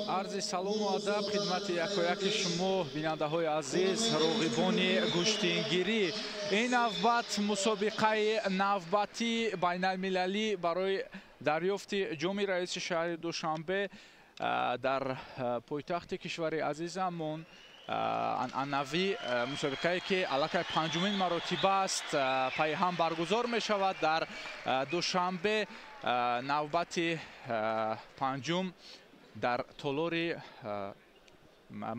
Арзи салому адаб хидмати якояки шумо, бинандаҳои азиз, роғибони гӯштингирӣ. Ин навбат мусобиқаи навбатии байналмилалӣ барои дарёфти ҷоми раиси шаҳри Душанбе дар пойтахти кишвари азизамон, анъанавӣ мусобиқае ки аллакай панҷумин маротиба аст пайҳам баргузор мешавад дар Душанбе. Навбати панҷум дар толори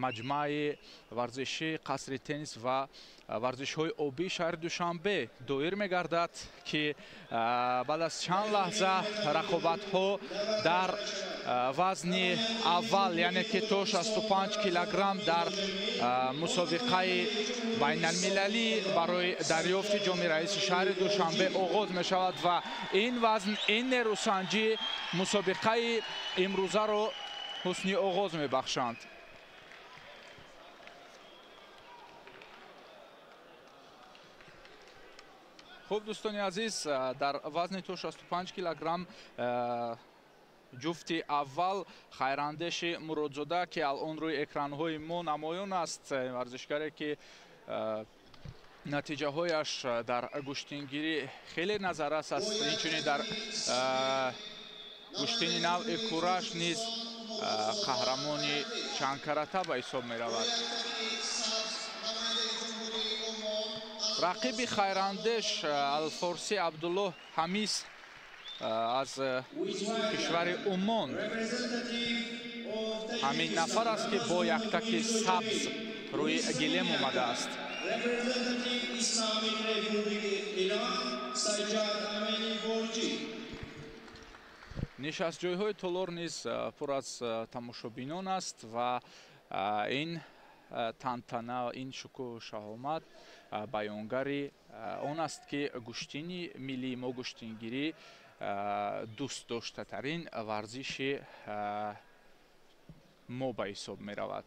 маҷмӯаи варзишӣ қасри теннис ва варзишҳои обии шаҳри Душанбе доир мегардад, ки баъд аз чанд лаҳза рақобатҳо дар вазни аввал, яъне ки то 65 килограмм дар мусобиқаи байналмилалӣ барои дарёфти ҷоми раиси шаҳри Душанбе оғоз мешавад ва ин вазн, ин нерӯсанҷӣ мусобиқаи имрӯзаро ҳусни оғоз мебахшанд. Хуб, дӯстони азиз, дар вазни то 65 килограмм ҷуфти аввал Хайрандеши Муродзода, ки алон рӯи экранҳои мо намоён аст, варзишгаре ки натиҷаҳояш дар гӯштингирӣ хеле назаррас аст, инчунин дар гӯштини навъи кураш низ қаҳрамони чандкарата ба ҳисоб меравад. Рақиби Хайрандеш Алфорсӣ Абдуллоҳ Ҳамис аз кишвари Умон ҳамин нафар аст, ки бо яктаки сабз рӯи гилем омадааст. Нишастҷойҳои толор низ пур аз тамошобинон аст ва ин тантана, ин шукӯҳу шаҳомат баёнгари он аст, ки гӯштини миллии мо, гӯштингирӣ дӯстдоштатарин варзиши мо ба ҳисоб меравад.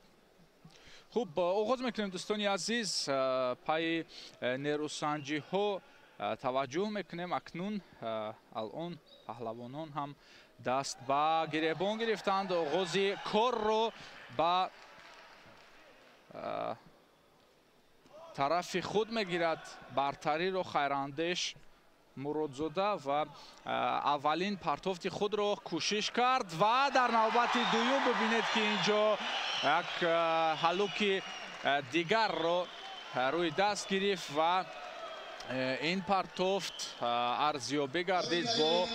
Хуб, оғоз мекунем, дӯстони азиз. Пайи нерӯсанҷиҳо таваҷҷӯҳ мекунем. Акнун алон паҳлавонон ҳам даст ба гиребон гирифтанд. Оғози корро ба тарафи худ мегирад бартариро Хайрандеш Муродзода ва аввалин партофти худро кӯшиш кард ва дар навбати дуюм бибинед, ки инҷо як ҳалуки дигарро рӯи даст гирифт ва ин партофт арзёбӣ гардид бо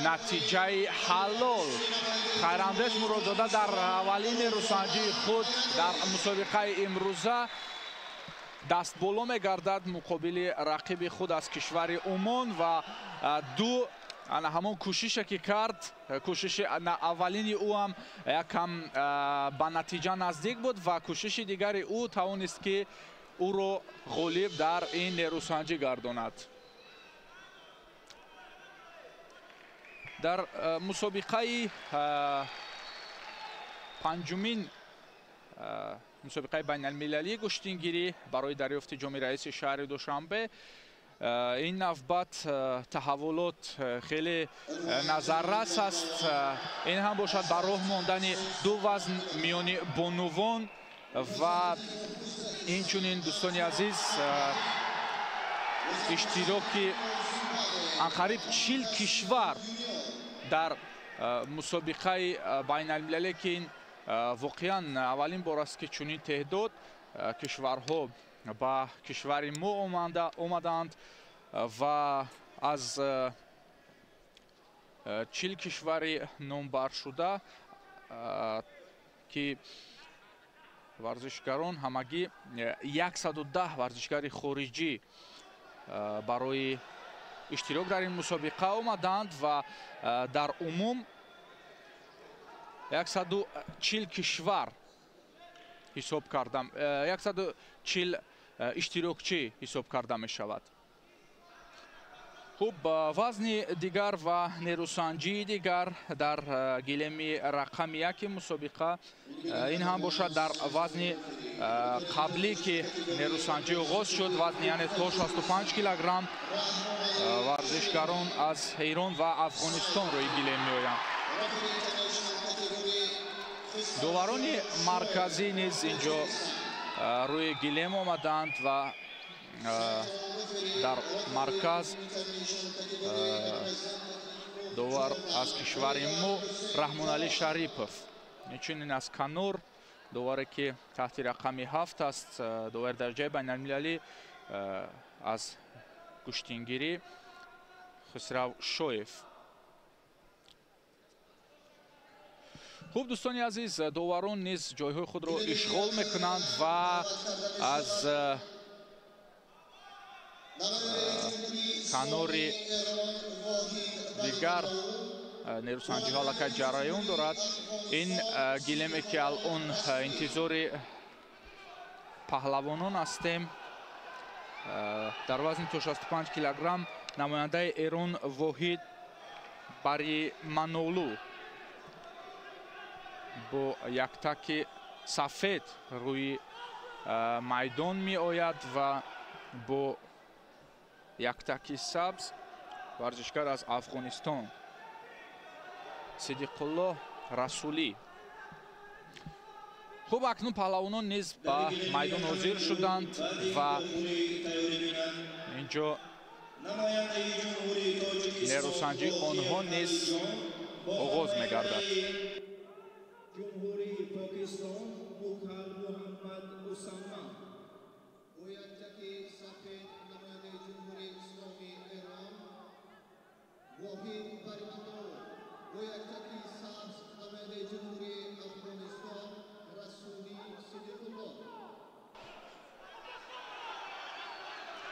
натиҷаи ҳалол. Хайрандеш Муродзода дар аввалин нерӯсанҷии худ дар мусобиқаи имрӯза дастболо мегардад муқобили рақиби худ аз кишвари Умон ва ду ана ҳамон кӯшише ки кард, кӯшиши аввалини ӯ ҳам якам ба натиҷа наздик буд ва кӯшиши дигари ӯ тавонист, ки ӯро ғолиб дар ин нерӯсанҷӣ гардонад. Дар мусобиқаи панҷумин мусобиқаи байналмилалии гӯштингирӣ барои дарёфти ҷоми раиси шаҳри Душанбе ин навбат таҳаввулот хеле назаррас аст. Ин ҳам бошад ба роҳ мондани ду вазн миёни бонувон ва инчунин, дӯстони азиз, иштироки анқариб 40 кишвар дар мусобиқаи байналмилале, ки ин воқеан аввалин бор аст, ки чунин теъдод кишварҳо ба кишвари мо омаданд ва аз 40 кишвари номбаршуда, ки варзишгарон ҳамагӣ 110 варзишгари хориҷӣ барои иштирок дар ин мусобиқа омаданд ва дар умум 140 кишвар ҳисоб кардам, 140 иштирокчӣ ҳисоб карда мешавад. Хуб, вазни дигар ва нерӯсанҷии дигар дар гилеми рақами яки мусобиқа, ин ҳам бошад дар вазни қаблӣ, ки нерӯсанҷӣ оғоз шуд, вазни яъне то 65 килограмм варзишгарон аз Эрон ва Афғонистон рӯи гилем меоянд. Доварони марказӣ низ инҷо рӯи гилем омаданд ва дар марказ довар аз кишвари мо Раҳмоналӣ Шарипов, инчунин аз Канор доваре ки таҳти рақами 7 аст, довари дараҷаи байналмилалӣ аз гӯштингирӣ Хусрав Шоев. Хуб, дӯстони азиз, доварон низ ҷойҳои худро ишғол мекунанд ва аз канори дигар нерӯсанҷиҳо аллакай ҷараён дорад. Ин гилеме ки алон интизори паҳлавонон ҳастем, дар вазни то 65 килограмм намояндаи Эрон Воҳид Бариманолу бо яктаки сафед рӯи майдон меояд ва бо яктаки сабз варзишгар аз Афғонистон Сидиқуллоҳ Расулӣ. Хуб, акнун паҳлавонон низ ба майдон ҳозир шуданд ва инҷо нерӯсанҷии онҳо низ оғоз мегардад. جمهوری پاکستان موکل محمد اسامه با یک تک سفید نماینده جمهوری اسلامی ایران واحد بریمانلو، با یک تک سبز نماینده جمهوری افغانستان رسولی صدیق الله.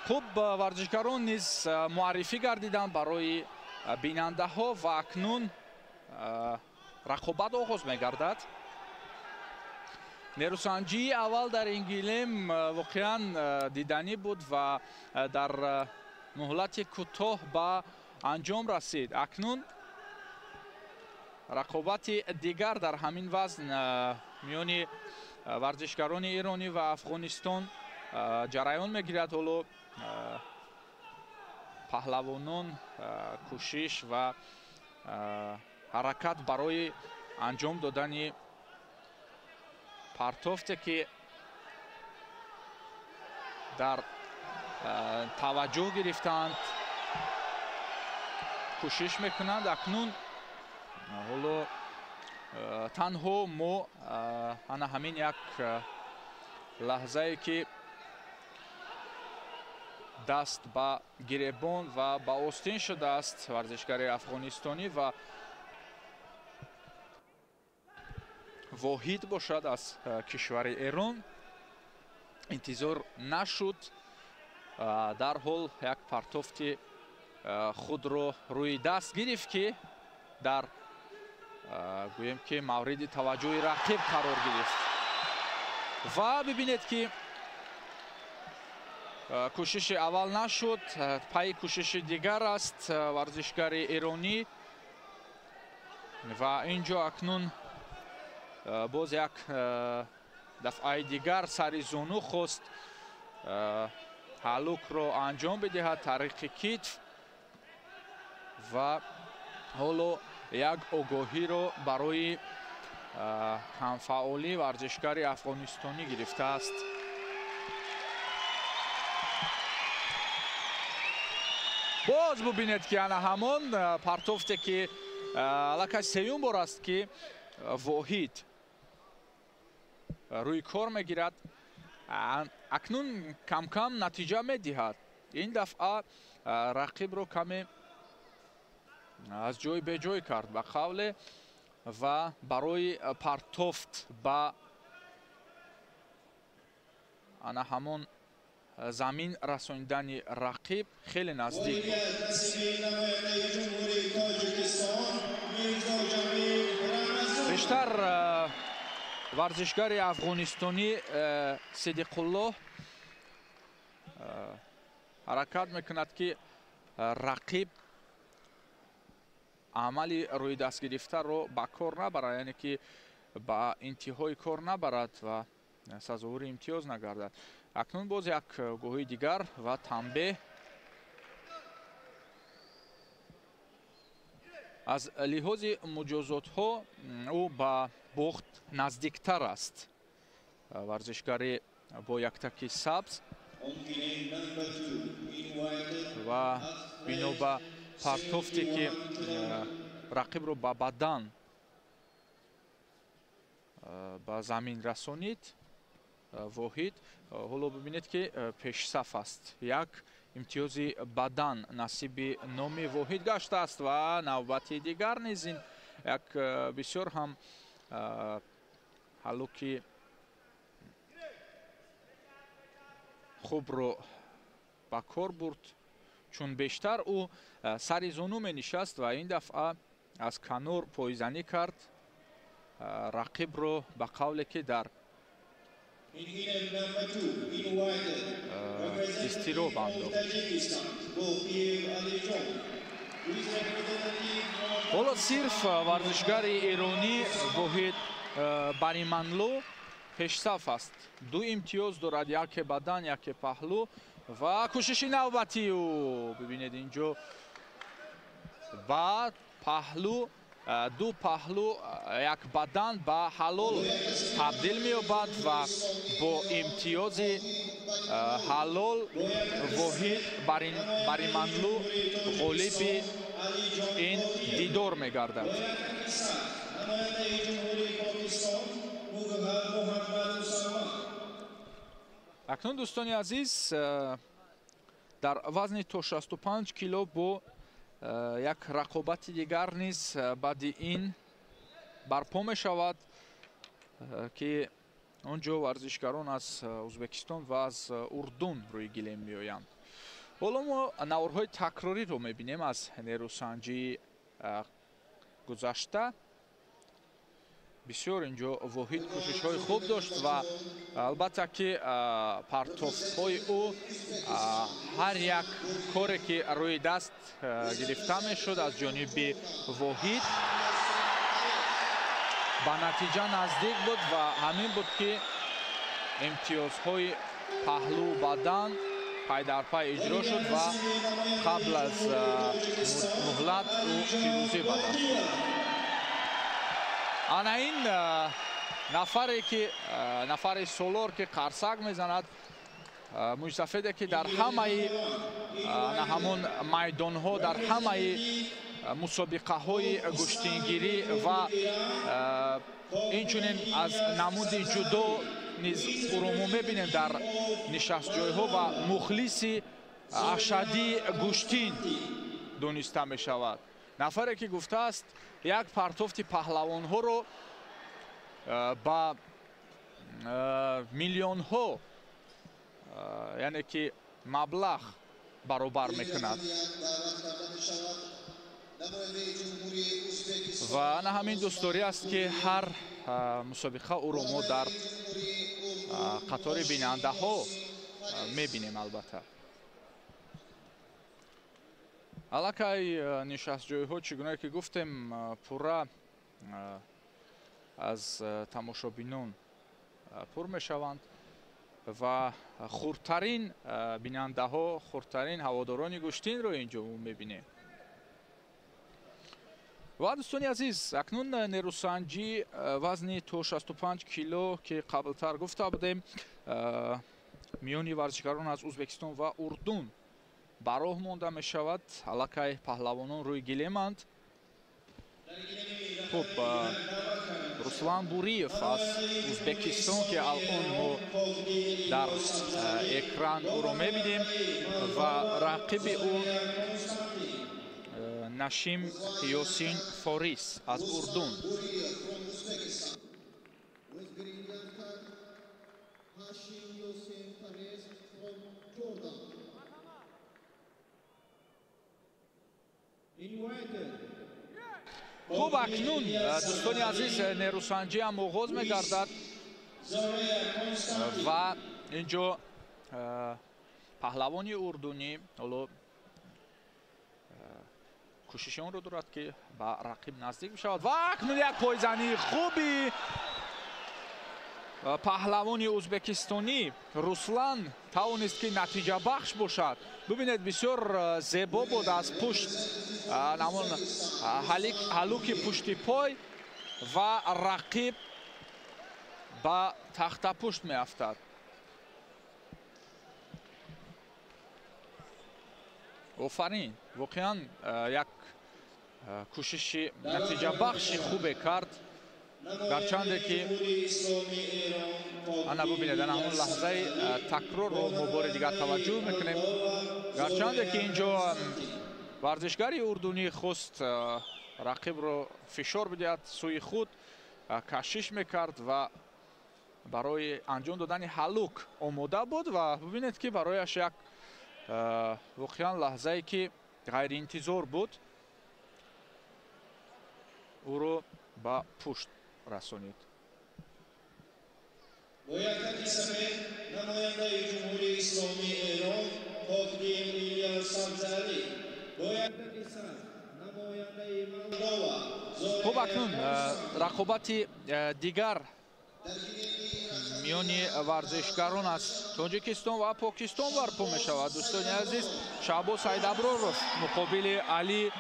Хуб, варзишгарон низ муаррифӣ гардиданд барои бинандаҳо ва акнун рақобат оғоз мегардад. Нерӯсанҷии аввал дар ин гилем воқеан диданӣ буд ва дар муҳлати кӯтоҳ ба анҷом расид. Акнун рақобати дигар дар ҳамин вазн миёни варзишгарони эронӣ ва Афғонистон ҷараён мегирад. Ҳоло паҳлавонон кӯшиш ва ҳаракат барои анҷом додани партофте ки дар таваҷҷӯҳ гирифтаанд кӯшиш мекунанд. Акнун ҳоло танҳо мо ана ҳамин як лаҳзае ки даст ба гиребон ва ба остин шудааст варзишгари афғонистонӣ ва Воҳид бошад аз кишвари Эрон, интизор нашуд, дарҳол як партофти худро рӯи даст гирифт ки дар гӯем ки мавриди таваҷҷӯҳи рақиб қарор гирифт. Ва бибинед ки кӯшиши аввал нашуд, пайи кӯшиши дигар аст варзишгари эронӣ ва инҷо акнун боз як дафъаи дигар сари зону хост ҳалукро анҷом бидиҳад тариқи китф ва ҳоло як огоҳиро барои камфаъолӣ варзишгари афғонистонӣ гирифтааст. Боз бубинед ки ана ҳамон партофте ки аллакай сеюм бор аст ки Воҳид рӯи кор мегирад, акнун камкам натиҷа медиҳад. Ин дафъа рақибро каме аз ҷой беҷой кард ба қавле ва барои партофт ба ана ҳамон замин расонидани рақиб хеле наздик буд. Бештар варзишгари афғонистонӣ Сидиқуллоҳ ҳаракат мекунад ки рақиб амали рӯи даст гирифтаро ба кор набарад, яъне ки ба интиҳои кор набарад ва сазовори имтиёз нагардад. Акнун боз як гоҳи дигар ва танбеҳ. Аз лиҳози муҷозотҳо ӯ ба бохт наздиктар аст. Варзишгари бо яктаки сабз ва бино ба партофте ки рақибро ба бадан ба замин расонид, Воҳид ҳоло бибинед ки пешсаф аст. Як имтиёзи бадан насиби номи Воҳид гаштааст ва навбати дигар низ ин як бисёр ҳам ҳаллуки хубро ба кор бурд, чун бештар ӯ сари зону менишаст ва ин дафъа аз канор пойзанӣ кард рақибро ба қавле ки дар изтироб андохт. Ҳоло сирф варзишгари эронӣ Воҳид Бариманлу пешсаф аст. Ду имтиёз дорад, яке бадан, яке паҳлӯ ва кӯшиши навбатӣ ӯ бибинед инҷо ба паҳлӯ, ду паҳлӯ як бадан ба ҳалол табдил меёбад ва бо имтиёзи ҳалол Воҳид Бариманлу ғолиби ин дидор мегардад. Акнун дӯстони азиз, дар вазни то 65 кило бо як рақобати дигар низ баъди ин барпо мешавад, ки он ҷо варзишгарон аз Ӯзбекистон ва аз Урдун рӯи гилем меоянд. Ҳоло мо наворҳои такрориро мебинем аз нерӯсанҷии гузашта. Бисёр инҷо Воҳид кӯшишҳои хуб дошт ва албатта ки партофтҳои ӯ ҳар як коре ки рӯи даст гирифта мешуд аз ҷониби Воҳид ба натиҷа наздик буд ва ҳамин буд ки имтиёзҳои паҳлӯ бадан пай дар пай иҷро шуд ва қабл аз муҳлат ӯ пирӯзӣ ба даст овард. Ана ин нафаре ки нафари солор ки қарсак мезанад, мӯйсафеде ки дар ҳамаи ана ҳамон майдонҳо, дар ҳамаи мусобиқаҳои гӯштингирӣ ва инчунин аз намуди ҷудо низ ӯро мо мебинем дар нишастҷойҳо ва мухлиси ашадии гӯштин дониста мешавад. Нафаре ки гуфтааст як партофти паҳлавонҳоро ба миллионҳо, яъне ки маблағ баробар мекунад. Ва ана ҳамин дӯстдорӣ аст ки ҳар мусобиқа ӯро мо дар қатори бинандаҳо мебинем. Албатта аллакай нишастҷойҳо чӣ гуна ки гуфтем пурра аз тамошобинон пур мешаванд ва хурдтарин бинандаҳо, хурдтарин ҳаводорони гӯштинро инҷо мебинем. Ва дӯстони азиз, акнун нерӯсанҷӣ вазни то 65 кило ки қаблтар гуфта будем миёни варзишгарон аз Ӯзбекистон ва Урдун ба роҳ монда мешавад. Аллакай паҳлавонон рӯи гилеманд. Хуб, Руслан Буриев аз Ӯзбекистон ки алон мо дар экран ӯро мебинем ва рақиби ӯ Нашим Ёсин Форис аз Урдун. Хуб, акнун дӯстони азиз, нерӯсанҷӣ ҳам оғоз мегардад ва инҷо паҳлавони урдунӣ ҳоло кӯшиши онро дорад ки ба рақиб наздик бишавад ва акнун як пойзании хуби Паҳлавони ӯзбекистонӣ Руслан тавонист, ки натиҷабахш бошад. Бубинед, бисёр зебо буд аз пушт ҳамон ҳалуки пушти пой ва рақиб ба тахтапушт меафтад. Офарин, воқеан як кӯшиши натиҷабахши хубе кард. Гарчанде ки ана бубинед, ана ҳамон лаҳзаи такрорро мо бори дигар таваҷҷӯҳ мекунем. Гарчанде ки инҷо варзишгари урдунӣ хост рақибро фишор бидиҳад, сӯи худ кашиш мекард ва барои анҷом додани ҳалук омода буд ва бубинед, ки барояш як воқеан лаҳзае ки ғайриинтизор буд, ӯро ба пушт расонид. Бо яктаки сафед намояндаи Ҷумҳурии Исломии Эрон Покдил Ильяс Сабзалӣ, бо яктаки сабз намояндаи Молдова. Хуб, акнун рақобати дигар миёни варзишгарон аз Тоҷикистон ва Покистон барпо мешавад. Дӯстони азиз, Шаҳбоз Саидаброров муқобили Али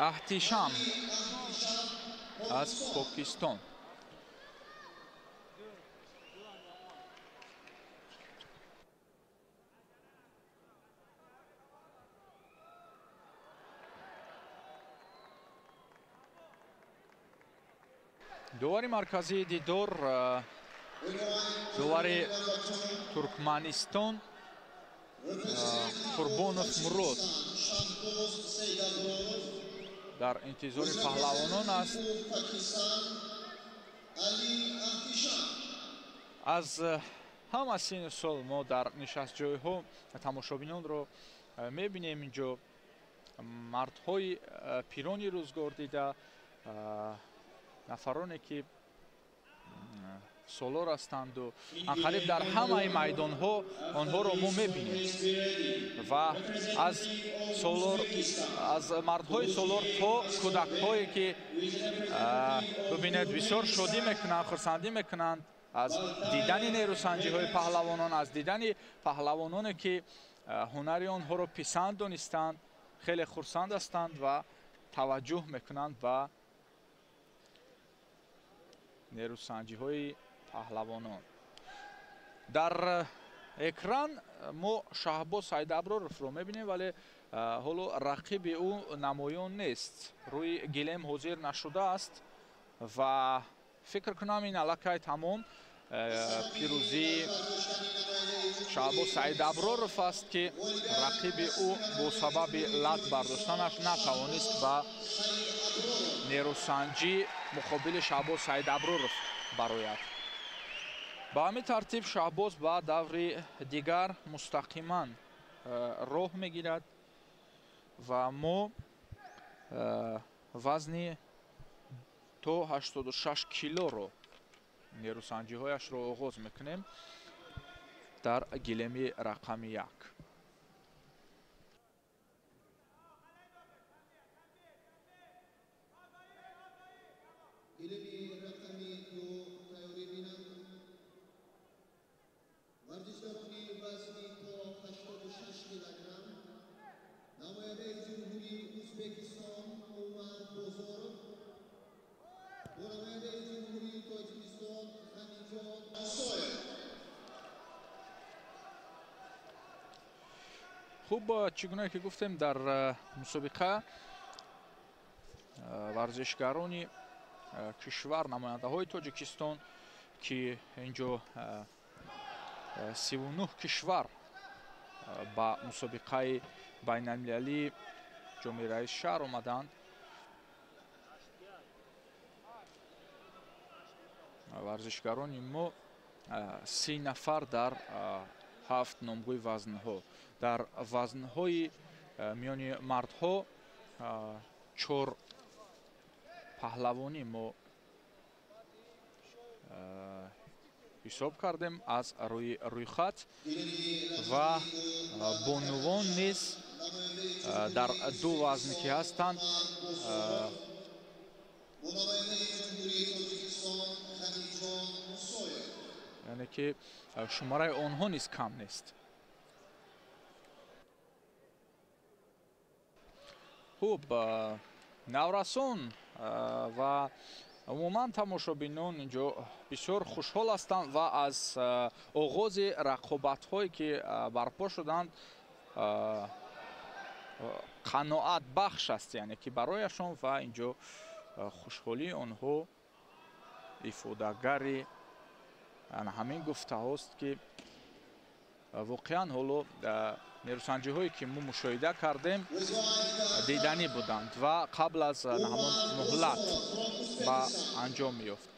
Аҳтишам аз Покистон. Довари марказии дидор, довари Туркманистон Қурбонов Мурод дар интизори паҳлавонон аст. Аз ҳама сину сол мо дар нишастҷойҳо тамошобинонро мебинем. Инҷо мардҳои пирони рӯзгор дида, нафароне ки солор ҳастанду анқариб дар ҳамаи майдонҳо онҳоро мо мебинем ва аз солор, аз мардҳои солор то кӯдакҳое ки бибинед, бисёр шодӣ мекунанд, хурсандӣ мекунанд аз дидани нерӯсанҷиҳои паҳлавонон, аз дидани паҳлавононе ки ҳунари онҳоро писанд донистанд, хеле хурсанд ҳастанд ва таваҷҷӯҳ мекунанд ба нерӯсанҷиҳои паҳлавонон. Дар экран мо Шаҳбоз Саидаброровро мебинем, вале ҳоло рақиби ӯ намоён нест, рӯи гилем ҳозир нашудааст ва фикр кунам ин аллакай тамом пирӯзии Шаҳбоз Саидаброров аст, ки рақиби ӯ бо сабаби лат бардоштанаш натавонист ба нерӯсанҷӣ муқобили Шаҳбоз Саидаброров барояд. Ба ҳамин тартиб Шаҳбоз ба даври дигар мустақиман роҳ мегирад ва мо вазни то 86 килоро нерӯсанҷиҳояшро оғоз мекунем дар гилеми рақами 1. Гилеми рақами 2 тайёрӣ бинанд. Варзишгарони вазни то 86 килограмм намояндаи Ҷумҳурии Ӯзбекистон Умар Бозоров бо намояндаи Ҷумҳурии Тоҷикистон Ғаниҷон Мусоев. Хуб, чӣ гуна ки гуфтем, дар мусобиқа варзишгарони кишвар, намояндаҳои Тоҷикистон, ки инҷо 39 кишвар ба мусобиқаи байналмилалии ҷоми раис шаҳр омаданд, варзишгарони мо 30 нафар дар 7 номгӯи вазнҳо. Дар вазнҳои миёни мардҳо 4 паҳлавонӣ мо ҳисоб кардем аз рӯи рӯйхат ва бонувон низ дар ду вазн ки ҳастанд Яъне ки шумораи онҳо низ кам нест. Хуб, наврасон ва умуман тамошобинон инҷо бисёр хушҳол ҳастанд ва аз оғози рақобатҳое ки барпо шуданд қаноатбахш аст, яъне ки барояшон ва инҷо хушҳолии онҳо ифодагари ҳамин гуфтаҳост ки воқеан ҳоло нерӯсанҷиҳое ки мо мушоҳида кардем диданӣ буданд ва қабл аз ҳамон муҳлат ба анҷом меёфт.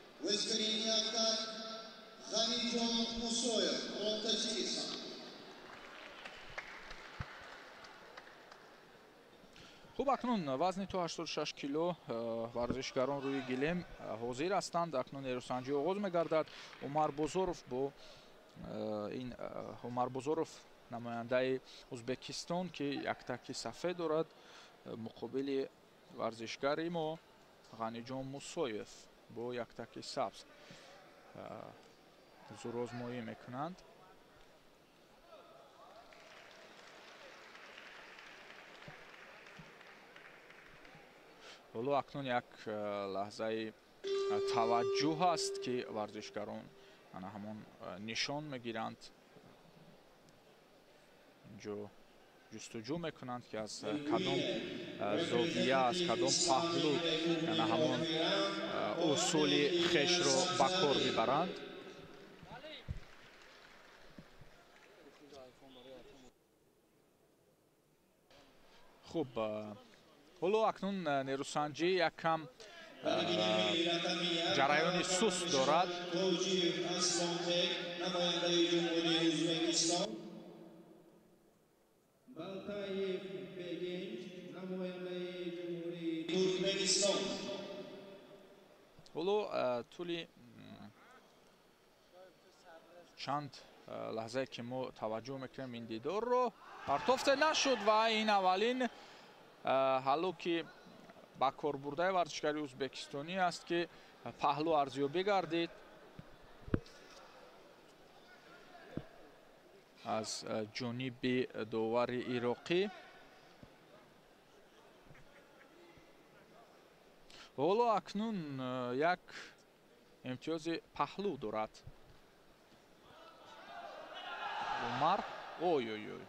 Хуб, акнун вазни то 86 кило варзишгарон рӯи гилем ҳозир ҳастанд. Акнун нерӯсанҷӣ оғоз мегардад. Умар Бозоров бо ин Умар Бозоров намояндаи Ӯзбекистон ки яктаки сафед дорад, муқобили варзишгари мо Ғаниҷон Мусоев бо яктаки сабз зӯрозмоӣ мекунанд. Ҳоло акнун як лаҳзаи таваҷҷӯҳ аст ки варзишгарон ана ҳамон нишон мегиранд, инҷо ҷустуҷӯ мекунанд ки аз кадом зовия, аз кадом паҳлӯ ана ҳамон усули хешро ба кор бибаранд. Хуб, ҳоло акнун нерӯсанҷӣ як кам ҷараёни суст дорад. Ҳоло тӯли чанд лаҳзае ки мо таваҷҷӯҳ мекунем ин дидорро партофта нашуд ва ин аввалин ҳалло ки ба кор бурдаи варзишгари ӯзбекистонӣ аст ки паҳлӯ арзёбӣ гардид аз ҷониби довари ироқӣ. Ҳоло акнун як имтиёзи паҳлӯ дорад Умар. Ой ой ой,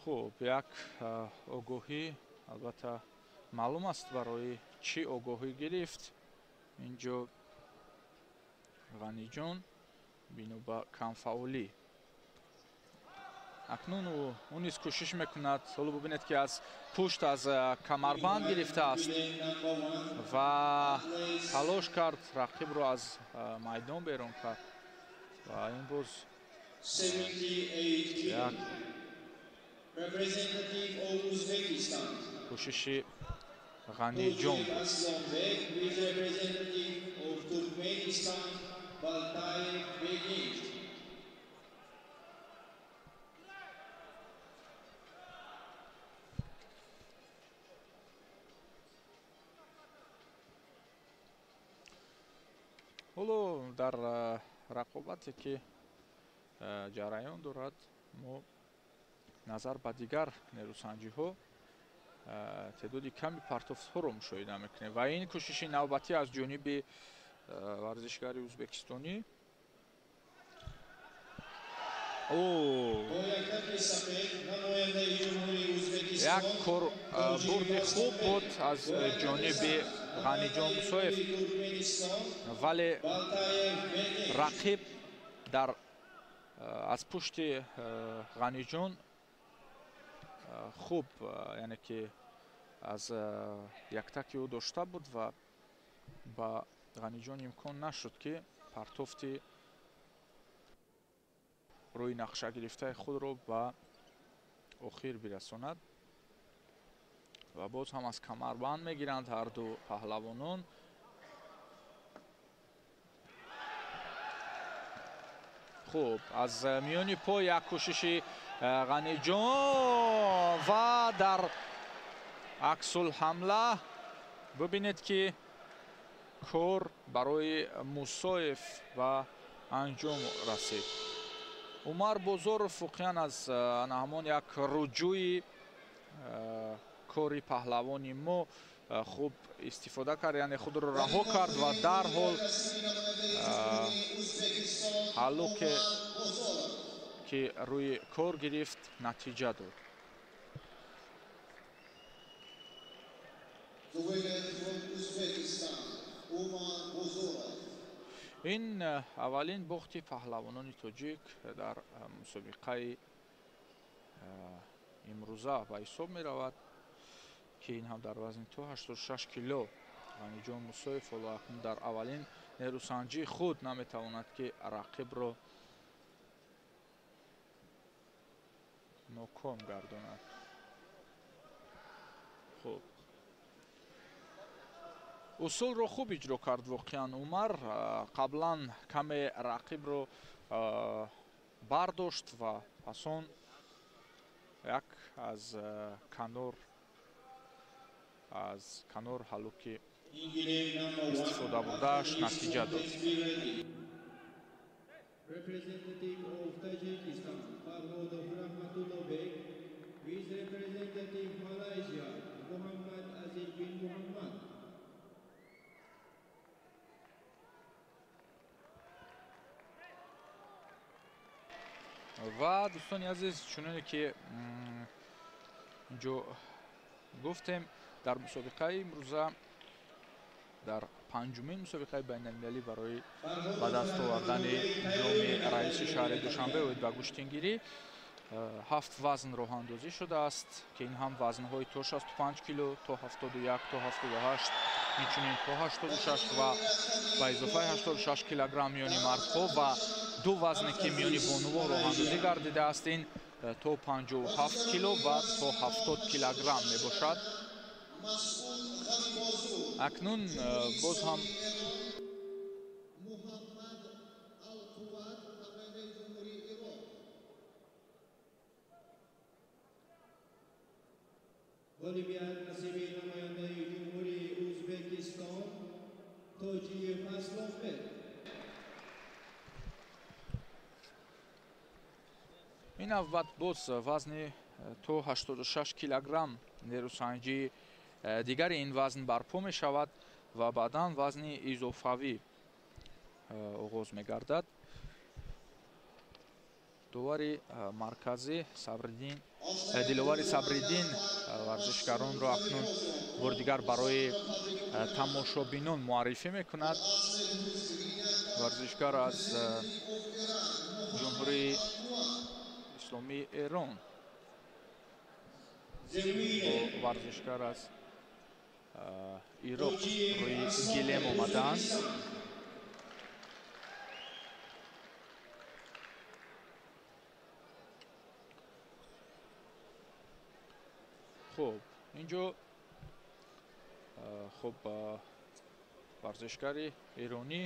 хуб, як огоҳӣ албатта маълум аст барои чӣ огоҳӣ гирифт инҷо Ғаниҷон бино ба камфаъолӣ. Акнун ӯ низ кӯшиш мекунад. Ҳоло бубинед ки аз пушт аз камарбанд гирифтааст ва талош кард рақибро аз майдон берун кард ва ин боз як кӯшиши Ғаниҷон буд. Ҳоло дар рақобате ки ҷараён дорад мо назар ба дигар нерӯсанҷиҳо теъдоди ками партофтҳоро мушоҳида мекунем ва ин кӯшиши навбатӣ аз ҷониби варзишгари ӯзбекистонӣ. Як корбурди хуб буд аз ҷониби Ғаниҷон Мусоев, вале рақиб дар аз пушти Ғаниҷон хуб, яъне ки аз яктаки ӯ дошта буд ва ба Ғаниҷон имкон нашуд ки партофти рӯи нақша гирифтаи худро ба охир бирасонад ва боз ҳам аз камарбанд мегиранд ҳарду хуб. Хуб, аз миёни по як кӯшиши Ғаниҷон ва дар аксулҳамла бубинед, ки кор барои Мусоев ба анҷом расид. Умар Бозоров воқеан аз ҳамон як руҷӯи кори паҳлавони мо хуб истифода кард, яъне худро раҳо кард ва дарҳол ҳаллуке ки рӯи кор гирифт натиҷа дод. Ин аввалин бохти паҳлавонони тоҷик дар мусобиқаи имрӯза ба ҳисоб меравад, ки ин ҳам дар вазни то 86 кило. Ғаниҷон Мусоев ҳоло акнун дар аввалин нерӯсанҷии худ наметавонад, ки рақибро ноком гардонад. Хуб, усулро хуб иҷро кард воқеан Умар. Қаблан каме рақибро бардошт ва пас он як аз канор ҳаллуки истифода бурдааш натиҷа дод. Representative of Tajikistan, Farhodov Rahmatullohbek, with representative Malaysia, Muhammad Aziz bin Muhammad. Ва дӯстони азиз, чуноне ки инҷо гуфтем, дар мусобиқаи имрӯза, дар панҷумин мусобиқаи байналмилалӣ барои ба даст овардани ҷоми раиси шаҳри Душанбе оид ба гӯштингирӣ ҳафт вазн роҳандозӣ шудааст, ки ин ҳам вазнҳои то 65 кило, то 71, то 78, инчунин то 86 ва ба изофаи 86 килограмм миёни мардҳо ва ду вазне, ки миёни бонувон роҳандозӣ гардидааст, ин то 57 кило ва то 70 килограмм мебошад. Акнун боз ҳам Муҳаммад Алқувват, намояндаи Ҷумҳурии Ироқ. Ғолибият насиби намояндаи Ҷумҳурии Ӯзбекистон Тоҷиев Аслонбек. Ин навбат боз вазни то 86 килограмм нерӯсанҷии дигари ин вазн барпо мешавад ва баъдан вазни изофавӣ оғоз мегардад. Довари марказӣ Сабриддин, Диловари Сабриддин варзишгаронро акнун бори дигар барои тамошобинон муаррифӣ мекунад. Варзишгар аз Ҷумҳурии Исломии Эрон бо варзишгар аз Ироқ рӯи гилем омадаанд. Хуб, инҷо хуб, варзишгари эронӣ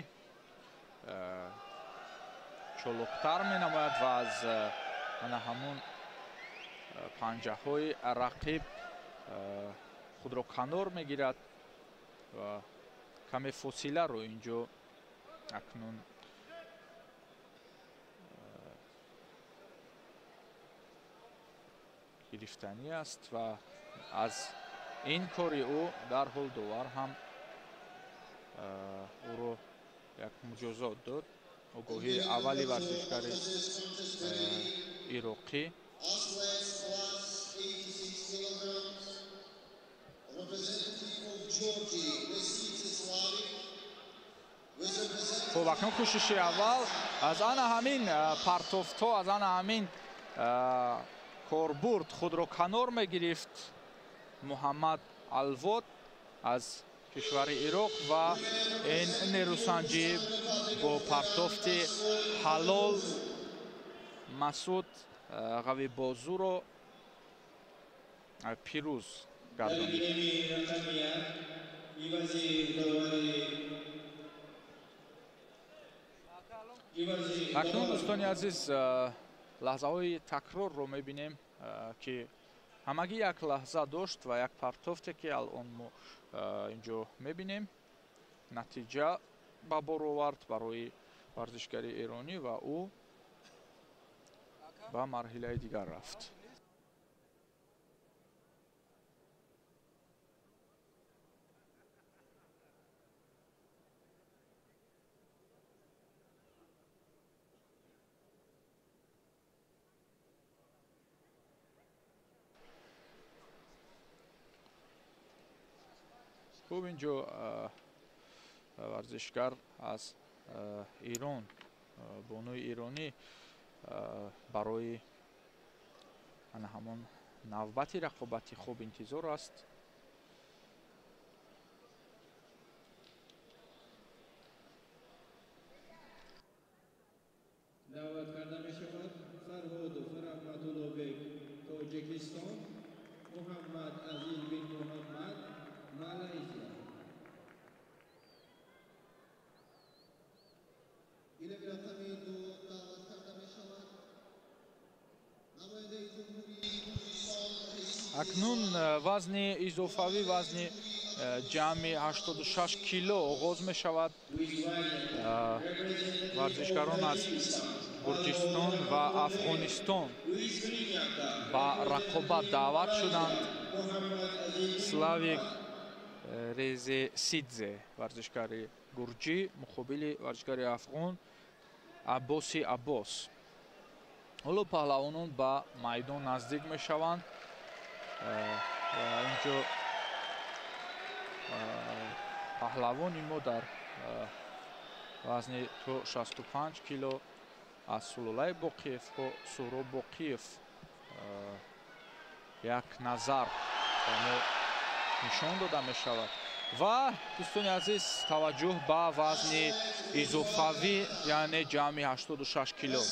чолоктар менамояд ва аз ана ҳамон панҷаҳои рақиб худро канор мегирад ва каме фосиларо инҷо акнун гирифтанӣ аст ва аз ин кори ӯ дарҳол довар ҳам ӯро як муҷозот дод. Огоҳии аввали варзишгари ироқӣ. Athletes class 86 kilograms, representative of Georgia, Lesitsi Slavik, with representative Хуб, акнун кӯшиши аввал аз ана ҳамин партофтҳо, аз ана ҳамин корбурд худро канор мегирифт Муҳаммад Алвод аз кишвари Ироқ ва ин нерӯсанҷӣ бо партофти ҳалол Масуд Ғавибозуро пирӯз гардонид. Гилеми рақами як ивази довари Акнун дӯстони азиз, лаҳзаҳои такрорро мебинем, ки ҳамагӣ як лаҳза дошт ва як партофте, ки алон мо инҷо мебинем, натиҷа ба бор овард барои варзишгари эронӣ ва ӯ ба марҳилаи дигар рафт. Хуб, инҷо варзишгар аз Эрон, бонуи эронӣ барои ана ҳамон навбати рақобати хуб интизор аст. Даъват карда мешавад Фарҳодов Раҳматуллобек, Тоҷикистон, Муҳаммад Азиз бин Муҳаммад, Малайзия. Акнун вазни изофавӣ, вазни ҷамъи 86 кило оғоз мешавад. Варзишгарон аз Гурҷистон ва Афғонистон ба рақобат даъват шуданд. Славик Резесидзе, варзишгари гурҷӣ, муқобили варзишгари афғон Аббоси Аббос. Ҳоло паҳлавонон ба майдон наздик мешаванд. Инҷо паҳлавони мо дар вазни то 65 кило аз сулолаи Боқиевҳо Суҳроб Боқиев як назар ба мо нишон дода мешавад. Ва дӯстони азиз, таваҷҷӯҳ ба вазни изофавӣ, яъне ҷамъи 86 кило.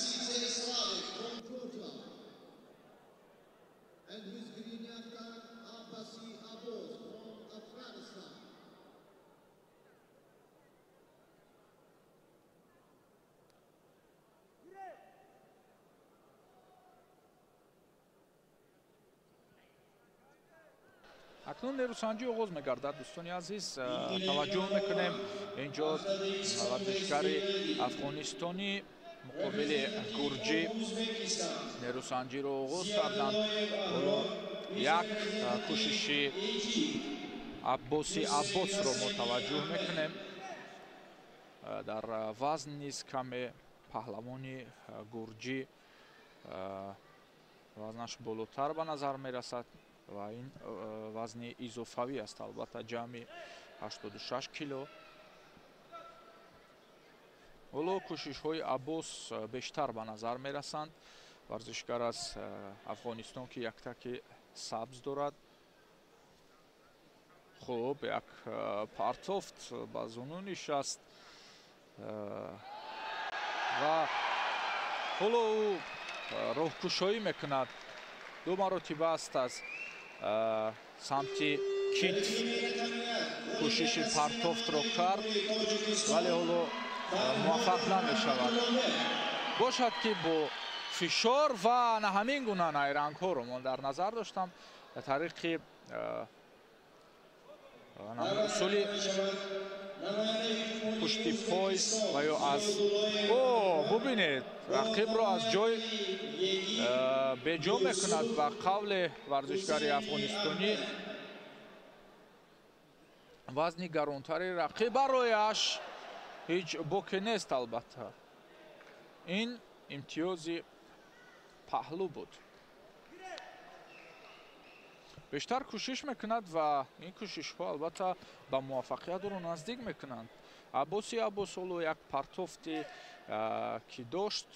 Акнун нерӯсанҷӣ оғоз мегардад, дӯстони азиз. Таваҷҷӯҳ мекунем, инҷо варзишгари афғонистонӣ муқобили гурҷӣ нерӯсанҷиро оғоз карданд. Ҳоло як кӯшиши Аббоси Аббосро мо таваҷҷӯҳ мекунем. Дар вазн низ каме паҳлавони гурҷӣ вазнаш болотар ба назар мерасад ва ин вазни изофавӣ аст, албатта ҷамъи 86 кило. Ҳоло кӯшишҳои Аббос бештар ба назар мерасанд. Варзишгар аз Афғонистон, ки яктаки сабз дорад. Хуб, як партофт ба зуну нишаст ва ҳоло ӯ роҳкушоӣ мекунад. Ду маротиба аст аз самти китф кӯшиши партофтро кард, вале ҳоло муваффақ намешавад. Бошад, ки бо фишор ва на ҳамин гуна найрангҳоро ман дар назар доштам, тариқи усули пушти пой ва ё аз бубинед, рақибро аз ҷой беҷо мекунад. Ба қавли варзишгари афғонистонӣ, вазни гаронтари рақиб барояш ҳеҷ боке нест. Албатта, ин имтиёзи паҳлӯ буд. Бештар кӯшиш мекунад ва ин кӯшишҳо албатта ба муваффақият ӯро наздик мекунанд. Аббоси Аббос ҳоло як партофте ки дошт,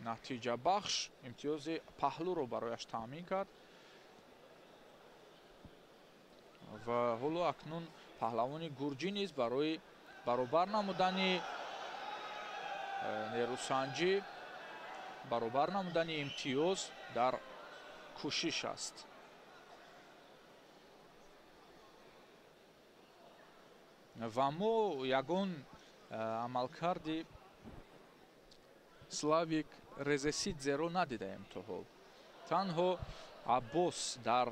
натиҷабахш, имтиёзи паҳлӯро барояш таъмин кард ва ҳоло акнун паҳлавони гурҷӣ низ барои баробар намудани нерӯсанҷӣ, баробар намудани имтиёз дар кӯшиш аст. Ва мо ягон амалкарди Славик Резесидзеро надидаем то ҳол. Танҳо Аббос дар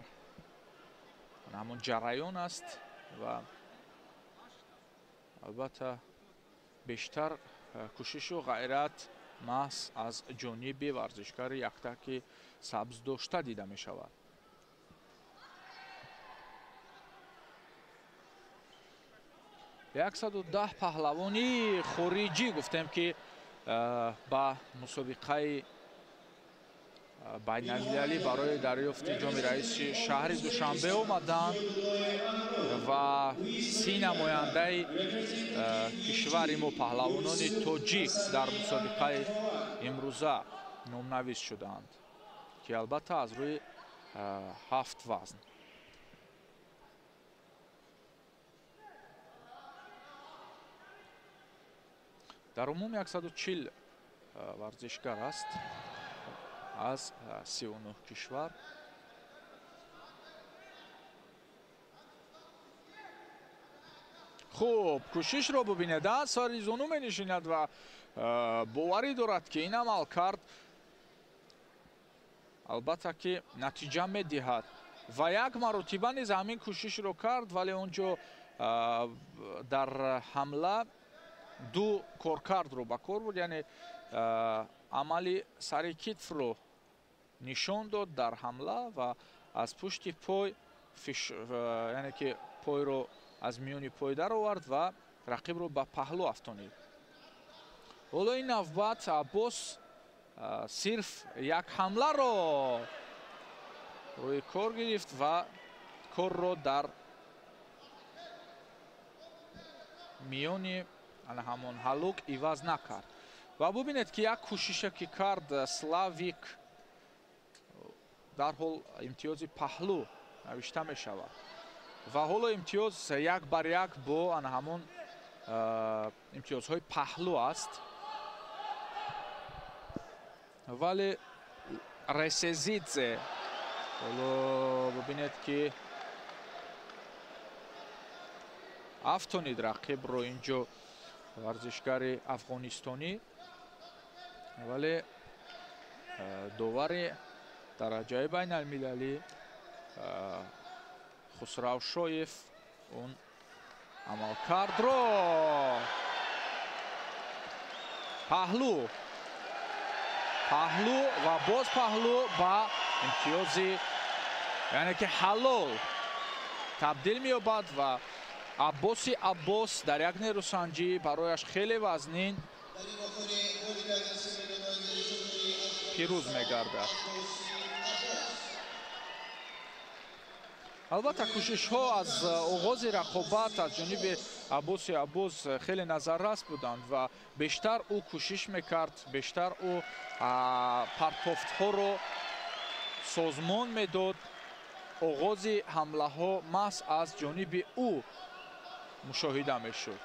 ҳамон ҷараён аст ва албатта бештар кӯшишу ғайрат маҳз аз ҷониби варзишгари яктаки сабз дошта дида мешавад. 110 паҳлавони хориҷӣ гуфтем, ки ба мусобиқаи байналмилалӣ барои дарёфти ҷоми раиси шаҳри Душанбе омаданд ва 30 намояндаи кишвари мо, паҳлавонони тоҷик, дар мусобиқаи имрӯза номнавис шуданд, ки албатта аз рӯи 7 вазн. Дар умум 140 варзишгар аст аз 39 кишвар. Хуб, кӯшишро бубинед, сари зону менишинад ва боварӣ дорад, ки ин амал кард албатта ки натиҷа медиҳад ва як маротиба низ ҳамин кӯшишро кард, вале он ҷо дар ҳамла ду коркардро ба кор бурд, яъне амали сари китфро нишон дод дар ҳамла ва аз пушти пой, яъне ки пойро аз миёни пой даровард ва рақибро ба паҳлӯ афтонид. Ҳоло ин навбат Аббос сирф як ҳамларо рӯи кор гирифт ва корро дар миёни ана ҳамон ҳалук иваз накард. Ва бубинед, ки як кӯшише ки кард Славик, дарҳол имтиёзи паҳлӯ навишта мешавад ва ҳоло имтиёз 1-1 бо ана ҳамон имтиёзҳои паҳлӯ аст. Вале Ресезидзе ҳоло бубинед, ки афтонид рақибро инҷо варзишгари афғонистонӣ, вале довари дараҷаи байналмилалӣ Хусравшоев он амалкардро паҳлӯ, паҳлӯ ва боз паҳлӯ ба имтиёзи, яъне ки ҳалол табдил меёбад ва Аббоси Аббос дар як нерӯсанҷӣ барояш хеле вазнин пирӯз мегардад. Албатта кӯшишҳо аз оғози рақобат аз ҷониби Аббоси Аббос хеле назаррас буданд ва бештар ӯ кӯшиш мекард, бештар ӯ партофтҳоро созмон медод. Оғози ҳамлаҳо маҳз аз ҷониби ӯ мушоҳида мешуд.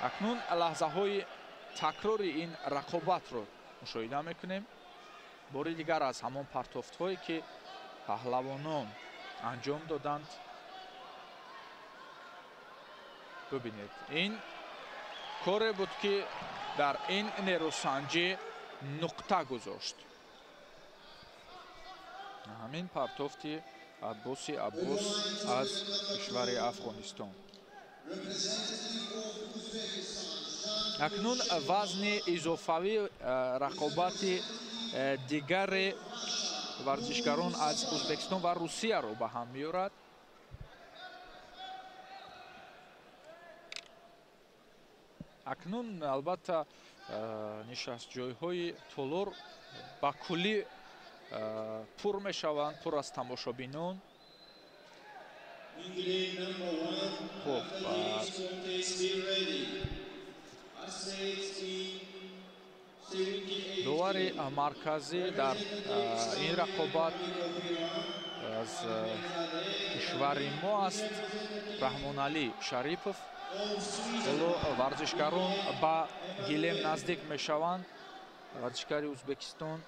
Акнун лаҳзаҳои такрори ин рақобатро мушоҳида мекунем. Бори дигар аз ҳамон партофтҳое ки паҳлавонон анҷом доданд. Бубинед, ин коре буд, ки дар ин нерӯсанҷӣ нуқта гузошт. Ҳамин партофти Аббоси Аббос аз кишвари Афғонистон. Акнун вазни изофавӣ рақобати дигари варзишгарон аз Ӯзбекистон ва Русияро ба ҳам меорад. Акнун албатта нишастҷойҳои толор ба куллӣ пур мешаванд, пур аз тамошобинон. Хуб, довари марказӣ дар ин рақобат аз кишвари мо аст Раҳмоналӣ Шарипов. Ҳоло варзишгарон ба гилем наздик мешаванд. Варзишгари Ӯзбекистон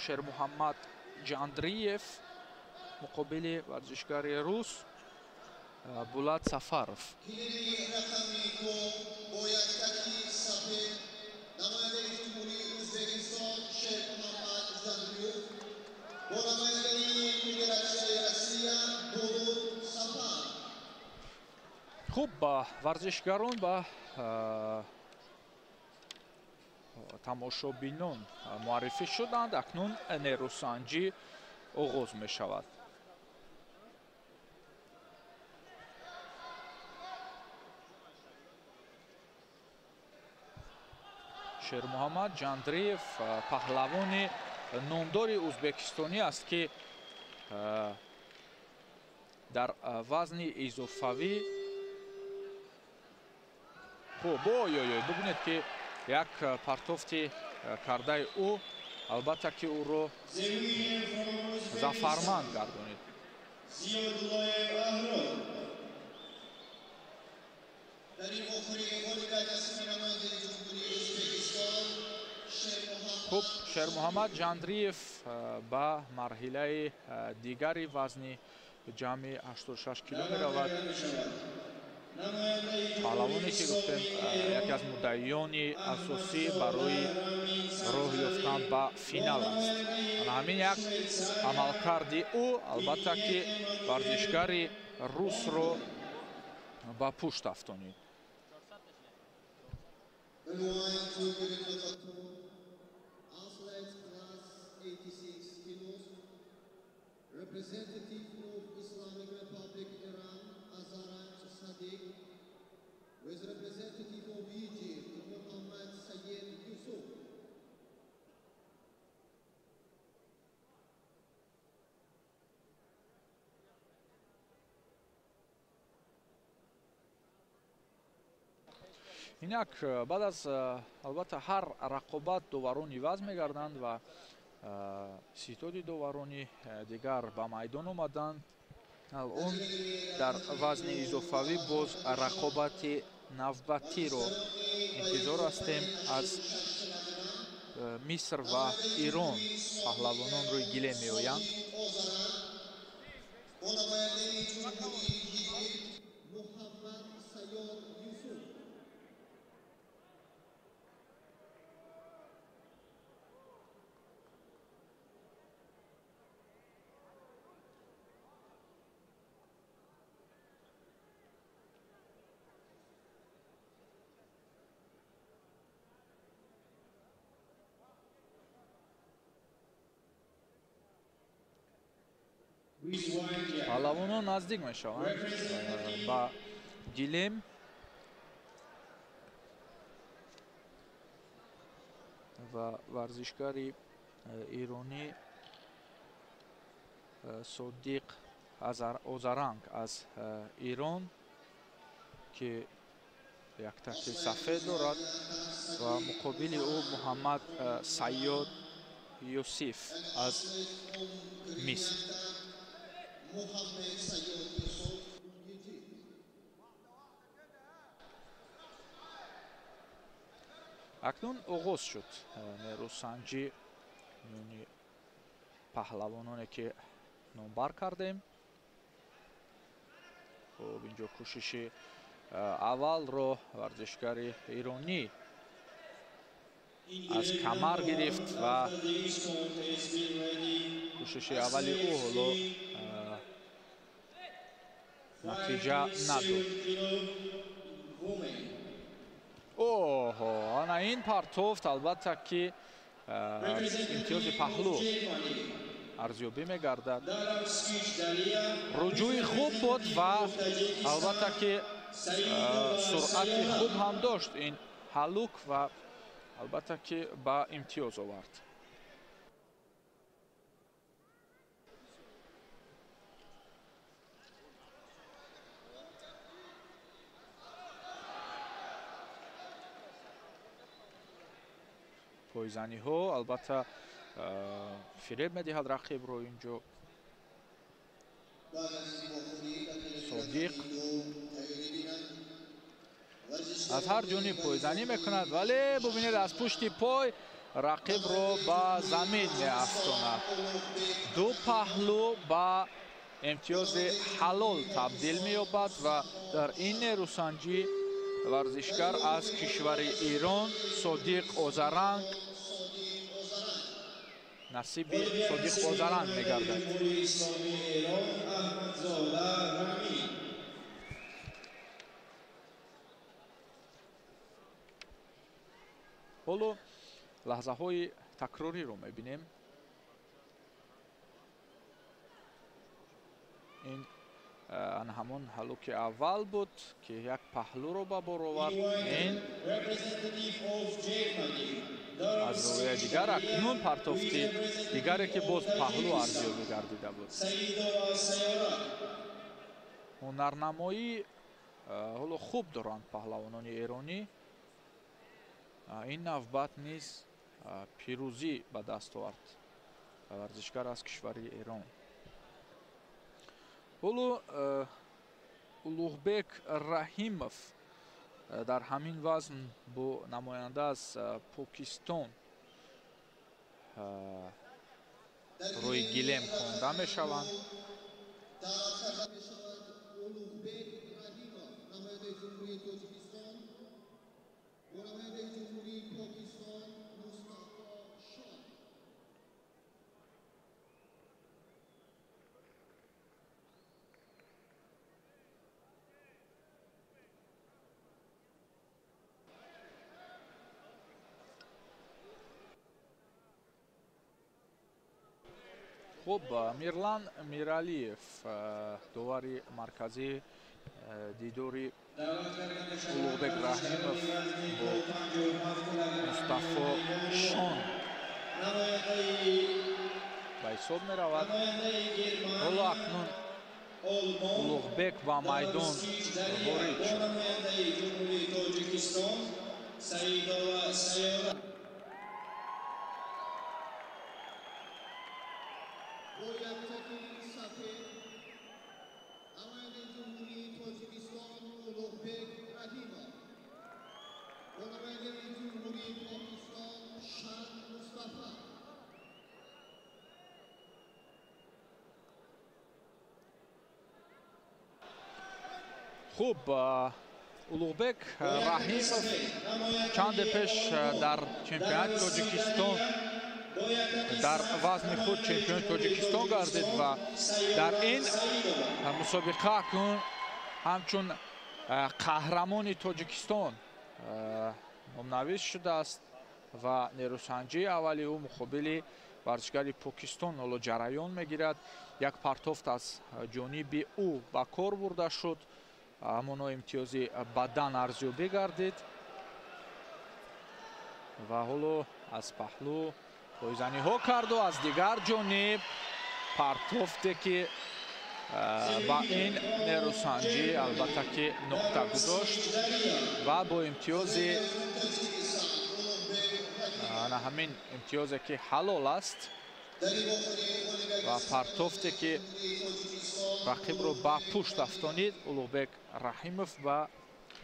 Шермуҳаммад Ҷандриев муқобили варзишгари рус Булат Сафаров. намояндаи Ҷумҳурии Ӯзбекистон Шермуҳаммад Ҷандриев бо намояндаи Федератсияи Россия Болот Сафар. Хуб, варзишгарон ба тамошобинон муаррифӣ шуданд. Акнун нерӯсанҷӣ оғоз мешавад. Шермуҳаммад Ҷандриев паҳлавони номдори ӯзбекистонӣ аст, ки дар вазни изофавӣ хуб ой-ой-ой, бибинед ки як партофти кардаи ӯ албатта ки ӯро зафарманд гардонид. Хуб, Шермуҳаммад Ҷандриев ба марҳилаи дигари вазни ҷамъи 86 кило меравад. Паҳлавоне ки гуфтем яке аз муддаиёни асосӣ барои роҳ ёфтан ба финал аст. Ана ҳамин як амалкарди ӯ албатта ки варзишгари русро ба пушт афтонид. Representative of Islamic Republic Iran, Azaranj Sadiq, with representative of Egypt, Muhammad Sayed Yusuf. Инак баъд аз албатта ҳар рақобат доварон иваз мегарданд ва ситоди доварони дигар ба майдон омаданд. Алон дар вазни изофавӣ боз рақобати навбатиро интизор ҳастем аз Миср ва Ирон. Паҳлавонон рӯи гиле меоянд. Паҳлавонон наздик мешаванд ба гилем. Ва варзишгари иронӣ Содиқ Озаранг аз Ирон, ки як таки сафед дорад, ва муқобили ӯ Муҳаммад Сайёд Юсиф аз Миср. Акнун оғоз шуд нерӯсанҷӣ миёни паҳлавононе ки номбар кардем. Хуб, инҷо кӯшиши аввалро варзишгари иронӣ аз камар гирифт ва кӯшиши аввали ӯ ҳоло натиҷа надод. Оҳо, ана ин партофт албатта ки имтиёзи паҳлӯ арзёбӣ мегардад. Руҷӯи хуб буд ва албатта ки суръати хуб ҳам дошт ин ҳалук ва албатта ки ба имтиёз овард. Пойзаниҳо албатта фиреб медиҳад рақибро инҷо. Содиқ аз ҳар ҷониб пойзанӣ мекунад, вале бубинед аз пушти пой рақибро ба замин меафтонад. Ду паҳлӯ ба имтиёзи ҳалол табдил меёбад ва дар ин нерӯсанҷӣ Варзишгар аз кишвари Эрон Содиқ Озаранг насиби Содиқ Озаранг мегардад. Ҳоло лаҳзаҳои такрориро мебинем. Ин ҳамон ҳалуки аввал буд, ки як паҳлуро ба бор овард. Ин аз зовияи дигар акнун партофти дигаре, ки боз паҳлу арзёбӣ гардида буд. Ҳунарнамоӣ ҳоло хуб доранд паҳлавонони эронӣ. Ин навбат низ пирӯзӣ ба даст овард варзишгар аз кишвари Эрон. Ҳоло Улуғбек Раҳимов дар ҳамин вазн бо намоянда аз Покистон рӯи гилем хонда мешаванд. Хуб, Мирлан Миралиев, довари марказии дидори Улуғбек Раҳимов бо Мустафо Шон ба ҳисоб меравад. Ҳоло акнун Улуғбек ба майдон ворид шуд. Хуб, Улуғбек Раҳимов чанде пеш дар чемпионати Тоҷикистон дар вазни худ чемпиони Тоҷикистон гардид ва дар ин мусобиқа акнун ҳамчун қаҳрамони Тоҷикистон номнавис шудааст ва нерӯсанҷии аввали ӯ муқобили варзишгари Покистон ҳоло ҷараён мегирад. Як партофт аз ҷониби ӯ ба кор бурда шуд, ҳамоно имтиёзи бадан арзёбӣ гардид ва ҳоло аз паҳлу пойзаниҳо карду аз дигар ҷониб партофте, ки ба ин нерӯсанҷӣ албатта ки нуқта гузошт ва бо имтиёзи ана ҳамин имтиёзе, ки ҳалол аст ва партофте, ки рақибро ба пушт афтонид, Улуғбек Раҳимов ба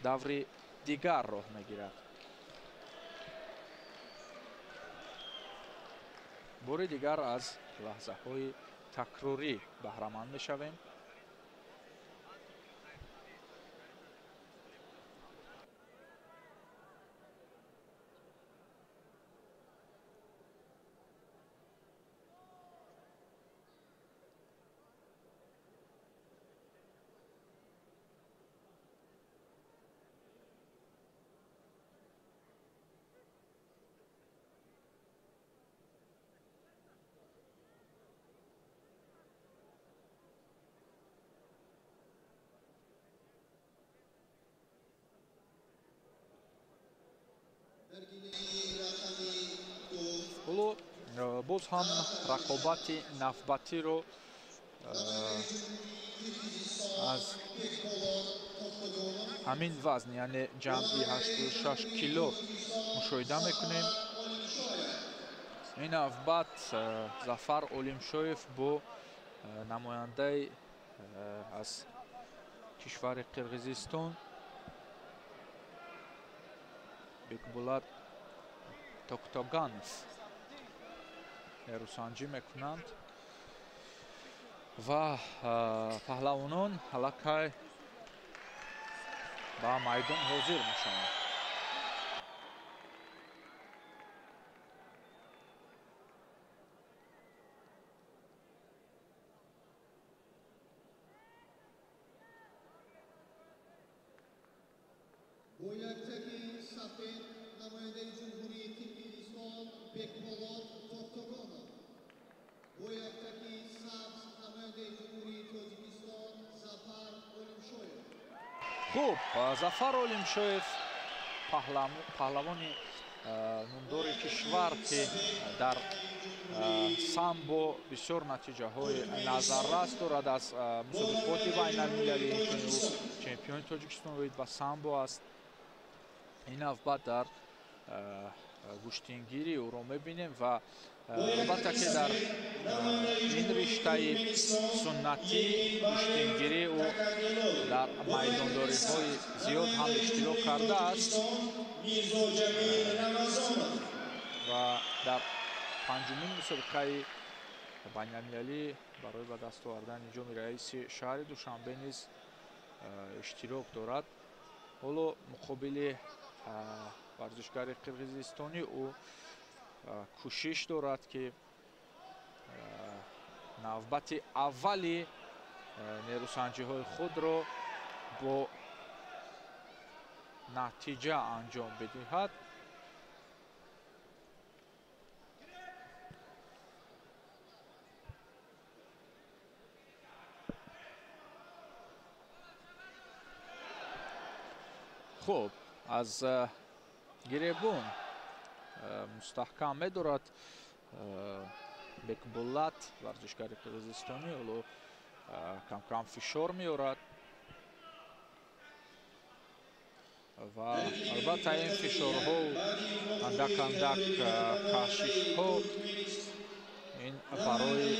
даври дигар роҳ мегирад. Бори дигар аз лаҳзаҳои такрорӣ баҳраманд мешавем. Ҳоло боз ҳам рақобати навбатиро аз ҳамин вазн, яъне ҷамъи 86 кило мушоҳида мекунем. Ин навбат Зафар Олимшоев бо намояндаи аз кишвари Қирғизистон Бекбулат Токтоганов нерӯсанҷӣ мекунанд ва паҳлавонон аллакай Ба майдон ҳозир мешаванд. Бо яктаки сафед намояндаи Ҷумҳурии Қирғизистон Бекболот Токтогонов. Бо яктаки сабз намояндаи Ҷумҳурии Тоҷикистон Зафар Олимшоев. Хуб, Зафар Олимшоев паҳлавони номдори кишвар, ки дар самбо бисёр натиҷаҳои назаррас дорад аз мусобиқоти байналмилалӣ, инчунин ӯ чемпиони Тоҷикистон оид ба самбо аст. Ин навбат дар гӯштингирӣ ӯро мебинем ва албатта ки дар ин риштаи суннатӣ гӯштингирӣ ӯ дар майдондориҳои зиёд ҳам иштирок кардааст ва дар панҷумин мусобиқаи байналмилалӣ барои ба даст овардани ҷоми раиси шаҳри Душанбе низ иштирок дорад. Ҳоло муқобили варзишгари қирғизистонӣ ӯ кӯшиш дорад, ки навбати аввали нерӯсанҷиҳои худро бо натиҷа анҷом бидиҳад. Хуб, аз гиребон мустаҳкам медорад Бекбулат, варзишгари қирғизистонӣ. Ҳоло кам-кам фишор меорад ва албатта ин фишорҳо андак-андак кашишҳо ин барои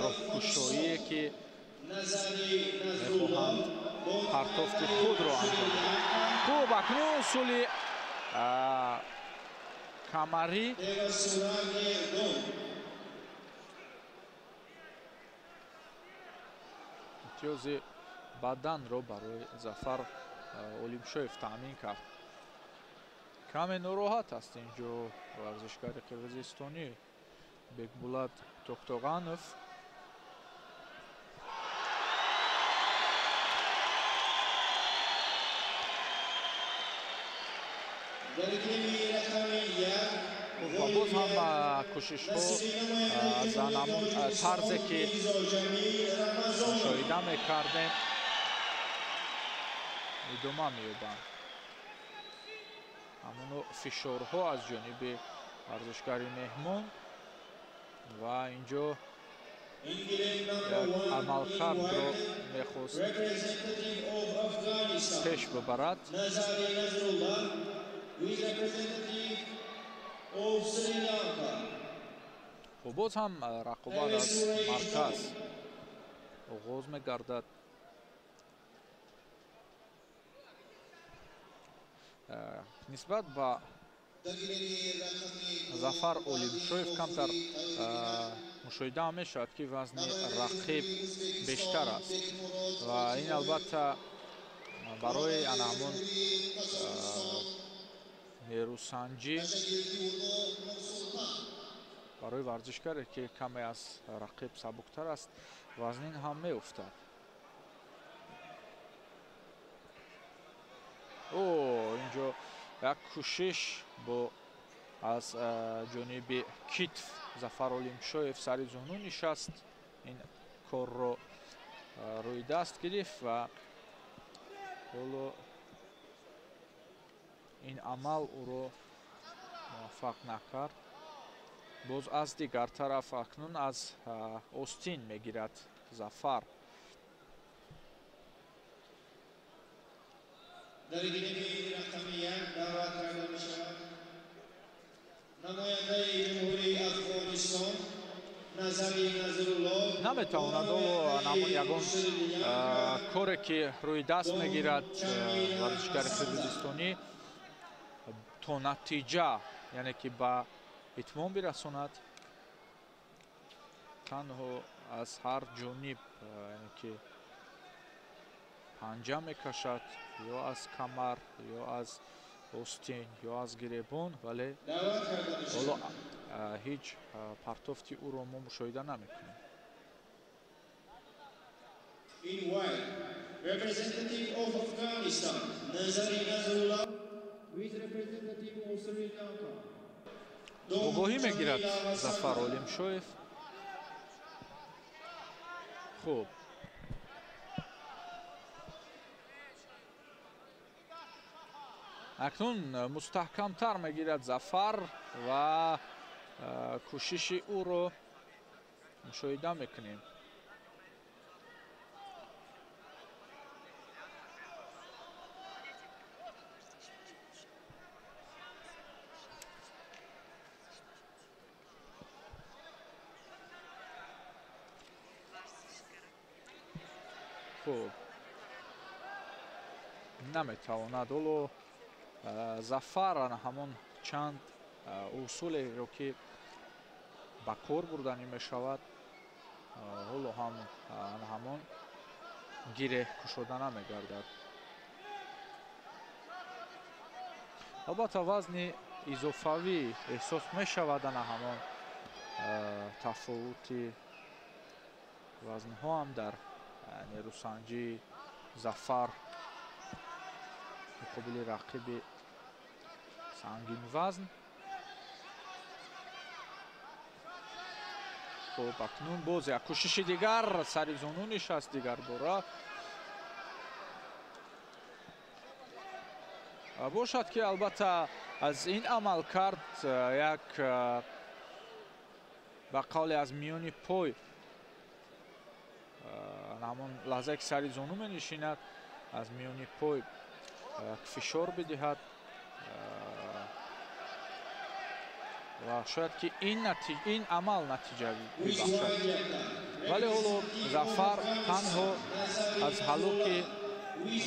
роҳкушоие ки мехоҳанд партофти худро анҷом диҳанд. Хуб, акнун усули камарӣ имтиёзи баданро барои Зафар Олимшоев таъмин кард. Каме нороҳат аст инҷо варзишгари қирғизистонӣ Бекбулат Токтоғанов. Ва боз ҳам кӯшишҳо аз ҳамон тарзе ки мушоҳида мекардем идома меёбанд. Ҳамоно фишорҳо аз ҷониби варзишгари меҳмон ва инҷо як амалкардро мехост пеш бибарад. Хуб, боз ҳам рақобат аз марказ оғоз мегардад. Нисбат ба Зафар Олимшоев камтар мушоҳида мешавад, ки вазни рақиб бештар аст ва ин албатта барои ана ҳамон нерӯсанҷӣ барои варзишгаре ки каме аз рақиб сабуктар аст вазнин ҳам меуфтад. О, инҷо як кӯшиш бо аз ҷониби китф Зафар Олимшоев сари зуну нишаст, ин корро рӯи даст гирифт ва ҳоло ин амал ӯро муваффақ накард. Боз аз дигар тараф акнун аз остин мегирад Зафар. Дар гилеми рақами як даъват карда мешавад намояндаи Ҷумҳурии Афғонистон Назари Назрулло. Наметавонад ҳоло ҳамон ягон коре ки рӯи даст мегирад варзишгари қирғизистонӣ то натиҷа, яъне ки ба итмом бирасонад. Танҳо аз ҳар ҷониб, яъне ки Панҷа мекашад ё аз камар, ё аз остин, ё аз гиребон, вале ҳоло ҳеҷ партофти ӯро мо мушоҳида намекунем. In white, representative of Afghanistan, Nazari Nazrullah, with representative of Sri Lanka. Огоҳӣ мегирад Зафар Олимшоев. Хуб, акнун мустаҳкамтар мегирад Зафар ва кӯшиши ӯро мушоҳида мекунем. Хуб, наметавонад ҳоло Зафар ҳамон чанд усулеро ки ба кор бурданӣ мешавад, ҳоло ҳам ҳамон гиреҳ кушода намегардад. Албатта вазни изофавӣ эҳсос мешавад, ана ҳамон тафовути вазнҳо ҳам дар нерӯсанҷии Зафар муқобили рақиби сангинвазн. Хуб, акнун боз як кӯшиши дигар, сари зону нишаст дигарбора. Бошад ки албатта аз ин амал кард як ба қавле аз миёни пой, ҳамон лаҳзае ки сари зону менишинад, аз миёни пой фишор бидиҳад ва шояд ки ин амал натиҷа бибахшад. Вале ҳоло Зафар танҳо аз ҳалуки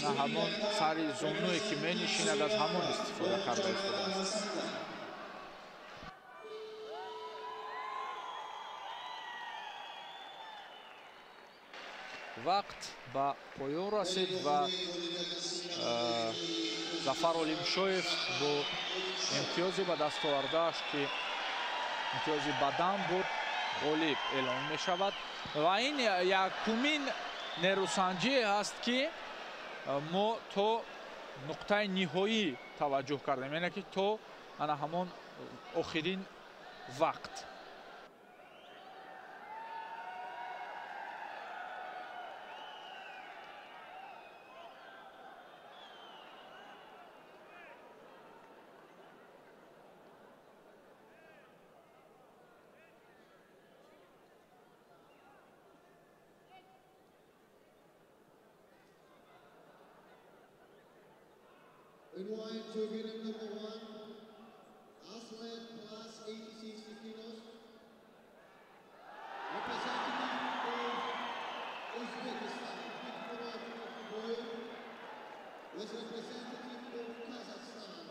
на ҳамон сари зонуе ки менишинад, аз ҳамон истифода карда истодааст. Вақт ба поён расид ва Зафар Олимшоев бо имтиёзи ба даст овардааш, ки имтиёзи бадан буд, ғолиб эълон мешавад. Ва ин якумин нерӯсанҷие аст, ки мо то нуқтаи ниҳоӣ таваҷҷӯҳ кардем, яъне ки то ана ҳамон охирин вақт. In white, Turkish number 1, athlete plus 86 kilos, representative of Uzbekistan, Bikmurad Otiboyev, with representative of Kazakhstan,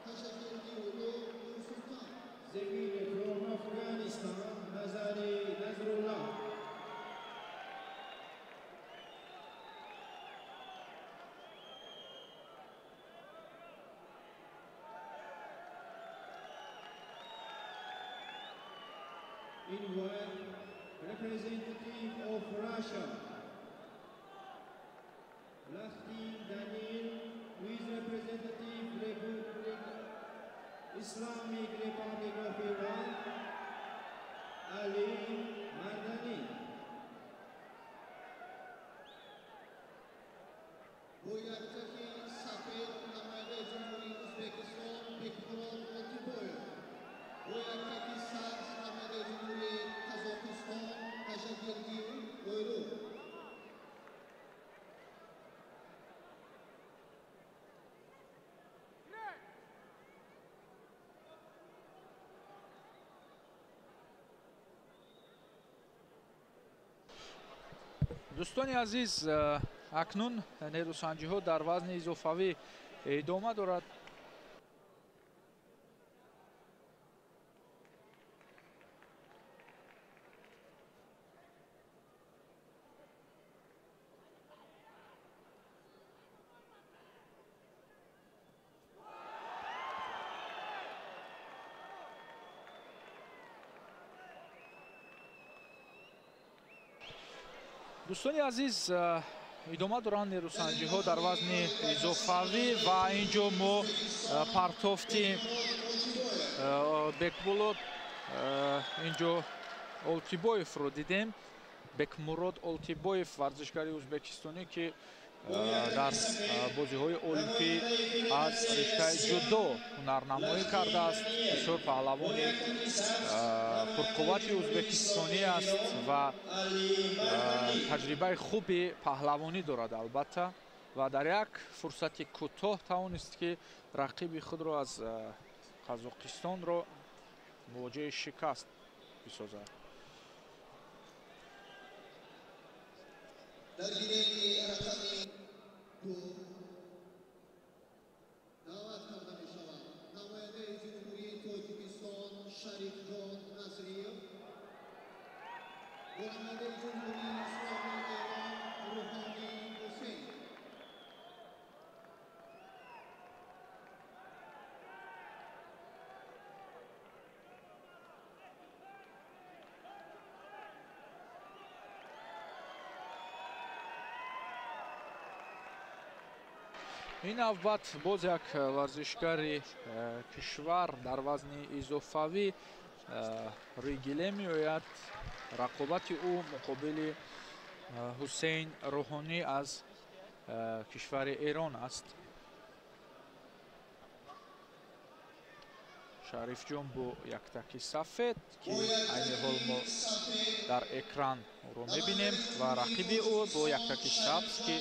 Tashakeldiulo Nursultan. The winner from Afghanistan, Nazari Nazrullah. In white, representative of Russia, Lakhtin Daniil, with representative Republic Islamic Republic of Iran, Ali Mardani. Бо яктаки сафед намояндаи Ҷумҳурии Ӯзбекистон Бекмурод Отибоев, бо яктаки сабз намояндаи Ҷумҳурии Қазоқистон Қажагелдиев Ойру. Дӯстони азиз, акнун нерӯсанҷиҳо дар вазни изофавӣ идома дорад. Дӯстони азиз, идома доранд нерӯсанҷиҳо дар вазни изофавӣ ва инҷо мо партофти Бекболот инҷо Олтибоевро дидем. Бекмурод Олтибоев, варзишгари ӯзбекистонӣ, ки дар бозиҳои олимпӣ аз риштаи ҷудо ҳунарнамоӣ кардааст. Бисёр паҳлавони пурқуввати ӯзбекистонӣ аст ва таҷрибаи хуби паҳлавонӣ дорад албатта, ва дар як фурсати кӯтоҳ тавонист, ки рақиби худро аз Қазоқистонро мувоҷиҳи шикаст бисозад. Дар гиреми рақами 2 даъват карда мешавад намояндаи Ҷумҳурии Тоҷикистон Шарифҷон Назриев бо намояндаи Ҷумҳурии Исломии Эрон Рӯҳонӣ Ҳусейн. Ин навбат боз як варзишгари кишвар дар вазни изофавӣ рӯи гиле меояд. Рақобати ӯ муқобили Ҳусейн Рӯҳонӣ аз кишвари Эрон аст. Шарифҷон бо яктаки сафед, ки айни ҳол мо дар экран ӯро мебинем, ва рақиби ӯ бо яктаки сабз, ки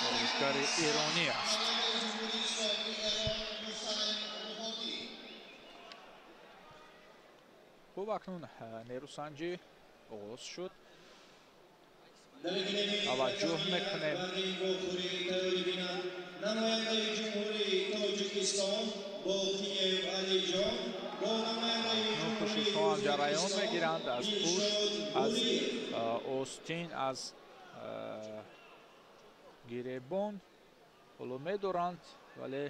варзишгари эронӣ аст. Хуб, акнун нерӯсанҷӣ оғоз шуд. Таваҷҷӯҳ мекунем. Намояндаи Ҷумҳурии Тоҷикистон Боқиев Алиҷон бо намояндаи кӯшишҳо ҳам ҷараён мегиранд аз пушт, аз остин, аз гиребон ҳоло медоранд, вале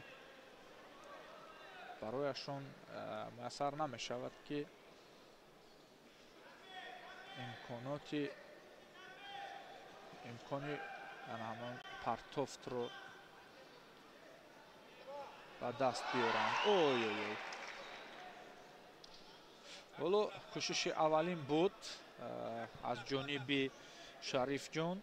барояшон муяссар намешавад, ки имкони ҳамон партофтро ба даст биёранд. Ой ой ой, ҳоло кӯшиши аввалин буд аз ҷониби Шарифҷон.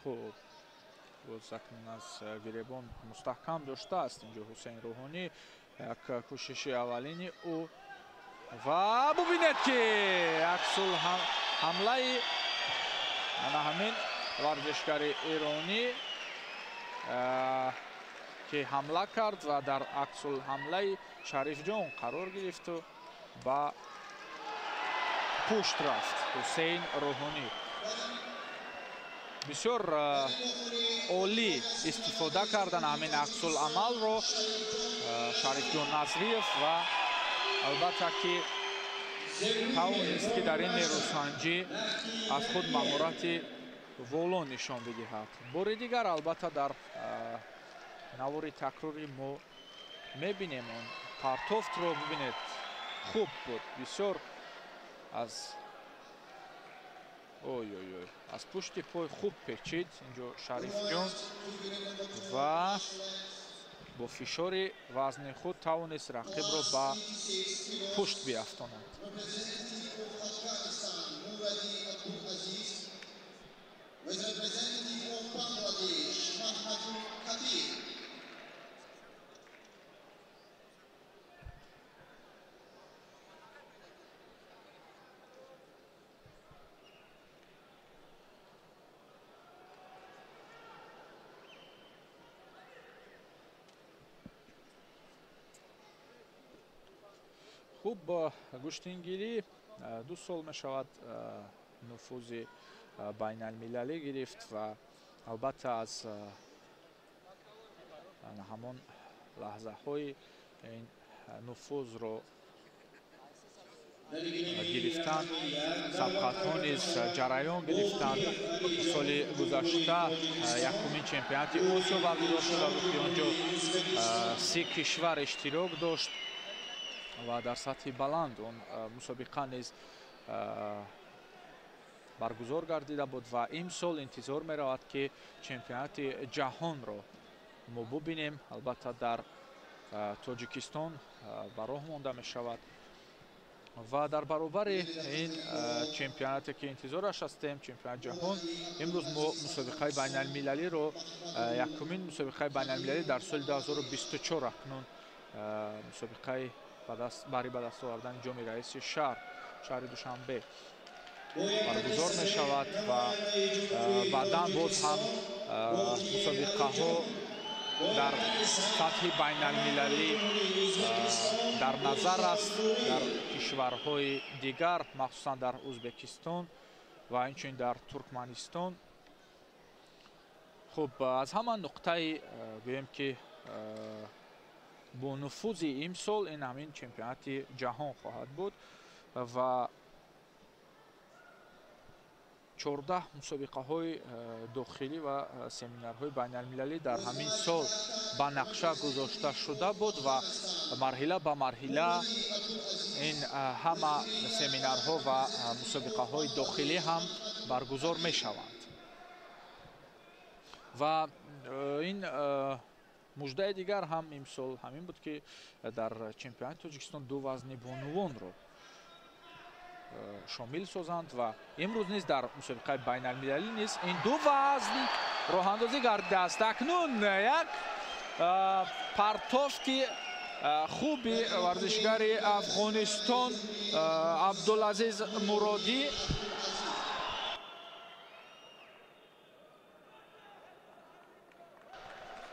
Хуб, боз акнун аз гиребон мустаҳкам доштааст инҷо Ҳусейн Рӯҳонӣ. Як кӯшиши аввалини ӯ ва бубинед, ки аксул ҳамлаи ана ҳамин варзишгари эронӣ, ки ҳамла кард ва дар аксул ҳамлаи Шарифҷон қарор гирифту ба пушт рафт Ҳусейн Рӯҳонӣ. Бисёр олӣ истифода кардан ҳамин аксуламалро Шарифҷон Назриев ва албатта ки тавонист, ки дар ин нерӯсанҷӣ аз худ маҳорати воло нишон бидиҳад. Бори дигар албатта дар навори такрори мо мебинем он партофтро. Бибинед, хуб буд бисёр, аз ой ой ой, аз пушти пой хуб печид инҷо Шарифҷон ва бо фишори вазни худ тавонист рақибро ба пушт биафтонад. Хуб, гӯштингирӣ 2 сол мешавад нуфузи байналмилалӣ гирифт ва албатта аз ҳамон лаҳзаҳои ин нуфузро Гирифтанд, сабқатҳо низ ҷараён гирифтанд. Соли гузашта якумин чемпионати Осиё баргузор шуда буд, ки он ҷо 30 кишвар иштирок дошт ва дар сатҳи баланд он мусобиқа низ баргузор гардида буд ва имсол интизор меравад, ки чемпионати ҷаҳонро мо бубинем. Албатта, дар Тоҷикистон ба роҳ монда мешавад ва дар баробари ин чемпионате, ки интизораш ҳастем, чемпионати ҷаҳон, имрӯз мо мусобиқаи байналмилалиро, якумин мусобиқаи байналмилалӣ дар соли 2024, акнун мусобиқаи барои ба даст овардани ҷоми раиси шаҳр, шаҳри Душанбе баргузор мешавад ва баъдан боз ҳам мусобиқаҳо дар сатҳи байналмилалӣ дар назар аст дар кишварҳои дигар, махсусан дар Ӯзбекистон ва инчунин дар Туркманистон. Хуб, аз ҳама нуқтаи, гӯем ки, бонуфузи имсол ин ҳамин чемпионати ҷаҳон хоҳад буд ва 14 мусобиқаҳои дохилӣ ва семинарҳои байналмилалӣ дар ҳамин сол ба нақша гузошта шуда буд ва марҳила ба марҳила ин ҳама семинарҳо ва мусобиқаҳои дохилӣ ҳам баргузор мешаванд. Ва ин муждаи дигар ҳам имсол ҳамин буд, ки дар чемпионати Тоҷикистон ду вазни бонувонро шомил созанд ва имрӯз низ дар мусобиқаи байналмилалӣ низ ин ду вазн роҳандозӣ гардидааст. Акнун як партофти хуби варзишгари Афғонистон Абдулазиз Муродӣ.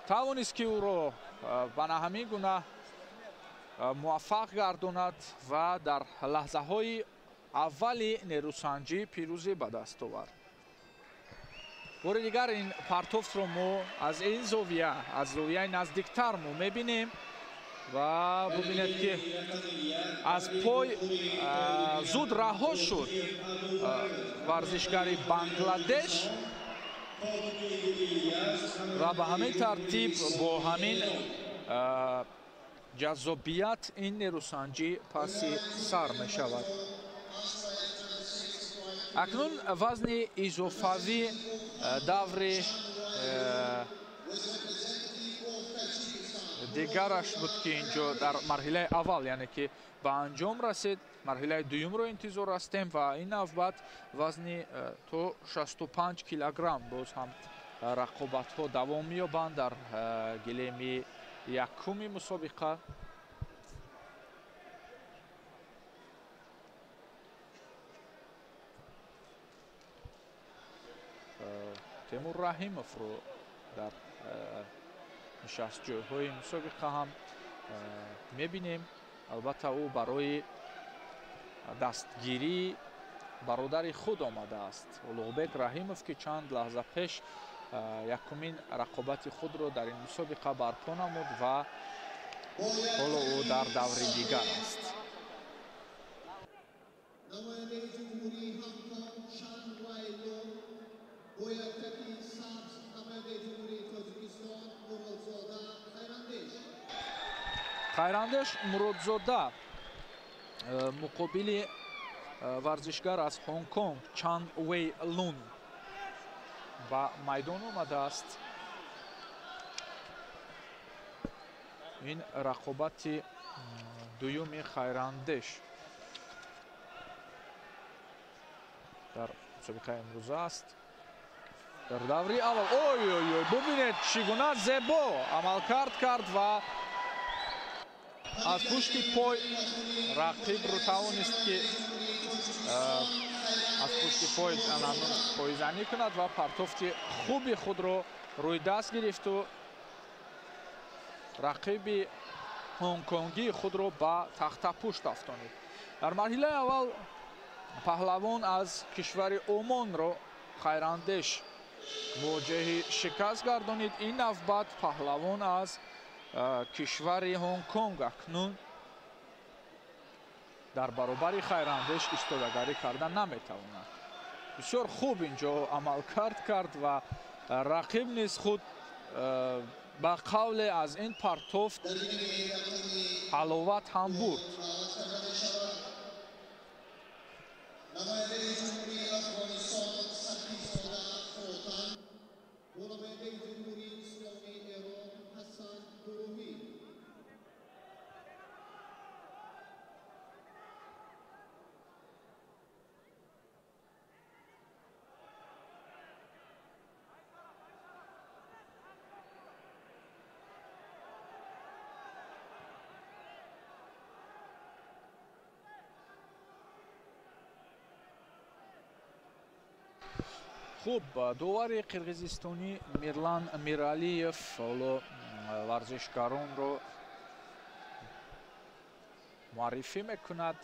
Тавонист, ки ӯро ба ҳамин гуна муваффақ гардонад ва дар лаҳзаҳои аввали нерӯсанҷӣ пирӯзӣ ба даст овард. Бори дигар ин партофтро мо аз ин зовия, аз зовияи наздиктар мо мебинем ва бубинед, ки аз пой зуд раҳо шуд варзишгари Бангладеш ва ба ҳамин тартиб, бо ҳамин ҷаззобият ин нерӯсанҷӣ паси сар мешавад. Акнун вазни изофавӣ, даври дигараш буд, ки инҷо дар марҳилаи аввал, яъне ки ба анҷом расид, марҳилаи дуюмро интизор ҳастем ва ин навбат вазни то 65 килограмм боз ҳам рақобатҳо давом меёбанд дар гилеми якуми мусобиқа. Темур Раҳимовро дар нишастҷойҳои мусобиқа ҳам мебинем. Албатта, ӯ барои дастгирии бародари худ омадааст, Улуғбек Раҳимов, ки чанд лаҳза пеш якумин рақобати худро дар ин мусобиқа барпо намуд ва ҳоло ӯ дар даври дигар аст. Намояндаи ҷумҳурии Ҳонконг Чан Вай Лун бо яктаки сабз намояндаи ҷумҳурии Тоҷикистон Муродзода Хайрандеш. Хайрандеш Муродзода муқобили варзишгар аз Ҳонконг Чан Вэй Лун ба майдон омадааст. Ин рақобати дуюми Хайрандеш дар мусобиқаи имрӯза аст. Дар даври аввал, ой ой ой, бубинед, чӣ гуна зебо амалкард кард ва аз пушти пой рақибро тавонист, ки аз пушти пой пойзанӣ кунад ва партофти хуби худро рӯи даст гирифту рақиби ҳонконгии худро ба тахтапушт афтонид. Дар марҳилаи аввал паҳлавон аз кишвари Омонро Хайрандеш мувоҷиҳи шикаст гардонид. Ин навбат паҳлавон аз кишвари Ҳонконг акнун Дар баробари Хайрандеш истодагарӣ карда наметавонад. Бисёр хуб инҷо амалкард кард ва рақиб низ худ ба қавле аз ин партофт ҳаловат ҳам бурд. Хуб, довари қирғизистонӣ Мирлан Миралиев ҳоло варзишгаронро муаррифӣ мекунад.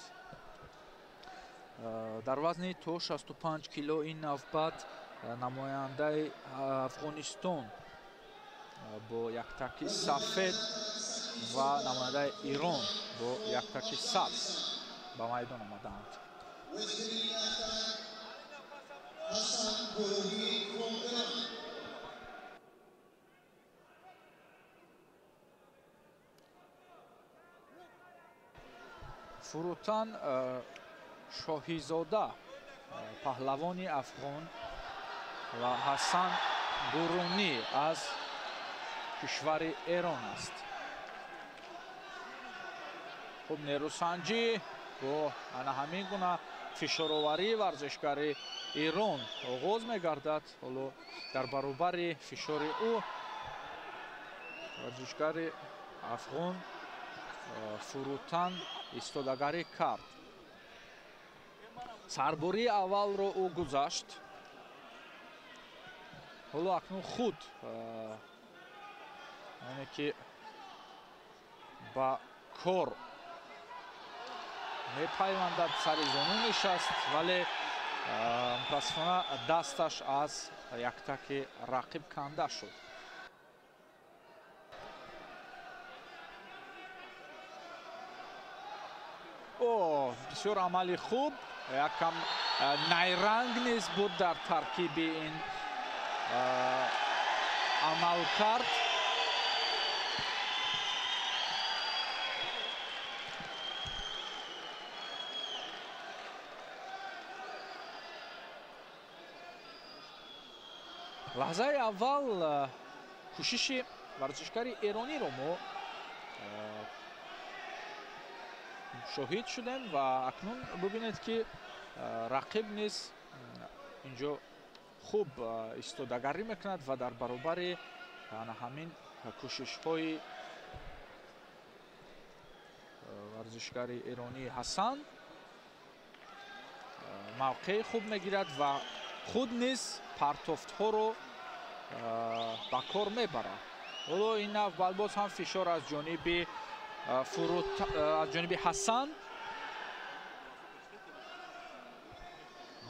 Дар вазни то 65 кило ин навбат намояндаи Афғонистон бо яктаки сафед ва намояндаи Ирон бо яктаки сабз ба майдон омадаанд. Фурутан Шоҳизода, паҳлавони афғон, ва Ҳасан Гурунӣ аз кишвари Эрон аст. Хуб, нерӯсанҷӣ бо ана ҳамин гуна фишороварии варзишгари Ирон оғоз мегардад. Ҳоло дар баробари фишори ӯ варзишгари афғон Фурутан истодагарӣ кард. Сарбурии аввалро ӯ гузашт. Ҳоло акнун худ яъне ки ба кор мепайвандад, сари зону нишаст, вале мутаассифона дасташ аз яктаки рақиб канда шуд. О, бисёр амали хуб, якам найранг низ буд дар таркиби ин амалкард. Лаҳзаи аввал кӯшиши варзишгари эрониро мо шоҳид шудем ва акнун бубинед, ки рақиб низ инҷо хуб истодагарӣ мекунад ва дар баробари ана ҳамин кӯшишҳои варзишгари эронӣ Ҳасан мавқеи хуб мегирад ва худ низ партофтҳоро ба кор мебарад. Ҳоло ин навбат боз ҳам фишор аз ҷониби Ҳасан.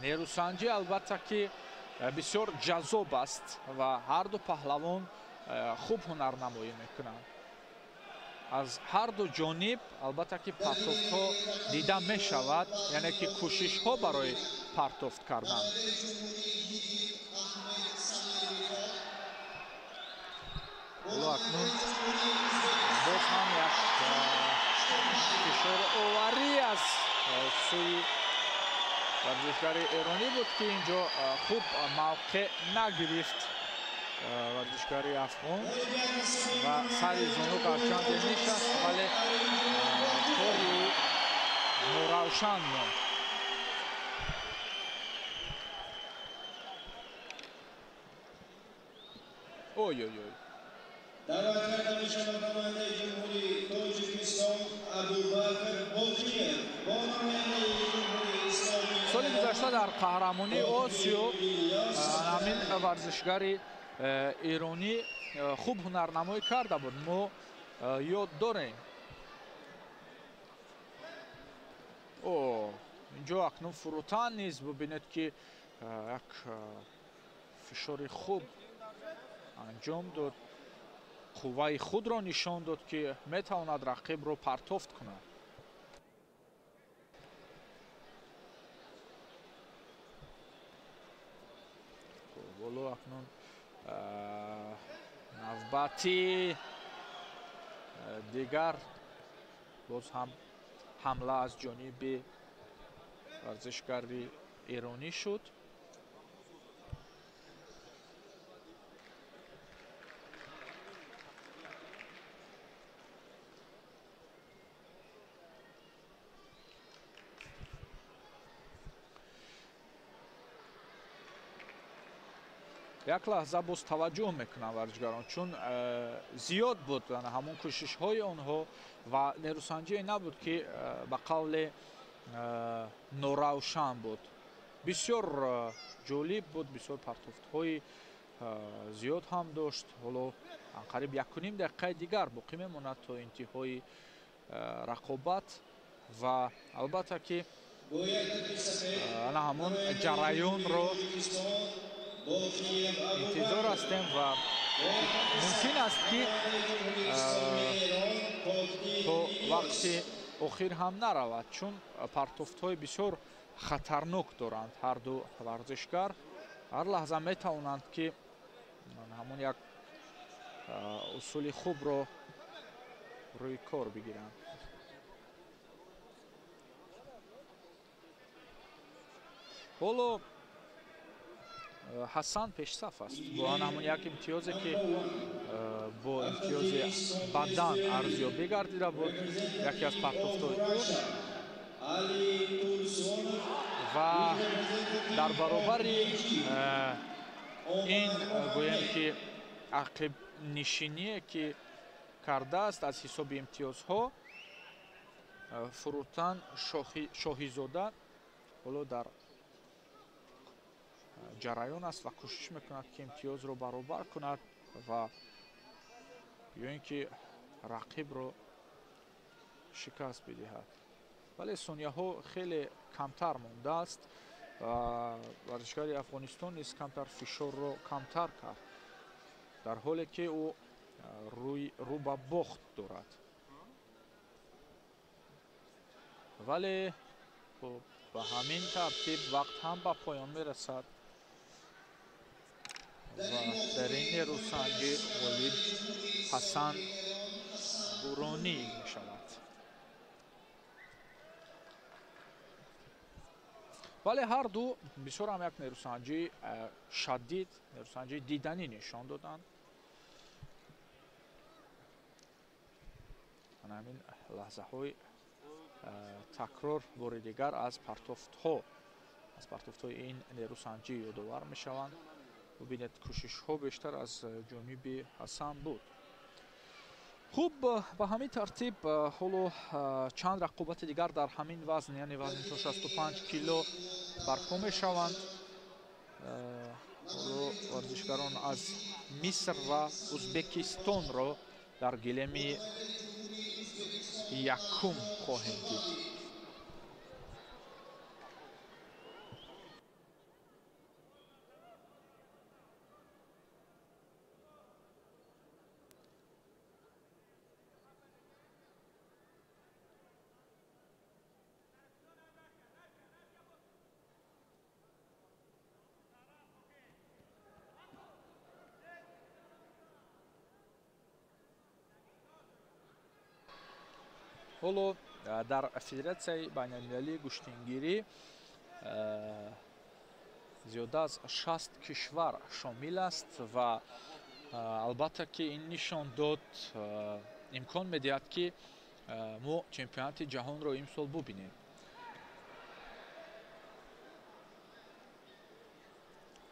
Нерӯсанҷӣ албатта ки бисёр ҷаззоб аст ва ҳарду паҳлавон хуб ҳунарнамоӣ мекунанд. Аз ҳарду ҷониб албатта ки партофтҳо дида мешавад, яъне ки кӯшишҳо барои партофт кардан. Ҳоло акнун боз ҳам як фишороварӣ аз сӯи варзишгари эронӣ буд, ки инҷо хуб мавқеъ нагирифт варзишгари афғон ва сари зону гарчанде нишаст, вале кори ӯ норавшан монд. Ой ой ой. Даъват карда мешавад намояндаи Ҷумҳурии Тоҷикистон Абубакр Боқиев бо намояндаи Ҷумҳурии Исломии. Соли гузашта дар қаҳрамонии Осиё ҳамин варзишгари эронӣ хуб ҳунарнамоӣ карда буд. Мо ёд дорем. О, инҷо акнун Фурутан низ бубинед, ки як фишори хуб анҷом дод, қувваи худро нишон дод, ки метавонад рақибро партофт кунад. Ҳоло акнун навбати дигар боз ҳам ҳамла аз ҷониби варзишгари эронӣ шуд. Як лаҳза боз таваҷҷӯҳ мекунанд варзишгарон, чун зиёд буд ҳамон кӯшишҳои онҳо ва нерӯсанҷие набуд, ки ба қавле норавшан буд. Бисёр ҷолиб буд, бисёр партофтҳои зиёд ҳам дошт. Ҳоло қариб 1,5 дақиқаи дигар боқӣ мемонад то интиҳои рақобат ва албатта ки ана ҳамон ҷараёнро интизор ҳастем ва мумкин аст, ки то вақти охир ҳам наравад, чун партофтҳои бисёр хатарнок доранд ҳар ду варзишгар. Ҳар лаҳза метавонанд, ки ҳамон як усули хубро рӯи кор бигиранд. Ҳоло Ҳасан пешсаф аст бо ҳамон як имтиёзе, ки бо имтиёзи бадан арзёбӣ гардида буд, яке аз партофтҳои ӯ ва дар баробари ин гӯем, ки ақибнишиние, ки кардааст аз ҳисоби имтиёзҳо, Фурӯтан Шоҳизода ҳоло дар ҷараён аст ва кӯшиш мекунад, ки имтиёзро баробар кунад ва ё ин ки рақибро шикаст бидиҳад. Вале сонияҳо хеле камтар мондааст. Варзишгари Афғонистон низ камтар фишорро камтар кард, дар ҳоле ки ӯ рӯ ба бохт дорад. Вале ба ҳамин тартиб вақт ҳам ба поён мерасад ва дар ин нерӯсанҷӣ ғолиб Ҳасан Буронӣ мешавад. Вале ҳар ду бисёр ҳам як нерӯсанҷии шадид, нерӯсанҷии диданӣ нишон доданд. Ана ҳамин лаҳзаҳои такрор бори дигар аз партофтҳои ин нерӯсанҷӣ ёдовар мешаванд. Бубинед, кӯшишҳо бештар аз ҷониби Ҳасан буд. Хуб, ба ҳамин тартиб ҳоло чанд рақобати дигар дар ҳамин вазн, яъне вазни то 65 кило барпо мешаванд. Ҳоло варзишгарон аз Миср ва Узбекистонро дар гилеми якум хоҳем дид. Ҳоло дар Федератсияи байналмилалии гӯштингирӣ зиёда аз 60 кишвар шомил аст ва албатта ки ин нишон дод имкон медиҳад, ки мо чемпионати ҷаҳонро имсол бубинем.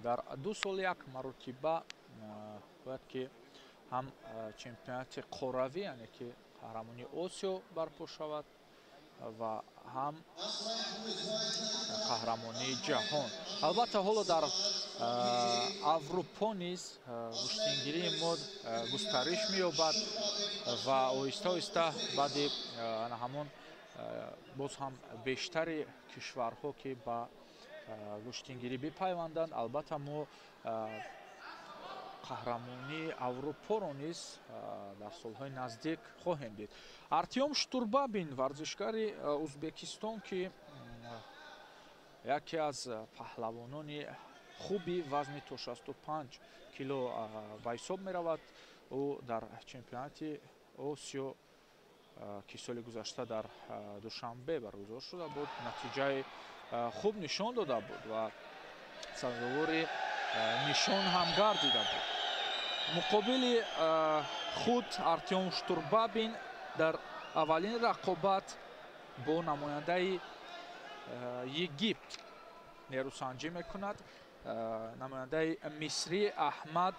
Дар 2 сол як маротиба бояд ки ҳам чемпионати қорравӣ, яъне ки қаҳрамонии Осиё барпо шавад ва ҳам қаҳрамонии ҷаҳон. Албатта ҳоло дар Аврупо низ гӯштингирии мо густариш меёбад ва оҳиста оҳиста баъди ҳамон боз ҳам бештари кишварҳо, ки ба гӯштингирӣ бипайванданд, албатта мо қаҳрамонии Аврупоро низ дар солҳои наздик хоҳем дид. Артём Штурбабин, варзишгари Узбекистон, ки яке аз паҳлавонони хуби вазни то 65 кило ба ҳисоб меравад. Ӯ дар чемпионати Осиё, ки соли гузашта дар Душанбе баргузор шуда буд, натиҷаи хуб нишон дода буд ва сазовори нишон ҳам гардида буд. Муқобили худ Артём Штурбабин дар аввалин рақобат бо намояндаи Египт нерӯсанҷӣ мекунад. Намояндаи мисрӣ Аҳмад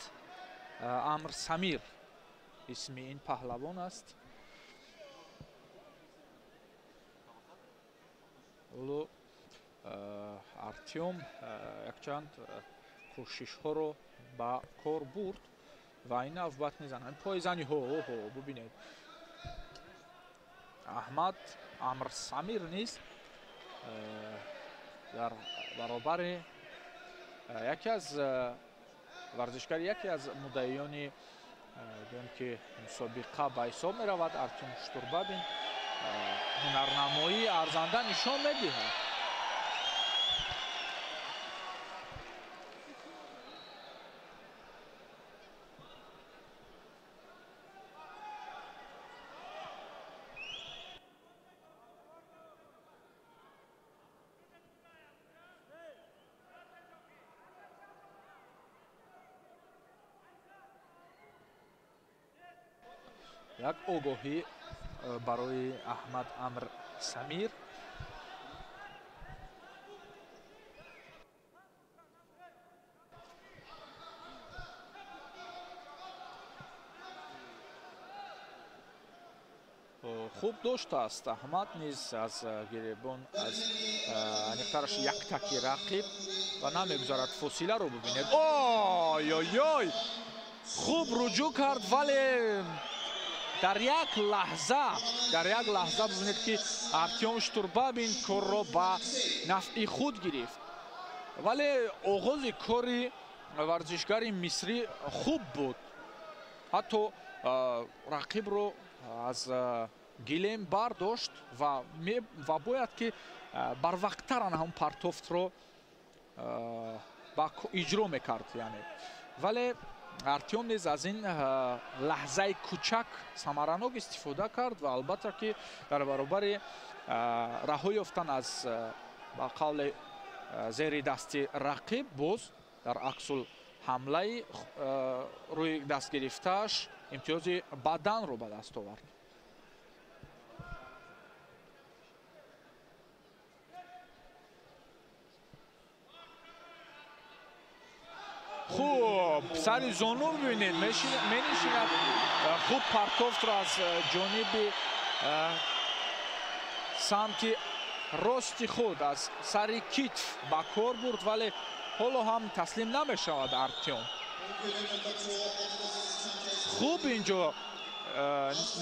Амр Самир исми ин паҳлавон аст. Ҳоло Артём якчанд кӯшишҳоро ба кор бурд ва ин навбат мезанад. Пойзани ҳо бубинед. Аҳмад Амр Самир низ дар баробари яке аз варзишгари, яке аз муддаиёни гӯем ки мусобиқа ба ҳисоб меравад. Артём Штурбабин ҳунарнамоии арзанда нишон медиҳад. Як огоҳӣ барои Аҳмад Амр Самир. Хуб доштааст Аҳмад низ аз гиребон, аз аниқтараш яктаки рақиб ва намегузарад фосиларо бубинед. Ой ой ой, хуб руҷӯъ кард, вале дар як лаҳза бубинед ки Артём Штурбабин корро ба нафъи худ гирифт. Вале оғози кори варзишгари мисрӣ хуб буд, ҳатто рақибро аз гилем бардошт ва бояд ки барвақттар ҳам партофтро иҷро мекард, яъне. Вале Артём низ аз ин лаҳзаи кӯчак самаранок истифода кард ва албатта ки дар баробари раҳо ёфтан аз ба қавли зери дасти рақиб, боз дар аксул ҳамлаи рӯи даст гирифтааш имтиёзи баданро ба даст овард. Хуб сари зону бибинед, менишинад. Хуб партофтро аз ҷониби самти рости худ аз сари китф ба кор бурд, вале ҳоло ҳам таслим намешавад Артём. Хуб инҷо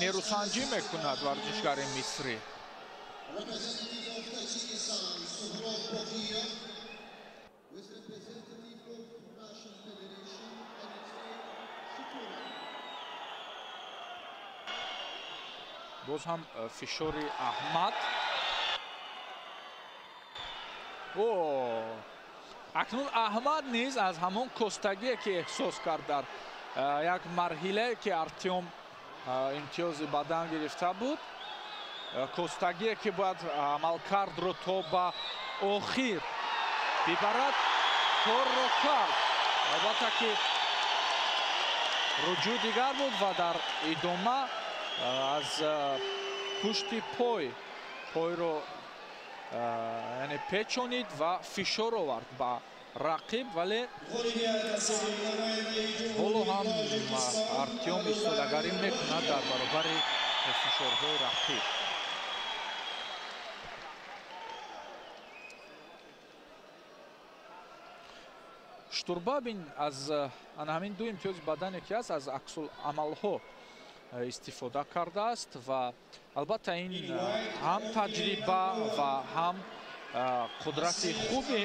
нерӯсанҷӣ мекунад варзишгари мисрӣ. Боз ҳам фишори Аҳмад. Акнун Аҳмад низ аз ҳамон костагие ки эҳсос кард дар як марҳилае ки Артём имтиёзи бадан гирифта буд, костагие ки бояд амалкардро то ба охир бибарад, корро кард. Албатта ки руҷӯъ дигар буд ва дар идома аз пушти пойро яъне печонид ва фишор овард ба рақиб, вале ҳоло ҳам Артём истодагарӣ мекунад дар баробари фишорҳои рақиб. Штурбабин аз ана ҳамин ду имтиёзи бадане ки аст, аз аксуламалҳо истифода кардааст ва албатта ин ҳам таҷриба ва ҳам қудрати хуби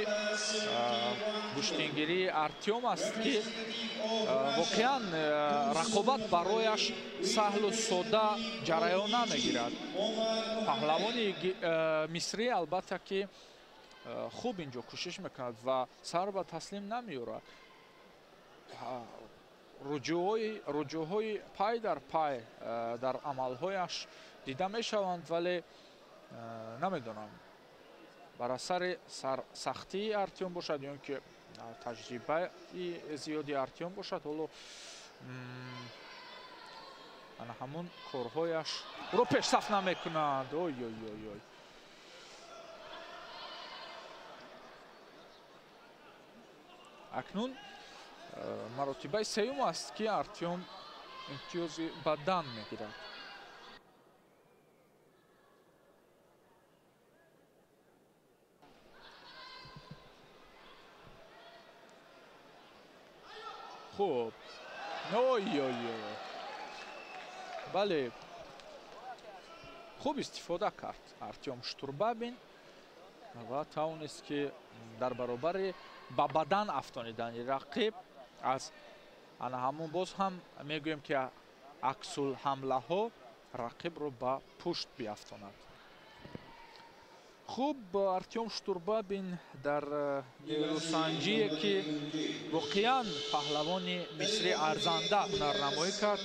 гӯштингирии Артём аст, ки воқеан рақобат барояш саҳлу сода ҷараён намегирад. Паҳлавони мисрӣ албатта ки Хуб инҷо кӯшиш мекунад ва сар ба таслим намеёрад. Руҷӯъҳои пай дар пай дар амалҳояш дида мешаванд, вале намедонам, бар асари сарсахтии Артём бошад ё ин ки таҷрибаи зиёди Артём бошад, ҳоло ана ҳамун корҳояш ӯро пешсаф намекунад. Ой ой ой ой. Акнун маротибаи сеюм аст, ки Артём имтиёзи бадан мегирад. Хуб, ой ой ой, бале, хуб истифода кард Артём Штурбабин ва тавонист, ки дар баробари ба бадан афтонидани рақиб аз ана ҳамун боз ҳам мегӯем, ки аксулҳамлаҳо рақибро ба пушт биафтонад. Хуб, Артём Штурбабин дар нерӯсанҷие, ки воқеан паҳлавони мисри арзанда ҳунарнамоӣ кард,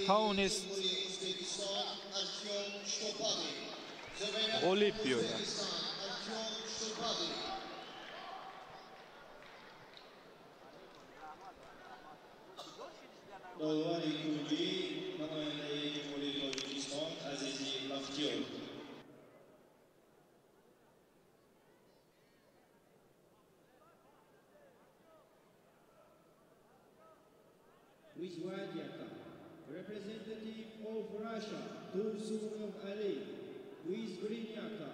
тавонист ғолиб биёяд. Довари кунҷӣ намояндаи Ҷумҳурии Тоҷикистон Азизи Бахтиёр. With white yaka, representative of Russia, Tursunov Ali. With green yaka,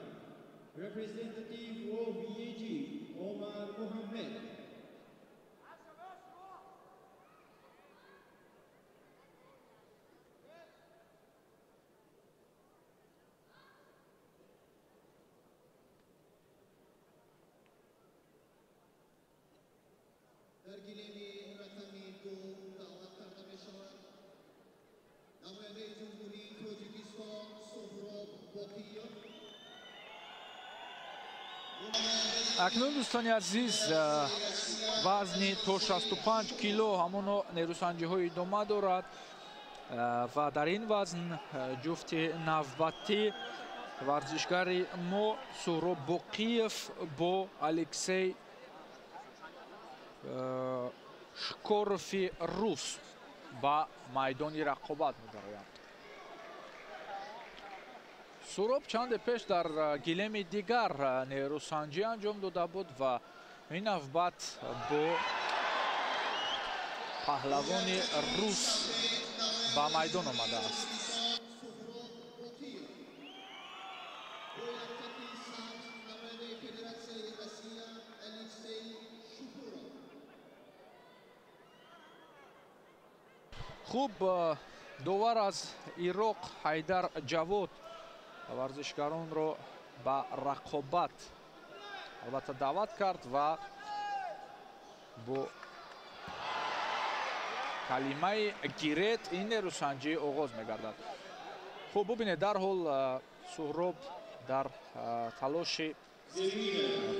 representative of Egypt, Omar Mohammed. Дар гилеми рақами 2 даъват карда мешавад намояндаи Ҷумҳурии Тоҷикистон Суҳроб Боқиев. Акнун, дӯстони азиз, вазни то 65 кило ҳамоно нерӯсанҷиҳо идома дорад ва дар ин вазн ҷуфти навбатӣ варзишгари мо Суҳроб Боқиев бо Алексей Шкорофи рус ба майдони рақобат мебароянд. Суҳроб чанде пеш дар гилеми дигар нерӯсанҷӣ анҷом дода буд ва ин навбат бо паҳлавони рус ба майдон омадааст. Хуб, довар аз Ироқ Ҳайдар Ҷавод варзишгаронро ба рақобат албатта даъват кард ва бо калимаи гирет ин нерӯсанҷӣ оғоз мегардад. Хуб, бубинед, дарҳол Суҳроб дар талоши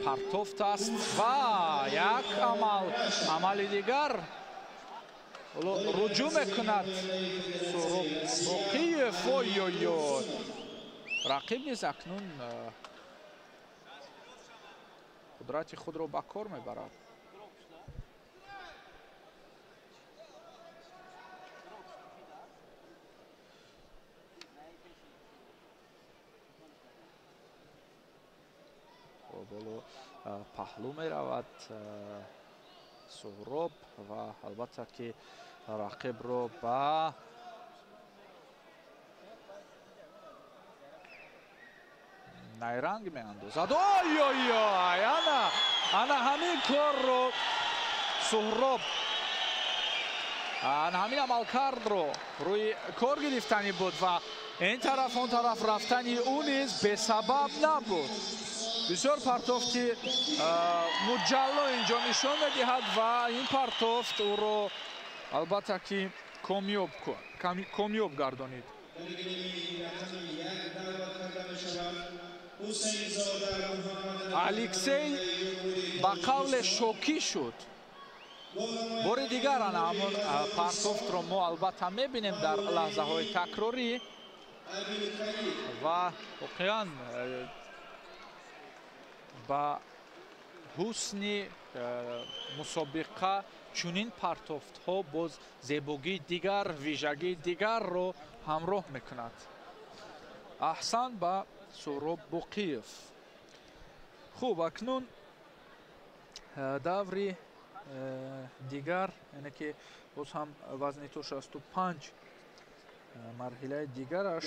партофт аст ва як амал, амали дигар руҷӯъ мекунад Суҳроб Боқиев. Ой ой ой, рақиб низ акнун қудрати худро ба кор мебарад. Боло паҳлӯ меравад Суҳроб ва албатта ки рақибро ба найранг меандозад. Ой ой ой, ана ана ҳамин корро Суҳроб, ана ҳамин амалкардро рӯи кор гирифтанӣ буд ва ин тараф он тараф рафтани ӯ низ бесабаб набуд. Бисёр партофти муҷалло инҷо нишон медиҳад ва ин партофт ӯро албатта ки комёб гардонид. Дар гилеми рақами 1 даъват карда мешавад Алексей ба қавле шокӣ шуд. Бори дигар ана ҳамон партофтро мо албатта мебинем дар лаҳзаҳои такрорӣ ва воқеан ба ҳусни мусобиқа чунин партофтҳо боз зебогии дигар, вижагии дигарро ҳамроҳ мекунад. Аҳсан ба Суҳроб Боқиев. Хуб, акнун даври дигар, яъне ки боз ҳам вазни то 65 марҳилаи дигараш.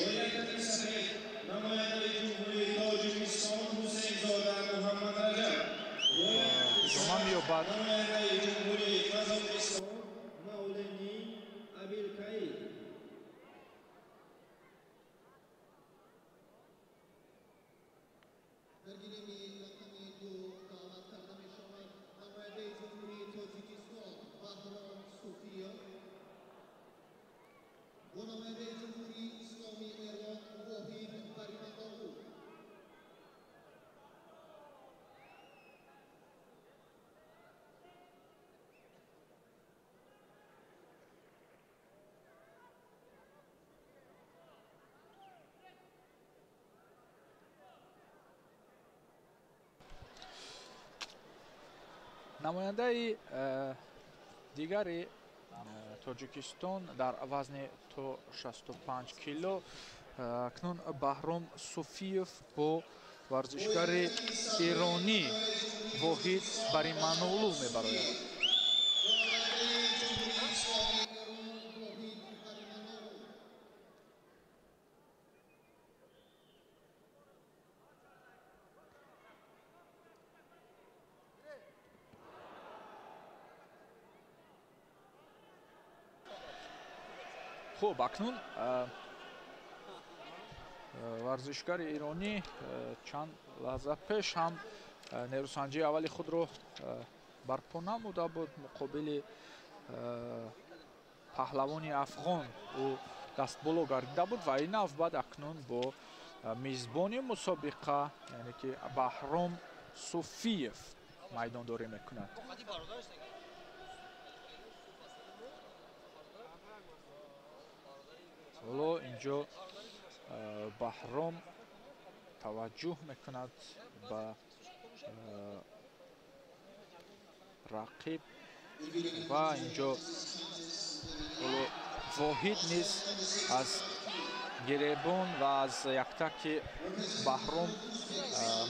Идома меёбад. Намояндаи дигари Тоҷикистон дар вазни то 65 кило акнун Баҳром Суфиев бо варзишгари эронӣ Воҳид Бариманоғлу мебарояд. Хуб, акнун варзишгари эронӣ чанд лаҳза пеш ҳам нерӯсанҷии аввали худро барпо намуда буд. Муқобили паҳлавони афғон ӯ дастболо гардида буд ва ин навбат акнун бо мизбони мусобиқа, яъне ки Баҳром Суфиев майдондорӣ мекунад. Ҳоло инҷо Баҳром таваҷҷӯҳ мекунад ба рақиб ва инҷо ҳоло Воҳид низ аз гиребон ва аз яктаки Баҳром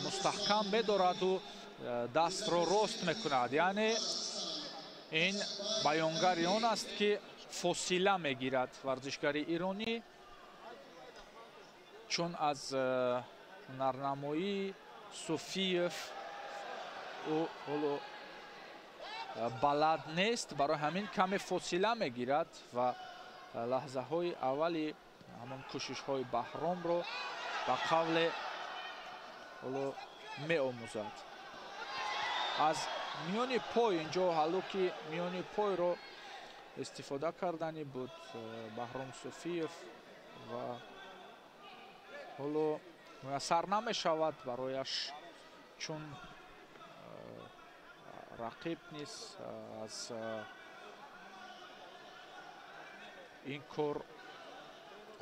мустаҳкам медораду дастро рост мекунад. Яъне ин баёнгари он аст, ки фосила мегирад варзишгари эронӣ, чун аз ҳунарнамоии Суфиев ӯ ҳоло балад нест, барои ҳамин каме фосила мегирад ва лаҳзаҳои аввали ҳамон кӯшишҳои Баҳромро ба қавле ҳоло меомӯзад. Аз миёни пой инҷо ҳалуки миёни пойро истифода кардани буд Баҳром Суфиев ва ҳоло муяссар намешавад барояш, чун рақиб низ аз ин кор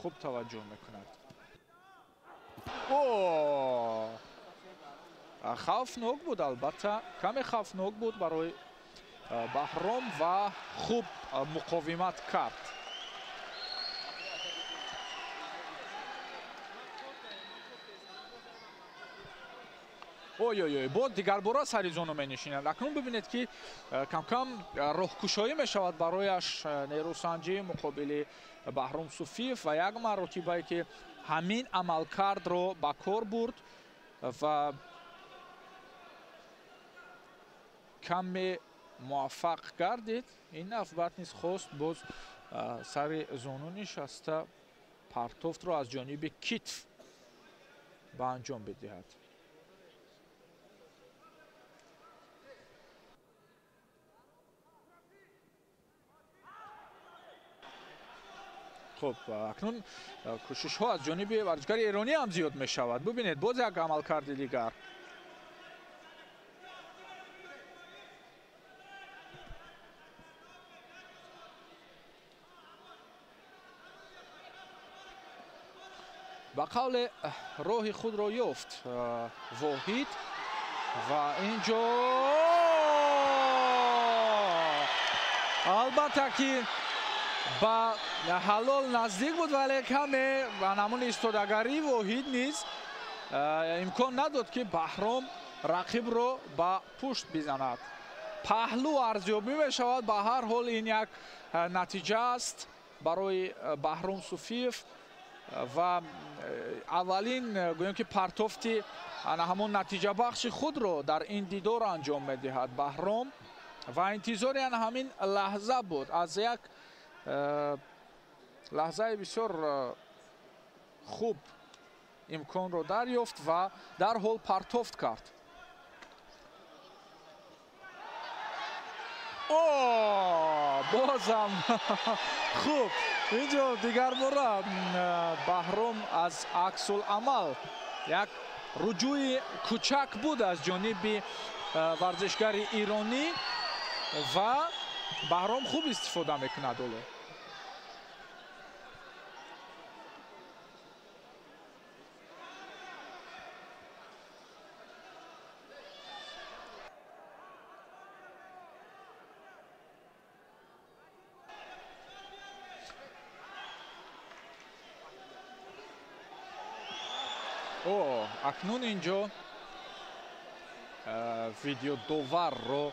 хуб таваҷҷӯҳ мекунад. Хавфнок буд, албатта каме хавфнок буд барои Баҳром ва хуб муқовимат кард. Ой-ой-ой, бо дигарбора сари зону менишинад. Акнун бибинед, ки кам-кам роҳкушоӣ мешавад барояш нерӯсанҷӣ муқобили Баҳром Суфиев ва як маротибае, ки ҳамин амалкардро ба кор бурд ва каме муваффақ гардид. Ин навбат низ хост боз сари зону нишаста партофтро аз ҷониби китф ба анҷом бидиҳад. Хуб, акнун кӯшишҳо аз ҷониби варзишгари эронӣ ҳам зиёд мешавад. Бубинед, боз як амалкарди дигар. Ба қавле роҳи худро ёфт Воҳид ва инҷо албатта ки ба ҳалол наздик буд, вале каме ба намуни истодагарии Воҳид низ имкон надод, ки Баҳром рақибро ба пушт бизанад. Паҳлӯ арзёбӣ мешавад. Ба ҳар ҳол ин як натиҷа аст барои Баҳром Суфиев ва аввалин гӯем ки партофти ана ҳамон натиҷабахши худро дар ин дидор анҷом медиҳад Баҳром ва интизори ана ҳамин лаҳза буд. Аз як лаҳзаи бисёр хуб имконро дарёфт ва дарҳол партофт кард. О, бозам хуб, инҷо дигарбора Баҳром аз аксуламал як руҷӯи кӯчак буд аз ҷониби варзишгари иронӣ ва Баҳром хуб истифода мекунад оло. О, акнун инҷо видеодоварро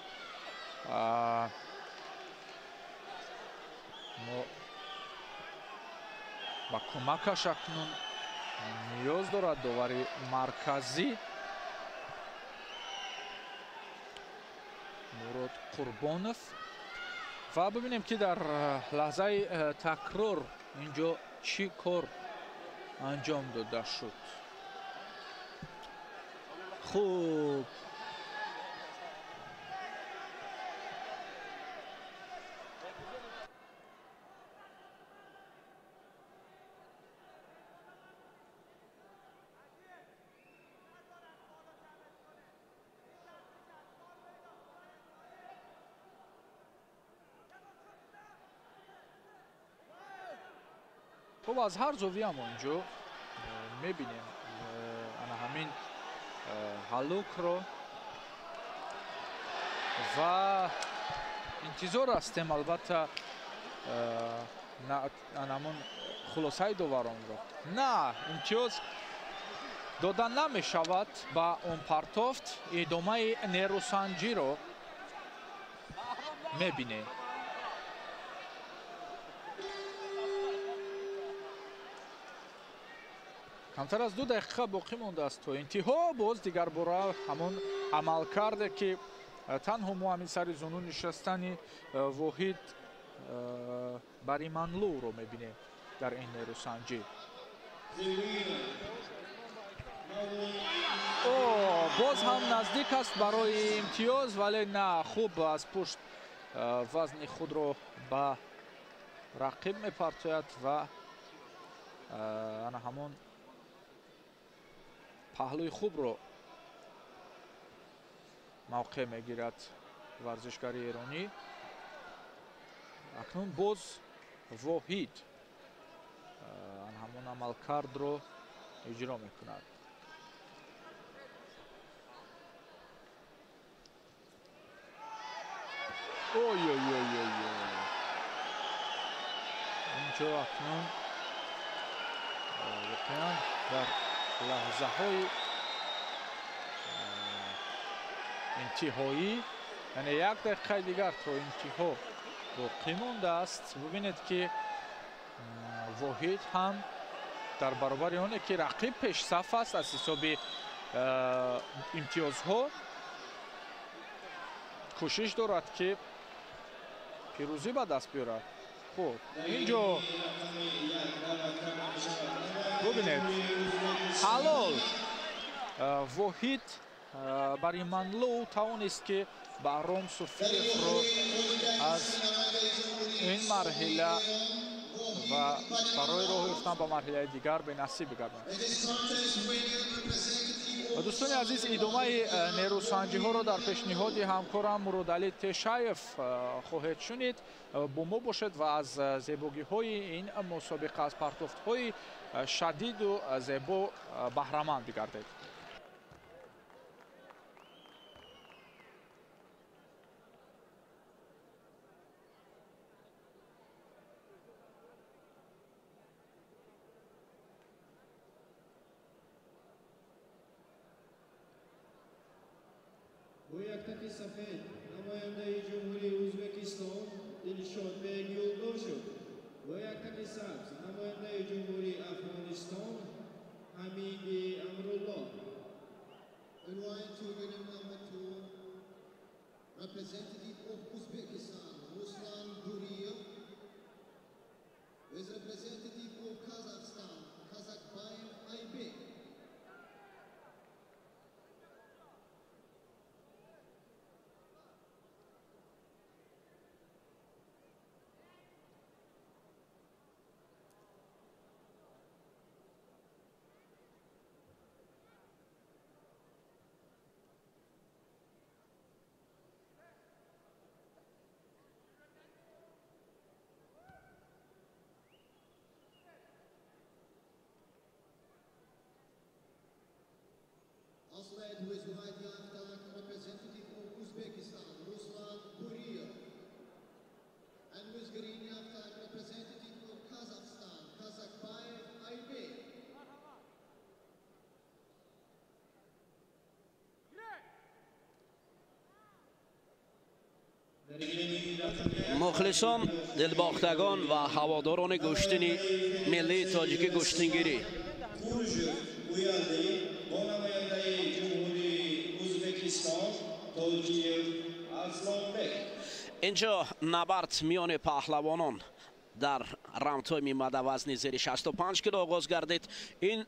мо ба кӯмакаш акнун ниёз дорад довари марказӣ Мурод Қурбонов ва бибинем, ки дар лаҳзаи такрор инҷо чӣ кор анҷом дода шуд. Хуб, хуб, аз ҳар зовия мо инҷо мебинем ана ҳамин ҳалукро ва интизор ҳастем албатта ҳамон хулосаи доваронро. На, имтиёз дода намешавад ба он партофт. Идомаи нерӯсанҷиро мебинем. Камтар аз 2 дақиқа боқӣ мондааст то интиҳо. Боз дигарбора ҳамон амалкарде, ки танҳо мо ҳамин сари зону нишастани Воҳид Бариманлуро мебинем дар ин нерӯсанҷӣ. О, боз ҳам наздик аст барои имтиёз, вале на, хуб аз пушт вазни худро ба рақиб мепартояд ва ана ҳамон паҳлӯи хубро мавқеъ мегирад варзишгари эронӣ. Акнун боз Воҳид ҳамон амалкардро иҷро мекунад. Ой-ой-ой-ой, инҷо акнун воқеан дар лаҳзаҳои интиҳоӣ, яъне 1 дақиқаи дигар то интиҳо боқӣ мондааст. Бубинед, ки Воҳид ҳам дар баробари оне ки рақиб пешсаф аст аз ҳисоби имтиёзҳо, кӯшиш дорад, ки пирӯзӣ ба даст биёрад. Хуб, инҷо бубинед, ҳалол Воҳид Бариманлу тавонист, ки Баҳром Суфиевро аз ин марҳила ва барои роҳ ёфтан ба марҳилаи дигар бенасиб бигарданд. Дӯстони азиз, идомаи нерӯсанҷиҳоро дар пешниҳоди ҳамкорам Муродалӣ Тешаев хоҳед шунид. Бо мо бошед ва аз зебогиҳои ин мусобиқа, аз партофтҳои шадиду зебо баҳраманд бигардед. Бо яктаки сафед намояндаи Ҷумҳурии Ӯзбекистон Дилшодбек Юлдошев, бо яктаки сабз намояндаи Ҷумҳурии Афғонистон Ҳамиди Амрулло. In white gilim number 2, representative of Uzbekistan Ruslan Buriyev, with representative of Kazakhstan Kazakbayev Aybek. Athlete with white yaktak, representative of Uzbekistan, Ruslan Buriyev. And with green yaktak, representative of Kazakhstan, Kazakbayev Aybek. Мухлисон, дилбохтагон ва ҳаводорони гӯштини миллии тоҷикӣ гӯштингирӣ. Бо намояндаи Ҷумҳурии Ӯзбекистон Тоҷиев Арслонбек. Инҷо набард миёни паҳлавонон дар рамтҳои мимбаъда вазни зери 65 кило оғоз гардид. Ин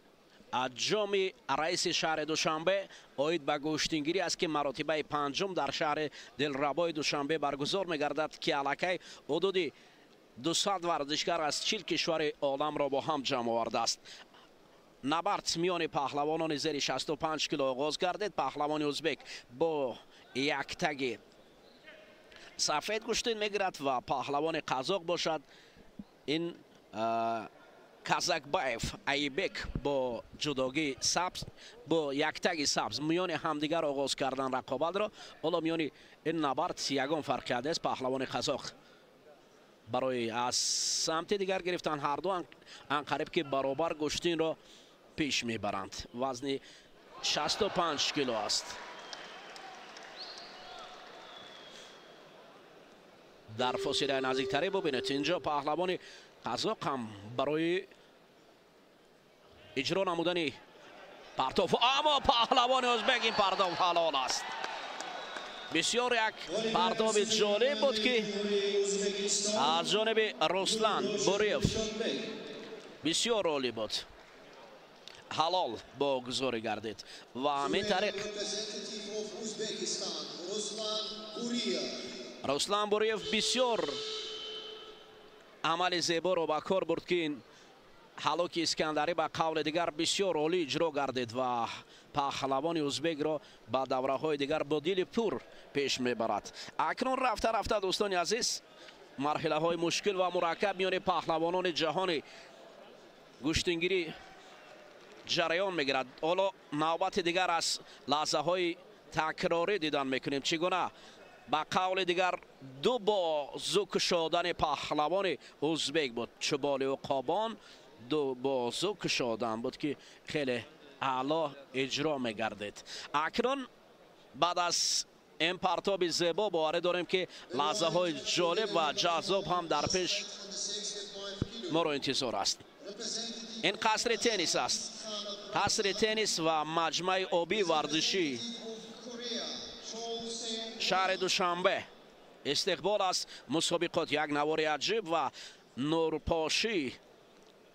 ҷоми раиси шаҳри Душанбе оид ба гӯштингирӣ аст, ки маротибаи панҷум дар шаҳри дилрабои Душанбе баргузор мегардад, ки аллакай ҳудуди 200 варзишгар аз 40 кишвари оламро бо ҳам ҷамъ овардааст. Набард миёни паҳлавонони зери 65 кило оғоз гардид. Паҳлавони ӯзбек бо яктаги сафед гӯштин мегирад ва паҳлавони қазоқ бошад ин Казакбаев Айбек бо ҷудогии сабз, бо яктаги сабз миёни ҳамдигар оғоз кардан рақобатро. Ҳоло миёни ин набард ягон фарқият нест. Паҳлавони қазоқ барои аз самти дигар гирифтан ҳарду анқариб ки баробар гӯштинро пеш мебаранд. Вазни 65 кило аст. Дар фосилаи наздиктарӣ бубинед, инҷо паҳлавони қазоқ ҳам барои иҷро намудани партов, аммо паҳлавони ӯзбек ин партов ҳалол аст. Бисёр як партоби ҷолиб буд, ки аз ҷониби Руслан Буриев бисёр олӣ буд. Ҳалол богузорӣ гардид ва ҳамин тариқ Руслан Буриев бисёр амали зеборо ба кор бурд, ки ин ҳалоки Искандарӣ ба қавли дигар бисёр олӣ иҷро гардид ва паҳлавони ӯзбекро ба давраҳои дигар бо дили пур пеш мебарад. Акнун рафта рафта, дӯстони азиз, марҳилаҳои мушкил ва мураккаб миёни паҳлавонони ҷаҳони гӯштингирӣ ҷараён мегирад. Ҳоло навбати дигар аз лаҳзаҳои такрорӣ дидан мекунем, чӣ гуна ба қавли дигар ду бозу кушодани паҳлавони ӯзбек буд. Чуболи уқобон ду бозу кушодан буд, ки хеле аъло иҷро мегардид. Акнун баъд аз ин партоби зебо боварӣ дорем, ки лаҳзаҳои ҷолиб ва ҷаззоб ҳам дар пеш моро интизор аст. Ин қасри теннис аст. Қасри теннис ва маҷмӯаи обии варзишӣ шаҳри Душанбе истиқбол аз мусобиқот. Як навори аҷиб ва нурпошӣ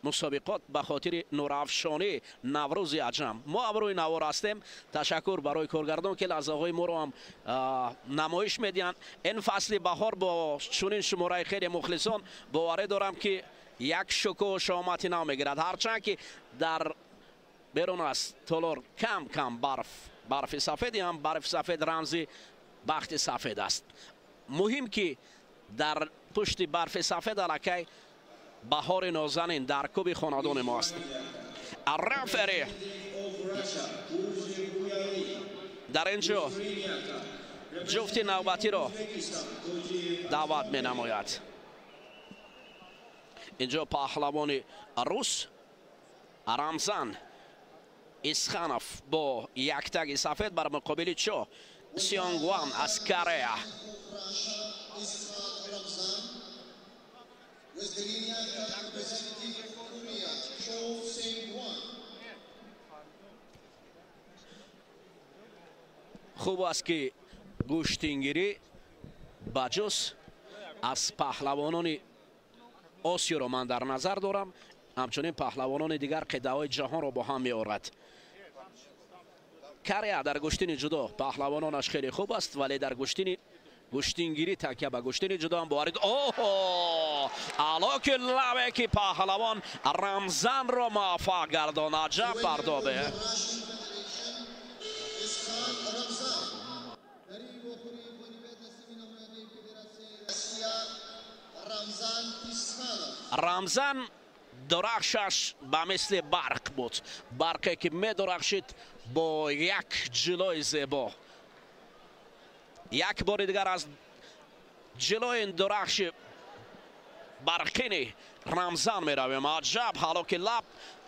мусобиқот ба хотири нурафшонӣ Наврӯзи аҷам. Мо абрӯи навор ҳастем. Ташаккур барои коргардон, ки лаҳзаҳои моро ҳам намоиш медиҳанд. Ин фасли баҳор бо чунин шумораи хеле мухлисон боварӣ дорам, ки Як шукӯҳу шомати нав мегирад, ҳарчанд ки дар берун аз толор кам кам барф, барфи сафеди ҳам барфи сафед рамзи бахти сафед аст. Муҳим ки дар пушти барфи сафед аллакай баҳори нозанин дар куби хонадони мо аст. Рефери дар ин ҷо ҷуфти навбатиро даъват менамояд. Инҷо паҳлавони рус Рамзан Исханов бо яктаги сафед бар муқобили Чо Сёнгван аз Корея. Хуб аст ки гӯштингирӣ ба ҷуз аз паҳлавонони Осиёро ман дар назар дорам, ҳамчунин паҳлавонони дигар қитъаҳои ҷаҳонро бо ҳам меорад. Корея дар гӯштини ҷудо паҳлавононаш хеле хуб аст, вале дар гӯштингирӣ такя ба гӯштини ҷудо ҳам боварид. Оҳо, алоки лаве ки паҳлавон Рамзанро муваффақ гардон. Аҷаб бардобе! Рамзан дурахшаш ба мисли барқ буд, барқе ки медурахшид бо як ҷилои зебо. Як бори дигар аз ҷилои ин дурахши барқини Рамзан меравем. Аҷаб ҳалоки лаб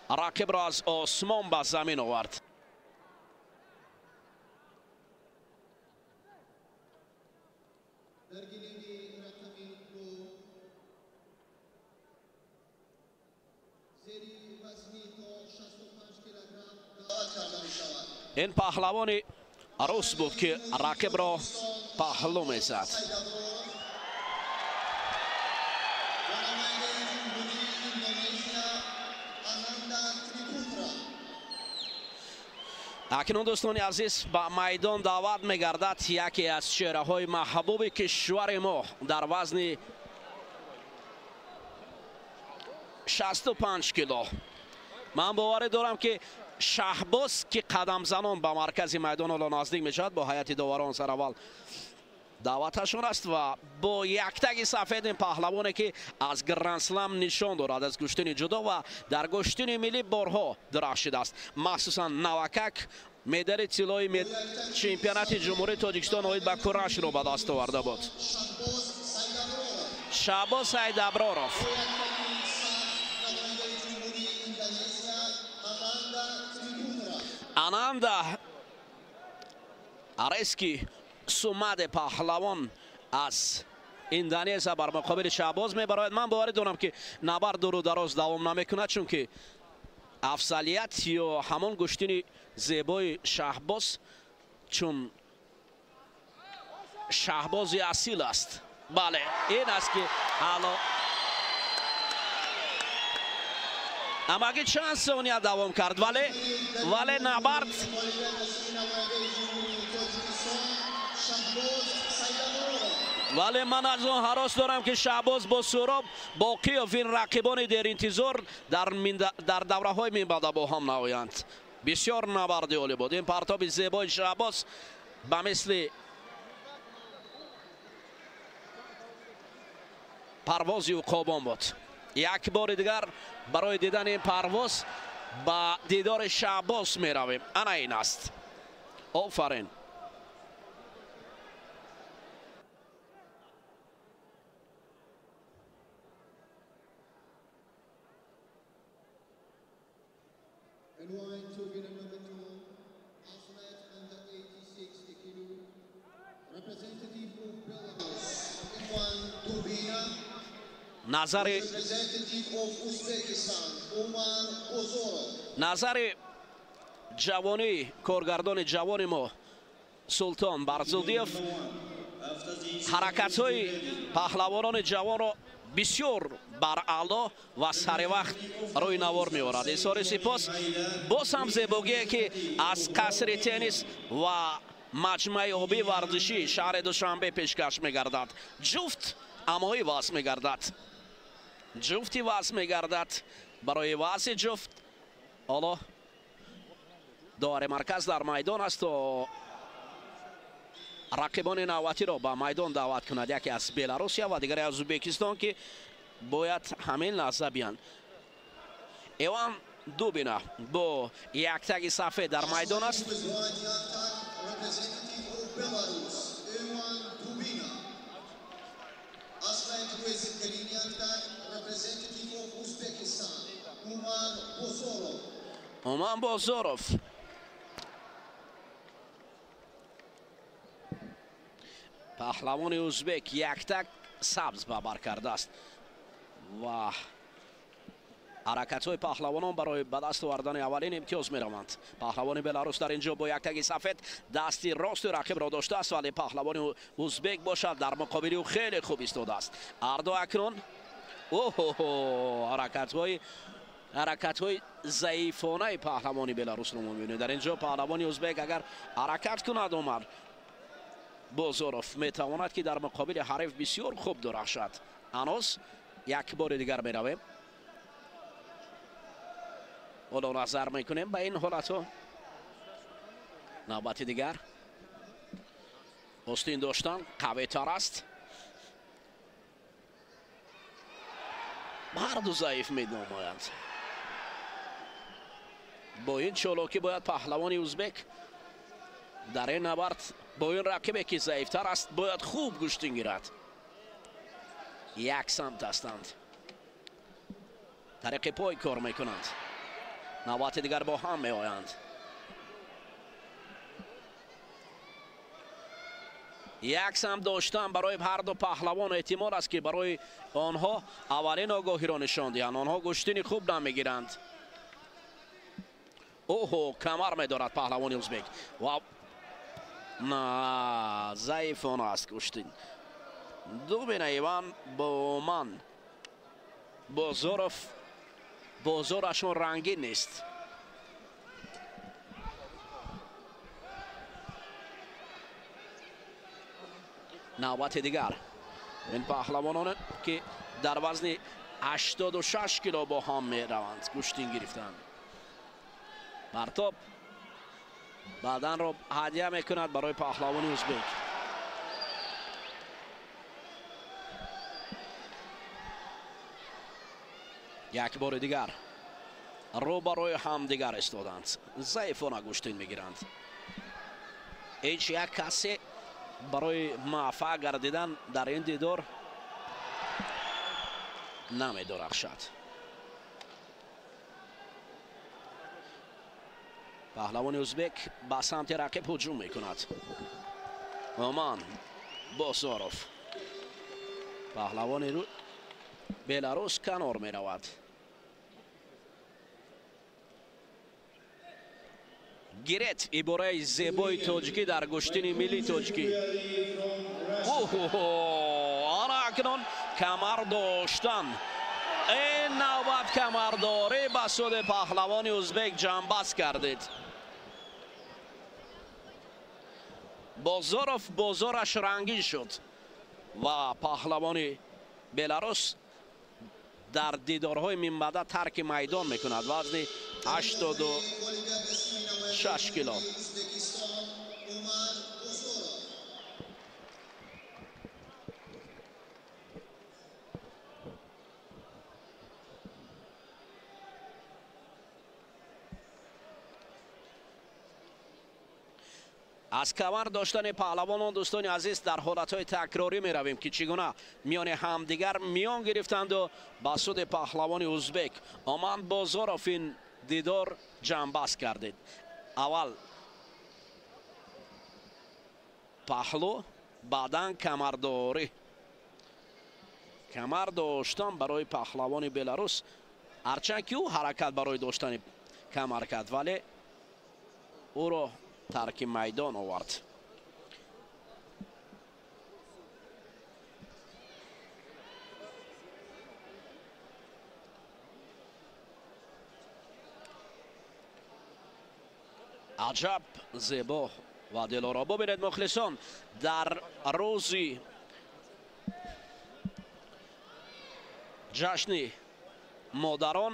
рақибро аз осмон ба замин овард. Ин паҳлавони рус буд ки рақибро паҳлӯ мезад. Акнун дӯстони азиз, ба майдон даъват мегардад яке аз чеҳраҳои маҳбуби кишвари мо дар вазни 65 кило. Ман боварӣ дорам ки Шаҳбоз ки қадамзанон ба маркази майдон ҳоло наздик мешавад, бо ҳайати доварон сараввал даъваташон аст ва бо яктаги сафед ин паҳлавоне ки аз Гранд-Слам нишон дорад аз гӯштини ҷудо ва дар гӯштини миллӣ борҳо дурахшидааст, махсусан навакак медали тиллои чемпионати Ҷумҳурии Тоҷикистон оид ба курашро ба даст оварда буд. Шаҳбоз Сайдаброров. Ананда Арески Сумаде паҳлавон аз Индонезия бар муқобили Шаҳбоз мебарояд. Ман боварӣ дорам ки набард дуру дароз давом намекунад, чунки афзалият ё ҳамон гӯштини зебои Шаҳбоз чун Шаҳбози асил аст. Бале, ин аст ки ҳало амаги чанд сония давом кард, вале набард вале ман аз он ҳарос дорам ки Шаҳбоз бо Суроб Боқиёв ин рақибони деринтизор дар давраҳои минбаъда бо ҳам наоянд. Бисёр набарди олӣ буд. Ин партоби зебои Шаҳбоз ба мисли парвози уқобон буд. Як бори дигар барои дидани ин парвоз ба дидори Шаҳбоз меравем. Ана ин аст. Офарин. Назари ҷавонӣ коргардони ҷавони мо Султон Барзудиев ҳаракатҳои паҳлавонони ҷавонро бисёр бараъло ва саривақт рӯи навор меорад. Изҳори сипос боз ҳам зебогие ки аз қасри теннис ва маҷмӯаи обии варзишии шаҳри Душанбе пешкаш мегардад. Ҷуфт амоӣ васл мегардад. Ҷуфти вазн мегардад. Барои вазни ҷуфт ҳоло довари марказ дар майдон аст то рақибони навбатиро ба майдон даъват кунад. Яке аз Беларусия ва дигаре аз Ӯзбекистон, ки бояд ҳамин лаҳза биёнд. Иван Дубина бо яктаги сафед дар майдон аст. Умар Бозоров. Паҳлавони ӯзбек яктак сабз ба бар кардааст ва ҳаракатҳои паҳлавонон барои ба даст овардани аввалин имтиёз мераванд. Паҳлавони Беларус дар ин ҷо бо яктаги сафед дасти рости рақибро доштааст, вале паҳлавони ӯзбек бошад дар муқобили ӯ хеле хуб истодааст. Ҳарду акнун оҳо ҳаракатҳои заифонаи паҳлавони Беларусро мо мебинем. Дар ин ҷо паҳлавони ӯзбек агар ҳаракат кунад, Умар Бозоров метавонад ки дар муқобили ҳариф бисёр хуб дурахшад. Ҳанӯз як бори дигар меравем. Ҳоло назар мекунем ба ин ҳолатҳо. Навбати дигар остин доштан қавитар аст. Ҳарду заиф менамоянд. Бо ин чолокӣ бояд паҳлавони ӯзбек дар ин набард бо ин рақибе ки заифтар аст бояд хуб гӯштин гирад. Як самт ҳастанд, тариқи пой кор мекунанд. Навбати дигар бо ҳам меоянд. Як самт доштан барои ҳарду паҳлавон эҳтимол аст ки барои онҳо аввалин огоҳиро нишон диҳанд. Онҳо гӯштини хуб намегиранд. Оҳо, камар медорад паҳлавони ӯзбек ва на заифона аст гӯштин. Дубина Иван бо ман Бозоров бозорашон рангин нест. Навбати дигар ин паҳлавононе ки дар вазни 86 кило бо ҳам мераванд гӯштин гирифтанд. Партоб баъданро ҳадя мекунад барои паҳлавони ӯзбек. Як бори дигар рӯ барои ҳамдигар истоданд. Заифона гӯштин мегиранд. Ҳеҷ як касе барои муваффақ гардидан дар ин дидор намедурахшад. Паҳлавони ӯзбек ба самти рақиб ҳуҷум мекунад. Оман Бозоров. Паҳлавони Беларус канор меравад. Гирет ибораи зебои тоҷикӣ дар гӯштини миллии тоҷикӣ. Оҳо, ана акнун камар доштан. Ин навбат камардорӣ ба суди паҳлавони ӯзбек ҷамъбаст кардид. Бозоров бозораш рангин шуд ва паҳлавони Беларус дар дидорҳои минбаъда тарки майдон мекунад. Вазни 86 кило. Аз камар доштани паҳлавонон дӯстони азиз дар ҳолатҳои такрорӣ меравем ки чӣ гуна миёни ҳамдигар миён гирифтанду ба суди паҳлавони ӯзбек Оман Бозоров ин дидор ҷамъбаст кардид. Аввал паҳлӯ, баъдан камардорӣ. Камар доштан барои паҳлавони Беларус, ҳарчанд ки ӯ ҳаракат барои доштани камар кард, вале ӯро тарки майдон овард. Аҷаб зебо ва дилоро. Бубинед мухлисон, дар рӯзи Ҷашни модарон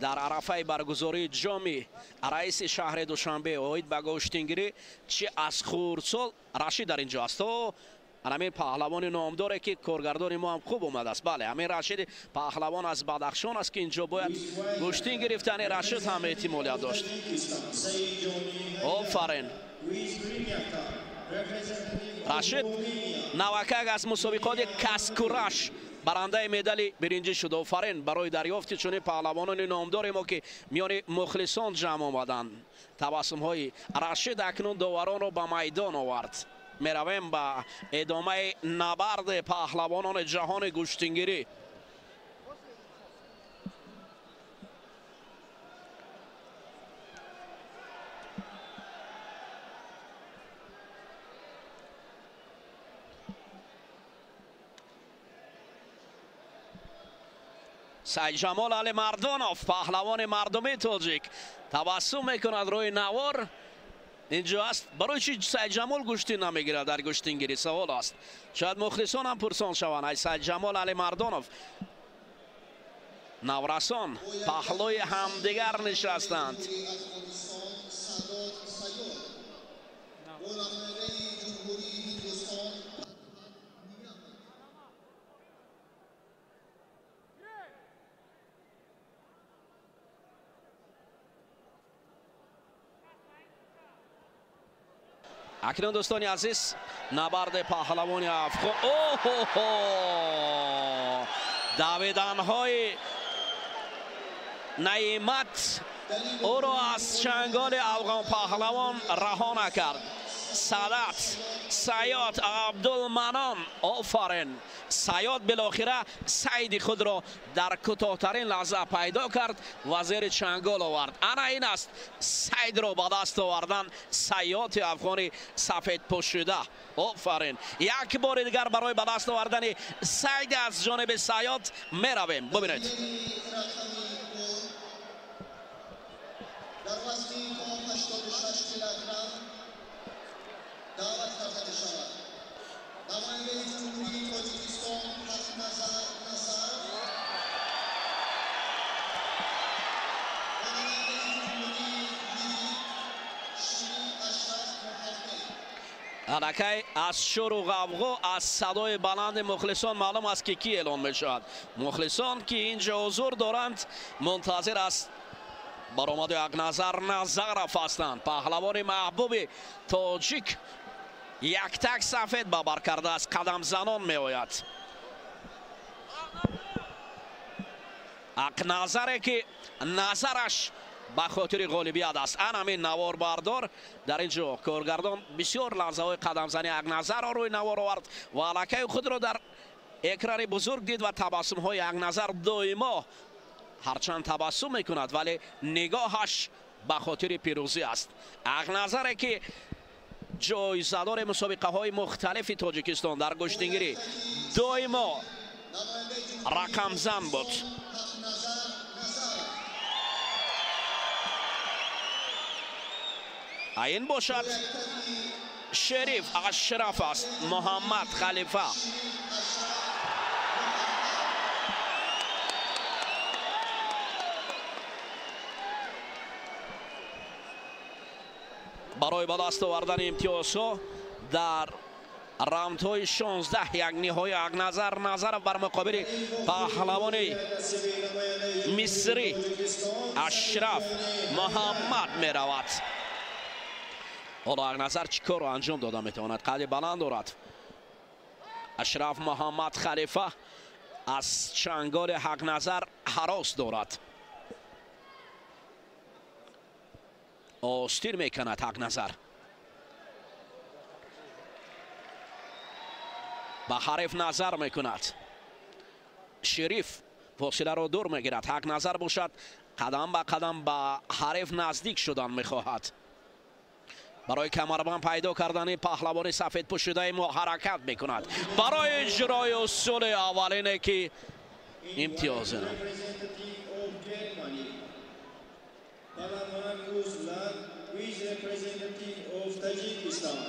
дар арафаи баргузории ҷоми раиси шаҳри Душанбе оид ба гӯштингирӣ чи аз хурдсол Рашид дар инҷо аст. Ҳамин паҳлавони номдоре ки коргардони мо ҳам хуб омадааст. Бале, ҳамин Рашиди паҳлавон аз Бадахшон аст, ки инҷо бояд гӯштин гирифтани Рашид ҳам эҳтимолият дошт. Офарин! Рашид навакак аз мусобиқоти каскураш барандаи медали биринҷӣ шуд. Офарин барои дарёфти чунин паҳлавонони номдори мо, ки миёни мухлисон ҷамъ омаданд. Табассумҳои Рашид акнун доваронро ба майдон овард. Меравем ба идомаи набарди паҳлавонони ҷаҳони гӯштингирӣ. Сайдҷамол Алимардонов, паҳлавони мардумии тоҷик, табассум мекунад рӯи навор. Инҷо аст. Барои чӣ Сайдҷамол гӯштин намегирад дар гӯштингирӣ? Савол аст. Шояд мухлисон ҳам пурсон шаванд. Ай Сайдҷамол Алимардонов, наврасон паҳлӯи ҳамдигар нишастанд. Акнун, дӯстони азиз, набарди паҳлавони афғон. Оҳо, давиданҳои Наимат ӯро аз чанголи афғон паҳлавон раҳо накард. Садат Саёд Абдулманон, офарин! Саёд билохира сайди худро дар кӯтоҳтарин лаҳза пайдо кард ва зери чангол овард. Ана ин аст сайдро ба даст овардан Саёди афғони сафедпӯшида. Офарин! Як бори дигар барои ба даст овардани сайд аз ҷониби Саёд меравем. Бубинед. Дар вазни то 86 килограмм даъват карда мешавад намояндаи Ҷумҳурии Тоҷикистон Ҳақназар Назаров ва намояндаи Ҷумҳурии Ливия Ширин Ашраф Муҳаммед. Аллакай аз шуру ғавғо, аз садои баланди мухлисон маълум аст, ки кӣ эълон мешавад. Мухлисон, ки инҷо ҳузур доранд, мунтазир аз баромади Ҳақназар Назаров ҳастанд. Паҳлавони маҳбуби тоҷик яктак сафед ба бар кардааст, қадамзанон меояд. Ҳақназаре, ки назараш ба хотири ғолибият аст. Ан ҳамин наворбардор дар ин ҷо коргардон бисёр лаҳзаҳои қадамзании Ҳақназарро рӯи навор овард ва аллакай худро дар экрани бузург дид ва табассумҳои Ҳақназар доимо, ҳарчанд табассум мекунад, вале нигоҳаш ба хотири пирӯзӣ аст. Ҳақназаре, ки ҷоизадори мусобиқаҳои мухталифи Тоҷикистон дар гӯштингирӣ, доимо рақамзан буд. Ин бошад Шериф Ашраф аст, Муҳаммад Халифа. Барои ба даст овардани имтиёзҳо дар раундҳои 16 як ниҳои Ҳақназар Назаров бар муқобили паҳлавони мисрӣ Ашраф Муҳаммад меравад. Ҳоло Ҳақназар чӣ корро анҷом дода метавонад? Қади баланд дорад. Ашраф Муҳаммад Халифа аз чанголи Ҳақназар ҳарос дорад. Остир мекунад Ҳақназар. Ба ҳариф назар мекунад. Шериф фосиларо дур мегирад. Ҳақназар бошад қадам ба қадам ба ҳариф наздик шудан мехоҳад. Барои камарбанд пайдо кардани паҳлавони сафедпӯшидаи мо ҳаракат мекунад. Барои иҷрои усули аввалине, ки имтиёз Pahlavan Ruslan with representative of Tajikistan,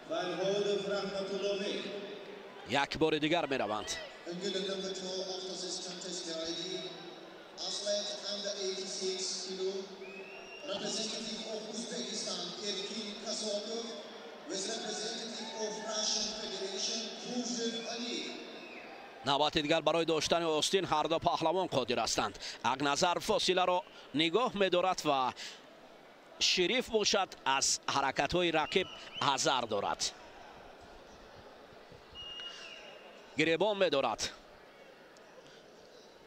Farhodov Rahmatullovi. Як бори дигар мераванд. And the number 2 after this. kilo, representative of Uzbekistan, Erkin Kasomov, with representative of Russian Federation, Kuzhev Ali. Навбати дигар барои доштани остин ҳар ду паҳлавон қодир ҳастанд. Ҳақназар фосиларо нигоҳ медорад ва Шериф бошад аз ҳаракатҳои рақиб ҳазар дорад. Гиребон медорад.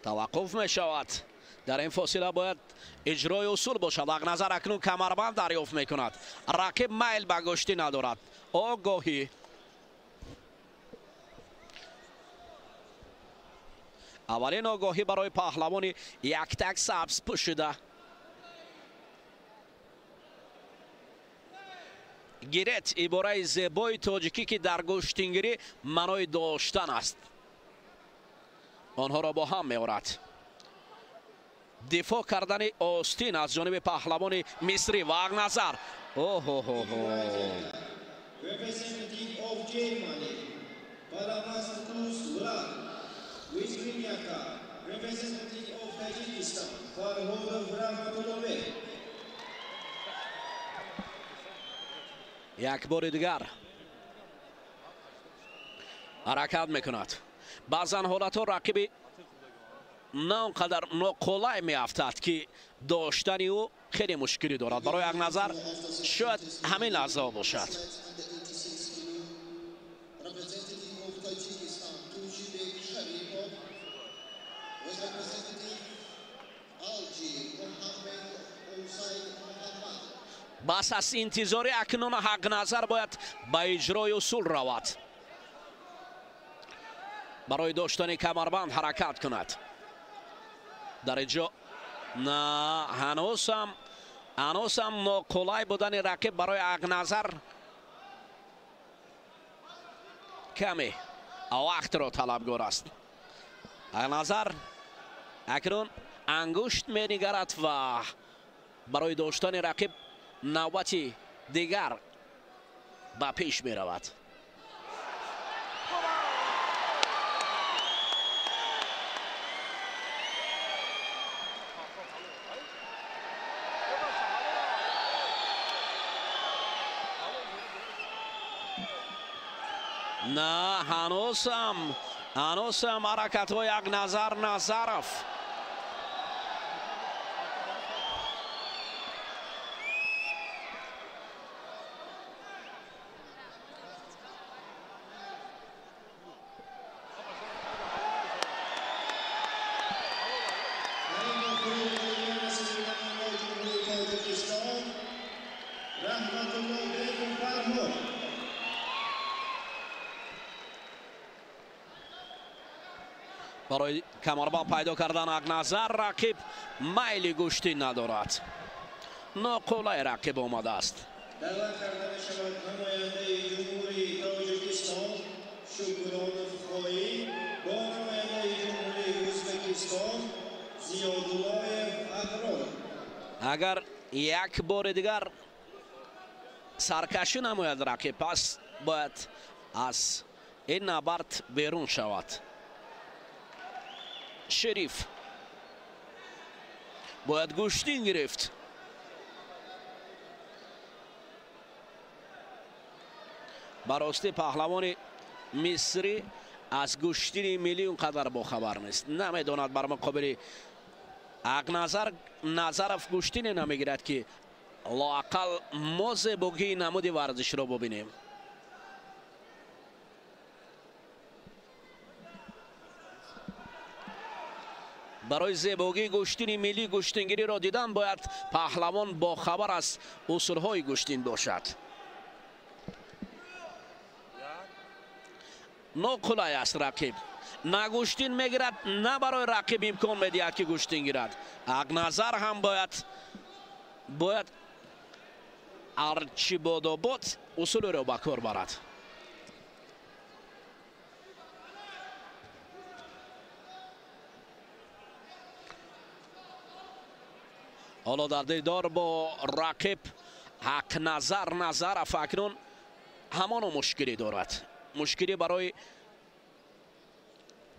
Таваққуф мешавад. Дар ин фосила бояд иҷрои усул бошад. Ҳақназар акнун камарбанд дарёфт мекунад. Рақиб майл ба гӯштӣ надорад. Огоҳӣ. Аввалин огоҳӣ барои паҳлавони яктак сабз пӯшида. Гирет ибораи зебои тоҷикӣ, ки дар гӯштингирӣ маънои доштан аст. Онҳоро бо ҳам меорад. Дифоъ кардани остин аз ҷониби паҳлавони мисрӣ ва Ҳақназар. Оҳоҳоҳо. Representative of Germany, Palamaz Vlad, with green yaka, representative of Tajikistan, Farhodov Rahmatulloh. Як бори дигар ҳаракат мекунад. Баъзан ҳолатҳо рақиби на он қадар ноқулай меафтад, ки доштани ӯ хеле мушкилӣ дорад. Барои Ҳақназар шояд ҳамин лаҳзаҳо бошад. Representative of Tajikistan, Tujibek Sharipov, with representative Alji Mohammed Usaid Muhammad. Бас аз интизори акнун Ҳақназар бояд ба иҷрои усул равад. Барои доштани камарбанд ҳаракат кунад. Дар инҷо на ҳанӯзам ноқулай будани рақиб барои Ҳақназар каме вақтро талабгор аст. Ҳақназар акнун ангушт менигарад ва барои доштани рақиб навбати дигар ба пеш меравад. На ҳанӯзам ҳаракатҳои Ҳақназар Назаров. Барои камарбанд пайдо кардан Ҳақназар рақиб майли гӯштӣ надорад. Ноқулай рақиб омадааст. Даъват карда мешавад намояндаи Ҷумҳурии Тоҷикистон Шукронов Хоӣ бо намояндаи Ҷумҳурии Ӯзбекистон Зиёдуллоев Аҳрор. Агар як бори дигар саркашӣ намояд рақиб, пас бояд аз ин набард берун шавад. Шериф бояд гӯштин гирифт. Ба ростӣ паҳлавони мисрӣ аз гӯштини миллӣ он қадар бохабар нест. Намедонад бар муқобили Ҳақназар Назаров гӯштине намегирад, ки лоақал мо зебогии намуди варзишро бубинем. Барои зебогии гӯштини миллӣ гӯштингириро дидан бояд паҳлавон бохабар аз усулҳои гӯштин бошад. Ноқулай аст рақиб. На гӯштин мегирад, на барои рақиб имкон медиҳад, ки гӯштин гирад. Ҳақназар ҳам бояд ҳарчи бодобод усулеро ба кор барад. Ҳоло дар дидор бо рақиб Ҳақназар Назаров акнун ҳамоно мушкилӣ дорад. Мушкилӣ барои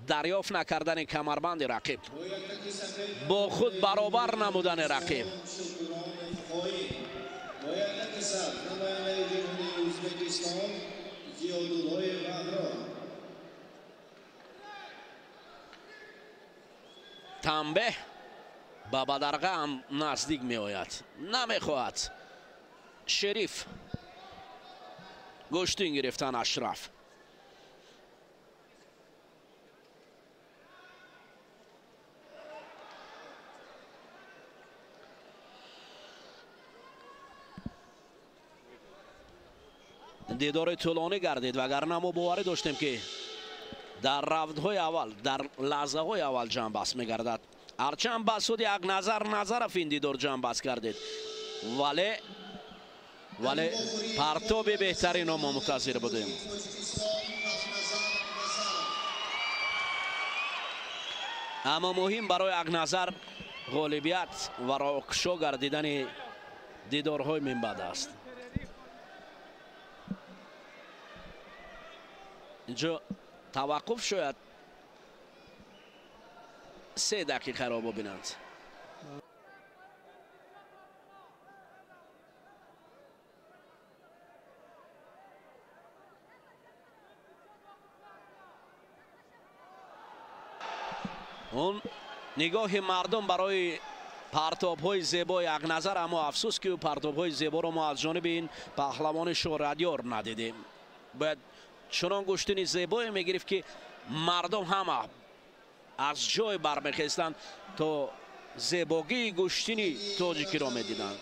Дарёфт накардани камарбанди рақиб, бо худ баробар намудани рақиб. Танбеҳ ба бадарға ҳам наздик меояд, намехоҳад Шериф гӯштин гирифтан. Ашраф дидори тӯлонӣ гардид, вагарна мо боварӣ доштем, ки дар равдҳои аввал, дар лаҳзаҳои аввал ҷамъбаст мегардад. Ҳарчанд ба суди Ҳақназар Назаров ин дидор ҷамъбаст гардид, вале партоби беҳтаринро мо мунтазир будем. Аммо муҳим барои Ҳақназар ғолибият ва роҳкушо гардидани дидорҳои минбаъд аст. Инҷо таваққуф шояд 3 дақиқаро бубинанд. Он нигоҳи мардум барои партобҳои зебои Ҳақназар, аммо афсӯс, ки партобҳои зеборо мо аз ҷониби ин паҳлавони шӯҳратёр надидем. Бояд чунон гӯштини зебое мегирифт, ки мардум ҳама аз ҷой бармехестанд, то зебогии гӯштини тоҷикиро медиданд.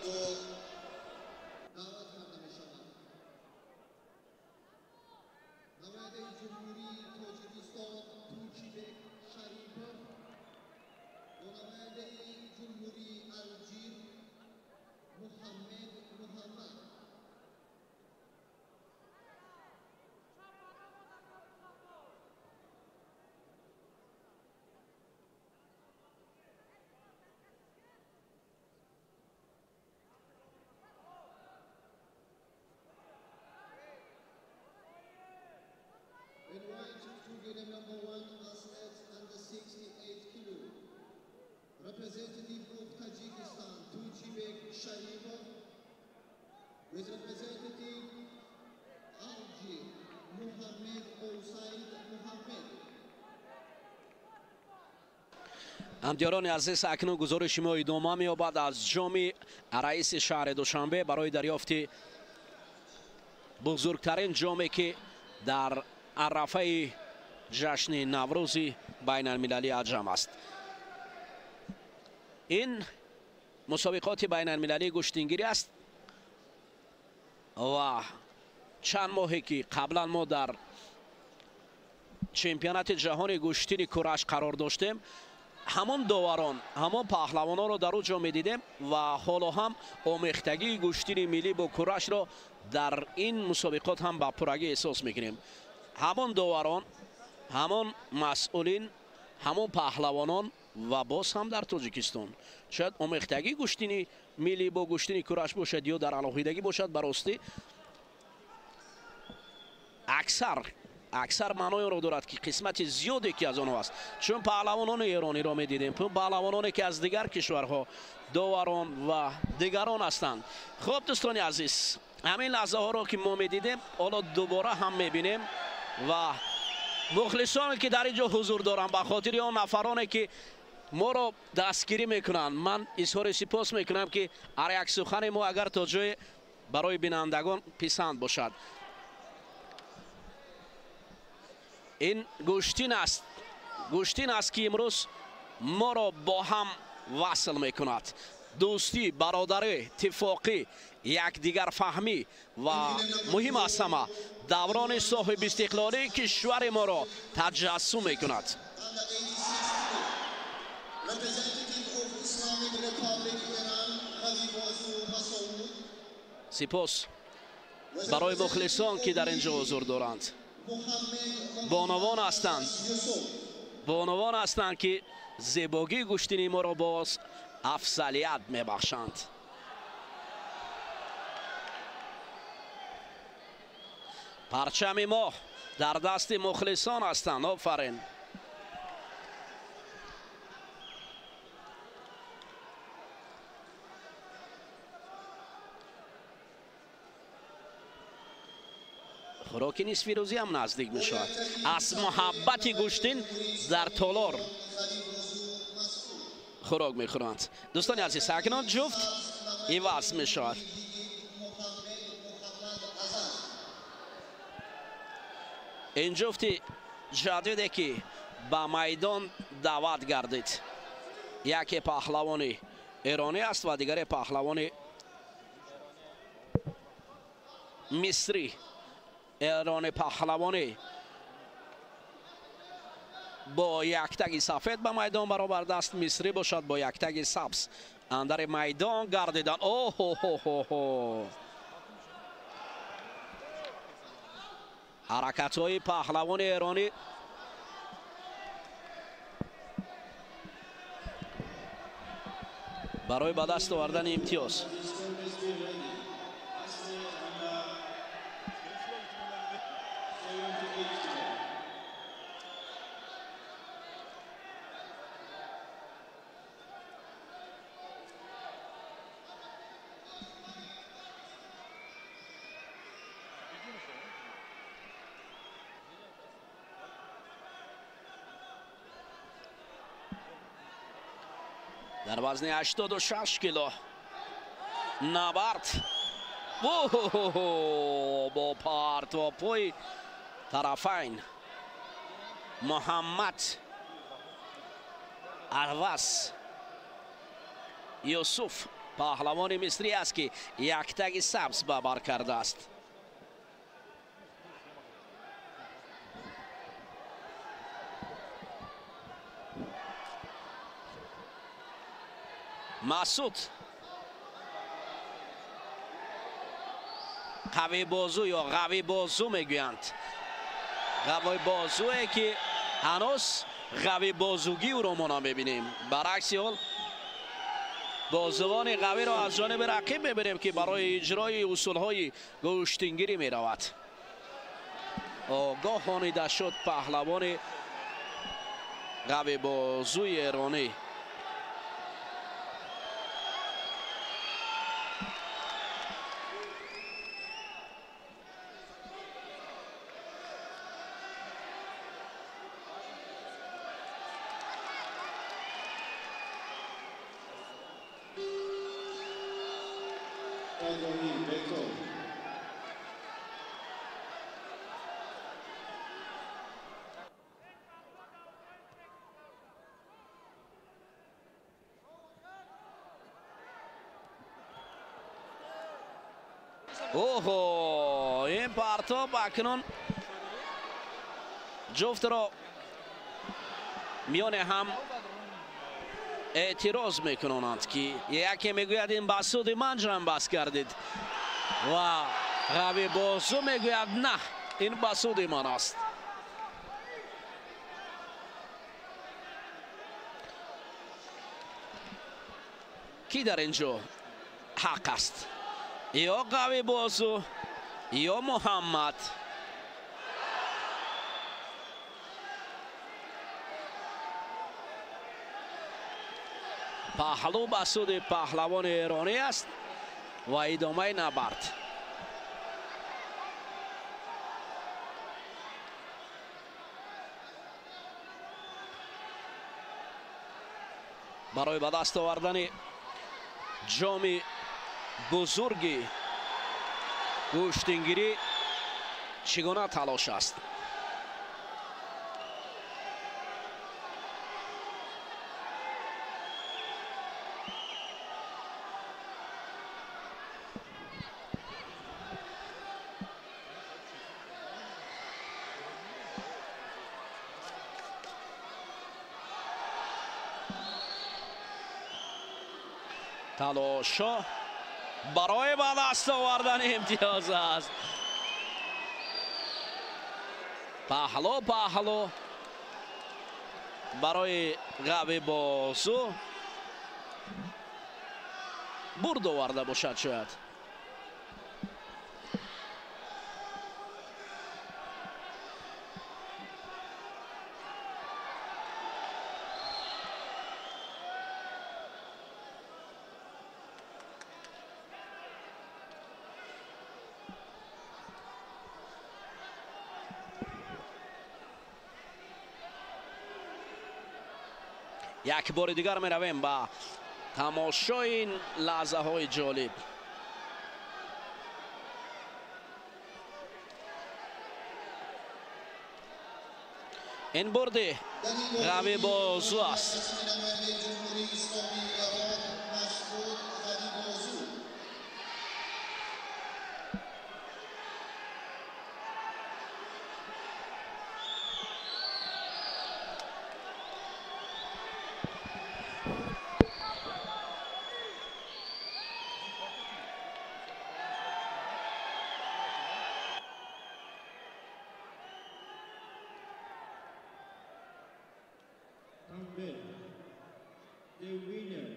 Number 1 athlete under 68 kilo, representative of Tajikistan, Tuychibek Sharipov, with representative Alji Muhammad Osaid Muhammad. Ҳамдиёрони азиз, акнун гузориши мо идома меёбад аз ҷоми раиси шаҳри Душанбе барои дарёфти бузургтарин ҷоме, ки дар арафаи ҷашни Наврӯзи байналмилалии аҷам аст. Ин мусобиқоти байналмилалии гӯштингирӣ аст ва чанд моҳе ки қаблан мо дар чемпионати ҷаҳони гӯштини кураш қарор доштем, ҳамон доварон, ҳамон паҳлавононро дар он ҷо медидем ва ҳоло ҳам омехтагии гӯштини миллӣ бо курашро дар ин мусобиқот ҳам ба пуррагӣ эҳсос мекунем. Ҳамон доварон, ҳамон масъулин, ҳамон паҳлавонон ва боз ҳам дар Тоҷикистон. Шояд омехтагии гӯштини миллӣ бо гӯштини кураш бошад ё дар алоҳидагӣ бошад, ба ростӣ аксар маънои онро дорад, ки қисмати зиёде ки аз онҳо аст, чун паҳлавонони эрониро медидем, паҳлавононе ки аз дигар кишварҳо, доварон ва дигарон ҳастанд. Хуб, дӯстони азиз, ҳамин лаҳзаҳоро ки мо медидем, ҳоло дубора ҳам мебинем ва мухлисоне ки дар ин ҷо ҳузур доранд, ба хотири он нафароне ки моро дастгирӣ мекунанд, ман изҳори сипос мекунам, ки ҳар як сухани мо агар то ҷое барои бинандагон писанд бошад. Ин гӯштин аст, гӯштин аст, ки имрӯз моро бо ҳам васл мекунад. Дӯстӣ, бародарӣ, иттифоқӣ, якдигарфаҳмӣ ва муҳим аз ҳама даврони соҳибистиқлолии кишвари моро таҷассум мекунад. Сипос барои мухлисон, ки дар ин ҷо ҳузур доранд. Бонувон ҳастанд, бонувон ҳастанд, ки зебогии гӯштини моро боз афзалият мебахшанд. Парчами мо дар дасти мухлисон ҳастанд. Офарин. Хӯроки нисфирӯзӣ ҳам наздик мешавад. Аз муҳаббати гӯштин дар толор хӯрок мехӯранд. Дӯстони азиз, акнун ҷуфт иваз мешавад. Ин ҷуфти ҷадиде ки ба майдон даъват гардид, яке паҳлавони эронӣ аст ва дигаре паҳлавони мисрӣ. Эрони паҳлавонӣ бо яктаги сафед ба майдон баровардааст, мисрӣ бошад бо яктаги сабз андари майдон гардиданд. Оҳо-ҳо-ҳо! Ҳаракатҳои паҳлавони эронӣ барои ба даст овардани имтиёз. Дар вазни 86 кило набард бо партопои тарафайн Муҳаммад Арваз Юсуф паҳлавони мисрӣ аст, ки яктаги сабз ба бар кардааст. Масуд қавибозу ё ғавибозу мегӯянд. Ғавибозуе ки ҳанӯз ғавибозугӣ ӯро мо намебинем. Баръакси ҳол бозувони қавиро аз ҷониби рақиб мебинем, ки барои иҷрои усулҳои гӯштингирӣ меравад. Огоҳ хонида шуд паҳлавони ғавибозуи эронӣ. Оҳо, ин партоб акнун ҷуфтро миёни ҳам эътироз мекунонанд, ки яке мегӯяд ин ба суди ман ҷамъбаст кардид ва ғавибозу мегӯяд на, ин ба суди ман аст. Кӣ дар ин ҷо ҳақ аст? Ё қавибозу ё Муҳаммад. Паҳлӯ ба суди паҳлавони эронӣ аст ва идомаи набард. Барои ба даст овардани ҷоми бузурги гӯштингирӣ чӣ гуна талош аст? Талошҳо барои ба даст овардани имтиёз аст. Паҳлӯ паҳлӯ барои ғавибозу бурд оварда бошад шояд. Як бори дигар меравем ба тамошои ин лаҳзаҳои ҷолиб. Ин бурди Ғавибозу аст. The winner.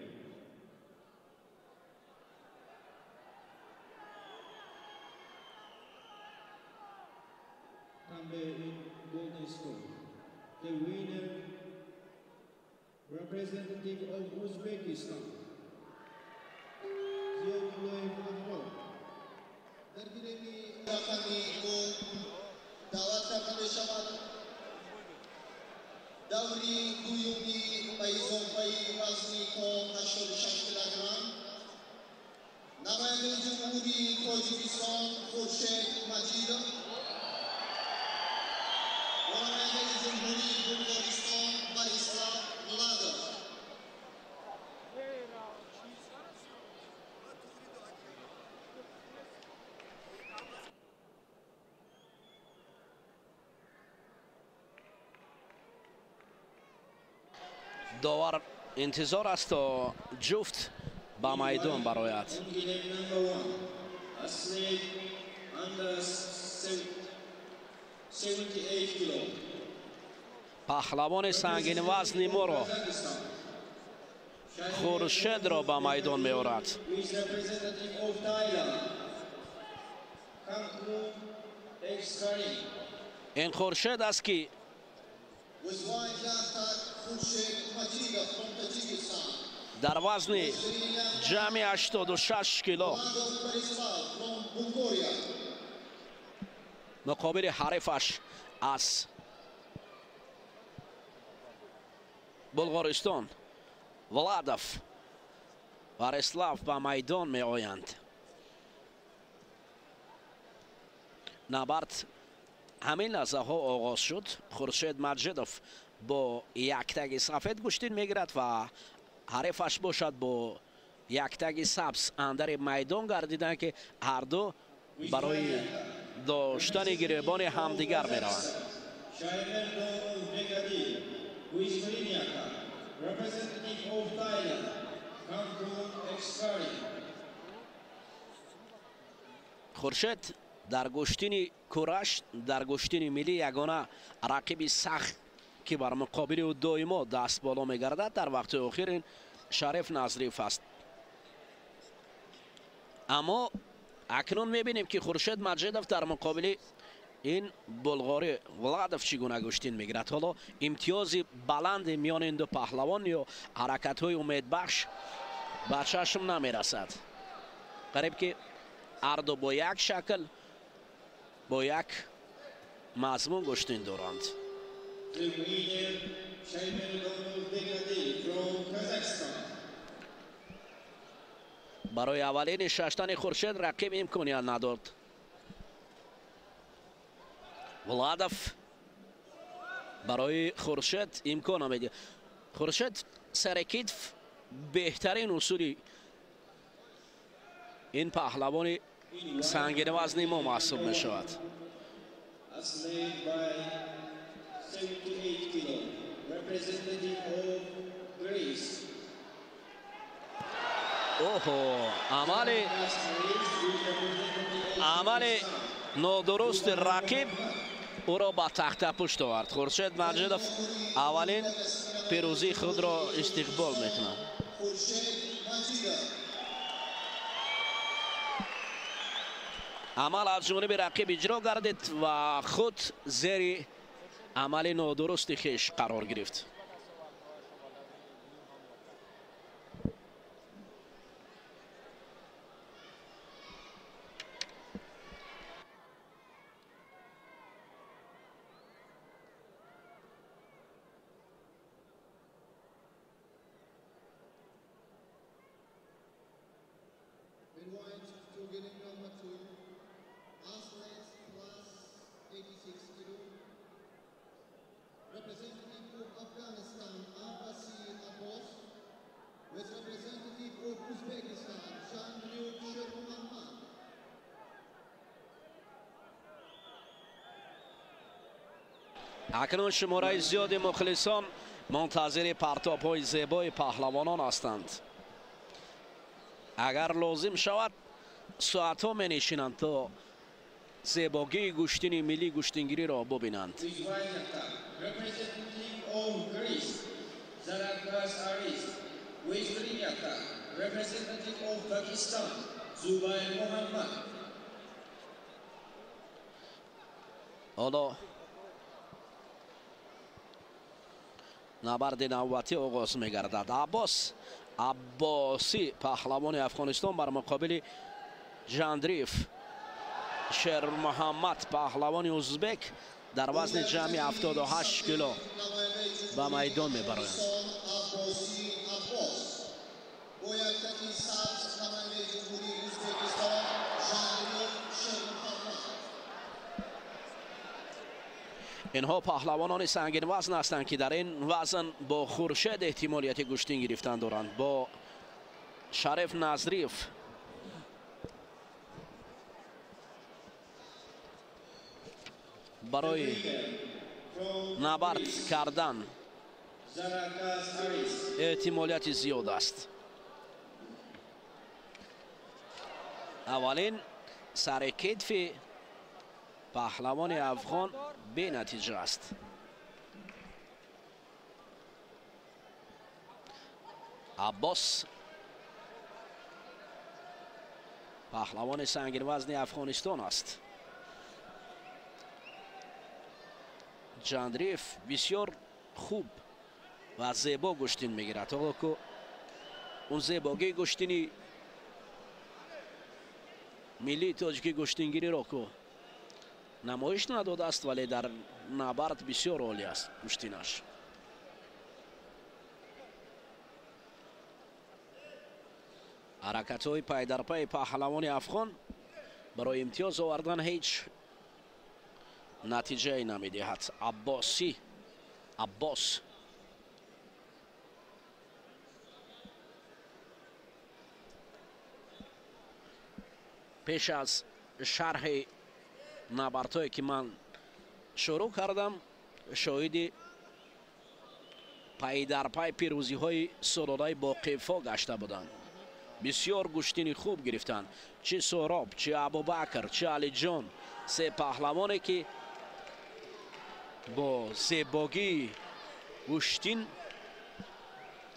Tambe in golden score. The winner, representative of Uzbekistan, Ziyodullayev Ahror. Дар гиреми рақами ду даъват карда мешавад даври дуюми ба изофаи вазни то 86 килограмм намояндаи Ҷумҳурии Тоҷикистон Хуршед Маҷидов ва намояндаи Ҷумҳурии Булғористон Борислав Владов. Довар интизор аст то ҷуфт ба майдон барояд. Паҳлавони сангинвазни моро Хуршедро ба майдон меорад. Ин Хуршед аст ки дар вазни ҷамъи 86 кило муқобили ҳарифаш аз Булғористон Владов Борислав ба майдон меоянд. Набард ҳамин лаҳзаҳо оғоз шуд. Хуршед Маҷидов бо яктаги сафед гӯштин мегирад ва ҳарифаш бошад бо яктаги сабз андари майдон гардиданд, ки ҳарду барои доштани гиребони ҳамдигар мераванд. Хуршед дар гӯштини кураш, дар гӯштини миллӣ ягона рақиби сахт ки бар муқобили ӯ доимо даст боло мегардад дар вақти охир ин Шариф Назриев аст. Аммо акнун мебинем ки Хуршед Маҷидов дар муқобили ин булғорӣ Владов чӣ гуна гӯштин мегирад. Ҳоло имтиёзи баланди миёни ин ду паҳлавон ё ҳаракатҳои умедбахш ба чашм намерасад. Қариб ки ҳарду бо як шакл, бо як мазмун гӯштин доранд. Барои аввалини шаштани Хуршед рақиб имконият надод. Владов барои Хуршед имкон намедиҳад. Хуршед сарекитф беҳтарин усули ин паҳлавони сангинвазни мо маҳсуб мешавад. Оҳо, амали нодурусти рақиб ӯро ба тахтапушт овард. Хуршед Маҷидов аввалин пирӯзии худро истиқбол мекунад. Амал аз ҷониби рақиб иҷро гардид ва худ зери амали нодурусти хеш қарор гирифт. 2, athletes plus 86 kilo. Representative of Afghanistan, Abbasi Abbas, with representative of Uzbekistan, Jean-Luc Shermuhammad. Акнун шумораи зиёди мухлисон мунтазири партобҳои зебои паҳлавонон ҳастанд. Агар лозим шавад, соатҳо менишинанд то зебогии гӯштини миллии гӯштингириро бубинанд. Ҳоло набарди навбатӣ оғоз мегардад. Аббос Аббосӣ, паҳлавони Афғонистон, бар муқобили Жандриев Шермуҳаммад, паҳлавони узбек, дар вазни ҷамъи 78 кило ба майдон мебароянд. Инҳо паҳлавонони сангинвазн ҳастанд, ки дар ин вазн бо Хуршед эҳтимолияти гӯштин гирифтан доранд, бо Шариф Назриев. Барои набард кардан эҳтимолияти зиёд аст. Аввалин сари китфи паҳлавони афғон бенатиҷа аст. Аббос, паҳлавони сангинвазни Афғонистон аст. Ҷандриев бисёр хуб ва зебо гӯштин мегирад. Ҳоло ку он зебогии гӯштини миллии тоҷики гӯштингириро ку намоиш надодааст, вале дар набард бисёр олӣ аст гӯштинаш. Ҳаракатҳои пайдарпайи паҳлавони афғон барои имтиёз овардан ҳеҷ натиҷае намедиҳад. Аббосӣ Аббос пеш аз шарҳи набардҳое ки ман шурӯъ кардам, шоҳиди пайдарпай пирӯзиҳои сулолаи Боқиевҳо гашта буданд. Бисёр гӯштини хуб гирифтанд. Чӣ Соҳроб, чӣ Абубакр, чӣ Алиҷон, се паҳлавоне ки бо зебогии гӯштин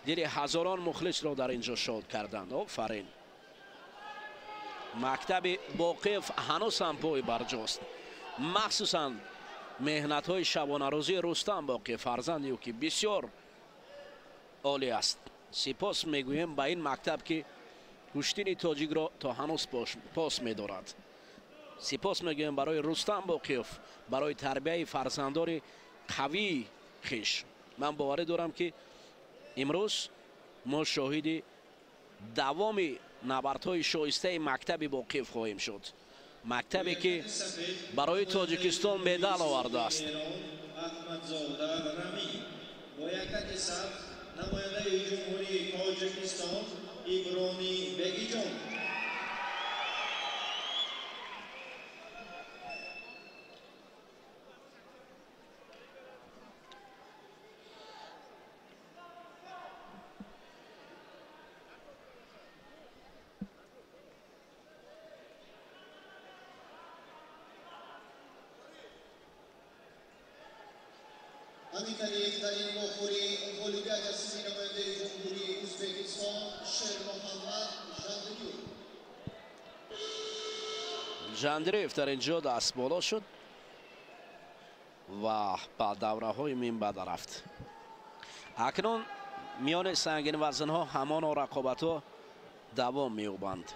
дили ҳазорон мухлисро дар ин ҷо шод карданд. Офарин! Мактаби Боқиев ҳанӯз ҳам пой барҷост. Махсусан меҳнатҳои шабонарӯзии Рустам Боқиев, фарзанди ӯ, ки бисёр олӣ аст. Сипос мегӯем ба ин мактаб, ки гӯштини тоҷикро то ҳанӯз пос медорад. Сипос мегӯем барои Рустам Боқиев, барои тарбияи фарзандори қавии хиш. Ман боварӣ дорам, ки имрӯз мо шоҳиди давоми набардҳои шоистаи мактаби Боқиев хоҳем шуд. Мактабе ки барои Тоҷикистон медал овардааст. Аҳмадзода Рамин бо якаки сабз намояндаи Ҷумҳурии Тоҷикистон Иброни Бегиҷон. Ҳамин тариқ дар ин вохӯрӣ ғолибият аз сими намояндаи Ҷумҳурии Ӯзбекистон Шермуҳаммад Жандриев. Жандриев дар ин ҷо даст боло шуд ва ба давраҳои минбаъда рафт. Акнун миёни сангинвазнҳо ҳамоно рақобатҳо давом меёбанд.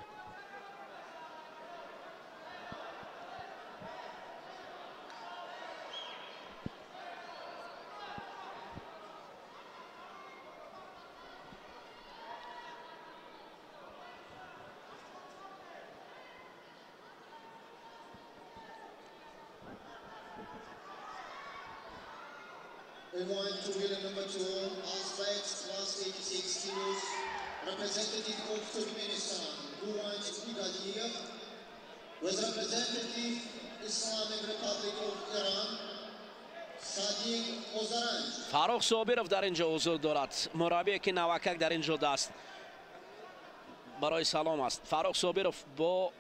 We want to winner number 2, athletes plus 86 kilos, representative of Turkmenistan, Guvanch Begaliev, with representative Islamic Republic of Iran, Sadiq Ozaranj. Фаррух Собиров дар ин ҷо ҳузур дорад. Мураббие ки навакак дар ин ҷо даст барои салом аст. Фаррух Собиров бо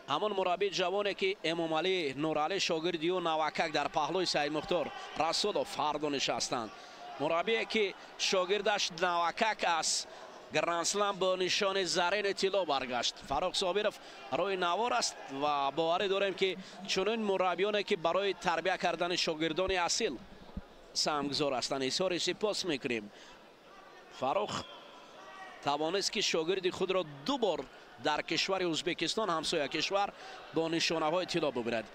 ҳамон мураббии ҷавоне ки Эмомалӣ Нуралӣ шогирди ӯ навакак дар паҳлӯи Саидмухтор Расулов ҳарду нишастанд. Мураббие ки шогирдаш навакак аз Гранд-слам бо нишони зарини тилло баргашт. Фаррух Собиров рӯи навор аст ва боварӣ дорем ки чунин мураббиёне ки барои тарбия кардани шогирдони асил саҳмгузор ҳастанд, изҳори сипос мекунем. Фаррух тавонист ки шогирди худро ду бор дар кишвари Ӯзбекистон, ҳамсоя кишвар, бо нишонаҳои тилло бибирад.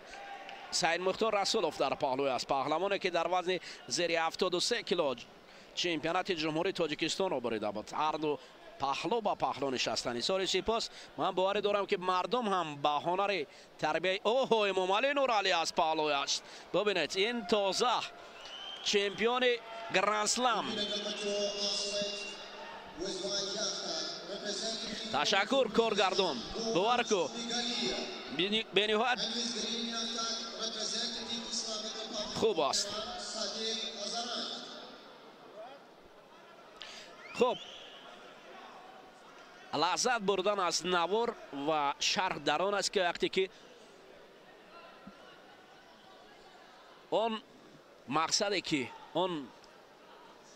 Саидмухтор Расулов дар паҳлӯи аст, паҳлавоне ки дар вазни зери 73 кило чемпионати ҷумҳурии Тоҷикистонро бурида буд. Ҳарду паҳлӯ ба паҳлӯ нишастанд. Изҳори сипос. Ман боварӣ дорам ки мардум ҳам ба ҳунари тарбияи оҳо Эмомалӣ Нуралӣ аз паҳлӯи аст. Бибинед, ин тоза чемпиони Гранд-слам. Ташаккур, коргардон. Бовар ку, бениҳоят хуб аст. Хуб, лаззат бурдан аз навор ва шарҳ дар он аст ки вақте ки он мақсаде ки он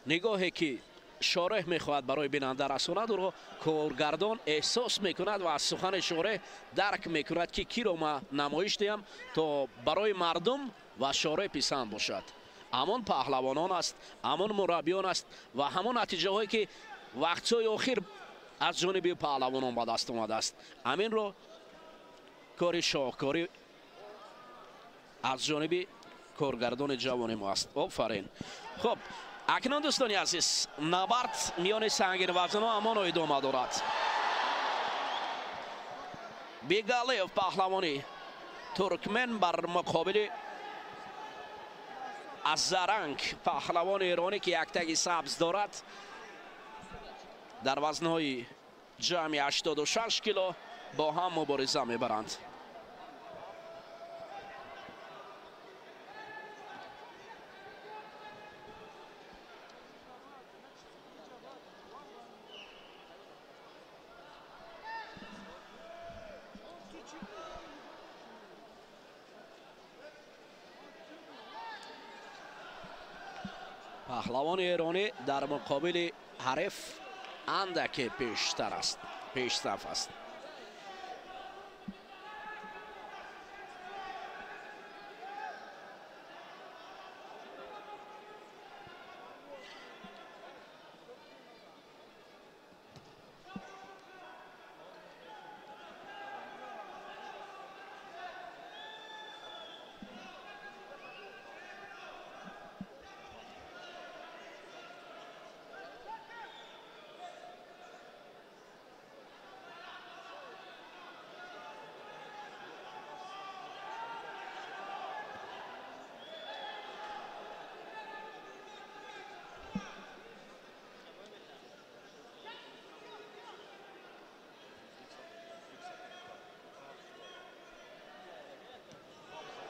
нигоҳе ки шореҳ мехоҳад барои бинанда расонад, ӯро коргардон эҳсос мекунад ва аз сухани шореҳ дарк мекунад ки киро ма намоиш диҳам то барои мардум ва шореҳ писанд бошад. Ҳамон паҳлавонон аст, ҳамон мураббиён аст ва ҳамон натиҷаҳое ки вақтҳои охир аз ҷониби паҳлавонон ба даст омадааст. Ҳаминро кори шоҳкорӣ аз ҷониби коргардони ҷавони мо аст. Офарин. Хуб, акнун дӯстони азиз, набард миёни сангинвазнҳо ҳамоно идома дорад. Бегалиев паҳлавони туркмен бар муқобили Азаранг паҳлавони эронӣ ки яктаги сабз дорад дар вазнҳои ҷамъи 86 кило бо ҳам мубориза мебаранд. Паҳлавони эронӣ дар муқобили ҳариф андаке пештар аст, пешсаф аст.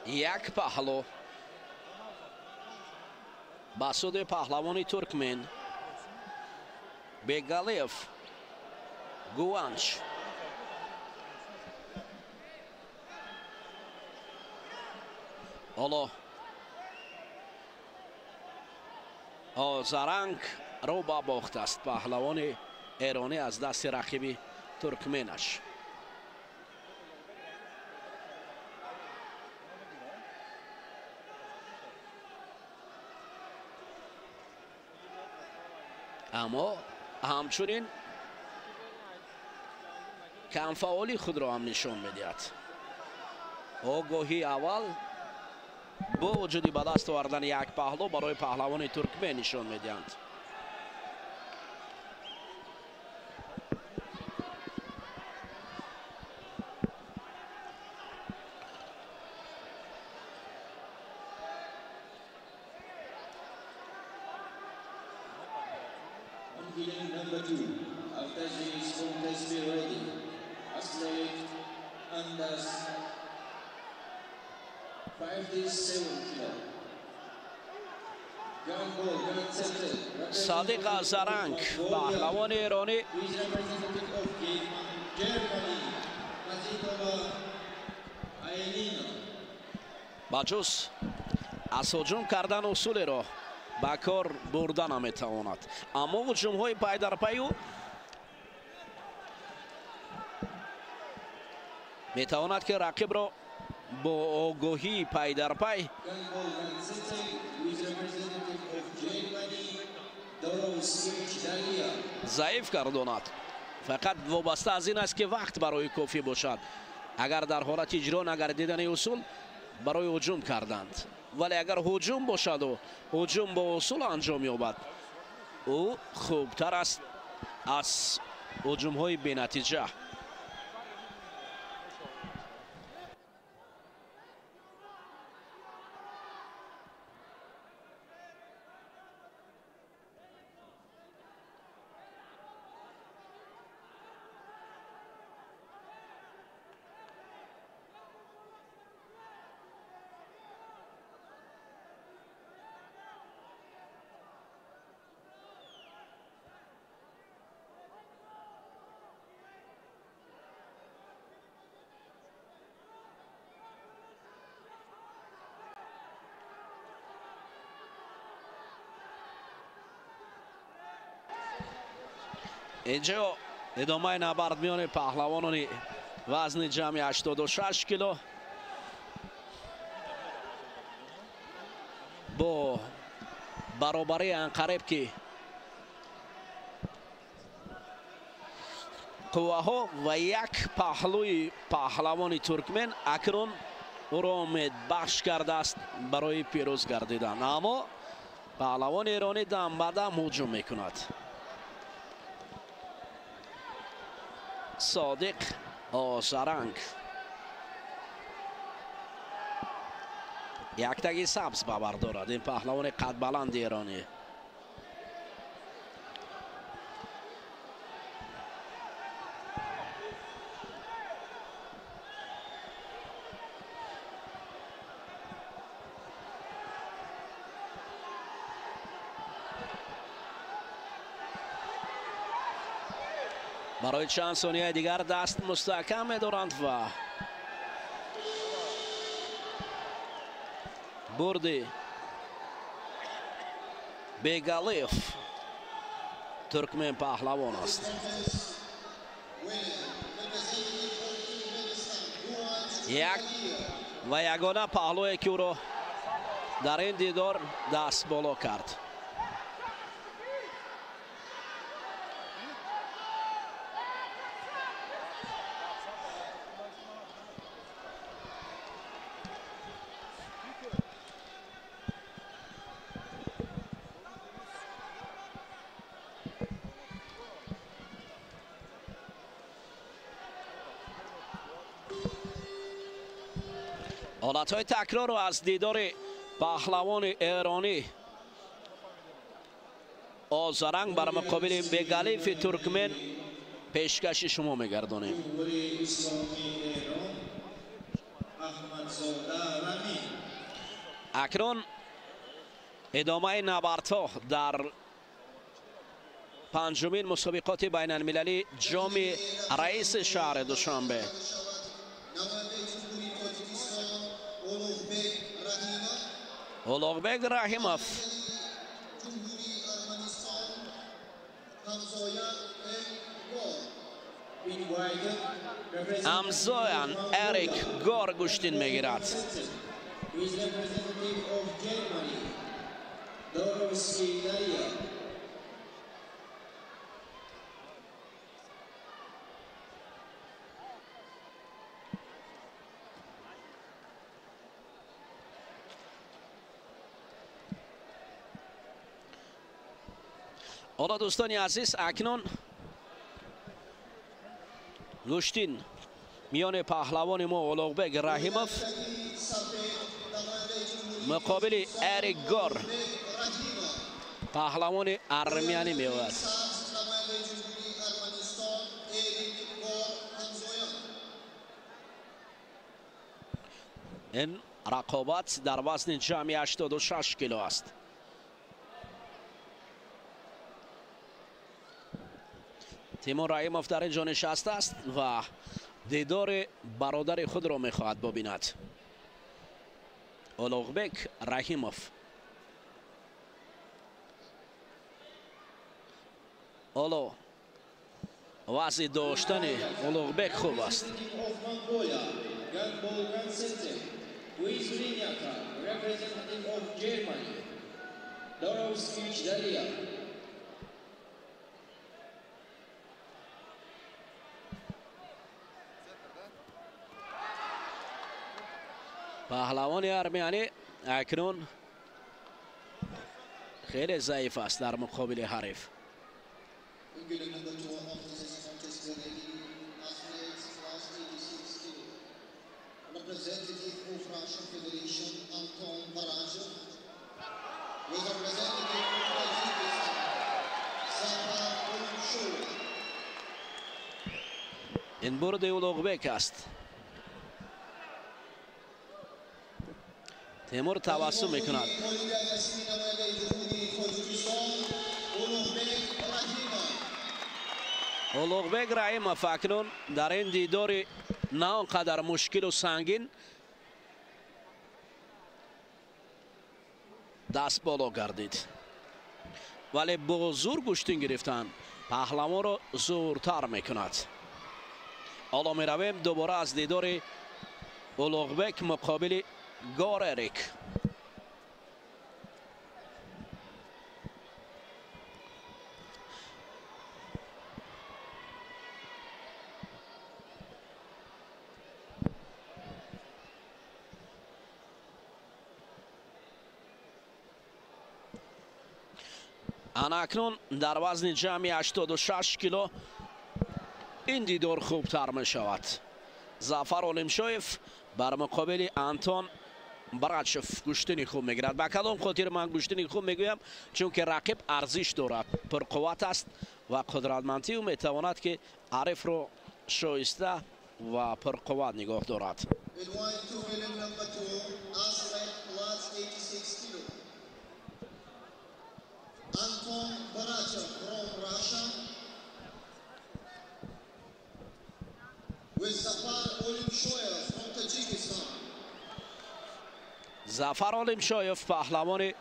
Як паҳлӯ ба суди паҳлавони туркмен Бегалиев Гуванч. Ҳоло Озаранг рӯ ба бохт аст паҳлавони эронӣ аз дасти рақиби туркменаш. Аммо ҳамчунин камфаъолии худро ҳам нишон медиҳад. Огоҳии аввал бо вуҷуди ба даст овардани як паҳлӯ барои паҳлавони туркмен нишон медиҳанд. Competing number 2. After this contest be ready. Athlete under 57 kilo. Садиқ Азаранг, паҳлавони эронӣ, ба ҷуз аз ҳуҷум кардан усулеро ба кор бурда наметавонад, аммо ҳуҷумҳои пайдарпаю метавонад, ки рақибро бо огоҳии пайдарпай заиф гардонад. Фақат вобаста аз ин аст, ки вақт барои кофӣ бошад. Агар дар ҳолати иҷро нагардидани усул барои ҳуҷум карданд, вале агар ҳуҷум бошаду ҳуҷум бо усул анҷом ёбад, ӯ хубтар аст аз ҳуҷумҳои бенатиҷа. Инҷо идомаи набард миёни паҳлавонони вазни ҷамъи 86 кило бо баробарии анқариб, ки қувваҳо ва як паҳлӯи паҳлавони туркмен акнун ӯро умедбахш кардааст барои пирӯз гардидан, аммо паҳлавони эронӣ дам ба дам ҳуҷум мекунад. Содиқ Озаранг яктаги сабз ба бар дорад, ин паҳлавони қадбаланди эронӣ. Барои чанд сонияи дигар даст мустаҳкам медоранд ва бурди Бегалиев туркмен паҳлавон аст. Як ва ягона паҳлӯе, ки ӯро дар ин дидор даст боло кард. Ҳолатҳои такрорро аз дидори паҳлавони эронӣ Озаранг бар муқобили Бегалифи туркмен пешкаши шумо мегардонем. Акнун идомаи набардҳо дар панҷумин мусобиқоти байналмилалӣ ҷоми раиси шаҳри Душанбе. Улуғбек Раҳимов Амзоян Эрик Гор гӯштин мегирад. Ҳоло, дӯстони азиз, акнун гӯштин миёни паҳлавони мо Улуғбек Раҳимов муқобили Эрик Гор, паҳлавони армянӣ меояд. Ин рақобат дар вазни ҷамъи 86 кило аст. Тимур Раҳимов дар ин ҷо нишастааст ва дидори бародари худро мехоҳад бибинад. Улуғбек Раҳимов. Ҳоло вазъи доштани Улуғбек хуб аст. Паҳлавони армянӣ акнун хеле заиф аст дар муқобили ҳариф. Representative of Russian Federation Anton Barachev with representative of Tajikistan Zafar Olimshoyev. Ин бурди Улуғбек аст. Тимур табассум мекунад. Улуғбек Раҳимов акнун дар ин дидори на он қадар мушкилу сангин даст боло гардид, вале бо зур гӯштин гирифтан паҳлавонро зуртар мекунад. Ҳоло меравем дубора аз дидори Улуғбек муқобили Горерик. Ана акнун дар вазни ҷамъи 86 кило ин дидор хубтар мешавад. Зафар Олимшоев бар муқобили Антон Барачев гӯштини хуб мегирад. Ба кадом хотир ман гӯштини хуб мегӯям? Чунки рақиб арзиш дорад, пурқувват аст ва қудратмандӣ ӯ метавонад ки ҳарифро шоиста ва пурқувват нигоҳ дорад. Anton Barachev from Russia with Zafar Olimshoyev from Tajikistan. Зафар Олимшоев паҳлавони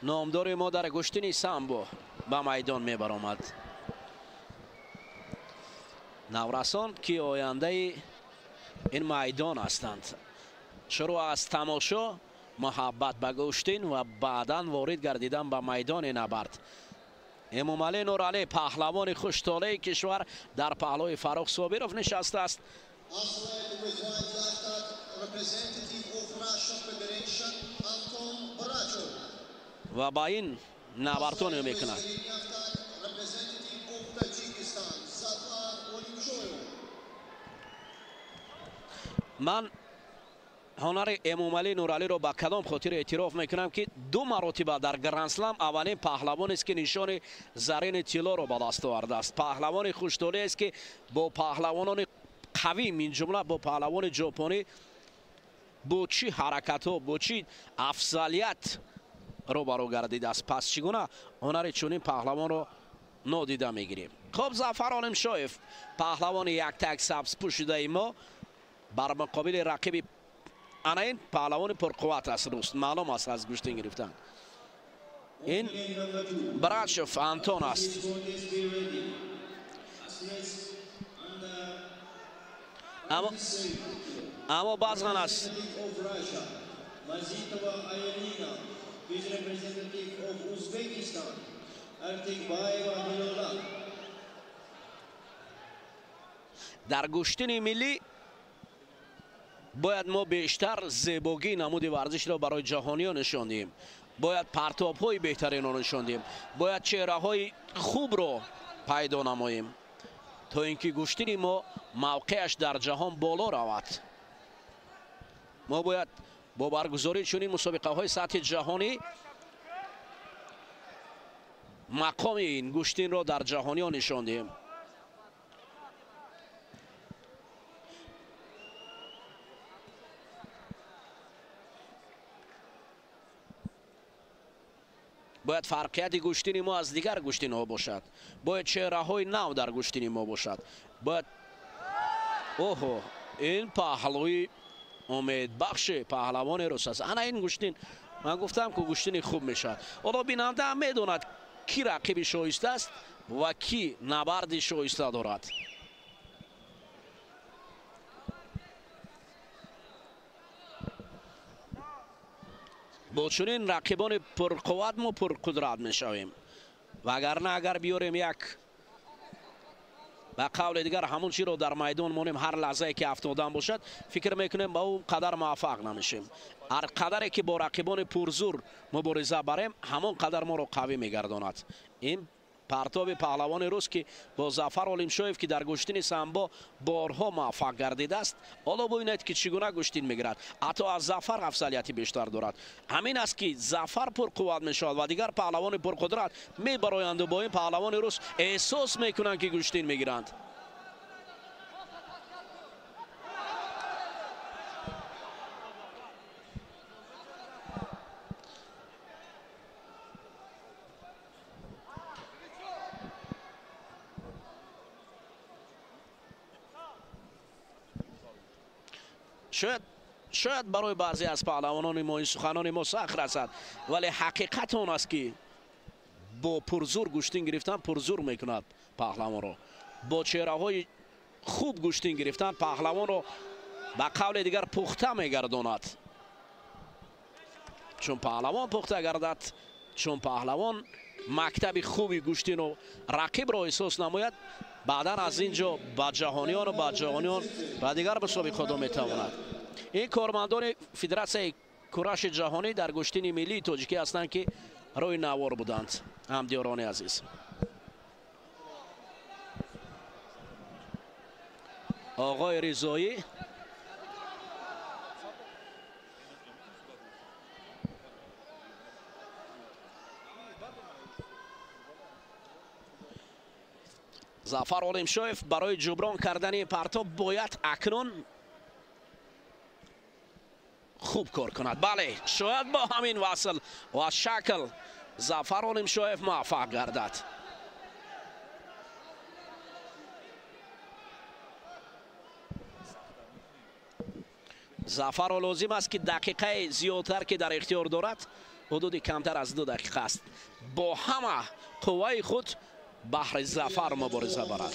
номдори мо дар гӯштини самбо ба майдон мебаромад. Наврасон ки ояндаи ин майдон ҳастанд, шурӯъ аз тамошо, муҳаббат ба гӯштин ва баъдан ворид гардидан ба майдони набард. Эмомалӣ Нуралӣ паҳлавони хуштолеи кишвар дар паҳлӯи Фаррух Собиров нишастааст. Ва ба ин набардтон мекунад. Ман ҳунари Эмомалӣ Нуралиро ба кадом хотир эътироф мекунам, ки ду маротиба дар Гранд-Слам аввалин паҳлавонест, ки нишони зарини тиллоро ба даст овардааст. Паҳлавони хуштолеест, ки бо паҳлавонони қавӣ, мин ҷумла бо паҳлавони ҷопонӣ, бо чӣ ҳаракатҳо, бо чӣ афзалият рӯбарӯ гардидааст. Пас чӣ гуна ҳунари чунин паҳлавонро нодида мегирем? Хуб, Зафар Олимшоев паҳлавони яктак сабзпӯшидаи мо бар муқобили рақиби ана ин паҳлавони пурқувват аст, рӯст маълум аст аз гӯштин гирифтан. Ин Барачев Антон аст. Аммо баъзан аст дар гӯштини миллӣ бояд мо бештар зебогии намуди варзишро барои ҷаҳониён нишон диҳем, бояд партобҳои беҳтаринро нишон диҳем, бояд чеҳраҳои хубро пайдо намоем, то ин ки гӯштини мо мавқеаш дар ҷаҳон боло равад. Мо бояд бо баргузории чунин мусобиқаҳои сатҳи ҷаҳонӣ мақоми ин гӯштинро дар ҷаҳониён нишон диҳем. Бояд фарқияти гӯштини мо аз дигар гӯштинҳо бошад. Бояд чеҳраҳои нав дар гӯштини мо бошад. Бояд оҳо, ин паҳлӯи умедбахши паҳлавони рус аст. Ана ин гӯштин, ман гуфтам ки гӯштини хуб мешавад. Ҳоло бинанда ҳам медонад ки рақиби шоиста аст ва ки набарди шоиста дорад. Бо чунин рақибони пурқувват мо пурқудрат мешавем. Вагарна агар биёрем як ба қавли дигар ҳамон чиро дар майдон монем, ҳар лаҳзае ки афтодан бошад, фикр мекунем ба ӯ қадар муваффақ намешем. Ҳар қадаре ки бо рақибони пурзур мубориза барем, ҳамон қадар моро қавӣ мегардонад. Ин партоби паҳлавони рус ки бо Зафар Олимшоев ки дар гӯштини самбо борҳо муваффақ гардидааст, ҳоло бубинед ки чӣ гуна гӯштин мегирад. Ҳатто аз Зафар афзалияти бештар дорад. Ҳамин аст ки Зафар пурқувват мешавад ва дигар паҳлавони пурқудрат мебароянду бо ин паҳлавони рус эҳсос мекунанд ки гӯштин мегиранд. Шояд барои баъзе аз паҳлавонони мо ин суханони мо сахт расад, вале ҳақиқат он аст ки бо пурзур гӯштин гирифтан пурзур мекунад паҳлавонро. Бо чеҳраҳои хуб гӯштин гирифтан паҳлавонро ба қавли дигар пухта мегардонад. Чун паҳлавон пухта гардад, чун паҳлавон мактаби хуби гӯштину рақибро эҳсос намояд, баъдан аз ин ҷо ба ҷаҳониёну ба ҷаҳониён ба дигар мусобиқотҳо метавонад. Ин кормандони Федератсияи кураши ҷаҳонӣ дар гӯштини миллии тоҷикӣ ҳастанд ки рӯи навор буданд, ҳамдиёрони азиз. Оғои Ризоӣ Зафар Олимшоев барои ҷуброн кардани партоб бояд акнун хуб кор кунад. Бале, шояд бо ҳамин васл ва шакл Зафар Олимшоев муваффақ гардад. Зафарро лозим аст ки дақиқаи зиёдтар ки дар ихтиёр дорад, ҳудуди камтар аз 2 дақиқа аст, бо ҳама қувваи худ баҳри зафар мубориза барад.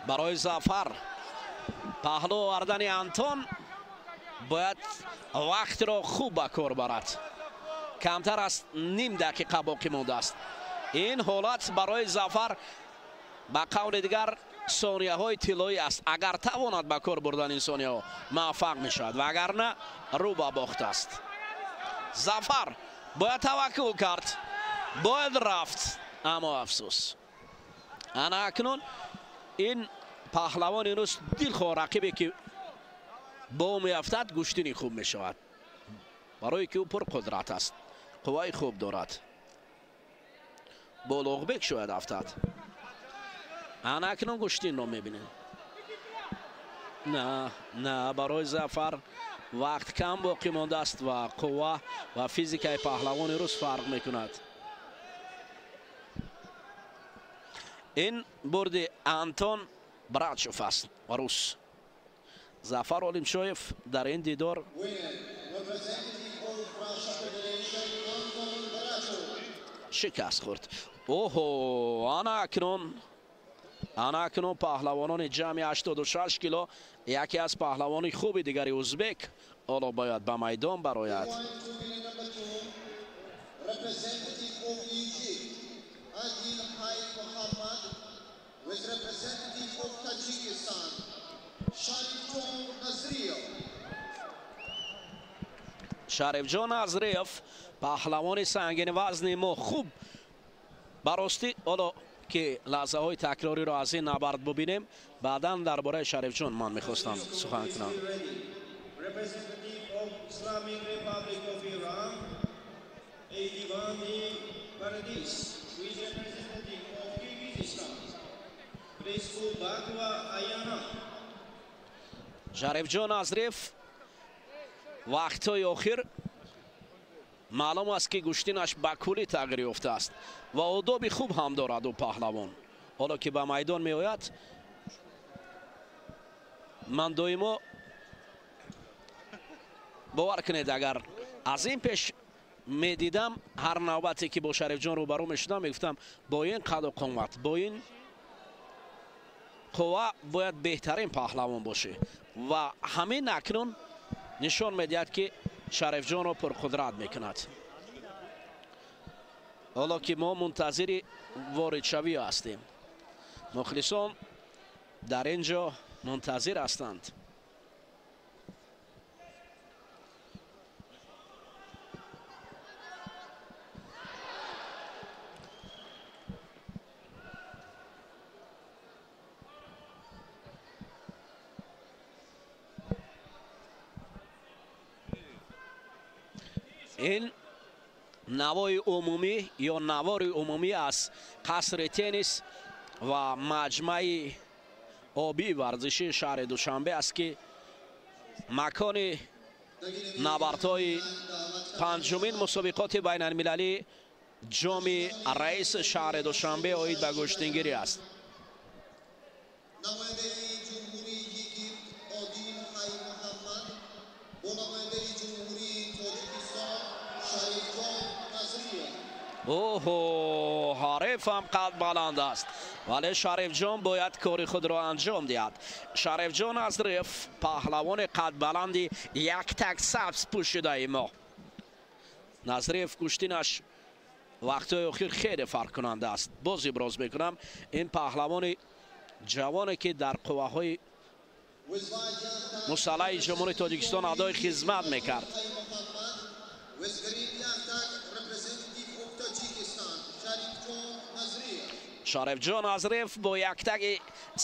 Барои Зафар паҳлӯ овардани Антон бояд вақтро хуб ба кор барад. Камтар аз ним дақиқа боқӣ мондааст. Ин ҳолат барои Зафар ба қавли дигар сонияҳои тиллоӣ аст. Агар тавонад ба кор бурдан ин сонияҳо муваффақ мешавад, вагарна рӯ ба бохт аст. Зафар бояд таваккул кард, бояд рафт, аммо афсӯс. Ана акнун ин паҳлавони рус дилхоҳ рақибе ки бо ӯ меафтад гӯштини хуб мешавад, барое ки ӯ пурқудрат аст, қувваи хуб дорад. Бо Луғбек шояд афтад. Ана акнун гӯштинро мебинем. На, на, барои Зафар вақт кам боқӣ мондааст ва қувва ва физикаи паҳлавони рус фарқ мекунад. Ин бурди Антон Брачев аст, рус. Зафар Олимшоев дар ин дидор Шикаст хӯрд. Оҳо, ана акнун паҳлавонони ҷамъи 86 кило, яке аз паҳлавони хуби дигари узбек ҳоло бояд ба майдон барояд. Шарифҷон Назриев, паҳлавони сангинвазни мо, хуб баростӣ. Ҳоло ки лаҳзаҳои такрориро аз ин набард бубинем, баъдан дар бораи Шарифҷон ман мехостам сухан кунам. Шарифҷон Назриев вақтҳои охир маълум аст, ки гӯштинаш ба куллӣ тағйир ёфтааст ва одоби хуб ҳам дорад ӯ паҳлавон. Ҳоло ки ба майдон меояд, ман доимо бовар кунед, агар аз ин пеш медидам, ҳар навбате ки бо Шарифҷон рӯбарӯ мешудам, мегуфтам бо ин қаду қомат, бо ин қувва бояд беҳтарин паҳлавон бошӣ. Ва ҳамин акнун нишон медиҳад, ки Шарифҷонро пурқудрат мекунад. Ҳоло ки мо мунтазири воридшавӣ ҳастем, мухлисон дар ин ҷо мунтазир ҳастанд. Ин навои умумӣ ё навори умумӣ аз қасри теннис ва маҷмаи обии варзишии шаҳри Душанбе аст, ки макони набардҳои панҷумин мусобиқоти байналмилалӣ ҷоми раиси шаҳри Душанбе оид ба гӯштингирӣ аст. Оҳо, ҳарифам қад баланд аст, вале Шарифҷон бояд кори худро анҷом диҳад. Шарифҷон Назриев, паҳлавони қадбаланди яктак сабз пӯшидаи мо. Назриев гӯштинаш вақтҳои охир хеле фарқкунанда аст. Боз иброз мекунам, ин паҳлавони ҷавоне, ки дар қувваҳои мусаллаҳи Ҷумҳурии Тоҷикистон адои хизмат мекард. Шарифҷон Назриев бо яктаги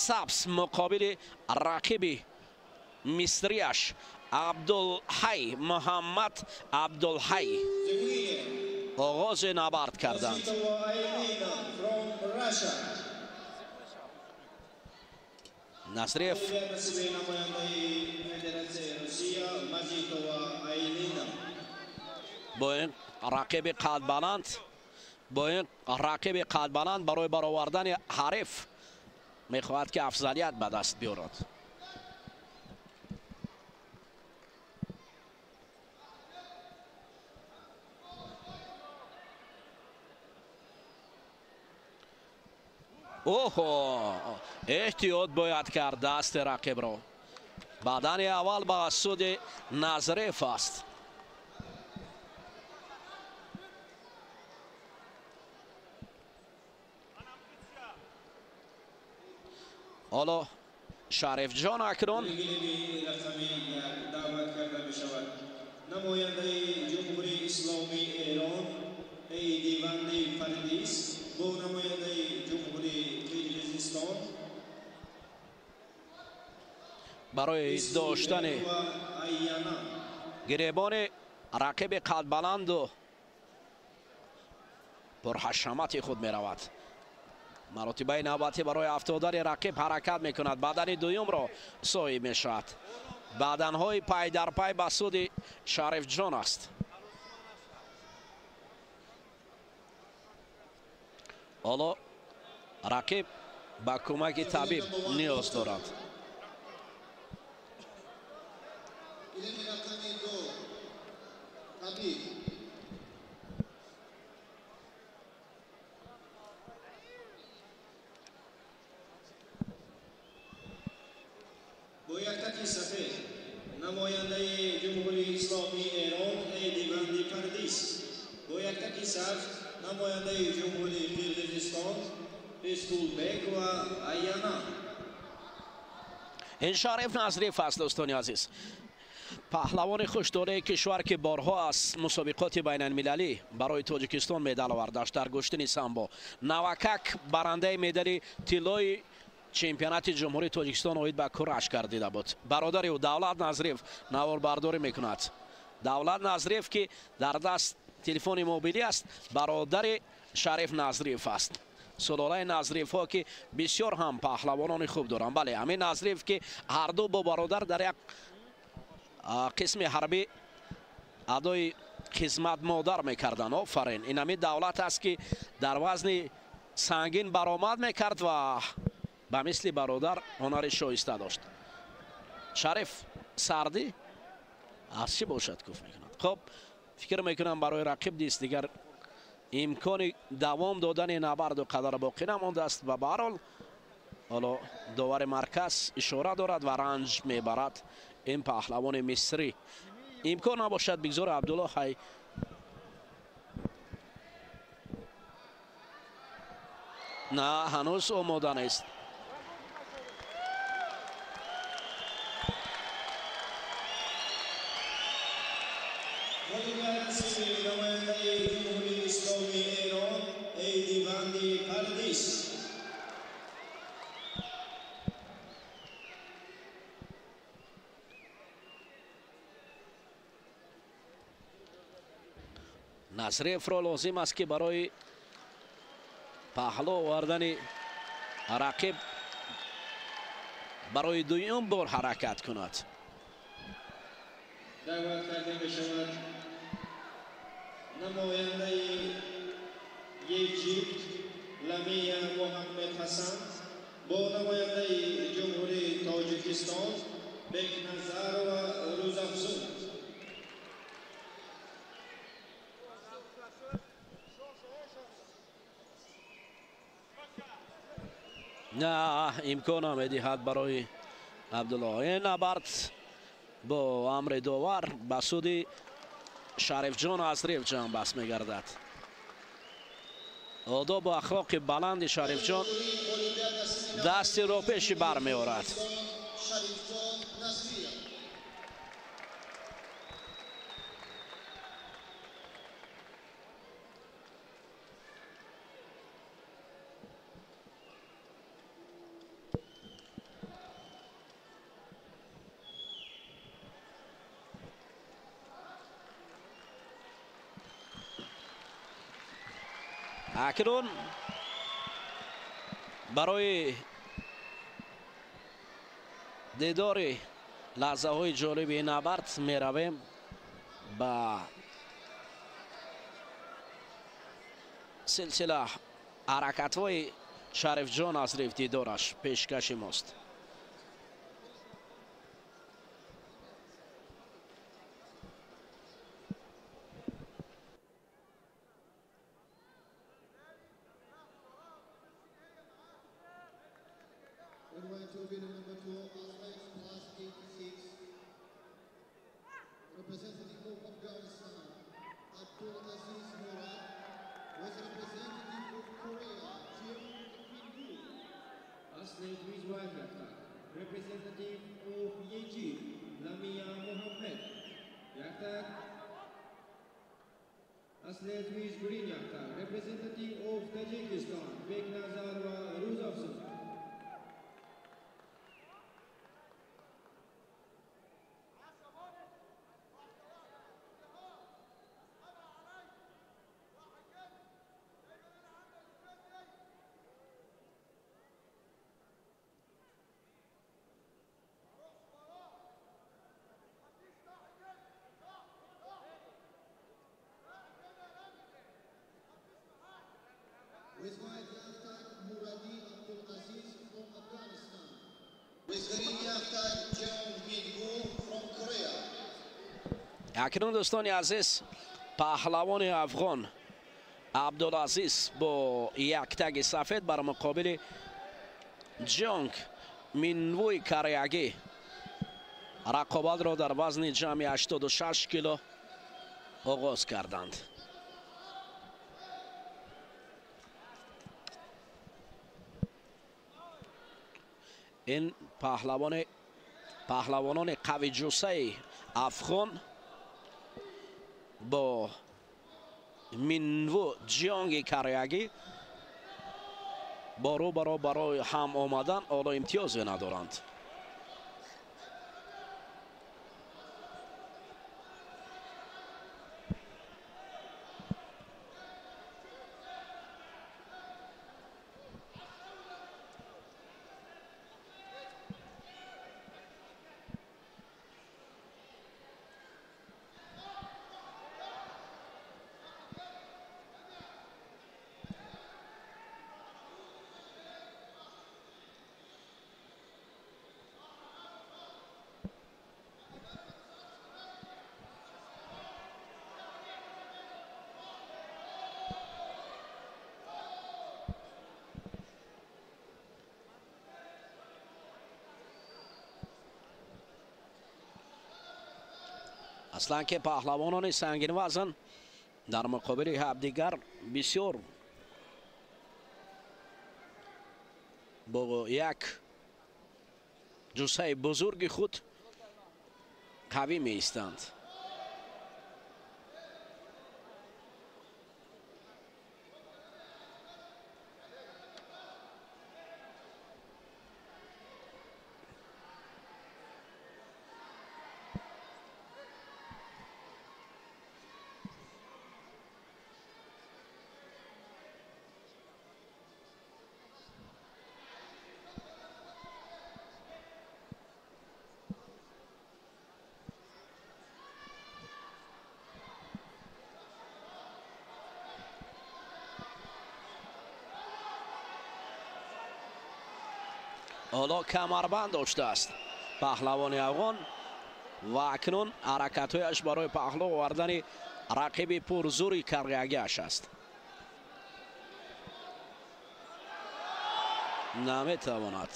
сабз муқобили рақиби мисрияш Абдулҳай Муҳаммад Абдулҳай оғози набард карданд. Назриев бо ин рақиби қадбаланд, бо ин рақиби қадбаланд барои баровардани ҳариф мехоҳад, ки афзалият ба даст биёрад. Оҳо, эҳтиёт бояд кард дасти рақибро. Бадани аввал ба суди Назриев аст. Ҳоло Шарифҷон акнун даъват карда мешавад намояндаи Ҷумҳурии Исломии Эрон Эйдиванди Фардис бо намояндаи Ҷумҳурии Қирғизистон барои доштани гиребони рақиби қадбаланду пурҳашамати худ меравад. Маротибаи навбатӣ барои афтодани рақиб ҳаракат мекунад. Бадани дуюмро соҳиб мешавад. Баданҳои пай дар пай ба суди Шарифҷон аст. Ҳоло рақиб ба кӯмаки табиб ниёз дорад. намояндаи Ҷумҳурии Қирғизистон Рискулбекова Аяна. Ин Шариф Назриев аст, дӯстони азиз, паҳлавони хушдораи кишвар, ки борҳо аз мусобиқоти байналмилалӣ барои Тоҷикистон медал овардааст дар гӯштини самбо. Навакак барандаи медали тиллои чемпионати Ҷумҳурии Тоҷикистон оид ба кураш гардида буд. Бародари ӯ Давлат Назриев наворбардорӣ мекунад. Давлат Назриев, ки дар даст телефони мобилӣ аст, бародари Шариф Назриев аст. Сулолаи Назриевҳо, ки бисёр ҳам паҳлавонони хуб доранд. Бале, ҳамин Назриев, ки ҳарду бо бародар дар як қисми ҳарбӣ адои хизмат модар мекарданд. Офарин, ин ҳамин Давлат аст, ки дар вазни сангин баромад мекард ва ба мисли бародар ҳунари шоиста дошт. Шариф сардӣ аз чӣ бошад куф мекунад. Хоб, фикр мекунам, барои рақиб нест дигар имкони давом додани набарду қадар боқӣ намондааст ва ба ҳар ҳол ҳоло довари марказ ишора дорад ва ранҷ мебарад ин паҳлавони мисрӣ. Имкон набошад, бигзор Абдулло ҳай. На, ҳанӯз омода нест. Намояндаи Ҷумҳурии Исломии Эрон Эйдиванди Пардис. Назриевро лозим аст, ки барои паҳлӯ овардани рақиб барои дуюм бор ҳаракат кунад. Даъват карда мешавад намояндаи Египт Ламия Муҳаммед Ҳасан бо намояндаи Ҷумҳурии Тоҷикистон Бекназарова Рӯзафзун. На, имкон намедиҳад барои Абдулло. Ин набард бо амри довар ба суди Шарифҷон Азриев ҷамъбаст мегардад. Одобу ахлоқи баланди Шарифҷон дасти ропеши бармеорад. Акнун барои дидори лаҳзаҳои ҷолиби ин набард меравем ба силсила ҳаракатҳои Шарифҷон Азриев, дидораш пешкаши мост. Representative of Afghanistan, Abdul Aziz Murad, with representative of Korea, Jeong Min-woo. Athlete with white tag, representative of Egypt, Lamia Mohammed. Yaktag. Athlete with green yaktag, representative of Tajikistan, Beknazarova Ruzafzun. With white yaftag, Muradi Abdul Aziz from Afghanistan. With green yaftag, Jeong Min-woo from Korea. Акнун, дӯстони азиз, паҳлавони афғон Абдулазиз бо яктаги сафед бар муқобили Ҷонг Минвуи кореягӣ рақобатро дар вазни ҷамъи 86 кило оғоз карданд. Ин паҳлавонони қавиҷусаи афғон бо Минву Ҷионги кореягӣ бо рӯ ба рӯ барои ҳам омадан ҳоло имтиёзе надоранд. Аслан ки паҳлавонони сангинвазн дар муқобили ҳамдигар бисёр бо як ҷуссаи бузурги худ қавӣ меистанд. Ҳоло камарбанд доштааст паҳлавони афғон ва акнун ҳаракатҳояш барои паҳлӯ овардани рақиби пурзури кореягиаш аст. Наметавонад.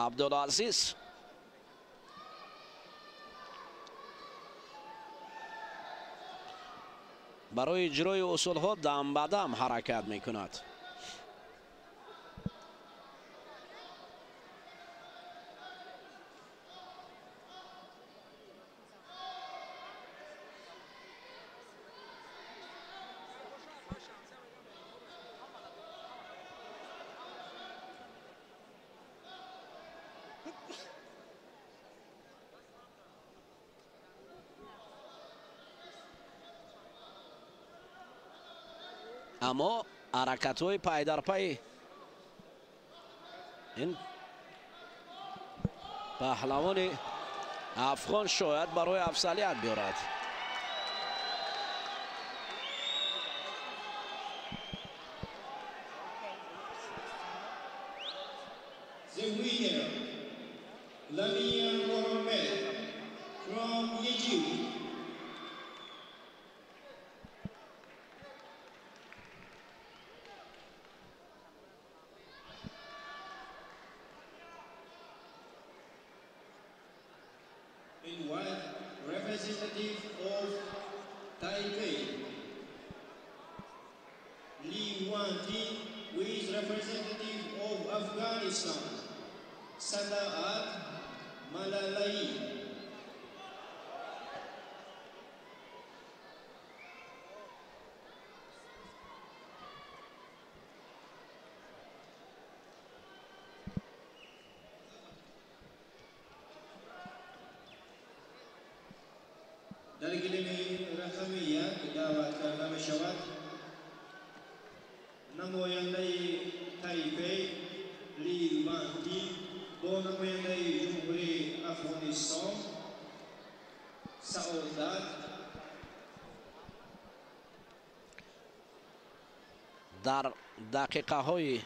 Абдулазиз барои иҷрои усулҳо дам ба дам ҳаракат мекунад. Аммо ҳаракатҳои пайдарпай ин паҳлавони афғон шояд барои афзалият биёрад. The winner, Lamia Mohamed from Egypt. In white, representative of Taipei, Li Wan-Ti, with representative of Afghanistan, Sadaat Malalai. Дар гилеми рақами як даъват карда мешавад намояндаи Тайпей Ли Ван-Ти бо намояндаи Ҷумҳурии Афғонистон Саодат. Дар дақиқаҳои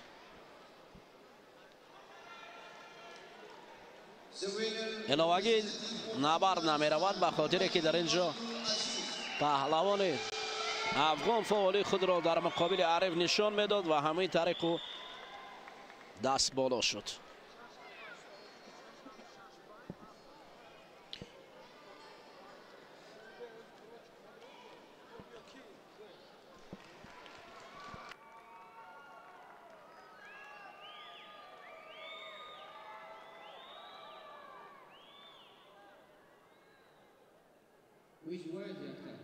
иловагӣ набард намеравад, ба хотире ки дар ин ҷо паҳлавони афғон фаъолии худро дар муқобили ҳариф нишон медод ва ҳамин тариқ ӯ даст боло шуд. With white yaktak,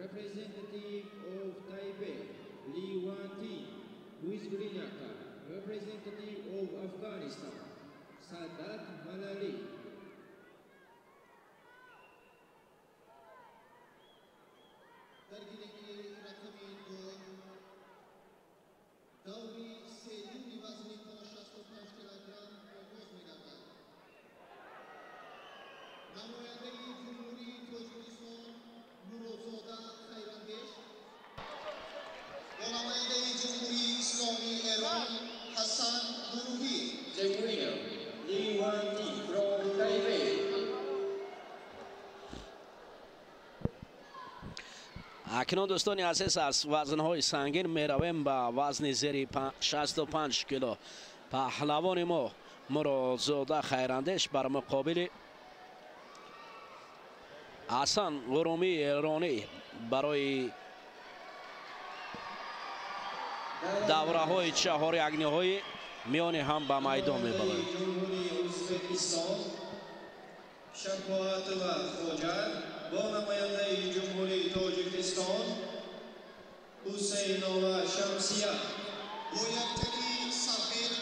representative of Taipei, Li Wan-ting. With green yaktak, representative of Afghanistan, Sadat Malali. Дар гилеми рақами 2 даври сеюми вазни то 65 килограмм оғоз мегардад. Намояндаи Ҷумҳурии Тоҷикистон Муродзода Хайрандеш бо намояндаи Ҷумҳурии Исломии Эрон Ҳасан Гуруҳӣ. The winner, Li Wan-ting from Taipei. Акнун, дӯстони азиз, аз вазнҳои сангин меравем ба вазни зери 65 кило. Паҳлавони мо Муродзода Хайрандеш бар муқобили Ҳасан Ғурумии эронӣ барои давраҳои чаҳорякниҳои миёни ҳам ба майдон мебаранд. Ҷумҳурии Ӯзбекистон Шафоатова Хоҷа бо намояндаи Ҷумҳурии Тоҷикистон Ҳусейнова Шамсия. Бо яктаки сафед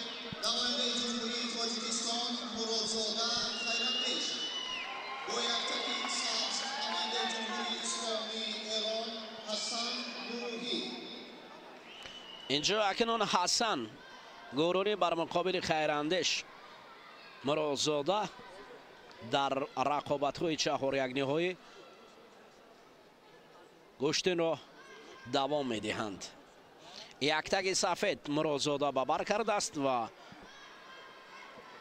намояндаи Ҷумҳурии Тоҷикистон Муродзода Хайрандеш, бо яктаки сабз намояндаи Ҷумҳурии Исломии Эрон Ҳасан Гуруҳӣ. Инҷо акнун Ҳасан Гурунӣ бар муқобили Хайрандеш Муродзода дар рақобатҳои чаҳорякниҳоӣ гӯштинро давом медиҳанд. Яктаги сафед Муродзода ба бар кардааст ва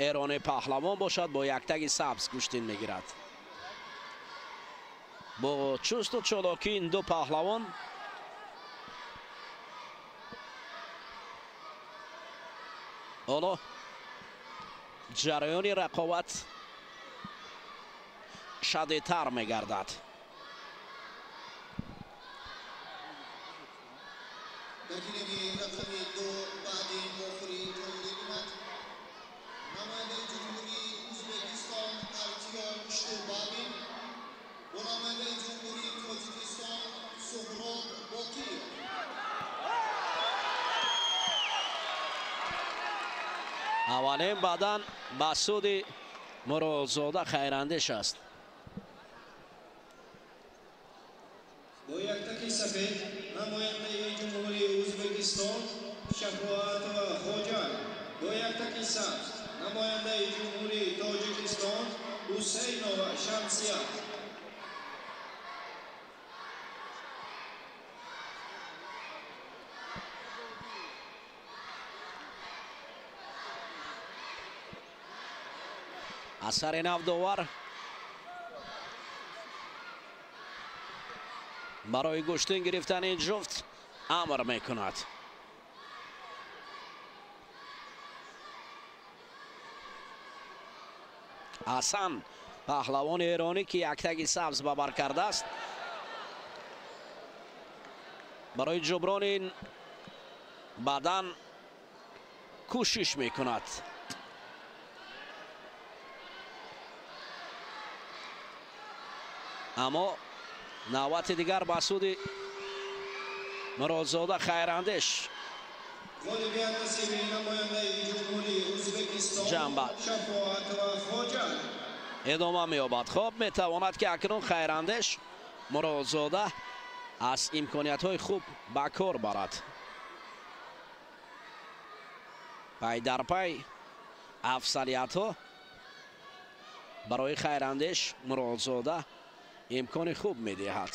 эрони паҳлавон бошад, бо яктаги сабз гӯштин мегирад. Бо чусту чолокӣ ин ду паҳлавон ҳоло ҷараёни рақобат шадидтар мегардад. Дар гилеми рақами 2 баъди вохӯрӣ тайёрӣ мебинад намояндаи Ҷумҳурии Ӯзбекистон Артём Штурбабин бо намояндаи Ҷумҳурии Тоҷикистон Суҳроб Боқиев. Аввалин бадан ба суди Муродзода Хайрандеш аст. Бо яктаки сафед намояндаи Ҷумҳурии Ӯзбекистон Шафоатова Хоҷа, бо яктаки сабз намояндаи Ҷумҳурии Тоҷикистон Ҳусейнова Шамсия. Асари нав довар барои гӯштин гирифтани ин ҷуфт амр мекунад. Ҳасан паҳлавони эронӣ, ки яктаги сабз ба бар кардааст, барои ҷуброни ин бадан кӯшиш мекунад. Аммо навбати дигар ба суди Муродзода Хайрандеш Ғолибият насиби намояндаи Ҷумҳурии Ӯзбекистон ҷанба Шафоатова Хоҷа. Идома меёбад. Хоб, метавонад, ки акнун Хайрандеш Муродзода аз имкониятҳои хуб ба кор барад. Пай дар пай афзалиятҳо барои Хайрандеш Муродзода имкони хуб медиҳад.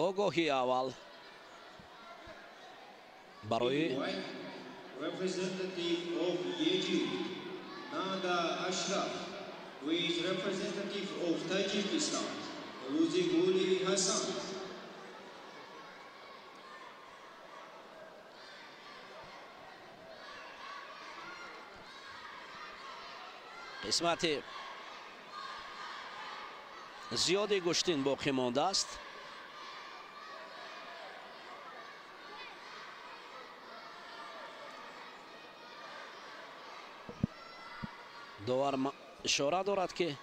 Огоҳи аввал барои Representative of Egypt, Nada Ashraf, with representative of Tajikistan, Ruziguli Hassan. Қисмати Зиёди гӯштин боқӣ мондааст. Довар ишора дорад, ки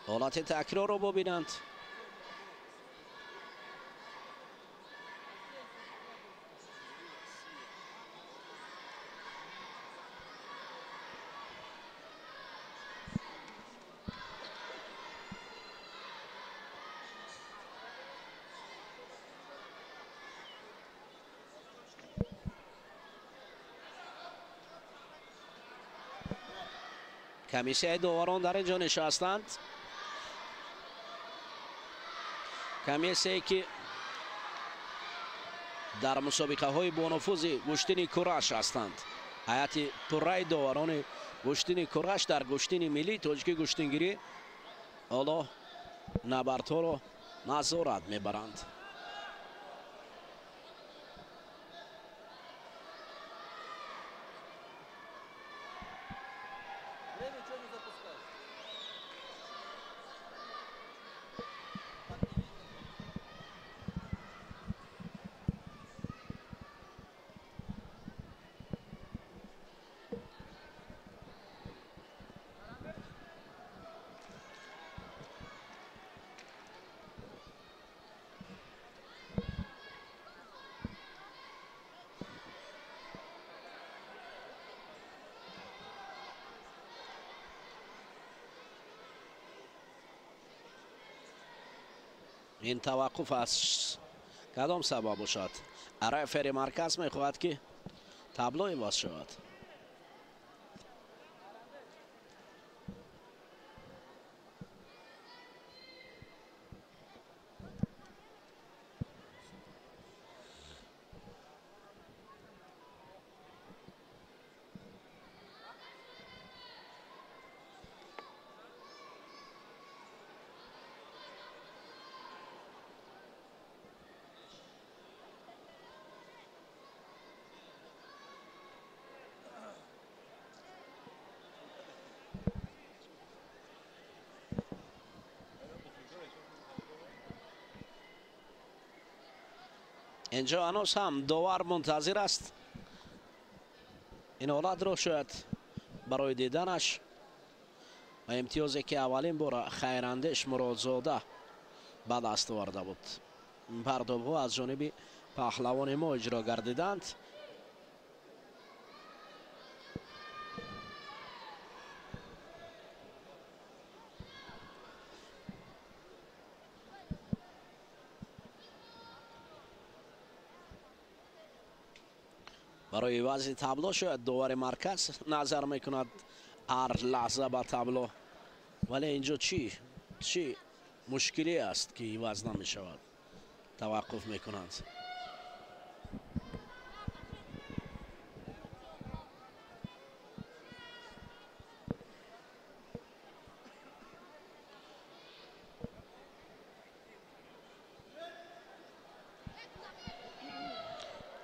ҳолати такрорро бубинанд. Комиссияи доварон дар ин ҷо нишастанд. Комиссияе ки дар мусобиқаҳои бонуфузи гӯштини кураш ҳастанд. Ҳайати пурраи доварони гӯштини кураш дар гӯштини миллии тоҷикӣ гӯштингирӣ ҳоло набардҳоро назорат мебаранд. Ин таваққуф аз кадом сабаб бошад? Рефери марказ мехоҳад, ки табло иваз шавад. Инҷо ҳанӯз ҳам довар мунтазир аст. Ин ҳолатро шояд барои диданаш ва имтиёзе ки аввалин бора Хайрандеш Муродзода ба даст оварда буд. Пардобҳо аз ҷониби паҳлавони мо иҷро гардиданд. Барои ивази табло шояд довари марказ назар мекунад ҳар лаҳза ба табло, вале инҷо чӣ мушкиле аст, ки иваз намешавад, таваққуф мекунанд.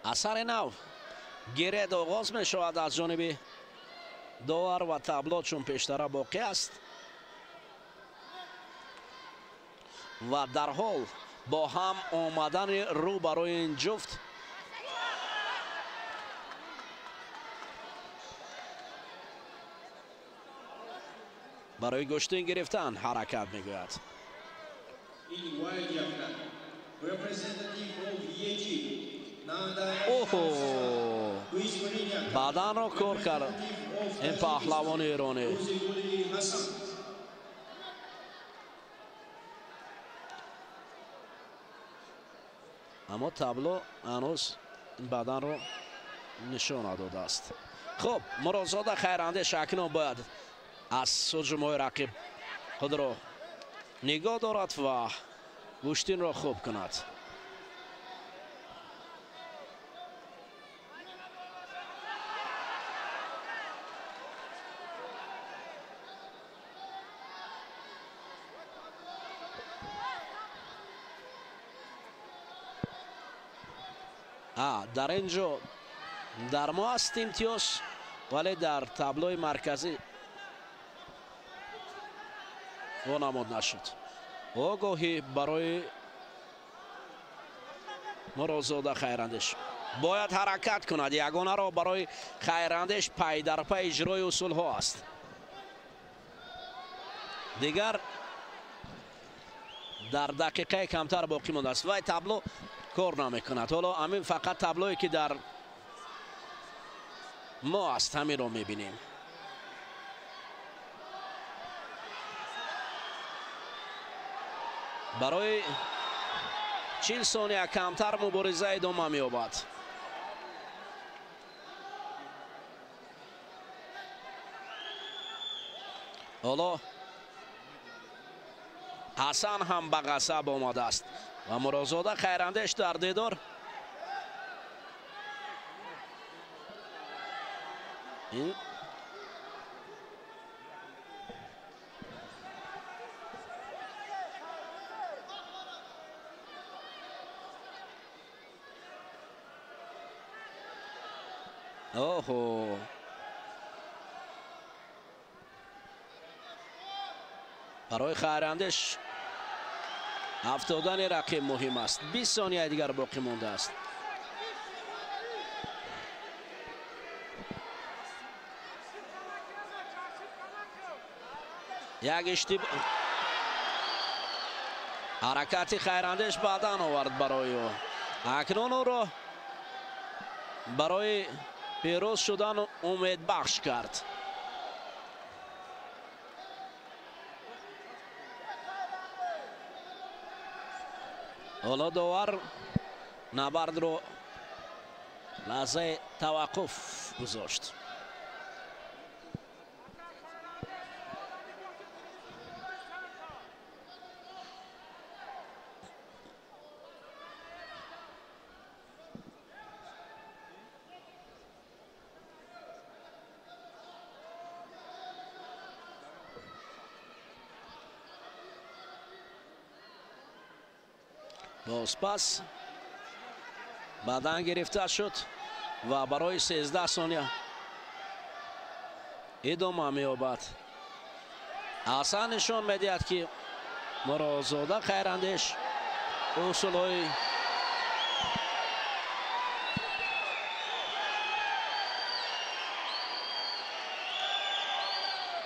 Асари нав гиред оғоз мешавад аз ҷониби довар ва табло чун пештара боқӣ аст ва дарҳол бо ҳам омадани рӯ барои ин ҷуфт барои гӯштин гирифтан ҳаракат мегӯяд. Оҳо, баданро кор кард ин паҳлавони эронӣ. Аммо табло ҳанӯз баданро нишон надодааст. Хуб, Муродзода Хайрандеш акнун бояд аз ҳуҷумҳои рақиб худро нигоҳ дорад ва гӯштинро хуб кунад. Дар ин ҷо дар мо аст имтиёз, вале дар таблои марказӣ вонамуд нашуд. Огоҳӣ барои Муродзода Хайрандеш. Бояд ҳаракат кунад. Ягона роҳ барои Хайрандеш пай дар пай иҷрои усулҳо аст. Дигар дар дақиқаи камтар боқӣ мондааст. Вай табло кор намекунад. Ҳоло ҳамин фақат таблое ки дар мо аст, ҳаминро мебинем. Барои 40 сония камтар мубориза идома меёбад. Ҳоло Ҳасан ҳам ба ғазаб омадааст ва Муродзода Хайрандеш дар дидор оҳо, барои Хайрандеш афтодани рақиб муҳим аст. 20 сонияи дигар боқӣ мондааст. Як ҳаракати Хайрандеш баъдан овард барои ӯ. Акнун ӯро барои пирӯз шудан умедбахш кард. Ҳоло довар набардро лаҳзаи таваққуф гузошт. Бозпас баъдан гирифта шуд ва барои 13 сония идома меёбад. Ҳасан нишон медиҳад, ки Муродзода Хайрандеш усулҳои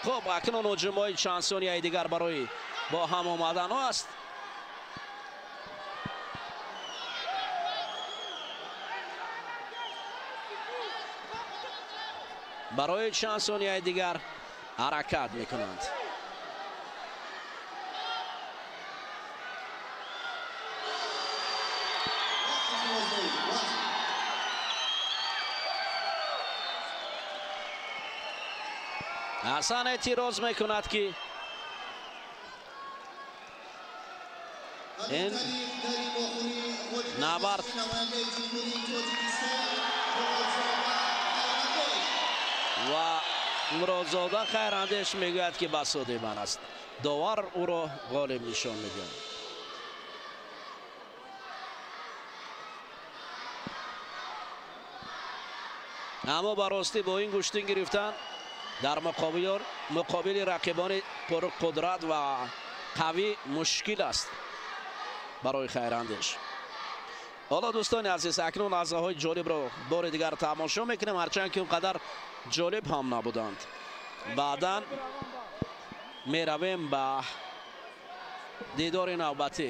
хуб. Акнун ҳуҷумҳои чанд сонияи дигар барои бо ҳам омаданҳо аст. Барои чанд сонияи дигар ҳаракат мекунанд. Ҳасан эътироз мекунад, ки ин набард ва Муродзода Хайрандеш мегӯяд, ки ба суди ман аст. Довар ӯро ғолиб нишон медиҳад. Аммо ба ростӣ бо ин гӯштин гирифтан дар муқобили рақибони пурқудрат ва қавӣ мушкил аст барои Хайрандеш. Ҳоло дӯстони азиз, акнун лаҳзаҳои ҷолибро бори дигар тамошо мекунем, ҳарчанд ки он қадар ҷолиб ҳам набуданд. Баъдан меравем ба дидори навбатӣ.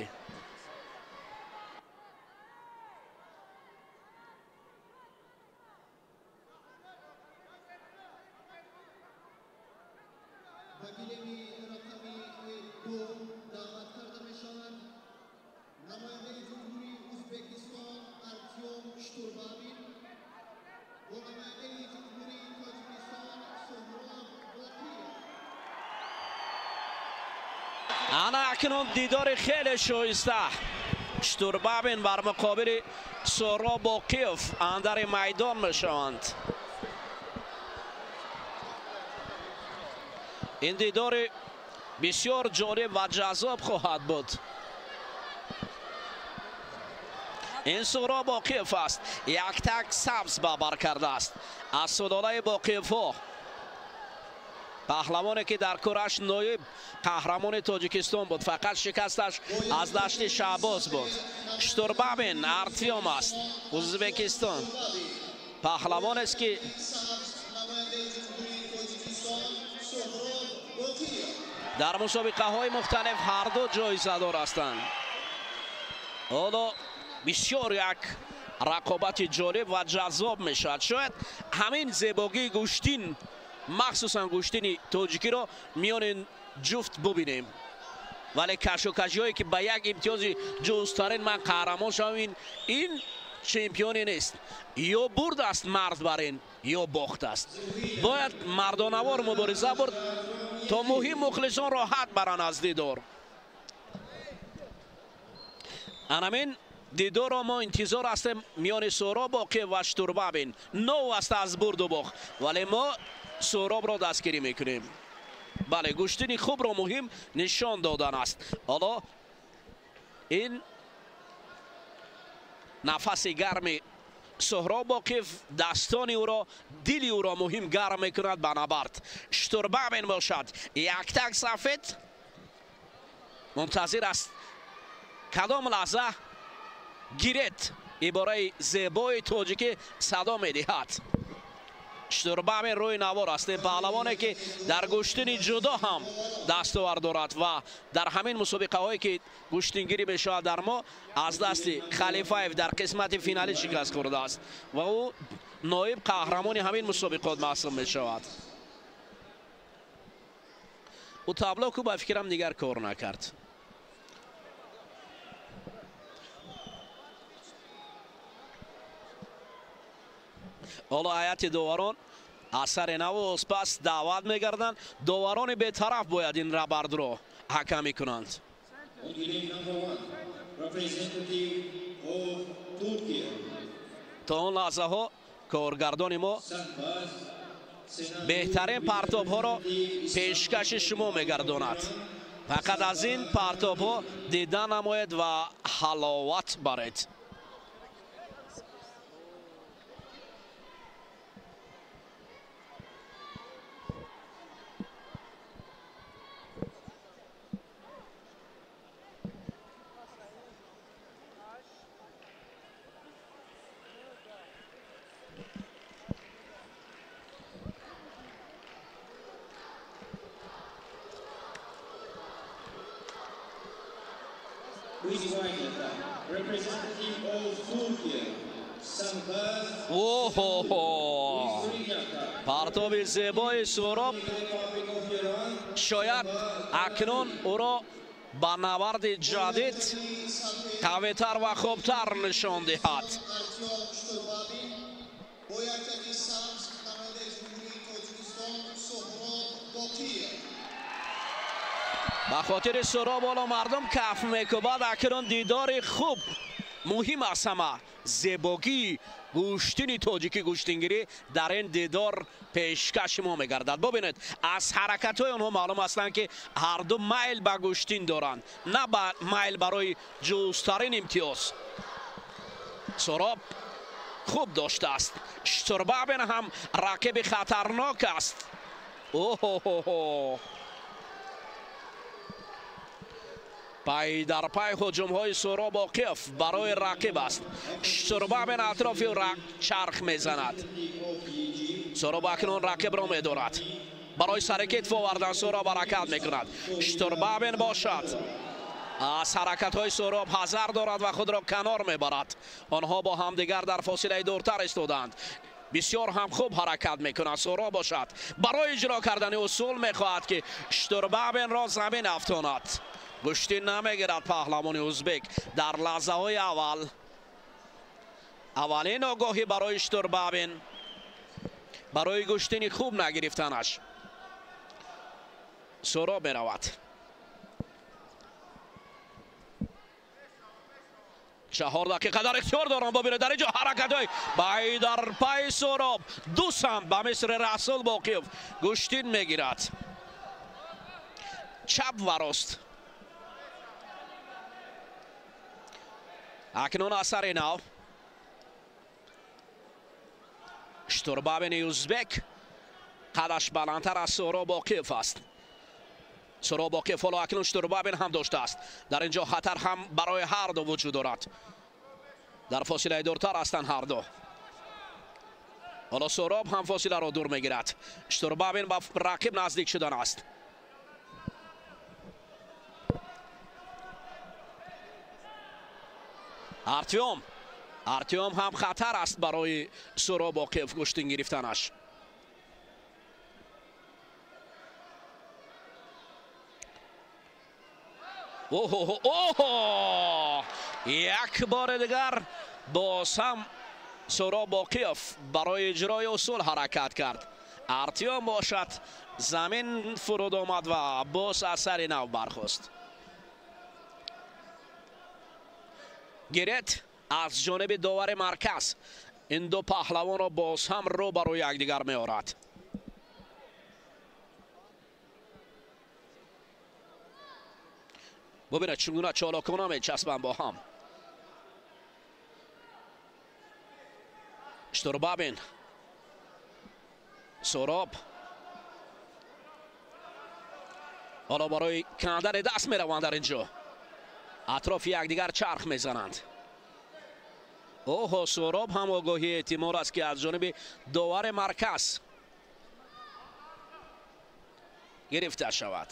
Ана акнун дидори хеле шоиста. Штурбабин бар муқобили Суҳроб Боқиев андари майдон мешаванд. Ин дидори бисёр ҷолиб ва ҷаззоб хоҳад буд. Ин Суҳроб Боқиев аст, як так сабз ба бар кардааст аз сулолаи Боқиевҳо. Паҳлавоне ки дар кураш ноиб қаҳрамони Тоҷикистон буд, фақат шикасташ аз дашти Шаҳбоз буд. Штурбабин Артём аст, Ӯзбекистон. Паҳлавонест ки дар мусобиқаҳои мухталиф ҳарду ҷоизадор ҳастанд. Ҳоло бисёр як рақобати ҷолиб ва ҷаззоб мешавад. Шояд ҳамин зебогии гӯштин, махсусан гӯштини тоҷикиро миёни ҷуфт бубинем. Вале кашокашиҳое ки ба як имтиёзи ҷузтарин ман қаҳрамон шавам, ин чемпионе нест. Ё бурд аст мард бар ин, ё бохт аст. Бояд мардонавор мубориза бурд то муҳим мухлисон роҳат баранд аз дидор. Анамин дидорро мо интизор ҳастем миёни Суҳроб Боқиев ва Штурбабин. Новаста аз бурду бохт, вале мо Суҳробро дастгирӣ мекунем. Бале, гӯштини хубро муҳим нишон додан аст. Ҳоло ин нафаси гарми Суҳроб Боқиев дастони ӯро, дили ӯро муҳим гарм мекунад ба набард. Штурбабин бошад яктак сафед мунтазир аст кадом лаҳза гирет ибораи зебои тоҷикӣ садо медиҳад. Штурбабин рӯи навор аст, паҳлавоне ки дар гӯштини ҷудо ҳам дастовар дорад ва дар ҳамин мусобиқаҳое ки гӯштингирӣ мешавад дар мо аз дасти Халифаев дар қисмати финалӣ шикаст хӯрдааст ва ӯ ноиб қаҳрамони ҳамин мусобиқот маҳсуб мешавад. Ӯ табло ку ба фикрам дигар кор накард. Ҳоло ҳайати доварон асари наву спас даъват мегарданд. Доварони бетараф бояд ин рабардро ҳакамӣ кунанд. То он лаҳзаҳо коргардони мо беҳтарин партобҳоро пешкаши шумо мегардонад. Фақат аз ин партобҳо дида намоед ва ҳаловат баред. Партоби зебои Суҳроб шояд акнун ӯро ба наварди ҷадид қавитар ва хубтар нишон диҳад. Ба хотири Суҳроб ҳоло мардум каф мекӯбад. Акнун дидори хуб муҳим аст ҳама. Зебогии гӯштини тоҷикӣ гӯштингирӣ дар ин дидор пешкаши мо мегардад. Бубинед, аз ҳаракатҳои онҳо маълум ҳастанд ки ҳарду майл ба гӯштин доранд, на ба майл барои ҷузтарин имтиёз. Суҳроб хуб доштааст. Штурбабин ҳам рақиби хатарнок аст. Оҳо-ҳо-ҳо! Пай дар пай ҳуҷумҳои Суҳроб Боқиев барои рақиб аст. Штурбабин атрофи чарх мезанад. Суҳроб акнун рақибро медорад. Барои саракет фовардан Суҳроб ҳаракат мекунад. Штурбабин бошад аз ҳаракатҳои Суҳроб ҳазар дорад ва худро канор мебарад. Онҳо бо ҳамдигар дар фосилаи дуртар истодаанд. Бисёр ҳам хуб ҳаракат мекунад. Суҳроб бошад барои иҷро кардани усул мехоҳад ки Штурбабинро замин афтонад. Гӯштин намегирад паҳлавони ӯзбек дар лаҳзаҳои аввал. Аввалин огоҳӣ барои Штурбабин барои гӯштини хуб нагирифтанаш. Суҳроб меравад. 4 дақиқа дар ихтиёр дорам. Бубинед дар инҷо ҳаракатҳои пай дар пай Суҳроб ду самт ба мисли Расул Боқиев гӯштин мегирад. Чап ва рост. Акнун асари нав. Штурбабини ӯзбек Қадаш баландтар аз Суҳроб Боқиев аст. Суҳроб Боқиев ҳоло акнун Штурбабин ҳам доштааст. Дар ин ҷо хатар ҳам барои ҳар ду вуҷуд дорад. Дар фосилаи дуртар ҳастанд ҳар ду. Ҳоло Суҳроб ҳам фосиларо дур мегирад. Штурбабин ба рақиб наздик шудан аст. Артём ҳам хатар аст барои Суҳроб Боқиев гӯштин гирифтанаш. Оҳо! Як бори дигар боз ҳам Суҳроб Боқиев барои иҷрои усул ҳаракат кард. Артём бошад замин фуруд омад ва боз аз сари нав бархост. Гирет аз ҷониби довари марказ ин ду паҳлавонро боз ҳам рӯ ба рӯи якдигар меорад. Бубинед чӣ гуна чолокона мечаспанд бо ҳам. Штурбабин, Суҳроб ҳоло барои кандани даст мераванд. Дар ин ҷо атрофи якдигар чарх мезананд. Оҳо, Суҳроб ҳам огоҳии эҳтимол аст, ки аз ҷониби довари марказ гирифта шавад.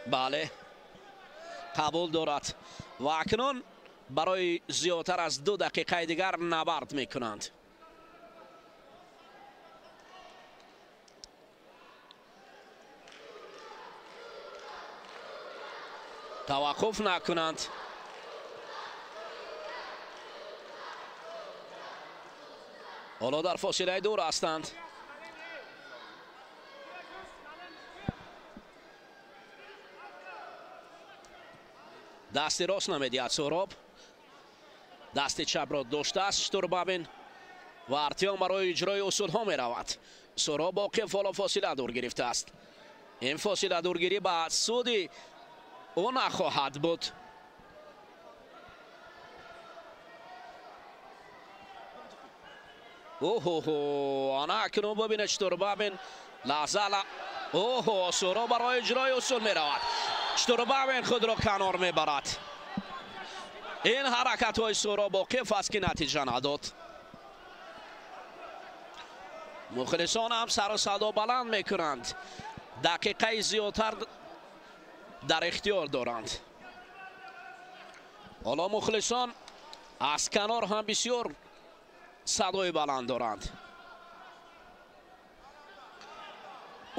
Бале, қабул дорад ва акнун барои зиёдтар аз 2 дақиқаи дигар набард мекунанд. Таваққуф накунанд. Ҳоло дар фосилаи дур ҳастанд. Дасти рост намедиҳад Суҳроб. Дасти чапро доштааст Штурбабин ва Артём барои иҷрои усулҳо меравад. Суҳроб Боқиев ҳоло фосила дур гирифтааст. Ин фосила дургирӣ ба суди ӯ нахоҳад буд. Оҳоҳо, ана акнун бубинед Штурбабин лаҳза. Оҳо, Суҳроб барои иҷрои усул меравад. Штурбабин худро канор мебарад. Ин ҳаракатҳои Суҳроб Боқиев аст, ки натиҷа надод. Мухлисон ҳам сару садо баланд мекунанд. Дақиқаи зиёдтар дар ихтиёр доранд. Ҳоло мухлисон аз канор ҳам бисёр садои баланд доранд.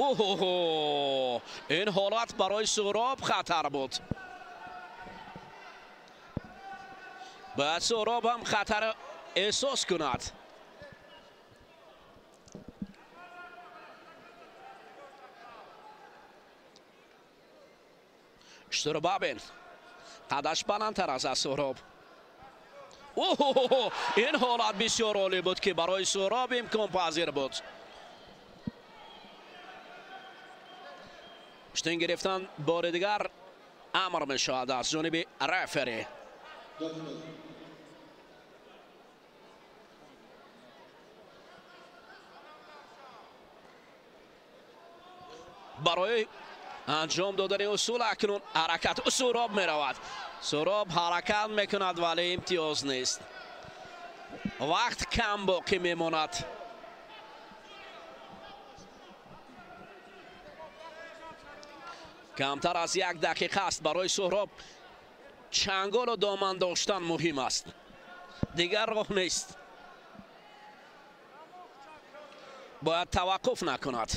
Оҳо, ин ҳолат барои Суҳроб хатар буд. Бояд Суҳроб ҳам хатар эҳсос кунад. Штурбабин қадаш баландтар аст аз Суҳроб. Оҳо, ин ҳолат бисёр олӣ буд, ки барои Суҳроб имконпазир буд. Штин гирифтан бори дигар амр мешавад аз ҷониби рефери. Барои анҷом додани усул акнун ҳаракат Суҳроб меравад. Суҳроб ҳаракат мекунад, вале имтиёз нест. Вақт кам боқӣ мемонад. Камтар аз 1 дақиқа аст барои Суҳроб. Чанголу доман доштан муҳим аст. Дигар роҳ нест. Бояд таваққуф накунад.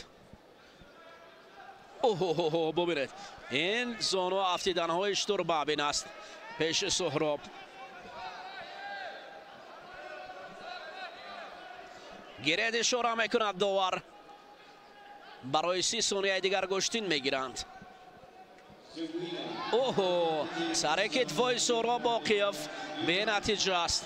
Оҳоҳо, бубинед, ин зону афтиданҳои Штурбабин аст пеши Суҳроб. Гиред ишора мекунад довар. Барои 30 сонияи дигар гӯштин мегиранд. Оҳо, сари китфҳои Суҳроб Боқиев бенатиҷа аст.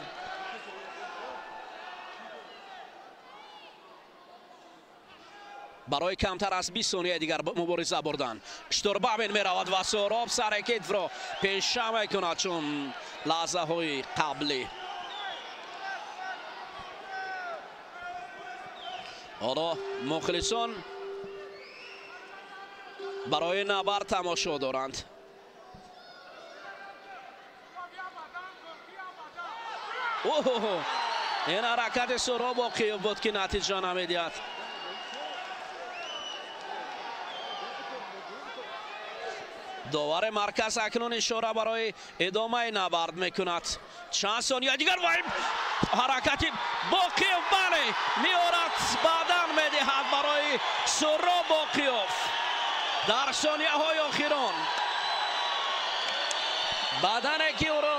Барои камтар аз 20 сонияи дигар мубориза бурдан. Штурбабин меравад ва Суҳроб сари китфро пеша мекунад, чун лаҳзаҳои қаблӣ. Ҳоло мухлисон Барои набард тамошо доранд. Ин ҳаракати Суҳроб Боқиев буд, ки натиҷа намедиҳад. Довари марказ акнун ишора барои идомаи набард мекунад. Чанд сония дигар ва ҳаракати Боқиев, бале, меорад, баъдан медиҳад барои Суҳроб Боқиев дар сонияҳои охирон. Бадане ки ӯро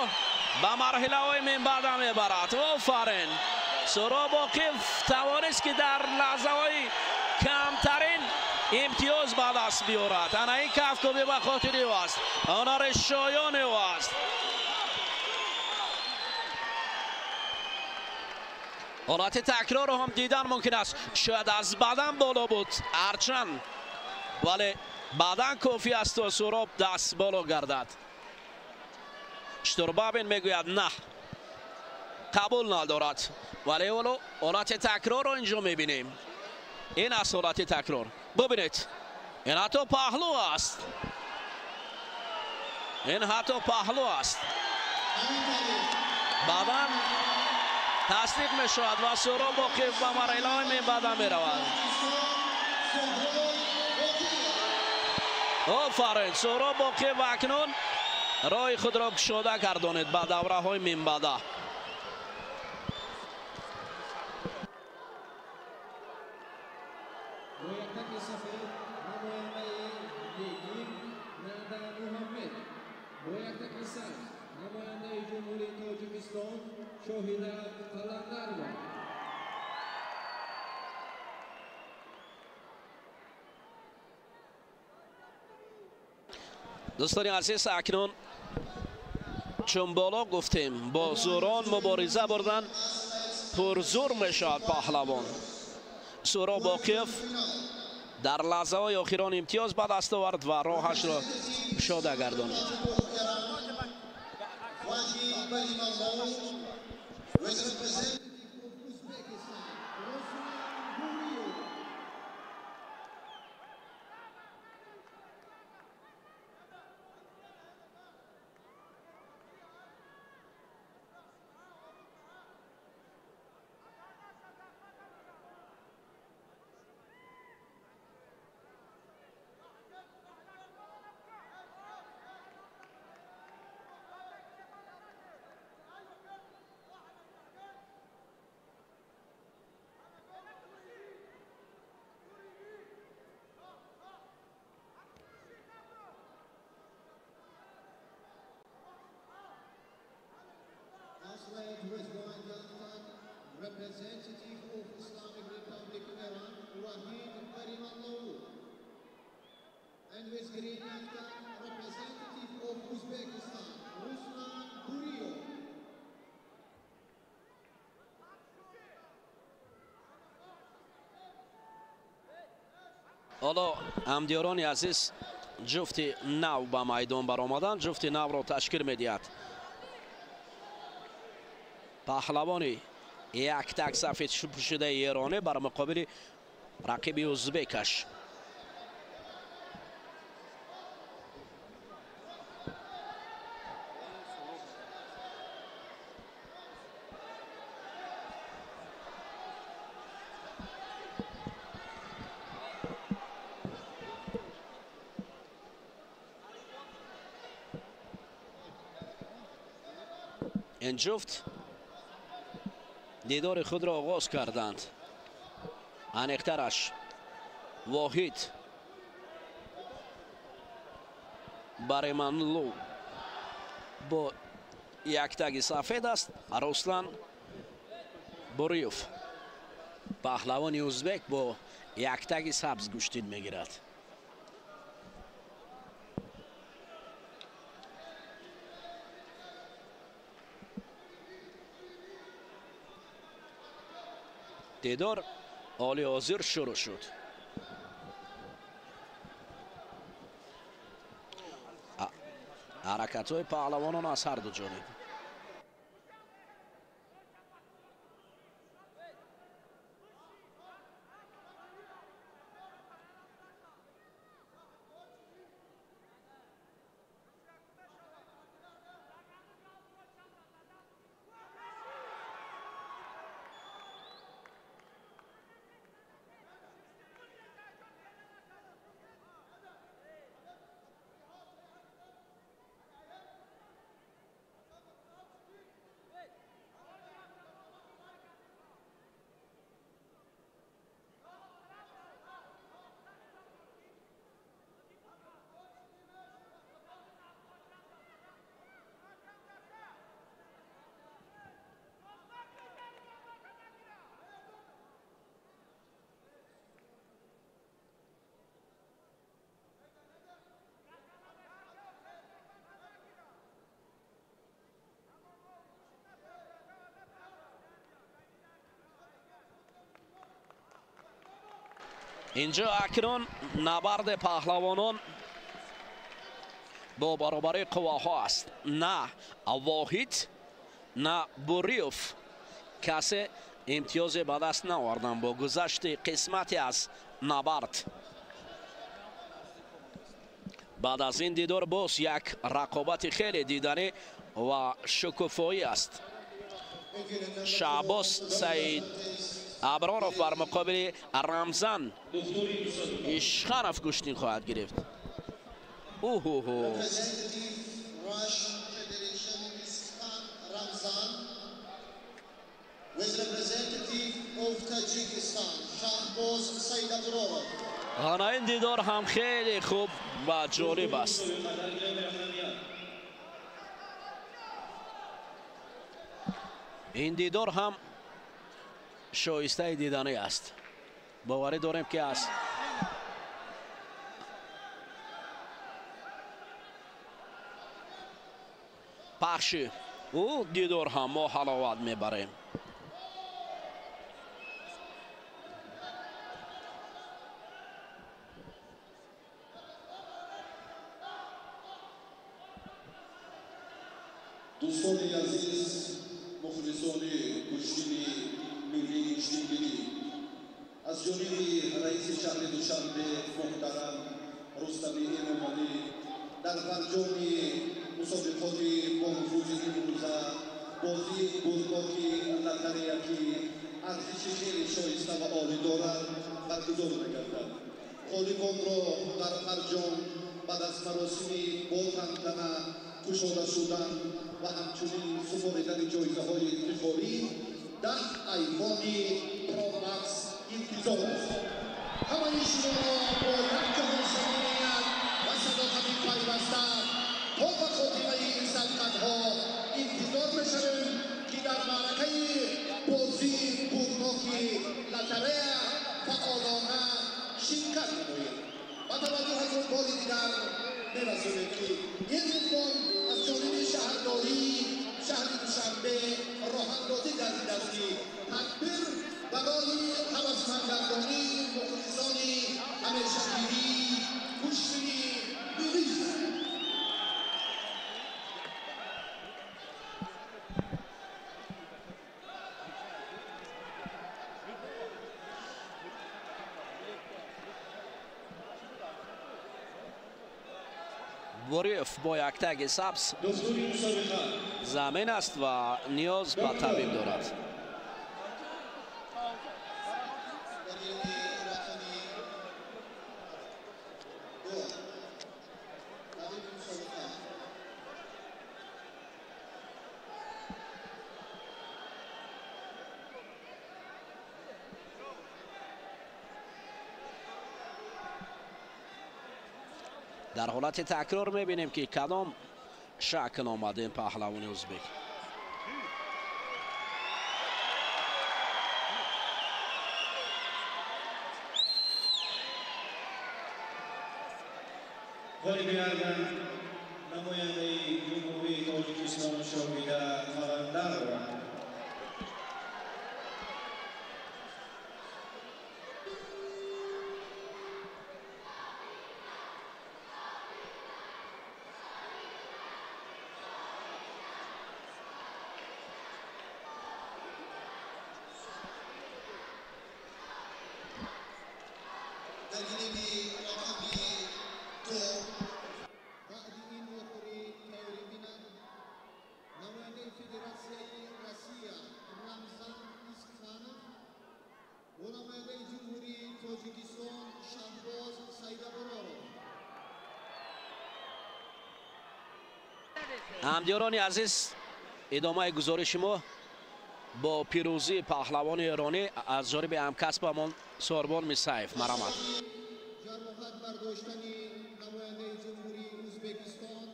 ба марҳилаҳои минбаъда мебарад. Офарин! Суҳроб Боқиев тавонист, ки дар лаҳзаҳои камтарин имтиёз ба даст биёрад. Ана ин кафкӯбӣ ба хотири ӯ аст, ҳунари шоёни ӯ аст. Ҳолати такрорро ҳам дидан мумкин аст. Шояд аз бадан боло буд, ҳарчанд, вале баъдан кофӣ аст, то Суҳроб даст боло гардад. Штурбабин мегӯяд на, қабул надорад, вале ҳоло ҳолати такрорро инҷо мебинем. Ин аст ҳолати такрор. Бубинед, ин ҳатто паҳлӯ аст. Ин ҳатто паҳлӯ аст. Баъдан тасдиқ мешавад ва Суҳроб Боқиев ба марҳилаҳои минбаъда меравад. Офарин! Суҳроб Боқиев акнун роҳи худро кушода гардонид ба давраҳои минбаъда. Дӯстони азиз, акнун чун боло гуфтем, бо зӯрон мубориза бурдан пурзур мешавад паҳлавон. Суҳроб Боқиев дар лаҳзаҳои охирон имтиёз ба даст овард ва роҳашро кушода гардонид. Representative of Islamic Republic Iran, Wahid Barimanlou, and with green yaktan, representative of Uzbekistan, Ruslan Buriyev. Ҳоло ҳамдиёрони азиз, ҷуфти нав ба майдон баромаданд. Ҷуфти навро ташкил медиҳад паҳлавони яктак сафед пӯшидаи эронӣ бар муқобили рақиби узбекаш. Ин ҷуфт дидори худро оғоз карданд. Аниқтараш Воҳид Бариманлу бо яктаги сафед аст, Руслан Буриев паҳлавони узбек бо яктаги сабз гӯштин мегирад. Дидор ҳоли ҳозир шурӯъ шуд. Ҳаракатҳои паҳлавонон аз ҳар ду ҷониб. Инҷо акнун набарди паҳлавонон бо баробарии қувваҳо аст. На Воҳид, на Буриев касе имтиёзе ба даст наоварданд бо гузашти қисмате аз набард. Баъд аз ин дидор боз як рақобати хеле диданӣ ва шукуфоӣ аст. Шаҳбоз Саид Аброров бар муқобили Рамзан Ишханов гӯштин хоҳад гирифт. Уҳуҳу. Ана ин дидор ҳам хеле хуб ва ҷолиб аст. Ин дидор ҳам шоистаи диданӣ аст. Боварӣ дорем ки аз пахши ӯ дидор ҳам мо ҳаловат мебарем. Дӯстони азиз, мухлисони гӯштини миллии ҷумҳурӣ, аз ҷониби раиси шаҳри Душанбе муҳтарам Рустами Эмомалӣ дар фарҷоми мусобиқоти бонуфузи имрӯза бозии бурдноки лотарея ки арзиши хеле шоиста ва олӣ дорад баргузор мегардад. Ғолибонро дар фарҷом баъд аз маросими бо тантана кушода шудан ва ҳамчунин супоридани ҷоизаҳои ифтихорӣ 10 айфони Pro Max интизор аст. Ҳамаи шуморо бо як ҷаҳон самимият ва садоқати пайваста то ба хотимаи ин сабқатҳо интизор мешавем ки дар маъракаи бозии бурдноки лотарея фаъолона ширкат намоед. Ба таваҷҷӯҳатон бори дигар мерасонем ки ин иқдом аз ҷониби шаҳрдории шаҳри Душанбе роҳандозӣ гардидааст ки тадбир барои ҳавасмандгардонии мухлисони ҳамешагирии гӯштини миллист. Буриев бо як таги сабз замин аст ва ниёз ба табиб дорад. Дар ҳолати такрор мебинем ки кадом шакл омад ин паҳлавони ӯзбек. Ғолиби арган намояндаи Ҷумҳурии Тоҷикистон Шоҳида Қаландарова. Ҳамдиёрони азиз, идомаи гузориши мо бо пирӯзии паҳлавони эронӣ аз ҷониби ҳамкасбамон Сорбон Мисаев. Марамат. Ҷароҳат бардоштани намояндаи Ҷумҳурии Ӯзбекистон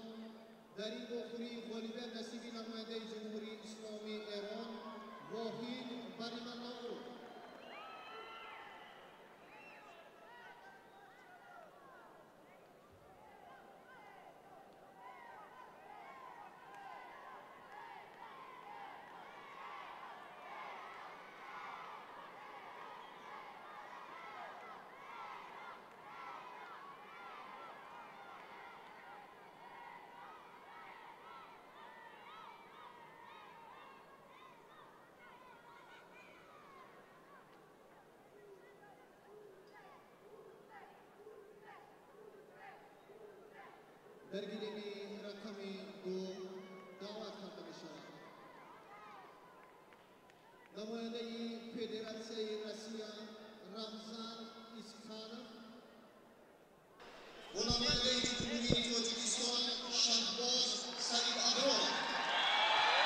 дар ин вохӯрӣ ғолибият насиби намояндаи Ҷумҳурии Исломии Эрон Воҳид Барималлоҳов. Намояндаи Федератсияи Россия Рамзан Исханов ва намояндаи Ҷумҳурии Тоҷикистон Шаҳбоз Саидаброров.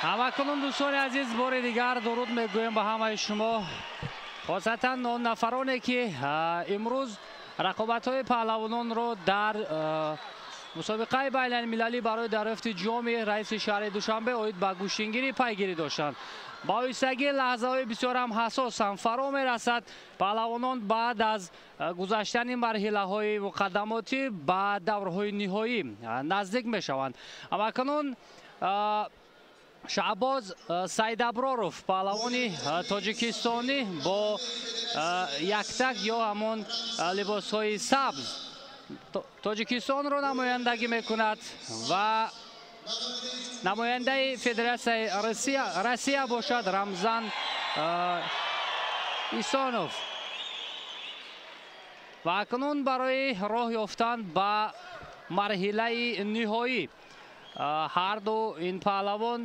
Ҳамакунун, дӯстони азиз, бори дигар дуруд мегӯем ба ҳамаи шумо, хосатан он нафароне ки имрӯз рақобатҳои паҳлавононро дар мусобиқаи байналмилалӣ барои дарёфти ҷоми раиси шаҳри Душанбе оид ба гӯштингирӣ пайгирӣ доштанд. Ба оҳистагӣ лаҳзаҳои бисёрам ҳассосам фаро мерасад. Паҳлавонон баъд аз гузаштани марҳилаҳои муқаддамотӣ ба даврҳои ниҳоӣ наздик мешаванд. Ҳамакунун Шаҳбоз Саидаброров, паҳлавони тоҷикистонӣ, бо яктак ё ҳамон либосҳои сабз Тоҷикистонро намояндагӣ мекунад ва намояндаи Федератсияи Россия бошад Рамзан Исонов. Ва акнун барои роҳ ёфтан ба марҳилаи ниҳоӣ ҳарду ин паҳлавон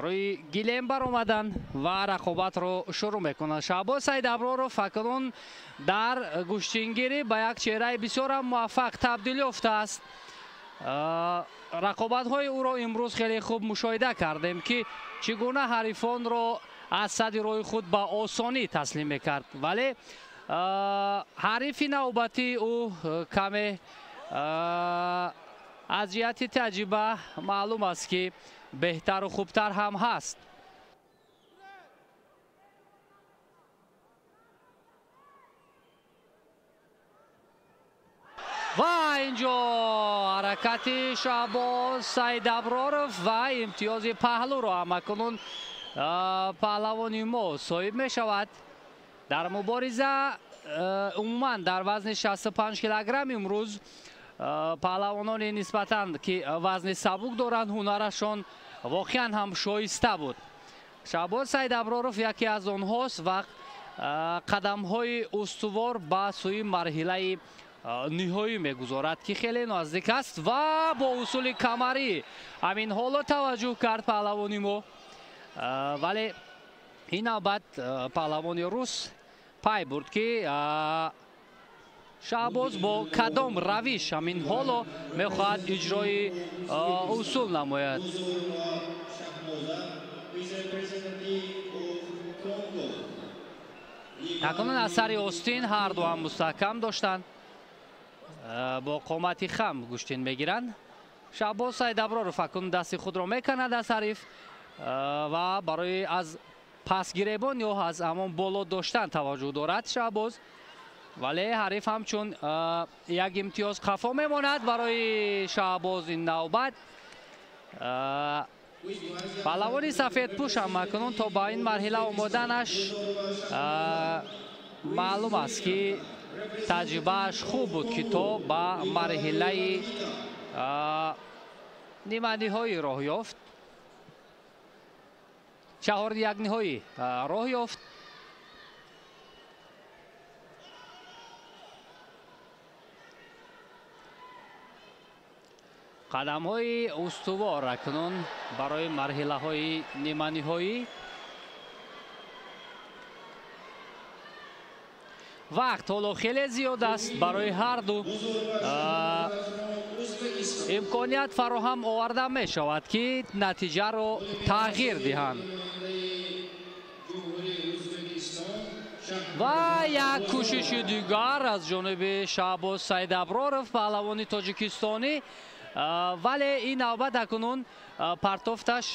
рӯи гилем баромаданд ва рақобатро шурӯъ мекунанд. Шаҳбоз Саидаброров акнун дар гӯштингирӣ ба як чеҳраи бисёрам муваффақ табдил ёфтааст. Рақобатҳои ӯро имрӯз хеле хуб мушоҳида кардем, ки чӣ гуна ҳарифонро аз сади роҳи худ ба осонӣ таслим мекард, вале ҳарифи навбатии ӯ каме аз ҷиҳати таҷриба маълум аст, ки беҳтару хубтар ҳам ҳаст. Ва инҷо ҳаракати Шаҳбоз Саидаброров ва имтиёзи паҳлӯро ҳамакунун паҳлавони мо соҳиб мешавад. Дар мубориза умуман дар вазни 65 килограмм имрӯз паҳлавонони нисбатан ки вазни сабук доранд, ҳунарашон воқеан ҳам шоиста буд. Шаҳбоз Саидаброров яке аз онҳост ва қадамҳои устувор ба сӯи марҳилаи ниҳоӣ мегузорад, ки хеле наздик аст ва бо усули камарӣ ҳамин ҳоло таваҷҷӯҳ кард паҳлавони мо, вале ин навбат паҳлавони рус пай бурд, ки Шаҳбоз бо кадом равиш ҳамин ҳоло мехоҳад иҷрои усул намояд. Акнун аз сари остин ҳарду ҳам мустаҳкам доштанд, бо қомати хам гӯштин мегиранд. Шаҳбоз Саидаброров акнун дасти худро меканад аз ҳариф ва барои аз пасгиребон ё аз ҳамон боло доштан таваҷҷӯҳ дорад Шаҳбоз, вале ҳариф ҳамчун як имтиёз қафо мемонад барои Шаҳбоз ин навбат. Паҳлавони сафедпӯш ҳам акнун то ба ин марҳила омоданаш маълум аст, ки таҷрибааш хуб буд, ки то ба марҳилаи ниманиҳоӣ роҳ ёфт, чаҳорякниҳоӣ роҳ ёфт. Қадамҳои устувор акнун барои марҳилаҳои ниманиҳоӣ. Вақт ҳоло хеле зиёд аст барои ҳарду. Имконият фароҳам оварда мешавад, ки натиҷаро тағйир диҳанд. Ва як кӯшиши дигар аз ҷониби Шаҳбоз Саидаброров, паҳлавони тоҷикистонӣ, вале ин навбат акнун партофташ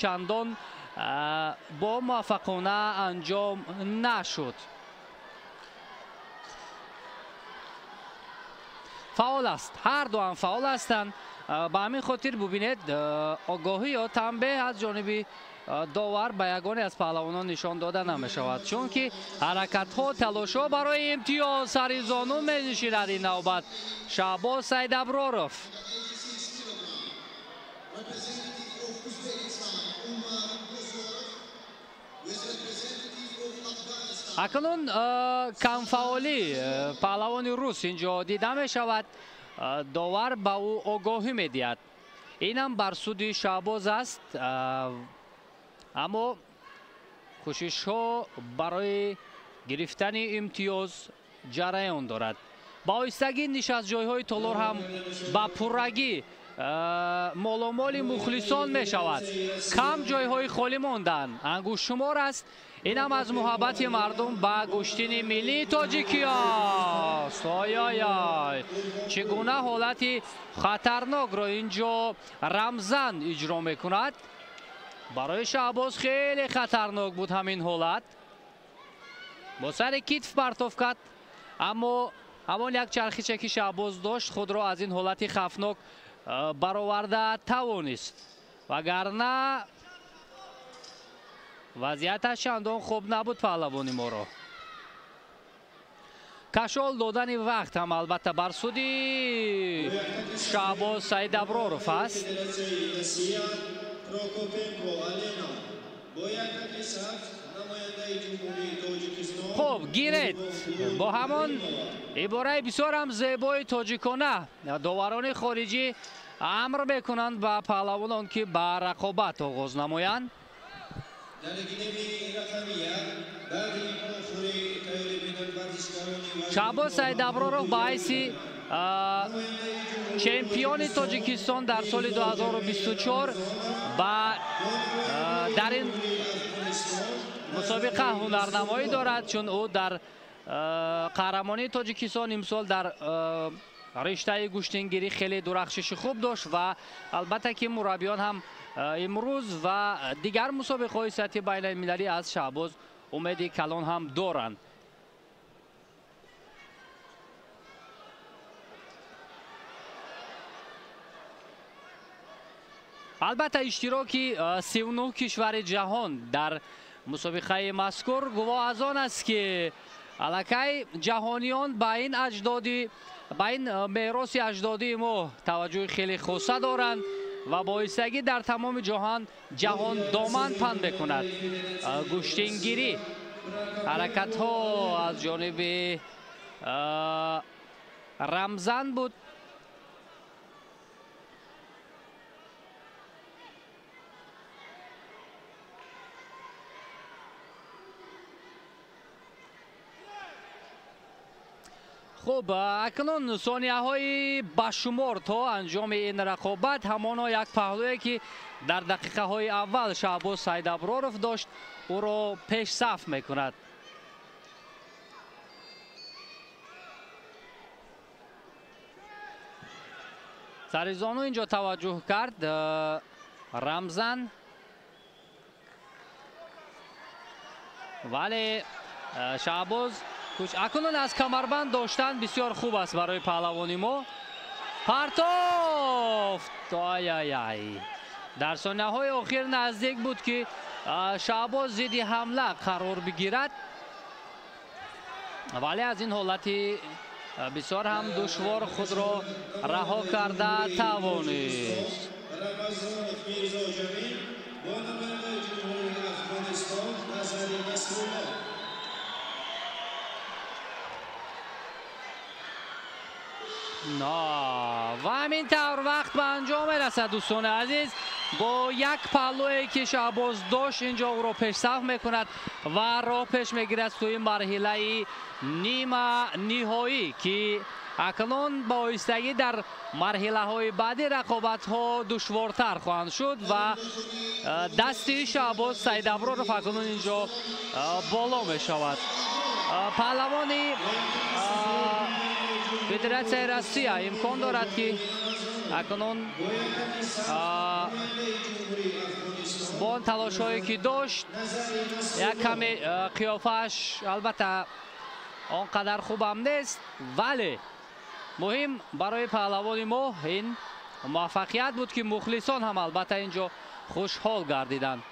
чандон бо муваффақона анҷом нашуд. Фаъол аст, ҳарду ҳам фаъол ҳастанд. Ба ҳамин хотир бубинед, огоҳӣ ё танбеҳ аз ҷониби довар ба ягоне аз паҳлавонон нишон дода намешавад, чунки ҳаракатҳо, талошҳо барои имтиёз сари зону менишинад ин навбат Шаҳбоз Саидаброров. Акнун камфаъолӣ паҳлавони рус инҷо дида мешавад. Довар ба ӯ огоҳӣ медиҳад. Инам бар суди Шаҳбоз аст, аммо Кӯшишҳо барои гирифтани имтиёз ҷараён дорад. Ба оҳистагӣ нишастҷойҳои толор ҳам ба пуррагӣ моломоли мухлисон мешавад. Кам ҷойҳои холӣ монданд, ангуштшумор аст. Инам аз муҳаббати мардум ба гӯштини миллии тоҷикиёст. Ой-ой-ой, чӣ гуна ҳолати хатарнокро инҷо Рамзан иҷро мекунад. Барои Шаҳбоз хеле хатарнок буд ҳамин ҳолат. Бо сари китф партоф кард, аммо ҳамон як чархиче ки Шаҳбоз дошт, худро аз ин ҳолати хавфнок бароварда тавонист. Вагарна вазъияташ чандон хуб набуд паҳлавони моро. Кашол додани вақт ҳам албатта бар суди Шаҳбоз Саидаброров аст. Хуб, гиред бо ҳамон ибораи бисёр ҳам зебои тоҷикона доварони хориҷӣ амр мекунанд ба паҳлавонон, ки ба рақобат оғоз намоянд. Шаҳбоз Саидаброров ба ҳайси чемпиони Тоҷикистон дар соли 2024 ба дар ин мусобиқа ҳунарнамоӣ дорад, чун ӯ дар қаҳрамонии Тоҷикистон имсол дар риштаи гӯштингирӣ хеле дурахшиши хуб дошт ва албатта ки мураббиён ҳам имрӯз ва дигар мусобиқаҳои сатҳи байналмилалӣ аз Шаҳбоз умеди калон ҳам доранд. Албатта иштироки 39 кишвари ҷаҳон дар мусобиқаи мазкур гувоҳ аз он аст, ки аллакай ҷаҳониён ба ин аҷдодӣ, ба ин мероси аҷдодии мо таваҷҷӯҳи хеле хоса доранд ва боистагӣ дар тамоми ҷаҳон доман панд мекунад. Гӯштингирӣ, ҳаракатҳо аз ҷониби Рамзан буд. Хуб, акнун сонияҳои башумор то анҷоми ин рақобат. Ҳамоно як паҳлӯе ки дар дақиқаҳои аввал Шаҳбоз Саидаброров дошт, ӯро пешсаф мекунад. Сари зону инҷо таваҷҷӯҳ кард Рамзан, вале Шаҳбоз акнун аз камарбанд доштан бисёр хуб аст барои паҳлавони мо. Партофт! Ай-ай-ай! Дар сонияҳои охир наздик буд, ки Шаҳбоз зидди ҳамла қарор бигирад, вале аз ин ҳолати бисёр ҳам душвор худро раҳо карда тавонист. Ва ҳамин тавр вақт ба анҷом мерасад, дӯстони азиз. Бо як паҳлӯе ки Шаҳбоз дошт, инҷо ӯро пешсаф мекунад ва роҳ пеш мегирад сӯи марҳилаи нима ниҳоӣ, ки акнун ба оҳистагӣ дар марҳилаҳои баъди рақобатҳо душвортар хоҳанд шуд ва дасти Шаҳбоз Саидаброров акнун инҷо боло мешавад. Паҳлавони Федератсияи Россия имкон дорад, ки акнун бо он талошҳое ки дошт, як каме қиёфааш албатта он қадар хубам нест, вале муҳим барои паҳлавони мо ин муваффақият буд, ки мухлисон ҳам албатта инҷо хушҳол гардиданд.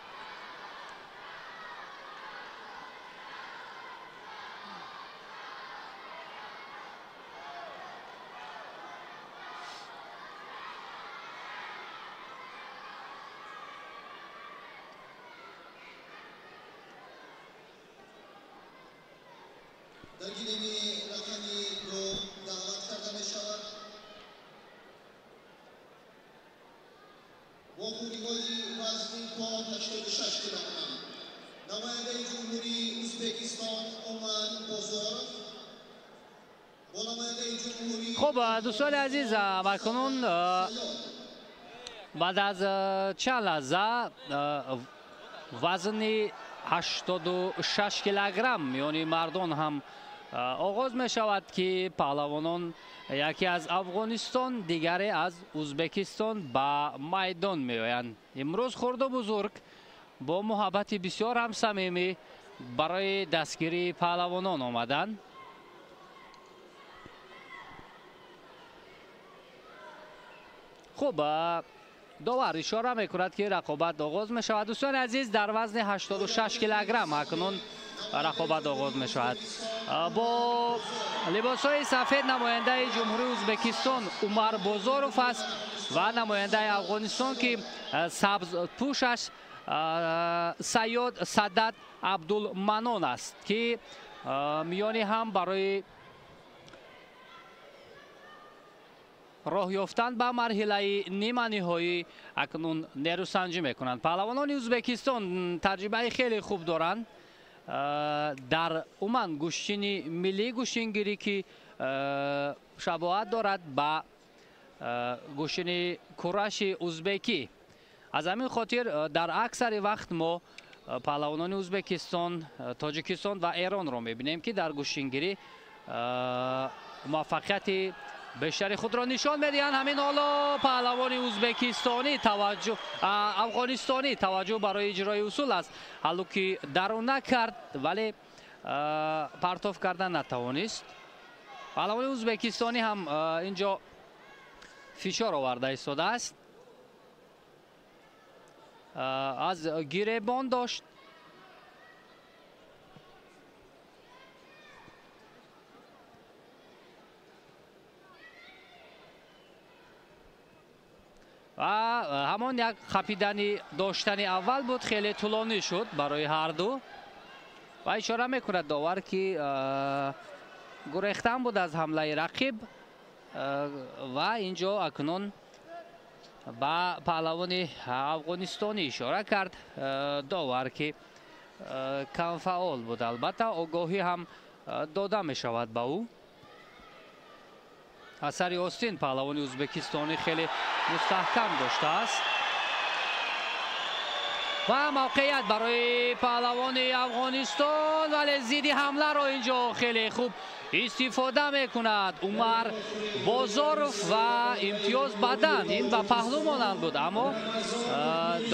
Дар гилеми рақами ду даъват карда мешавад вохӯриҳои вазнин то 86 килограмм намояндаи Хуб, дӯстони азиз, акнун баъд аз чанд лаҳза вазни 86 килограмм миёни мардон ҳам оғоз мешавад, ки паҳлавонон яке аз Афғонистон, дигаре аз Узбекистон ба майдон меоянд. Имрӯз хурду бузург бо муҳаббати бисёр ҳам самимӣ барои дастгирии паҳлавонон омаданд. Хуб, довар ишора мекунад, ки рақобат оғоз мешавад. Дӯстони азиз, дар вазни 86 килограмм акнун рақобат оғоз мешавад. Бо либосҳои сафед намояндаи Ҷумҳурии Узбекистон Умар Бозоров аст ва намояндаи Афғонистон, ки сабзпӯшаш Сайёд Садат Абдулманон аст, ки миёни ҳам барои роҳ ёфтан ба марҳилаи ниманиҳоӣ акнун нерӯсанҷӣ мекунанд. Паҳлавонони Узбекистон таҷрибаи хеле хуб доранд дар умуман гӯштини миллии гӯштингирӣ, ки шабоҳат дорад ба гӯштини кураши узбекӣ. Аз ҳамин хотир дар аксари вақт мо паҳлавонони Узбекистон, Тоҷикистон ва Эронро мебинем, ки дар гӯштингирӣ муваффақияти бештари худро нишон медиҳанд. Ҳамин ҳоло паҳлавони узбекистонӣ таваҷҷӯҳ, афғонистонӣ таваҷҷӯҳ барои иҷрои усул аст. Ҳалло ки дарун накард, вале партоф кардан натавонист. Паҳлавони узбекистонӣ ҳам инҷо фишор оварда истодааст. Аз гиребон дошт. Ва ҳамон як хапидани доштани аввал буд, хеле тӯлонӣ шуд барои ҳарду. Ва ишора мекунад довар, ки гурехтан буд аз ҳамлаи рақиб. Ва инҷо акнун ба паҳлавони афғонистонӣ ишора кард довар, ки камфаъол буд. Албатта огоҳӣ ҳам дода мешавад ба ӯ. Асари остин паҳлавони узбекистонӣ хеле мустаҳкам доштааст. Ва мавқеият барои паҳлавони Афғонистон, вале зидди ҳамларо инҷо хеле хуб истифода мекунад Умар Бозоров ва имтиёз бадан. Ин ба паҳлӯ монанд буд, аммо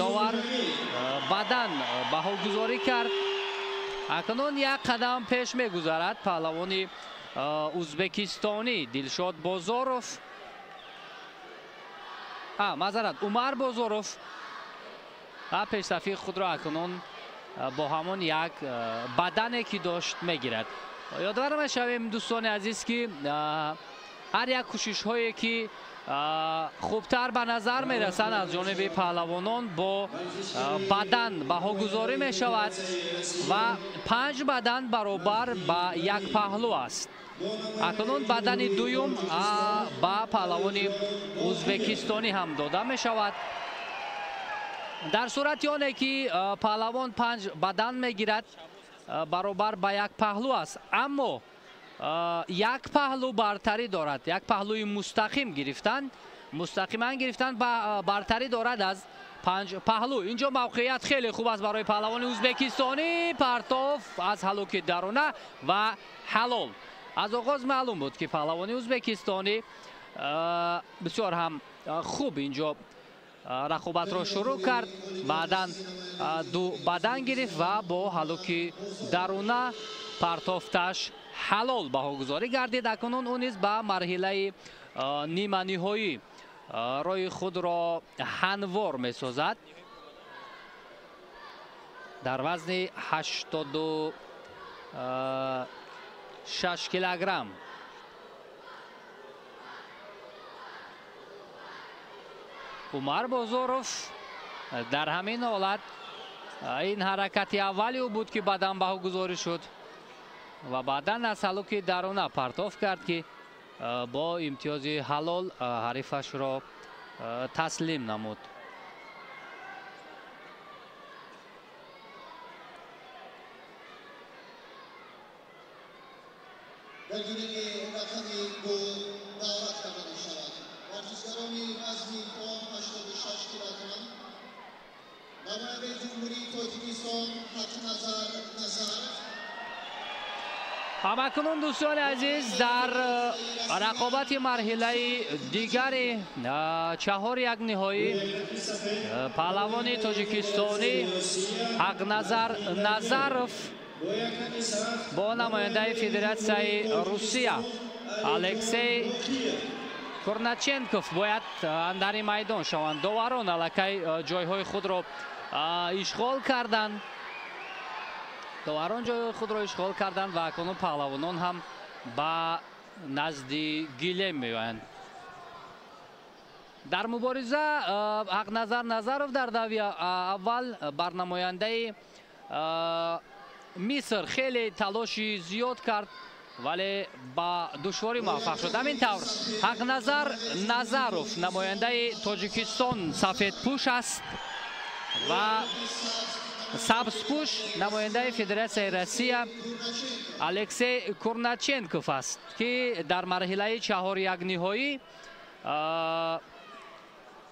довар бадан баҳогузорӣ кард. Акнун як қадам пеш мегузарад паҳлавони узбекистонӣ Дилшод Бозоров. Маъзарат, Умар Бозоров пешсафии худро акнун бо ҳамон як бадане ки дошт мегирад. Ёдовар мешавем, дӯстони азиз, ки ҳар як кӯшишҳое ки хубтар ба назар мерасанд аз ҷониби паҳлавонон бо бадан баҳогузорӣ мешавад ва 5 бадан баробар ба як паҳлӯ аст. Акнун бадани дуюм ба паҳлавони узбекистонӣ ҳам дода мешавад. Дар сурати оне ки паҳлавон 5 бадан мегирад, баробар ба як паҳлӯ аст, аммо як паҳлӯ бартарӣ дорад. Як паҳлӯи мустақим гирифтан, мустақиман гирифтан бартарӣ дорад аз 5 паҳлӯ. Инҷо мавқеият хеле хуб аст барои паҳлавони узбекистонӣ. Партоф аз ҳаллоки даруна ва ҳалол. Аз оғоз маълум буд, ки паҳлавони узбекистонӣ бисёр ҳам хуб инҷо рақобатро шурӯъ кард, баъдан ду бадан гирифт ва бо ҳаллоки даруна партофташ ҳалол баҳогузорӣ гардид. Акнун ӯ низ ба марҳилаи ниманиҳоӣ роҳи худро ҳанвор месозад. Дар вазни 86 килограмм. Умар Бозоров дар ҳамин ҳолат ин ҳаракати аввали ӯ буд, ки баъдан баҳогузорӣ шуд ва баъдан аз ҳаллоки даруна партоф кард, ки бо имтиёзи ҳалол ҳарифашро таслим намуд. Дар гирини рақами 2 даъват иштирок кунанд. Намояндаи Ҷумҳурии Тоҷикистон Ҳақназар Назаров. Ҳамакунун, дӯстони азиз, дар рақобати марҳилаи дигари чаҳор як ниҳоӣ паҳлавони тоҷикистонӣ Ҳақназар Назаров бо намояндаи Федератсияи Русия Алексей Курначенков бояд андари майдон шаванд. Доварон аллакай ҷойҳои худро ишғол карданд. Доварон ҷойҳои худро ишғол карданд ва акнун паҳлавонон ҳам ба назди гилем меоянд. Дар мубориза Ҳақназар Назаров дар дави аввал бар намояндаи Миср хеле талоши зиёд кард, вале ба душворӣ муваффақ шуд. Ҳамин тавр, Ҳақназар Назаров, намояндаи Тоҷикистон, сафедпӯш аст ва сабзпӯш намояндаи Федератсияи Россия Алексей Курначенков аст, ки дар марҳилаи чаҳор як ниҳоӣ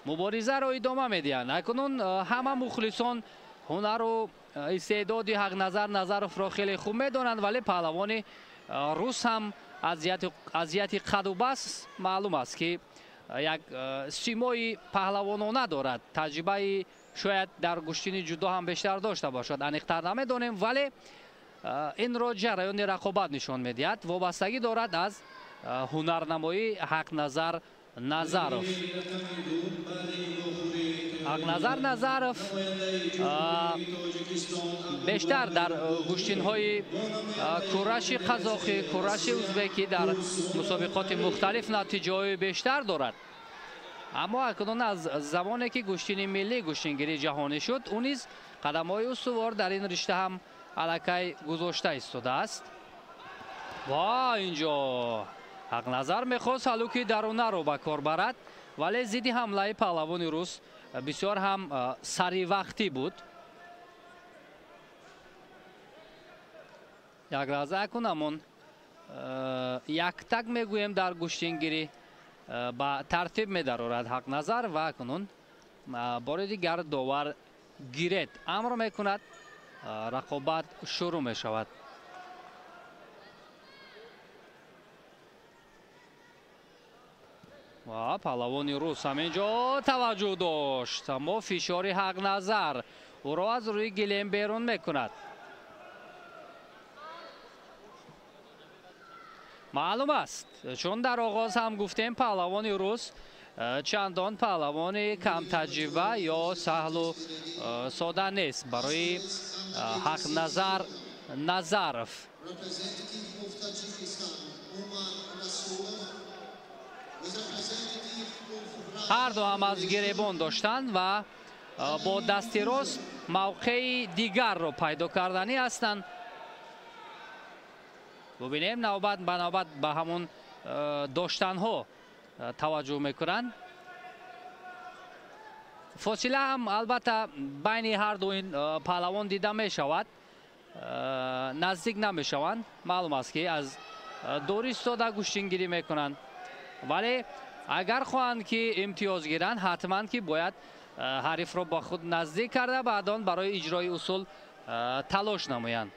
муборизаро идома медиҳанд. Акнун ҳама мухлисон ҳунару истеъдоди Ҳақназар Назаровро хеле хуб медонанд, вале паҳлавони рус ҳам аз ҷиҳати қаду бас маълум аст, ки як симои паҳлавонона дорад. Таҷрибаи шояд дар гӯштини ҷудо ҳам бештар дошта бошад, аниқтар намедонем, вале инро ҷараёни рақобат нишон медиҳад. Вобастагӣ дорад аз ҳунарнамоии Ҳақназар Назаров. Ҳақназар Назаров бештар дар гӯштинҳои кураши қазоқӣ, кураши узбекӣ дар мусобиқоти мухталиф натиҷаҳои бештар дорад. Аммо акнун аз замоне ки гӯштини миллӣ гӯштингирии ҷаҳонӣ шуд, ӯ низ қадамҳои устувор дар ин ришта ҳам аллакай гузошта истодааст. Ва инҷо Ҳақназар мехост ҳалуки дарунаро ба кор барад, вале зидди ҳамлаи паҳлавони рус бисёр ҳам саривақтӣ буд. Як лаҳза, акунамон яктак мегӯем, дар гӯштингирӣ ба тартиб медарорад Ҳақназар ва акнун бори дигар довар гирет амр мекунад, рақобат шурӯъ мешавад. Ва паҳлавони рус ҳамин ҷо таваҷҷӯҳ дошт, аммо фишори Ҳақназар ӯро аз рӯи гилем берун мекунад. Маълум аст, чун дар оғоз ҳам гуфтем, паҳлавони рус чандон паҳлавони камтаҷриба ё саҳлу сода нест барои Ҳақназар Назаров. Ҳарду ҳам аз гиребон доштанд ва бо дасти рост мавқеи дигарро пайдо карданӣ ҳастанд. Бубинем, навбат ба навбат ба ҳамон доштанҳо таваҷҷӯҳ мекунанд. Фосила ҳам албатта байни ҳарду ин паҳлавон дида мешавад, наздик намешаванд. Маълум аст, ки аз дур истода гӯштингирӣ мекунанд, вале агар хоҳанд, ки имтиёз гиранд, ҳатман ки бояд ҳарифро ба худ наздик карда, баъдон барои иҷрои усул талош намоянд.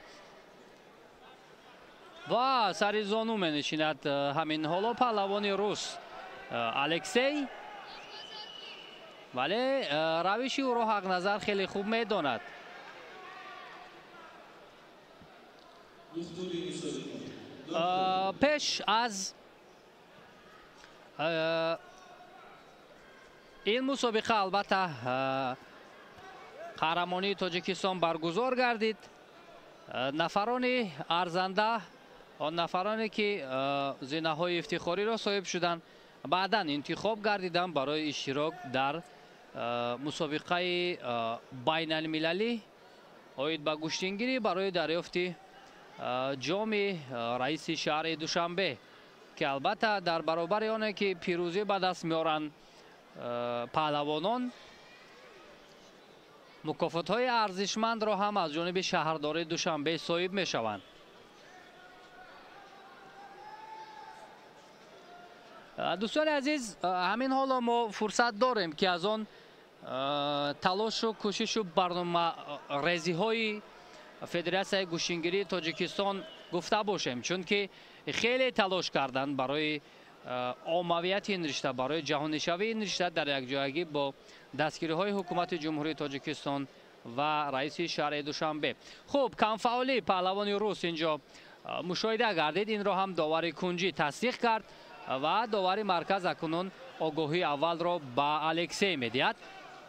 Ва сари зону менишинад ҳамин ҳоло паҳлавони рус Алексей, вале равиши ӯро Ҳақназар хеле хуб медонад. Пеш аз ин мусобиқа албатта қаҳрамонии Тоҷикистон баргузор гардид. Нафарони арзанда, он нафароне ки зинаҳои ифтихориро соҳиб шуданд, баъдан интихоб гардиданд барои иштирок дар мусобиқаи байналмилалӣ оид ба гӯштингирӣ барои дарёфти ҷоми раиси шаҳри Душанбе, ки албатта дар баробари оне ки пирӯзӣ ба даст меоранд паҳлавонон, мукофотҳои арзишмандро ҳам аз ҷониби шаҳрдории Душанбе соҳиб мешаванд. Дӯстони азиз, ҳамин ҳоло мо фурсат дорем, ки аз он талошу кӯшишу барномарезиҳои Федератсияи гӯштингирии Тоҷикистон гуфта бошем, чунки хеле талош карданд барои оммавияти ин ришта, барои ҷаҳонишавии ин ришта дар якҷоягӣ бо дастгириҳои ҳукумати Ҷумҳурии Тоҷикистон ва раиси шаҳри Душанбе. Хуб, камфаъолии паҳлавони рус инҷо мушоҳида гардид. Инро ҳам довари кунҷӣ тасдиқ кард ва довари марказ акнун огоҳии аввалро ба Алексей медиҳад.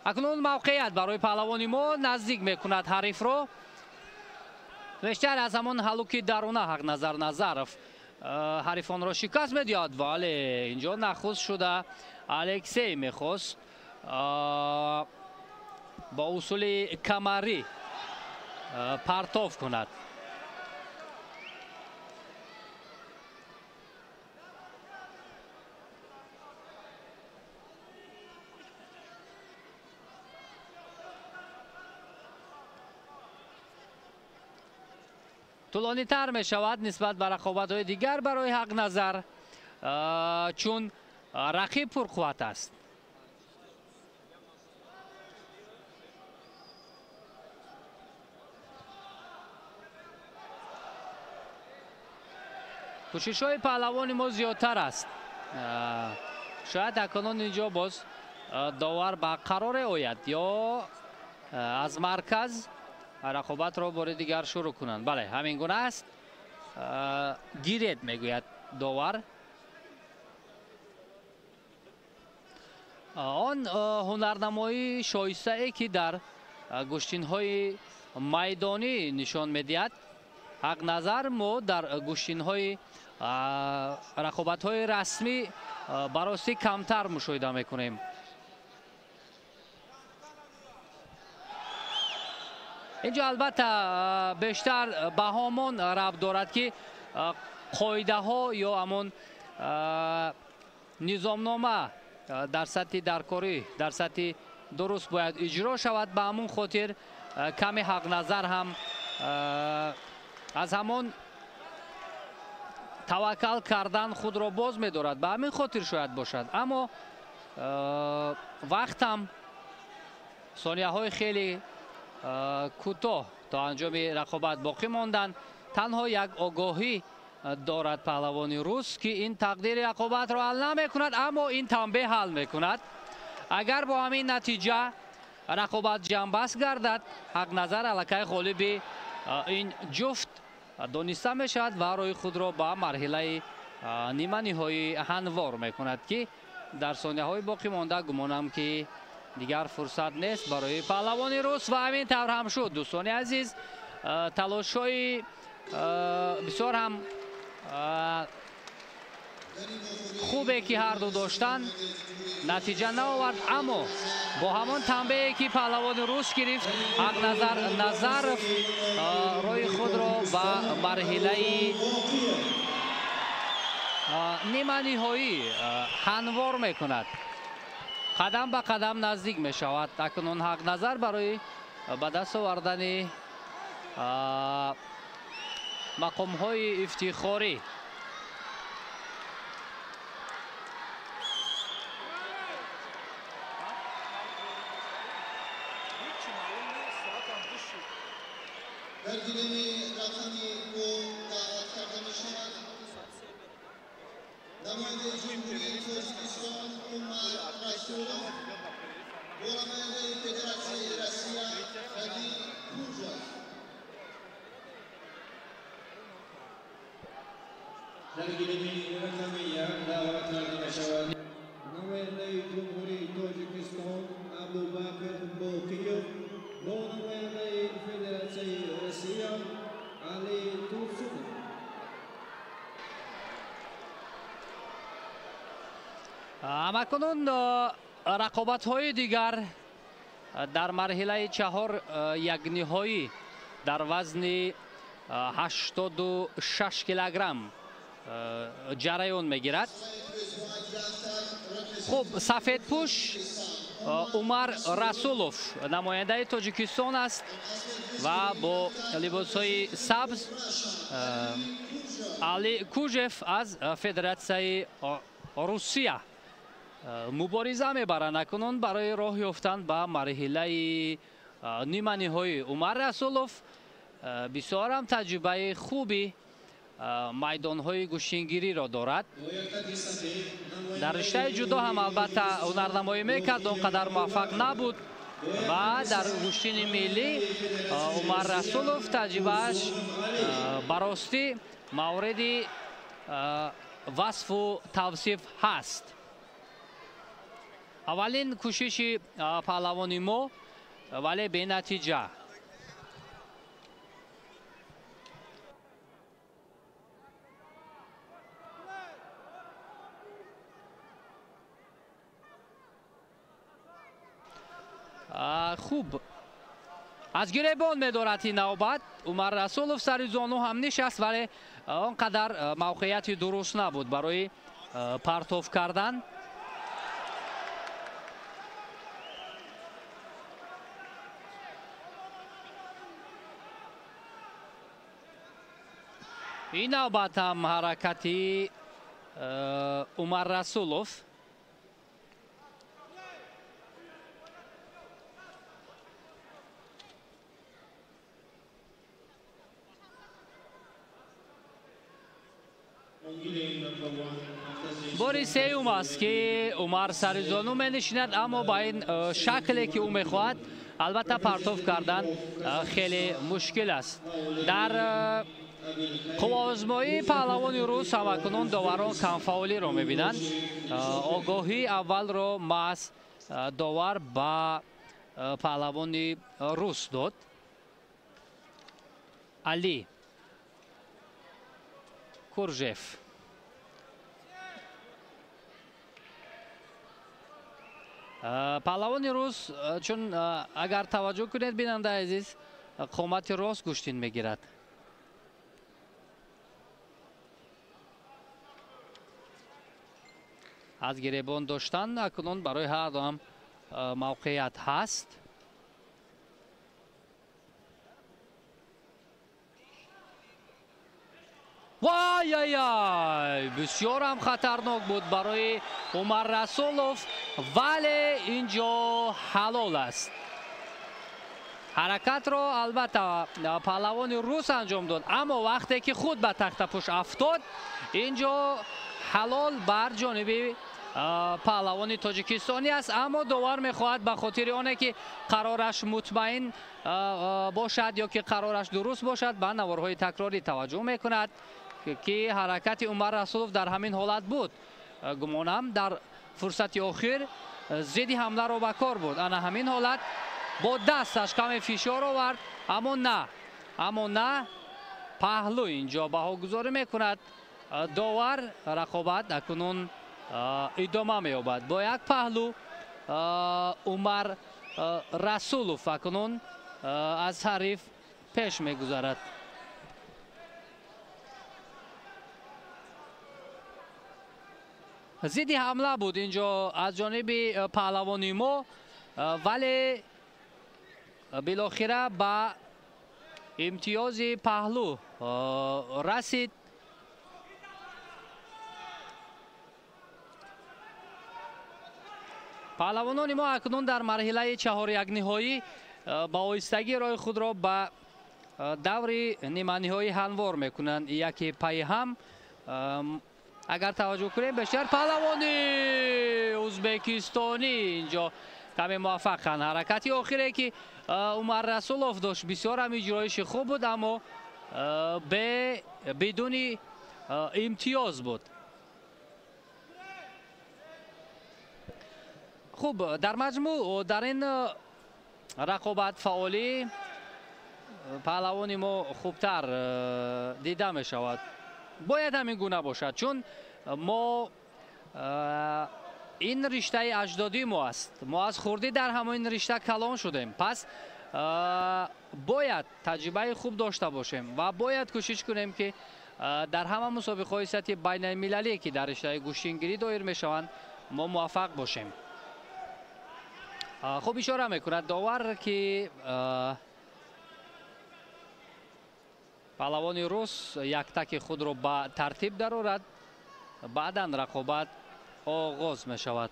Акнун мавқеият барои паҳлавони мо, наздик мекунад ҳарифро. Бештар аз ҳамон ҳалуки даруна Ҳақназар Назаров ҳарифонро шикаст медиҳад, вале инҷо нахуст шуда Алексей мехост бо усули камарӣ партов кунад. Тӯлонитар мешавад нисбат ба рақобатҳои дигар барои Ҳақназар, чун рақиб пурқувват аст. Кӯшишҳои паҳлавони мо зиёдтар аст. Шояд акнун инҷо боз довар ба қароре ояд ё аз марказ рақобатро бори дигар шурӯъ кунанд. Бале, ҳамин гуна аст. Гиред, мегӯяд довар. Он ҳунарнамоии шоистае, ки дар гӯштинҳои майдонӣ нишон медиҳад Ҳақназар, мо дар гӯштинҳои рақобатҳои расмӣ баростӣ камтар мушоҳида мекунем. Инҷо албатта бештар ба ҳамон рабт дорад, ки қоидаҳо ё ҳамон низомнома дар сатҳи даркорӣ, дар сатҳи дуруст бояд иҷро шавад. Ба ҳамон хотир ками Ҳақназар ҳам аз ҳамон таваккал кардан худро боз медорад. Ба ҳамин хотир шояд бошад, аммо вақтам сонияҳои хеле кӯтоҳ то анҷоми рақобат боқӣ монданд. Танҳо як огоҳӣ дорад паҳлавони рус, ки ин тақдири рақобатро ҳал намекунад, аммо ин танбеҳ ҳал мекунад. Агар бо ҳамин натиҷа рақобат ҷамъбаст гардад, Ҳақназар аллакай ғолиби ин ҷуфт дониста мешавад ва роҳи худро ба марҳилаи ниманиҳоӣ ҳанвор мекунад, ки дар сонияҳои боқӣ монда гумонам, ки дигар фурсат нест барои паҳлавони рус. Ва ҳамин тавр ҳам шуд, дӯстони азиз. Талошҳои бисёр ҳам хубе, ки ҳарду доштанд, натиҷа наовард, аммо бо ҳамон танбеҳе, ки паҳлавони рус гирифт, Ҳақназар Назаров роҳи худро ба марҳилаи ниманиҳоӣ ҳанвор мекунад. Қадам ба қадам наздик мешавад акнун Ҳақназар барои ба даст овардани мақомҳои ифтихорӣ. Дар гилеми рақами ду даъват карда мешавад намояндаи Ҷумҳурии Тоҷикистон Умар Расулов бо намояндаи Федератсияи Россия Али Кужев. Дар гилеми рақами як даъват карда мешавад намояндаи Ҷумҳурии Тоҷикистон Абубакр Боқиев бо намояндаи Федератсияи Россия Али Турсунов. Ҳамакунун рақобатҳои дигар дар марҳилаи чаҳор якниҳоӣ дар вазни 86 килограмм ҷараён мегирад. Хуб, сафедпӯш Умар Расулов намояндаи Тоҷикистон аст ва бо либосҳои сабз Али Кужев аз Федератсияи Русия. Мубориза мебаранд акнун барои роҳ ёфтан ба марҳилаи ниманиҳоӣ. Умар Расулов бисёр ҳам таҷрибаи хуби майдонҳои гӯштингириро дорад. Дар риштаи ҷудо ҳам албатта ҳунарнамоӣ мекард, он қадар муваффақ набуд ва дар гӯштини миллӣ Умар Расулов таҷрибааш баростӣ мавриди васфу тавсиф ҳаст. Аввалин кӯшиши паҳлавони мо, вале бенатиҷа. Хуб, аз гиребон медорад ин навбат. Умар Расулов сари зону ҳам нишаст, вале он қадар мавқеияти дуруст набуд барои партов кардан. Ин навбат ҳам ҳаракати Умар Расулов. Бори сеюм аст ки Умар сари зону менишинад, аммо ба ин шакле ки ӯ мехоҳад, албатта партов кардан хеле мушкил аст. Дар қувваозмоии паҳлавони рус ҳамакунун доварон камфаъолиро мебинанд. Огоҳии аввалро маҳз довар ба паҳлавони рус дод. Али Куржев. Паҳлавони рус, чун агар таваҷҷӯҳ кунед, бинандаи азиз, қомати рост гӯштин мегирад. Аз гиребон доштан акнун барои ҳар ду ҳам мавқеият ҳаст. Вай-яй-яй! Бисёр ҳам хатарнок буд барои Умар Расулов, вале инҷо ҳалол аст. Ҳаракатро албатта паҳлавони рус анҷом дод, аммо вақте ки худ ба тахтапӯш афтод, инҷо ҳалол бар ҷониби паҳлавони тоҷикистонӣ аст. Аммо довар мехоҳад ба хотири оне ки қарораш мутмаин бошад ё ки қарораш дуруст бошад, ба наворҳои такрорӣ таваҷҷӯҳ мекунад ки ҳаракати Умар Расулов дар ҳамин ҳолат буд. Гумонам дар фурсати охир зидди ҳамларо ба кор буд. Ана ҳамин ҳолат бо дасташ каме фишор овард, аммо на паҳлӯ инҷо баҳогузорӣ мекунад довар. Рақобат акнун идома меёбад. Бо як паҳлӯ Умар Расулов акнун аз ҳариф пеш мегузарад. Зидди ҳамла буд инҷо аз ҷониби паҳлавони мо, вале билохира ба имтиёзи паҳлӯ расид. Паҳлавонони мо акнун дар марҳилаи чаҳорякниҳоӣ ба оҳистагӣ роҳи худро ба даври ниманиҳоӣ ҳамвор мекунанд. Яке пайи ҳам. Агар таваҷҷӯҳ кунем, бештар паҳлавони ӯзбекистонӣ инҷо каме муваффақанд. Ҳаракати охире ки Умар Расулов дошт бисёр ҳам иҷроиши хуб буд, аммо бидуни имтиёз буд. Хуб, дар маҷмӯъ дар ин рақобат фаъолӣ паҳлавони мо хубтар дида мешавад. Бояд ҳамин гуна бошад, чун мо ин риштаи аҷдодии мо аст. Мо аз хурдӣ дар ҳамон ришта калон шудем. Пас бояд таҷрибаи хуб дошта бошем ва бояд кӯшиш кунем ки дар ҳама мусобиқаҳои сатҳи байналмилалие ки дар риштаи гӯштингирӣ доир мешаванд, мо муваффақ бошем. Хуб ишора мекунад довар ки паҳлавони рус яктаки худро ба тартиб дарорад, баъдан рақобат оғоз мешавад.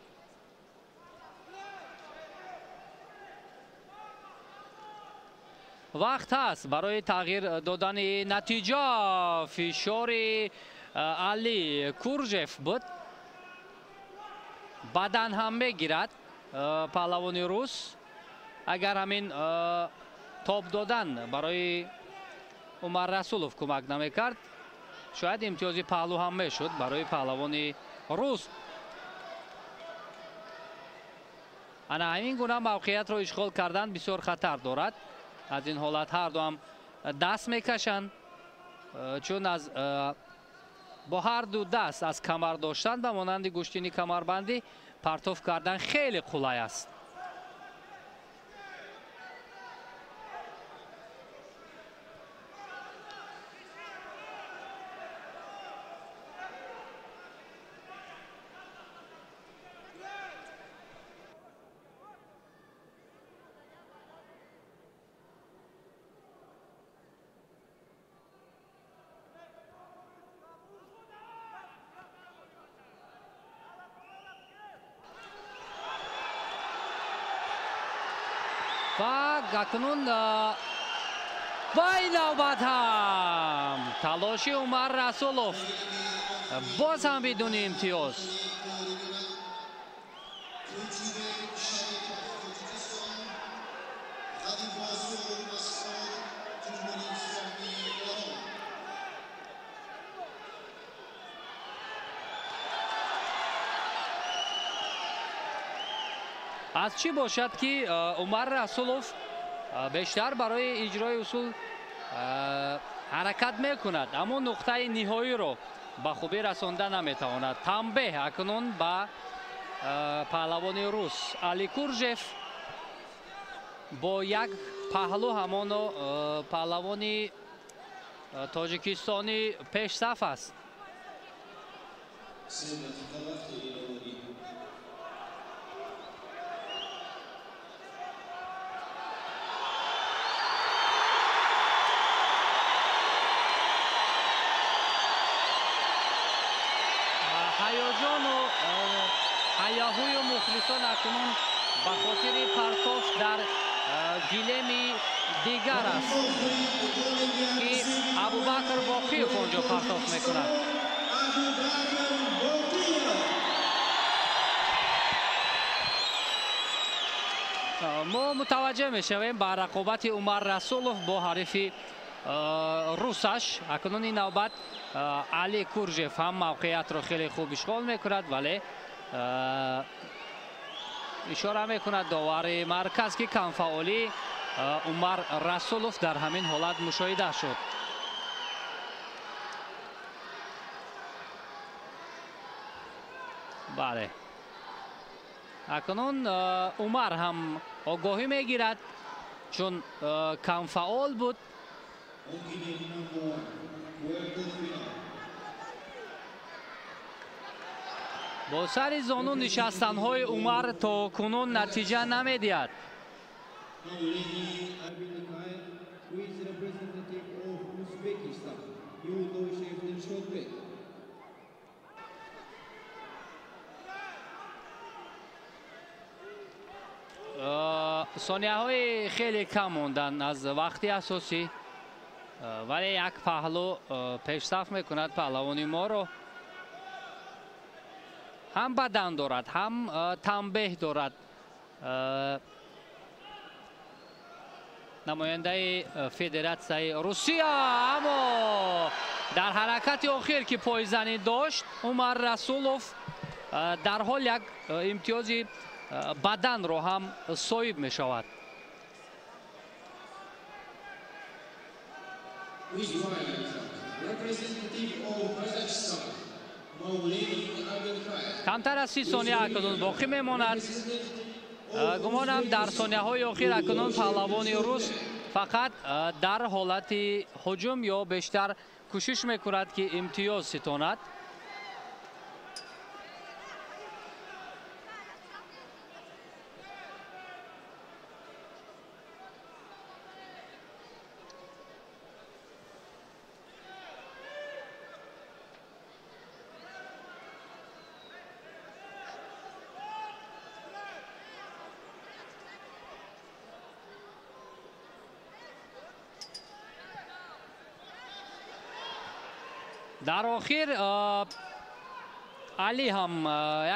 Вақт ҳаст барои тағйир додани натиҷа. Фишори Али Куржев буд. Бадан ҳам мегирад паҳлавони рус. Агар ҳамин тоб додан барои Умар Расулов кӯмак намекард, шояд имтиёзи паҳлӯ ҳам мешуд барои паҳлавони рус. Ана ҳамин гуна мавқеиятро ишғол кардан бисёр хатар дорад. Аз ин ҳолат ҳарду ҳам даст мекашанд, чун аз бо ҳарду даст аз камар доштан ба монанди гӯштини камарбандӣ партоф кардан хеле қулай аст. Ва акнун ва ин навбат ҳам талоши Умар Расулов боз ҳам бидуни имтиёз. Аз чӣ бошад ки Умар Расулов бештар барои иҷрои усул ҳаракат мекунад, аммо нуқтаи ниҳоиро ба хубӣ расонда наметавонад. Танбеҳ акнун ба паҳлавони рус Али Куржев бо як паҳлӯ ҳамоно паҳлавони тоҷикистонӣ пешсаф аст. Ҳаяҷону ҳаяҳую мухлисон акнун ба хотири партоф дар гилеми дигар аст, ки Абубакр Боқиев онҷо партоф мекунад. Мо мутаваҷҷеҳ мешавем ба рақобати Умар Расулов бо ҳарифи русаш. Акнун ин навбат Али Куржев ҳам мавқеиятро хеле хуб ишғол мекунад, вале ишора мекунад довари марказ, ки камфаъолии Умар Расулов дар ҳамин ҳолат мушоҳида шуд. Бале, акнун Умар ҳам огоҳӣ мегирад, чун камфаъол буд. Бо сари зону нишастанҳои Умар то кунун натиҷа намедиҳад. Сонияҳои хеле кам монданд аз вақти асосӣ, вале як паҳлӯ пешсаф мекунад паҳлавони моро. Ҳам бадан дорад, ҳам танбеҳ дорад. Намояндаи Федератсияи Русия, аммо дар ҳаракати охир ки пойзанӣ дошт, Умар Расулов дар ҳол як имтиёзи баданро ҳам соҳиб мешавад. Камтар аз 30 сония акнун боқӣ мемонад. Гумонам дар сонияҳои охир акнун паҳлавони рус фақат дар ҳолати ҳуҷум ё бештар кӯшиш мекунад, ки имтиёз ситонад. Дар охир Али ҳам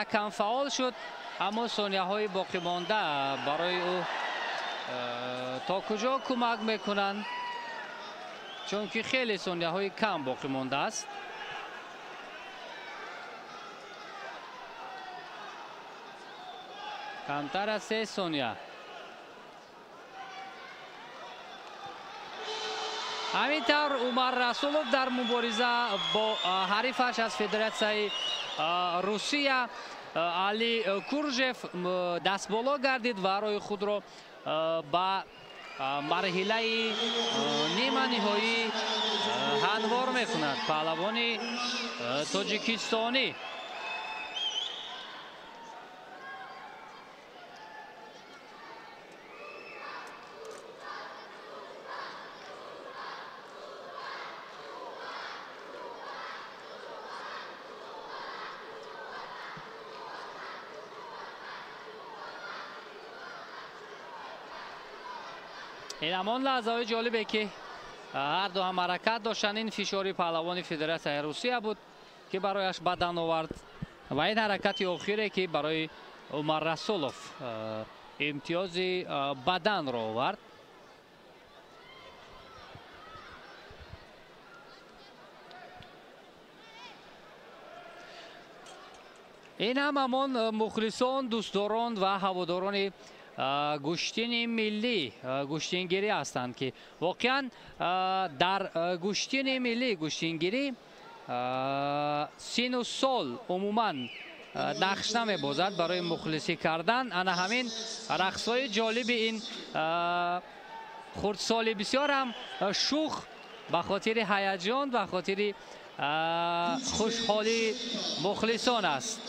якам фаъол шуд, аммо сонияҳои боқимонда барои ӯ то куҷо кӯмак мекунанд, чунки хеле сонияҳои кам боқӣ мондааст. Камтар аз 3 сония. Ҳамин тавр Умар Расулов дар мубориза бо ҳарифаш аз Федератсияи Русия Али Куржев дастболо гардид ва роҳи худро ба марҳилаи ниманиҳоӣ ҳамвор мекунад паҳлавони тоҷикистонӣ. Ин ҳамон лаҳзаҳои ҷолибе ки ҳар ду ҳам ҳаракат доштанд. Ин фишори паҳлавони Федератсияи Русия буд ки барояш бадан овард ва ин ҳаракати охире ки барои Умар Расулов имтиёзи баданро овард. Ин ҳам ҳамон мухлисон, дӯстдорон ва ҳаводорони гӯштини миллӣ гӯштингирӣ ҳастанд ки воқеан дар гӯштини миллӣ гӯштингирӣ сину сол умуман нақш намебозад барои мухлисӣ кардан. Ана ҳамин рақсҳои ҷолиби ин хурдсоли бисёр ҳам шух ба хотири ҳаяҷон, ба хотири хушҳолии мухлисон аст.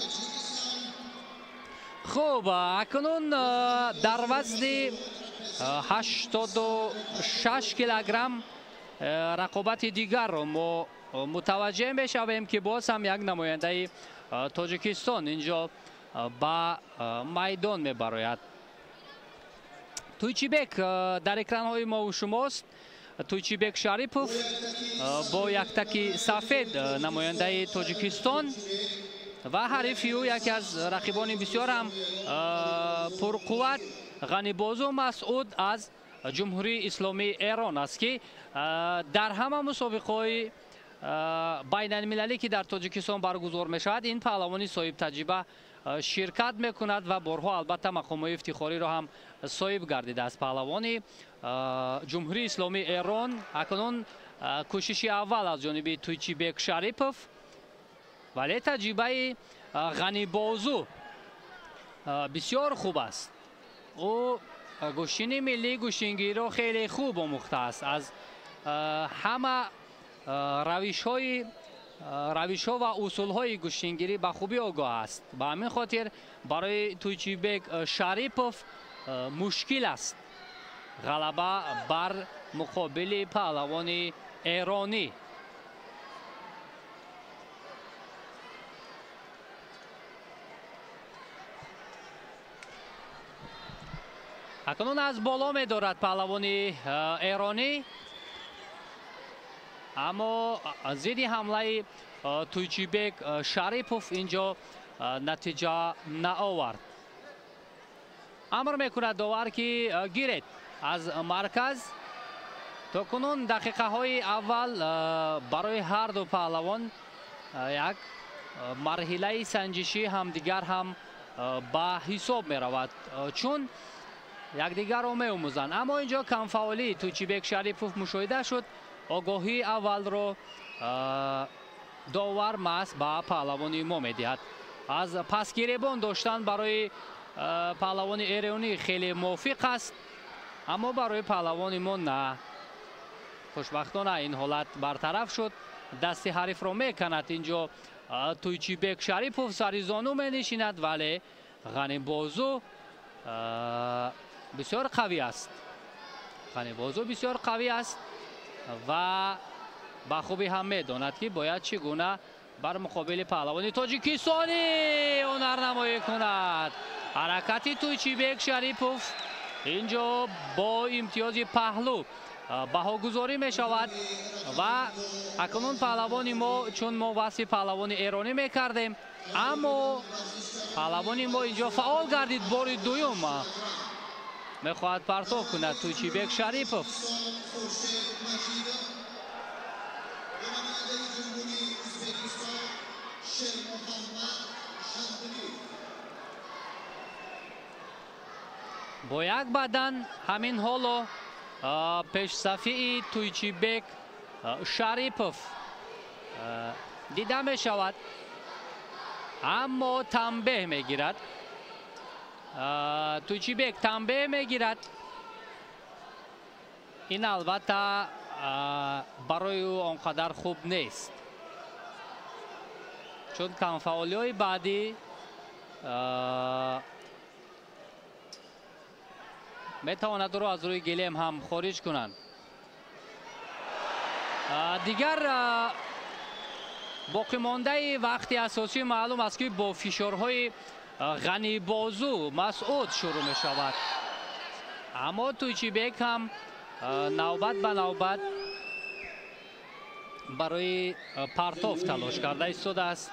Хуб, акнун дар вазни 86 килограмм рақобати дигарро мо мутаваҷҷеҳ мешавем ки боз ҳам як намояндаи Тоҷикистон инҷо ба майдон мебарояд. Туйчибек дар экранҳои мову шумост. Туйчибек Шарипов бо яктаки сафед намояндаи Тоҷикистон ва ҳарифи ӯ яке аз рақибони бисёр ҳам пурқувват Ғанибозу Масъуд аз Ҷумҳурии Исломии Эрон аст ки дар ҳама мусобиқаҳои байналмилалӣ ки дар Тоҷикистон баргузор мешавад ин паҳлавони соҳибтаҷриба ширкат мекунад ва борҳо албатта мақомҳои ифтихориро ҳам соҳиб гардидааст. Паҳлавони Ҷумҳурии Исломии Эрон акнун кӯшиши аввал аз ҷониби Туйчибек Шарипов, вале таҷрибаи Ғанибозу бисёр хуб аст. Ӯ гӯштини миллии гӯштингириро хеле хуб омӯхтааст. Аз ҳама равишҳо ва усулҳои гӯштингирӣ ба хубӣ огоҳ аст. Ба ҳамин хотир барои Туйчибек Шарипов мушкил аст ғалаба бар муқобили паҳлавони эронӣ. Акнун аз боло медорад паҳлавони эронӣ, аммо зидди ҳамлаи Туйчибек Шарипов инҷо натиҷа наовард. Амр мекунад довар ки гиред аз марказ. То кунун дақиқаҳои аввал барои ҳар ду паҳлавон як марҳилаи санҷишӣ ҳамдигар ҳам ба ҳисоб меравад, чун якдигарро меомӯзанд. Аммо инҷо камфаъолии Туйчибек Шарипов мушоҳида шуд. Огоҳии аввалро довар маҳз ба паҳлавони мо медиҳад. Аз пасгиребон доштан барои паҳлавони эронӣ хеле мувофиқ аст, аммо барои паҳлавони мо на. Хушбахтона ин ҳолат бартараф шуд. Дасти ҳарифро меканад инҷо Туйчибек Шарипов, сари зону менишинад, вале Ғанибозу бисёр қавӣ аст. Ғанибозу бисёр қавӣ аст ва ба хубӣ ҳам медонад ки бояд чӣ гуна бар муқобили паҳлавони тоҷикистонӣ ҳунарнамоӣ кунад. Ҳаракати Туйчибек Шарипов инҷо бо имтиёзи паҳлу баҳогузорӣ мешавад ва акнун паҳлавони мо, чун мо васфи паҳлавони эронӣ мекардем, аммо паҳлавони мо инҷо фаъол гардид. Бори дуюм мехоҳад партов кунад Туйчибек Шарипов. Бо як бадан ҳамин ҳоло пешсафии Туйчибек Шарипов дида мешавад, аммо танбеҳ мегирад. Туйчибек танбеҳ мегирад. Ин албатта барои ӯ он қадар хуб нест, чун камфаъолиҳои баъдӣ метавонад ӯро аз рӯи гилем ҳам хориҷ кунанд. Дигар боқимондаи вақти асосӣ маълум аст, ки бо фишорҳои Ғанибозу Масъуд шурӯъ мешавад, аммо Туйчибек ҳам навбат ба навбат барои партов талош карда истодааст.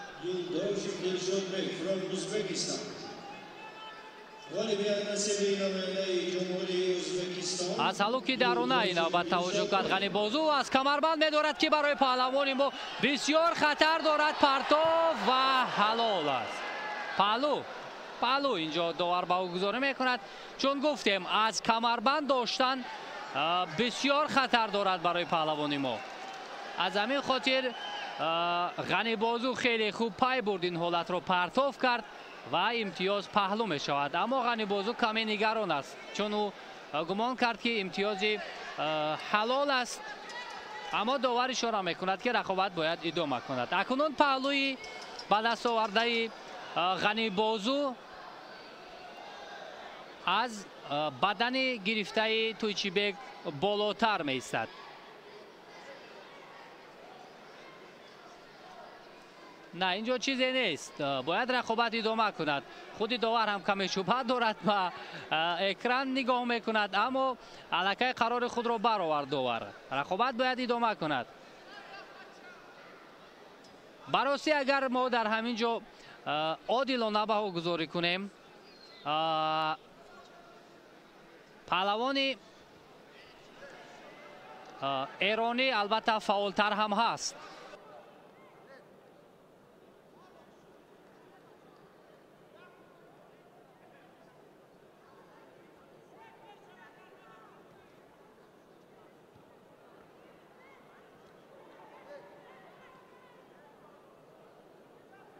Аз ҳалуки даруна ин навбат таваҷҷӯҳ кард Ғанибозу, аз камарбанд медорад, ки барои паҳлавони мо бисёр хатар дорад. Партов ва ҳалол аст. Паҳлу инҷо довар баҳогузорӣ мекунад, чун гуфтем аз камарбанд доштан бисёр хатар дорад барои паҳлавони мо. Аз ҳамин хотир Ғанибозу хеле хуб пай бурд, ин ҳолатро партов кард ва имтиёз паҳлу мешавад. Аммо Ғанибозу каме нигарон аст, чун ӯ гумон кард, ки имтиёзи ҳалол аст, аммо довар ишора мекунад, ки рақобат бояд идома кунад. Акнун паҳлӯи ба даст овардаи Ғанибозу аз бадани гирифтаи Туйчибек болотар меистад. На, инҷо чизе нест, бояд рақобат идома кунад. Худи довар ҳам каме шубҳа дорад, ба экран нигоҳ мекунад, аммо аллакай қарори худро баровард довар. Рақобат бояд идома кунад. Баросӣ агар мо дар ҳамин ҷо одилона баҳогузорӣ кунем, паҳлавони эронӣ албатта фаъолтар ҳам ҳаст.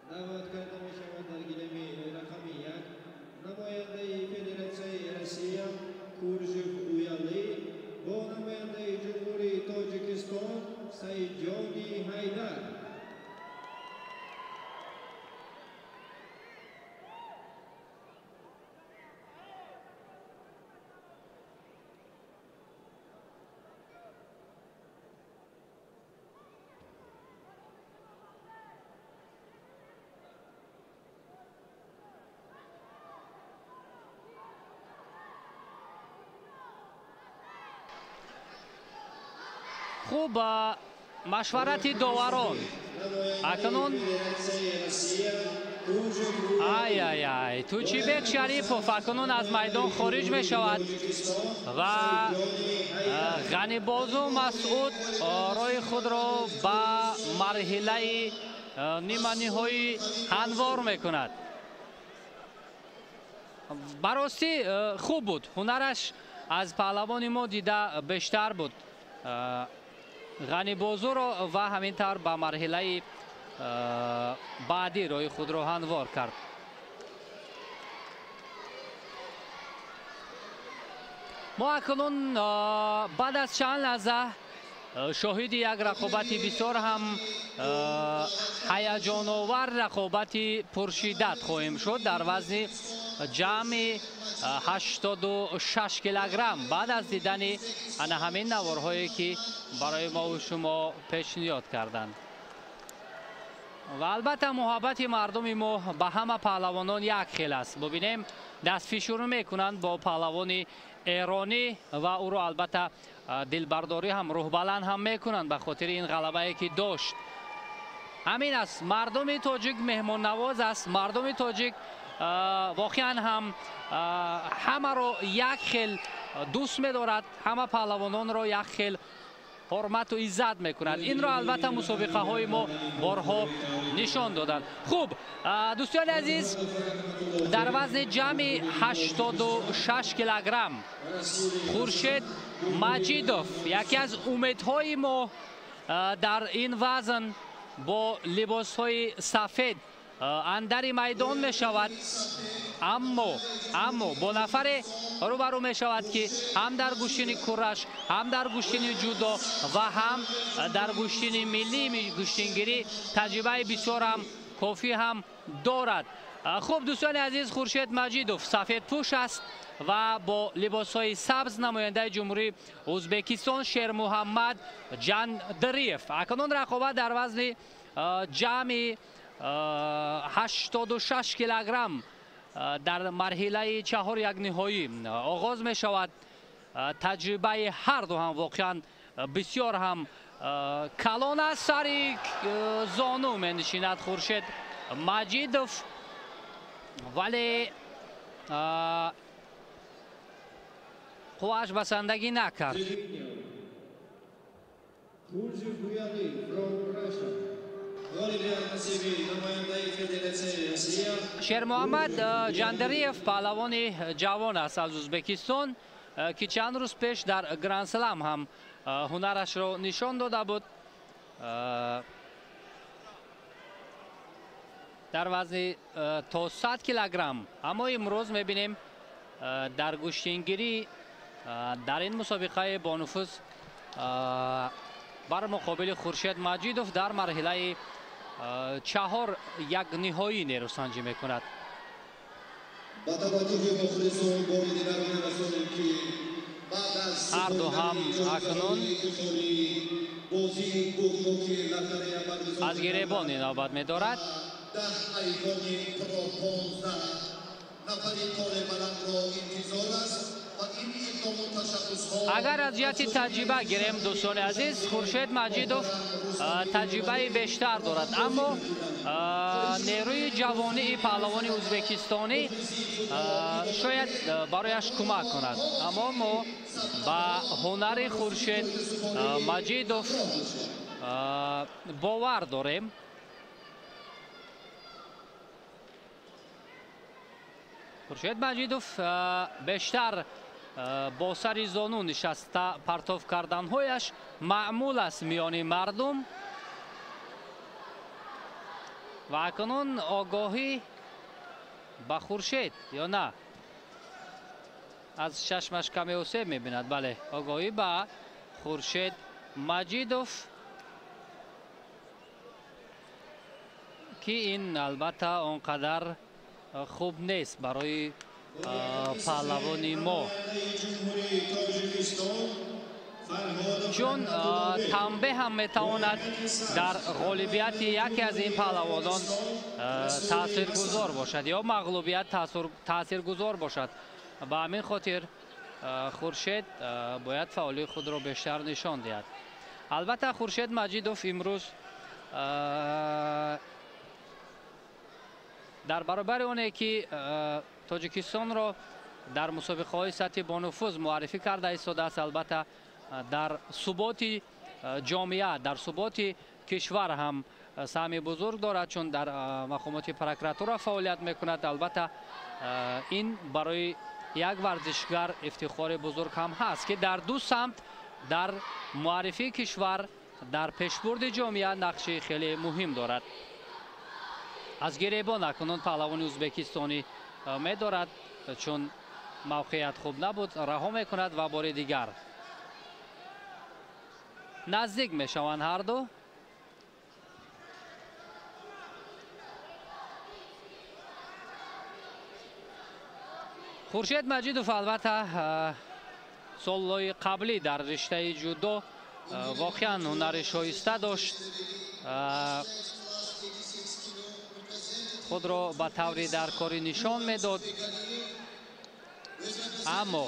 Даъват карда мешавад дар гилеми рақами 1 намояндаи Федератсияи Россия Куржев Уялӣ бо намояндаи Ҷумҳурии Тоҷикистон Саидҷони Ҳайдар. Хуб, машварати доварон акнун. Ай-ай-ай, Туйчибек Шарипов акнун аз майдон хориҷ мешавад ва Ғанибозу Масъуд роҳи худро ба марҳилаи ниманиҳоӣ ҳамвор мекунад. Баростӣ хуб буд, ҳунараш аз паҳлавони мо дида бештар буд. Ғанибозуро ва ҳамин тавр ба марҳилаи баъдӣ роҳи худро ҳамвор кард. Мо акнун баъд аз чанд лаҳза шоҳиди як рақобати бисёр ҳам ҳаяҷоновар, рақобати пуршиддат хоҳем шуд дар вазни ҷамъи 86 килограмм баъд аз дидани ана ҳамин наворҳое, ки барои мову шумо пешниҳод карданд. Ва албатта муҳаббати мардуми мо ба ҳама паҳлавонон як хел аст. Бубинем, дастфишурӣ мекунанд бо паҳлавони эронӣ ва ӯро албатта дилбардорӣ ҳам, рӯҳбаланд ҳам мекунанд ба хотири ин ғалабае ки дошт. Ҳамин аст, мардуми тоҷик меҳмоннавоз аст. Мардуми тоҷик воқеан ҳам ҳамаро як хел дӯст медорад, ҳама паҳлавононро як хел ҳурмату иззат мекунад. Инро албатта мусобиқаҳои мо борҳо нишон доданд. Хуб, дӯстони азиз, дар вазни ҷамъи 86 килограмм Хуршед Маҷидов, яке аз умедҳои мо дар ин вазн, бо либосҳои сафед андари майдон мешавад, аммо бо нафаре рӯбарӯ мешавад, ки ҳам дар гӯштини кураш, ҳам дар гӯштини ҷудо ва ҳам дар гӯштини миллии гӯштингирӣ таҷрибаи бисёр ҳам кофӣ ҳам дорад. Хуб, дӯстони азиз, Хуршед Маҷидов сафедпӯш аст ва бо либосҳои сабз намояндаи ҷумҳурии Ӯзбекистон Шермуҳаммад Ҷандриев. Акнун рақобат дар вазни ҷамъи 86 килограмм дар марҳилаи чаҳор як ниҳоӣ оғоз мешавад. Таҷрибаи ҳарду ҳам воқеан бисёр ҳам калон аст. Сари зону менишинад Хуршед Маҷидов, вале қуввааш басандагӣ накард. Шермуҳаммад Ҷандриев паҳлавони ҷавон аст аз Ӯзбекистон, ки чанд рӯз пеш дар Гранд-Слам ҳам ҳунарашро нишон дода буд. Дар вазни то 100 килограмм. Аммо имрӯз мебинем дар гӯштингирӣ дар ин мусобиқаи бонуфуз бар муқобили Хуршед Маҷидов дар марҳилаи чаҳор як ниҳоӣ нерӯсанҷӣ мекунад. Ҳарду ҳам акнун аз гиребони навбат медорад. Агар аз ҷиҳати таҷриба гирем, дӯстони азиз, Хуршед Маҷидов таҷрибаи бештар дорад, аммо нерӯи ҷавонии паҳлавони ӯзбекистонӣ шояд барояш кӯмак кунад. Аммо мо ба ҳунари Хуршед Маҷидов бовар дорем. Хуршед Маҷидов бештар бо сари зону нишаста партов карданҳояш маъмул аст миёни мардум ва акнун огоҳӣ ба Хуршед ё на, аз чашмаш каме осеб мебинад. Бале, огоҳӣ ба Хуршед Маҷидов, ки ин албатта он қадар хуб нест барои паҳлавони мо, чун танбеҳ ҳам метавонад дар ғолибияти яке аз ин паҳлавонон таъсиргузор бошад ё мағлубият таъсиргузор бошад. Ба ҳамин хотир Хуршед бояд фаъолии худро бештар нишон диҳад. Албатта Хуршед Маҷидов имрӯз дар баробари оне ки Тоҷикистонро дар мусобиқаҳои сатҳи бонуфуз муаррифӣ карда истодааст, албатта дар суботи ҷомеа, дар суботи кишвар ҳам саҳми бузург дорад, чун дар мақомоти прокуратура фаъолият мекунад. Албатта ин барои як варзишгар ифтихори бузург ҳам ҳаст, ки дар ду самт, дар муаррифии кишвар, дар пешбурди ҷомеа нақши хеле муҳим дорад. Аз гиребон акнун паҳлавони ӯзбекистонӣ медорад, чун мавқеият хуб набуд, раҳо мекунад ва бори дигар наздик мешаванд ҳарду. Хуршед Маҷидов албатта солҳои қаблӣ дар риштаи ҷудо воқеан ҳунари шоиста дошт. Худро ба таври даркорӣ нишон медод, аммо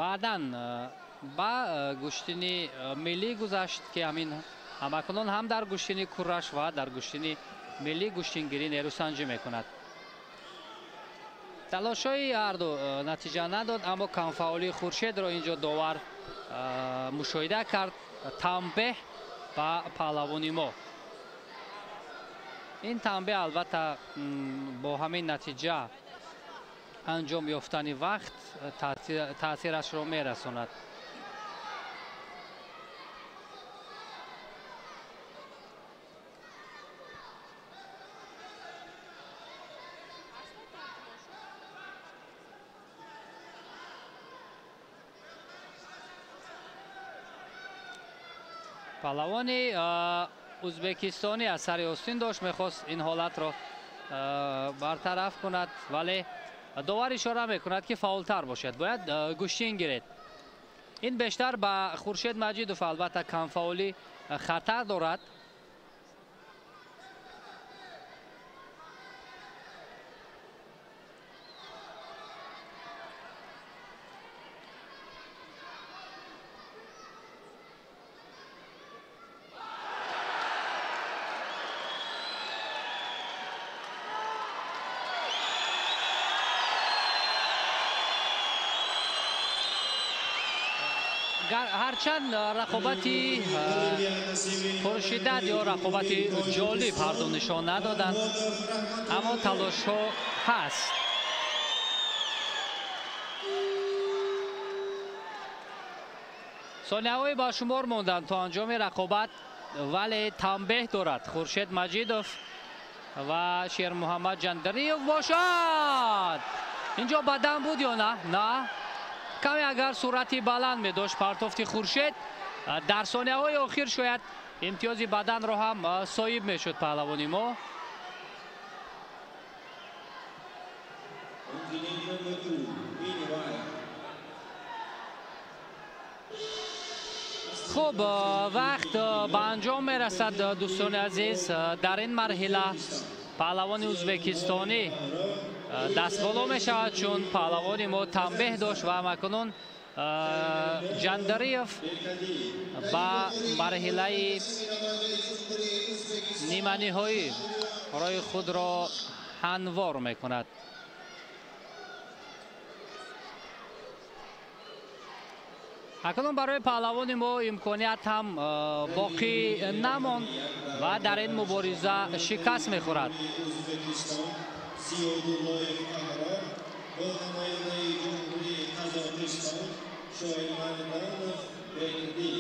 баъдан ба гӯштини миллӣ гузашт, ки ҳамин ҳамакунон ҳам дар гӯштини кураш ва дар гӯштини миллӣ гӯштингирӣ нерӯсанҷӣ мекунад. Талошҳои ҳарду натиҷа надод, аммо камфаъолии Хуршедро инҷо довар мушоҳида кард. Танбеҳ ба паҳлавони мо. Ин танбеҳ албатта бо ҳамин натиҷа анҷом ёфтани вақт таъсирашро мерасонад. Паҳлавони ӯзбекистонӣ аз сари остин дошт, мехост ин ҳолатро бартараф кунад, вале довар ишора мекунад, ки фаъолтар бошад, бояд гӯштин гиред. Ин бештар ба Хуршед Маҷидов албатта камфаъолӣ хатар дорад. Ҳарчанд рақобати пуршиддат ё рақобати ҷолиб ҳарду нишон надоданд, аммо талошҳо ҳаст. Сонияҳое ба шумор монданд то анҷоми рақобат, вале танбеҳ дорад Хуршед Маҷидов ва Шермуҳаммад Ҷандариев бошад. Инҷо бадан буд ё на? На. Каме агар суръати баланд медошт партофти Хуршед, дар сонияҳои охир шояд имтиёзи баданро ҳам соҳиб мешуд паҳлавони мо. Хуб, вақт ба анҷом мерасад, дӯстони азиз. Дар ин марҳила паҳлавони ӯзбекистонӣ дастболо мешавад, чун паҳлавони мо танбеҳ дошт ва ҳамакунун Ҷандариев ба марҳилаи ниманиҳоӣ роҳи худро ҳанвор мекунад. Акнун барои паҳлавони мо имконият ҳам боқӣ намонд ва дар ин мубориза шикаст мехӯрад. Зиёдуллоев Аҳрор бо намояндаи Ҷумҳурии Қазоқистон Шоймардонов Бердӣ.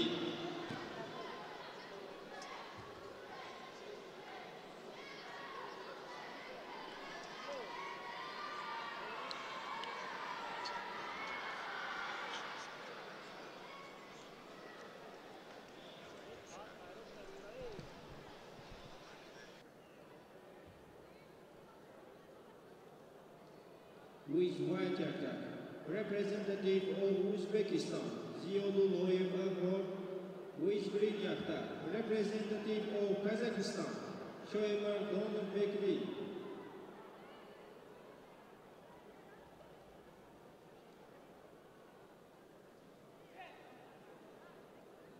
With white yaktak, representative of Uzbekistan, Ziyodulloyev Ahror. With green yaktak, representative of Kazakhstan, Shoymardonov Bekri.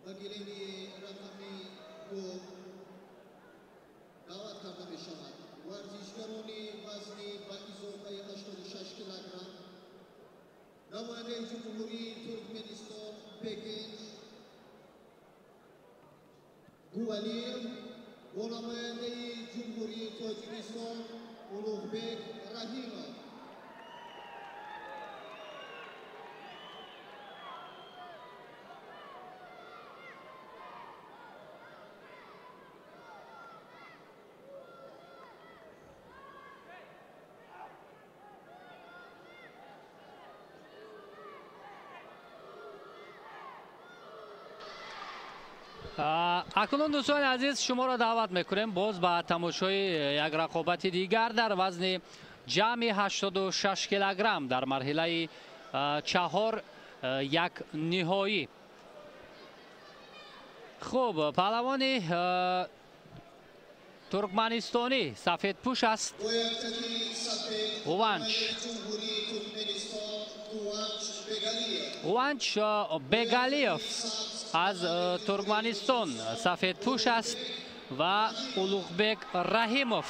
Ба гилеми рақами ду даъват карда мешавад варзишгарони вазни ба изофаи 86 килограмм, намояндаи Ҷумҳурии Туркманистон Бекинч Гувалиев бо намояндаи Ҷумҳурии Тоҷикистон Улуғбек Раҳимов. Акнун, дӯстони азиз, шуморо даъват мекунем боз ба тамошои як рақобати дигар дар вазни ҷамъи 86 килограмм дар марҳилаи чаҳор. як ниҳоӣ. Хуб, паҳлавони туркманистонӣ сафедпӯш аст, Гуванч. Гуванч Бегалиев аз Туркманистон сафедпӯш аст ва Улуғбек Раҳимов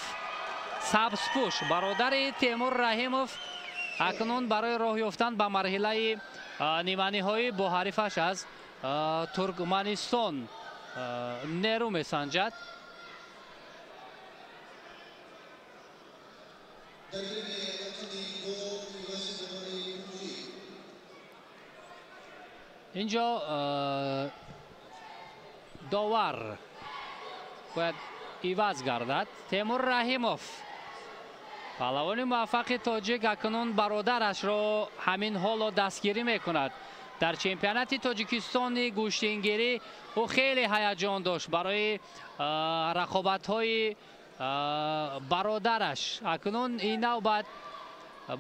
сабзпӯш, бародари Темур Раҳимов, акнун барои роҳ ёфтан ба марҳилаи ниманиҳоӣ бо ҳарифаш аз Туркманистон нерӯ месанҷад. Инҷо довар бояд иваз гардад. Темур Раҳимов, паҳлавони муваффақи тоҷик, акнун бародарашро ҳамин ҳоло дастгирӣ мекунад. Дар чемпионати Тоҷикистони гӯштингирӣ ӯ хеле ҳаяҷон дошт барои рақобатҳои бародараш. Акнун ин навбат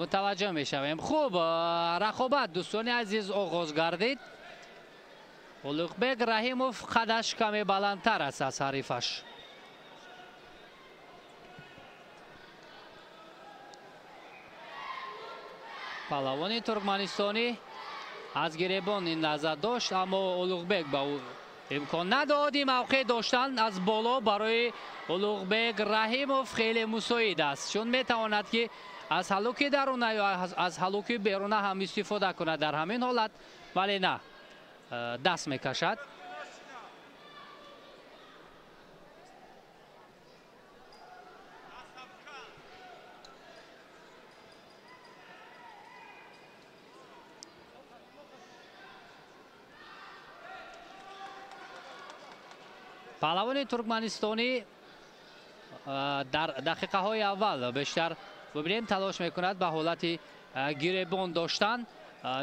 мутаваҷҷӯҳ мешавем. Хуб, рақобат, дӯстони азиз, оғоз гардид. Улуғбек Раҳимов қадаш каме баландтар аст аз ҳарифаш. Паҳлавони туркманистонӣ аз гиребон ин лаҳза дошт, аммо Улуғбек ба ӯ имкон надод. Ин мавқеъ доштан аз боло барои Улуғбек Раҳимов хеле мусоид аст, чун метавонад ки аз ҳалуки даруна ё аз ҳалуки беруна ҳам истифода кунад дар ҳамин ҳолат, вале на, даст мекашад. Паҳлавони туркманистонӣ дар дақиқаҳои аввал бештар бибинем талош мекунад ба ҳолати гиребон доштан,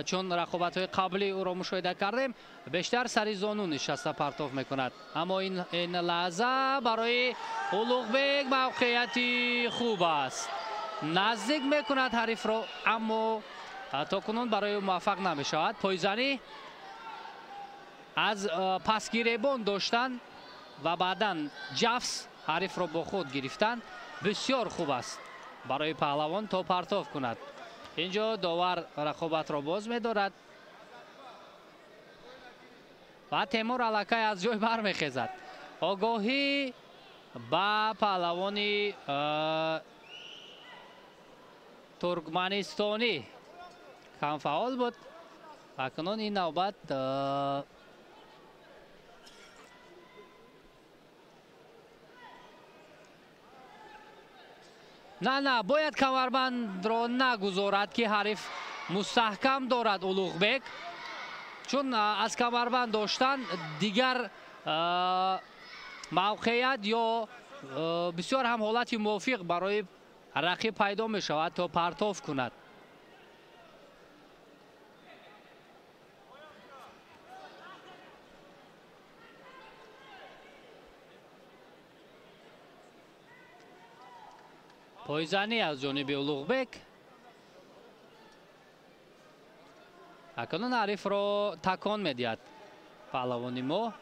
чун рақобатҳои қаблӣ ӯро мушоҳида кардем, бештар сари зону нишаста партоф мекунад. Аммо ин лаҳза барои Улуғбек мавқеияти хуб аст. Наздик мекунад ҳарифро, аммо то кунун барои ӯ муваффақ намешавад. Пойзанӣ аз пасгиребон доштан ва баъдан ҷафс ҳарифро бо худ гирифтан бисёр хуб аст барои паҳлавон то партоф кунад. Инҷо довар рақобатро боз медорад ва Темур аллакай аз ҷой бармехезад. Огоҳӣ ба паҳлавони туркманистонӣ камфаъол буд. Акнун ин навбат на, бояд камарбандро нагузорад ки ҳариф мустаҳкам дорад Улуғбек, чун аз камарбанд доштан дигар мавқеият ё бисёр ҳам ҳолати мувофиқ барои рақиб пайдо мешавад то партоф кунад. Пойзанӣ аз ҷониби Улуғбек. Акнун ҳарифро такон медиҳад паҳлавони мо.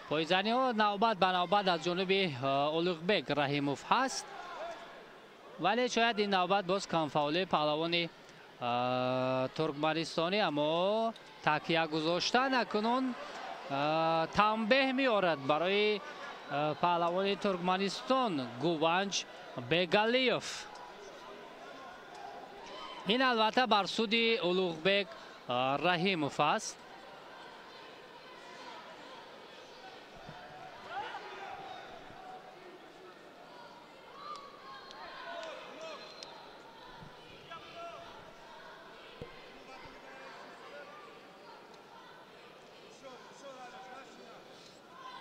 Пойзаниҳо навбат ба навбат аз ҷониби Улуғбек Раҳимов ҳаст, вале шояд ин навбат боз камфаъолии паҳлавони туркманистонӣ, аммо такя гузоштан акнун танбеҳ меорад барои паҳлавони Туркманистон Гуванч Бегалиев. Ин албатта бар суди Улуғбек Раҳимов аст.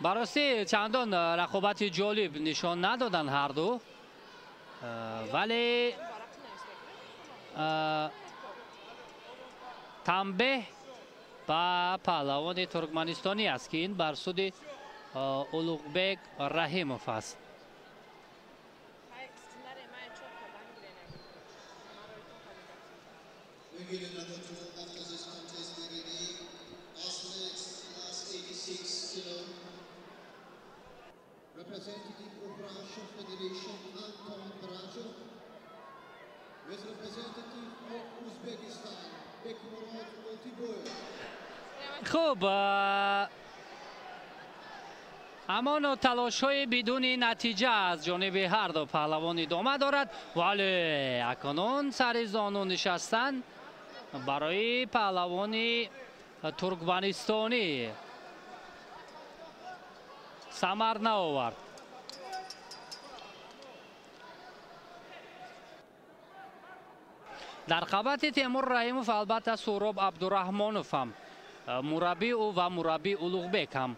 Барости чандон рақобати ҷолиб нишон надоданд ҳарду, вале танбеҳ ба паҳлавони туркманистонӣ аст, ки ин бар суди Улуғбек Раҳимов аст. Representative of Russian Federation Anton Brachov with representative of Uzbekistan Bekmurod Oltiboyev. Хуб, ҳамон талошҳои бидуни натиҷа аз ҷониби ҳар ду паҳлавон идома дорад, вале акнун сари зону нишастан барои паҳлавони туркманистонӣ самар наовард. Дар қабати Темур Раҳимов албатта Суҳроб Абдураҳмонов ҳам, мураббии ӯ ва мураббии Улуғбек ҳам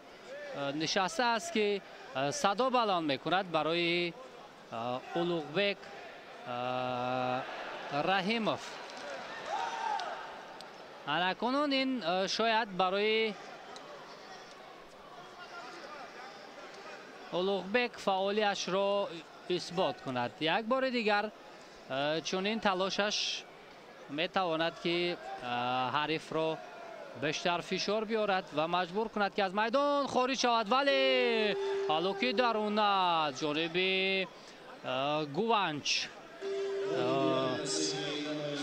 нишаста аст, ки садо баланд мекунад барои Улуғбек Раҳимов. Акнун ин шояд барои Улуғбек фаъолиашро исбот кунад. Як бори дигар чунин талошаш метавонад, ки ҳарифро бештар фишор биёрад ва маҷбур кунад, ки аз майдон хориҷ шавад. Вале ҳалуки даруна аз ҷониби Гуванч.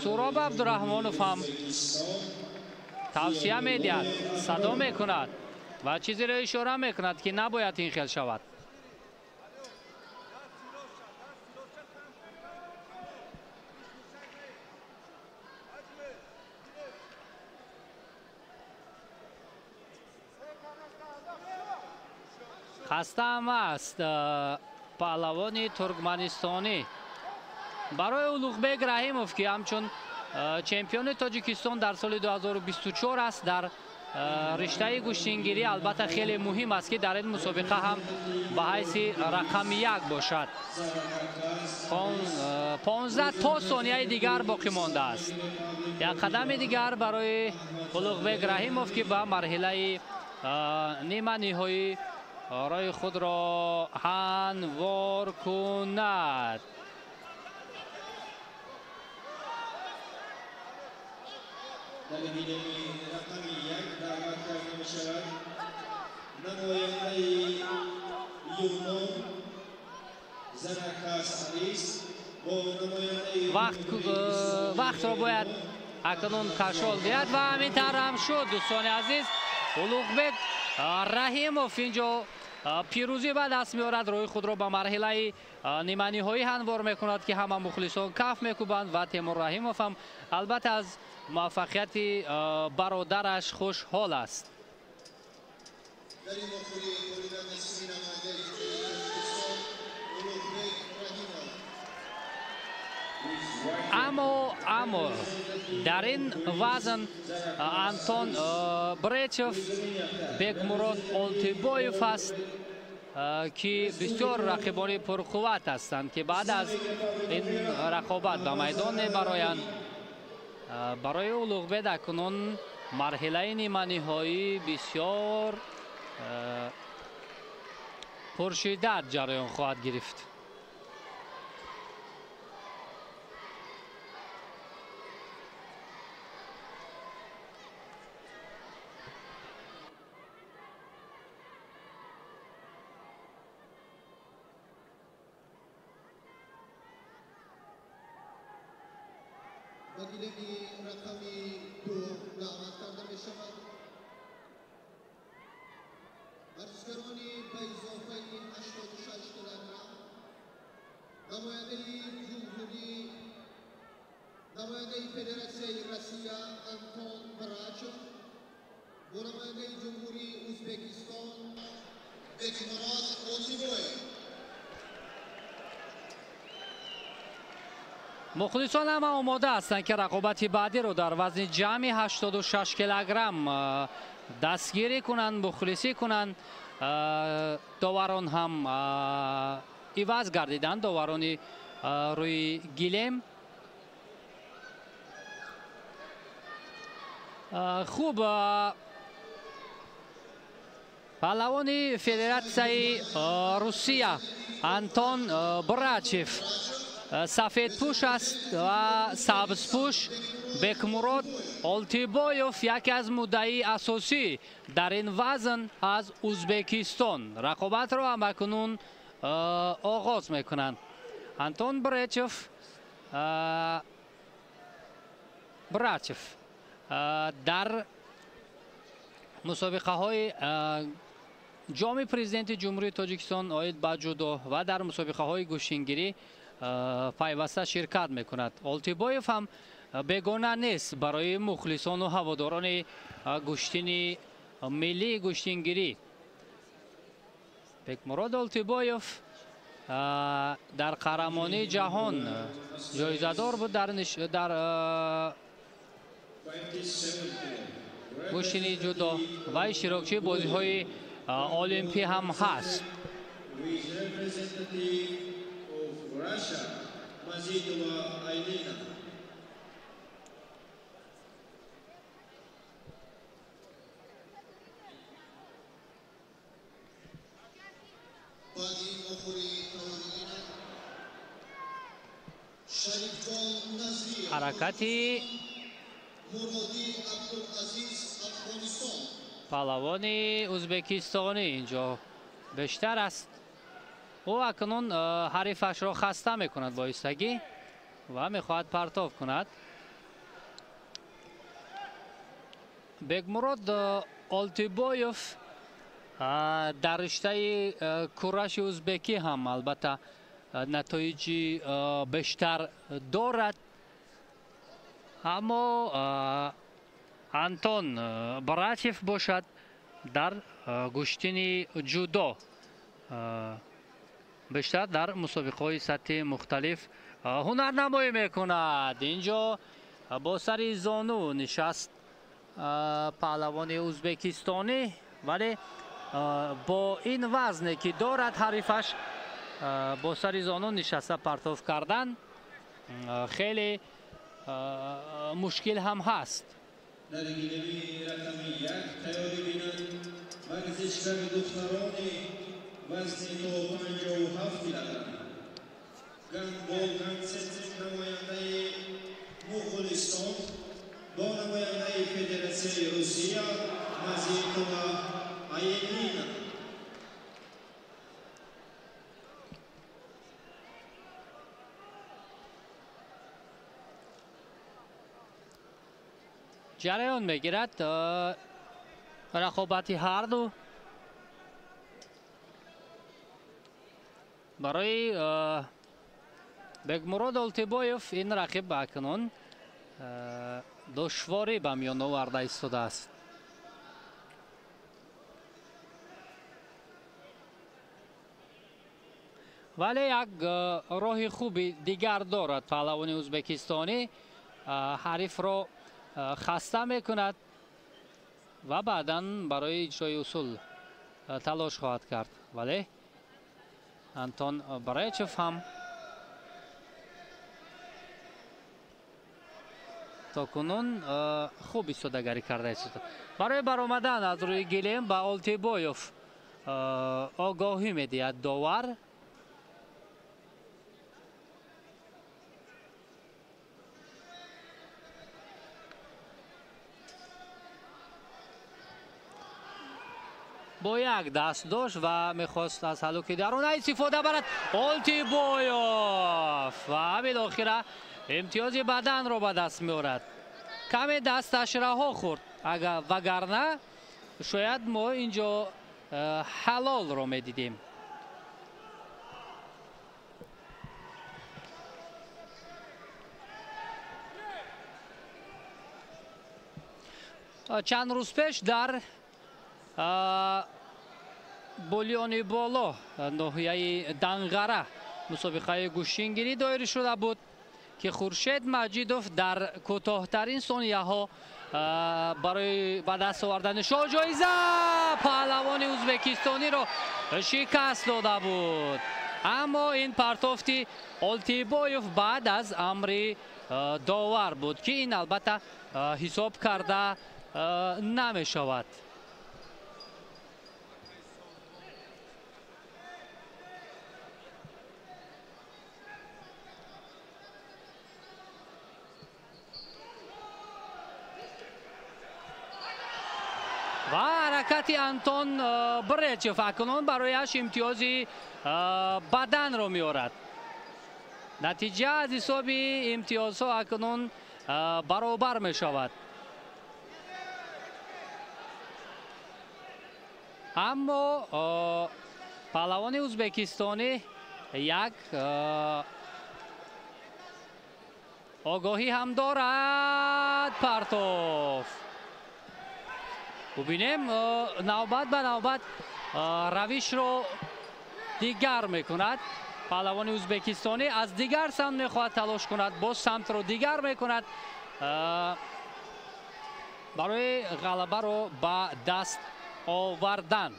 Суҳроб Абдураҳмонов ҳам тавсия медиҳад, садо мекунад ва чизеро ишора мекунад, ки набояд ин хел шавад. Хаста ҳам аст паҳлавони туркманистонӣ. Барои Улуғбек Раҳимов, ки ҳамчун чемпиони Тоҷикистон дар соли 2024 аст дар риштаи гӯштингирӣ, албатта хеле муҳим аст, ки дар ин мусобиқа ҳам ба ҳайси рақами як бошад. 15 то сонияи дигар боқӣ мондааст. Як қадами дигар барои Улуғбек Раҳимов, ки ба марҳилаи нима ниҳоӣ роҳи худро ҳамвор кунад. Дар гилеми рақами як даъват карда мешавад намояндаи Юнон Занакас Арис бо намояндаи вақтро бояд акнун кашол диҳад ва ҳамин тавр ҳам шуд. Дӯстони азиз, Улуғбек Раҳимов инҷо пирӯзӣ ба даст меорад, роҳи худро ба марҳилаи ниманиҳоӣ ҳамвор мекунад, ки ҳама мухлисон каф мекӯбанд ва Темур Раҳимов ҳам албатта аз муваффақияти бародараш хушҳол аст. Дар ин охири ғолибият намояндаи Тоҷикистон Улуғбек Раҳимов. Аммо дар ин вазн Антон Бречев, Бекмурод Олтибоев аст, ки бисёр рақибони пурқувват ҳастанд, ки баъд аз ин рақобат ба майдон мебароянд. Барои Улуғбек акнун марҳилаи ниманиҳоӣ бисёр пуршиддат ҷараён хоҳад гирифт. Ба гилеми рақами ду даъват карда мешавад варзишгарони ба изофаи 86 килограмм намояндаи ҷумҳурӣ, намояндаи Федератсияи Россия Антон Брачев бо намояндаи Ҷумҳурии Ӯзбекистон Бекмурод Олтибоев. Мухлисон ҳама омода ҳастанд, ки рақобати баъдиро дар вазни ҷамъи 86 килограмм дастгирӣ кунанд, мухлисӣ кунанд. Доварон ҳам иваз гардиданд, доварони рӯи гилем. Хуб, паҳлавони Федератсияи Русия Антон Брачев сафедпӯш аст ва сабзпӯш Бекмурод Олтибоев, яке аз муддаии асосӣ дар ин вазн аз Узбекистон. Рақобатро ҳамакунун оғоз мекунанд. Антон Брачев дар мусобиқаҳои ҷоми президенти Ҷумҳурии Тоҷикистон оид ба ҷудо ва дар мусобиқаҳои гӯштингирӣ пайваста ширкат мекунад. Олтибоев ҳам бегона нест барои мухлисону ҳаводорони гӯштини миллии гӯштингирӣ. Бекмурод Олтибоев дар қаҳрамонии ҷаҳон ҷоизадор буд дар гӯштини ҷудо ва иштирокчии бозиҳои олимпӣ ҳам ҳаст. Ҳаракати паҳлавони узбекистонӣ инҷо бештар аст. Ӯ акнун ҳарифашро хаста мекунад боистагӣ ва мехоҳад партов кунад. Бекмурод Олтибоев дар риштаи кураши узбекӣ ҳам албатта натоиҷи бештар дорад, аммо Антон Брачев бошад дар гӯштини ҷудо бештар дар мусобиқаҳои сатҳи мухталиф ҳунарнамоӣ мекунад. Инҷо бо сари зону нишаст паҳлавони узбекистонӣ, вале бо ин вазне ки дорад ҳарифаш бо сари зону нишаста партов кардан хеле мушкил ҳам ҳаст. Дар гилеми рақами 1 тайёрӣ бинанд варзишгари духтарони вазни то 57 килограмм гандбол Ганцентр намояндаи Муғулистон бо намояндаи Федератсияи Русия Мазитова Аелина. Ҷараён мегирад рақобати ҳарду барои Бекмурод Олтибоев ин рақиб акнун душворӣ ба миён оварда истодааст. Вале як роҳи хуби дигар дорад паҳлавони узбекистонӣ, ҳарифро хаста мекунад ва баъдан барои иҷрои усул талош хоҳад кард. Вале Антон Брачев ҳам то кунун хуб истодагарӣ карда истода. Барои баромадан аз рӯи гилем ба Олтибоев огоҳӣ медиҳад довар. Бо як даст дошт ва мехост аз ҳалуки дарона истифода барад Олтибоев ва билохира имтиёзи баданро ба даст меорад. Каме дасташ раҳо хӯрд, вагарна шояд мо инҷо ҳалолро медидем. Чанд рӯз пеш дар Болиони боло ноҳияи Данғара мусобиқаи гӯштингирӣ доир шуда буд ки Хуршед Маҷидов дар кӯтоҳтарин сонияҳо барои ба даст овардани шоҳҷоиза паҳлавони узбекистониро шикаст дода буд. Аммо ин партофти Олтибоев баъд аз амри довар буд, ки ин албатта ҳисоб карда намешавад. Ва ҳаракати Антон Бречев акнун барояш имтиёзи баданро меорад. Натиҷа аз ҳисоби имтиёзҳо акнун баробар мешавад. Аммо паҳлавони ӯзбекистонӣ як огоҳӣ ҳам дорад. Партов. Бубинем, навбат ба навбат равишро дигар мекунад. Паҳлавони ӯзбекистонӣ аз дигар самт мехоҳад талош кунад, боз самтро дигар мекунад барои ғалабаро ба даст овардан.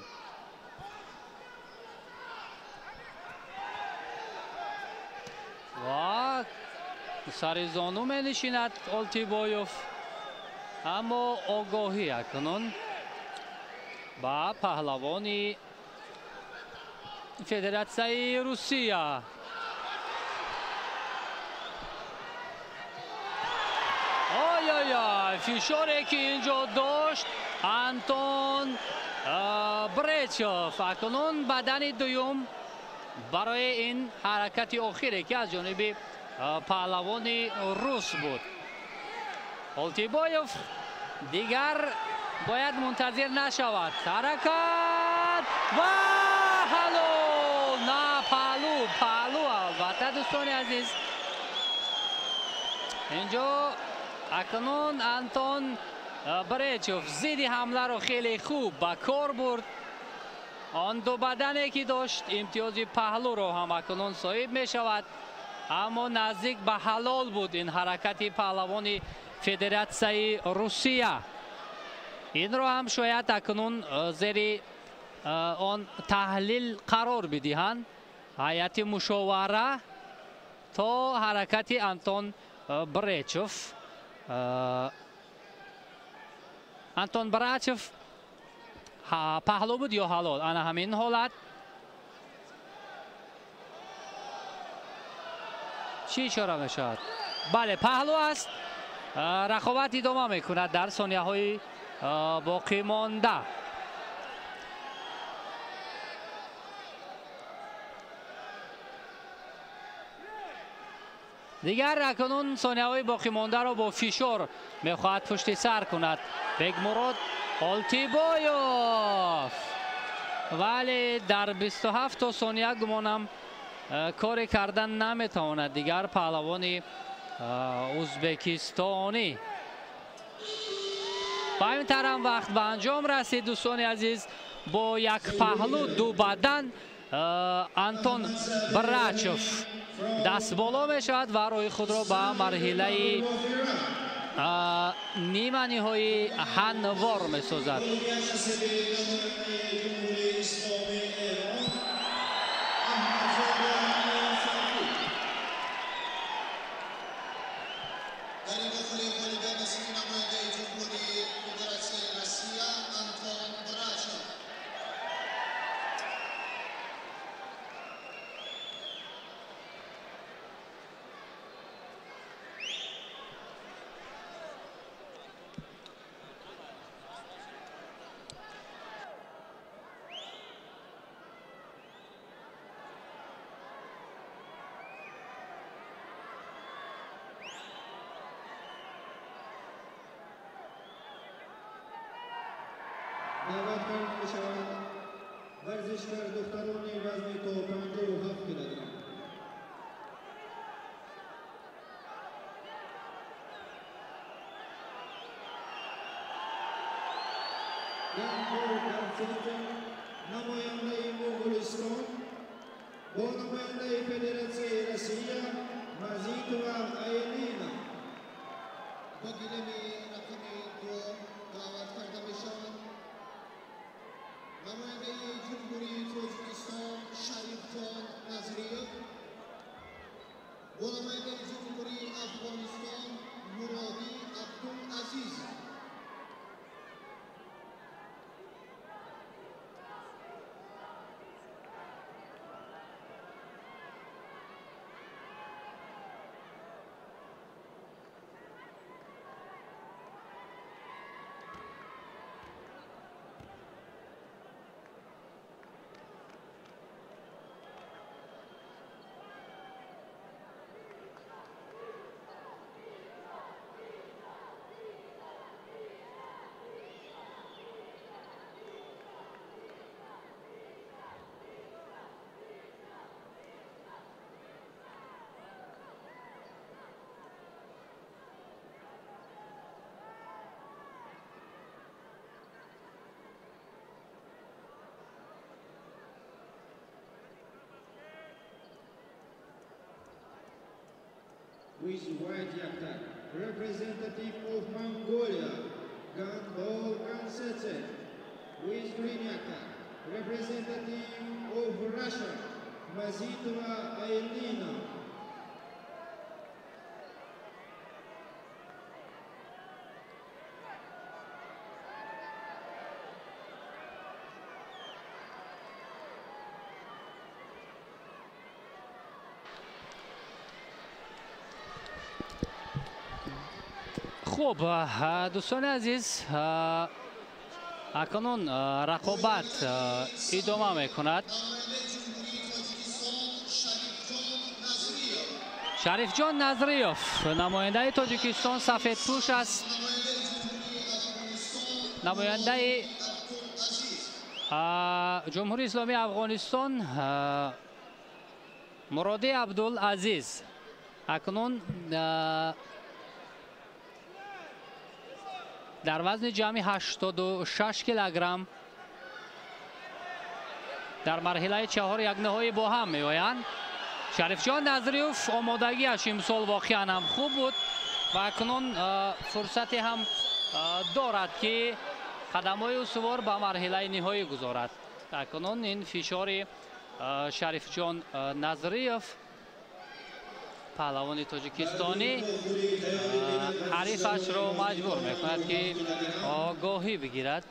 Ва сари зону менишинад Олтибоев, аммо огоҳӣ акнун ба паҳлавони Федератсияи Русия. Ой-ой-ой, фишоре ки инҷо дошт Антон Бречев. Акнун бадани дуюм барои ин ҳаракати охире ки аз ҷониби паҳлавони рус буд. Олтибоев дигар бояд мунтазир нашавад. Ҳаракат ва ҳалол, на паҳлу, паҳлу албатта дӯстони азиз. Инҷо акнун Антон Бречев зидди ҳамларо хеле хуб ба кор бурд. Он ду бадане ки дошт имтиёзи паҳлуро ҳам акнун соҳиб мешавад, аммо наздик ба ҳалол буд ин ҳаракати паҳлавони Федератсияи Русия. Инро ҳам шояд акнун зери он таҳлил қарор бидиҳанд ҳайати мушовара то ҳаракати Антон Бречев. Антон Брачев паҳлу буд ё ҳалол? Ана ҳамин ҳолат чӣ ишора мешавад? Бале, паҳлу аст. Рақобат идома мекунад дар сонияҳои боқӣ монда. Дигар акнун сонияҳои боқимондаро бо фишор мехоҳад пушти сар кунад Бекмурод Олтибоев. Вале дар 27 сония гумонам коре кардан наметавонад дигар паҳлавони ӯзбекистонӣ. Ба ҳамин тарам вақт ба анҷом расид дӯстони азиз. Бо як паҳлу ду бадан Антон Брачев даст боло мешавад ва роҳи худро ба марҳилаи ниманиҳои ҳанвор месозад. даъват карда мешаванд варзишгар духтарони вазни то 57 килограмм. Ганбор намояндаи Моғулистон бо намояндаи Федератсияи Россия Мазитова Айлина. Ба гилеми рақами 2 даъват карда мешаванд намояндаи Ҷумҳурии Тоҷикистон Шарифҷон Назриев бо намояндаи Ҷумҳурии Афғонистон Муродӣ Абдулазиз. With white yaktak, representative of Mongolia, Gandhol Gansetse. With green yaktak, representative of Russia, Mazitova Ailina. Хуб, дӯстони азиз, акнун рақобат идома мекунад. Шарифҷон Назриёв, намояндаи Тоҷикистон, сафедпӯш аст. Намояндаи Ҷумҳурии Исломии Афғонистон Муроди Абдулазиз. Акнун дар вазни ҷамъи 86 килограмм дар марҳилаи чаҳор якниҳоӣ бо ҳам меоянд. Шарифҷон Назриёв омодагиаш имсол воқеан ҳам хуб буд ва акнун фурсате ҳам дорад, ки қадамҳои устувор ба марҳилаи ниҳоӣ гузорад. Акнун ин фишори Шарифҷон Назриёв, паҳлавони тоҷикистонӣ, ҳарифашро маҷбур мекунад, ки огоҳӣ бигирад.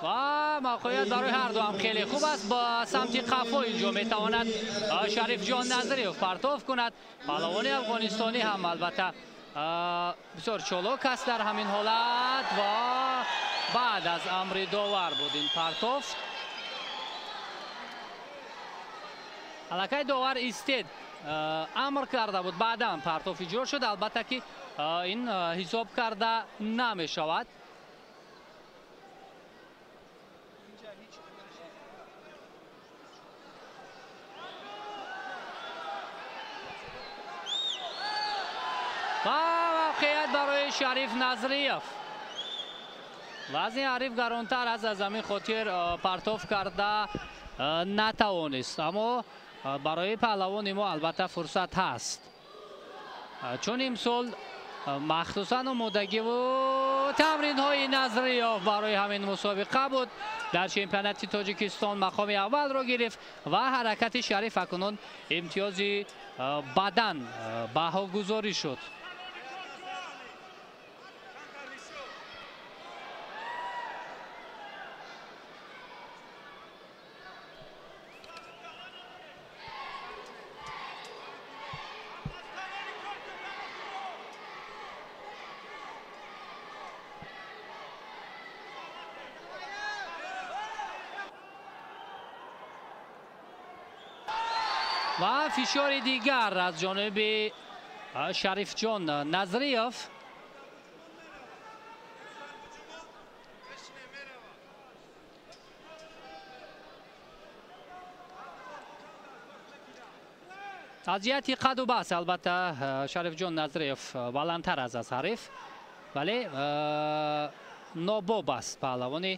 Ва мавқеият барои ҳар ду ҳам хеле хуб аст. Ба самти қафо инҷо метавонад Шарифҷон Назриёв партоф кунад. Паҳлавони афғонистонӣ ҳам албатта бисёр чолок аст дар ҳамин ҳолат ва баъд аз амри довар буд ин партоф. Аллакай довар истед амр карда буд, баъдан партоф иҷро шуд. Албатта ки ин ҳисоб карда намешавад. Ва мавқеият барои Шариф Назриёв. Вазни ҳариф гаронтар аст, аз ҳамин хотир партоф карда натавонист. Аммо барои паҳлавони мо албатта фурсат ҳаст, чун имсол махсусан омодагиву тамринҳои Назриёв барои ҳамин мусобиқа буд. Дар чемпионати Тоҷикистон мақоми аввалро гирифт ва ҳаракати Шариф акнун имтиёзи бадан баҳогузорӣ шуд. Ва фишори дигар аз ҷониби Шарифҷон Назриёв. Аз ҷиҳати қаду бас албатта Шарифҷон Назриёв баландтар аст аз ҳариф, вале нобоб аст паҳлавони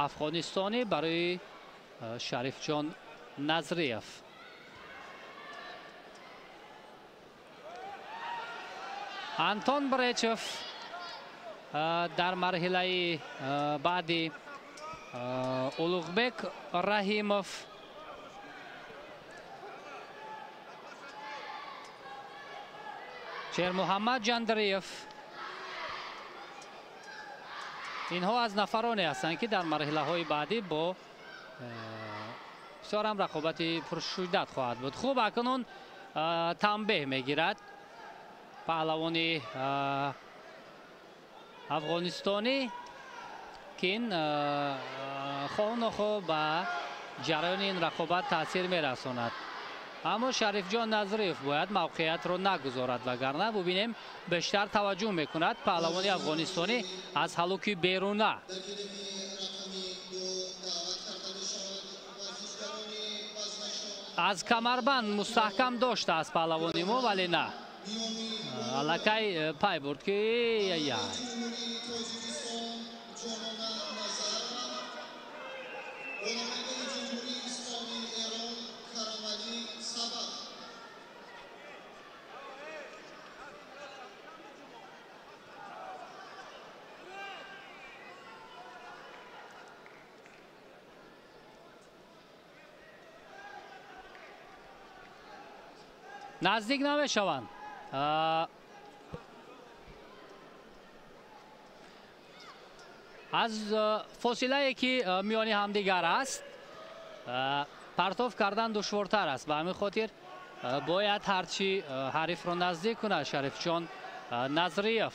афғонистонӣ барои Шарифҷон Назриёв. Антон Бречев дар марҳилаи баъди Улуғбек Раҳимов. Шермуҳаммад Ҷандриев. Инҳо аз нафароне ҳастанд, ки дар марҳилаҳои баъдӣ бо бисёр ҳам рақобати пуршиддат хоҳад буд. Хуб, акнун танбеҳ мегирад паҳлавони афғонистонӣ, ки ин хоҳу нохоҳ ба ҷараёни ин рақобат таъсир мерасонад. Аммо Шарифҷон Назриев бояд мавқеиятро нагузорад, вагарна бубинем бештар таваҷҷӯҳ мекунад паҳлавони афғонистонӣ аз ҳалуки беруна. Аз камарбанд мустаҳкам доштааст паҳлавони мо, вале на, аллакай пай бурд ки я. Наздик намешаванд. Аз фосилае ки миёни ҳамдигар аст, партов кардан душвортар аст. Ба ҳамин хотир бояд ҳарчи ҳарифро наздик кунад Шарифҷон Назриев.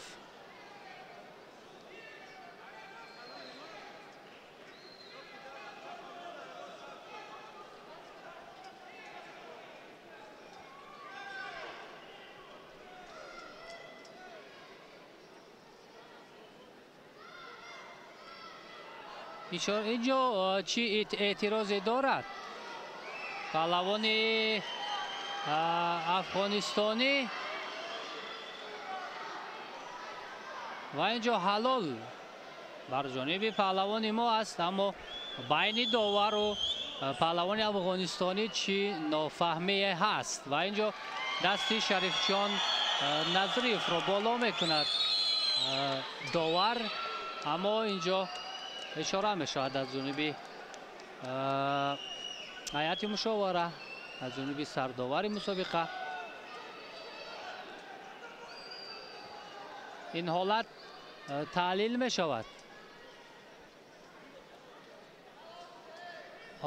Инҷо чӣ эътирозе дорад? Паҳлавони афғонистонӣ ва инҷо ҳалол бар ҷониби паҳлавони мо аст, аммо байни довару паҳлавони афғонистонӣ чӣ нофаҳмие ҳаст ва инҷо дасти Шарифҷон Назриевро боло мекунад довар, аммо инҷо ишора мешавад аз ҷониби ҳайати мушовара, аз ҷониби сардовари мусобиқа. Ин ҳолат таҳлил мешавад.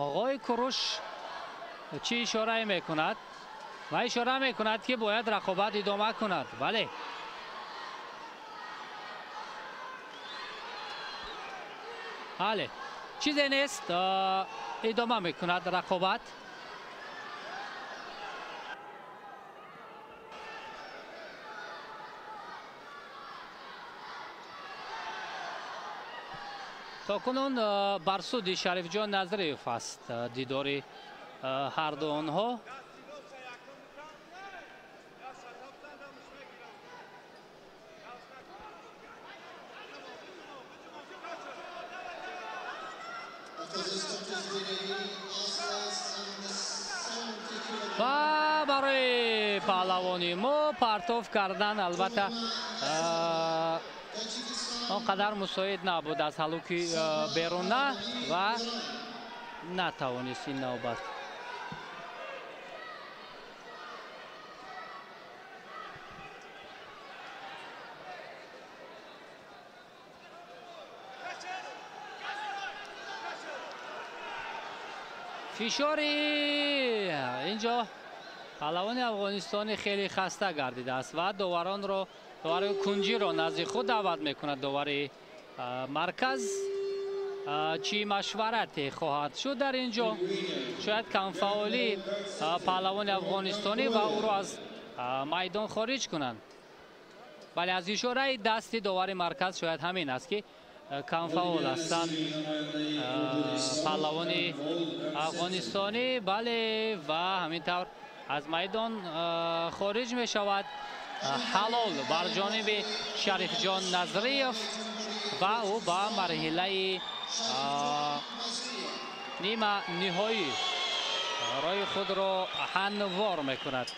Оғои Куруш чӣ ишорае мекунад? Ва ишора мекунад, ки бояд рақобат идома кунад. Бале, бале, чизе нест, идома мекунад рақобат. То кунун бар суди Шарифҷон Назриев аст дидори ҳарду онҳо. Ва барои паҳлавони мо партов кардан албатта он қадар мусоид набуд аз ҳалуки беруна ва натавонист ин навбат. Фишори инҷо паҳлавони афғонистонӣ хеле хаста гардидааст ва доваронро, довари кунҷиро назди худ даъват мекунад. Довари марказ чӣ машварате хоҳад шуд дар инҷо? Шояд камфаъолии паҳлавони афғонистонӣ ва ӯро аз майдон хориҷ кунанд. Бале, аз ишораи дасти довари марказ шояд ҳамин аст, ки камфаъол ҳастанд паҳлавони афғонистонӣ. Бале, ва ҳамин тавр аз майдон хориҷ мешавад. Ҳалол бар ҷониби Шарифҷон Назриев ва ӯ ба марҳилаи нима ниҳоӣ роҳи худро ҳамвор мекунад.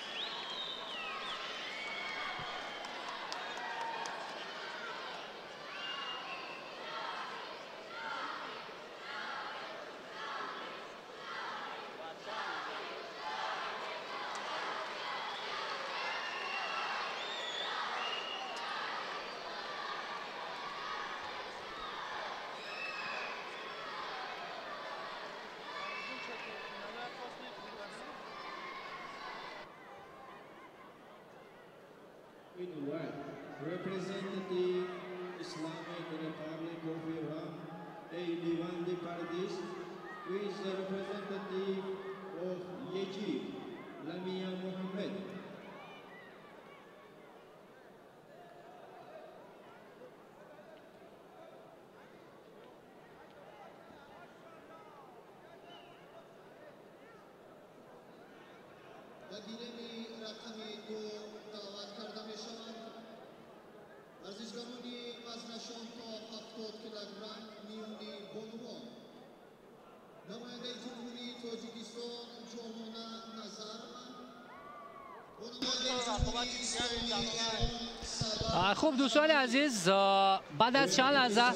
In white, representative Islamic Republic of Iran, Eilivandi Pardis, with the representative of Egypt, Lamia Mohammed. Ба гилеми рақами 2 даъват карда мешаванд варзишгарони вазнашон то 70 килограмм миёни бонувон. Намояндаи Ҷумҳурии Тоҷикистон Ҷонона Назарова. Хуб, дӯстони азиз, баъд аз чанд лаҳза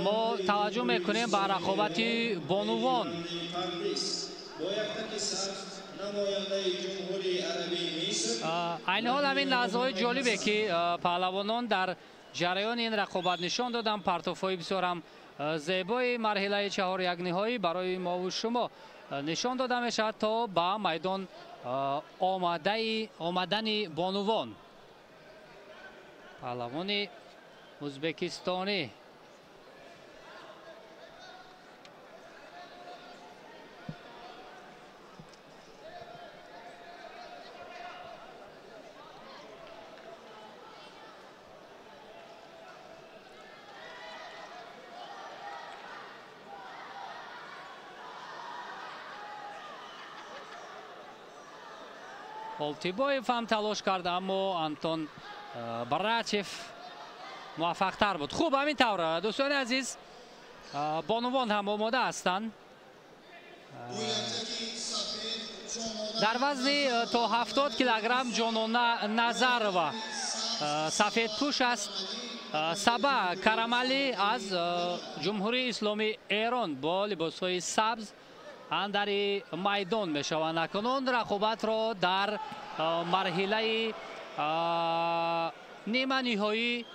мо таваҷҷӯҳ мекунем ба рақобати бонувон. Бо яктаки сабз намояндаи Ҷумҳурии Арабии Миср. Айни ҳол ҳамин лаҳзаҳои ҷолибе ки паҳлавонон дар ҷараёни ин рақобат нишон доданд, партофҳои бисёр ҳам зебои марҳилаи чаҳорякниҳоӣ барои мову шумо нишон дода мешавад то ба майдон омадани бонувон. Паҳлавони ӯзбекистонӣ Олтибоев ҳам талош кард, аммо Антон Брачев муваффақтар буд. Хуб, ҳамин тавр дӯстони азиз, бонувон ҳам омода ҳастанд. Дар вазни то 70 килограмм Ҷонона Назарова сафедпӯш аст. Саба Карамалӣ аз Ҷумҳурии Исломии Эрон бо либосҳои сабз андари майдон мешаванд. Акнун рақобатро дар марҳилаи ниманиҳоӣ,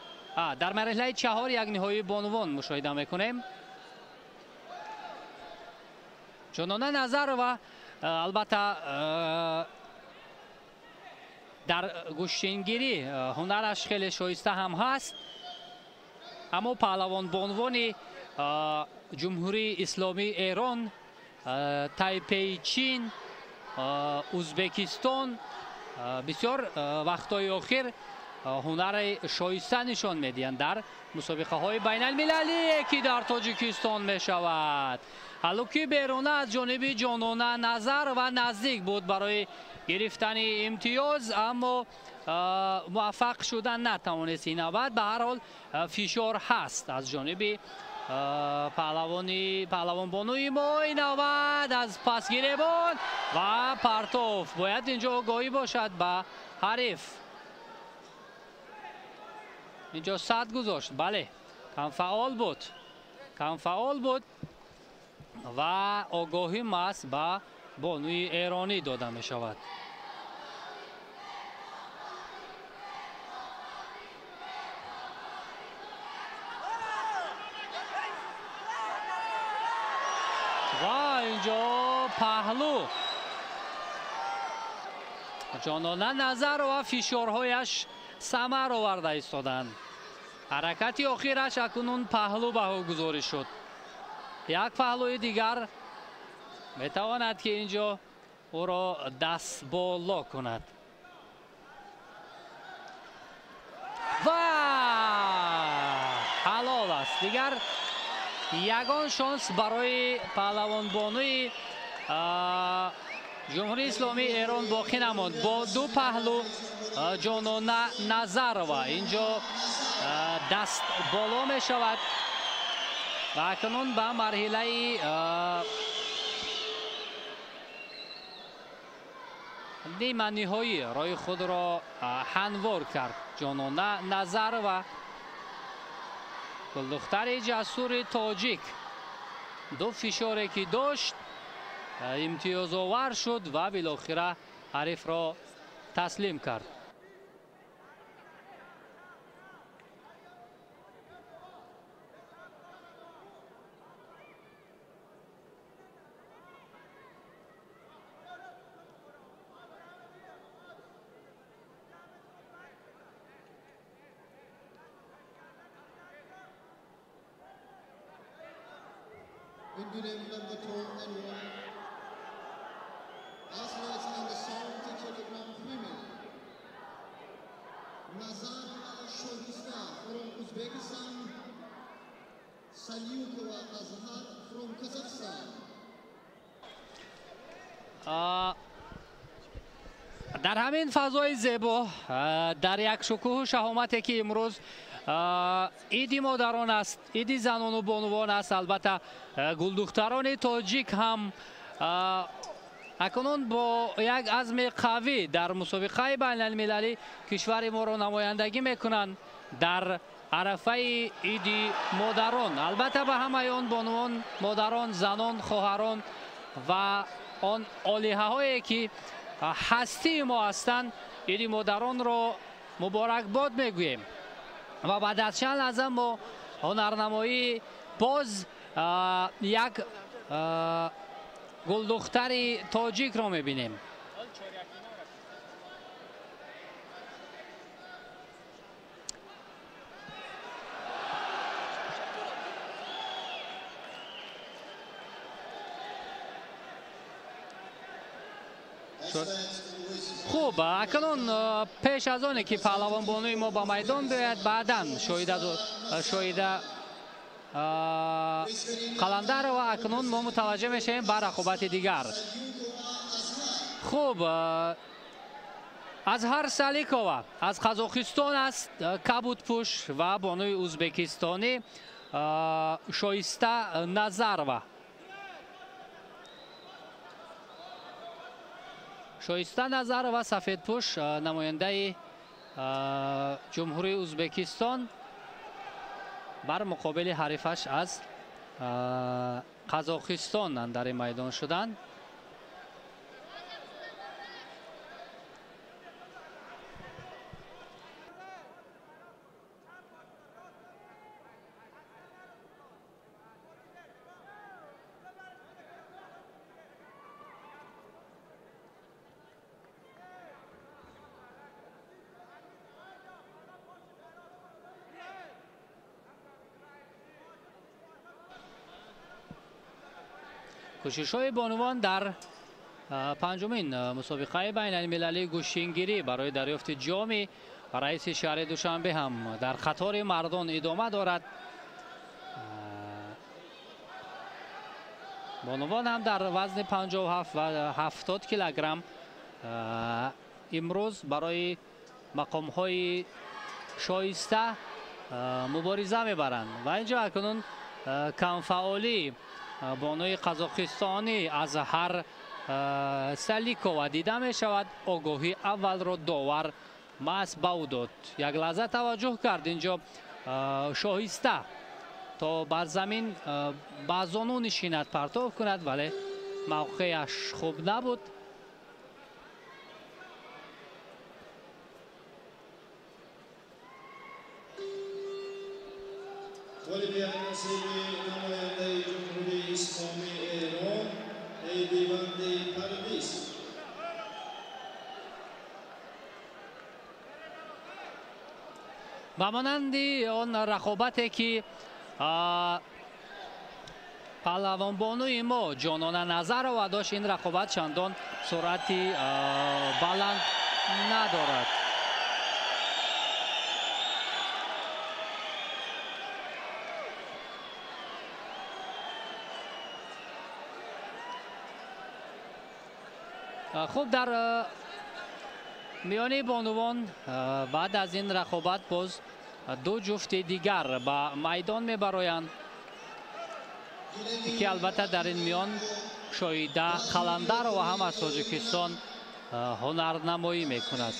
дар марҳилаи чаҳор як ниҳоии бонувон мушоҳида мекунем. Ҷонона Назарова албатта дар гӯштингирӣ ҳунараш хеле шоиста ҳам ҳаст, аммо паҳлавонбонувони Ҷумҳурии Исломии Эрон, Тайпеи Чин, Ӯзбекистон бисёр вақтҳои охир ҳунари шоиста нишон медиҳанд дар мусобиқаҳои байналмилалие ки дар Тоҷикистон мешавад. Ҳалуки беруна аз ҷониби Ҷонона Назарова наздик буд барои гирифтани имтиёз, аммо муваффақ шудан натавонист. Ин навбат ба ҳар ҳол фишор ҳаст аз ҷониби паҳлавонбонуи мо. Ин навбат аз пасгиребон ва партоф. Бояд инҷо огоҳӣ бошад ба ҳариф. Инҷо сад гузошт. Бале, камфаъол буд, камфаъол буд ва огоҳӣ маҳз ба бонуи эронӣ дода мешавад. Ва инҷо паҳлу. Ҷонона Назарова фишорҳояш самар оварда истоданд. Ҳаракати охираш акнун паҳлу баҳогузорӣ шуд. Як паҳлуи дигар метавонад ки инҷо ӯро дастболо кунад. Ва ҳалол аст. Дигар ягон шонс барои паҳлавонбонуи Ҷумҳурии Исломии Эрон боқӣ намонд. Бо ду паҳлу Ҷонона Назарова инҷо даст боло мешавад ва акнун ба марҳилаи ниманиҳоӣ роҳи худро ҳамвор кард Ҷонона Назарова, гулдухтари ҷасури тоҷик. Ду фишоре ки дошт имтиёзовар шуд ва билохира ҳарифро таслим кард. Number 2 and 1. Athletes in the 70 kilogram female. Nazarova Shohista from Uzbekistan. Salyukova Azhar from Kazakhstan. Дар ҳамин фазои зебо, дар як шукӯҳу шаҳомате ки имрӯз иди модарон аст, иди занону бонувон аст, албатта гулдухтарони тоҷик ҳам акнун бо як азми қавӣ дар мусобиқаи байналмилалӣ кишвари моро намояндагӣ мекунанд дар арафаи иди модарон. Албатта ба ҳамаи он бонувон, модарон, занон, хоҳарон ва он олиҳаҳое ки ҳастии мо ҳастанд, Иди модаронро муборакбод мегӯем ва баъд аз чанд лаҳза мо ҳунарнамоии боз як гулдухтари тоҷикро мебинем. Хуб, акнун пеш аз оне ки паҳлавонбонуи мо ба майдон биояд, баъдан Шоҳида Қаландарова, акнун мо мутаваҷҷеҳ мешавем ба рақобати дигар. Хуб, Азҳар Саликова аз Қазоқистон аст, кабудпӯш, ва бонуи ӯзбекистонӣ Шоиста Назарова. Шоиста Назарова сафедпӯш, намояндаи Ҷумҳурии Ӯзбекистон бар муқобили ҳарифаш аз Қазоқистон андари майдон шуданд. Кӯшишҳои бонувон дар панҷумин мусобиқаи байналмилалии гӯштингирӣ барои дарёфти ҷоми раиси шаҳри Душанбе ҳам дар қатори мардон идома дорад. Бонувон ҳам дар вазни 57 ва 70 килограмм имрӯз барои мақомҳои шоиста мубориза мебаранд ва инҷо акнун камфаъолӣ бонуи қазоқистонӣ Азҳар Саликова дида мешавад. Огоҳӣ аввалро довар маҳз ба ӯ дод. Як лаҳза таваҷҷӯҳ кард инҷо Шоҳиста то бар замин ба зону нишинад, партов кунад, вале мавқеаш хуб набуд. غالبیت نصیب نماینده جمهوری اسلامی ایران ایدیوند پردیس. ба монанди он рақобате ки паҳлавонбонуи мо Ҷонона Назарова дошт, ин рақобат чандон суръати баланд надорад. Хуб, дар миёни бонувон баъд аз ин рақобат боз ду ҷуфти дигар ба майдон мебароянд, ки албатта дар ин миён Шоҳида Қаландарова ҳам аз Тоҷикистон ҳунарнамоӣ мекунад.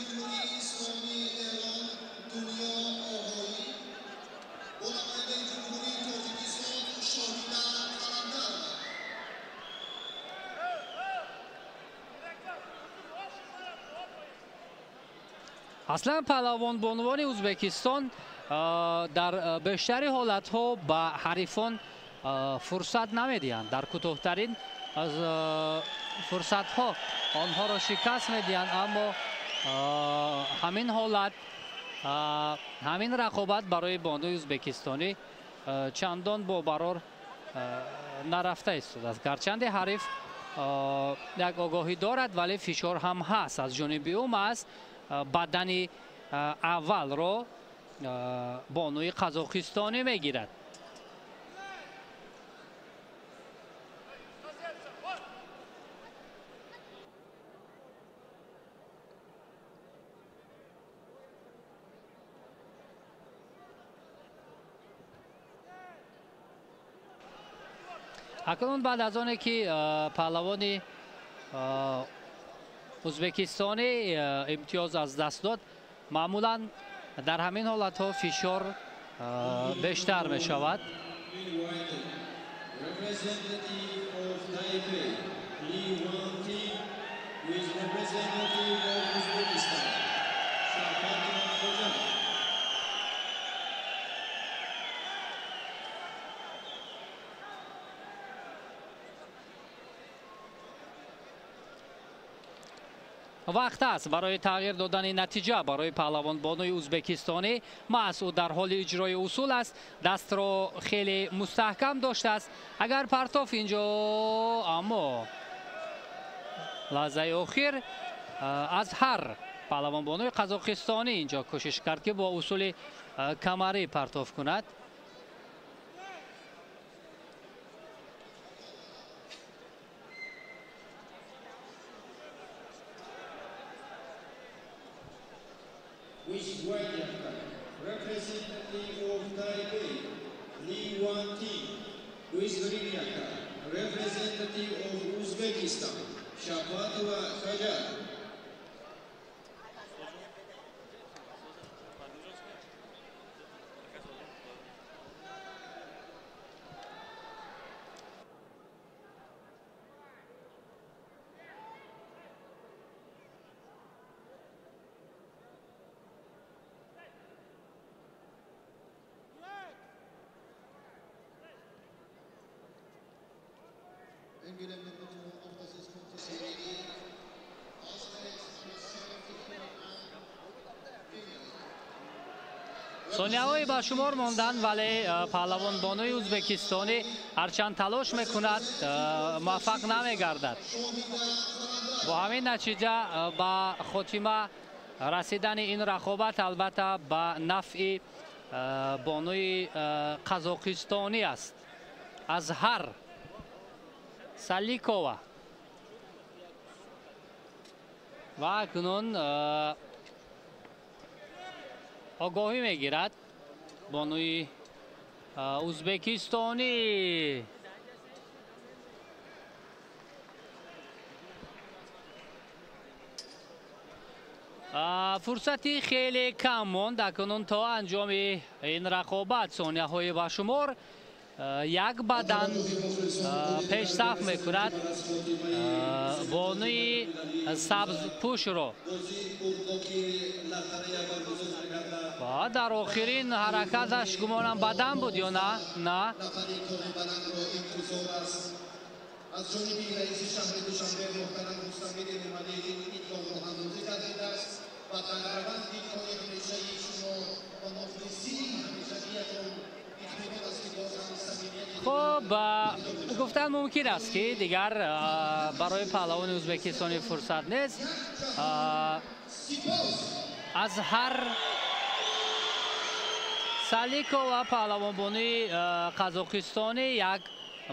Аслан паҳлавонбонувони Ӯзбекистон дар бештари ҳолатҳо ба ҳарифон фурсат намедиҳанд. Дар кӯтоҳтарин фурсатҳо онҳоро шикаст медиҳанд, аммо ҳамин ҳолат, ҳамин рақобат барои бонуи ӯзбекистонӣ чандон бобарор нарафта истодааст. Гарчанде ҳариф як огоҳӣ дорад, вале фишор ҳам ҳаст аз ҷониби ӯ. Маҳз бадани аввалро бонуи қазоқистонӣ мегирад. Акнун баъд аз оне ки паҳлавони ӯзбекистонӣ имтиёз аз даст дод, маъмулан дар ҳамин ҳолатҳо фишор бештар мешавад. Representative of Taipei, Li Wan-ting, with representative of Uzbekistan. Вақт аст барои тағйир додани натиҷа барои паҳлавонбонуи ӯзбекистонӣ. Маҳз ӯ дар ҳоли иҷрои усул аст, дастро хеле мустаҳкам доштааст. Агар партоф инҷо, аммо лаҳзаи охир аз ҳар паҳлавонбонуи қазоқистонӣ инҷо кӯшиш кард, ки бо усули камарӣ партоф кунад. With white yaftak, representative of Taipei, Li Wan-ting. With green yaftak, representative of Uzbekistan, Shabatova Hajar. Сонияҳое ба шумор монданд, вале паҳлавонбонуи ӯзбекистонӣ ҳарчанд талош мекунад, муваффақ намегардад. Бо ҳамин натиҷа ба хотима расидани ин рақобат албатта ба нафъи бонуи қазоқистонӣ аст. Азҳар Саликова. Ва акнун огоҳӣ мегирад бонуи ӯзбекистонӣ. Фурсати хеле кам монд акнун то анҷоми ин рақобат. Сонияҳои ба шумор як бадан пешсаф мекунад бонуи сабзпӯшро. Ва дар охирин ҳаракаташ гумонам бадан буд ё на? На. Аз ҷониби раиси шаҳри Душанбе муҳтарам Рустамид Эмомалӣ ин иқдомро роҳандозӣ гардидааст ва дар раванди кори ҳамешаи шумо ва мухлисии ҳамешагиятон. Хуб, гуфтан мумкин аст, ки дигар барои паҳлавони ӯзбекистонӣ фурсат нест. Азҳар Саликова паҳлавонбонуи қазоқистонӣ як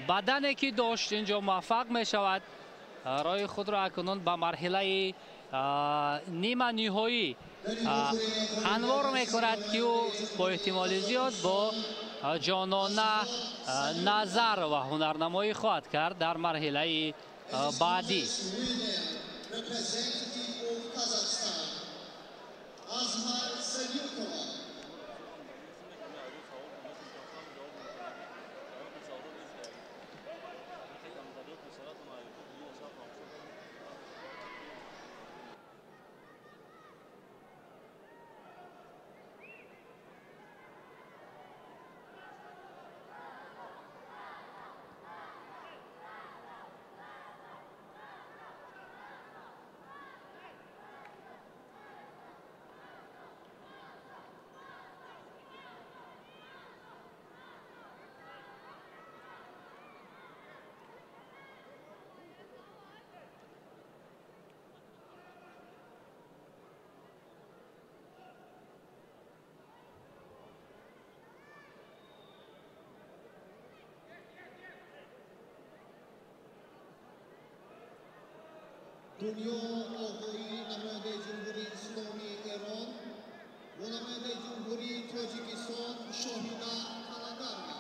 бадане ки дошт инҷо муваффақ мешавад роҳи худро акнун ба марҳилаи нима ниҳоӣ анвор мекунад, ки ӯ бо эҳтимоли зиёд бо Ҷонона Назарова ҳунарнамоӣ хоҳад кард дар марҳилаи баъдӣ. Дунё Оғоӣ намояндаи Ҷумҳурии Исломии Эрон ва намояндаи Ҷумҳурии Тоҷикистон Шоҳида Қаландарова.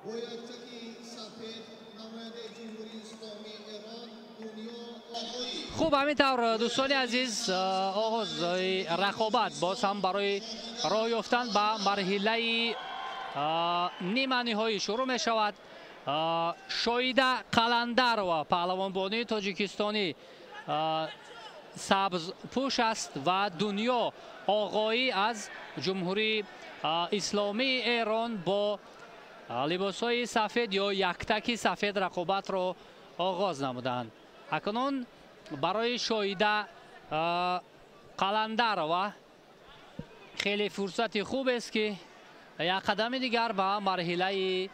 Бо яктаки сафед намояндаи Ҷумҳурии Исломии Эрон Дунё Оғоӣ. Хуб, ҳамин тавр дӯстони азиз, оғози рақобат боз ҳам барои роҳ ёфтан ба марҳилаи нима ниҳоӣ шурӯъ мешавад. Шоида Қаландарова, паҳлавонбонии тоҷикистонӣ, сабзпӯш аст ва Дунё Оғоӣ аз Ҷумҳурии Исломии Эрон бо либосҳои сафед ё яктаки сафед рақобатро оғоз намуданд. Акнун барои Шоида Қаландарова хеле фурсати хубест, ки як қадами дигар ба марҳилаи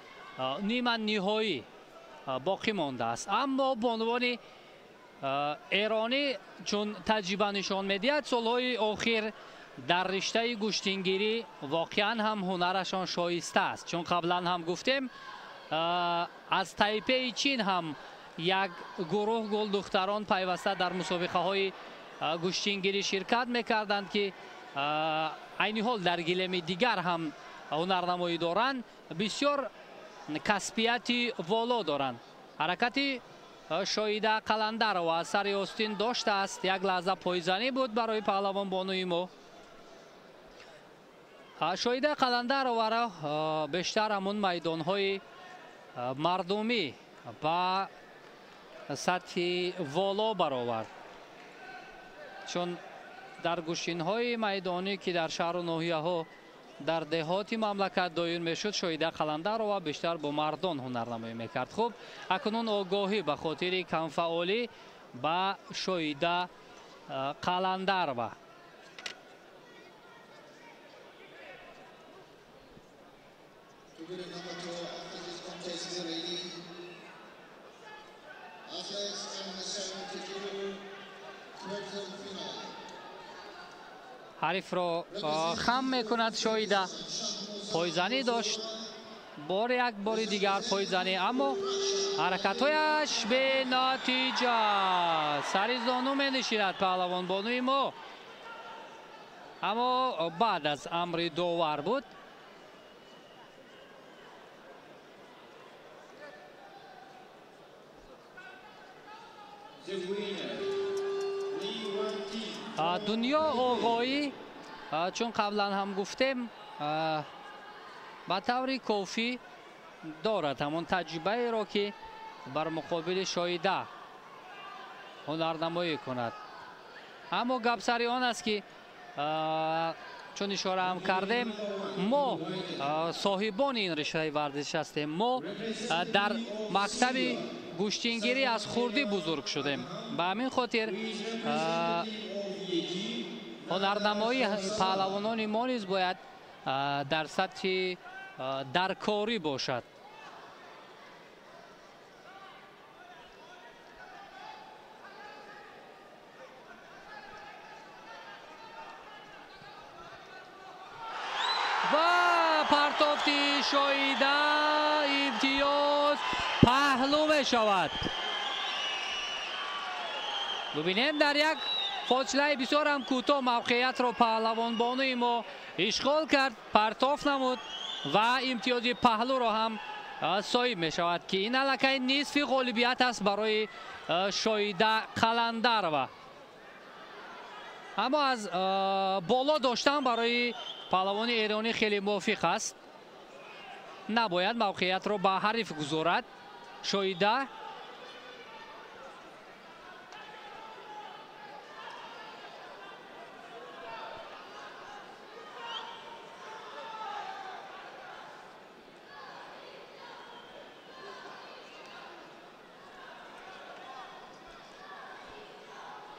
нима ниҳоӣ боқӣ мондааст. Аммо бонувони эронӣ, чун таҷриба нишон медиҳад, солҳои охир дар риштаи гӯштингирӣ воқеан ҳам ҳунарашон шоиста аст. Чун қаблан ҳам гуфтем, аз Тайпеи Чин ҳам як гурӯҳ гулдухтарон пайваста дар мусобиқаҳои гӯштингирӣ ширкат мекарданд, ки айни ҳол дар гилеми дигар ҳам ҳунарнамоӣ доранд, бисёр касбияти воло доранд. Ҳаракати Шоида Қаландарова аз сари остин доштааст. Як лаҳза пойзанӣ буд барои паҳлавонбонуи мо. Шоида Қаландароваро бештар ҳамун майдонҳои мардумӣ ба сатҳи воло баровард, чун дар гӯштинҳои майдонӣ, ки дар шаҳру ноҳияҳо, дар деҳоти мамлакат доир мешуд, Шоида Қаландарова бештар бо мардон ҳунарнамоӣ мекард. Хуб, акнун огоҳӣ ба хотири камфаъолӣ ба Шоида Қаландарова. Figure number two after this contest is ready. Athletes in the 72 quarter final. Ҳарифро хам мекунад Шоида. Пойзанӣ дошт, бор як бори дигар пойзанӣ, аммо ҳаракатҳояш бенатиҷа. Сари зону менишинад паҳлавонбонуи мо, аммо баъд аз амри довар буд. The winner, Lee Wan-ki. Дунё Оғоӣ, чун қаблан ҳам гуфтем, ба таври кофӣ дорад ҳамон таҷрибаеро, ки бар муқобили Шоида ҳунарнамоӣ кунад. Аммо гап сари он аст, ки чун ишора ҳам кардем, мо соҳибони ин риштаи варзиш ҳастем. Мо дар мактаби гӯштингирӣ аз хурдӣ бузург шудем. Ба ҳамин хотир ҳунарнамоии паҳлавонони мо низ бояд дар сатҳи даркорӣ бошад. Ва партофти Шоида, имтиёз паҳлӯ мешавад. Бубинем, дар як фосилаи бисёрам кӯтоҳ мавқеиятро паҳлавонбонуи мо ишғол кард, партоф намуд ва имтиёзи паҳлӯро ҳам соҳиб мешавад, ки ин аллакай нисфи ғолибият аст барои Шоида Қаландарова. Аммо аз боло доштан барои паҳлавони эронӣ хеле мувофиқ аст. Набояд мавқеиятро ба ҳариф гузорад Шоида.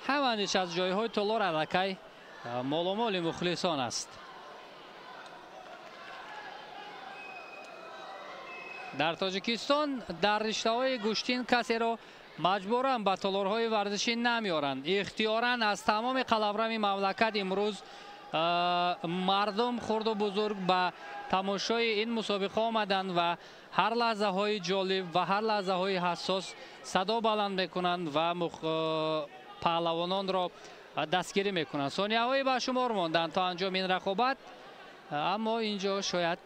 Ҳаманиш аз ҷойҳои толор аллакай моломоли мухлисон аст. Дар Тоҷикистон дар риштаҳои гӯштин касеро маҷбуран ба толорҳои варзишӣ намеоранд. Ихтиёран аз тамоми қаламрави мамлакат имрӯз мардум, хурду бузург, ба тамошои ин мусобиқа омаданд ва ҳар лаҳзаҳои ҷолиб ва ҳар лаҳзаҳои ҳассос садо баланд мекунанд ва паҳлавононро дастгирӣ мекунанд. Сонияҳое ба шумор монданд то анҷоми ин рақобат, аммо ин ҷо шояд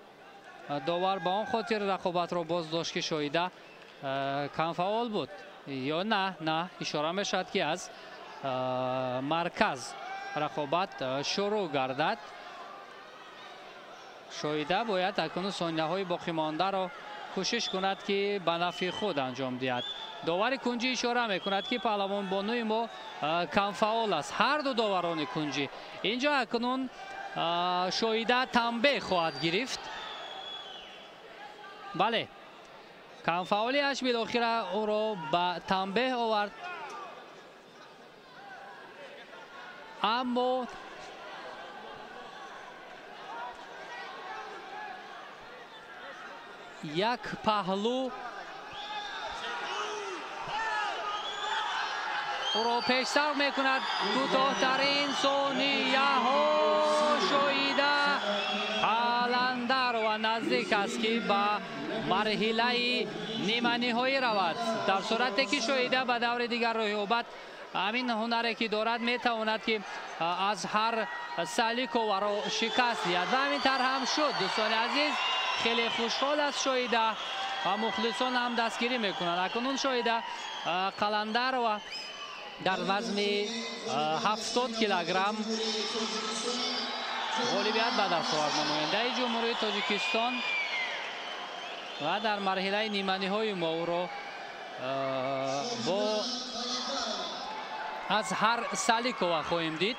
довар ба он хотир рақобатро боз дошт, ки Шоида камфаъол буд ё на. На, ишора мешавад, ки аз марказ рақобат шурӯъ гардад. Шоида бояд акнун сонияҳои боқимондаро кӯшиш кунад, ки ба нафъи худ анҷом диҳад. Довари кунҷӣ ишора мекунад, ки паҳлавонбонуи мо камфаъол аст. Ҳар ду доварони кунҷӣ. Инҷо акнун Шоида танбеҳ хоҳад гирифт. Бале, камфаъолиаш билохира ӯро ба танбеҳ овард. Аммо як паҳлӯ ӯро пешсар мекунад. Кӯтоҳтарин сонияҳо Шоида Қаландарова наздик аст, ки ба марҳилаи ниманиҳоӣ равад. Дар сурате ки Шоида ба даври дигар роҳ ёбад, ҳамин ҳунаре ки дорад метавонад, ки аз ҳар Саликоваро шикаст диҳад. Ва ҳамин тавр ҳам шуд. Дӯстони азиз, хеле хушҳол аст Шоида ва мухлисон ҳам дастгирӣ мекунанд. Акнун Шоида Қаландарова дар вазни 70 килограмм ғолибият ба даст овард. Намояндаи Ҷумҳурии Тоҷикистон ва дар марҳилаи ниманиҳои мо ӯро бо аз ҳар Саликова хоҳем дид.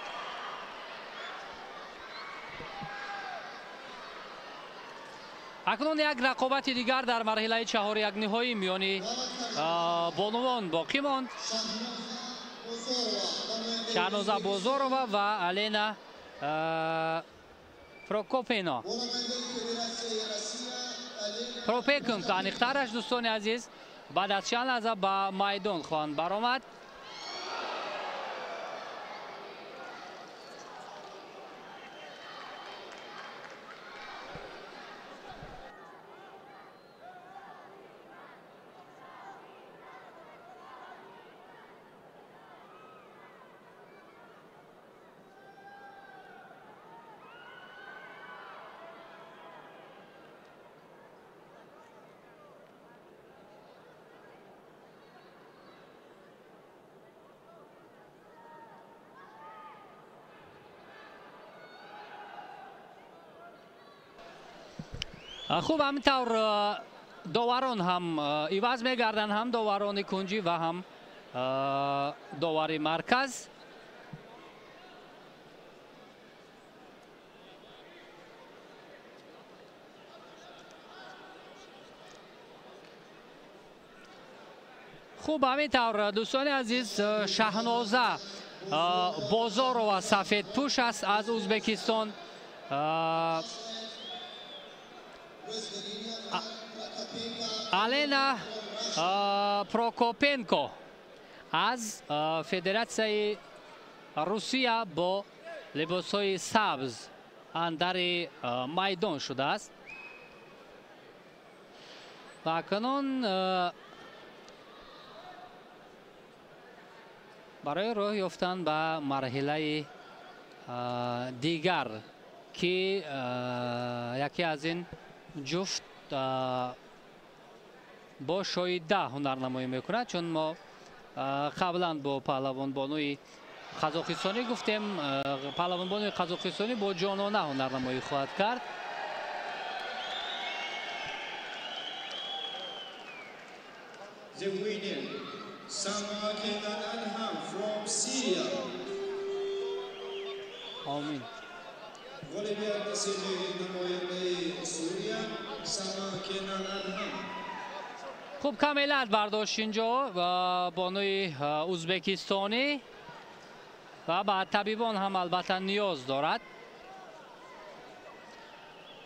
Акнун як рақобати дигар дар марҳилаи чаҳорякниҳоӣ миёни бонувон боқӣ монд. Шаҳноза Бозорова ва Алена Прокопено. Пропекенко аниқтараш, дӯстони азиз, баъд аз чанд лаҳза ба майдон хоҳанд баромад. Хуб, ҳамин тавр доварон ҳам иваз мегарданд, ҳам доварони кунҷӣ ва ҳам довари марказ. Хуб, ҳамин тавр дӯстони азиз, Шаҳноза Бозорова сафедпӯш аст аз Ӯзбекистон. Алена Прокопенко аз Федератсияи Русия бо либосҳои сабз андари майдон шудааст. Ва акнун барои роҳ ёфтан ба марҳилаи дигар, ки яке аз ин ҷуфт бо Шоида ҳунарнамоӣ мекунад, чун мо қаблан бо паҳлавонбонуи қазоқистонӣ гуфтем, паҳлавонбонуи қазоқистонӣ бо ҷонона ҳунарнамоӣ хоҳад кард. The winner, Sama Kenan Adham from Syria. Омин. Ғолибият насиби намояндаи Сурия Сама Кенан Адҳам. Хуб, камелат бардошт инҷо бонуи ӯзбекистонӣ ва ба табибон ҳам албатта ниёз дорад.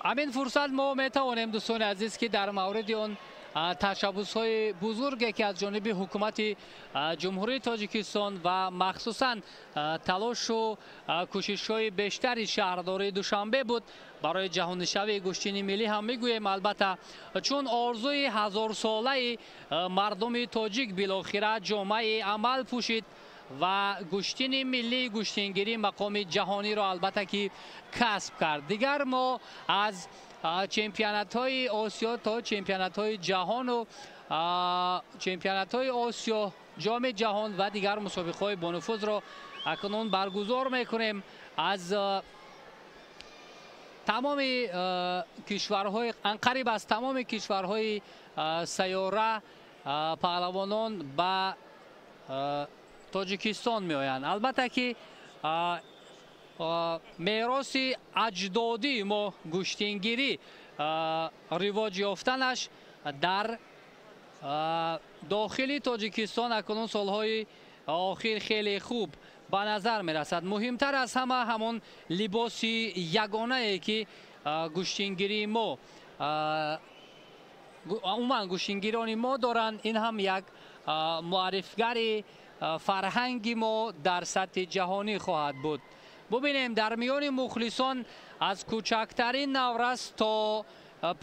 Ҳамин фурсат мо метавонем, дӯстони азиз, ки дар мавриди он ташаббусҳои бузурге, ки аз ҷониби ҳукумати Ҷумҳурии Тоҷикистон ва махсусан талошу кӯшишҳои бештари шаҳрдории Душанбе буд барои ҷаҳонишавии гӯштини миллӣ ҳам мегӯем. Албатта, чун орзуи ҳазорсолаи мардуми тоҷик билохира ҷомаи амал пӯшид ва гӯштини миллии гӯштингирӣ мақоми ҷаҳониро албатта ки касб кард. Дигар мо аз чемпионатҳои Осиё то чемпионатҳои ҷаҳону чемпионатҳои Осиё, ҷоми ҷаҳон ва дигар мусобиқаҳои бонуфузро акнун баргузор мекунем. Аз Тамоми кишварҳои, анқариб аз тамоми кишварҳои сайёра паҳлавонон ба Тоҷикистон меоянд. Албатта ки мероси аҷдодии мо гӯштингирӣ ривоҷ ёфтанаш дар дохили Тоҷикистон акнун солҳои охир хеле хуб ба назар мерасад. Муҳимтар аз ҳама ҳамон либоси ягонае ки гӯштингирии мо, умуман гӯштингирони мо доранд, ин ҳам як муаррифгари фарҳанги мо дар сатҳи ҷаҳонӣ хоҳад буд. Бубинем, дар миёни мухлисон аз кӯчактарин наврас то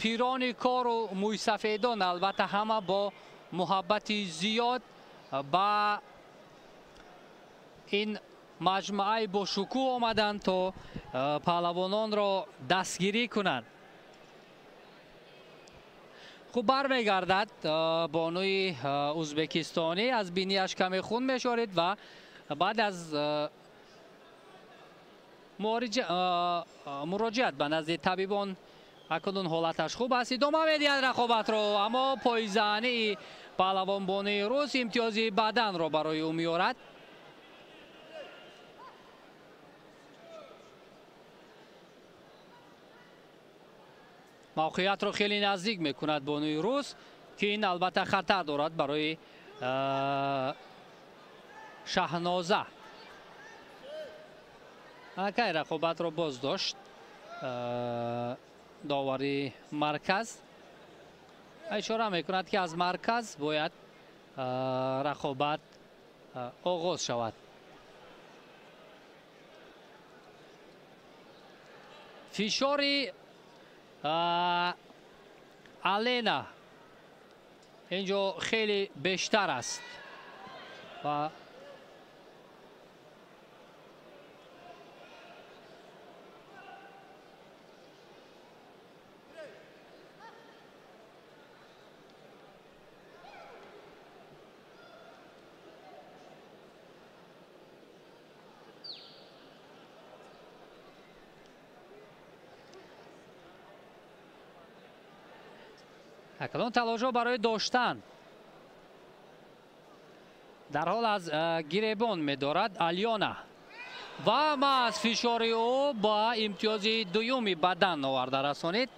пирони кору мӯйсафедон, албатта ҳама бо муҳаббати зиёд ба ин маҷмӯаи бошукӯҳ омаданд то паҳлавононро дастгирӣ кунанд. Хуб, бармегардад бонуи ӯзбекистонӣ, аз бинияш каме хун мешорид ва баъд аз муроҷиат ба назди табибон акнун ҳолаташ хуб аст. Идома медиҳад рақобатро, аммо пойзании паҳлавонбонуи рус имтиёзи баданро барои ӯ меорад. Мавқеиятро хеле наздик мекунад бонуи рус, ки ин албатта хатар дорад барои Шаҳноза. Аллакай рақобатро боз дошт довари марказ. Ишора мекунад, ки аз марказ бояд рақобат оғоз шавад. Фишори Алена инҷо хеле бештар аст ва акнун талошҳо барои доштан дар ҳол аз гиребон медорад Алёна ва маҳз фишори ӯ ба имтиёзи дуюми бадан оварда расонид.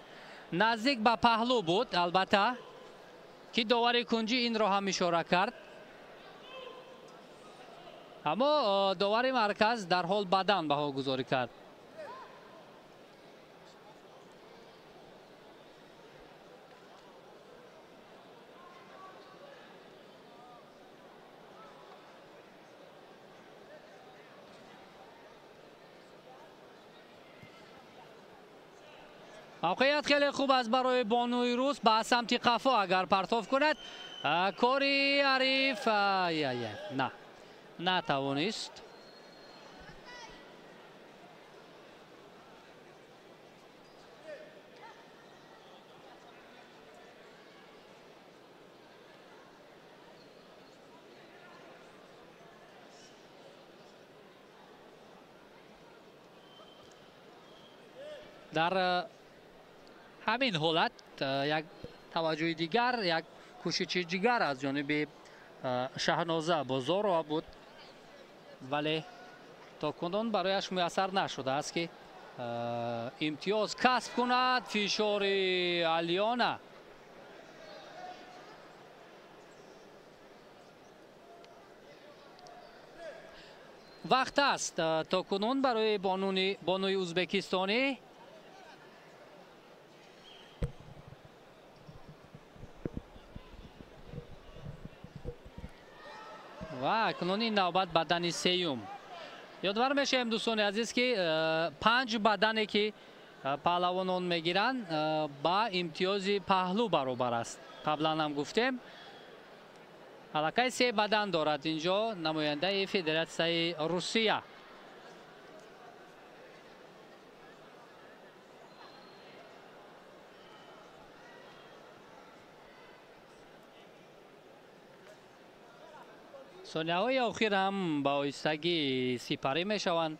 Наздик ба паҳлӯ буд, албатта ки довари кунҷӣ инро ҳам ишора кард, аммо довари марказ дар ҳол бадан баҳогузорӣ кард. Мавқеият хеле хуб аст барои бонуи рус ба самти қафо агар партоф кунад. Кори ҳариф на натавонист. Дар ҳамин ҳолат як таваҷҷӯҳи дигар, як кӯшиши дигар аз ҷониби Шаҳноза Бозорова буд, вале то кунун барояш муяссар нашудааст ки имтиёз касб кунад. Фишори Алёна вақт аст то кунун барои бонуи ӯзбекистонӣ. Ва акнун ин навбат бадани сеюм. Ёдвар мешавем, дӯстони азиз, ки панҷ бадане ки паҳлавонон мегиранд ба имтиёзи паҳлӯ баробар аст. Қаблан ҳам гуфтем, аллакай се бадан дорад инҷо намояндаи Федератсияи Русия. Сонияҳои охир ҳам ба оҳистагӣ сипарӣ мешаванд.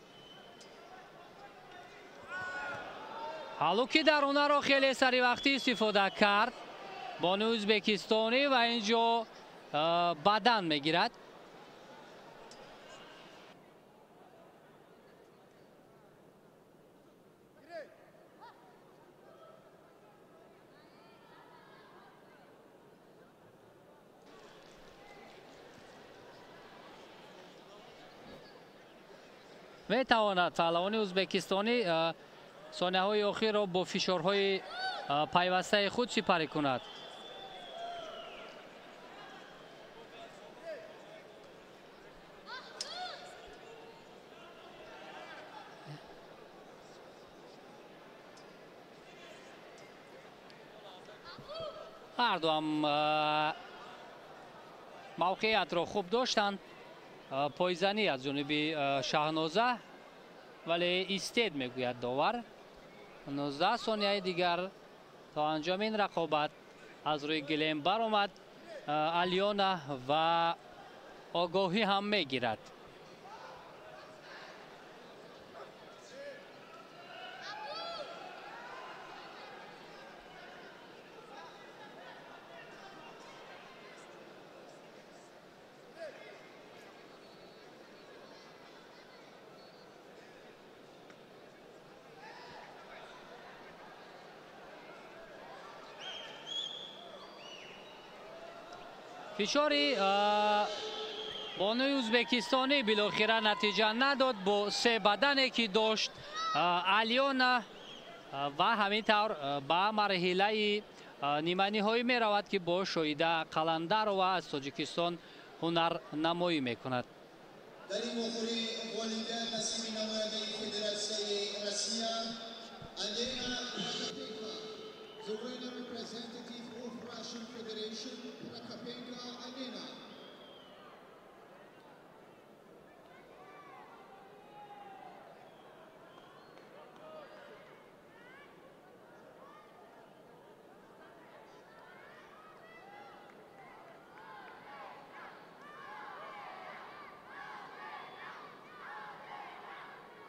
Ҳалуки даронаро хеле саривақтӣ истифода кард бонуи ӯзбекистонӣ ва инҷо бадан мегирад. Метавонад паҳлавони ӯзбекистонӣ сонияҳои охирро бо фишорҳои пайвастаи худ сипарӣ кунад. Ҳардуам мавқеиятро хуб доштанд. Пойзанӣ аз ҷониби Шаҳноза, вале истед мегӯяд довар. 19 сонияи дигар то анҷоми ин рақобат. Аз рӯи гилем баромад Алёна ва огоҳӣ ҳам мегирад. Фишори бонуи ӯзбекистонӣ билохира натиҷа надод бо се бадане ки дошт Алёна ва ҳамин тавр ба марҳилаи ниманиҳоӣ меравад ки бо Шоида Қаландарова аз Тоҷикистон ҳунарнамоӣ мекунад. Дар ин вохӯрӣ ғолибият насиби намояндаи Федератсияи Россия Алена Прокопенко, the winner representative of Russian Federation Prakapenka Alena.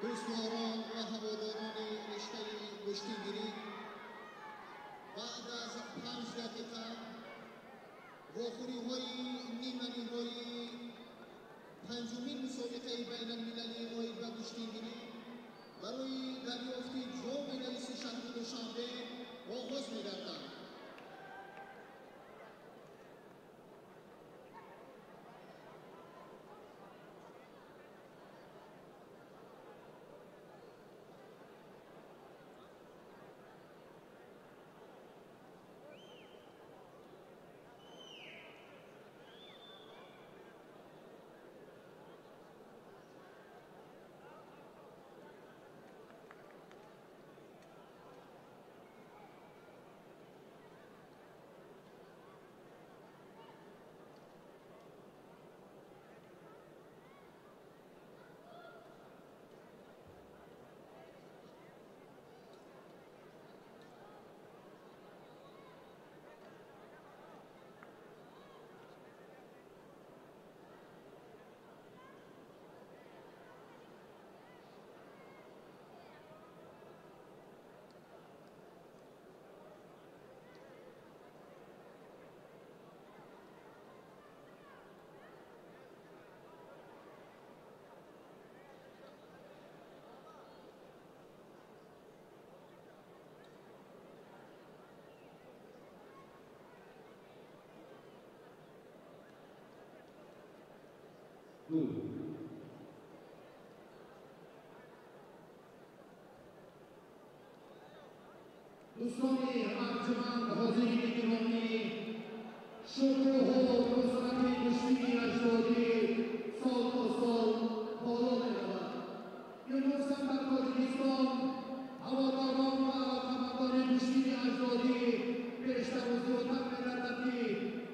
Дӯстдорон ва ҳаводорони риштаи гӯштингирӣ, баъд аз 5 дақиқа вохӯриҳои ниманиҳои панҷумин мусобиқаи байналмилалии оид ба гӯштингирӣ барои дарёфти ҷоми раиси шаҳри Душанбе оғоз мегардад. Дӯстони арҷуманд, ҳозирини гиромӣ, шукӯҳу нусрати гӯштини аҷдодӣ сол то сол боло меравад. Имрӯз ҳам дар Тоҷикистон ҳаводорон ва алоқамандони гӯштини аҷдодӣ бештару зиёдтар мегардад, ки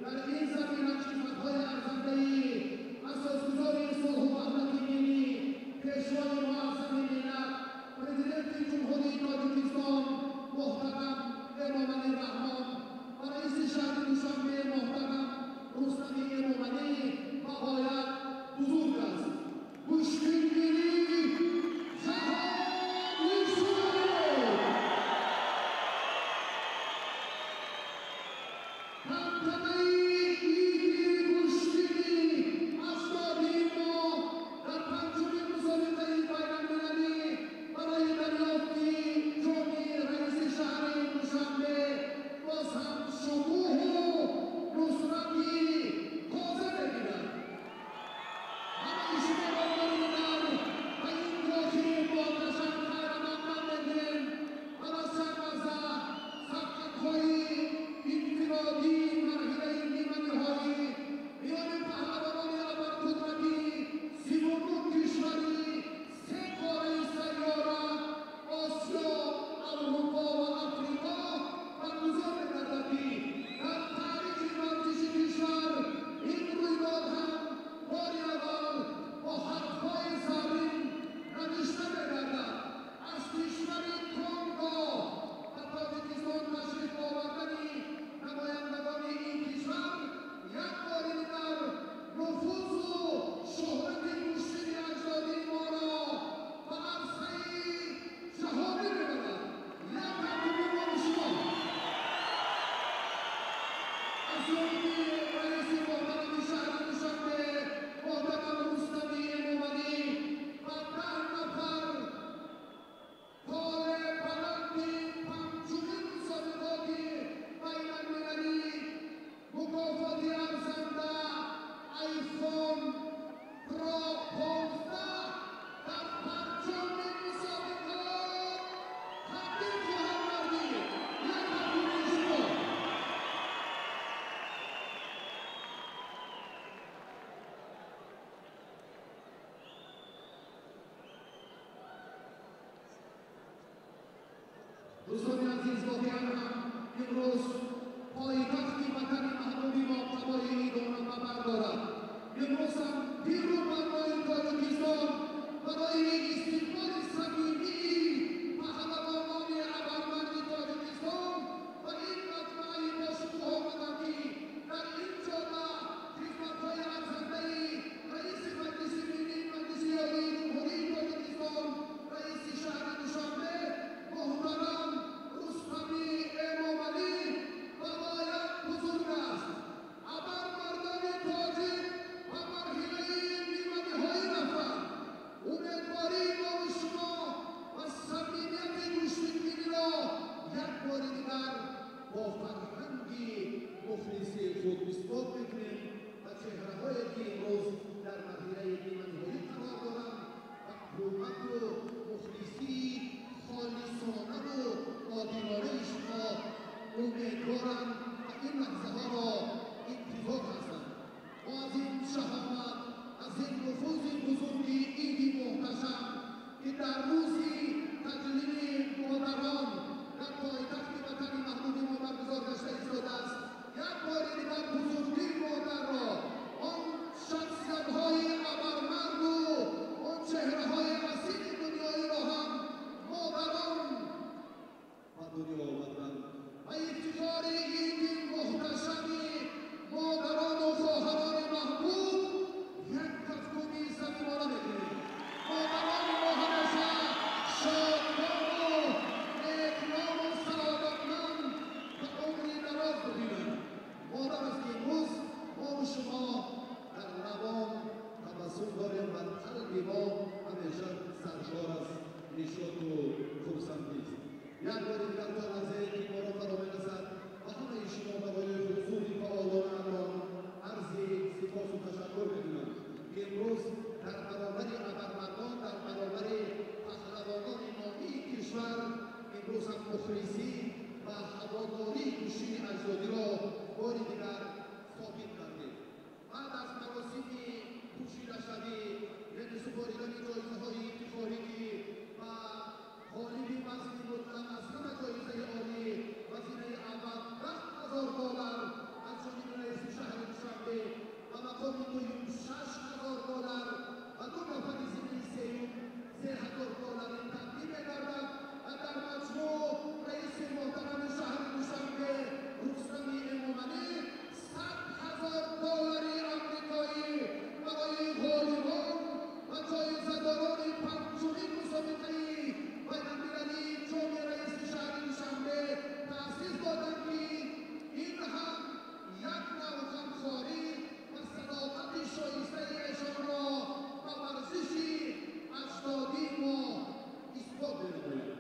дар ин замина хизматҳои арзандаи асосгузори сулҳу ваҳдати миллӣ, пешвои муаззами миллат, президенти Ҷумҳурии Тоҷикистон муҳтарам Эмомалӣ Раҳмон ва раиси دوستان عزیز، واقعا هم امروز پایتخت وطن محبوبی ما قبای ایران را بردارد. امروز هم پیرو برای تاجیکستان برای استقبال صمیمی پهلوانان ابرمرد تاجیکستان و این مجمعه باشکوه آمدند که در این جاده خدمت‌های ارزنده‌ای رئیس مجلس ملی مجلس عالی جمهوری تاجیکستان، رئیس شهر دوشنبه محترم رستمی امامعلی برایم بزرگ است. ابرمردان تاجیک به مرحله نیمه نهایی رفتند. امیدواری ما و شما و صمیمیت گوشتگیری را یک بار دیگر با فرهنگ مخلصی خود اثبات میکنیم و چهره‌هایی که امروز در مرحله نیمه نهایی قرار دارند و کمک و مخلصی خالصانه و عادلانه شما امیدوارم و این لحظه ها را انتظار هستند. ما از این شهامت، از این نفوذ بزرگی عیدی محتشم که در روزی تجلیل مادران در پایتخت وطن محبوب ما برگزار گشته ایستاده است، یک بار دیگر بزرگی مادر را، آن شخصیت‌های ابرمرد و آن چهره‌های اصیل دنیایی را هم مادران به دنیا آوردند و افتخار عید محتشم مادران و خواهران محبوب یک کفکوبی صمیمانه میکنیم. مادران ما همیشه شادمان و نیکنام و سعادتمند و عمری دراز ببینند. مادر است که امروز ما و شما در لبان تبسم داریم و قلب ما همیشه سرشار از نشاط و خرسندی است. یک بار دیگر تا لحظه که ما را فرا میرسد و همه شما برای حضور فعالانه آن عرض سپاس و تشکر میکنم که امروز در برابر ابرمردان، در برابر پهلوانان ماهی کشور امروز هم مخلصی و هواداری گوشی اجدادی را بار دیگر ثابت کردیم. بعد از مراسم پوشیده شوی، یعنی سپاریدن جایزه های افتخاری که و غالب وزن مطلق از همه جایزه عالی وزینه اول $10,000 از جانب رئیس شهر دوشنبه و مقام دوم $6,000 و دو نفر زینه سوم $3,000 تقدیم می‌گردد و در مجموع رئیس محترم شهر دوشنبه رستم امامعلی $100,000 آمریکایی برای غالبان و جایزه‌داران پنجمین مسابقه بین‌المللی جام رئیس شهر دوشنبه تأسیس دادند که این هم یک نوع غمخواری و صداقت شایسته ایشان را به ورزش اجدادی ما اثبات می‌نماید.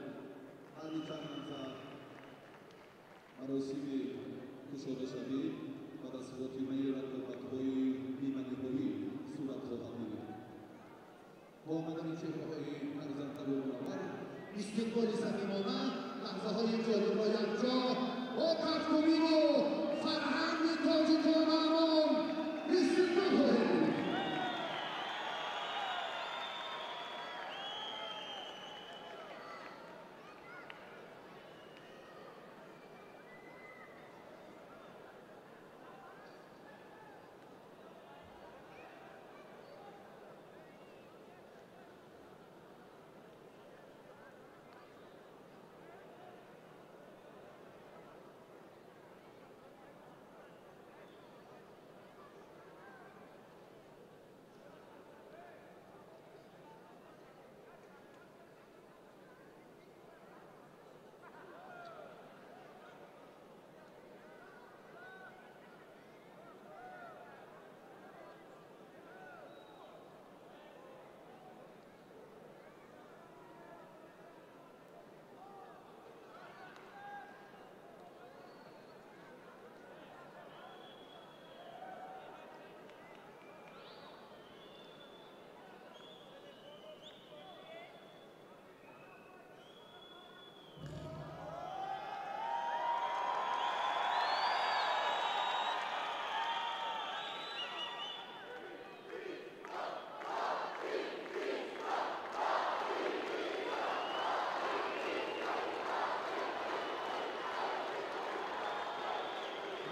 بعد چند لحظه مراسم کشاده شوی بعد از خاتمه رقابت‌های نیمه نهایی صورت خواهد گرفت. با آمدن چهره‌های ارزنده و منور، استقبال صمیمانه، لحظه‌های جالب را یکجا با کفکوبی و فرهنگ تاجیکانمان استقبال خواهیم بود.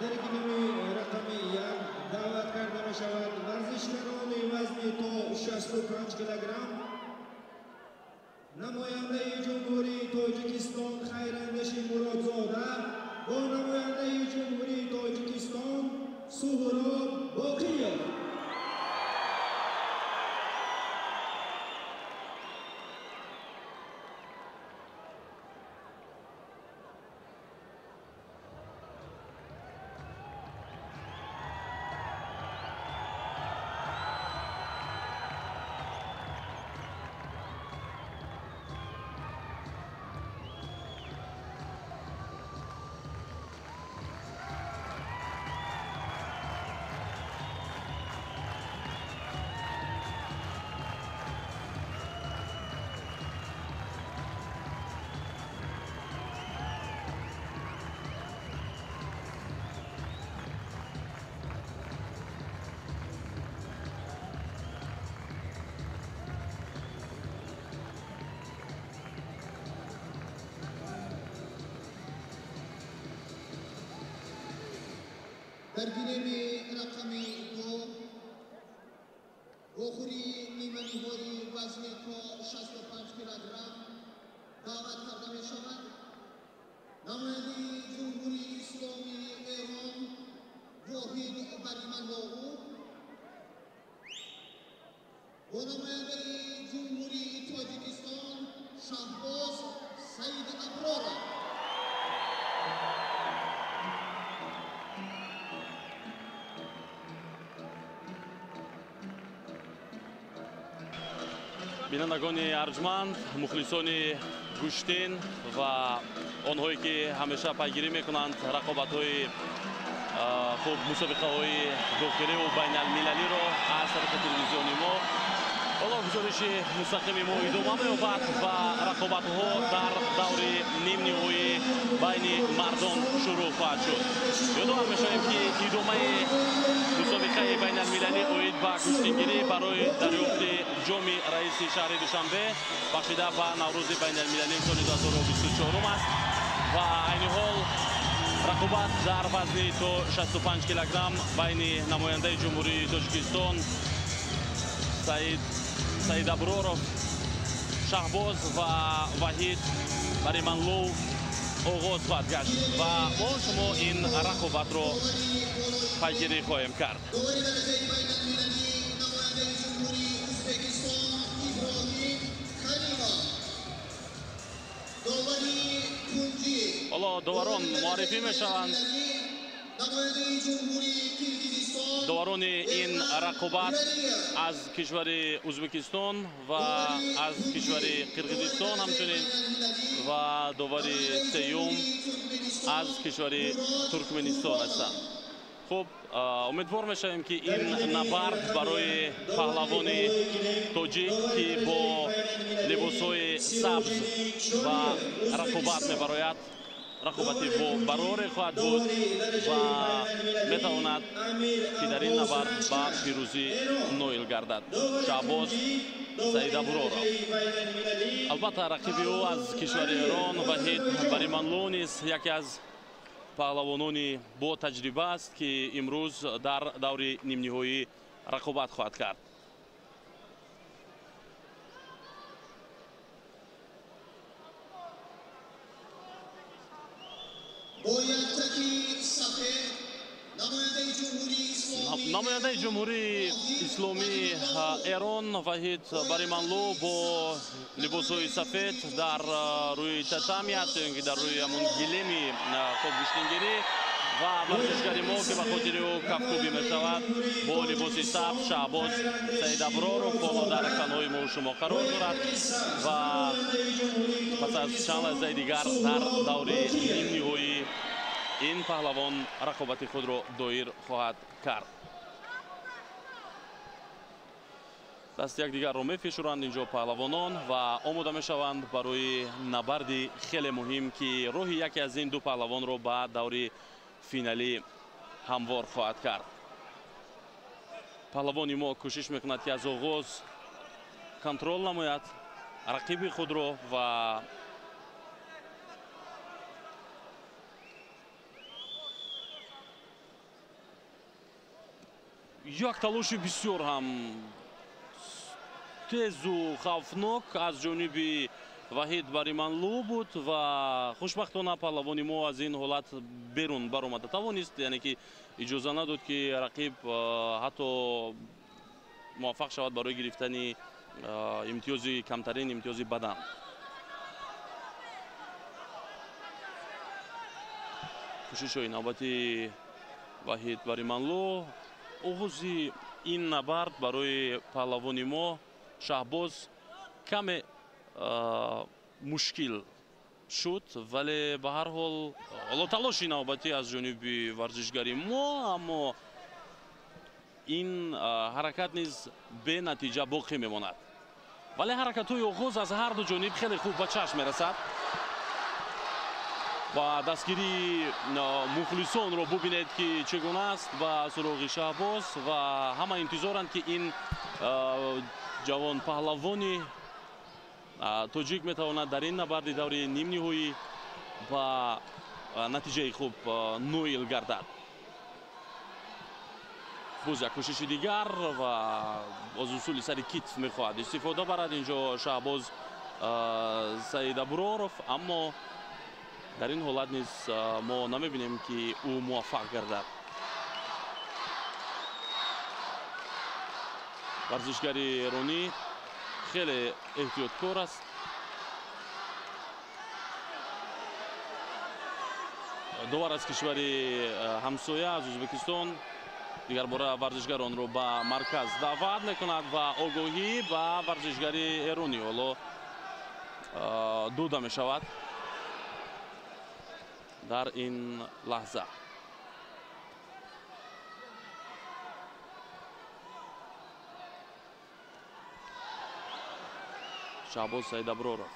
Дар гилеми рақами 1 даъват карда мешавад варзишгарони вазни то 65 килограмм, намояндаи Ҷумҳурии Тоҷикистон Хайрандеши Муродзода бо намояндаи Ҷумҳурии Тоҷикистон Суҳроб Боқиев. Дар гилеми рақами 2 вохӯрии ниманиҳои вазни то 65 килограмм даъват карда мешавад намояндаи Ҷумҳурии Исломии Эрон Воҳид Бариманлоу бо намояндаи Ҷумҳурии Тоҷикистон Шаҳбоз Саид Аброров. Бинандагони арҷманд, мухлисони гӯштин ва онҳое ки ҳамеша пайгирӣ мекунанд рақобатҳои хуб, мусобиқаҳои дохиливу байналмилалиро аз тариқи телевизиони мо, ҳоло гузориши мустақими мо идома меёбад ва рақобатҳо дар даври нимниҳоӣ байни мардон шурӯъ хоҳад шуд. Ёдовар мешавем, ки идомаи мусобиқаи байналмилалӣ оид ба гӯштингирӣ барои дарёфти ҷоми раиси шаҳри Душанбе бахшида ба Наврӯзи байналмилалии соли 2024 аст ва айни ҳол рақобат дар вазни то 65 килограмм байни намояндаи Ҷумҳурии Тоҷикистон Саид Аброров Шаҳбоз ва Ваҳид Бариманлов оғоз хоҳад гашт ва мо шумо ин рақобатро пайгирӣ хоҳем кард. Ҳоло доварон муаррифӣ мешаванд. Доварони ин рақобат аз кишвари Ӯзбекистон ва аз кишвари Қирғизистон ҳамчунин ва довари сеюм аз кишвари Туркманистон ҳастанд. Хуб, умедвор мешавем, ки ин набард барои паҳлавони тоҷик, ки бо либосҳои сабз ба рақобат мебарояд, рақобати бо бароре хоҳад буд ва метавонад, ки дар ин набард ба пирӯзӣ ноил гардад. Шаҳбоз Саид Аброров, албатта, рақиби ӯ аз кишвари Эрон Ваҳид Бариманлу низ яке аз паҳлавонони бо таҷриба аст, ки имрӯз дар даври нимниҳоӣ рақобат хоҳад кард. Намояндаи Ҷумҳурии Исломии Эрон Ваҳид Бариманлу бо либосҳои сафед дар рӯи татами аст, ё ин ки дар рӯи ҳамун гилеми хоб гӯштингирӣ, ва варзишгари мо, ки ба хотири ӯ кафкӯбӣ мешавад, бо либоси сабз Шаҳбоз Саид Аброров ҳоло дар канҳои мо шумо қарор дорад ва пас аз чанд лаҳзаи дигар дар даври нимниҳоӣ ин паҳлавон рақобати худро доир хоҳад кард. Дасти якдигарро мефишуранд инҷо паҳлавонон ва омода мешаванд барои набарди хеле муҳим, ки роҳи яке аз ин ду паҳлавонро ба даври финалӣ ҳамвор хоҳад кард. Паҳлавони мо кӯшиш мекунад, ки аз оғоз контрол намояд рақиби худро ва Як талоши бисёр ҳам тезу хавфнок аз ҷониби Ваҳид Бариманлу буд ва хушбахтона паҳлавони мо аз ин ҳолат берун баромада тавонист, яъне ки иҷоза надод, ки рақиб ҳатто муваффақ шавад барои гирифтани имтиёзи камтарин имтиёзи бадан. Кӯшишҳои навбати Ваҳид Бариманлу. Оғози ин набард барои паҳлавони мо Шаҳбоз каме мушкил шуд, вале ба ҳар ҳол ҳоло талоши навбатӣ аз ҷониби варзишгари мо, аммо ин ҳаракат низ бенатиҷа боқӣ мемонад. Вале ҳаракатҳои оғоз аз ҳар ду ҷониб хеле хуб ба чашм мерасад ва дастгирии мухлисонро бубинед, ки чӣ гуна аст ба суроғи Шаҳбоз ва ҳама интизоранд, ки ин ҷавон паҳлавони тоҷик метавонад дар ин набарди даври нимниҳоӣ ба натиҷаи хуб ноил гардад. Боз як кӯшиши дигар ва аз усули сари китф мехоҳад истифода барад инҷо Шаҳбоз Саидаброров, аммо дар ин ҳолат низ мо намебинем, ки ӯ муваффақ гардад. Варзишгари эронӣ хеле эҳтиёткор аст. Довар аз кишвари ҳамсоя, аз Ӯзбекистон, дигарбора варзишгаронро ба марказ даъват мекунад ва огоҳӣ ба варзишгари эронӣ ҳоло дода мешавад дар ин лаҳза. Шаҳбоз Саидаброров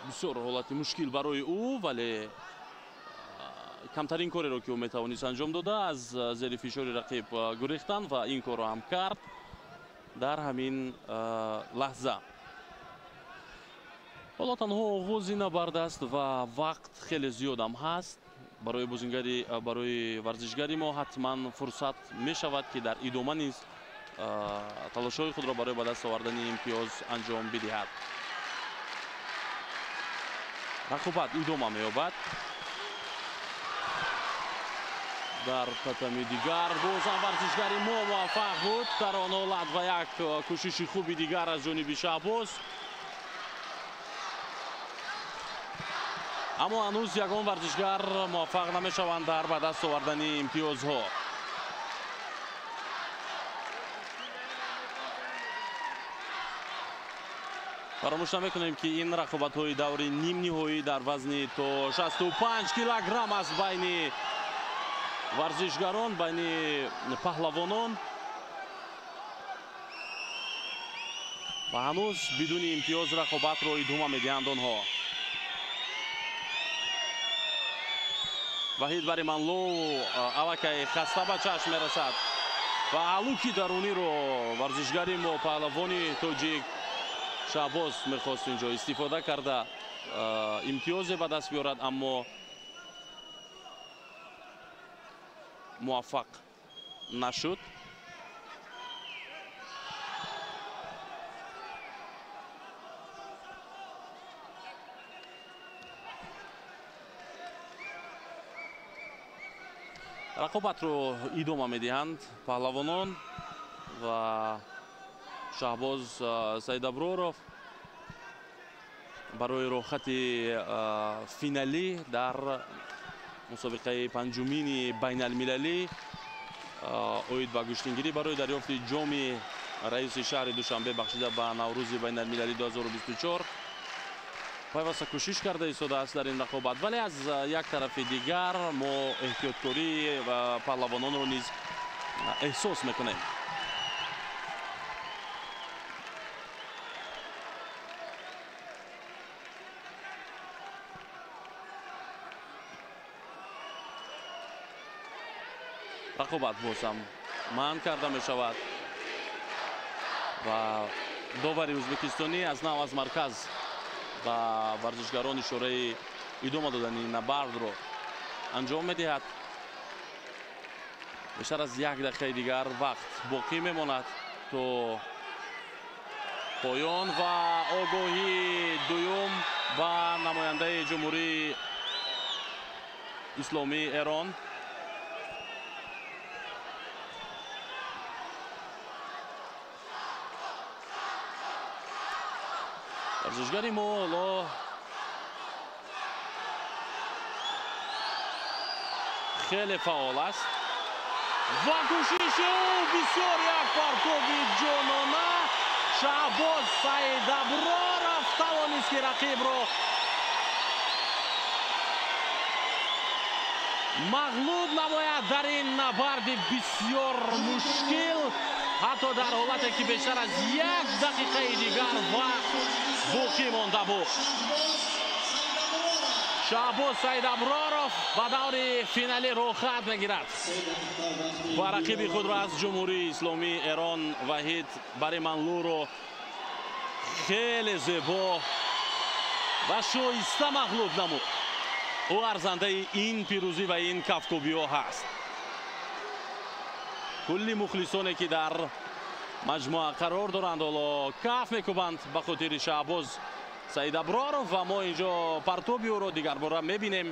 бисёр ҳолати мушкил барои ӯ, вале камтарин кореро, ки ӯ метавонист анҷом дода, аз зери фишори рақиб гурехтан ва ин корро ҳам кард дар ҳамин лаҳза. Ҳоло танҳо оғози набард аст ва вақт хеле зиёдам ҳаст барои бозингари, барои варзишгари мо ҳатман фурсат мешавад, ки дар идома низ талошҳои худро барои ба даст овардани имтиёз анҷом бидиҳад. Рақобат идома меёбад. Дар татами дигар боз ҳам варзишгари мо муваффақ буд дар он ҳолат ва як кӯшиши хуби дигар аз ҷониби Шаҳбоз. Аммо ҳанӯз ягон варзишгар муваффақ намешаванд дар ба даст овардани имтиёзҳо. Фаромӯш намекунем, ки ин рақобатҳои даври нимниҳоӣ дар вазни то 65 килограмм аст байни варзишгарон, байни паҳлавонон ва ҳанӯз бидуни имтиёз рақобатро идома медиҳанд онҳо. Ваҳид Бариманлу аллакай хаста ба чашм мерасад ва алуки даруниро варзишгари мо паҳлавони тоҷик Шаҳбоз мехост инҷо истифода карда имтиёзе ба даст биёрад, аммо муваффақ нашуд. Рақобатро идома медиҳанд паҳлавонон ва Шаҳбоз Саидаброров барои роҳхати финалӣ дар мусобиқаи панҷумини байналмилалӣ оид ба гӯштингирӣ барои дарёфти ҷоми раиси шаҳри Душанбе бахшида ба Наврӯзи байналмилалӣ 2024 пайваста кӯшиш карда истодааст дар ин рақобат. Вале аз як тарафи дигар мо эҳтиёткорӣ ва паҳлавононро низ эҳсос мекунем. Рақобат боз ҳам манъ карда мешавад ва довари ӯзбекистонӣ аз нав аз марказ ба варзишгарон ишораи идома додани набардро анҷом медиҳад. Бештар аз як дақиқаи дигар вақт боқӣ мемонад то поён ва огоҳии дуюм ба намояндаи Ҷумҳурии Исломии Эрон. Варзишгари мо ҳоло хеле фаъол аст ва кӯшиши ӯ бисёр як партоби ҷонона. Шаҳбоз Саидаброров тавонист ки рақибро мағлуб намояд дар ин набарди бисёр мушкил, ҳатто дар ҳолате ки бештар аз як дақиқаи дигар вақт боқӣ монда буд. Шаҳбоз Саидаброров ба даври финалӣ роҳхат мегирад ва рақиби худро аз Ҷумҳурии Исломии Эрон Ваҳид Бариманлуро хеле зебо ва шоиста мағлуб намуд. Ӯ арзандаи ин пирӯзӣ ва ин кафкӯбиҳо ҳаст. Кулли мухлисоне ки дар маҷмӯа қарор доранд ҳоло каф мекӯбанд ба хотири Шаҳбоз Саидаброров ва мо инҷо партоби ӯро дигарбора мебинем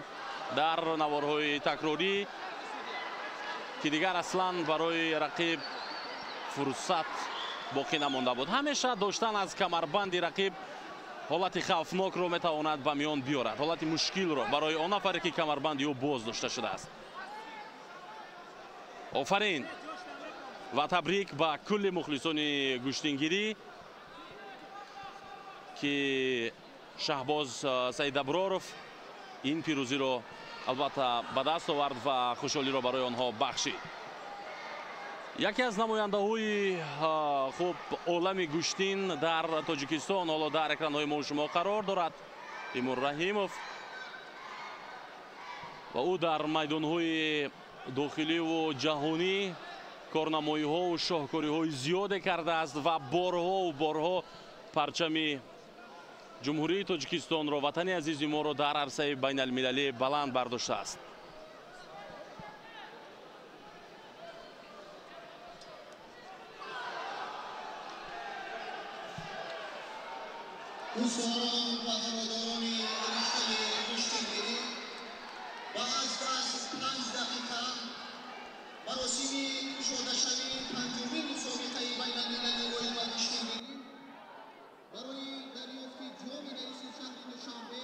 дар наворҳои такрорӣ ки дигар аслан барои рақиб фурсат боқӣ намонда буд. Ҳамеша доштан аз камарбанди рақиб ҳолати хавфнокро метавонад ба миён биёрад, ҳолати мушкилро барои он нафаре ки камарбанди ӯ боз дошта шудааст. Офарин ва табрик ба кулли мухлисони гӯштингирӣ ки Шаҳбоз Саидаброров ин пирӯзиро албатта ба даст овард ва хушҳолиро барои онҳо бахшид. Яке аз намояндаҳои хуб олами гӯштин дар Тоҷикистон ҳоло дар экранҳои мо шумо қарор дорад, Тимур Раҳимов, ва ӯ дар майдонҳои дохиливу ҷаҳонӣ корнамоиҳову шоҳкориҳои зиёде кардааст ва борҳову борҳо парчами Ҷумҳурии Тоҷикистонро, ватани азизи моро дар арсаи байналмилалӣ баланд бардоштааст. Дӯстдорон ва ҳаводорони риштаи гӯштингирӣ, ба аз 5 дақиқа маросими кушодашавии панҷумин мусобиқаи байналмилалии оид ба гӯштингирӣ барои дарёфти ҷоми раиси шаҳри Душанбе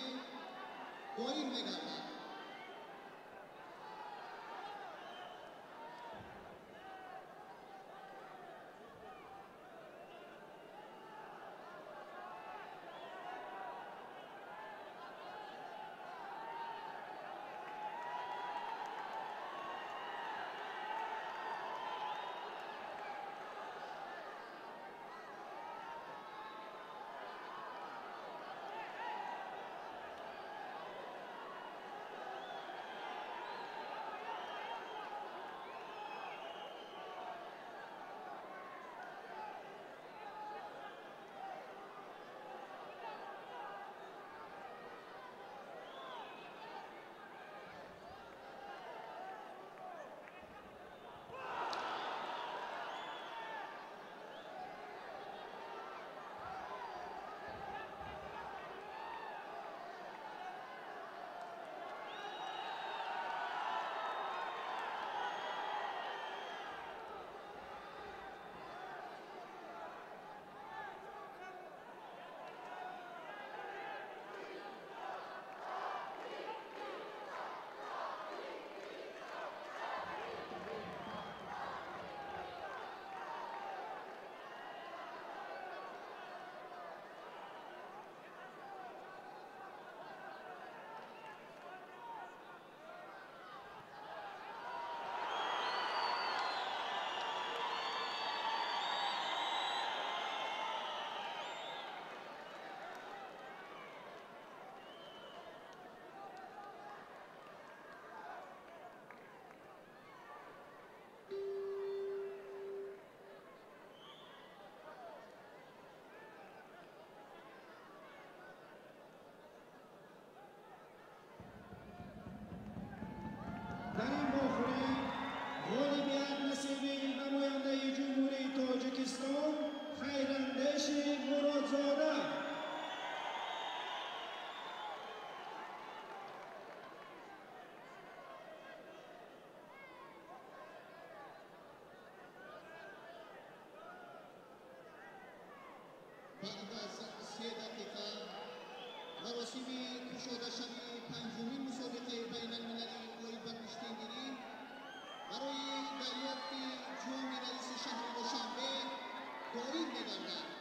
доир мегардад. Маросими кушодашавии панҷумин мусобиқаи байналмилалии оид ба куштингирӣ барои дарёфти ҷоми раиси шаҳри Душанбе доир мегардад.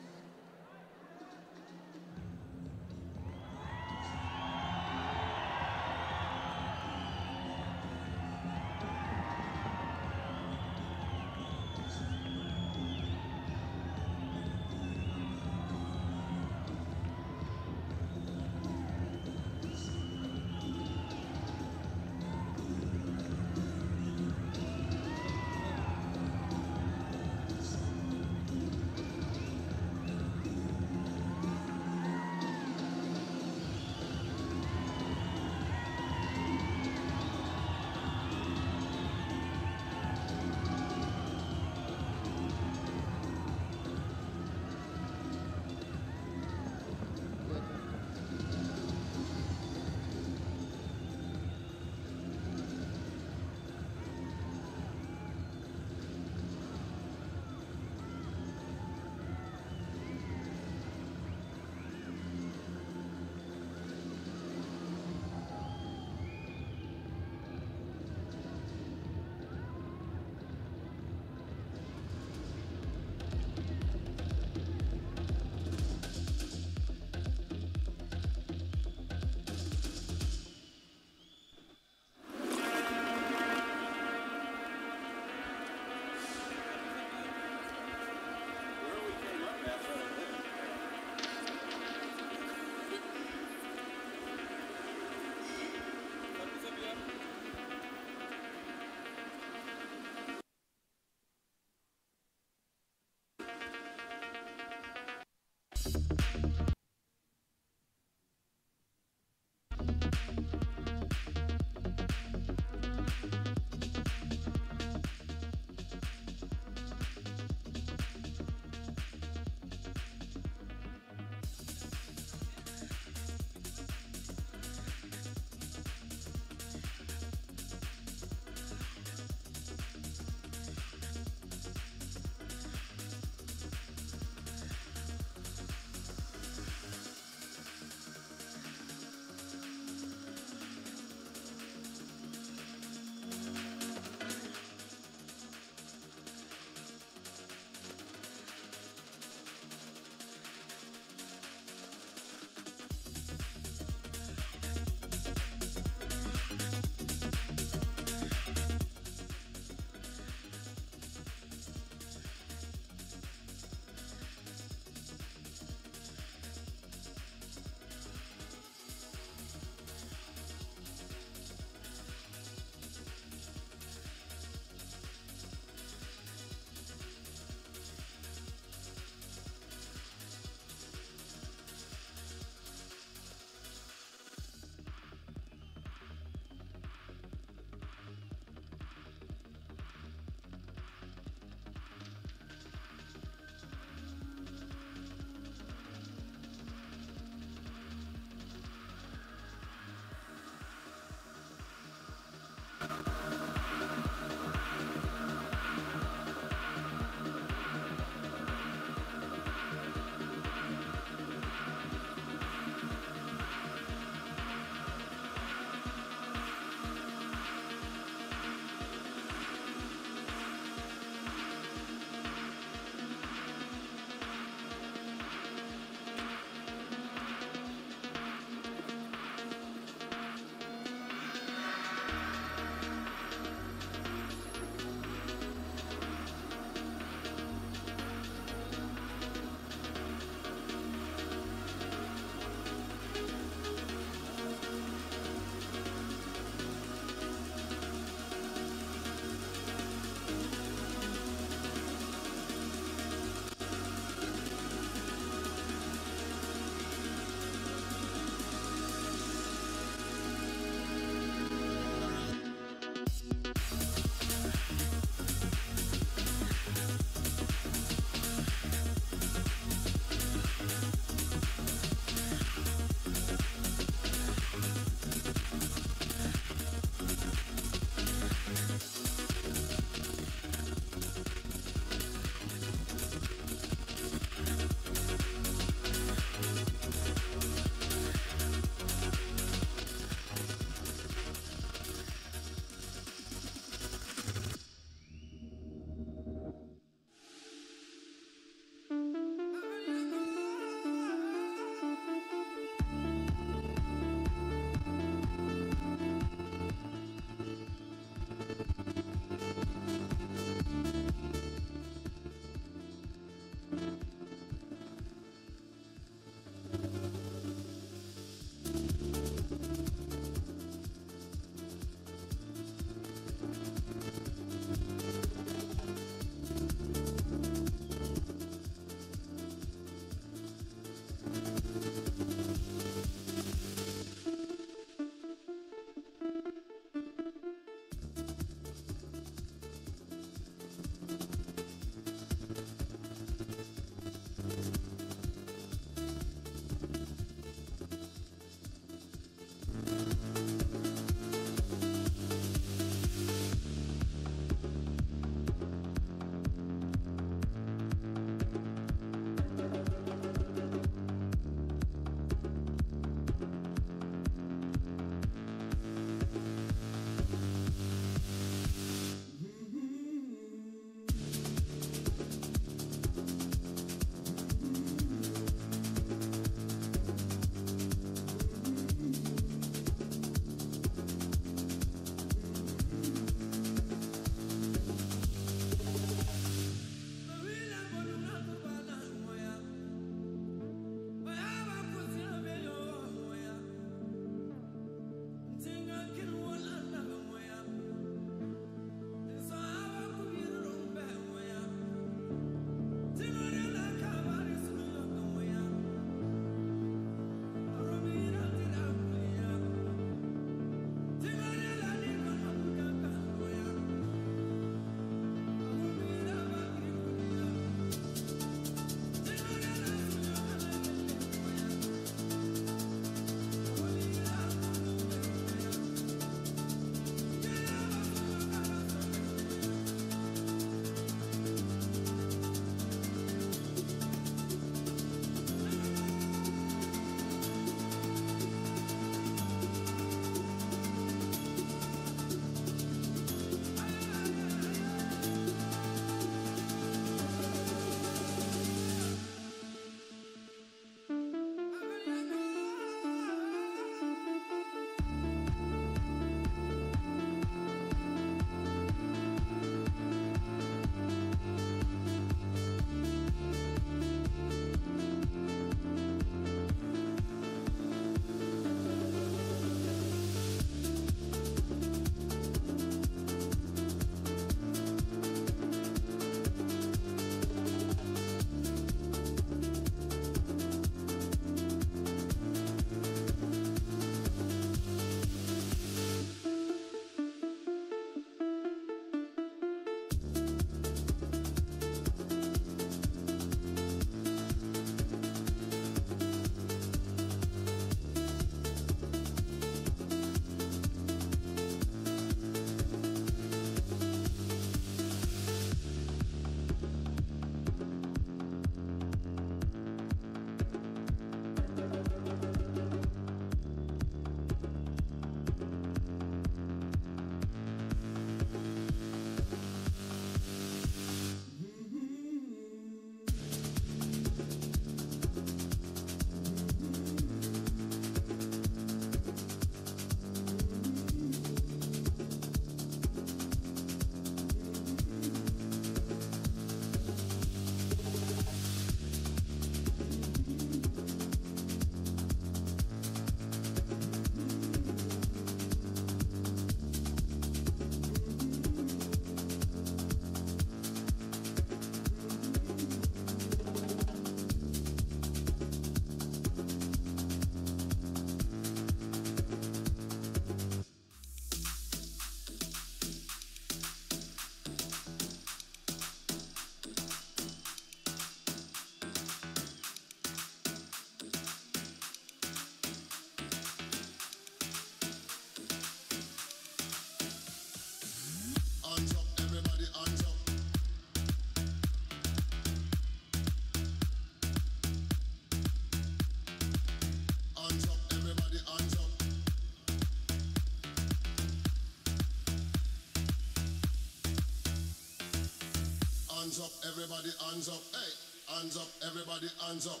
Hands up, everybody, hands up, hey. Hands up, everybody, hands up.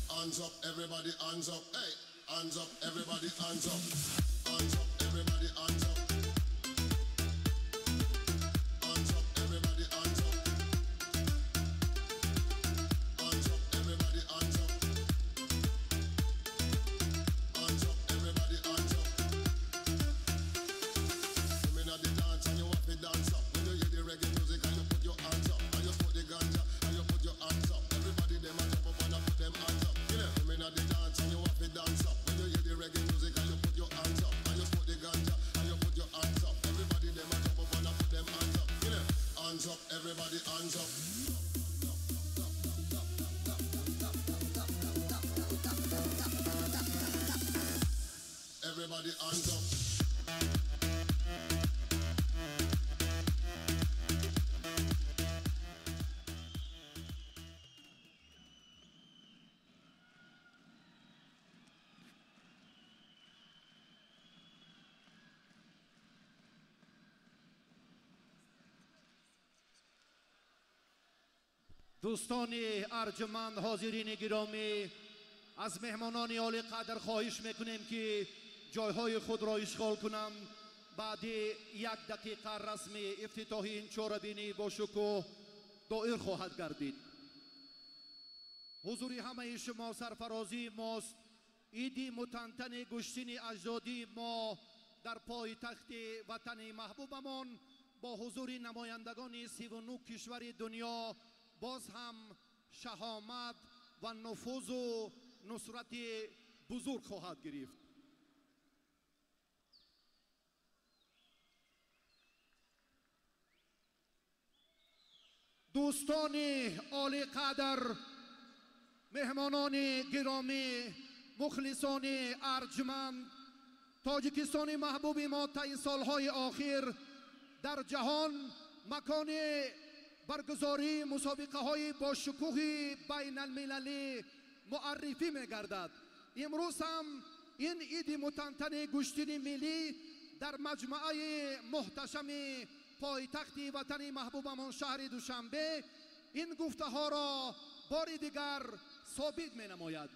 Hands up, everybody, hands up, hey. Hands up, everybody, hands up. Hands up, everybody, hands up. Hands up, everybody, hands up. Hands up, everybody, hands up. Hands up, everybody, hands up. Come in at the dance and you have to dance up. When you hear the reggae music and you put your hands up. And you put the ganja and you put your hands up. Everybody them a jump up and a put them hands up. You know, come in at the dance and you have to dance up. When you hear the reggae music and you put your hands up. And you put the ganja and you put your hands up. Everybody them a jump up and a put them hands up. You know, hands up, everybody hands up. Everybody hands up. Дӯстони арҷуманд, ҳозирини гиромӣ, аз меҳмонони олиқадр хоҳиш мекунем, ки ҷойҳои худро ишғол кунанд. Баъди як дақиқа расми ифтитоҳи ин чорабинӣ бо шукӯҳ доир хоҳад гардид. Ҳузури ҳамаи шумо сарфарозии мост. Иди мутантани гӯштини аҷдодии мо дар пойтахти ватани маҳбубамон бо ҳузури намояндагони 39 кишвари дунё боз ҳам шаҳомат ва нуфузу нусрати бузург хоҳад гирифт. Дӯстони олиқадр, меҳмонони гиромӣ, мухлисони арҷманд, Тоҷикистони маҳбуби мо таи солҳои охир дар ҷаҳон макони баргузории мусобиқаҳои бошукӯҳи байналмилалӣ муаррифӣ мегардад. Имрӯз ҳам ин иди мутантани гӯштини миллӣ дар маҷмӯаи муҳташами пойтахти ватани маҳбубамон шаҳри Душанбе ин гуфтаҳоро бори дигар собит менамояд.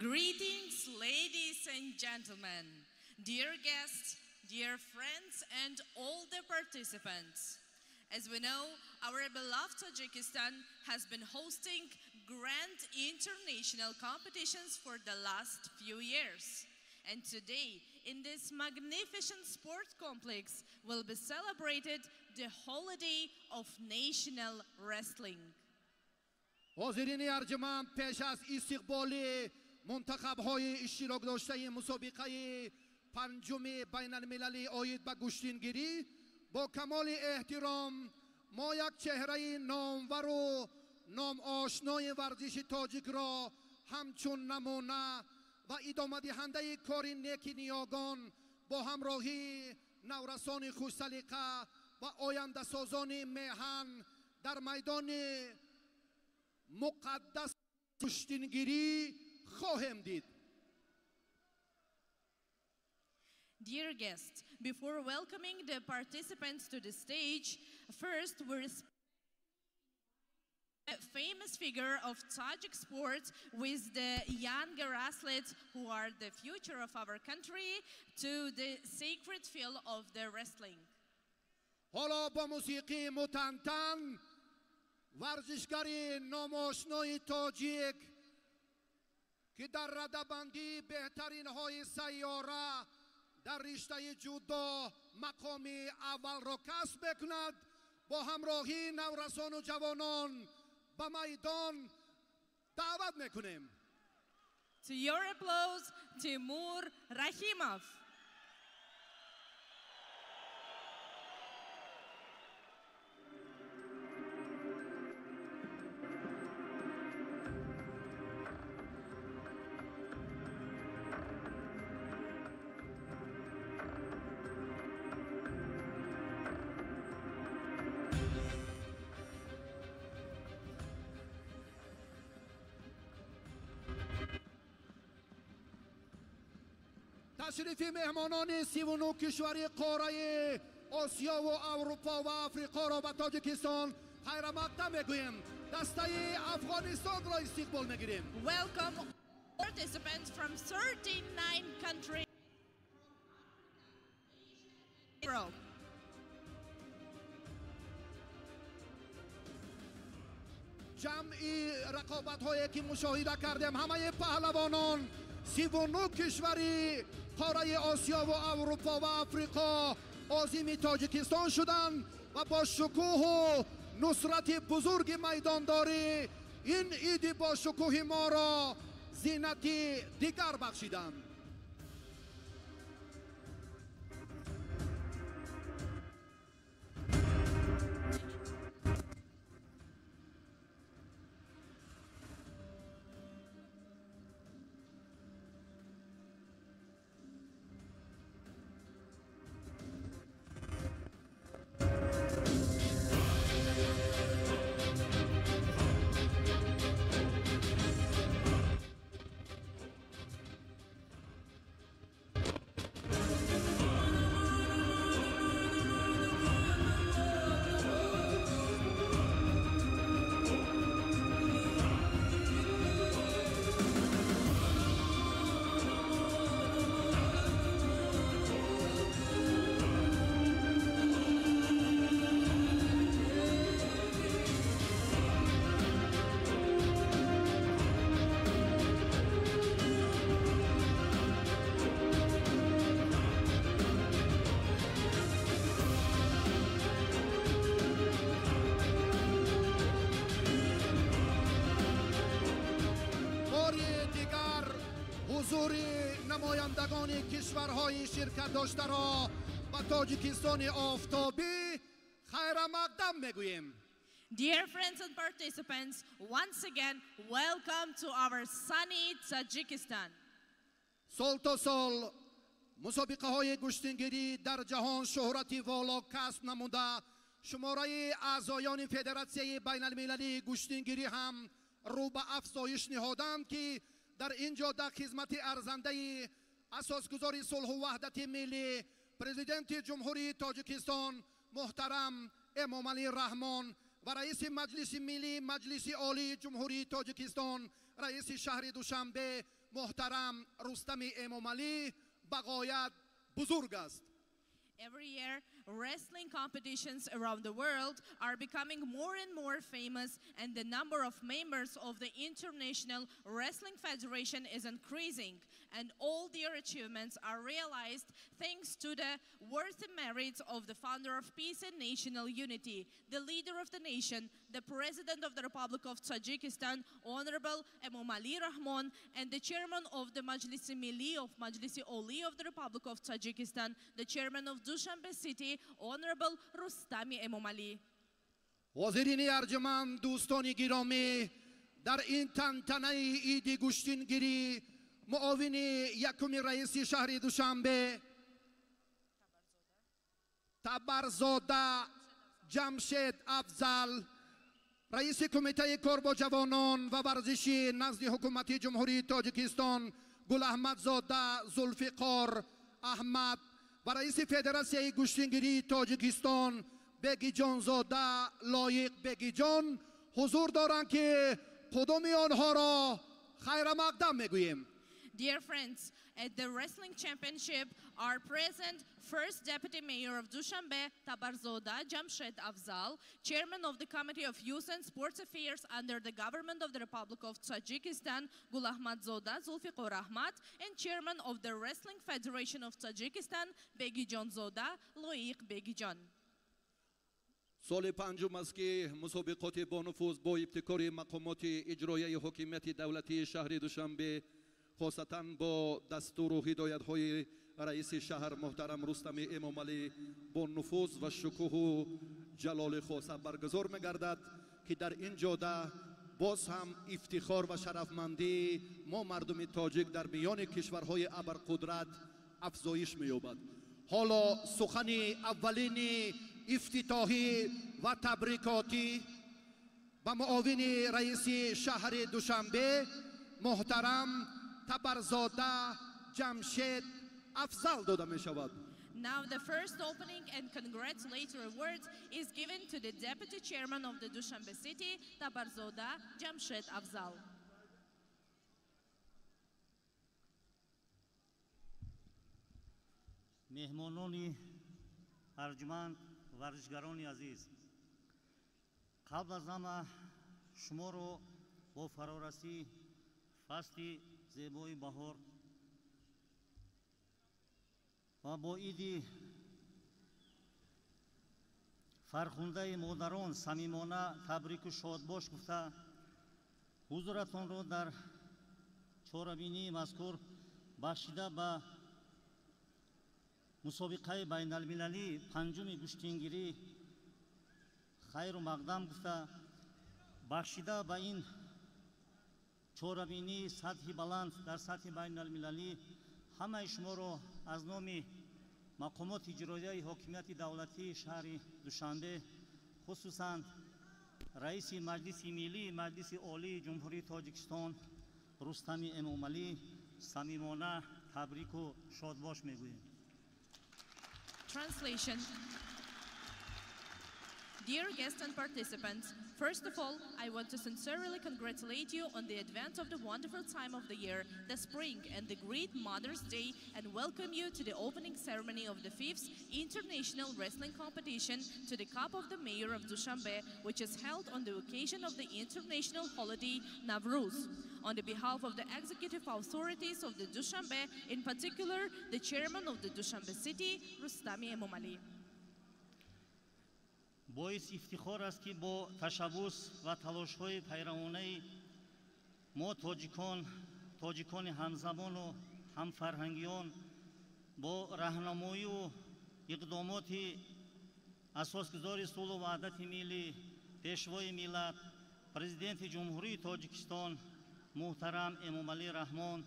Greetings, ladies and gentlemen, dear guests, dear friends and all the participants. As we know, our beloved Tajikistan has been hosting grand international competitions for the last few years. And today, in this magnificent sport complex, will be celebrated the holiday of national wrestling. ҳозирини арҷуманд, пеш аз истиқболи мунтахабҳои иштирок доштаи мусобиқаи панҷуми байналмилалӣ оид ба гӯштингирӣ, бо камоли эҳтиром мо як чеҳраи номвару номошнои варзиши тоҷикро ҳамчун намуна ва идомадиҳандаи кори неки ниёгон бо ҳамроҳии наврасони хушсалиқа ва ояндасозони меҳан дар майдони муқаддас гӯштингирӣ хоҳем дид. Dear guests, before welcoming the participants to the stage, first we respect a famous figure of Tajik sport with the younger athletes who are the future of our country to the sacred field of the wrestling. ҳоло бо мусиқии мутантан варзишгари номошнои тоҷик, ки дар радабандии беҳтаринҳои сайёра дар риштаи ҷудо мақоми аввалро касб мекунад, бо ҳамроҳии наврасону ҷавонон ба майдон даъват мекунем. To your applause, Timur Rahimov. Ташрифи меҳмонони 39 кишвари қораи Осиёву Аврупо ва Африқоро ба Тоҷикистон Хайрамақдам мегӯем. Дастаи Афғонистонро истиқбол мегирем. Welcome participants from 39 countries. Ҷамъи рақобатҳое ки мушоҳида кардем, ҳамаи паҳлавонон 39 кишвари қораи Осиё ва Аврупо ва Африқо озими Тоҷикистон шуданд ва бо шукӯҳу нусрати бузурги майдондорӣ ин иди бо шукӯҳи моро зинати дигар бахшиданд. Намояндагони кишварҳои ширкат доштаро ба Тоҷикистони офтобӣ хайрамақдам мегӯем. Dear friends and participants, once again, welcome to our sunny Tajikistan. Сол то сол мусобиқаҳои гӯштингирӣ дар ҷаҳон шӯҳрати воло касб намуда, шумораи аъзоёни Федератсияи байналмилалии гӯштингирӣ ҳам рӯ ба афзоиш ниҳоданд, ки дар ин ҷо дар хизмати арзандаи асосгузори сулҳу ваҳдати миллӣ, президенти Ҷумҳурии Тоҷикистон муҳтарам Эмомалӣ Раҳмон ва раиси Маҷлиси миллӣ Маҷлиси Олии Ҷумҳурии Тоҷикистон, раиси шаҳри Душанбе муҳтарам Рустами Эмомалӣ ба ғоят бузург аст. Every year, wrestling competitions around the world are becoming more and more famous, and the number of members of the International Wrestling Federation is increasing. And all their achievements are realized thanks to the worthy merits of the founder of peace and national unity, the leader of the nation, the President of the Republic of Tajikistan, Honorable Emomali Rahmon, and the chairman of the Majlisi Milli of Majlisi Oli of the Republic of Tajikistan, the chairman of Dushanbe City, Honorable Rustami Emomali. Ҳозирини арҷуманд, дӯстони гиромӣ, дар ин тантанаи иди гӯштингирӣ муовини якуми раиси шаҳри Душанбе Табарзода Ҷамшед Афзал, раиси Кумитаи кор бо ҷавонон ва варзиши назди Ҳукумати Ҷумҳурии Тоҷикистон Гулаҳмадзода Зулфиқор Аҳмад ва раиси Федератсияи гӯштингирии Тоҷикистон Бегиҷонзода Лоиқ Бегиҷон ҳузур доранд, ки қудуми онҳоро хайрамақдам мегӯем. Dear friends, at the wrestling championship are present First Deputy Mayor of Dushanbe, Tabarzoda Jamshed Afzal, Chairman of the Committee of Youth and Sports Affairs under the Government of the Republic of Tajikistan, Gulahmadzoda Zulfiqor Ahmad, and Chairman of the Wrestling Federation of Tajikistan, Begijonzoda Loiq Begijon. Соли панҷум аст, ки мусобиқоти бонуфуз бо ибтикори мақомоти иҷроияи ҳокимияти давлатии шаҳри Душанбе, хосатан бо дастуру ҳидоятҳои раиси шаҳр муҳтарам Рустами Эмомалӣ, бо нуфуз ва шукӯҳу ҷалоли хоса баргузор мегардад, ки дар ин ҷода боз ҳам ифтихор ва шарафмандии мо мардуми тоҷик дар миёни кишварҳои абарқудрат афзоиш меёбад. Ҳоло сухани аввалини ифтитоҳӣ ва табрикотӣ ба муовини раиси шаҳри Душанбе муҳтарам Табарзода Ҷамшед Афзал дода мешавад. Now the first opening and congratulatory word is given to the Deputy Chairman of the Dushanbe City, Tabarzoda Jamshed Afzal. Меҳмонони арҷманд, варзишгарони азиз, қабл аз ҳама шуморо бо фарорасии фасли зебои баҳор ва бо иди фархундаи модарон самимона табрику шодбош гуфта, ҳузуратонро дар чорабинии мазкур бахшида ба мусобиқаи байналмилалии панҷуми гӯштингирӣ хайру мақдам гуфта, бахшида ба ин чорабинии сатҳи баланд дар сатҳи байналмилалӣ ҳамаи шуморо аз номи мақомоти иҷроияи ҳокимияти давлатии шаҳри Душанбе, хусусан раиси Маҷлиси Миллии Маҷлиси Олии Ҷумҳурии Тоҷикистон Рустами Эмомалӣ самимона табрику шодбош мегӯем. Translation. Dear guests and participants, first of all, I want to sincerely congratulate you on the advent of the wonderful time of the year, the spring and the great Mother's Day, and welcome you to the opening ceremony of the 5th International Wrestling Competition to the Cup of the Mayor of Dushanbe, which is held on the occasion of the international holiday Navruz. On the behalf of the executive authorities of the Dushanbe, in particular, the chairman of the Dushanbe city, Rustami Emomali. Боис ифтихор аст, ки бо ташаббус ва талошҳои пайравонаи мо тоҷикон, тоҷикони ҳамзабону ҳамфарҳангиён, бо раҳнамоию иқдомоти асосгузори сулҳу ваҳдати миллӣ, пешвои миллат, Президенти Ҷумҳурии Тоҷикистон муҳтарам Эмомалӣ Раҳмон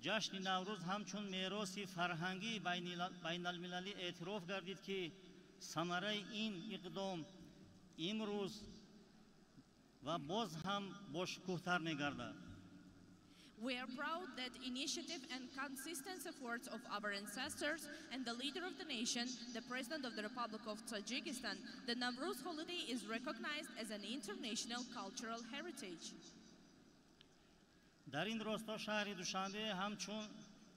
ҷашни Наврӯз ҳамчун мероси фарҳангии байналмилалӣ эътироф гардид, ки самараи ин иқдом имрӯз ва боз ҳам бошукӯҳтар мегардад. We are proud that initiative and consistent efforts of our ancestors and the leader of the nation, the President of the Republic of Tajikistan, the Navruz holiday is recognized as an international cultural heritage. Дар ин росто шаҳри Душанбе ҳамчун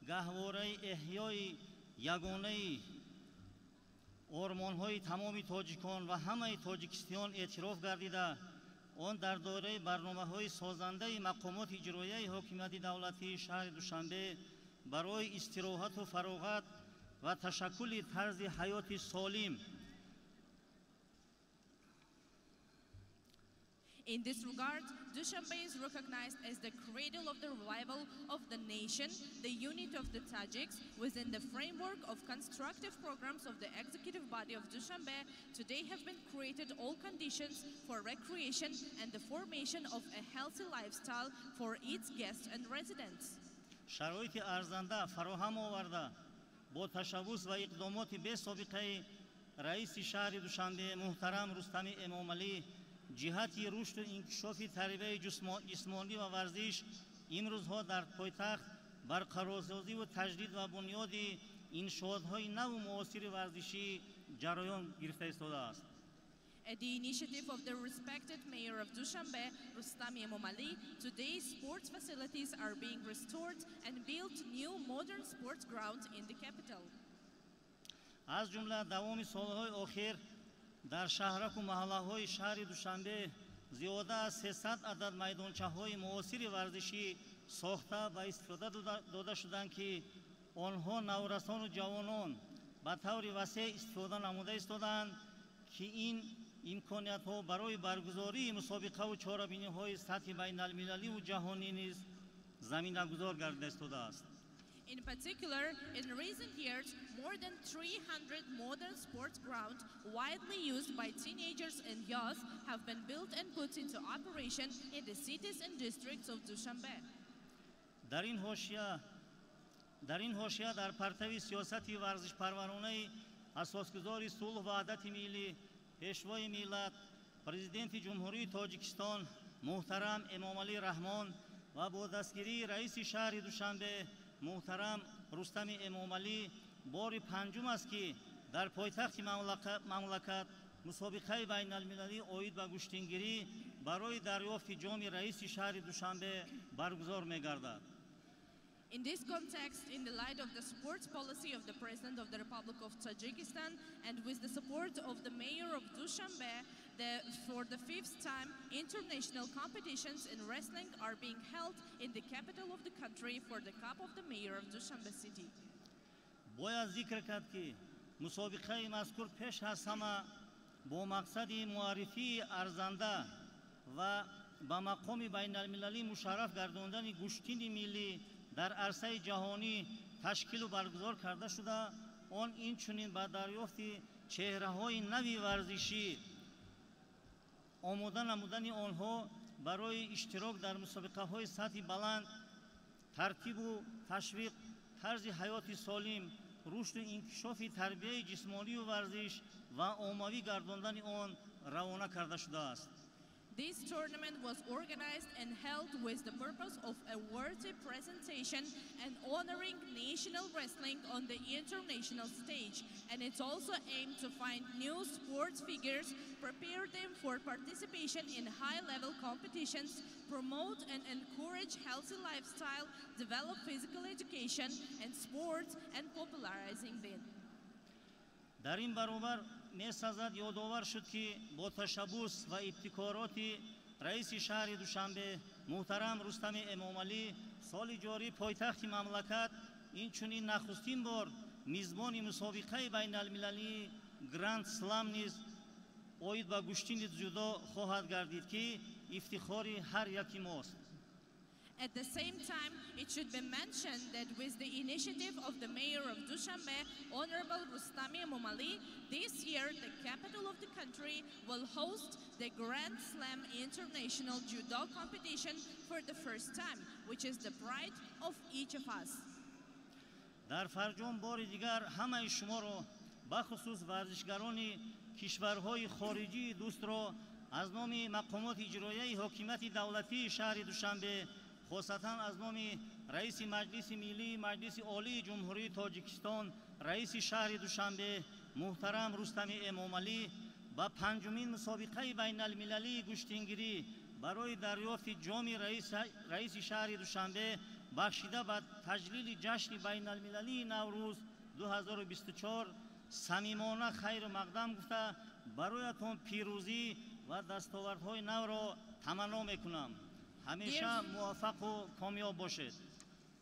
гаҳвораи эҳёи ягонаи ормонҳои тамоми тоҷикон ва ҳамаи тоҷикистониён эътироф гардида, он дар доираи барномаҳои созандаи мақомоти иҷроияи ҳокимияти давлатии шаҳри Душанбе барои истироҳату фароғат ва ташаккули тарзи ҳаёти солим In this regard, Dushanbe is recognized as the cradle of the revival of the nation, the unit of the Tajiks, within the framework of constructive programs of the executive body of Dushanbe. Today have been created all conditions for recreation and the formation of a healthy lifestyle for its guests and residents. Шароити арзанда фароҳам оварда, бо ташаббус ва иқдомоти бесобиқаи раиси шаҳри Душанбе муҳтарам Рустами Эмомалӣ ҷиҳати рушду инкишофи тарбияи ҷисмонӣ ва варзиш имрӯзҳо дар пойтахт барқарорсозиву таҷдид ва бунёди иншоотҳои наву муосири варзишӣ ҷараён гирифта истодааст. At the initiative of the respected mayor of Dushanbe, Rustami Emomali, today sports facilities are being restored and built new modern sports grounds in the capital. Аз ҷумла давоми солҳои охир дар шаҳраку маҳаллаҳои шаҳри Душанбе зиёда аз 300 адад майдончаҳои муосири варзишӣ сохта ба истифода дода шуданд, ки онҳо наврасону ҷавонон ба таври васеъ истифода намуда истодаанд, ки ин имкониятҳо барои баргузории мусобиқаву чорабиниҳои сатҳи байналмилаливу ҷаҳонӣ низ заминагузор гардида истодааст. In particular, in recent years, more than 300 modern sports grounds widely used by teenagers and youth have been built and put into operation in the cities and districts of Dushanbe. Дар ин ҳошия дар партави сиёсати варзишпарваронаи асосгузори сулҳ ваҳдати миллӣ, пешвои миллат, Президенти Ҷумҳурии Тоҷикистон муҳтарам Эмомалӣ Раҳмон ва бо дастгирии раиси шаҳри Душанбе муҳтарам Рустами Эмомалӣ бори панҷум аст, ки дар пойтахти мамлакат мусобиқаи байналмилалӣ оид ба гӯштингирӣ барои дарёфти ҷоми раиси шаҳри Душанбе баргузор мегардад. In this context, in the light of the sports policy of the President of the Republic of Tajikistan and with the support of the mayor of Dushanbe, for the fifth time, international competitions in wrestling are being held in the capital of the country for the Cup of the Mayor of Dushanbe City. Бояд зикр кард, ки мусобиқаи мазкур пеш аз ҳама бо мақсади муаррифии арзанда ва ба мақоми байналмилалӣ мушарраф гардондани гӯштини миллӣ дар арсаи ҷаҳонӣ ташкилу баргузор карда шуда, он инчунин ба дарёфти чеҳраҳои нави варзишӣ, омода намудани онҳо барои иштирок дар мусобиқаҳои сатҳи баланд, тартибу ташвиқ, тарзи ҳаёти солим, рушду инкишофи тарбияи ҷисмонию варзиш ва оммавӣ гардондани он равона карда шудааст. This tournament was organized and held with the purpose of a worthy presentation and honoring national wrestling on the international stage. And it's also aimed to find new sports figures, prepare them for participation in high-level competitions, promote and encourage healthy lifestyle, develop physical education and sports, and popularizing them. Дар ин баробар месазад ёдовар шуд, ки бо ташаббус ва ибтикороти раиси шаҳри Душанбе муҳтарам Рустами Эмомалӣ соли ҷорӣ пойтахти мамлакат инчунин нахустин бор мизбони мусобиқаи байналмилалии Гранд Слам низ оид ба гӯштини ҷудо хоҳад гардид, ки ифтихори ҳар яки мост. At the same time, it should be mentioned that with the initiative of the mayor of Dushanbe, Honorable Rustami Emomali, this year the capital of the country will host the Grand Slam International Judo competition for the first time, which is the pride of each of us. Дар фарҷом бори дигар ҳамаи шуморо, бахусус варзишгарони кишварҳои хориҷии дӯстро, аз номи мақомоти иҷроияи ҳокимияти давлатии шаҳри Душанбе, хосатан аз номи раиси Маҷлиси Миллии Маҷлиси Олии Ҷумҳурии Тоҷикистон, раиси шаҳри Душанбе муҳтарам Рустами Эмомалӣ ба панҷумин мусобиқаи байналмилалии гӯштингирӣ барои дарёфти ҷоми раиси шаҳри Душанбе, бахшида ба таҷлили ҷашни байналмилалии Наврӯз 2024, самимона хайру мақдам гуфта, бароятон пирӯзӣ ва дастовардҳои навро таманно мекунам. Ҳамеша муваффақу комёб бошед.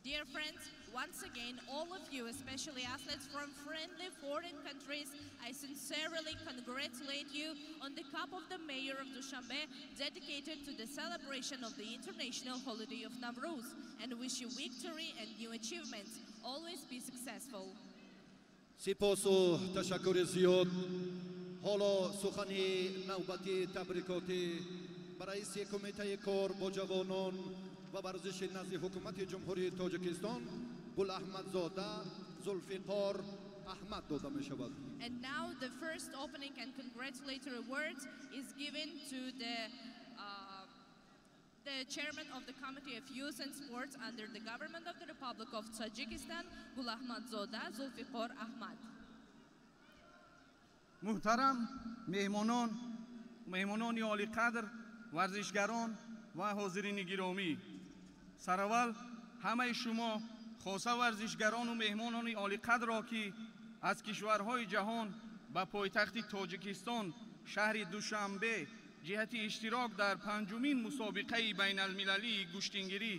Dear friends, once again, all of you, especially athletes from friendly foreign countries, I sincerely congratulate you on the Cup of the Mayor of Dushanbe, dedicated to the celebration of the international holiday of Navruz, and wish you victory and new achievements. Always be successful. Сипосу ташаккури зиёд. Ҳоло сухани навбати табрикотӣ ба раиси Кумитаи кор бо ҷавонон ва варзиши назди Ҳукумати Ҷумҳурии Тоҷикистон Гулаҳмадзода Зулфиқор Аҳмад дода мешавад. And now the first opening and congratulatory words is given to the chairman of the Committee of Youth and Sports under the Government of the Republic of Tajikistan, Gulahmadzoda Zulfiqor Ahmad. Муҳтарам меҳмонон, меҳмонони олиқадр, варзишгарон ва ҳозирини гиромӣ, сараввал ҳамаи шумо, хоса варзишгарону меҳмонони олиқадрро, ки аз кишварҳои ҷаҳон ба пойтахти Тоҷикистон, шаҳри Душанбе, ҷиҳати иштирок дар панҷумин мусобиқаи байналмилалии гӯштингирӣ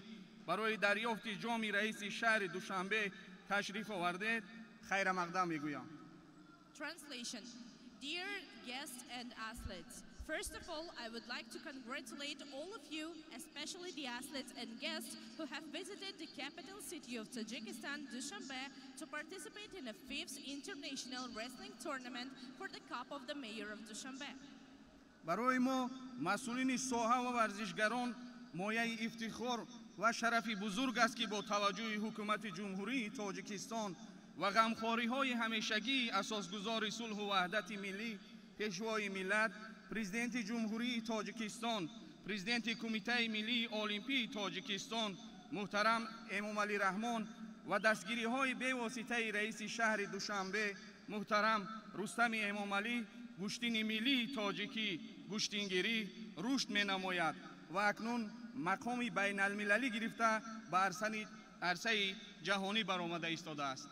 барои дарёфти ҷоми раиси шаҳри Душанбе ташриф овардед, хайрамақдам мегӯям. Translation. Dear guests and athletes, first of all, I would like to congratulate all of you, especially the athletes and guests who have visited the capital city of Tajikistan, Dushanbe, to participate in the fifth international wrestling tournament for the Cup of the Mayor of Dushanbe. Барои мо, масъулини соҳа ва варзишгарон, мояи ифтихор ва шарафи бузург аст, ки бо таваҷҷӯҳи Ҳукумати Ҷумҳурии Тоҷикистон ва ғамхориҳои ҳамешагии асосгузори сулҳу ваҳдати миллӣ, Пешвои миллат, Президенти Ҷумҳурии Тоҷикистон, Президенти Кумитаи миллии олимпии Тоҷикистон муҳтарам Эмомалӣ Раҳмон ва дастгириҳои бевоситаи раиси шаҳри Душанбе муҳтарам Рустами Эмомалӣ гӯштини миллии тоҷикӣ гӯштингирӣ рушд менамояд ва акнун мақоми байналмилалӣ гирифта ба арсаи ҷаҳонӣ баромада истодааст.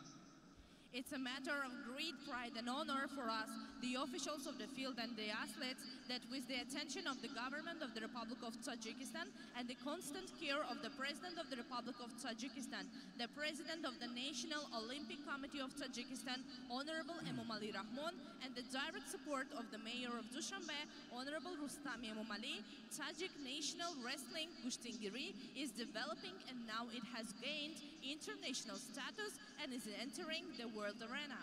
It's a matter of great pride and honor for us, the officials of the field and the athletes, that with the attention of the government of the Republic of Tajikistan and the constant care of the President of the Republic of Tajikistan, the President of the National Olympic Committee of Tajikistan, Honorable Emomali Rahmon, and the direct support of the Mayor of Dushanbe, Honorable Rustami Emomali, Tajik National Wrestling Gushtingiri is developing, and now it has gained international status and is entering the world arena.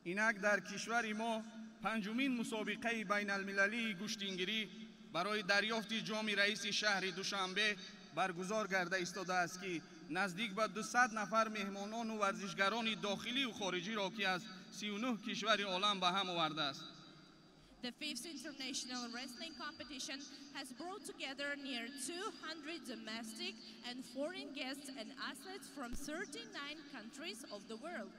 Инак дар кишвари мо панҷумин мусобиқаи байналмилалии гӯштингирӣ барои дарёфти ҷоми раиси шаҳри Душанбе баргузор гарда истодааст, ки наздик ба 200 нафар меҳмонону варзишгарони дохилию хориҷиро, ки аз 39 кишвари олам ба ҳам овардааст. The fifth international wrestling competition has brought together near 200 domestic and foreign guests and athletes from 39 countries of the world.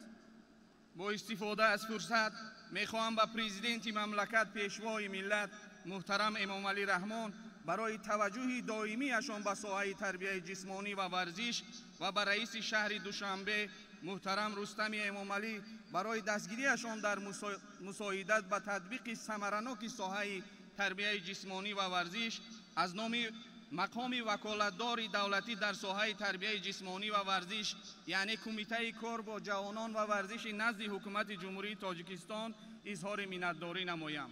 Бо истифода аз фурсат мехоҳам ба президенти мамлакат, пешвои миллат муҳтарам Эмомалӣ Раҳмон барои таваҷҷӯҳи доимиашон ба соҳаи тарбияи ҷисмонӣ ва варзиш ва ба раиси шаҳри Душанбе муҳтарам Рустами Эмомалӣ барои дастгириашон дар мусоидат ба татбиқи самараноки соҳаи тарбияи ҷисмонӣ ва варзиш аз номи мақоми ваколатдори давлатӣ дар соҳаи тарбияи ҷисмонӣ ва варзиш, яъне Кумитаи кор бо ҷавонон ва варзиши назди Ҳукумати Ҷумҳурии Тоҷикистон, изҳори миннатдорӣ намоям.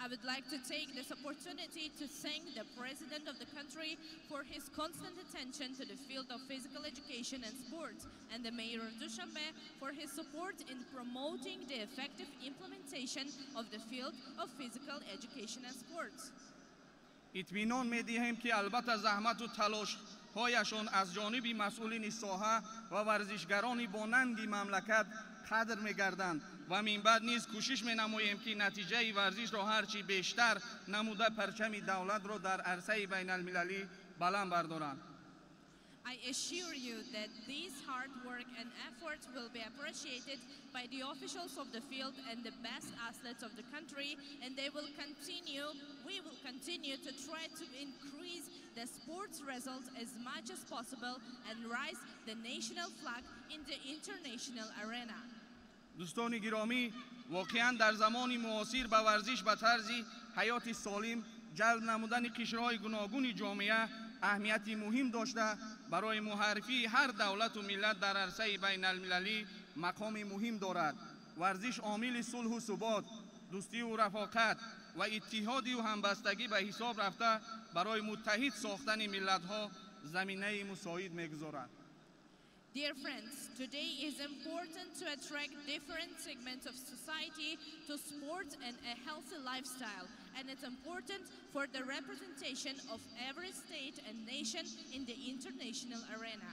I would like to take this opportunity to thank the President of the country for his constant attention to the field of physical education and sports, and the Mayor of Dushanbe for his support in promoting the effective implementation of the field of physical education and sports. Итминон медиҳем, ки албатта заҳмату талошҳояшон аз ҷониби масъулини соҳа ва варзишгарони бонанги мамлакат қадр мегарданд ва минбаъд низ кӯшиш менамоем, ки натиҷаи варзишро ҳарчи бештар намуда, парчами давлатро дар арсаи байналмилалӣ баланд бардоранд. I assure you that this hard work and efforts will be appreciated by the officials of the field and the best athletes of the country, and we will continue to try to increase the sports results as much as possible and rise the national flag in the international arena. Дӯстони гиромӣ, воқеан дар замони муосир ба варзиш ба тарзи ҳаёти солим ҷалб намудани қишрҳои гуногуни ҷомеа аҳамияти муҳим дошта, барои муаррифии ҳар давлату миллат дар арсаи байналмилалӣ мақоми муҳим дорад. Варзиш омили сулҳу субот, дӯстиву рафоқат ва иттиҳодиву ҳамбастагӣ ба ҳисоб рафта, барои муттаҳид сохтани миллатҳо заминаи мусоид мегузорад. Dear friends, today is important to attract different segments of society to sports and a healthy lifestyle. And it's important for the representation of every state and nation in the international arena.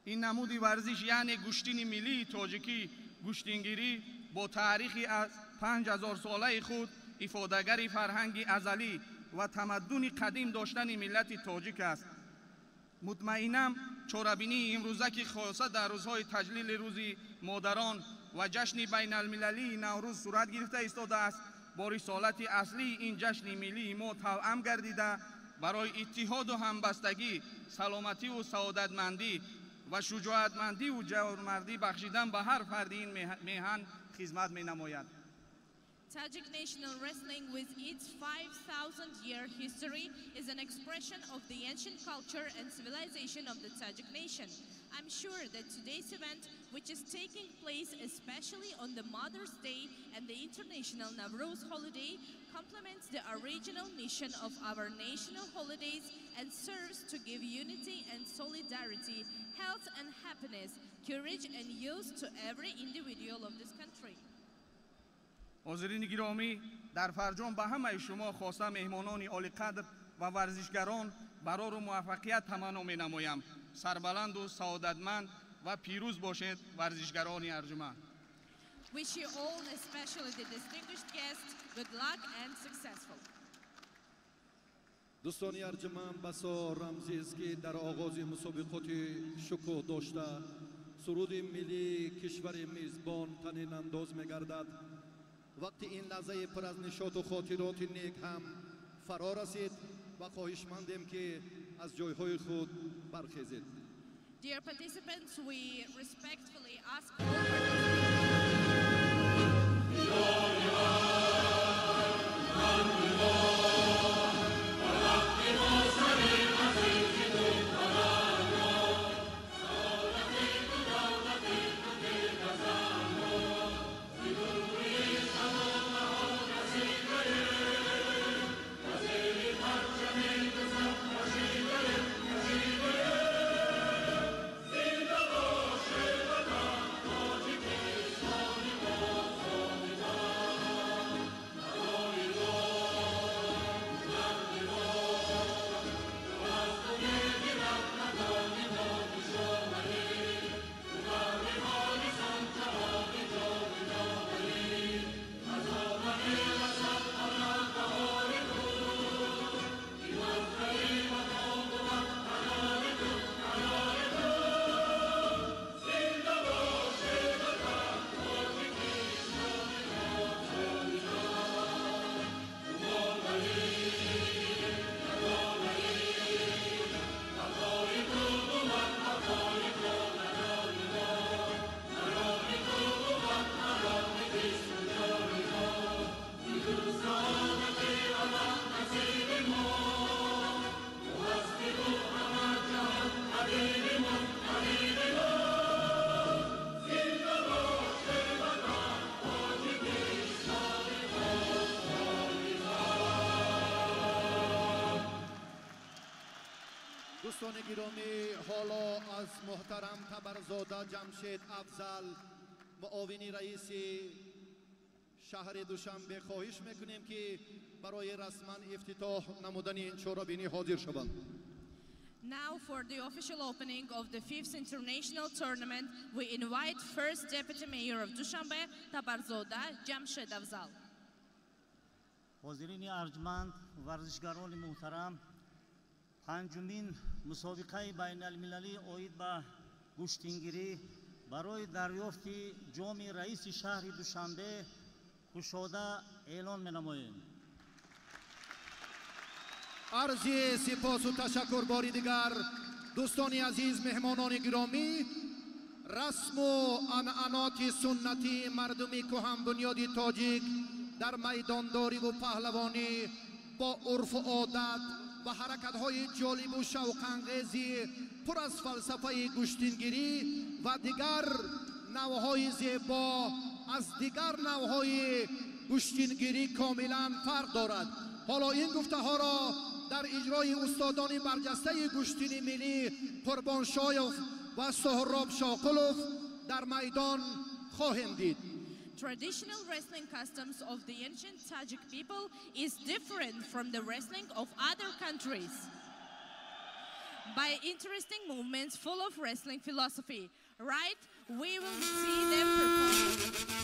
Ин намуди варзиш, яъне гӯштини миллии тоҷикӣ гӯштингирӣ, бо таърихи аз 5000-солаи худ ифодагари фарҳанги азалӣ ва тамаддуни қадим доштани миллати тоҷик аст. Мутмаинам, чорабинии имрӯза, ки хоса дар рӯзҳои таҷлили Рӯзи модарон ва ҷашни байналмилалии Наврӯз сурат гирифта истодааст, бо рисолати аслии ин ҷашни миллии мо тавъам гардида, барои иттиҳоду ҳамбастагӣ, саломативу саодатмандӣ ва шуҷоатмандиву ҷавонмардӣ бахшидан ба ҳар фарди ин меҳан хизмат менамояд. Tajik national wrestling, with its 5,000-year history, is an expression of the ancient culture and civilization of the Tajik nation. I'm sure that today's event, which is taking place especially on the Mother's Day and the International Nowruz holiday, complements the original mission of our national holidays and serves to give unity and solidarity, health and happiness, courage and youth to every individual of this country. Ҳозирини гиромӣ, дар фарҷом ба ҳамаи шумо, хоса меҳмонони олиқадр ва варзишгарон, барору муваффақият таманно менамоям. Сарбаланду саодатманд ва пирӯз бошед, варзишгарони арҷуманд. Wish you all, especially the distinguished guests, good luck and successful. Дӯстони арҷманд, басо рамзист, ки дар оғози мусобиқоти шукӯҳ дошта суруди миллии кишвари мизбон танинандоз мегардад. Вақти ин лаҳзаи пур аз нишоту хотироти нек ҳам фаро расид ва хоҳишмандем, ки аз ҷойҳои худ бархезед. Dear participants, we respectfully ask all participants. Дӯстони гиромӣ, ҳоло аз муҳтарам Табарзода Ҷамшед Афзал, муовини раиси шаҳри Душанбе, хоҳиш мекунем, ки барои расман ифтитоҳ намудани ин чорабинӣ ҳозир шаванд. Now for the official opening of the fifth international tournament, we invite First Deputy Mayor of Dushanbe, Tabarzoda Jamshed Afzal. Ҳозирини арҷманд, варзишгарони муҳтарам, панҷумин мусобиқаи байналмилалӣ оид ба гӯштингирӣ барои дарёфти ҷоми раиси шаҳри Душанбе кушода эълон менамоем. Арзи сипосу ташаккур бори дигар, дӯстони азиз, меҳмонони гиромӣ, расму анъаноти суннатии мардуми кӯҳанбунёди тоҷик дар майдондориву паҳлавонӣ бо урфу одат ва ҳаракатҳои ҷолибу шавқангези пур аз фалсафаи гӯштингирӣ ва дигар навъҳои зебо аз дигар навъҳои гӯштингирӣ комилан фарқ дорад. Ҳоло ин гуфтаҳоро дар иҷрои устодони барҷастаи гӯштини миллӣ Қурбоншоев ва Соҳроб Шоқулов дар майдон хоҳем дид. Traditional wrestling customs of the ancient Tajik people is different from the wrestling of other countries. By interesting movements full of wrestling philosophy, right? We will see them perform.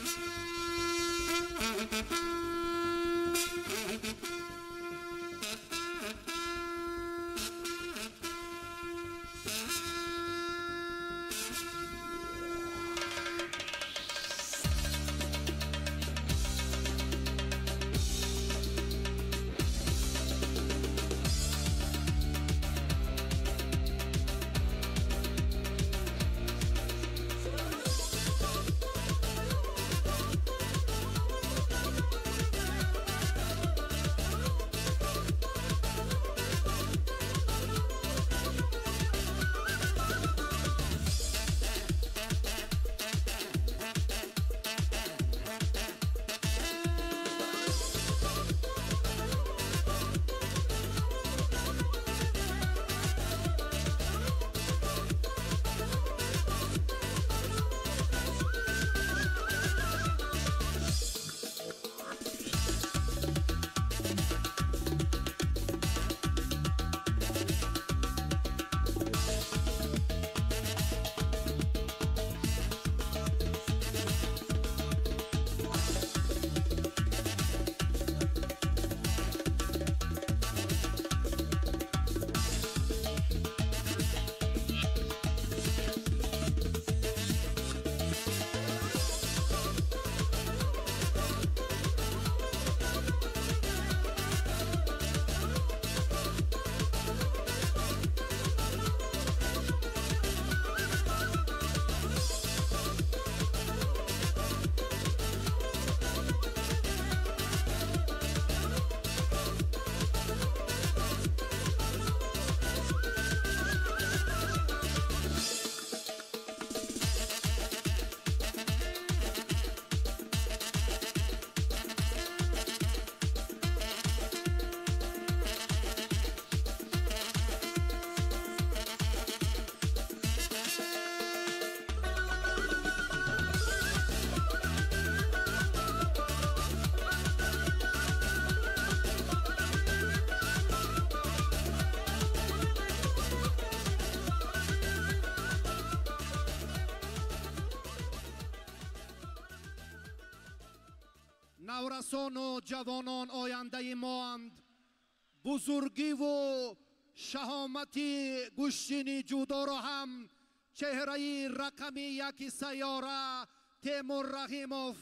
Наврасону ҷавонон ояндаи моанд. Бузургиву шаҳомати гӯштини ҷудоро ҳам чеҳраи рақами яки сайёра Темур Раҳимов,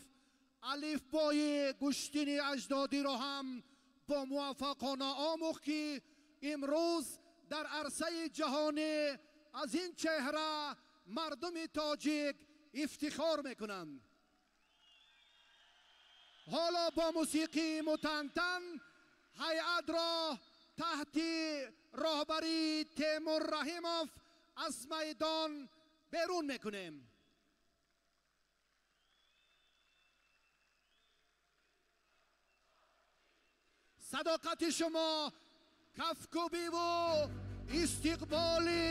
алифбои гӯштини аҷдодиро ҳам бо муваффақона омӯхт, ки имрӯз дар арсаи ҷаҳонӣ аз ин чеҳра мардуми тоҷик ифтихор мекунанд. Ҳоло бо мусиқии мутантан ҳайатро таҳти роҳбарии Темур Раҳимов аз майдон берун мекунем. Садоқати шумо, кафкӯбиву истиқболи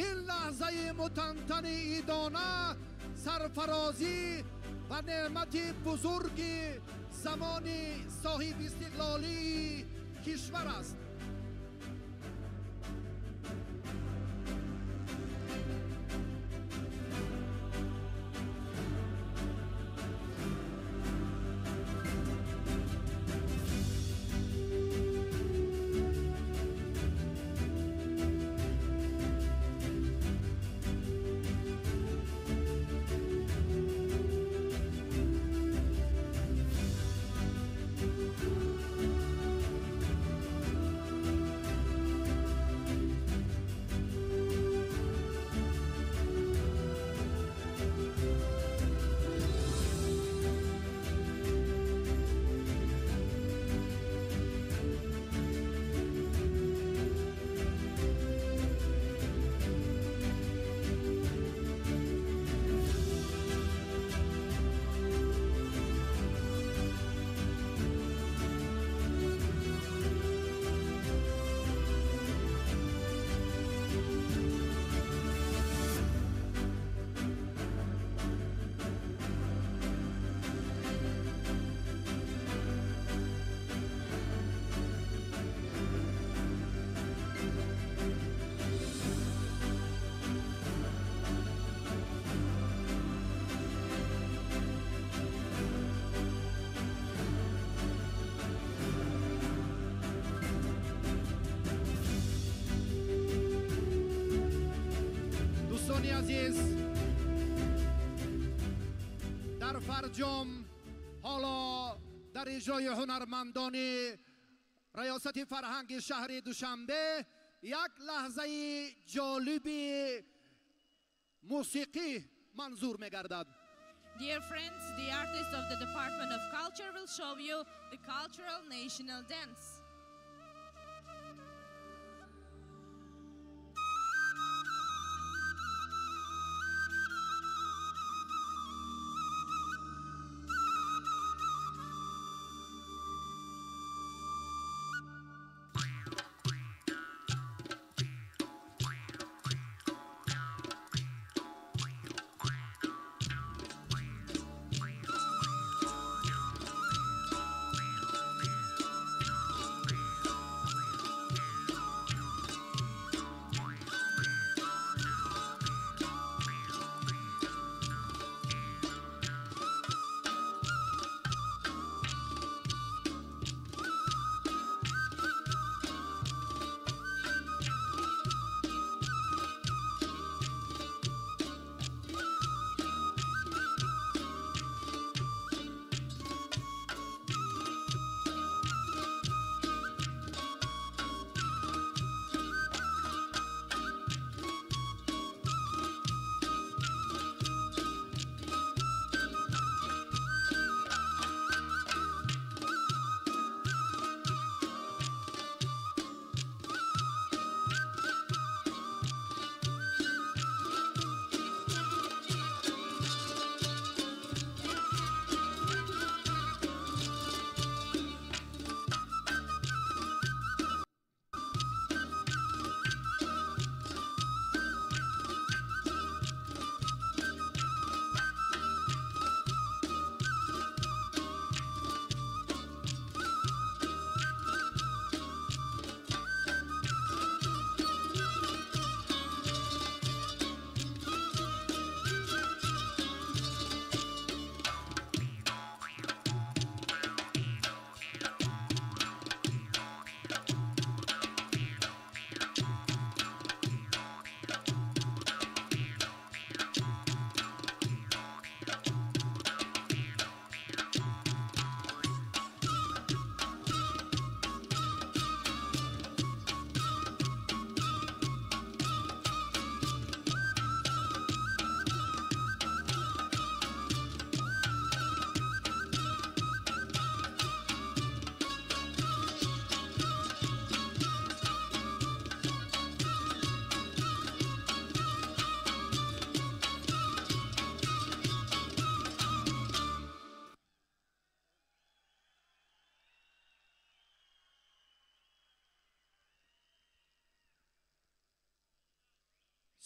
ин лаҳзаи мутантани идона сарфарозӣ ва неъмати бузурги замони соҳибистиқлолии кишвар аст. Дӯстони азиз, дар фарҷом ҳоло дар иҷрои ҳунармандони раёсати фарҳанги шаҳри Душанбе як лаҳзаи ҷолиби мусиқӣ манзур мегардад. Dear friends, the artists of the Department of Culture will show you the cultural national dance.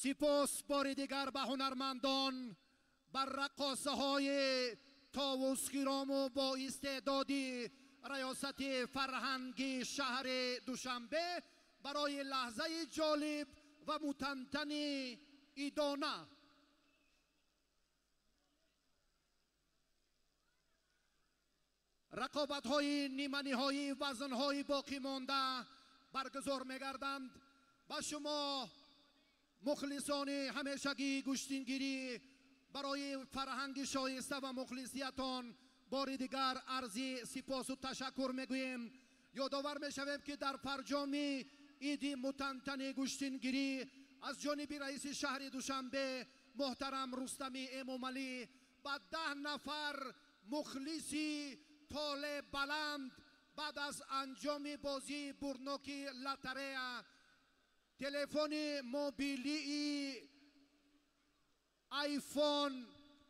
Сипос бори дигар ба ҳунармандон, ба раққосаҳои товусхирому бо истеъдоди раёсати фарҳанги шаҳри Душанбе барои лаҳзаи ҷолиб ва мутантани идона. Рақобатҳои ниманиҳоӣ вазнҳои боқӣ монда баргузор мегарданд. Ба шумо мухлисони ҳамешагии гӯштингирӣ барои фарҳанги шоиста ва мухлисиятон бори дигар арзи сипосу ташаккур мегӯем. Ёдовар мешавем, ки дар фарҷоми иди мутантани гӯштингирӣ аз ҷониби раиси шаҳри Душанбе муҳтарам Рустами Эмомалӣ ба 10 нафар мухлиси толе баланд баъд аз анҷоми бозии бурноки лотарея телефони мобилии iPhone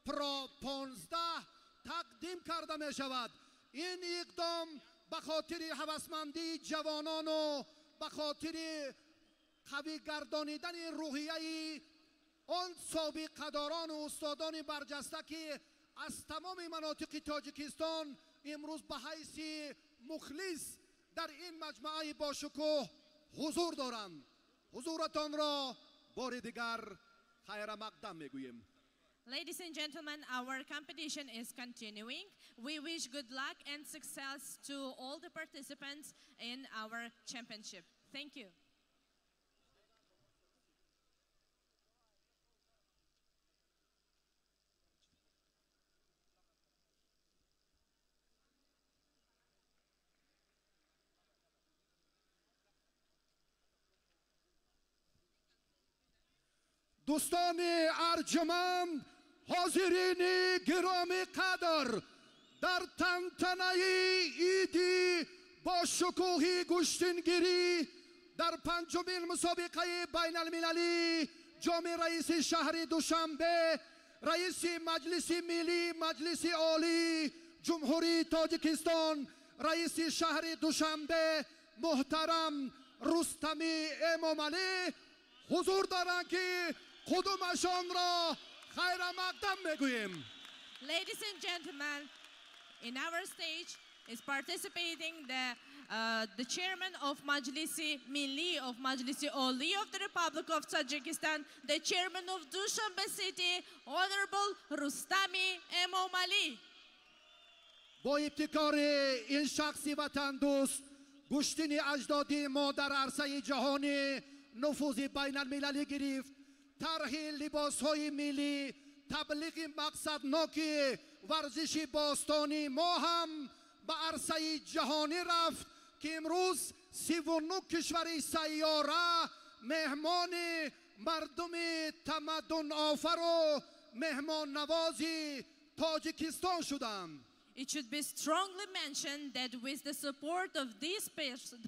Pro 15 тақдим карда мешавад. Ин иқдом ба хотири ҳавасмандии ҷавонону ба хотири қавӣ гардонидани рӯҳияи он собиқадорону устодони барҷаста, ки аз тамоми манотиқи Тоҷикистон имрӯз ба ҳайси мухлис дар ин маҷмӯаи бошукӯҳ ҳузур доранд. Ҳузуратонро бори дигар хайрамақдам мегӯем. Ladies and gentlemen, our competition is continuing. We wish good luck and success to all the participants in our championship. Thank you. Дӯстони арҷуманд, ҳозирини гиромӣ қадр, дар тантанаи иди бо шукӯҳи гӯштингирӣ дар панҷумин мусобиқаи байналмилалӣ ҷоми раиси шаҳри Душанбе, раиси Маҷлиси Миллӣ Маҷлиси Олии Ҷумҳурии Тоҷикистон, раиси шаҳри Душанбе муҳтарам Рустами Эмомалӣ ҳузур доранд, ки қудумашонро хайрамақдам мегӯем. Ladies and gentlemen, in our stage is participating the chairman of Majlisi Milli of Majlisi Oli of the Republic of Tajikistan, the chairman of Dushanbe City, Honorable Rustami Emomali. Бо ибтикори ин шахси ватандӯст гӯштини аҷдодии мо дар арсаи ҷаҳонӣ нуфузи байналмилалӣ гирифт. Тарҳи либосҳои миллӣ, таблиғи мақсадноки варзиши бостонии мо ҳам ба арсаи ҷаҳонӣ рафт, ки имрӯз 39 кишвари сайёра меҳмони мардуми тамаддунофару меҳмоннавози Тоҷикистон шуданд. It should be strongly mentioned that with the support of this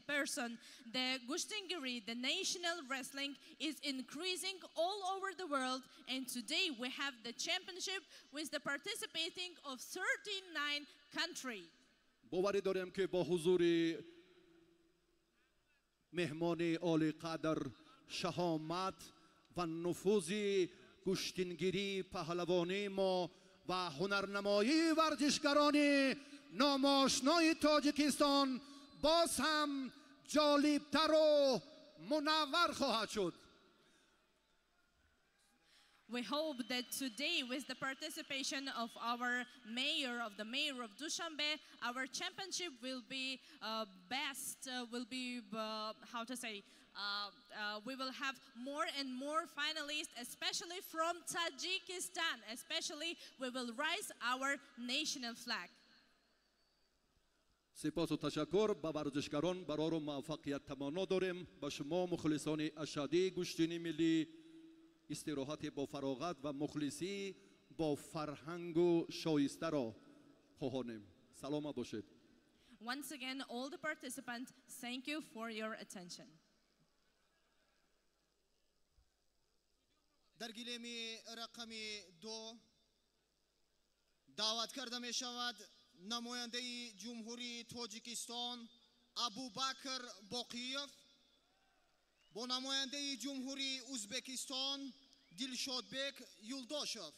person, the Gushtingiri, the national wrestling, is increasing all over the world. And today we have the championship with the participating of 39 countries. Боварӣ дорем, ки бо ҳузури меҳмони олиқадр шаҳомат ва нуфузи гӯштингирии паҳлавонии мо ва ҳунарнамоии варзишгарони номошнои Тоҷикистон боз ҳам ҷолибтару мунаввар хоҳад шуд. We hope that today, with the participation of our mayor, of the mayor of Dushanbe, our championship will be best, will be, how to say, we will have more and more finalists, especially from Tajikistan. Especially, we will raise our national flag. Сипосу ташаккур ба варзишгарон, барору муваффақият таманно дорем. Ба шумо мухлисони ашадии гӯштини миллӣ истироҳати бо фароғат ва мухлисӣ бо фарҳангу шоистаро хоҳонем. Саломат бошед. Once again, all the participants, thank you for your attention. Дар гилеми рақами 2 даъват карда мешавад намояндаи Ҷумҳурии Тоҷикистон Абубакр Боқиев. Бо намояндаи Ҷумҳурии Ӯзбекистон Дилшодбек Юлдошев.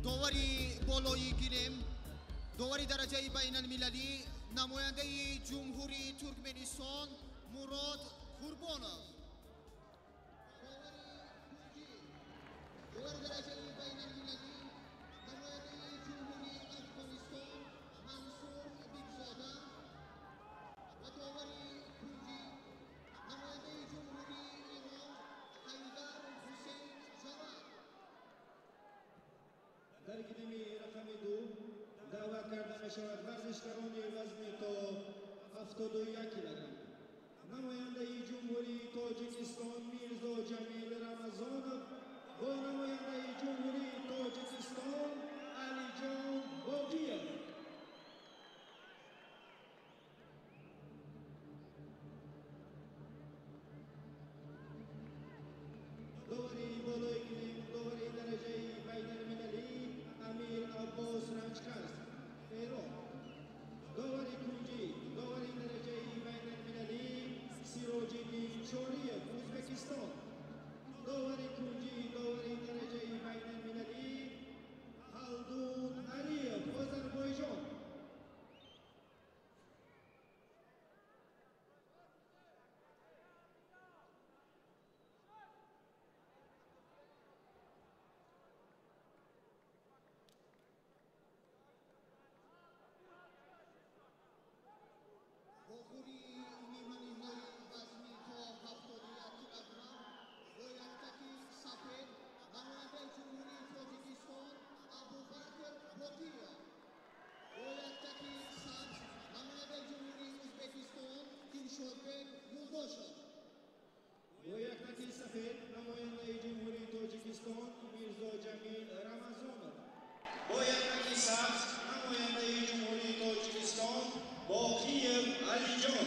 Довари болои гилем, довари дараҷаи байналмилалӣ, намояндаи Ҷумҳурии Туркманистон Мурод Қурбонов. Довари дараҷаи байналмилалӣ, намояндаи Ҷумҳурии Афғонистон Мансур Бекзода ва довари кунҷӣ, намояндаи Ҷумҳурии Эрон Ҳайдар Ҳусейн Ҷавад. Дар гилеми рақами 2 даъват карда мешавад варзишгарони вазни то 71 килограмм. Намояндаи Ҷумҳурии Тоҷикистон Мирзо Ҷамил Рамазонов бо намояндаи Ҷумҳурии Тоҷикистон Алиҷон Боқиев. Довари болои гилем, довари дараҷаи байналмилалӣ Амир Аббос Ранҷкарс, Эрон. Довари кунҷӣ, довари дараҷаи байналмилалӣ Сироҷиддин Чориев, Ӯзбекистон. Довари кунҷӣ, довари дараҷаи байналмилалӣ Ҳалдун Алиев, Озарбойҷон. Вохӯрии ниманиҳои вазни то 71 килограмм бо яктаки сафед намояндаи Ҷумҳурии Тоҷикистон Абубакр Боқиев, бо яктаки сабз намояндаи Ҷумҳурии Ӯзбекистон Дилшодбек Юлдошев. Бо яктаки сафед намояндаи Ҷумҳурии Тоҷикистон Мирзо Ҷамил Рамазонов. Бо яктаки сабз намояндаи Ҷумҳурии Тоҷикистон Боқиев Алиҷон.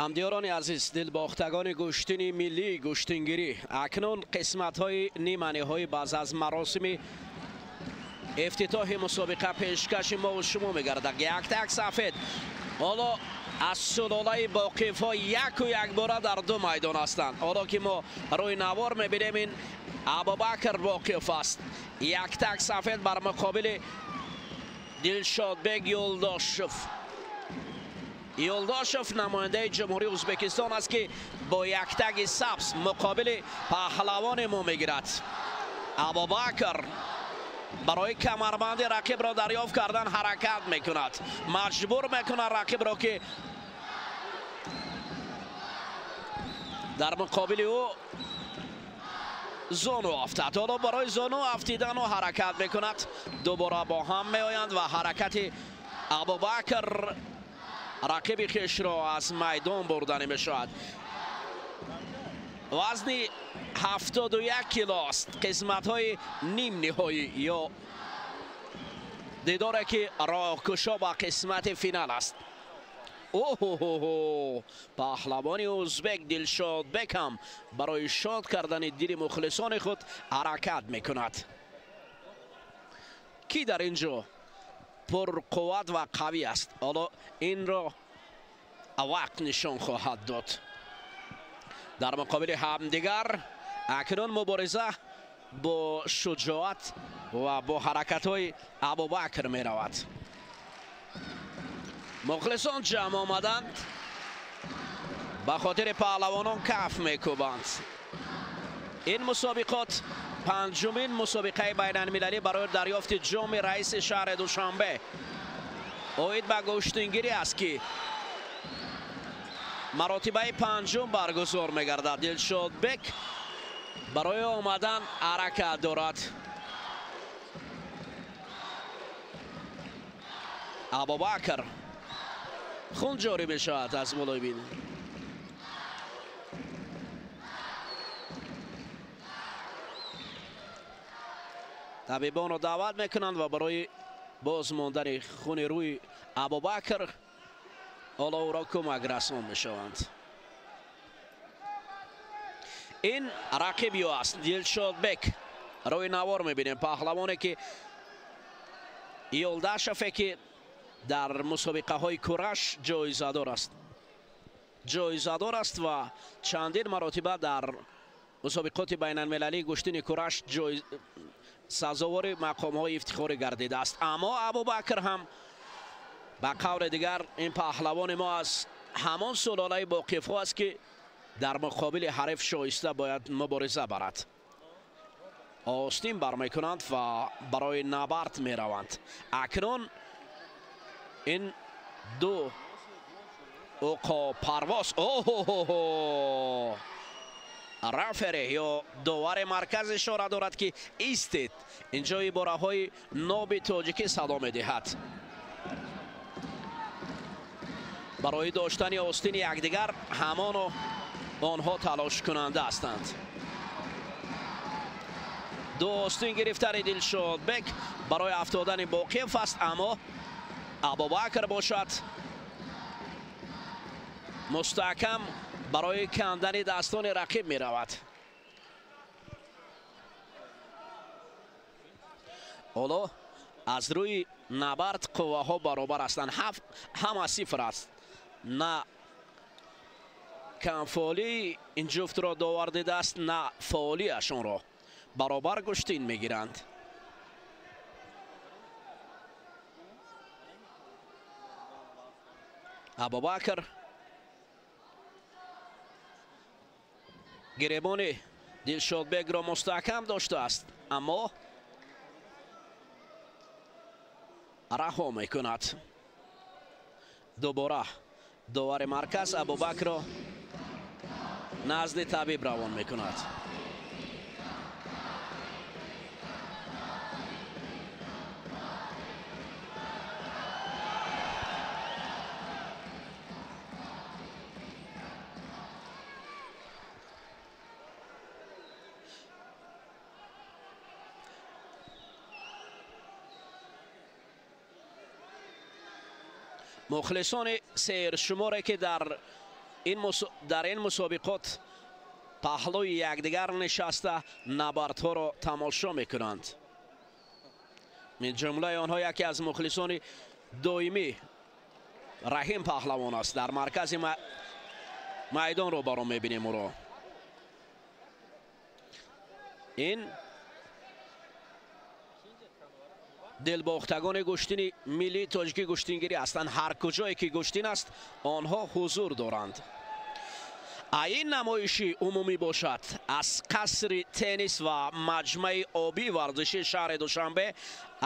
Ҳамдиёрони азиз, дилбохтагони гӯштини миллии гӯштингирӣ, акнун қисматҳои ниманиҳои баъз аз маросими ифтитоҳи мусобиқа пешкаши мову шумо мегардад. Яктак сафед ҳоло аз сулолаи Боқиевҳо яку якбора дар ду майдон ҳастанд. Ҳоло ки мо рӯи навор мебинем, ин Абубакр Боқиев аст. Яктак сафед бар муқобили Дилшодбек Юлдошев. Юлдошев намояндаи Ҷумҳурии Ӯзбекистон аст, ки бо яктаги сабз муқобили паҳлавони мо мегирад. Абубакр барои камарбанди рақибро дарёфт кардан ҳаракат мекунад, маҷбур мекунад рақибро, ки дар муқобили ӯ зону афтад. Ҳоло барои зону афтидану ҳаракат мекунад. Дубора бо ҳам меоянд ва ҳаракати Абубакр рақиби хешро аз майдон бурданӣ мешавад. Вазни 71 кило аст. Қисматҳои нимниҳоӣ ё дидоре ки роҳкушо ба қисмати финал аст. Оҳоҳо, паҳлавони ӯзбек Дилшодбек ҳам барои шод кардани дили мухлисони худ ҳаракат мекунад. Ки дар ин ҷо пурқувват ва қавӣ аст, ҳоло инро вақт нишон хоҳад дод. Дар муқобили ҳамдигар акнун мубориза бо шуҷоат ва бо ҳаракатҳои Абубакр меравад. Мухлисон ҷамъ омаданд, ба хотири паҳлавонон каф мекӯбанд. Ин мусобиқот панҷумин мусобиқаи байналмилалӣ барои дарёфти ҷоми раиси шаҳри Душанбе оид ба гӯштингирӣ аст, ки маротибаи панҷум баргузор мегардад. Дилшодбек барои омадан ҳаракат дорад. Абубакр хун ҷорӣ мешавад аз болои бин. Табибонро даъват мекунанд ва барои боз мондани хуни рӯи Абубакр Ҳоло ӯро кӯмак расон мешаванд. Ин рақиб ё аст Дилшодбек. Рӯи навор мебинем паҳлавоне ки Ёлдашеве ки дар мусобиқаҳои кураш ҷоизадор аст. Ҷоизадор аст ва чандин маротиба дар мусобиқоти байналмилалии гӯштини кураш сазовори мақомҳои ифтихорӣ гардидааст. Аммо Абубакр ҳам ба қавли дигар ин паҳлавони мо аз ҳамон сулолаи боқифҳо аст ки дар муқобили ҳариф шоиста бояд мубориза барад. Остин бармекунанд ва барои набард мераванд. Акнун ин ду уқобпарвоз. Оҳо, рафери ё довари марказ ишора дорад ки истед. Инҷо ибораҳои ноби тоҷикӣ садо медиҳад. Барои доштани остини якдигар ҳамоно онҳо талошкунанда ҳастанд. Ду остин гирифтани Дилшодбек барои афтодани Боқиев аст, аммо Абубакр бошад мустаҳкам барои кандани дастони рақиб меравад. Ҳоло аз рӯи набард қувваҳо баробар ҳастанд. Ҳама сифр аст. На камфаъолии ин ҷуфтро довар дидааст, на фаъолиашонро. Баробар гӯштин мегиранд. Абубакр гиребони Дилшодбекро мустаҳкам доштааст, аммо раҳо мекунад. Дубора довари марказ Абубакрро назди табиб равон мекунад. Мухлисони сейршуморе ки дар ин мусобиқот паҳлӯи якдигар нишаста набардҳоро тамошо мекунанд. Мин ҷумлаи онҳо яке аз мухлисони доимӣ Раҳим паҳлавон аст. Дар маркази майдон рӯбаро мебинем ӯро. Ин дилбохтагони гӯштини миллии тоҷикӣ гӯштингирӣ ҳастанд. Ҳар куҷое ки гӯштин аст, онҳо ҳузур доранд. Ин намоиши умумӣ бошад аз қасри теннис ва маҷмаи обии варзишии шаҳри Душанбе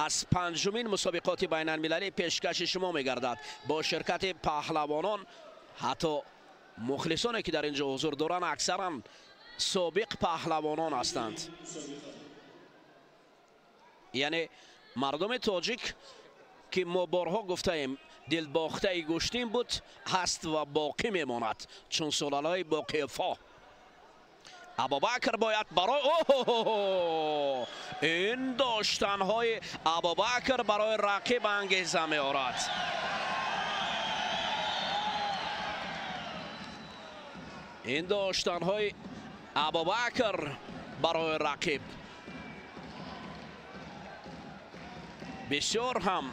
аз панҷумин мусобиқоти байналмилалӣ пешкаши шумо мегардад бо ширкати паҳлавонон. Ҳатто мухлисоне ки дар ин ҷо ҳузур доранд аксаран собиқ паҳлавонон ҳастанд. Яъне мардуми тоҷик ки мо борҳо гуфтаем дилбохтаи гӯштин буд, ҳаст ва боқӣ мемонад чун сулолаи боқиевҳо. Абубакр бояд барои оҳо, ин доштанҳои Абубакр барои рақиб ангеза меорад. Ин доштанҳои Абубакр барои рақиб бисёр ҳам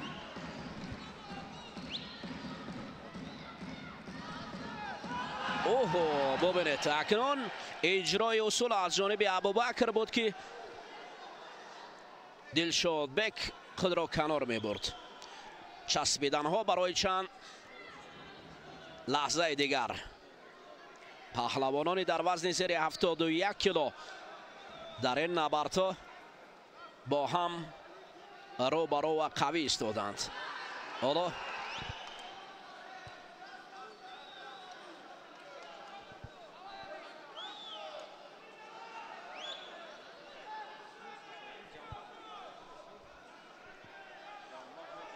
оҳо. Бубинед, акнун иҷрои усул аз ҷониби Абубакр буд ки Дилшодбек худро канор мебурд. Часпиданҳо барои чанд лаҳзаи дигар. Паҳлавонони дар вазни зери 71 кило дар ин набардҳо бо ҳам рӯ ба рӯ ва қавӣ истоданд. Ҳоло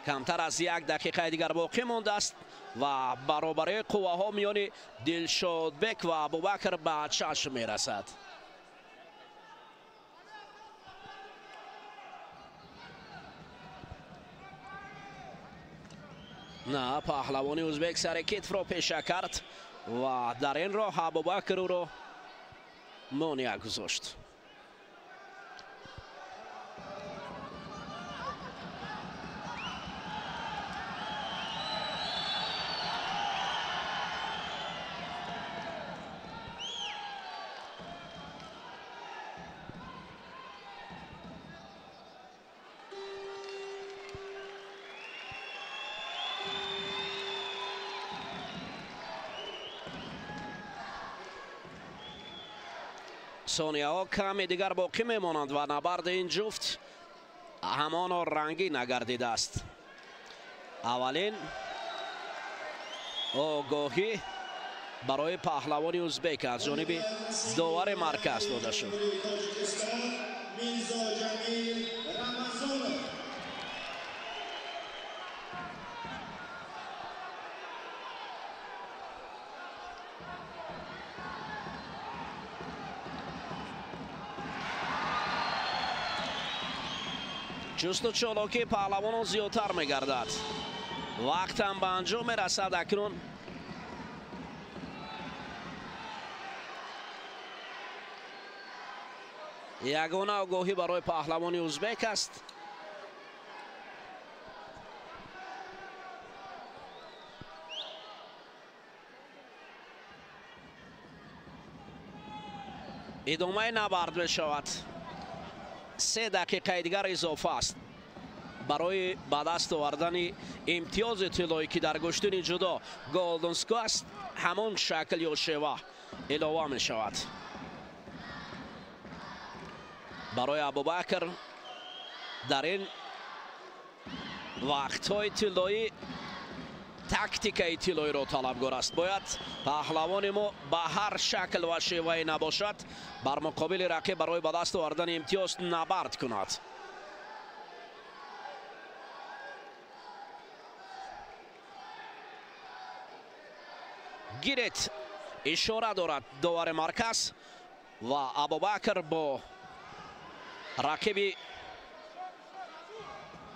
камтар аз як дақиқаи дигар боқӣ мондааст ва баробарии қувваҳо миёни Дилшодбек ва Абубакр ба чашм мерасад. На, паҳлавони узбек сари китфро пеша кард ва дар ин роҳ Абубакр ӯро монеа гузошт. Сонияҳо каме дигар боқӣ мемонанд ва набарди ин ҷуфт ҳамоно рангӣ нагардидааст. Аввалин огоҳӣ барои паҳлавони узбек аз ҷониби довари марказ дода шуд. Ҷусту чолокии паҳлавонон зиёдтар мегардад. Вақтам ба анҷом мерасад акнун. Ягона огоҳӣ барои паҳлавони узбек аст. Идомаи набард мешавад. 3 дақиқаи дигар изофа аст барои ба даст овардани имтиёзи тиллоӣ, ки дар гӯштини ҷудо Golden Score аст, ҳамон шакл ё шева илова мешавад. Барои Абубакр дар ин вақтҳои тиллоӣ тактикаи тиллоиро талабгор аст. Бояд паҳлавони мо ба ҳар шакл ва шевае набошад бар муқобили рақиб барои ба даст овардани имтиёз набард кунад. Гирет ишора дорад довари марказ ва Абубакр бо рақиби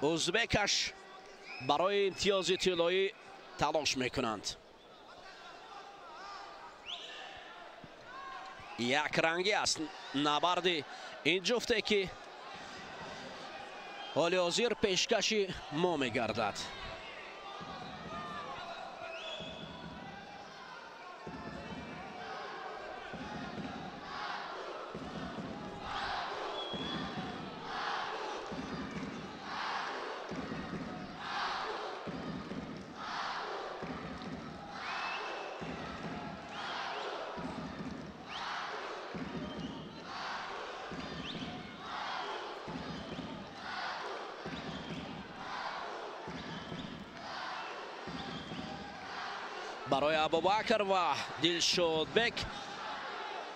узбекаш барои имтиёзи тиллоӣ талош мекунанд. Якрангӣ аст набарди ин ҷуфте, ки ҳоли ҳозир пешкаши мо мегардад. Барои Абубакр ва Дилшодбек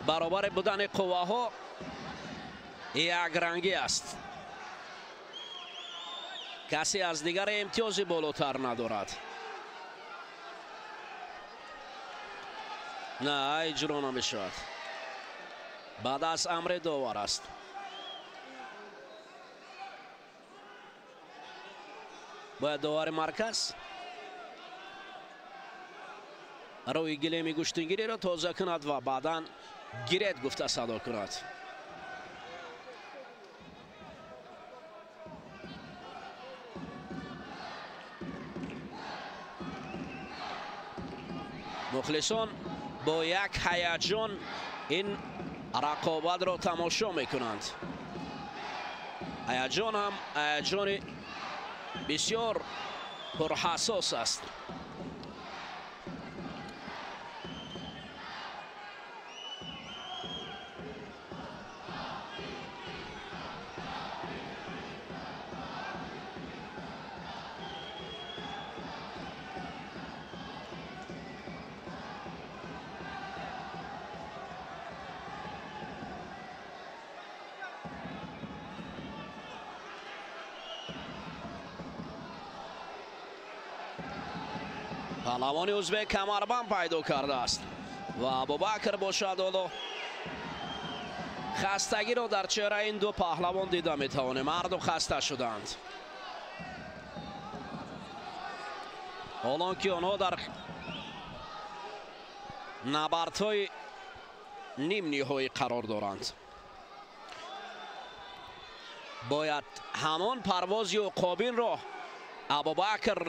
баробари будани қувваҳо якрангӣ аст. Касе аз дигаре имтиёзи болотар надорад. На, иҷро намешавад. Баъд аз амри довар аст. Бояд довари марказ рӯи гилеми гӯштингириро тоза кунад ва баъдан гирет гуфта садо кунад. Мухлисон бо як ҳаяҷон ин рақобатро тамошо мекунанд. Ҳаяҷон ҳам ҳаяҷони бисёр пурҳассос аст. Паҳлавони узбек камарбанд пайдо кардааст ва Абубакр бошад ҳоло хастагиро дар чеҳраи ин ду паҳлавон дида метавонем. Ҳарду хаста шуданд. Ҳолон ки онҳо дар набардҳои нимниҳоӣ қарор доранд. Бояд ҳамон парвози уқобинро Абубакр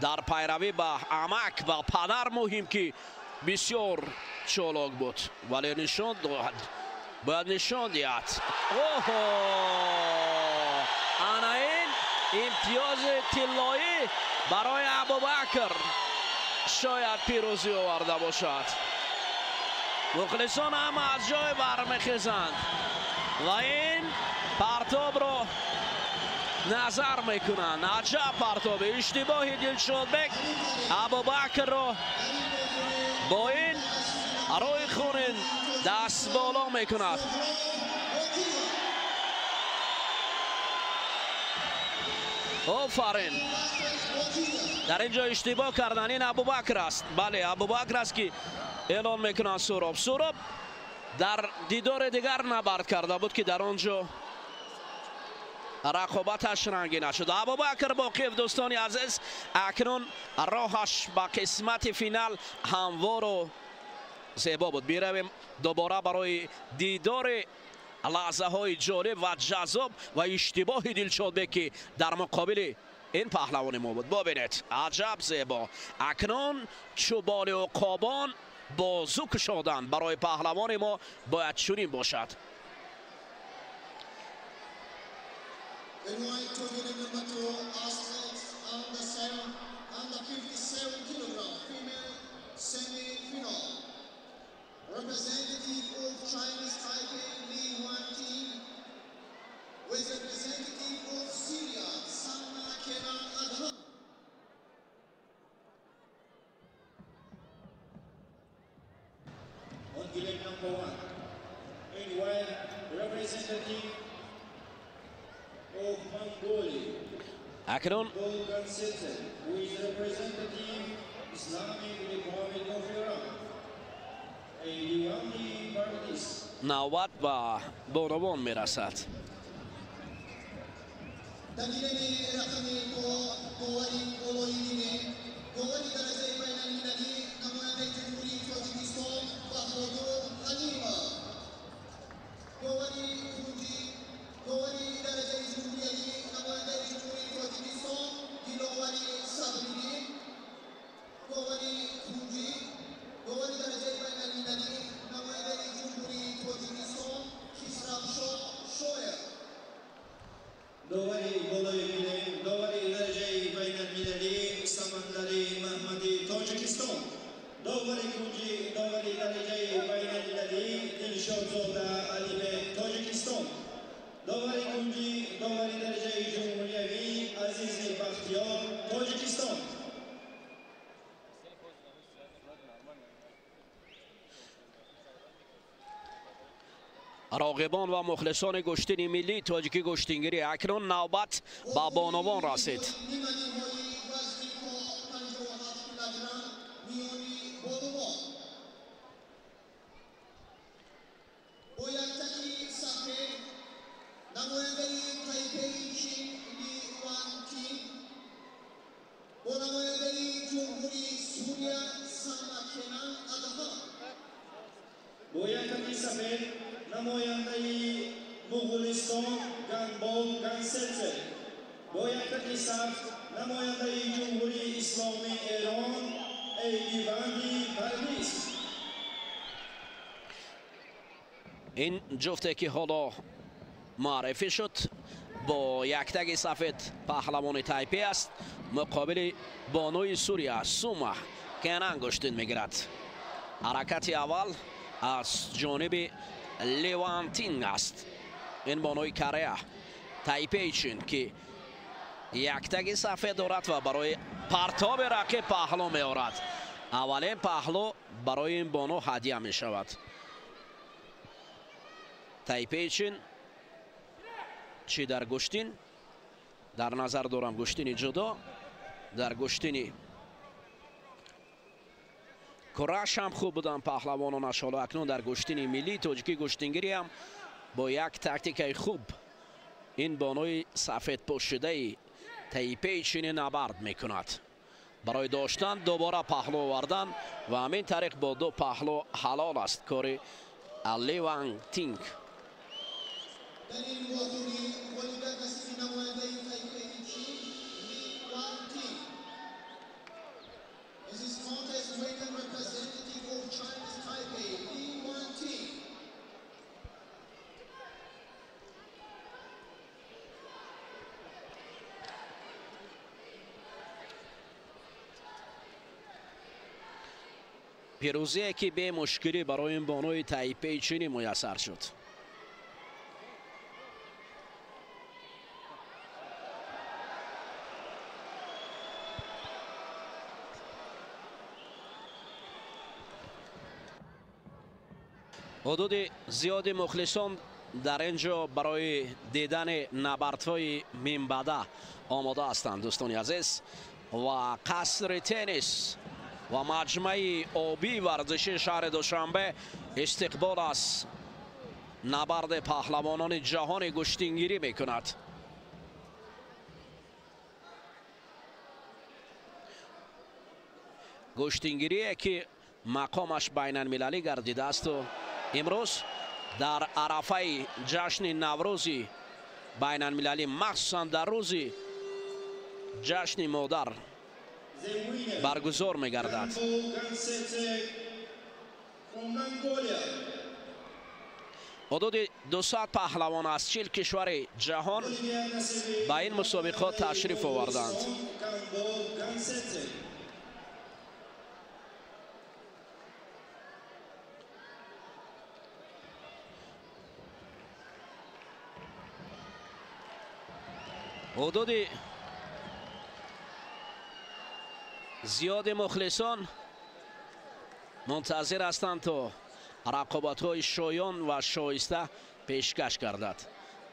дар пайравӣ ба амак ва падар муҳим ки бисёр чолок буд, вале нишон дод, бояд нишон диҳад. Оҳо, ана ин имтиёзи тиллоӣ барои Абубакр шояд пирӯзӣ оварда бошад. Мухлисон ҳама аз ҷой бармехезанд ва ин партобро назар мекунанд. Аҷаб партоби, иштибоҳи Дилшодбек Абубакрро бо ин рӯи хунин даст боло мекунад. Офарин, дар ин ҷо иштибоҳ кардан ин Абубакр аст. Бале, Абубакр аст ки эълон мекунанд Суроб. Суроб дар дидори дигар набард карда буд ки дар он ҷо рақобаташ рангин нашуд. Абубакр Боқиев, дӯстони азиз, акнун роҳаш ба қисмати финал ҳамвору зебо буд. Биравем дубора барои дидори лаҳзаҳои ҷолиб ва ҷаззоб ва иштибоҳи Дилшодбек ки дар муқобили ин паҳлавони мо буд. Бубинед, аҷаб зебо. Акнун чӯболи уқобон бозу кушоданд барои паҳлавони мо, бояд чунин бошад. In white tournament number 2, athletes under 57 kilogram female semi-final. Representative of Chinese Taipei Li Wanting with representative of Syria Salma Kenan Adham. On gilem number 1, in white representative of Mongolia. Акнун with representative Islamic Republic of Iran. Навбат ба бонувон мерасад. Дар гилеми рақами довари болои гилем, довари дараҷаи байналмилалӣ намояндаи Ҷумҳурии Тоҷикистон Баҳодур Ҳалимов, довари кунҷӣ, довари дараҷаи ҷумҳуриявӣ намояндаи Ҷумҳурии Тоҷикистон Диловари Сабриддин, довари кунҷӣ, довари дараҷаи байналмилалӣ намояндаи Ҷумҳурии Тоҷикистон Хисравшоҳ Шоев. Довари болои гилем, довари дараҷаи байналмилалӣ Самандари Маҳмади Тоҷикистон, довари кунҷӣ, довари дараҷаи байналмилалӣ Дилшодзода Алибек Тоҷикистон, довари кунҷӣ, довари дараҷаи ҷумҳуриявӣ Азизи Бахтиёр Тоҷикистон. Роғибон ва мухлисони гӯштини миллии тоҷикӣ гӯштингирӣ, акнун навбат ба бонувон расид. Бо яктаки сафед намояндаи Тайпеи Чин Ли Вантин бо намояндаи Ҷумҳурии Сурия Салма Кенан Адҳам. Бо яктаки сафед намояндаи Муғулистон Ганбол Ганселзе, бо яктаки сабз намояндаи Ҷумҳурии Исломии Эрон Эйдиванди Парвиз. Ин ҷуфте ки ҳоло муаррифӣ шуд бо яктаги сафед паҳлавони Тайпе аст, муқобили бонуи Сурия Сума Кенан гӯштин мегирад. Ҳаракати аввал аз ҷониби Левантин аст. Ин бонуи Корея Тайпеи Чин ки яктаги сафед дорад ва барои партоби рақиб паҳлӯ меорад. Аввалин паҳлӯ барои ин бону ҳадя мешавад. Тайпеи Чин чӣ дар гӯштин, дар назар дорам гӯштини ҷудо, дар гӯштини кураш ҳам хуб буданд паҳлавононаш. Ҳоло акнун дар гӯштини миллии тоҷикӣ гӯштингирӣ ҳам бо як тактикаи хуб ин бонуи сафедпӯшидаи Тайпеи Чинӣ набард мекунад. Барои доштан дубора паҳлӯ овардан ва ҳамин тариқ бо ду паҳлӯ ҳалол аст кори Ли Ван Тинг. Дар ин вохӯрӣ ғолибият насиби намояндаи Тайпеи Чин Ли Ван Тинг. In this contest, winner representative of Chinese Taipei, Li Wan Ting. Пирӯзие ки бемушкилӣ барои ин бонуи Тайпеи Чинӣ муяссар шуд. Ҳудуди зиёди мухлисон дар ин ҷо барои дидани набардҳои минбаъда омода ҳастанд, дӯстони азиз, ва қасри теннис ва маҷмӯаи обии варзишии шаҳри Душанбе истиқбол аз набарди паҳлавонони ҷаҳони гӯштингирӣ мекунад. Гӯштингирие ки мақомаш байналмилалӣ гардидаасту имрӯз дар арафаи ҷашни Наврӯзи байналмилалӣ, махсусан дар рӯзи ҷашни модар баргузор мегардад. Ҳудуди 200 паҳлавон аз 40 кишвари ҷаҳон ба ин мусобиқот ташриф оварданд. Ҳудуди зиёди мухлисон мунтазир ҳастанд то рақобатҳои шоён ва шоиста пешкаш гардад.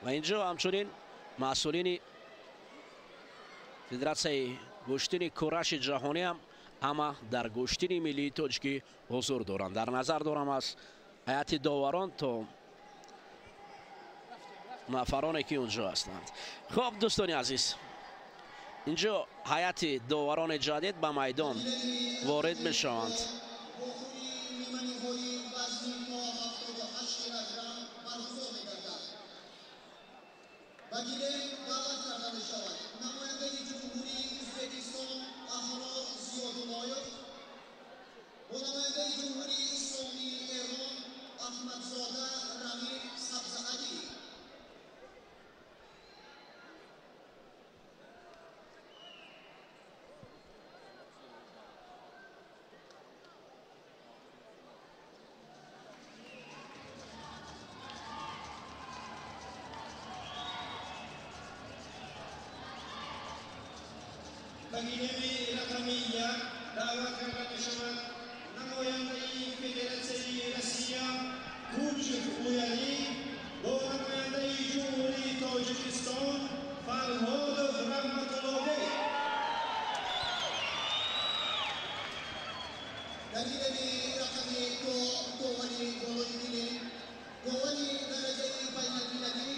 Ва инҷо ҳамчунин масъулини Федератсияи гӯштини кураши ҷаҳонӣ ҳам ҳама дар гӯштини миллии тоҷикӣ ҳузур доранд. Дар назар дорам аз ҳайати доварон то нафароне ки унҷо ҳастанд. Хуб, дӯстони азиз, инҷо ҳайати доварони ҷадид ба майдон ворид мешаванд. Ба гилеми рақами як даъват карда мешавад намояндаи Федератсияи Россия Кучев Уялӣ бо намояндаи Ҷумҳурии Тоҷикистон Фарҳодов Раҳматуллобек. Дар гилеми рақами ду довари болои гилем, довари дараҷаи байналмилалӣ,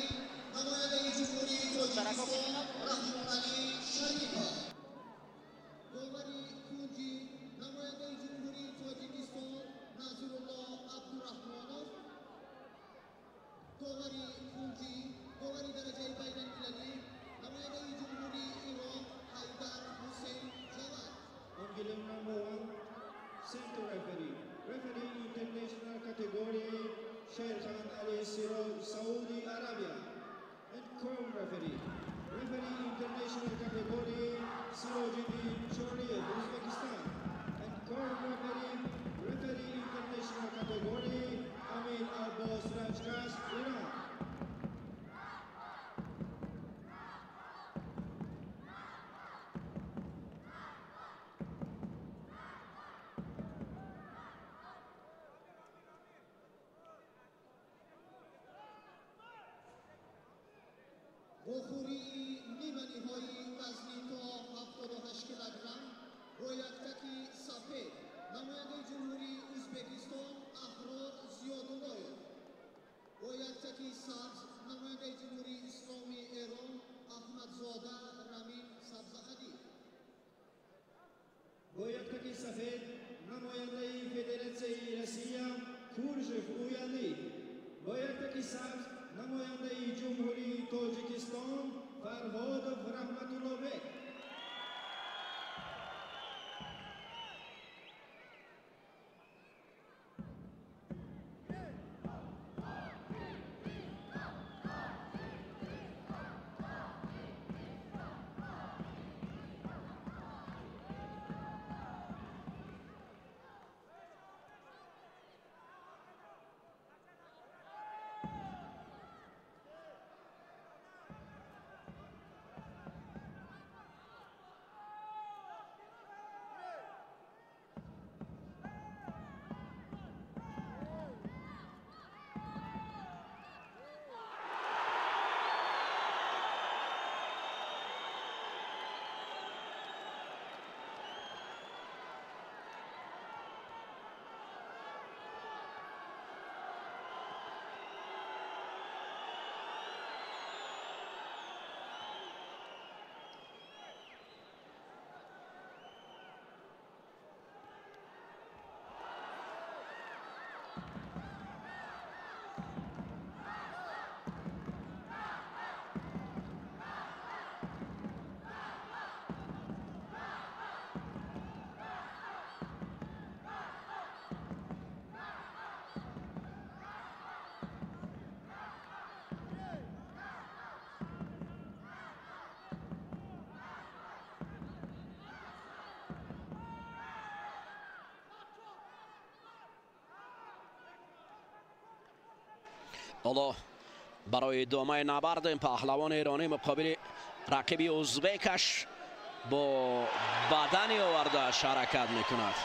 намояндаи Ҷумҳурии Тоҷикистон Раҳмоналӣ Шарипов. Довари кунҷӣ, намояндаи Ҷумҳурии Тоҷикистон Назирулло Абдураҳмонов. Довари кунҷӣ, довари дараҷаи байналмилалӣ, намояндаи Ҷумҳурии Ирон Ҳайдар Ҳусейн Ҷавад. On gilim number 1, center referee, referee international category Sherkhan Ali Siro, Saudi Arabia, and corner referee, referee international category Sirojiddin Choriev, Uzbekistan, and corner referee, referee international category Amin Abbas Rajkas, Iran. Вохӯрии ниманиҳои вазни то 78 килограмм бо яктаки сафед, намояндаи Ҷумҳурии Ӯзбекистон Аҳрор Зиёдуллоев, бо яктаки сабз, намояндаи Ҷумҳурии Исломии Эрон Аҳмадзода Рамин сафед намояндаи Федератсияи Россия Куржев Уяли, бо яктаки сабз намояндаи Ҷумҳурии Тоҷикистон Фарҳодов Раҳматуллобек. ҳоло барои идомаи набард паҳлавони эронӣ муқобили рақиби узбекаш бо бадани овардааш ҳаракат мекунад.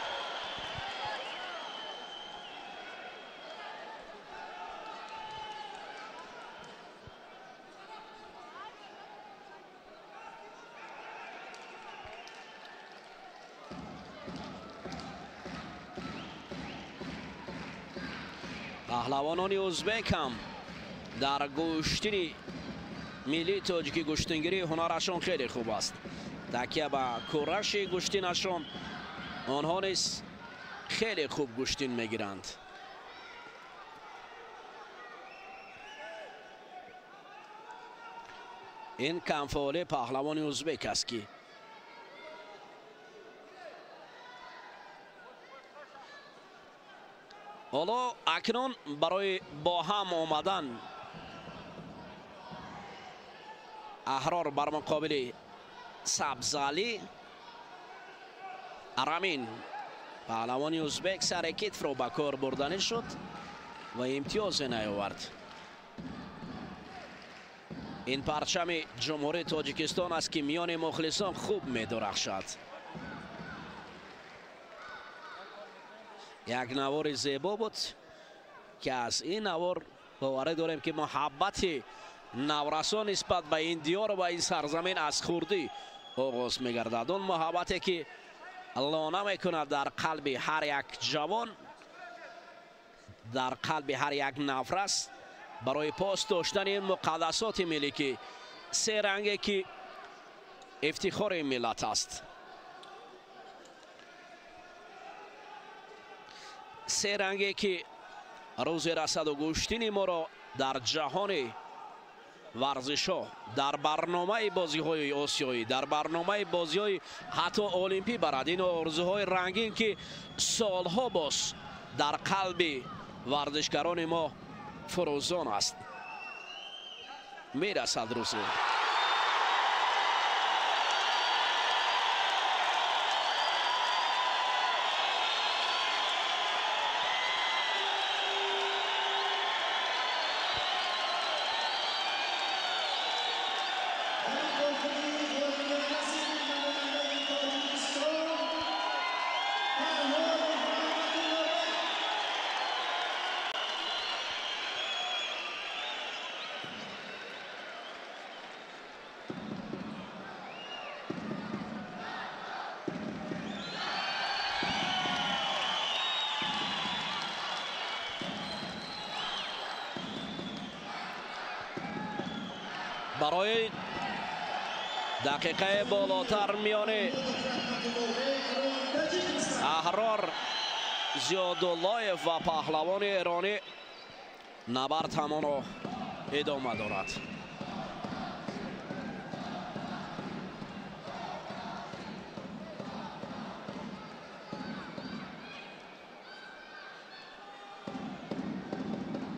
Паҳлавонони узбек ҳам дар гӯштини миллии тоҷикӣ гӯштингирии ҳунарашон хеле хуб аст. Такя ба кӯраши гӯштинашон онҳо низ хеле хуб гӯштин мегиранд. Ин камфаъолии паҳлавони узбек аст, ки ҳоло акнун барои бо ҳам омадан Аҳрор бар муқобили Сабзалӣ Рамин паҳлавони узбек сари китфро ба кор бурданӣ шуд ва имтиёзе наёвард. Ин парчами Ҷумҳурии Тоҷикистон аст, ки миёни мухлисон хуб медурахшад. Як навори зебо буд, ки аз ин навор боварӣ дорем, ки муҳаббати наврасон нисбат ба ин диёр ва ин сарзамин аз хурдӣ оғоз мегардад. Он муҳаббате, ки лона мекунад дар қалби ҳар як ҷавон, дар қалби ҳар як наврас барои пос доштани муқаддасоти миллӣ, ки се ранге ки ифтихори миллат аст. Се ранге ки рӯзе расаду гӯштини моро дар ҷаҳони варзишҳо, дар барномаи бозиҳои осиёӣ, дар барномаи бозиҳои ҳатто олимпӣ барад. Ин орзуҳои рангин, ки солҳо боз дар қалби варзишгарони мо фурӯзон аст, мерасад рӯзе. Барои дақиқаи болотар миёни Аҳрор Зиёдуллоев ва паҳлавони эронӣ набард ҳамонро идома дорад.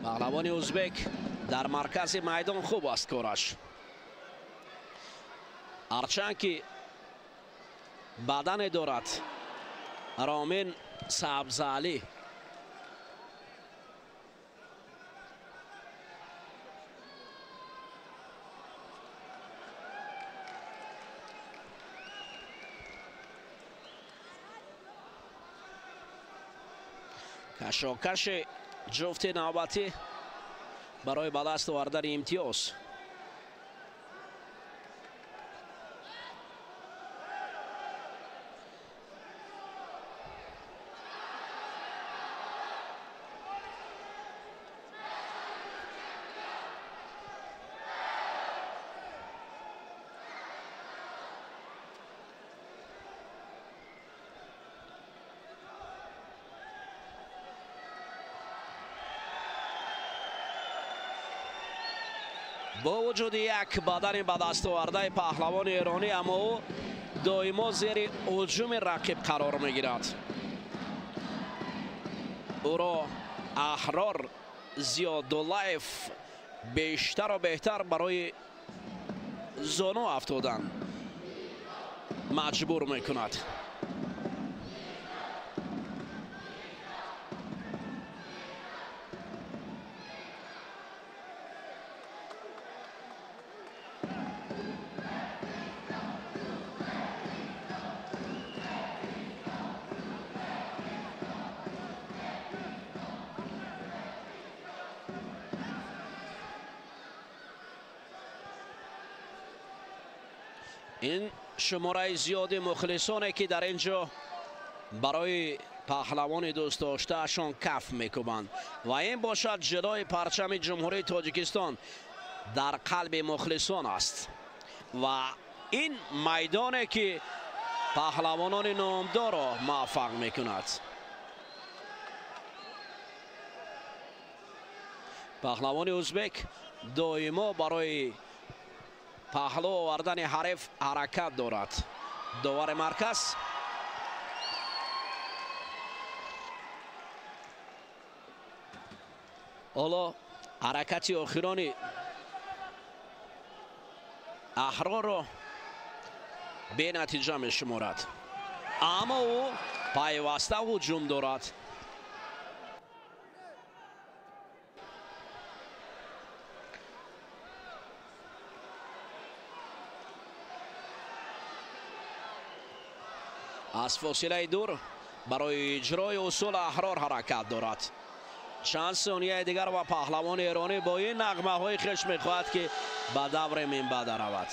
Паҳлавони узбек дар маркази майдон хуб аст кораш. Ҳарчанд ки бадане дорад Ромин Сабзалӣ. Кашокаши ҷуфти навбатӣ барои ба даст овардани имтиёз. Бо вуҷуди як бадани ба даст овардаи паҳлавони эронӣ, аммо ӯ доимо зери ҳуҷуми рақиб қарор мегирад. Ӯро Аҳрор Зиёдуллаев бештару беҳтар барои зону афтодан маҷбур мекунад. Ин шумораи зиёди мухлисоне ки дар ин ҷо барои паҳлавони дӯстдоштаашон каф мекӯбанд ва ин бошад ҷилои парчами Ҷумҳурии Тоҷикистон дар қалби мухлисон аст ва ин майдоне ки паҳлавонони номдорро муваффақ мекунад. Паҳлавони узбек доимо барои паҳлӯ овардани ҳариф ҳаракат дорад. Довари марказ ҳоло ҳаракати охирони Аҳрорро бенатиҷа мешуморад, аммо ӯ пайваста ҳуҷум дорад. Аз фосилаи дур барои иҷрои усул Аҳрор ҳаракат дорад. Чанд сонияи дигар ва паҳлавони эронӣ бо ин нағмаҳои хеш мехоҳад ки ба даври минбаъда равад.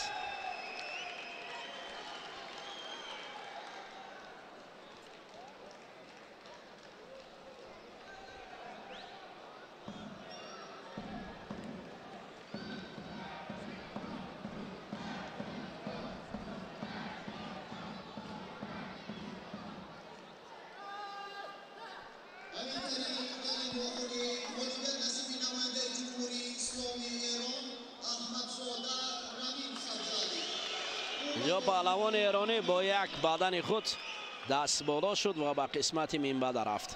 Инҷо паҳлавони эронӣ бо як бадани худ даст боло шуд ва ба қисмати минбаъда рафт.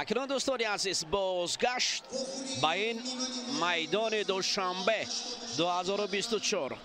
Акнун дӯстони азиз, бозгашт ба ин майдони Душанбе 2024.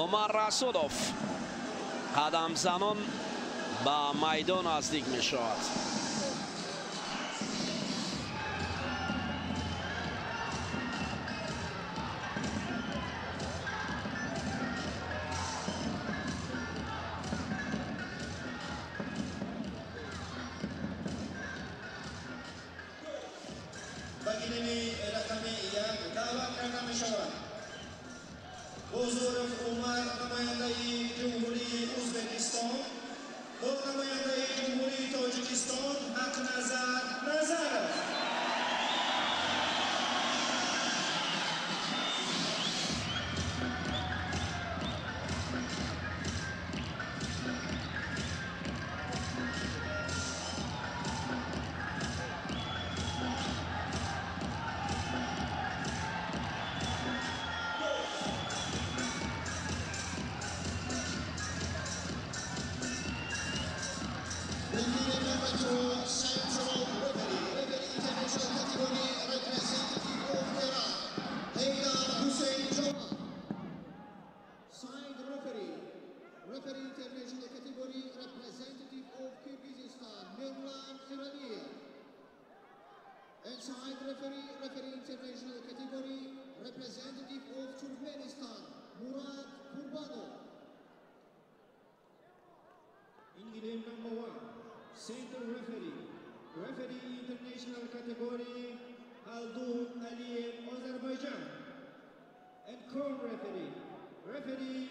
Умар Расулов қадамзанон ба майдон наздик мешавад. Бозоров Умар, намояндаи Ҷумҳурии Ӯзбекистон, бо намояндаи Ҷумҳурии Тоҷикистон Ҳақназар Назаров. Inside referee, referee international category, representative of Turkmenistan, Murad Kurbanov. In game number 1, center referee, referee international category, Haldun Aliyev, Azerbaijan. And corner referee, referee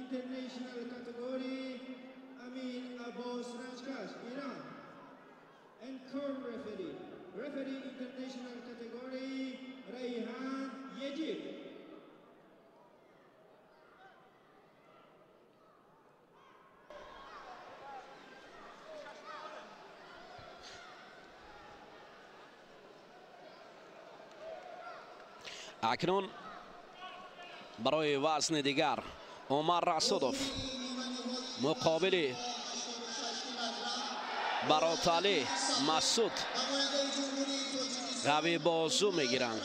international category, Amin Abbas Rajkash, Iran. And corner referee, referee international category, Rayhan Yejib. Акнун барои вазни дигар Умар Расулов муқобили Бароталӣ Масуд қавӣ бозу мегиранд.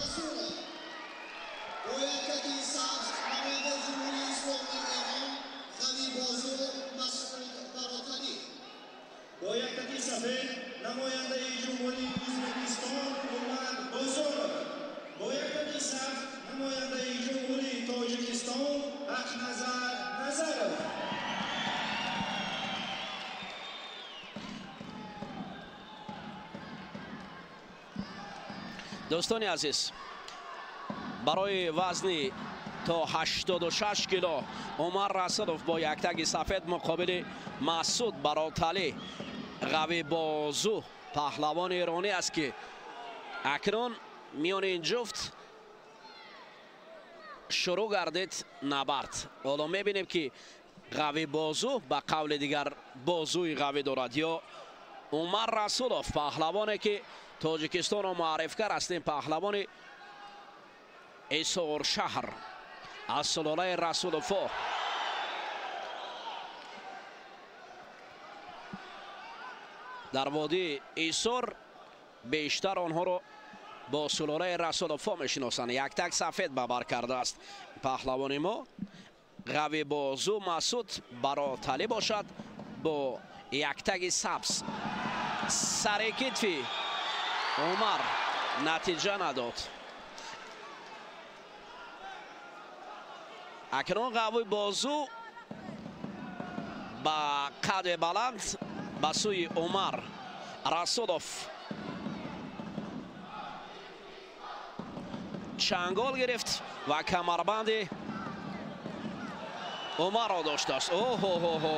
Бо яктаки сафед намояндаи Ҷумҳурии Ӯзбекистон Умар Бозоров, бо яктаки сабз намояндаи Ҷумҳурии Тоҷикистон Ҳақназар Назаров. Дӯстони азиз, барои вазни то 86 кило Умар Расулов бо яктаги сафед муқобили Масуд Бароталӣ қавӣ бозу паҳлавони эронӣ аст, ки акнун миёни ин ҷуфт шурӯъ гардид набард. Ҳоло мебинем, ки қавӣ бозу ба қавли дигар бозуи қавӣ дорад ё Умар Расулов, паҳлавоне ки Тоҷикистонро муаррифгар аст, ин паҳлавони Исоршаҳр аз сулолаи Расуловҳо. Дар водии Исор бештар онҳоро бо сулолаи Расуловҳо мешиносанд. Яктак сафед ба бар кардааст паҳлавони мо. Қавӣ бозу Масуд Бароталӣ бошад бо яктаги сабз. Сари китфи Умар натиҷа надод. Акнун қавӣ бозу ба қади баланд ба сӯи Умар Расулов чангол гирифт ва камарбанди Умарро доштааст. Оҳоҳоҳо,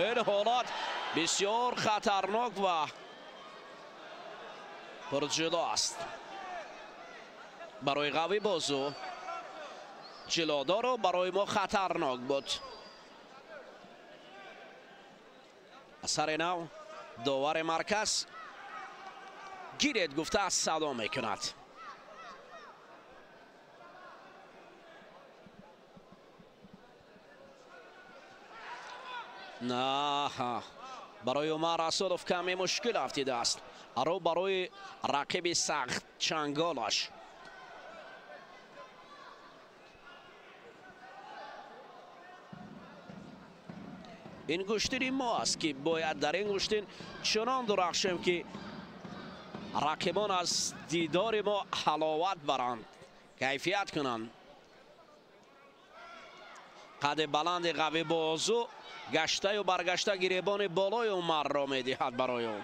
ин ҳолат бисёр хатарнок ва пурҷило аст барои қавӣ бозу. Ҷилодору барои мо хатарнок буд. Сари нав довари марказ гиред гуфта садо мекунад. Наҳа, барои Умар Расулов каме мушкил афтидааст. Аро барои рақиби сахт чанголаш. Ин гӯштини мо аст, ки бояд дар ин гӯштин чунон дурахшем, ки рақибон аз дидори мо ҳаловат баранд, кайфият кунанд. Қади баланди қавӣ бозу гаштаю баргашта гиребони болои Умарро медиҳад барои ӯ.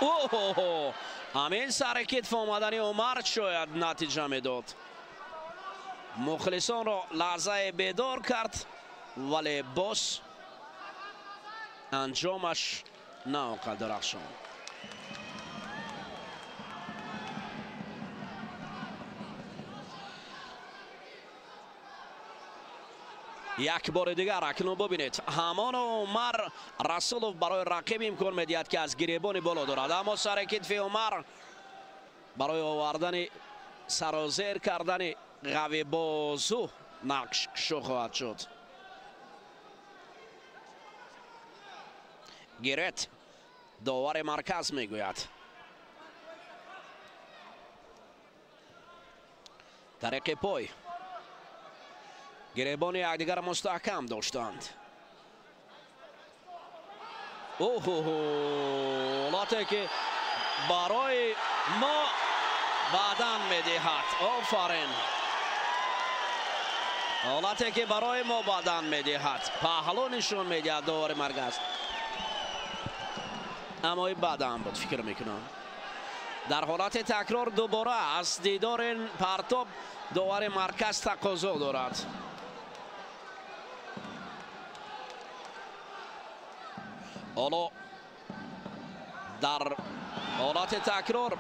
Оҳо, ҳамин сари китф омадани Умар шояд натиҷа медод. Мухлисонро лаҳзае бедор кард, вале боз анҷомаш на он қадар дурахшон. Як бори дигар акнун бубинед, ҳамон Умар Расулов барои рақиб имкон медиҳад, ки аз гиребони боло дорад, аммо сари китфи Умар барои овардани сарозер кардани қавӣ бозу нақш кушо хоҳад шуд. Гирет, довари марказ мегӯяд. Тариқи пой гиребони якдигар мустаҳкам доштанд. Оҳо, ҳолате ки барои мо баъдан медиҳад. Офарин, ҳолате ки барои мо баъдан медиҳад. Паҳлӯ нишон медиҳад довари марказ, аммо ин баъдан буд, фикр мекунам. Дар ҳолати такрор дубора аз дидори партоб довари марказ тақозо дорад. Ҳоло дар ҳолати такрор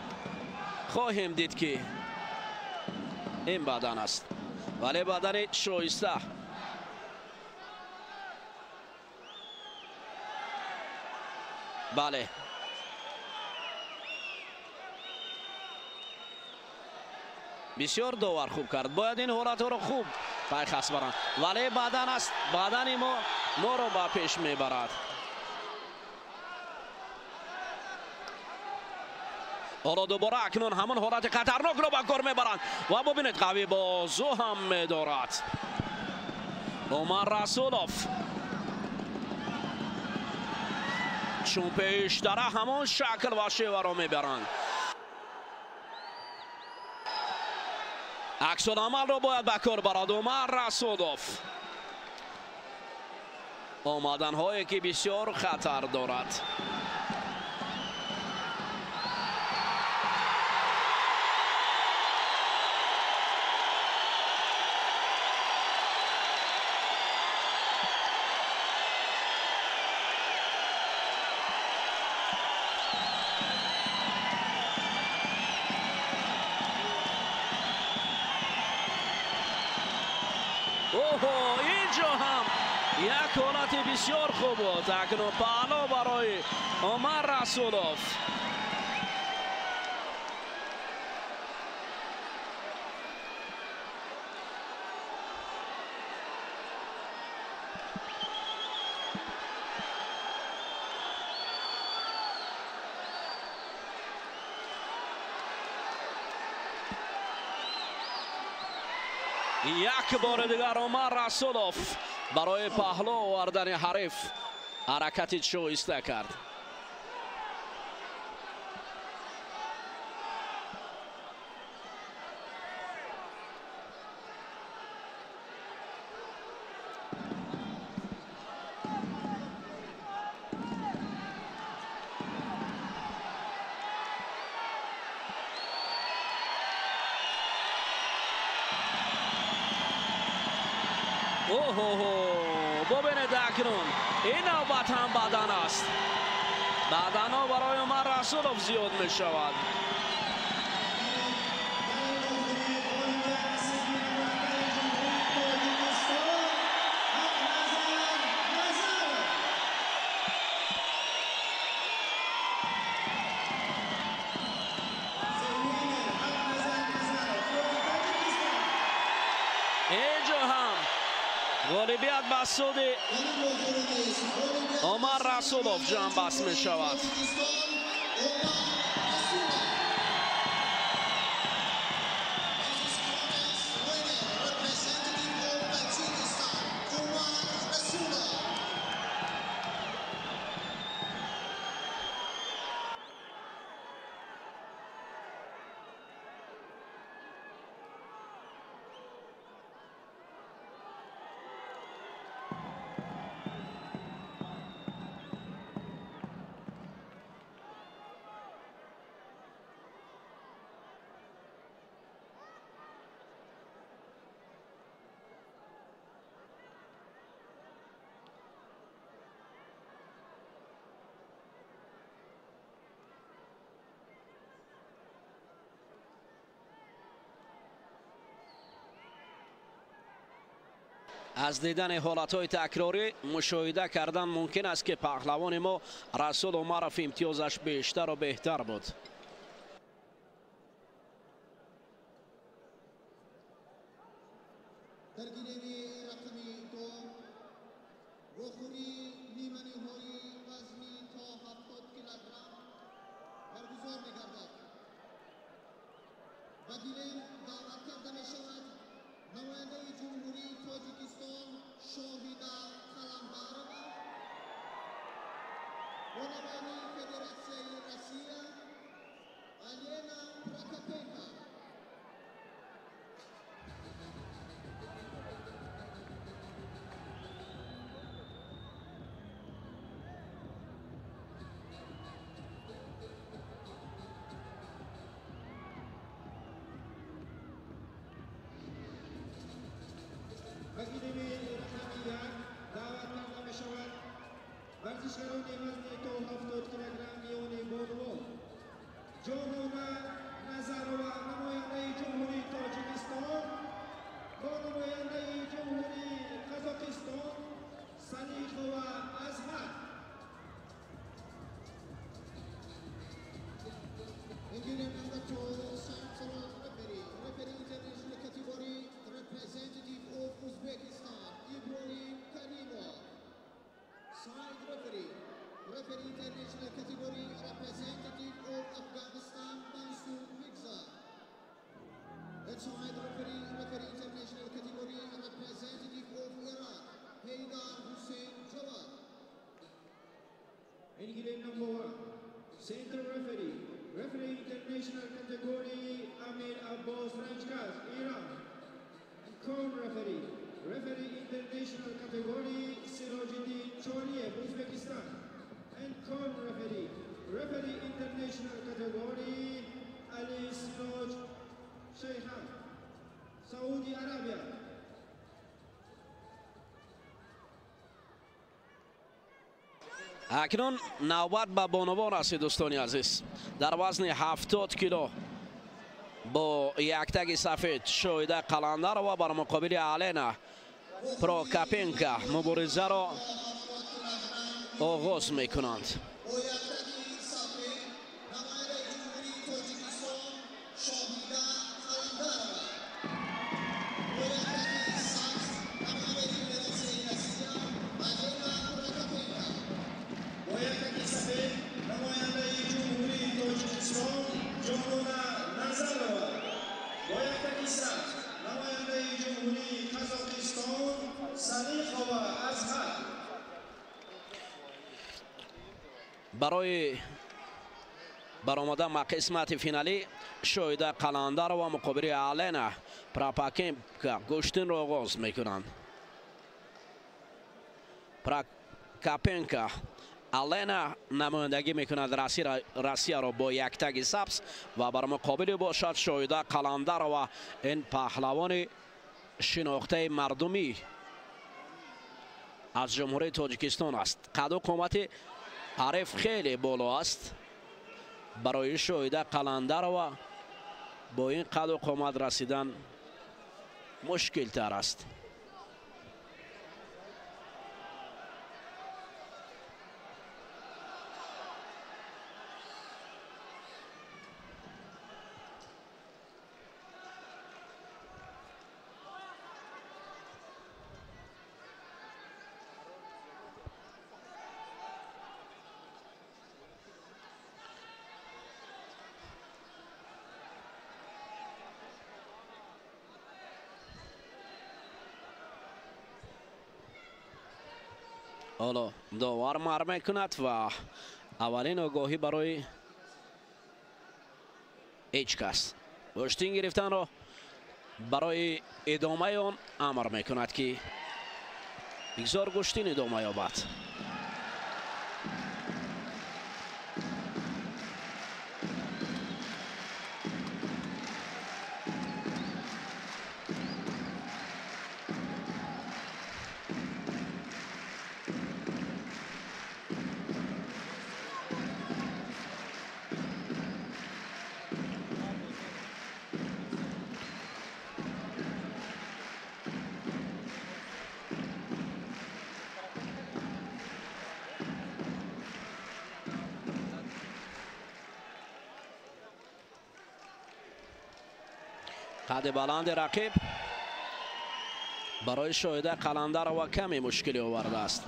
хоҳем дид, ки ин бадан аст, вале бадани шоиста. Бале, бисёр довар хуб кард. Бояд ин ҳолатҳоро хуб пайхас баранд, вале бадан аст, бадани мо моро ба пеш мебарад. Ҳоло дубора акнун ҳамон ҳолати хатарнокро ба кор мебаранд ва бубинед, қавӣ бозу ҳам медорад Умар Расулов. Чун пештара ҳамон шакл ва шеваро мебаранд. Аксуламалро бояд ба кор барад Умар Расулов. Омаданҳое ки бисёр хатар дорад. Оҳо, инҷо ҳам як ҳолати бисёр хуб буд. Акнун паҳлӯ барои Умар Расулов. Як бори дигар Умар Расулов барои паҳлӯ овардани ҳариф ҳаракати шоиста кард. Оҳо, бубинед акнун ин навбат ҳам бадан аст. Баданҳо барои Умар Расулов зиёд мешавад. Инҷо ҳам ғолибият ба суди Умар Расулов ҷамъбаст мешавад. Аз дидани ҳолатҳои такрорӣ мушоҳида кардан мумкин аст, ки паҳлавони мо Расул Умаров имтиёзаш бештару беҳтар буд. Дар гилеми рақами 2 вохӯрии ниманиҳои вазни то 70 килограмм баргузор мегардад. Ба гилем даъват карда мешавад намояндаи Ҷумҳурии Тоҷикистон Шоҳида Қаландарова ва намояндаи Федератсияи Россия Алена Прокопенко. Ба гилеми рақами 1 даъват карда мешавад варзишгарони вазни то 70 килограмм миёни бонувон Ҷонона Назарова, намояндаи Ҷумҳурии Тоҷикистон, бо намояндаи Ҷумҳурии Қазоқистон Салихова Азҳар. In gilem number 2, central referee, referee international category, representative of Uzbekistan, Ibrahim Karimov. Side referee, referee international category, representative of Afghanistan, Mansur Mirza. Side referee, referee international category, representative of Iraq, Haydar Hussein Jawad. In gilem number 1, center referee, referee international category, Amir Abbas Ranjkaz, Iran. Corner referee, referee international category, Sirojiddin Choliev, Uzbekistan. And corner referee, referee international category, Ali Siroj Sheikhan, Saudi Arabia. Акнун навбат ба бонувон расид, дӯстони азиз. Дар вазни 70 кило бо яктаги сафед Шоҳида Қаландарова бар муқобили Алена Прокопенко муборизаро оғоз мекунанд. Барои баромадан ба қисмати финалӣ Шоҳида Қаландарова муқобили Алена Прокопенко гӯштинро оғоз мекунанд. Прокопенко Алена намояндагӣ мекунад Россияро бо яктаги сабз ва бар муқобили бошад Шоҳида Қаландарова, ин паҳлавони шинохтаи мардумӣ аз Ҷумҳурии Тоҷикистон аст. Қаду қомати ҳариф хеле боло аст. Барои Шоҳида Қаландарова бо ин қаду қомат расидан мушкилтар аст. Ҳоло довар мар мекунад ва аввалин огоҳӣ барои ҳеҷ кас. Гӯштин гирифтанро барои идомаи он амр мекунад, ки бигзор гӯштин идома ёбад. Қади баланди рақиб барои Шоҳида Қаландарова каме мушкилӣ овардааст.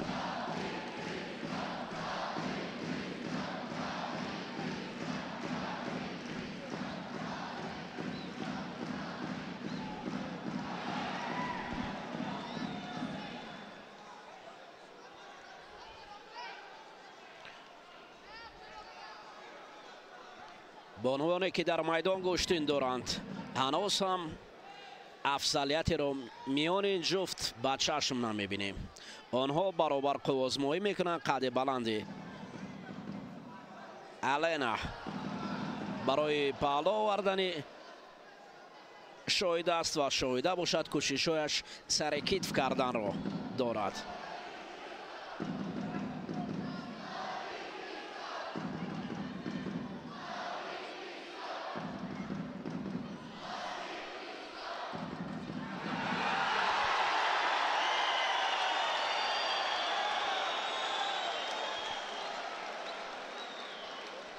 Бонувоне ки дар майдон гӯштин доранд, ҳанӯз ҳам афзалиятеро миёни ҷуфт ба чашм намебинем. Онҳо баробар қуввозмоӣ мекунанд. Қади баланди Алена барои паҳло овардани Шоҳида аст ва Шоҳида бошад кӯшишҳояш сари китф карданро дорад.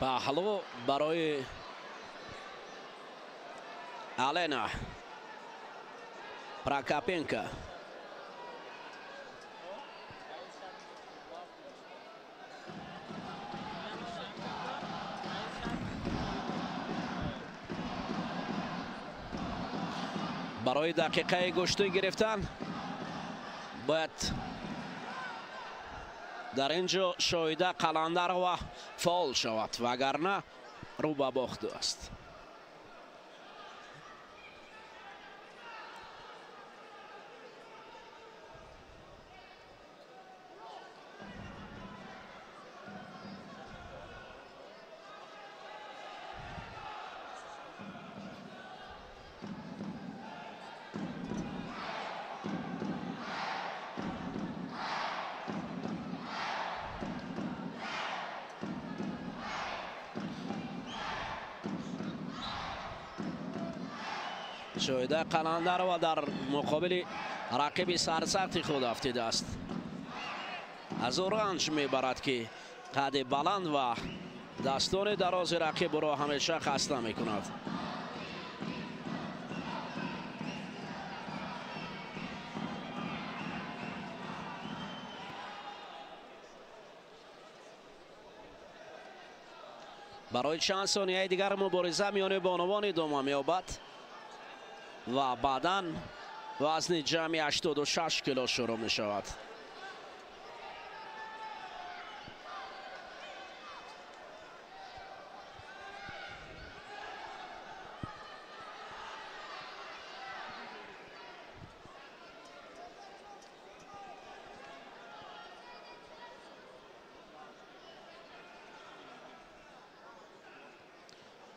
Паҳлӯ барои Алена Прокопенко. Барои дақиқаи гӯштӣ гирифтан бояд дар ин ҷо Шоҳида Қаландарова фаъол шавад, вагарна рӯ ба бохт аст. Шоҳида Қаландарова дар муқобили рақиби сарсахти худ афтидааст. Аз ӯ ранҷ мебарад, ки қади баланд ва дастони дарози рақиб ӯро ҳамеша хаста мекунад. Барои чанд сонияи дигар мубориза миёни бонувон идома меёбад ва баъдан вазни ҷамъи 86 кило шурӯъ мешавад.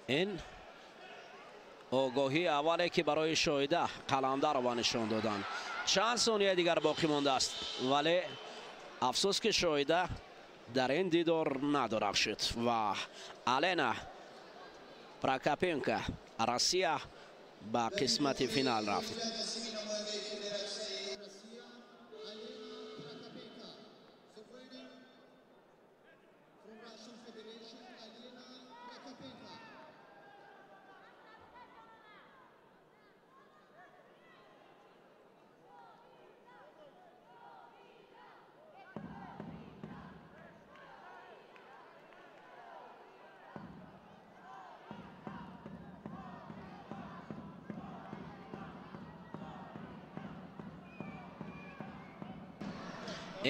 Ин огоҳии аввале ки барои Шоҳида Қаландарова нишон доданд. Чанд сонияи дигар боқӣ мондааст, вале афсӯс ки Шоҳида дар ин дидор надорахшид ва Алена Прокопенко, Россия, ба қисмати финал рафт.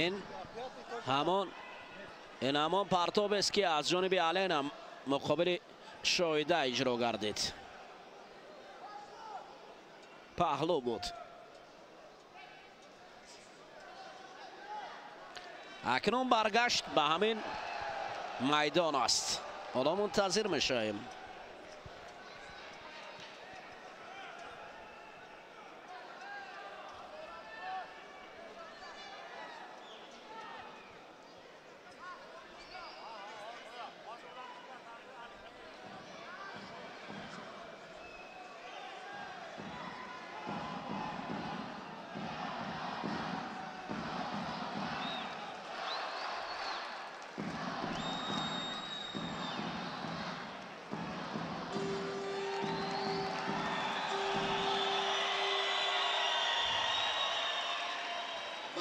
Ин ҳамон партобест, ки аз ҷониби Алена муқобили Шоҳида иҷро гардид. Паҳлӯ буд. Акнун баргашт ба ҳамин майдон аст. Ҳоло мунтазир мешавем.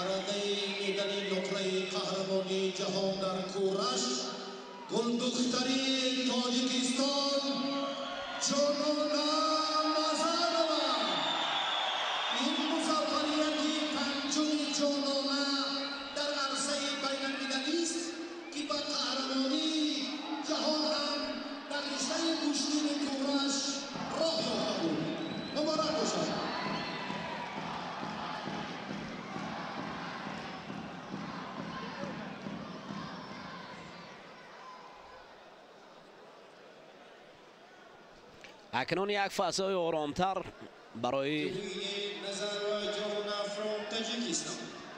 Барандаи медали нуқраи қаҳрамонии ҷаҳон дар кӯраш гулдухтари Тоҷикистон Ҷонона Назарова. Ин музаффарияти панҷуми Ҷонона дар арсаи байналмилалист, ки ба қаҳрамонии ҷаҳон ҳам дар риштаи гӯштини кӯраш роҳ ёфта буд. Муборак бошад. Акнун як фазои оромтар барои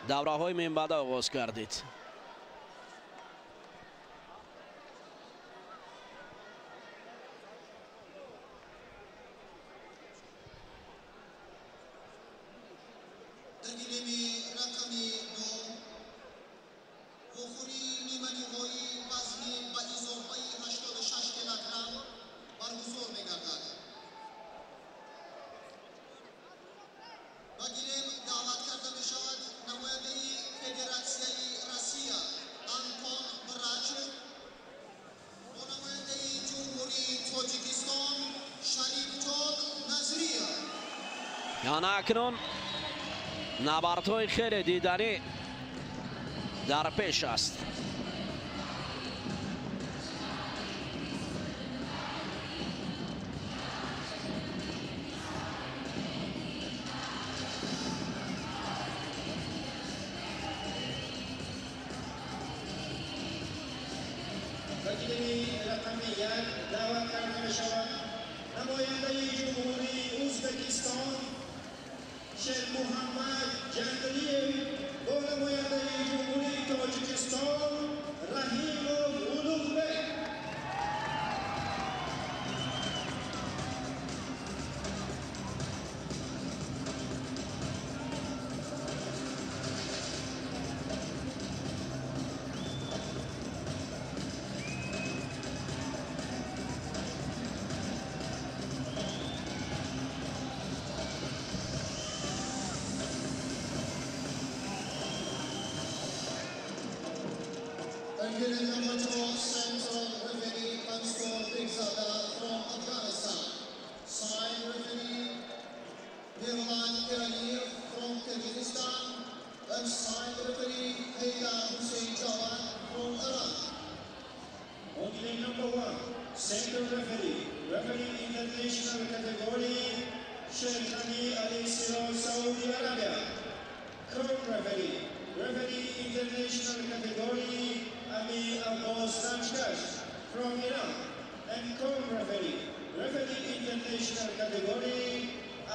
давраҳои минбаъда оғоз гардид. Дар гилеми рақами 2 вохӯрии ниманиҳоии вазни ба изофаи 86 килограмм баргузор мегардад. Ба гилем даъват карда мешавад намояндаи Федератсияи Россия Антон Брачев бо намояндаи Ҷумҳурии Тоҷикистон Шарифҷон Назриев. Ана акнун набардҳои хеле диданӣ дар пеш аст. Ба гилеми рақами 1 даъват карда мешавад намояндаи Ҷумҳурии Ӯзбекистон Шермуҳаммад Ҷангалиев бо намояндаи Ҷумҳурии Тоҷикистон Раҳимов Улуғбек. Gilem number 2, central referee Mansour Begzada from Afghanistan. Side referee Mirlan Iraniyev from Kyrgyzstan. And side referee Heydar Hussein Jawad from Iran. On gilem number 1, center referee, referee international category, Sheikh Ali Siroj, Saudi Arabia. Crown referee, referee international category, Amir Abbas Ranjkash from Iran. And crown referee, referee international category,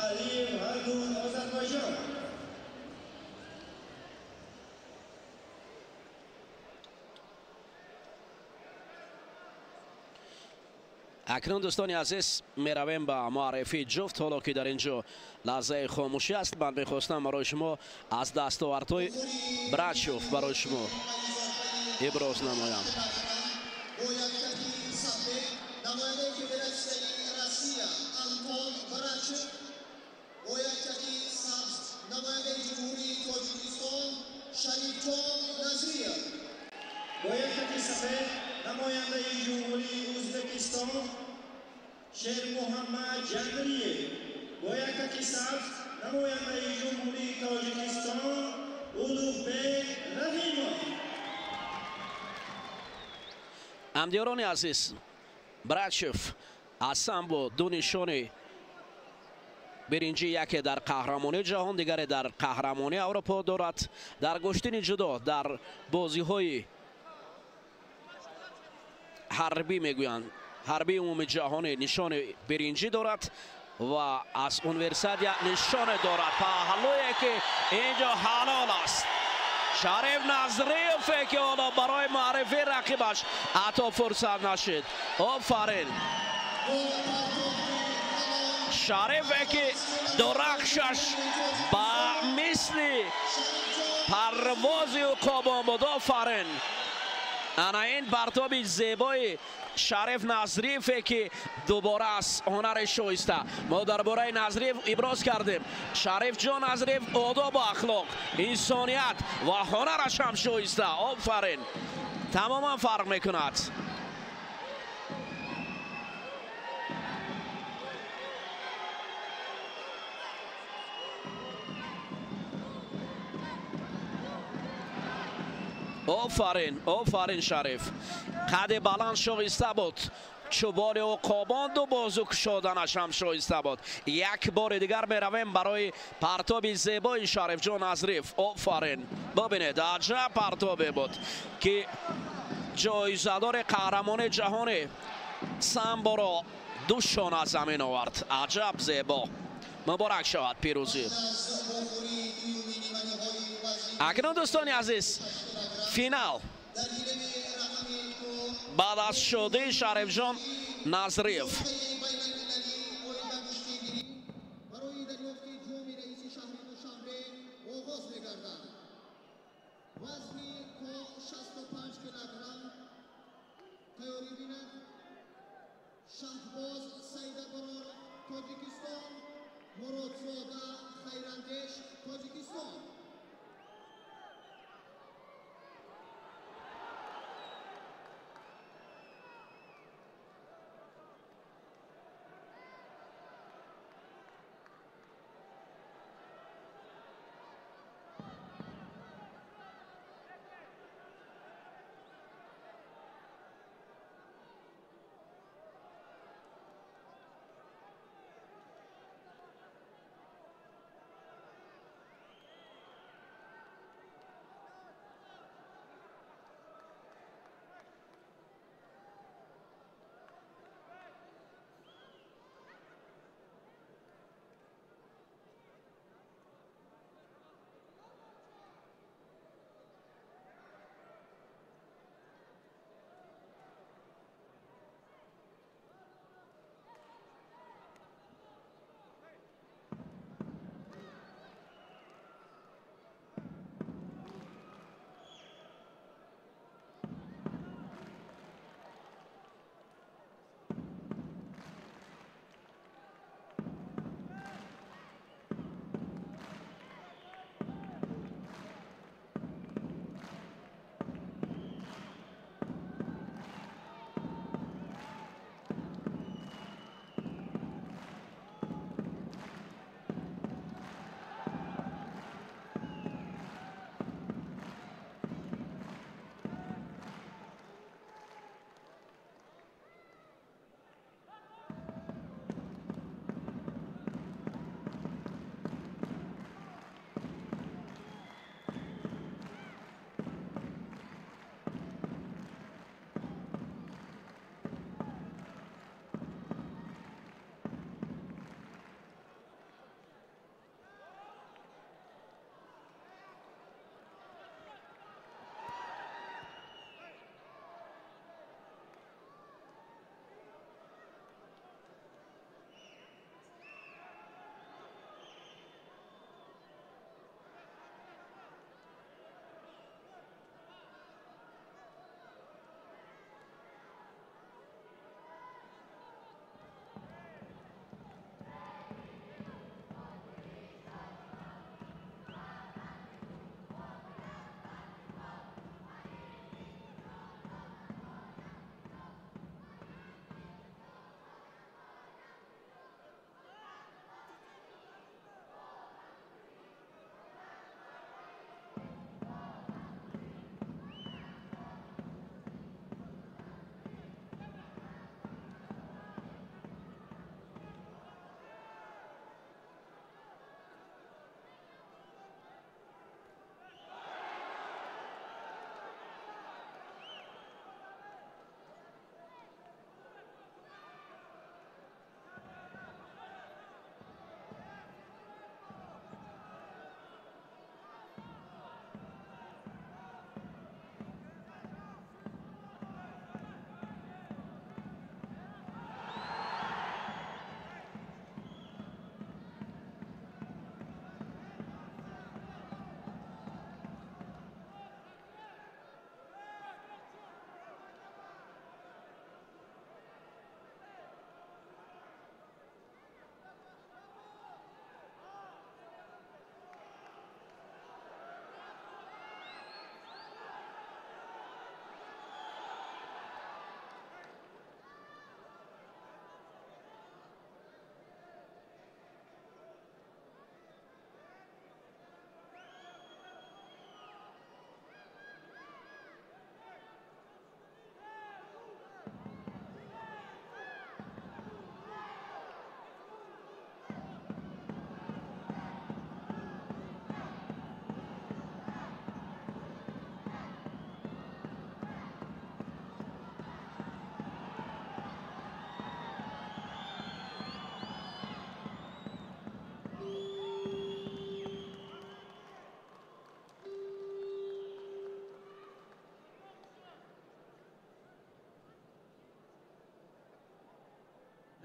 Aliyev Haldun, Azerbaijan. Акнун дӯстони азиз, меравем ба муаррифии ҷуфт. Ҳоло ки дар ин ҷо лаҳзаи хомӯшӣ аст, ман мехостам барои шумо аз дастовардҳои Брачев барои шумо иброз намоям. Бо яккаки сафед намояндаи Федератсияи Россия Антон Брачев, бо яккаки сабз намояндаи Ҷумҳурии Тоҷикистон Шарифҷон Назриев. Бо яккаки сафед намояндаи Ҷумҳурии Ӯзбекистон Шермуҳаммад Ҷангалиев, бо яккаки сабз намояндаи Ҷумҳурии Тоҷикистон Улуғбек Раҳимов. Ҳамдиёрони азиз, Брачев аз самбо ду нишони биринҷӣ, яке дар қаҳрамонии ҷаҳон, дигаре дар қаҳрамонии Аврупо дорад. Дар гӯштини ҷудо, дар бозиҳои ҳарбӣ мегӯянд, ҳарбии умумии ҷаҳонӣ нишони биринҷӣ дорад ва аз универсиада нишоне дорад. Паҳлӯе ки инҷо ҳалол аст. Шариф Назриеве ки ҳоло барои муаррифии рақибаш ҳатто фурсат нашид. Офарин! Шарифе ки дурахшаш ба мисли парвози уқобон буд. Офарин! Ана ин партоби зебои Шариф Назриеве ки дубора аз ҳунари шоиста. Мо дар бораи Назриев иброз кардем. Шарифҷон Назриев одобу ахлоқ, инсоният ва ҳунараш ҳам шоиста. Офарин, тамоман фарқ мекунад. Офарин, офарин Шариф. Қади баланд шоиста буд. Чӯбони уқобонду бозу кушоданаш ҳам шоиста буд. Як бори дигар меравем барои партоби зебои Шарифҷон Назриев. Офарин. Бибинед, аҷаб партобе буд ки ҷоизадори қаҳрамони ҷаҳони самборо ду шона замин овард. Аҷаб зебо. Муборак шавад пирӯзӣ. Акнун дӯстони азиз, финал баъд аз шудии Шарифҷон Назриев.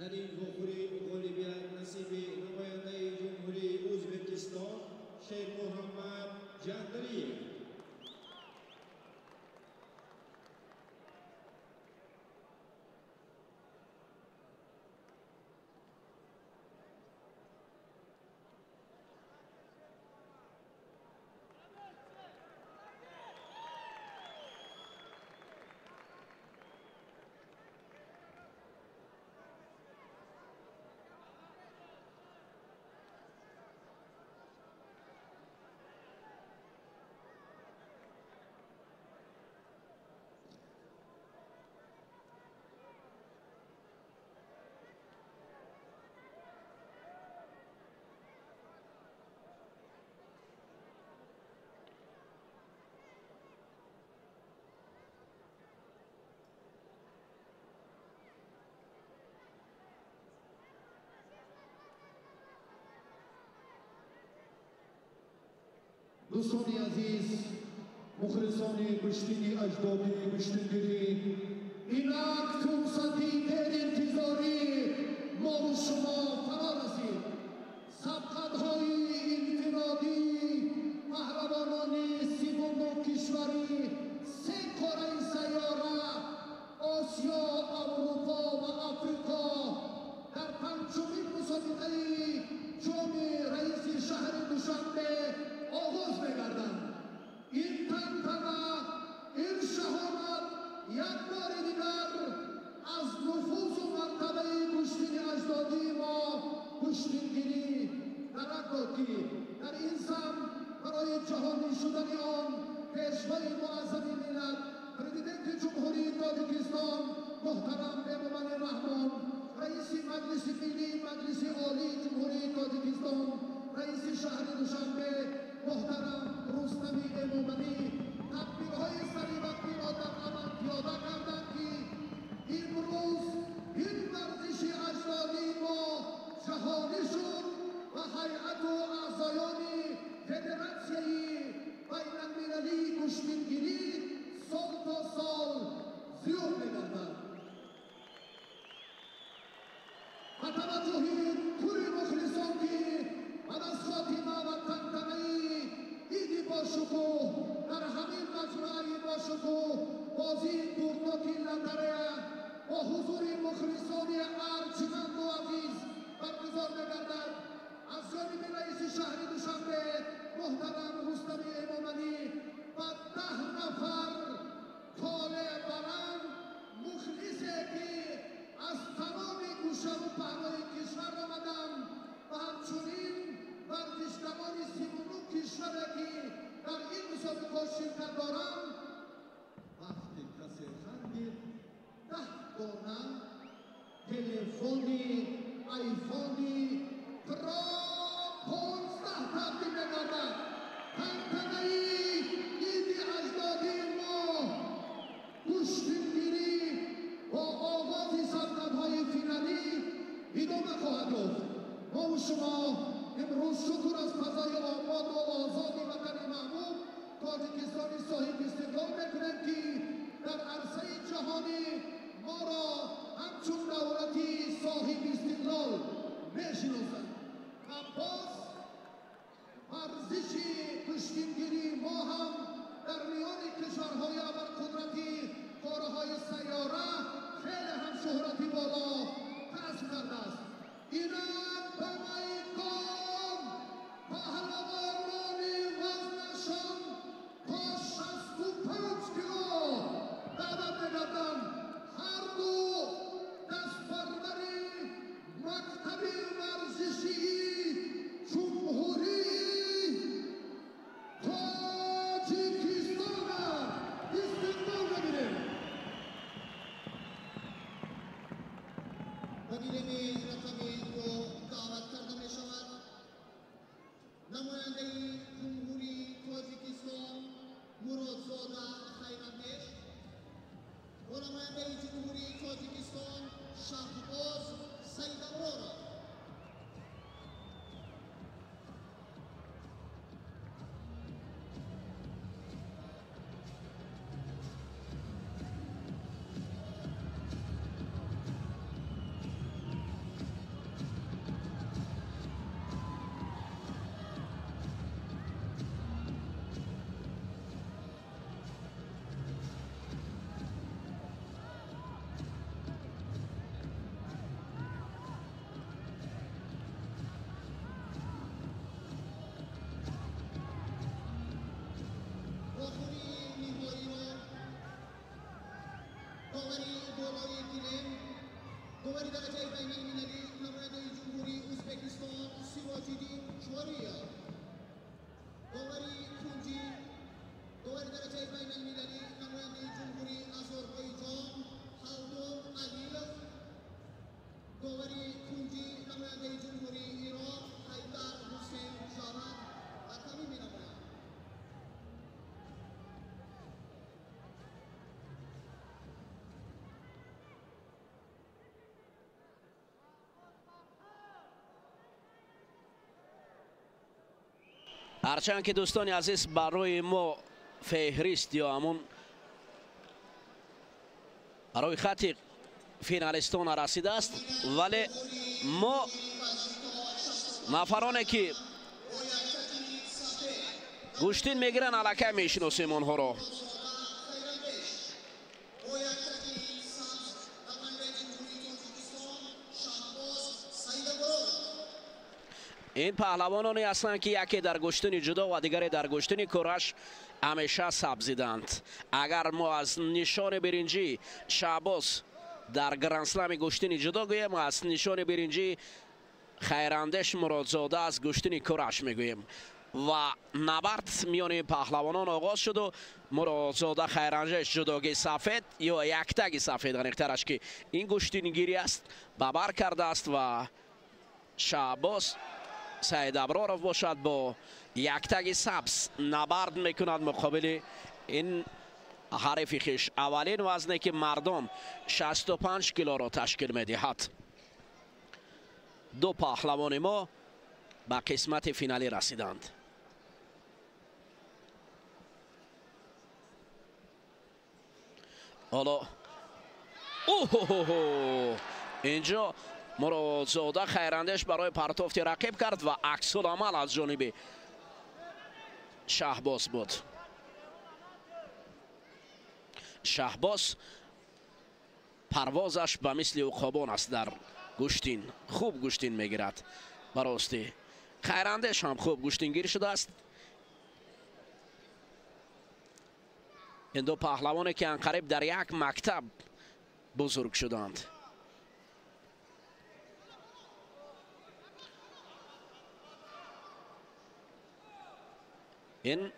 Дар ин вохӯрӣ ғолибият насиби намояндаи Ҷумҳурии Ӯзбекистон Шермуҳаммад Ҷандриев. Дӯстони азиз, мухлисони гӯштини аҷдодӣ, гӯштингирӣ, инак фурсати деринтизорӣ мову шумо фаро расид. Сабқатҳои инфиродӣ паҳлавонони 39 кишвари се қораи сайёра Осиё, Аврупо ва Африқо дар панҷумин мусобиқаи ҷоми раиси шаҳри Душанбе оғоз мегарданд. Ин тантана, ин шаҳомат як бори дигар аз нуфузу мартабаи гӯштини аҷдодии мо гӯштингирӣ дарак дод, ки дар ин самт барои ҷаҳонӣ шудани он пешвои муаззами миллат, президенти Ҷумҳурии Тоҷикистон муҳтарам Эмомалӣ Раҳмон, раиси Маҷлиси Миллии Маҷлиси Олии Ҷумҳурии Тоҷикистон, раиси шаҳри Душанбе муҳтарам Рустами Эмомалӣ тадбирҳои саривақтиро дар амал пиёда карданд, ки имрӯз ин варзиши аҷдодии мо ҷаҳонӣ шуд ва ҳайату аъзоёни федератсияи байналмилалии гӯштингирӣ сол то сол зиёд мегардад. Ба таваҷҷӯҳи кулли мухлисон, ки баъд аз хотима ва тантанаи иди бошукӯҳ дар ҳамин маҷмӯаи бошукӯҳ бозии бурдноки лотарея бо ҳузури мухлисони арҷманду азиз баргузор мегардад, аз ҷониби раиси шаҳри Душанбе муҳтарам Рустами Эмомалӣ ба 10 нафар толеъбаланд мухлисе, ки аз тамоми гӯшаву паҳлӯи кишвар омаданд ва ҳамчунин варзишгарони 39 кишваре, ки дар ин мусобиқаҳо ширкат доранд, вақте касе хандид 10 дона телефони айфони Про 15 тақдим мегардад. Тантанаи иди аҷдодии мо гӯштингирӣ бо оғози сабқатҳои финалӣ идома хоҳад ёфт. Мову шумо имрӯз шукр аз фазои ободу озоди ватани маҳбуб Тоҷикистони соҳибистиқлол мекунем, ки дар арсаи ҷаҳонӣ моро ҳамчун давлати соҳибистиқлол мешиносанд ва боз варзиши гӯштингирии мо ҳам дар миёни кишварҳои абарқудрати қораҳои сайёра хеле ҳам шӯҳрати боло касб кардааст. Инак ба майдон паҳлавонони вазнашон то 65 кило даъват мегарданд. Ҳар ду дастпарвари мактаби варзишии Ҷумҳурии Тоҷикистона истиқбол мегирем. Ба гилеми рақами 2 даъват карда мешавад намояндаи Ҷумҳурии Тоҷикистон Муродзода Хайрандеш ва намояндаи Ҷумҳурии Тоҷикистон Шаҳбоз Сайдаброров. گیلم. داوری درجه بین المللی نماینده جمهوری ازبکستان سیراجیدین چوریه. داوری کنجی داوری درجه بین المللی نماینده جمهوری آذربایجان خلدون علیف. داوری کنجی نماینده جمهوری ایران حیدر حسین جواد حکمی می‌نمایند. ҳарчанд ки дӯстони азиз барои мо феҳрист ё ҳамун барои хати финалистон расидааст, вале мо нафароне ки гӯштин мегиранд аллакай мешиносем онҳоро. Ин паҳлавононе ҳастанд ки яке дар гӯштини ҷудо ва дигаре дар гӯштини кураш ҳамеша сабзиданд. Агар мо аз нишони биринҷӣ Шаҳбоз дар грандслами гӯштини ҷудо гӯем, аз нишони биринҷӣ Хайрандеш Муродзода аз гӯштини кураш мегӯем. Ва набард миёни паҳлавонон оғоз шуду Муродзода Хайрандеш ҷудоги сафед ё яктаги сафед, аниқтараш ки ин гӯштингирӣ аст, ба бар кардааст ва Шаҳбоз Саидаброров бошад бо яктаги сабз набард мекунад муқобили ин ҳарифи хеш. Аввалин вазне ки мардон 65 килоро ташкил медиҳад. Ду паҳлавони мо ба қисмати финалӣ расиданд. Ҳоло оҳоҳо инҷо Муродзода Хайрандеш барои партофти рақиб кард ва аксуламал аз ҷониби Шаҳбоз буд. Шаҳбоз парвозаш ба мисли уқобон аст дар гӯштин, хуб гӯштин мегирад. Ба ростӣ Хайрандеш ҳам хуб гӯштингир шудааст. Ин ду паҳлавоне ки анқариб дар як мактаб бузург шуданд. Ин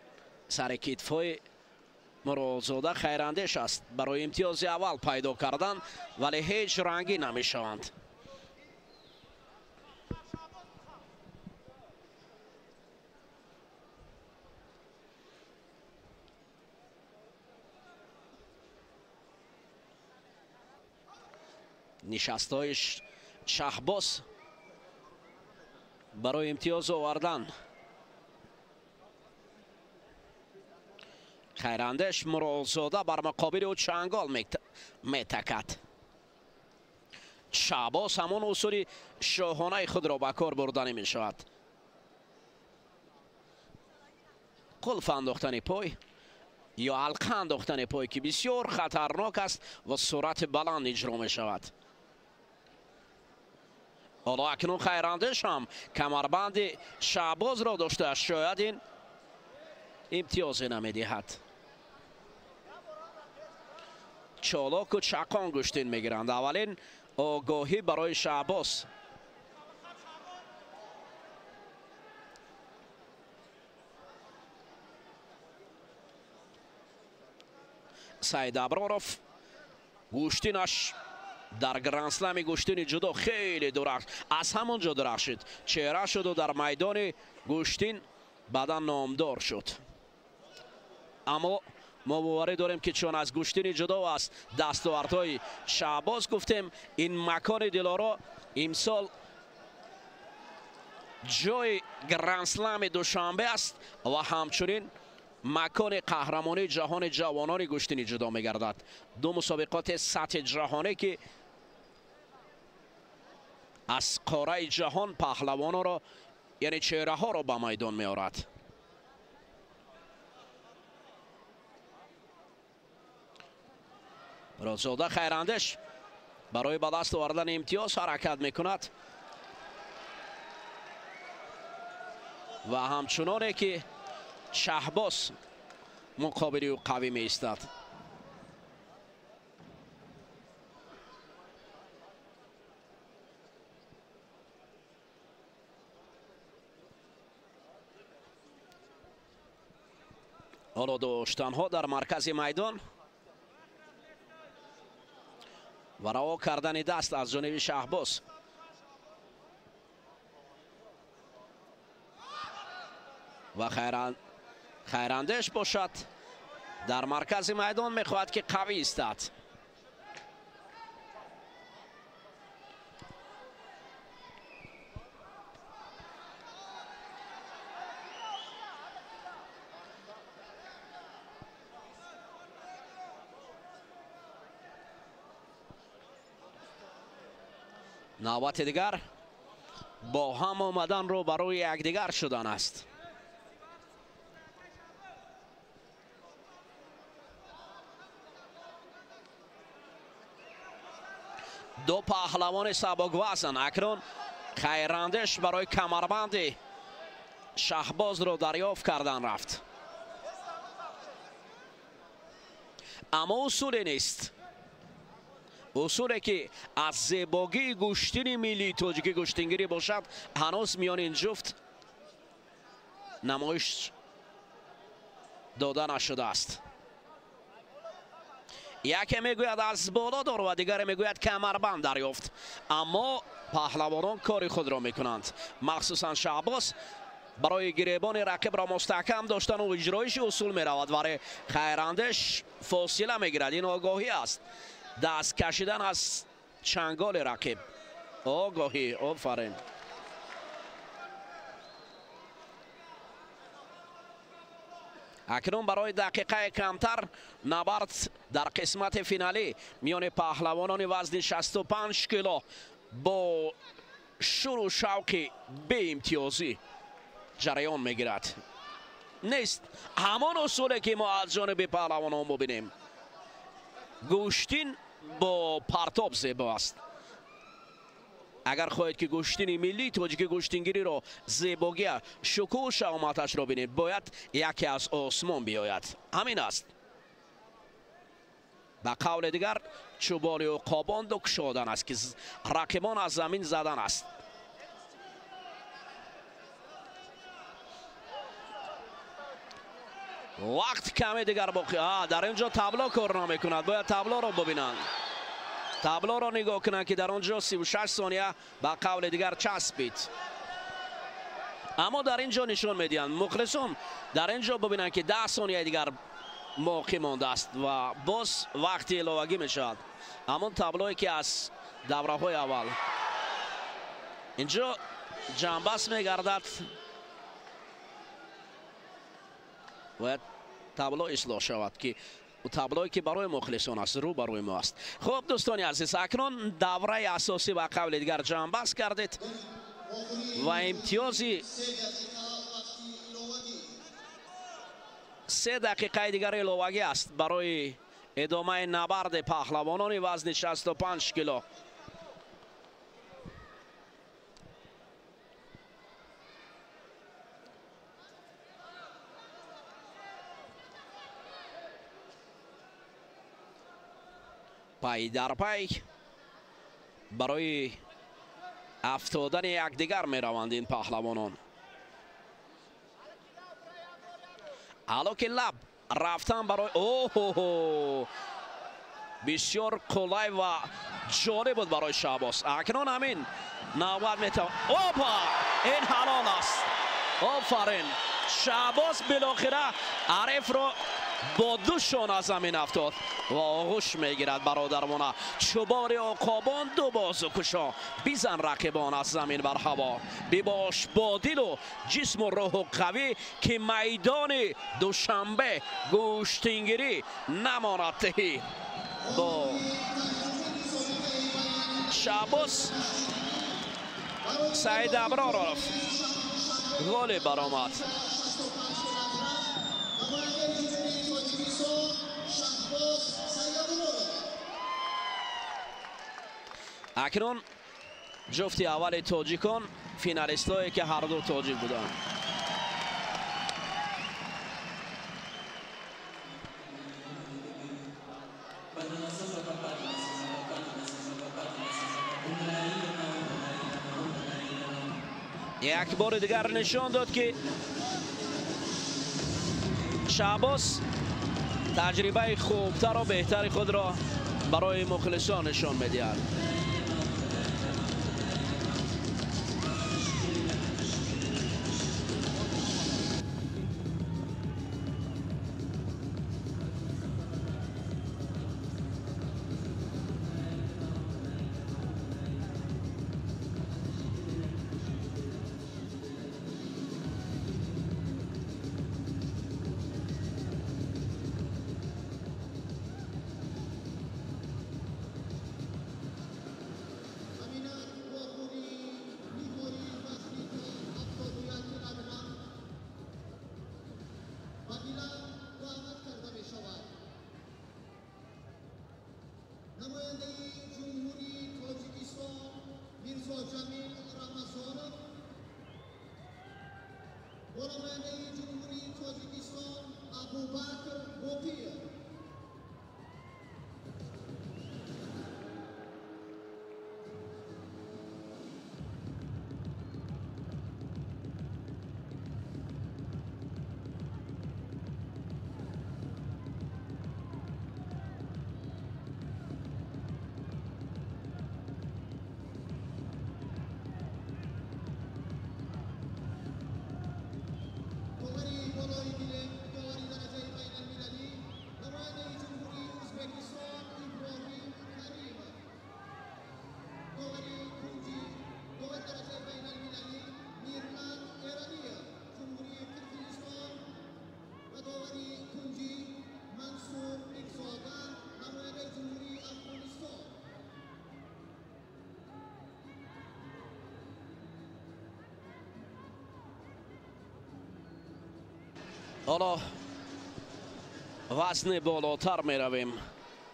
сари китфҳои Муродзода Хайрандеш аст барои имтиёзи аввал пайдо кардан, вале ҳеҷ рангӣ намешаванд. Нишастҳои Шаҳбоз барои имтиёз овардан. Хайрандеш Муродзода бар муқобили ӯ чангол метакад. Шаҳбоз ҳамон усули шоҳонаи худро ба кор бурданӣ мешавад. Қулф андохтани пой ё ҳалқа андохтани пой ки бисёр хатарнок аст ва суръати баланд иҷро мешавад. Ҳоло акнун Хайрандеш ҳам камарбанди Шаҳбозро доштааст, шояд ин имтиёзе намедиҳад. Чолоку чақон гӯштин мегиранд. Аввалин огоҳӣ барои Шаҳбоз. Саидаброров гӯштинаш дар грандслами гӯштини ҷудо хеле дурахш, аз ҳамон ҷо дурахшид, чеҳра шуду дар майдони гӯштин баъдан номдор шуд. Аммо мо боварӣ дорем ки чун аз гӯштини ҷудо аст дастовардҳои Шаҳбоз гуфтем, ин макони Дилоро имсол ҷои грандслами Душанбе аст ва ҳамчунин макони қаҳрамонии ҷаҳони ҷавонони гӯштини ҷудо мегардад. Ду мусобиқоти сатҳи ҷаҳонӣ ки аз қораи ҷаҳон паҳлавононро, яъне чеҳраҳоро ба майдон меорад. Муродзода Хайрандеш барои ба даст овардани имтиёз ҳаракат мекунад ва ҳамчуноне ки Шаҳбоз муқобили ӯ қавӣ меистад. Ҳоло доштанҳо дар маркази майдон ва раво кардани даст аз ҷониби Шаҳбоз. Ва Хайрандеш бошад дар маркази майдон мехоҳад ки қавӣ истад. Навбати дигар бо ҳам омадан рӯ барои якдигар шудан аст. Ду паҳлавони сабуквазн акнун Хайрандеш барои камарбанди Шаҳбозро дарёфт кардан рафт. Аммо усуле нест. Усуле ки аз зебогии гӯштини миллии тоҷикӣ гӯштингирӣ бошад, ҳанӯз миёни ин ҷуфт намоиш дода нашудааст. Яке мегӯяд аз боло дор ва дигаре мегӯяд камарбанд дарёфт. Аммо паҳлавонон кори худро мекунанд. Махсусан Шаҳбоз барои гиребони рақибро мустаҳкам доштану иҷроиши усул меравад, вале Хайрандеш фосила мегирад. Ин огоҳӣ аст. Даст кашидан аз чанголи рақиб. Огоҳӣ, офарин. Акнун барои дақиқаи камтар набард дар қисмати финалӣ миёни паҳлавонони вазни 65 кило бо шуру шавқи беимтиёзӣ ҷараён мегирад. Нест ҳамон усуле ки мо аз ҷониби паҳлавонон бубинем. Гӯштин бо партоб зебо аст. Агар хоҳед ки гӯштини миллии тоҷики гӯштингириро зебогия, шукӯҳу шаҳоматашро бинед, бояд яке аз осмон биёяд. Ҳамин аст. Ба қавли дигар, чӯбони уқобон ду кушодан аст, ки рақибон аз замин задан аст. Вақт каме дигар боқӣ. Дар ин ҷо табло кор намекунад. Бояд таблоро бибинанд. Таблоро нигоҳ кунанд, ки дар он ҷо 36 сония ба қавли дигар часпид. Аммо дар ин ҷо нишон медиҳанд. Мухлисон дар ин ҷо бибинанд, ки 10 сонияи дигар боқӣ мондааст ва боз вақти иловагӣ мешавад. Ҳамон таблое ки аз давраҳои аввал. Инҷо ҷамъбаст мегардад. Бояд табло ислоҳ шавад, ки таблое ки барои мухлисон аст, рӯ барои мо аст. Хуб, дӯстони азиз, акнун давраи асосӣ ба қавли дигар ҷамъбаст кардед ва имтиёзи 3 дақиқаи дигар иловагӣ аст барои идомаи набарди паҳлавонони вазни 65 кило. Пай дар пай барои афтодани якдигар мераванд ин паҳлавонон. Ҳало ки лаб рафтан барои оҳо бисёр қулай ва ҷолиб буд барои Шаҳбоз. Акнун ҳамин навбат метавон. Опа! Ин ҳалол аст. Офарин! Шаҳбоз билохира ҳарифро бо ду шона замин афтод ва оғӯш мегирад бародармона. Чӯбори уқобон ду бозу кушо, бизан рақибон аз замин бар ҳаво. Бибош бо дилу ҷисму рӯҳу қавӣ, ки майдони Душанбе гӯштингирӣ намонад тиҳӣ. Бо Шаҳбоз Саидаброров ғолиб баромад. Акнун ҷуфти аввали тоҷикон, финалистҳое ки ҳарду тоҷик буданд. Як бори дигар нишон дод, ки Шаҳбоз таҷрибаи хубтару беҳтари худро барои мухлисон нишон медиҳад. Ҳоло вазни болотар меравем.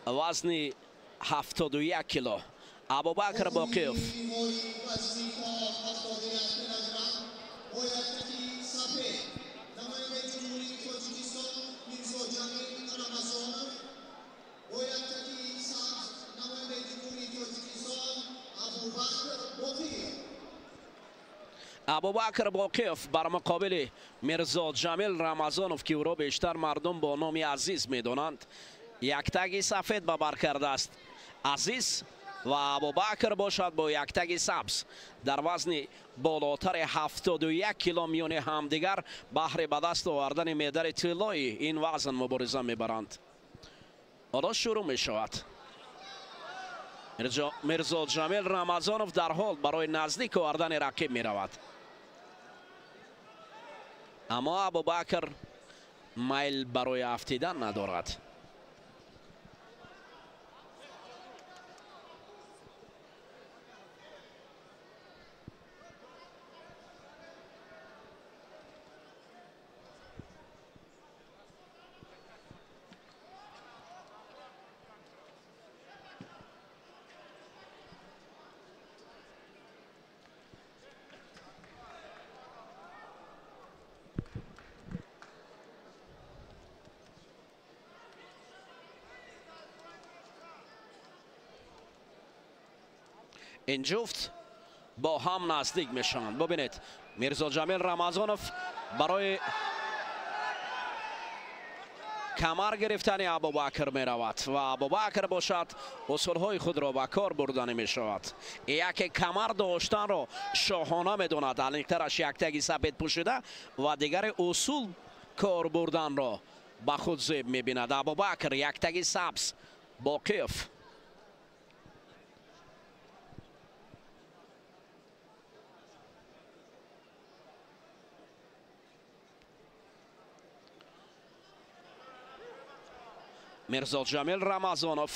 Вазни 71 кило. Абубакр Боқиев. Абубакр Боқиев бар муқобили Мирзо Ҷамил Рамазонов, ки ӯро бештар мардум бо номи Азиз медонанд, яктаги сафед ба бар кардааст. Азиз ва Абубакр бошад бо яктаги сабз дар вазни болотари 71 кило миёни ҳамдигар баҳри ба даст овардани медали тиллои ин вазн мубориза мебаранд. Ҳоло шурӯъ мешавад. Мирзо Ҷамил Рамазонов дарҳол барои наздик овардани рақиб меравад. Аммо Абубакр майл барои афтидан надорад. Ин ҷуфт бо ҳам наздик мешаванд. Бубинед, Мирзо Ҷамил Рамазонов барои камар гирифтани Абубакр меравад ва Абубакр бошад усулҳои худро ба кор бурданӣ мешавад. Яке камар доштанро шоҳона медонад, алиқтараш яктаги сафед пӯшида ва дигаре усул кор бурданро ба худ зеб мебинад. Абубакр яктаги сабз, Боқиев. Мирзо Ҷамил Рамазонов,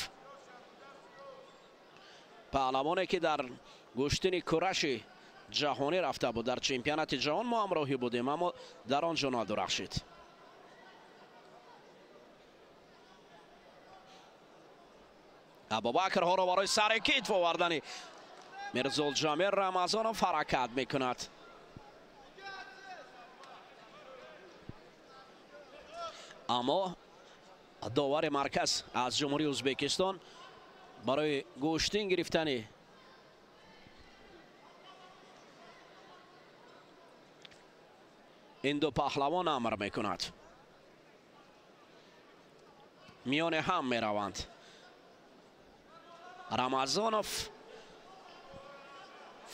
паҳлавоне ки дар гӯштини кураши ҷаҳонӣ рафта буд, дар чемпионати ҷаҳон мо ҳамроҳӣ будем, аммо дар он ҷо надурахшид. Абубакр ҳоро барои сари китф овардани Мирзо Ҷамил Рамазонов ҳаракат мекунад. Аммо довари марказ аз Ҷумҳурии Ӯзбекистон барои гӯштин гирифтани ин ду паҳлавон амр мекунад. Миёни ҳам мераванд. Рамазонов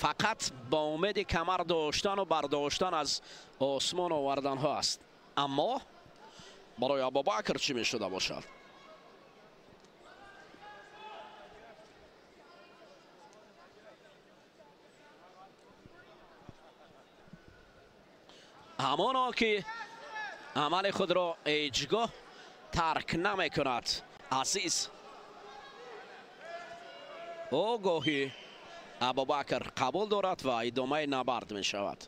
фақат бо умеди камар доштану бардоштан аз осмон оварданҳо аст. Аммо барои Абубакр чӣ мешуда бошад? Ҳамоно ки амали худро ҳеҷ гоҳ тарк намекунад. Азиз огоҳи Абубакр қабул дорад ва идомаи набард мешавад.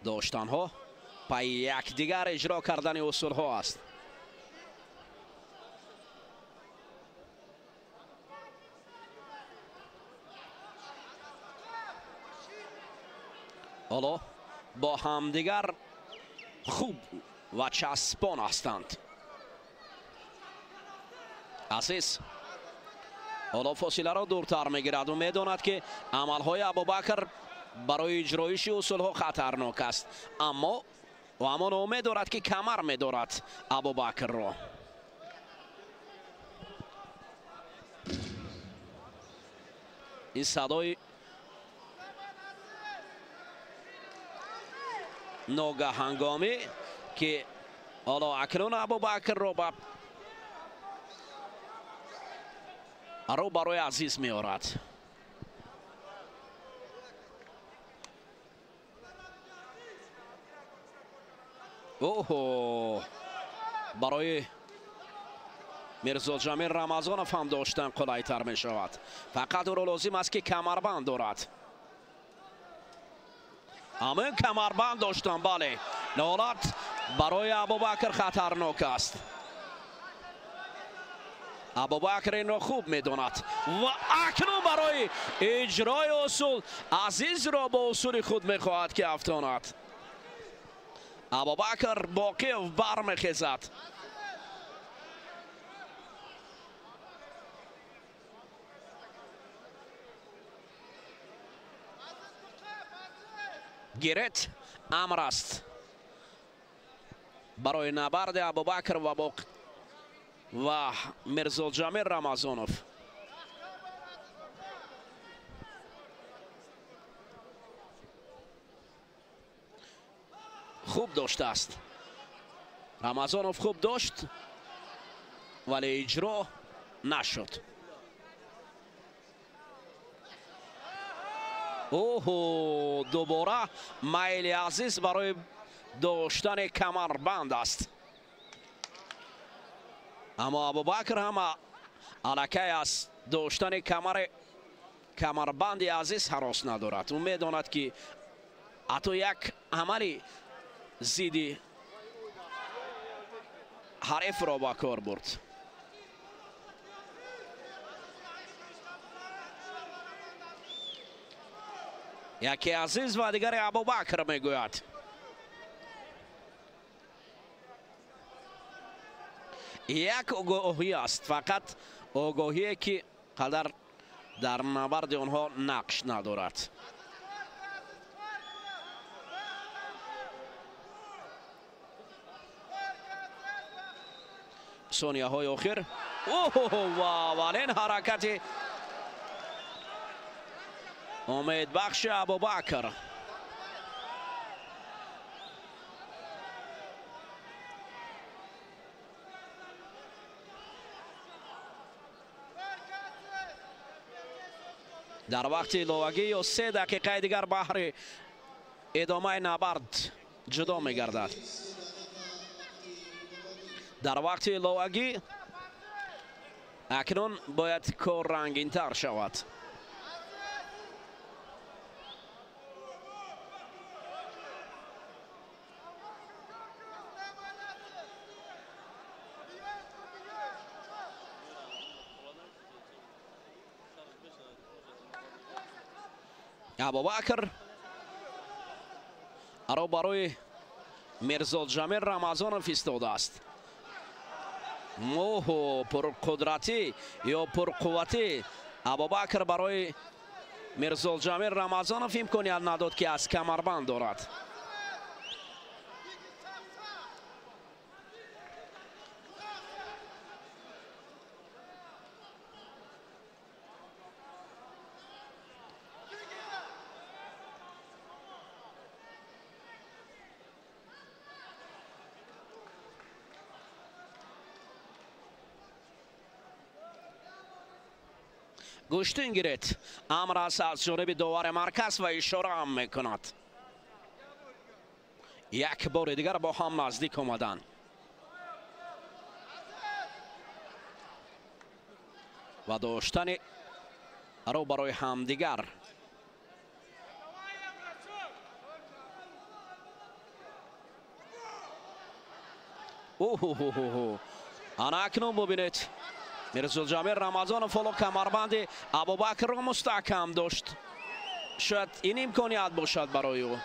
Доштанҳо пайи якдигар иҷро кардани усулҳо аст. Ҳоло бо ҳамдигар хуб ва часпон ҳастанд. Азиз ҳоло фосиларо дуртар мегирад ва медонад, ки амалҳои Абубакр барои иҷроиши усулҳо хатарнок аст, аммо ӯ ҳамон умед дорад, ки камар медорад Абубакрро. Ин садои ногаҳангомӣ, ки ҳоло акнун Абубакрро ба рӯ барои Азиз меорад. Оҳо, барои Мирзоҷамил Рамазонов ҳам доштан қулайтар мешавад. Фақат ӯро лозим аст, ки камарбанд дорад. Ҳамин камарбанд доштан, бале, ҳолат барои Абубакр хатарнок аст. Абубакр инро хуб медонад ва акнун барои иҷрои усул Азизро бо усули худ мехоҳад, ки афтонад. Абубакр Боқиев бармехезад. Гирет амр аст барои набарди Абубакр ва Мирзоҷамил Рамазонов. Хуб доштааст Рамазонов, хуб дошт, вале иҷро нашуд. Оҳо, дубора майли Азиз барои доштани камарбанд аст. Аммо Абубакр ҳам аллакай аз доштани камарбанди Азиз ҳарос надорад. Ӯ медонад, ки ҳатто як амали зидди ҳарифро ба кор бурд. Яке Азиз ва дигаре Абубакр мегӯяд. Як огоҳӣ аст, фақат огоҳие, ки қадар дар набарди онҳо нақш надорад. Сонияҳои охир. Ва аввалин ҳаракати умедбахши Абубакр. Дар вақти иловагӣ ё 3 дақиқаи дигар баҳри идомаи набард ҷудо мегардад. Дар вақти иловагӣ акнун бояд кор рангинтар шавад. Абубакр ро барои Мирзоҷамил Рамазонов истодааст. Моҳу пурқудратӣ ё пурқувватӣ Абубакр барои Мирзоҷамил Рамазонов имконият надод, ки аз камарбанд дорад. Гӯштин гиред. Амр аст аз ҷониби довари марказ ва ишора ҳам мекунад. Як бори дигар бо ҳам наздик омаданд. Ва доштани ро барои ҳамдигар. Оҳ, ана акнун бубинед, Мирзоҷамил Рамазонов ҳоло камарбанди Абубакрро мустаҳкам дошт. Шояд ин имконият бошад барои ӯ.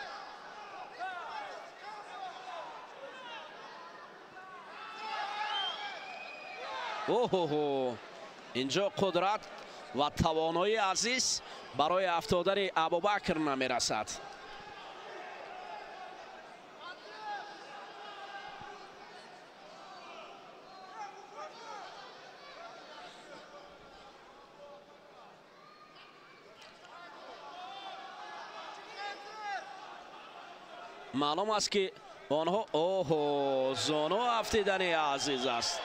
Оҳ, инҷо қудрат ва тавоноии азиз барои афтодани Абубакр намерасад. Маълум аст, ки онҳо оҳо зону афтидани азиз аст.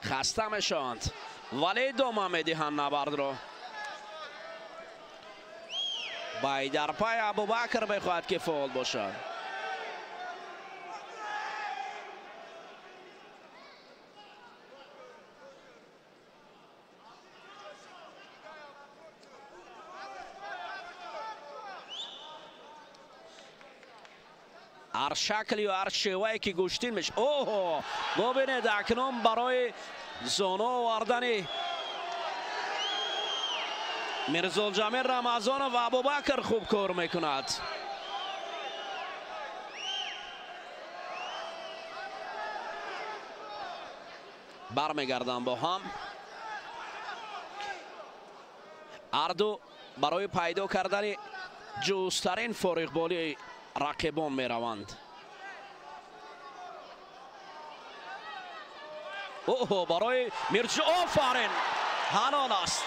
Хаста мешаванд, вале идома медиҳанд набардро. Байдарпай Абубакр мехоҳад, ки фаъол бошад. Ҳар шакл ё ҳар шевае ки гӯштин меш. Оҳо, бубинед, акнун барои зону овардани Мирзоҷамил Рамазонов ва Абубакр хуб кор мекунад. Бармегарданд бо ҳам. Ҳарду барои пайдо кардани ҷустарин фориғболии рақибон мераванд. Оҳо, барои Мирҷо, офарин, ҳалол аст.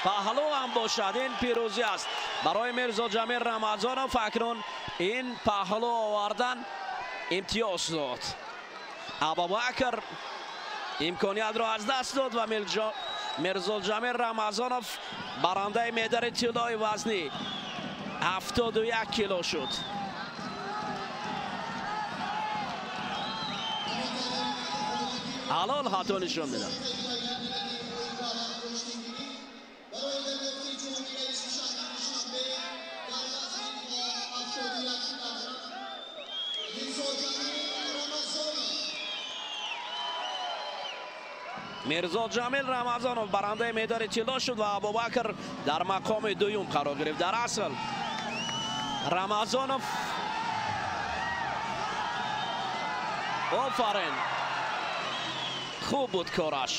Паҳлӯ ҳам бошад, ин пирӯзӣ аст барои Мирзоҷамил Рамазонов. Акнун ин паҳлӯ овардан имтиёз дод. Абубакр имкониятро аз даст дод ва Мирзоҷамил Рамазонов барандаи медали тиллои вазнӣ 71 кило шуд. Ҳалол хато нишон медад. Мирзоҷамил Рамазонов барандаи медали тилло шуд ва Абубакр дар мақоми дуюм қарор гирифт. Дар асл Рамазонов, офарин, хуб буд кораш.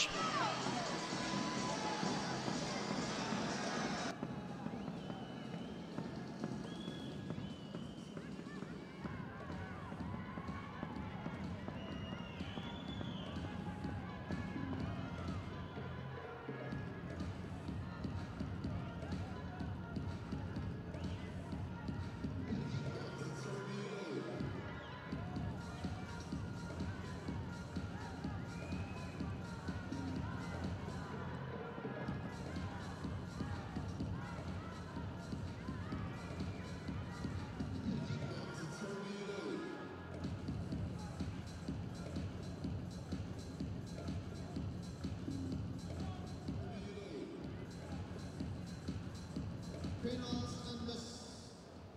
Finals under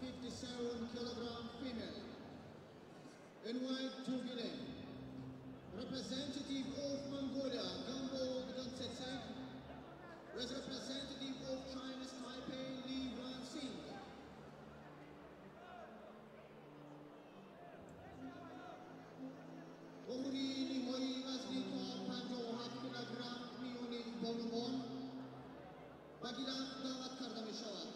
57 kilogram female. In white Tugile, representative of Mongolia, Gambo Gantsetseg, with representative of China's Taipei, Li Wanxing. Ohuri Nihoi vazni to 57 килограмм миёни бонувон ба гилам даъват карда мешавад.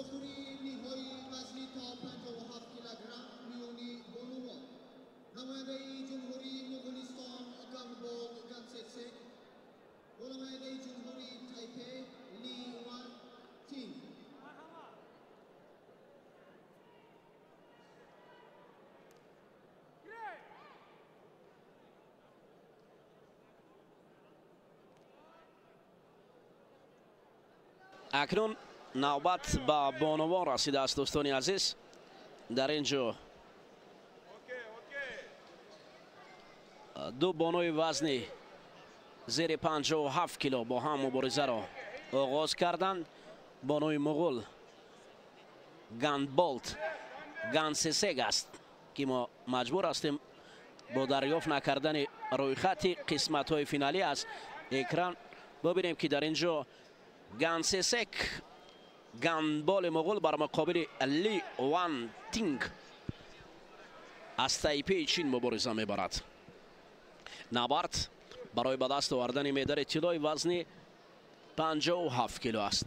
Вохӯрии ниҳоии вазни то 57 килограмм миёни бонувон. Намояндаи Ҷумҳурии Муғулистон Ганболд Гансесек бо намояндаи Ҷумҳурии Тайпе Ли Ван Тинг. Акнун навбат ба бонувон расидааст, дӯстони азиз. Дар ин ҷо ду бонуи вазни зери 57 кило бо ҳам муборизаро оғоз карданд. Бонуи муғул Ганболд Гансесег аст, ки мо маҷбур ҳастем бо дарёфт накардани рӯйхати қисматҳои финалӣ аз экран бибинем, ки дар ин ҷо Гансесек Ганболи муғул бар муқобили Ли Ван Тинг аз Тайпеи Чин мубориза мебарад. Набард барои ба даст овардани медали тиллои вазни 57 кило аст.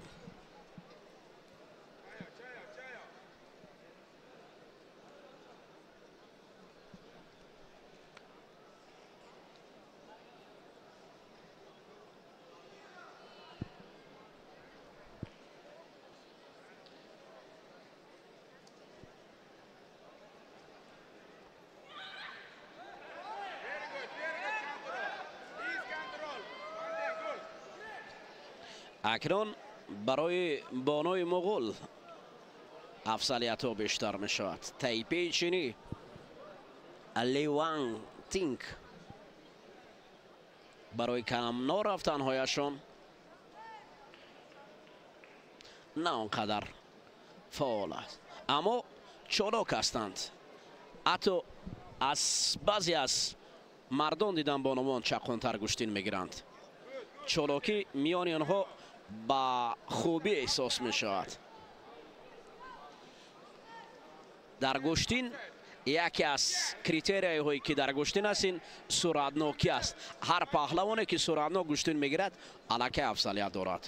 Акнун барои бонуи муғул афзалиятҳо бештар мешавад. Тайпеи чинӣ Ли Ван Тинг барои камно рафтанҳояшон на он қадар фаъол аст, аммо чолок ҳастанд. Ҳатто аз баъзе аз мардон дидам бонувон чаққонтар гӯштин мегиранд. Чолокӣ миёни онҳо ба хубӣ эҳсос мешавад. Дар гӯштин яке аз критерияҳое ки дар гӯштин аст, ин суръатнокӣ аст. Ҳар паҳлавоне ки суръатнок гӯштин мегирад, аллакай афзалият дорад.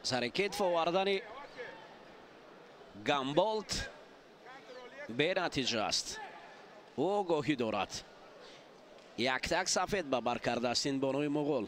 Сари кетф овардани Ганболд бенатиҷа аст. Ӯ огоҳӣ дорад. Яктак сафед ба бар кардааст ин бонуи муғул.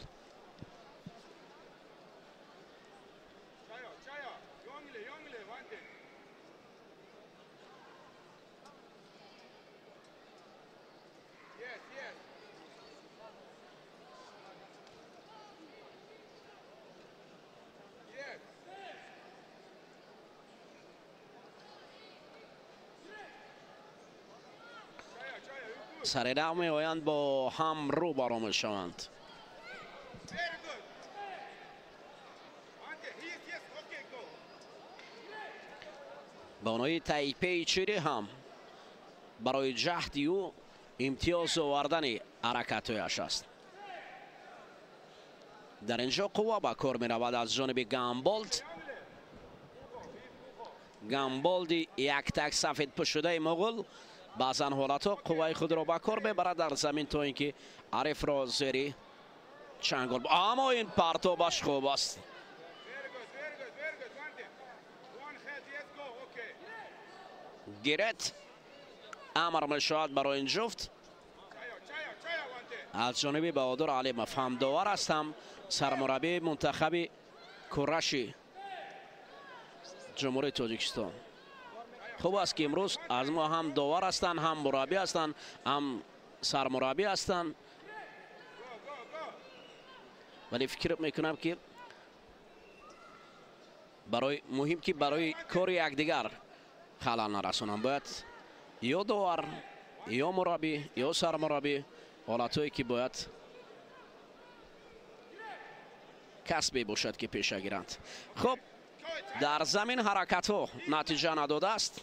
Сари нав меоянд, бо ҳам рӯбаро мешаванд. Бонуи Тайпеи чинӣ ҳам барои ҷаҳди ӯ имтиёз овардани ҳаракатҳояш аст. Дар ин ҷо қувва ба кор меравад аз ҷониби Ганболд. Ганболди яктак сафедпӯшудаи муғул баъзан ҳолатҳо қувваи худро ба кор мебарад дар замин, то ин ки ҳарифро зери чангол. Аммо ин партобаш хуб аст. Гирет амр мешавад барои ин ҷуфт аз ҷониби Баҳодур Алимов. Ҳам довар аст, ҳам сармураббии мунтахаби кураши Ҷумҳурии Тоҷикистон. Хуб аст, ки имрӯз аз мо ҳам довар ҳастанд, ҳам мураббӣ ҳастанд, ҳам сармураббӣ ҳастанд. Вале фикр мекунам, ки барои муҳим, ки барои кори якдигар Халал нарасонанд. Бояд ё довар, ё мураббӣ, ё сармураббӣ, ҳолатҳое ки бояд касбе бошад ки пеша гиранд. Хуб, дар замин ҳаракатҳо натиҷа надодааст.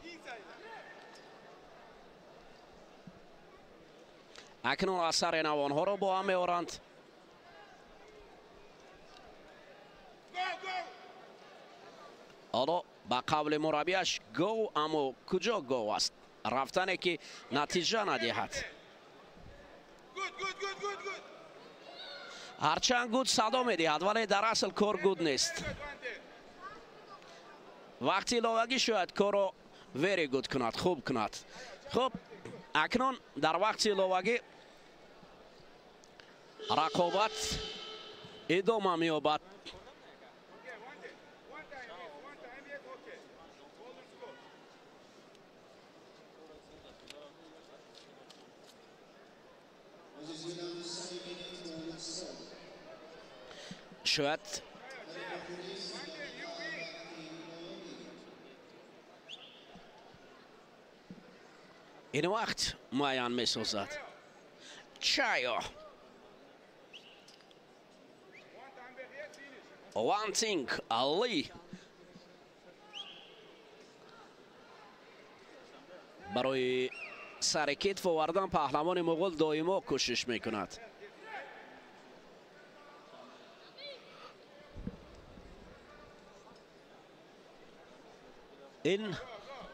Акнун асари нав онҳоро бо ҳам меоранд. Ҳоло ба қавли мураббиаш гов, аммо куҷо гов аст? Рафтане ки натиҷа надиҳад. Ҳарчанд good садо медиҳад, вале дар асл кор good нест. Вақти иловагӣ шояд корро very good кунад, хуб кунад. Хуб, акнун дар вақти иловагӣ рақобат идома меёбад. Шояд ин вақт муайян месозад. Чайо Вантинг Ли барои сари китф овардан паҳлавони муғул доимо кӯшиш мекунад. Ин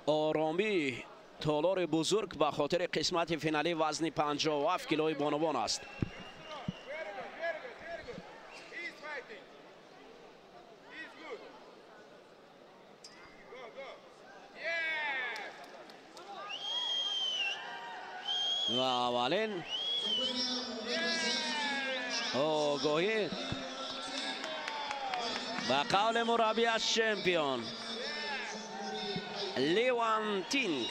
оромии толори бузург ба хотири қисмати финалӣ вазни 57 килои бонувон аст. Ва аввалин огоҳӣ ба қавли мураббиаш чемпион Ливан Тинг.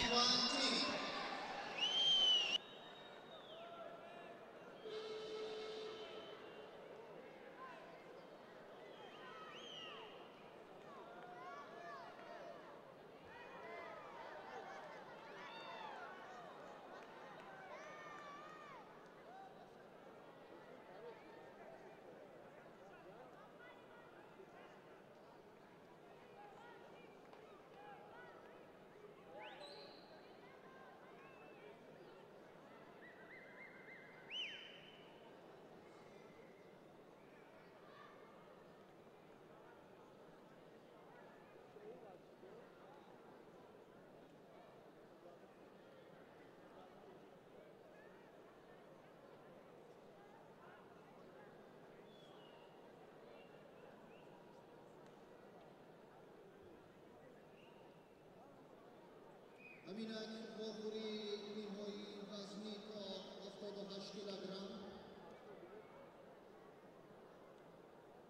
Аминак вохӯрии ниҳоии вазнӣ то 78 килограмм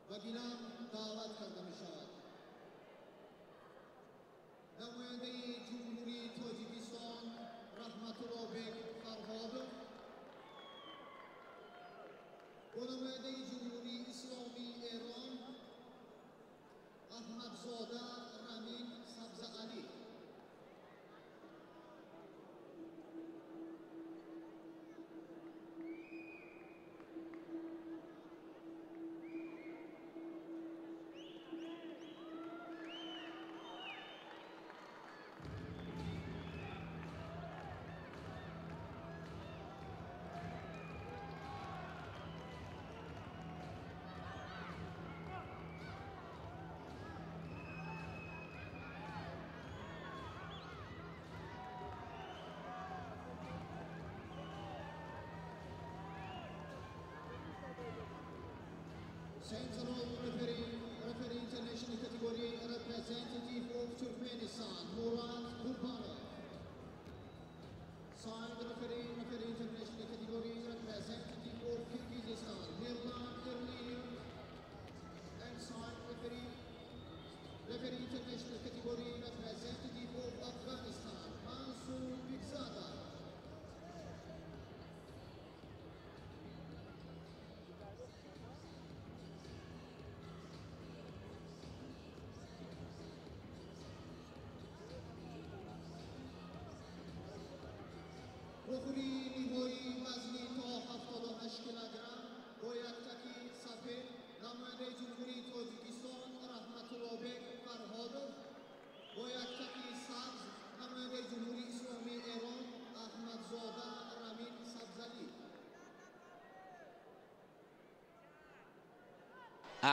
ба гилам даъват карда мешавад. Намояндаи Ҷумҳурии Тоҷикистон Раҳматуллобек Фарҳодов бо намояндаи Ҷумҳурии Исломии Эрон Аҳмадзода Рамин Сабзаалӣ. Central referee international category representative of Turkmenistan, Murad Gurbanov. Side referee international category representative of Kyrgyzstan, Mirlan Erliyev. And side referee international category representative of Afghanistan, Mansur Bikzada.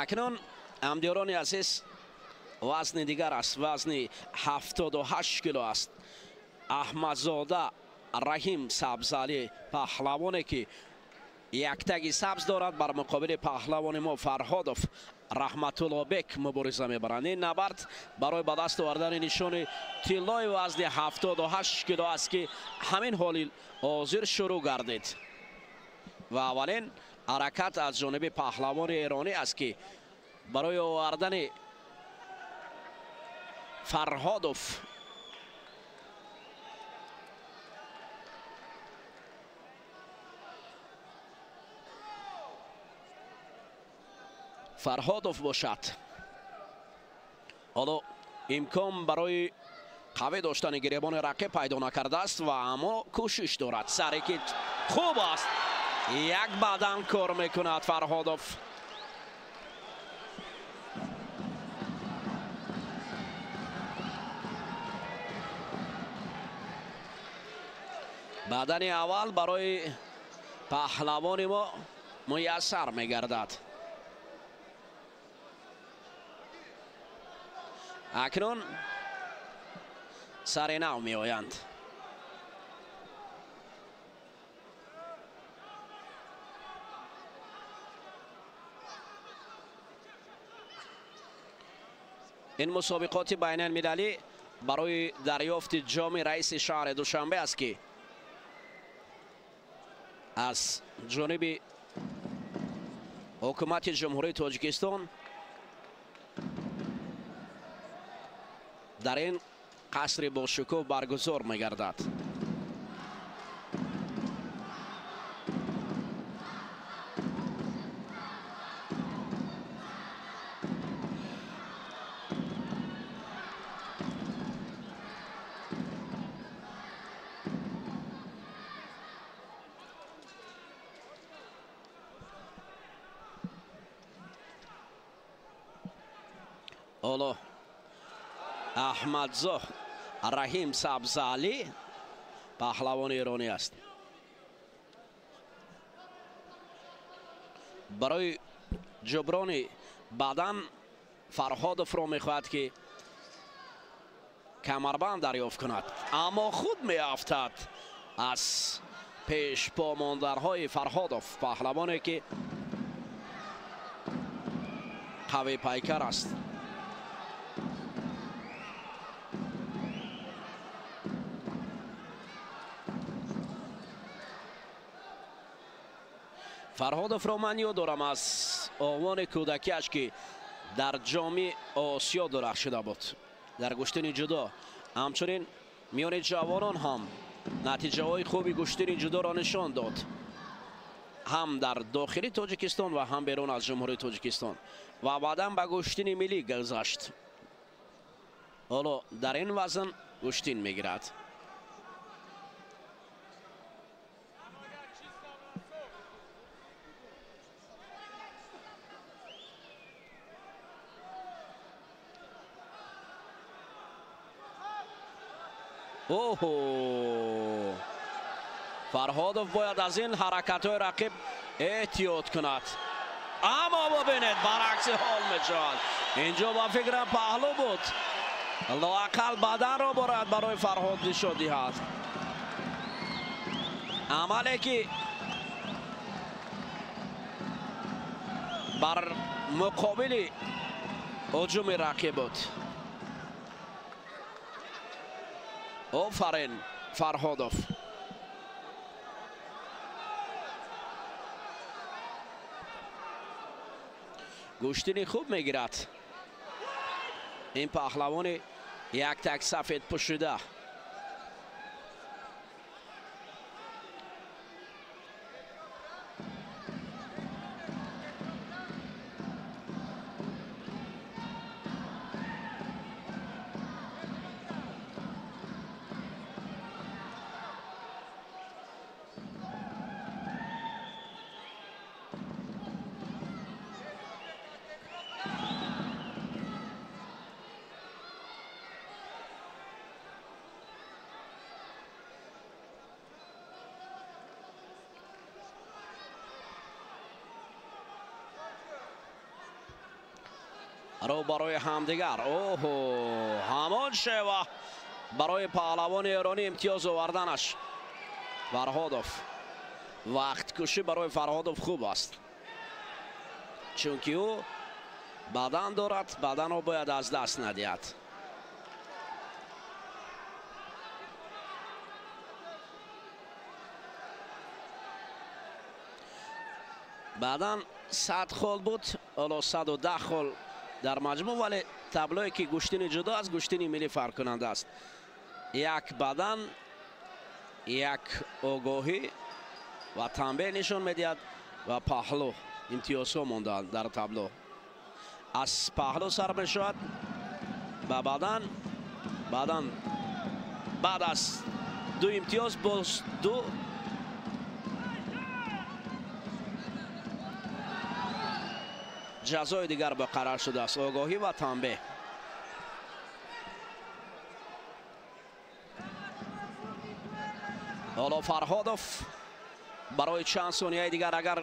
Акнун ҳамдиёрони азиз, вазни дигар аст, вазни 78 кило аст. Аҳмадзода Раҳим Сабзалӣ, паҳлавоне ки яктаги сабз дорад, бар муқобили паҳлавони мо Фарҳодов Раҳматуллобек мубориза мебаранд. Ин набард барои ба даст овардани нишони тиллои вазни 78 кило аст, ки ҳамин ҳоли ҳозир шурӯъ гардид. Ва аввалин ҳаракат аз ҷониби паҳлавони эронӣ аст, ки барои овардани Фарҳодов бошад. Ҳоло имкон барои қавӣ доштани гиребони рақиб пайдо накардааст ва аммо кӯшиш дорад. Саре ки хуб аст, як бадан кор мекунад Фарҳодов. Бадани аввал барои паҳлавони мо муяссар мегардад. Акнун сари нав меоянд. Ин мусобиқоти байналмилалӣ барои дарёфти ҷоми раиси шаҳри Душанбе аст, ки аз ҷониби ҳукумати Ҷумҳурии Тоҷикистон дар ин қасри бошукӯҳ баргузор мегардад. Ҳоло Аҳмадзо Раҳим Сабзалӣ паҳлавони эронӣ аст. Барои ҷуброни бадан Фарҳодовро мехоҳад, ки камарбанд дарёфт кунад, аммо худ меафтад аз пешпомондарҳои Фарҳодов, паҳлавоне ки қавипайкар аст. Фарҳодовро ман ёд дорам аз овони кӯдакиаш, ки дар ҷоми Осиё дурахшида буд дар гӯштини ҷудо. Ҳамчунин миёни ҷавонон ҳам натиҷаҳои хуби гӯштини ҷудоро нишон дод, ҳам дар дохили Тоҷикистон ва ҳам берун аз Ҷумҳурии Тоҷикистон, ва баъдан ба гӯштини миллӣ гузашт. Ҳоло дар ин вазн гӯштин мегирад. Оҳо, Фарҳодов бояд аз ин ҳаракатҳои рақиб эҳтиёт кунад, аммо бубинед, баръакси ҳол мешавад. Инҷо ба фикрам паҳлӯ буд, лоақал баданро борад барои Фарҳод нишон диҳад. Амале ки бар муқобили ҳуҷуми рақиб буд. Офарин Фарҳодов. Гӯштини хуб мегирад ин паҳлавони яктак сафед пӯшида. Рӯ барои ҳамдигар. Оҳо, ҳамон шева барои паҳлавони эронӣ имтиёз оварданаш. Фарҳодов вақткушӣ барои Фарҳодов хуб аст, чунки ӯ бадан дорад, баданро бояд аз даст надиҳад. Баъдан 100 хол буд, ҳоло 110 хол дар маҷмӯъ, вале таблое ки гӯштини ҷудо аст, гӯштини миллӣ фарқкунанда аст. Як бадан, як огоҳӣ ва танбеҳ нишон медиҳад ва паҳлӯ имтиёзҳо мондаанд дар табло. Аз паҳлӯ сар мешавад ба бадан, бадан баъд аз ду имтиёз боз ду ҷазои дигар муқаррар шудааст, огоҳӣ ва танбеҳ. Ҳоло Фарҳодов барои чанд сонияи дигар агар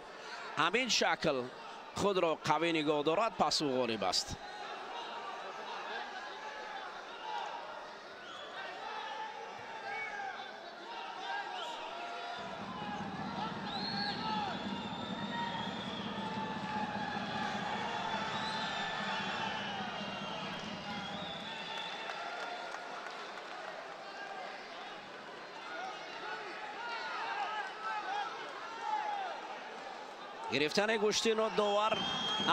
ҳамин шакл худро қавӣ нигоҳ дорад, пас ӯ ғолиб аст. Гирифтани гӯштинро довар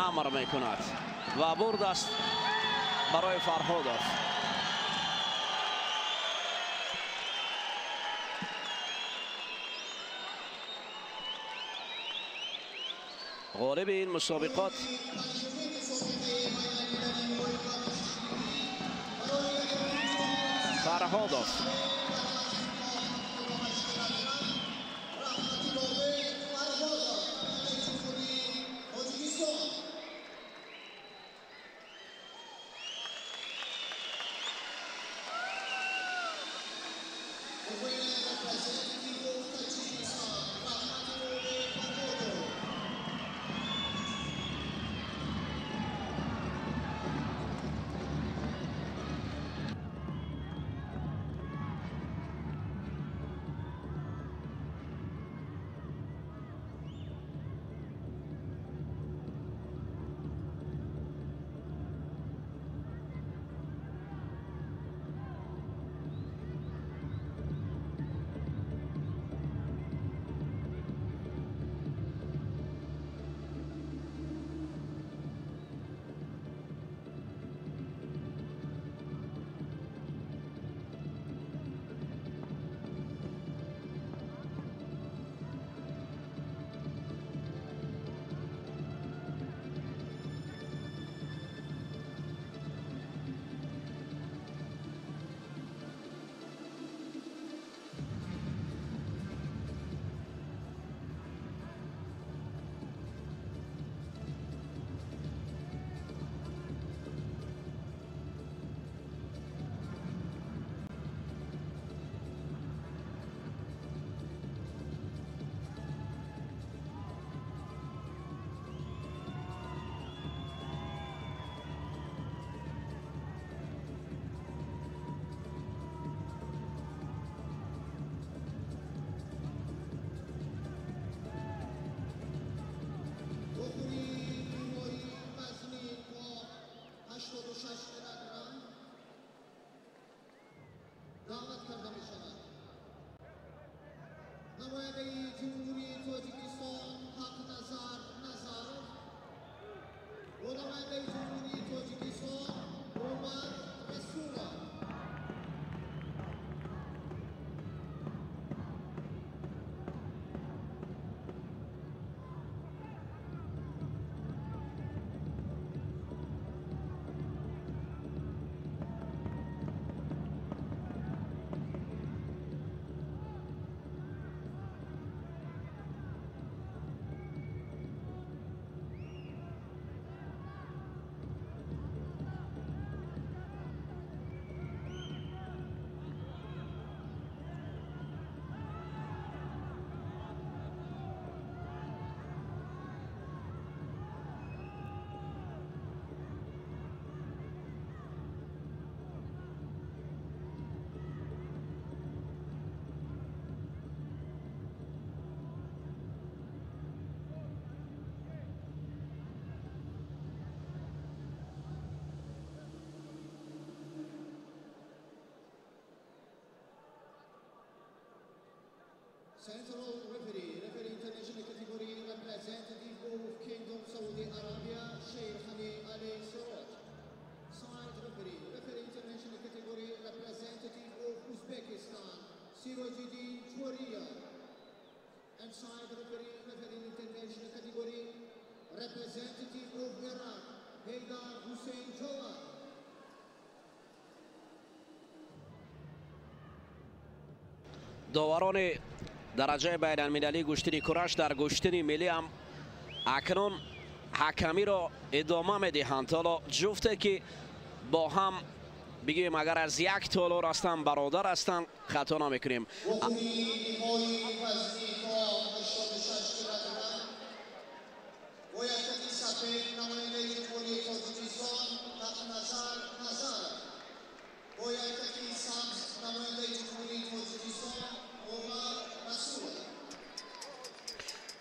амр мекунад ва бурд аст барои Фарҳодов. Ғолиби ин мусобиқот Фарҳодов. даъват карда мешавад. Намояндаи Ҷумҳурии Тоҷикистон Ҳақназар Назаров ва намояндаи Ҷумҳурии Тоҷикистон Умар Расулов. Central referee, referee international category, representative of Kingdom Saudi Arabia, Sheikh Hani Ali Sorot. Side referee, referee international category, representative of Uzbekistan, Sirojiddin Choriya. And side referee, referee international category, representative of Iraq, Haydar Hussein Jawad. Доварони дараҷаи байналмилалии гӯштини кураш дар гӯштини миллӣ ҳам акнун ҳакамиро идома медиҳанд. Ҳоло ҷуфте ки бо ҳам бигӯем агар аз як толор ҳастанд, бародар ҳастанд, хато намекунем.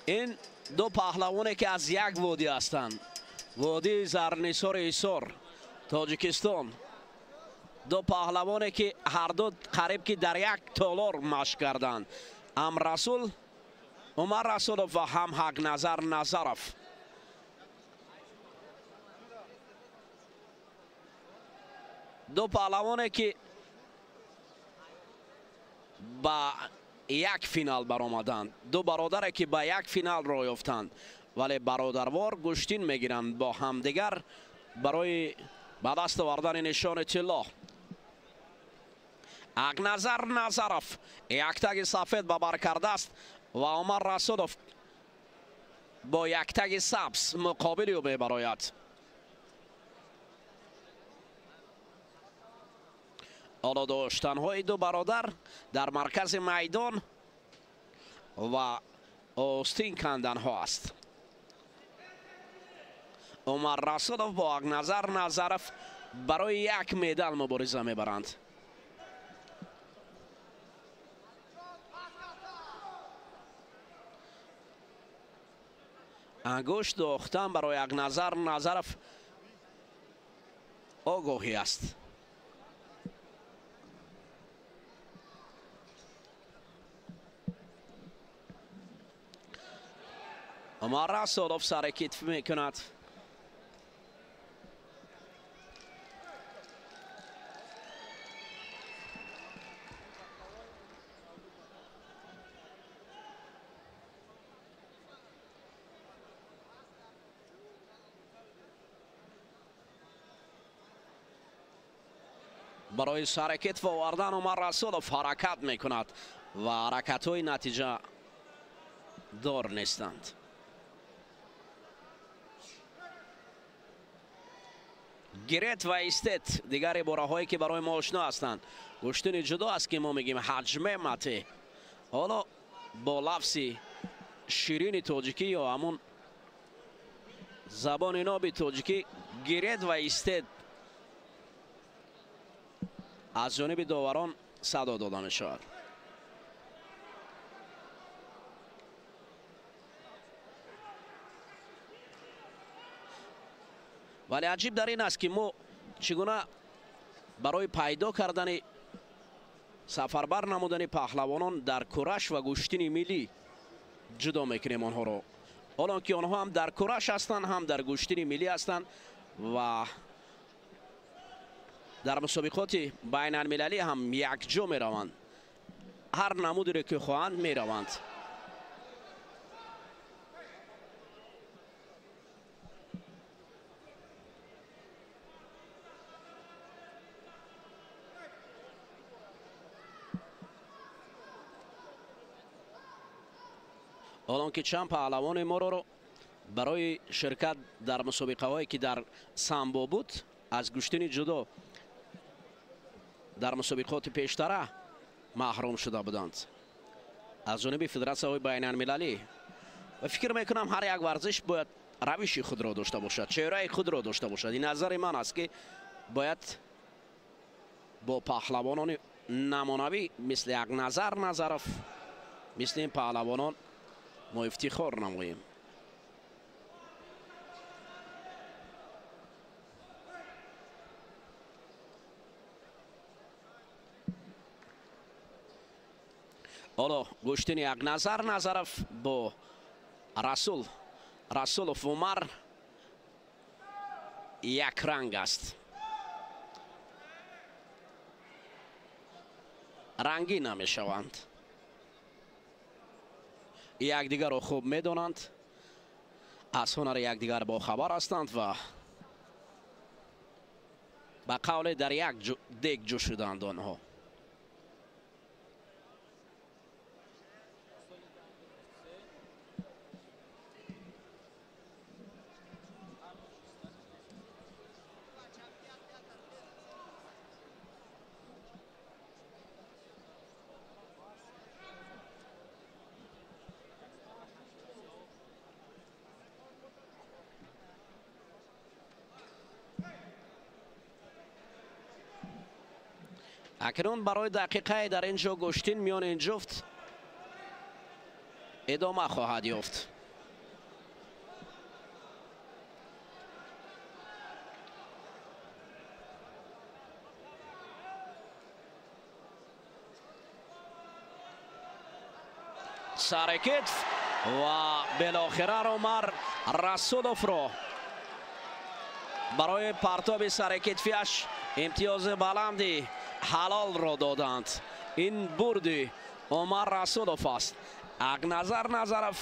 Ин ду паҳлавоне ки аз як водӣ ҳастанд, водии Зарнисори Ҳисор, Тоҷикистон, ду паҳлавоне ки ҳарду қариб ки дар як толор машқ карданд, ҳам Расул Умар Расулов ва ҳам Ҳақназар Назаров. Ду паҳлавоне ки ба як финал баромаданд, ду бародаре ки ба як финал роҳ ёфтанд, вале бародарвор гӯштин мегиранд бо ҳамдигар барои ба даст овардани нишони тилло. Ҳақназар Назаров яктаги сафед ба бар кардааст ва Умар Расулов бо яктаги сабз муқобили ӯ мебарояд. Ҳоло доштанҳои ду бародар дар маркази майдон ва остин канданҳо аст. Умар Расулов бо Ҳақназар Назаров барои як медал мубориза мебаранд. Ангушт дохтан барои Ҳақназар Назаров огоҳӣ аст. Умар Расулов сари китф мекунад. Барои сари китф овардан Умар Расулов ҳаракат мекунад ва ҳаракатҳои натиҷа дор нестанд. Гирет ва истет дигар ибораҳое ки барои мо ошно ҳастанд. Гӯштини ҷудо аст ки мо мегӯем ҳаҷме мате. Ҳоло бо лафзи ширини тоҷикӣ ё ҳамун забони ноби тоҷикӣ гирет ва истет аз ҷониби доварон садо дода мешавад. Вале аҷиб дар ин аст ки мо чӣ гуна барои пайдо кардани сафарбар намудани паҳлавонон дар кураш ва гӯштини миллӣ ҷудо мекунем онҳоро. Ҳолон ки онҳо ҳам дар кураш ҳастанд, ҳам дар гӯштини миллӣ ҳастанд ва дар мусобиқоти байналмилалӣ ҳам якҷо мераванд. Ҳар намудеро ки хоҳанд мераванд. Ҳолон ки чанд паҳлавони моро барои ширкат дар мусобиқаҳое ки дар самбо буд аз гӯштини ҷудо дар мусобиқоти пештара маҳрум шуда буданд аз ҷониби федератсияҳои байналмилалӣ. Ва фикр мекунам ҳар як варзиш бояд равиши худро дошта бошад, чеҳраи худро дошта бошад. Ин назари ман аст ки бояд бо паҳлавонони намунавӣ мисли Ҳақназар Назаров, мисли ин паҳлавонон мо ифтихор намоем. Ҳоло гӯштини Ҳақназар Назаров бо Расул Расулов Умар якранг аст. Рангӣ намешаванд. Якдигарро хуб медонанд, аз ҳунари якдигар бохабар ҳастанд ва ба қавле дар як дег ҷӯ шуданд онҳо. Акнун барои дақиқае дар ин ҷо гӯштин миёни ин ҷуфт идома хоҳад ёфт. Сари китф ва билохира Умар Расуловро барои партоби сари китфиаш имтиёзи баланди ҳалолро доданд. Ин бурди Умар Расулов аст. Ҳақназар Назаров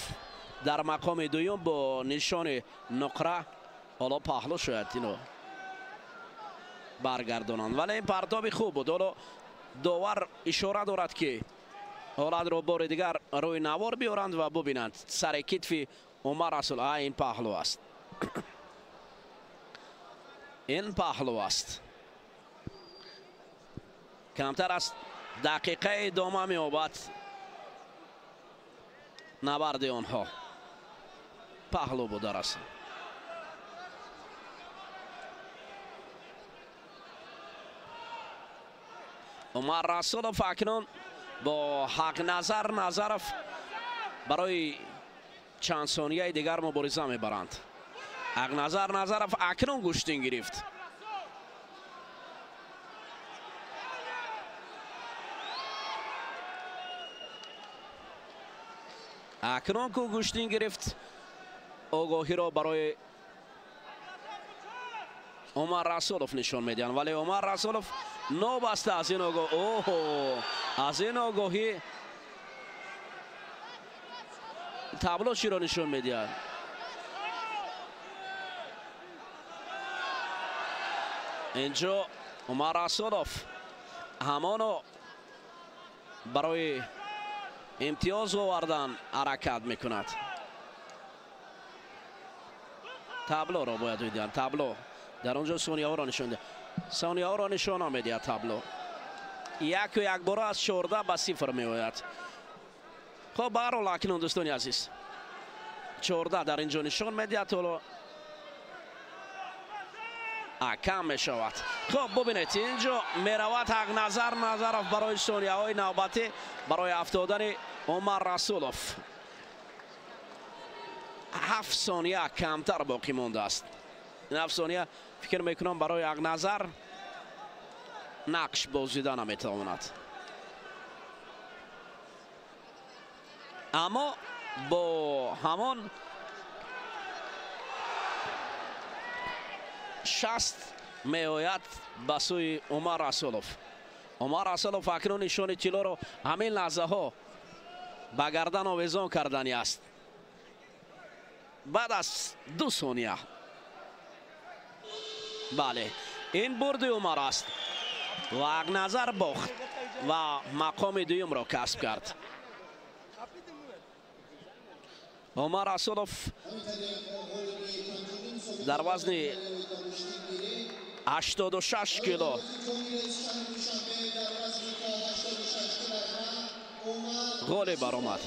дар мақоми дуюм бо нишони нуқра ҳоло паҳлӯ шояд ино баргардонанд, вале ин партоби хуб буд. Ҳоло довар ишора дорад, ки ҳолатро бори дигар рӯи навор биёранд ва бубинанд сари китфи Умар Расул. Ин паҳлӯ аст, ин паҳлӯ аст. Камтар аз дақиқаи идома меёбад набарди онҳо. Паҳлӯ буда расид. Умар Расулов акнун бо Ҳақназар Назаров барои чанд сонияи дигар мубориза мебаранд. Ҳақназар Назаров акнун гӯштин гирифт. Акнун ку гӯштин гирифт, огоҳиро барои Умар Расулов нишон медиҳанд, вале Умар Расулов нобаста аз ин оҳо аз ин огоҳӣ табло чиро нишон медиҳад? Инҷо Умар Расулов ҳамоно барои имтиёз овардан ҳаракат мекунад. Таблоро бояд дидан. Табло дар он ҷо сонияҳоро нишон медиҳад. Сонияҳоро нишона медиҳад табло. Яку якбора аз 14 ба 0 меояд. Хоб, баҳрҳол акнун дӯстони азиз 14 дар ин ҷо нишон медиҳад, ҳоло кам мешавад. Хоб, бубинед, ин ҷо меравад Ҳақназар Назаров барои сонияҳои навбатӣ барои афтодани Умар Расулов. 7 сония камтар боқӣ мондааст. Ин 7 сония фикр мекунам барои Ҳақназар нақш бозида наметавонад. Аммо бо ҳамон 60 меояд ба сӯи Умар Расулов. Умар Расулов акнун нишони тиллоро ҳамин лаҳзаҳо ба гардан овезон кардани аст. Баъд аз 2 сония. Бале, ин бурди Умар аст ва Ҳақназар бохт ва мақоми дуюмро касб кард. Умар Расулов дар вазни 86 кило ғолиб баромад.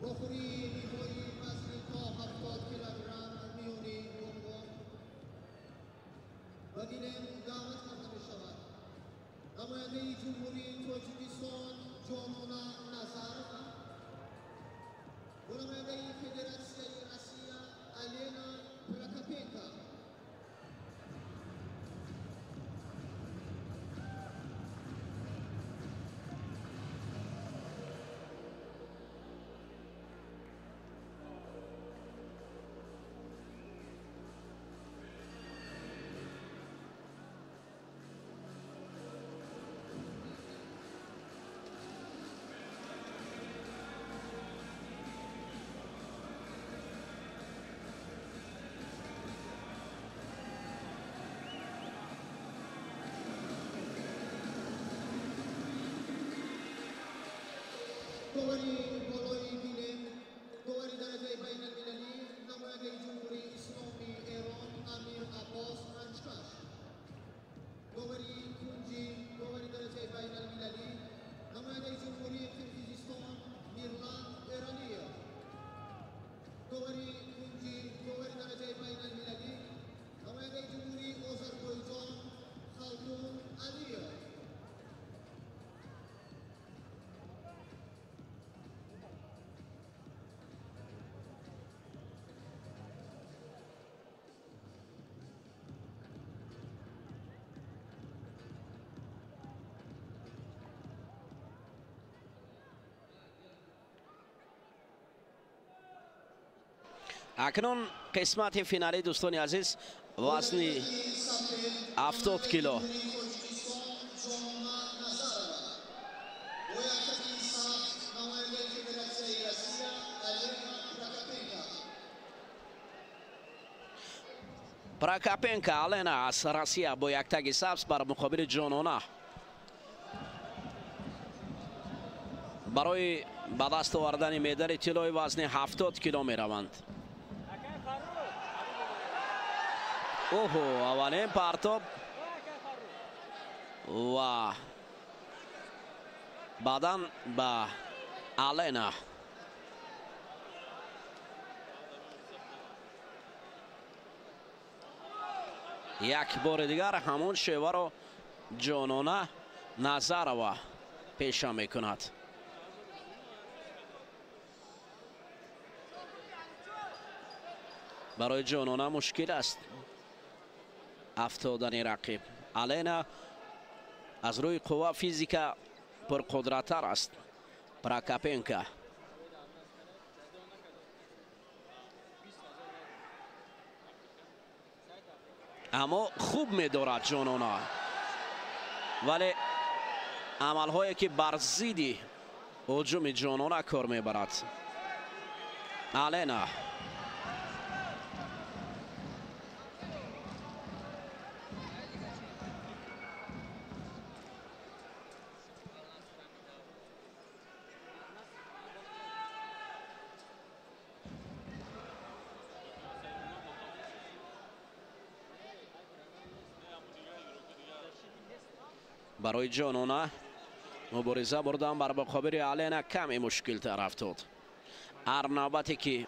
Вохӯрии ниҳоии вазни то 70 килограмм миёни бонувон ба гилем даъват карда мешавад намояндаи Ҷумҳурии Тоҷикистон Ҷонона Назарова ва намояндаи Федератсияи Россия Алена Прокопенко. Довари болои гилем, довари дараҷаи байналмилалӣ, намояндаи Ҷумҳурии Исломии Эрон Амир Аббос Ранҷкаш. Довари кунҷӣ, довари дараҷаи байналмилалӣ, намояндаи Ҷумҳурии Қирғизистон Мирлан Эралиев. Довари кунҷӣ, довари дараҷаи байналмилалӣ, намояндаи Ҷумҳурии Озарбойҷон Халдун Алиев. Акнун қисмати финалӣ, дӯстони азиз, вазни 70 кило. Прокопенко Алена аз Россия бо яктаги сабз бар муқобили Ҷонона. Барои ба даст овардани медали тиллои вазни 70 кило мераванд. Оҳо, аввалин партоб ва баъдан ба Алена. Як бори дигар ҳамон шеваро Ҷонона Назарова пеша мекунад. Барои Ҷонона мушкил аст афтодани рақиб. Алена аз рӯи қувва, физика пурқудраттар аст. Прокопенко аммо хуб медорад Ҷонона, вале амалҳое ки бар зидди ҳуҷуми Ҷонона кор мебарад. Алена барои Ҷонона мубориза бурдан бар муқобили Алена каме мушкилтар афтод. Ҳар навбате ки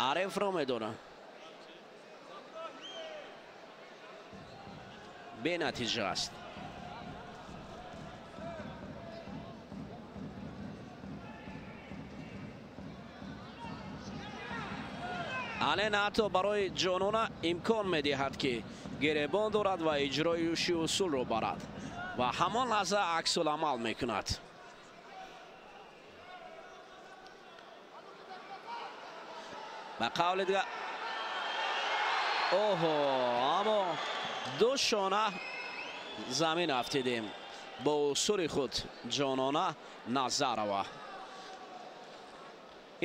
арифро медонад, бенатиҷа аст. Алена ҳатто барои Ҷонона имкон медиҳад, ки гиребон дорад ва иҷрои уши усулро барад ва ҳамон лаҳза аксуламал мекунад. Ба қавли дигар, оҳо, аммо ду шона замин афтидем бо усули худ Ҷонона Назарова.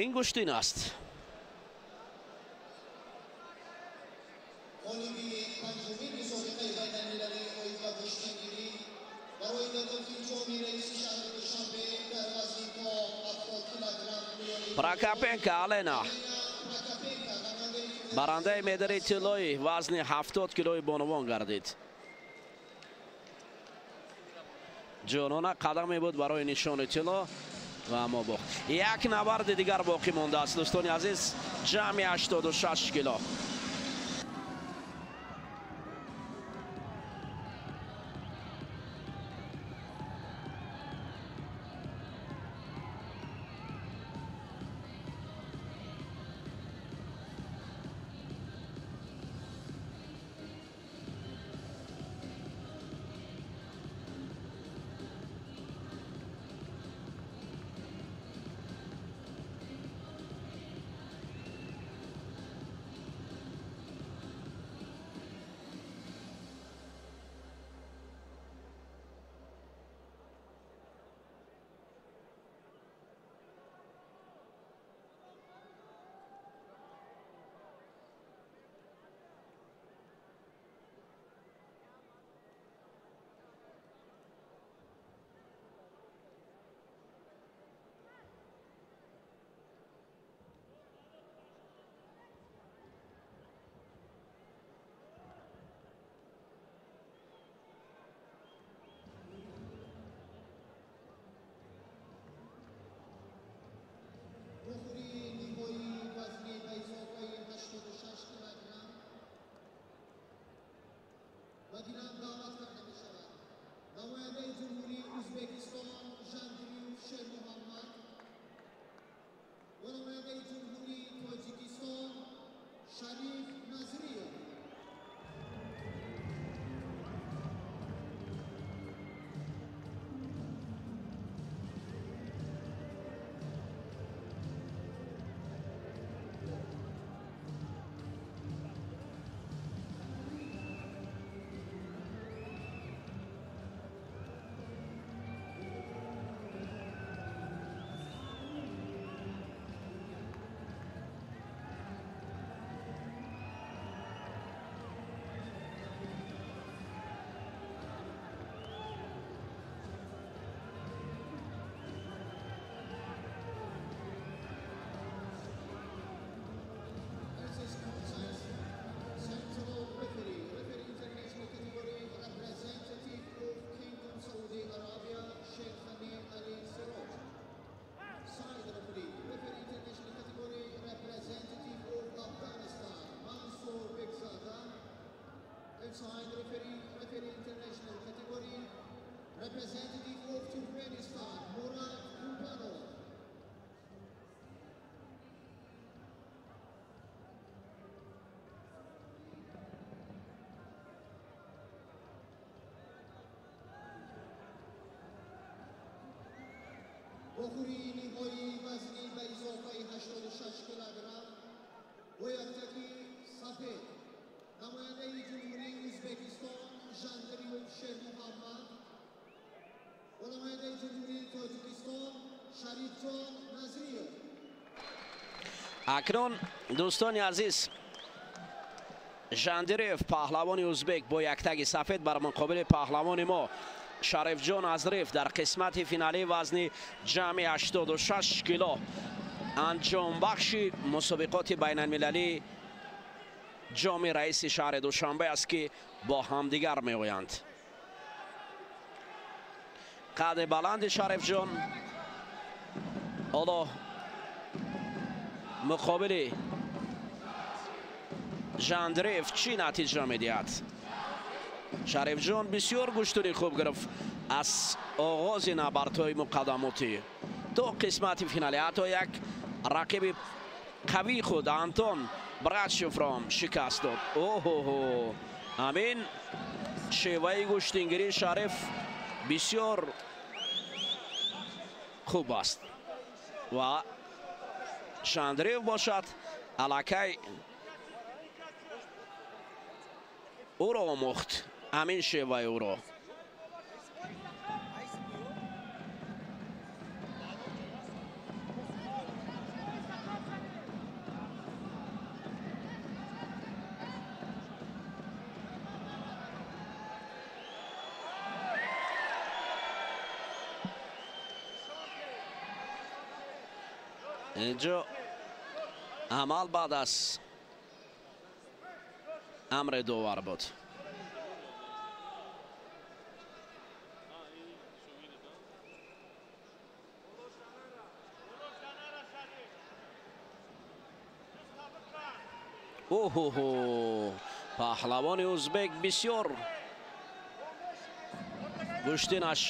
Ин гӯштин аст. Ғолиби панҷумин мусобиқаи байналмилалии оид ба гӯштингирӣ барои дарёфти ҷоми раиси шаҳри Душанбе дар вазни то 70 килограмм миёни Прокопенко Алена барандаи медали тиллои вазни 70 килои бонувон гардид. Ҷонона қадаме буд барои нишони тилло. Ва аммо бохт. Як набарди дигар боқӣ мондааст, дӯстони азиз, ҷамъи 86 кило. Inside referee, referee international category, representative of Turkmenistan, Murad Kumpanov. Бохурии ниҳоии вазни ба изофаи 86 килограмм бо яктаки сафед намояндаи Ҷумҳурии Ӯзбекистон Жандриев Шермуҳаммад ва намояндаи Ҷумҳурии Тоҷикистон Шарифҷон Назриев. Акнун дӯстони азиз, Жандриев паҳлавони ӯзбек бо яктаги сафед бар муқобили паҳлавони мо Шарифҷон Назриев дар қисмати финалии вазни ҷамъи 86 кило анҷомбахши мусобиқоти байналмилалии ҷоми раиси шаҳри Душанбе аст, ки бо ҳамдигар меоянд. Қади баланди Шарифҷон ҳоло муқобили Жандриев чӣ натиҷа медиҳад? Шарифҷон бисёр гӯштуни хуб гирифт аз оғози набардҳои муқаддамотӣ то қисмати финалӣ, ҳатто як рақиби қавии худ Антон Брачевро шикаст дод. Оҳоҳо, ҳамин шеваи гӯштингирии Шариф бисёр хуб аст ва Жандриев бошад аллакай ӯро омӯхт, ҳамин шеваи ӯро. Инҷо амал баъд аз амри довар буд. Оҳоҳо, паҳлавони узбек бисёр гӯштинаш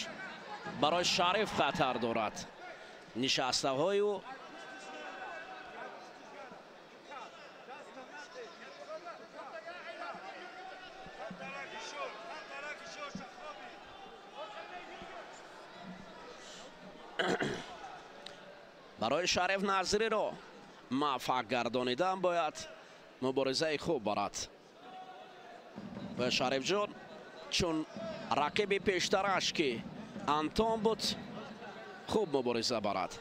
барои Шариф хатар дорад. Нишастаҳои ӯ барои Шариф Назриро муваффақ гардонидан бояд муборизаи хуб барад. Ва Шарифҷон чун рақиби пештараш ки Антон буд, хуб мубориза барад.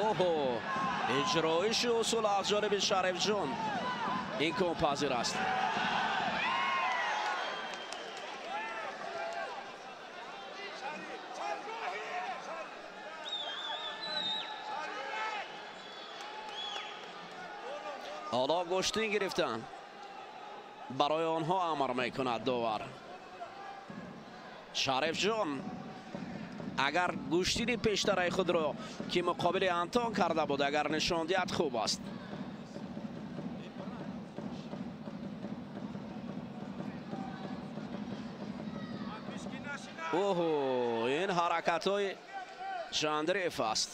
Оҳо, иҷроиши усул аз ҷониби Шарифҷон имконпазир аст. Ҳоло гӯштин гирифтан барои онҳо амр мекунад довар. Шарифҷон агар гӯштини пештараи худро ки муқобили Антон карда буд, агар нишон диҳад хуб аст. Оҳо, ин ҳаракатҳои Жандриев аст.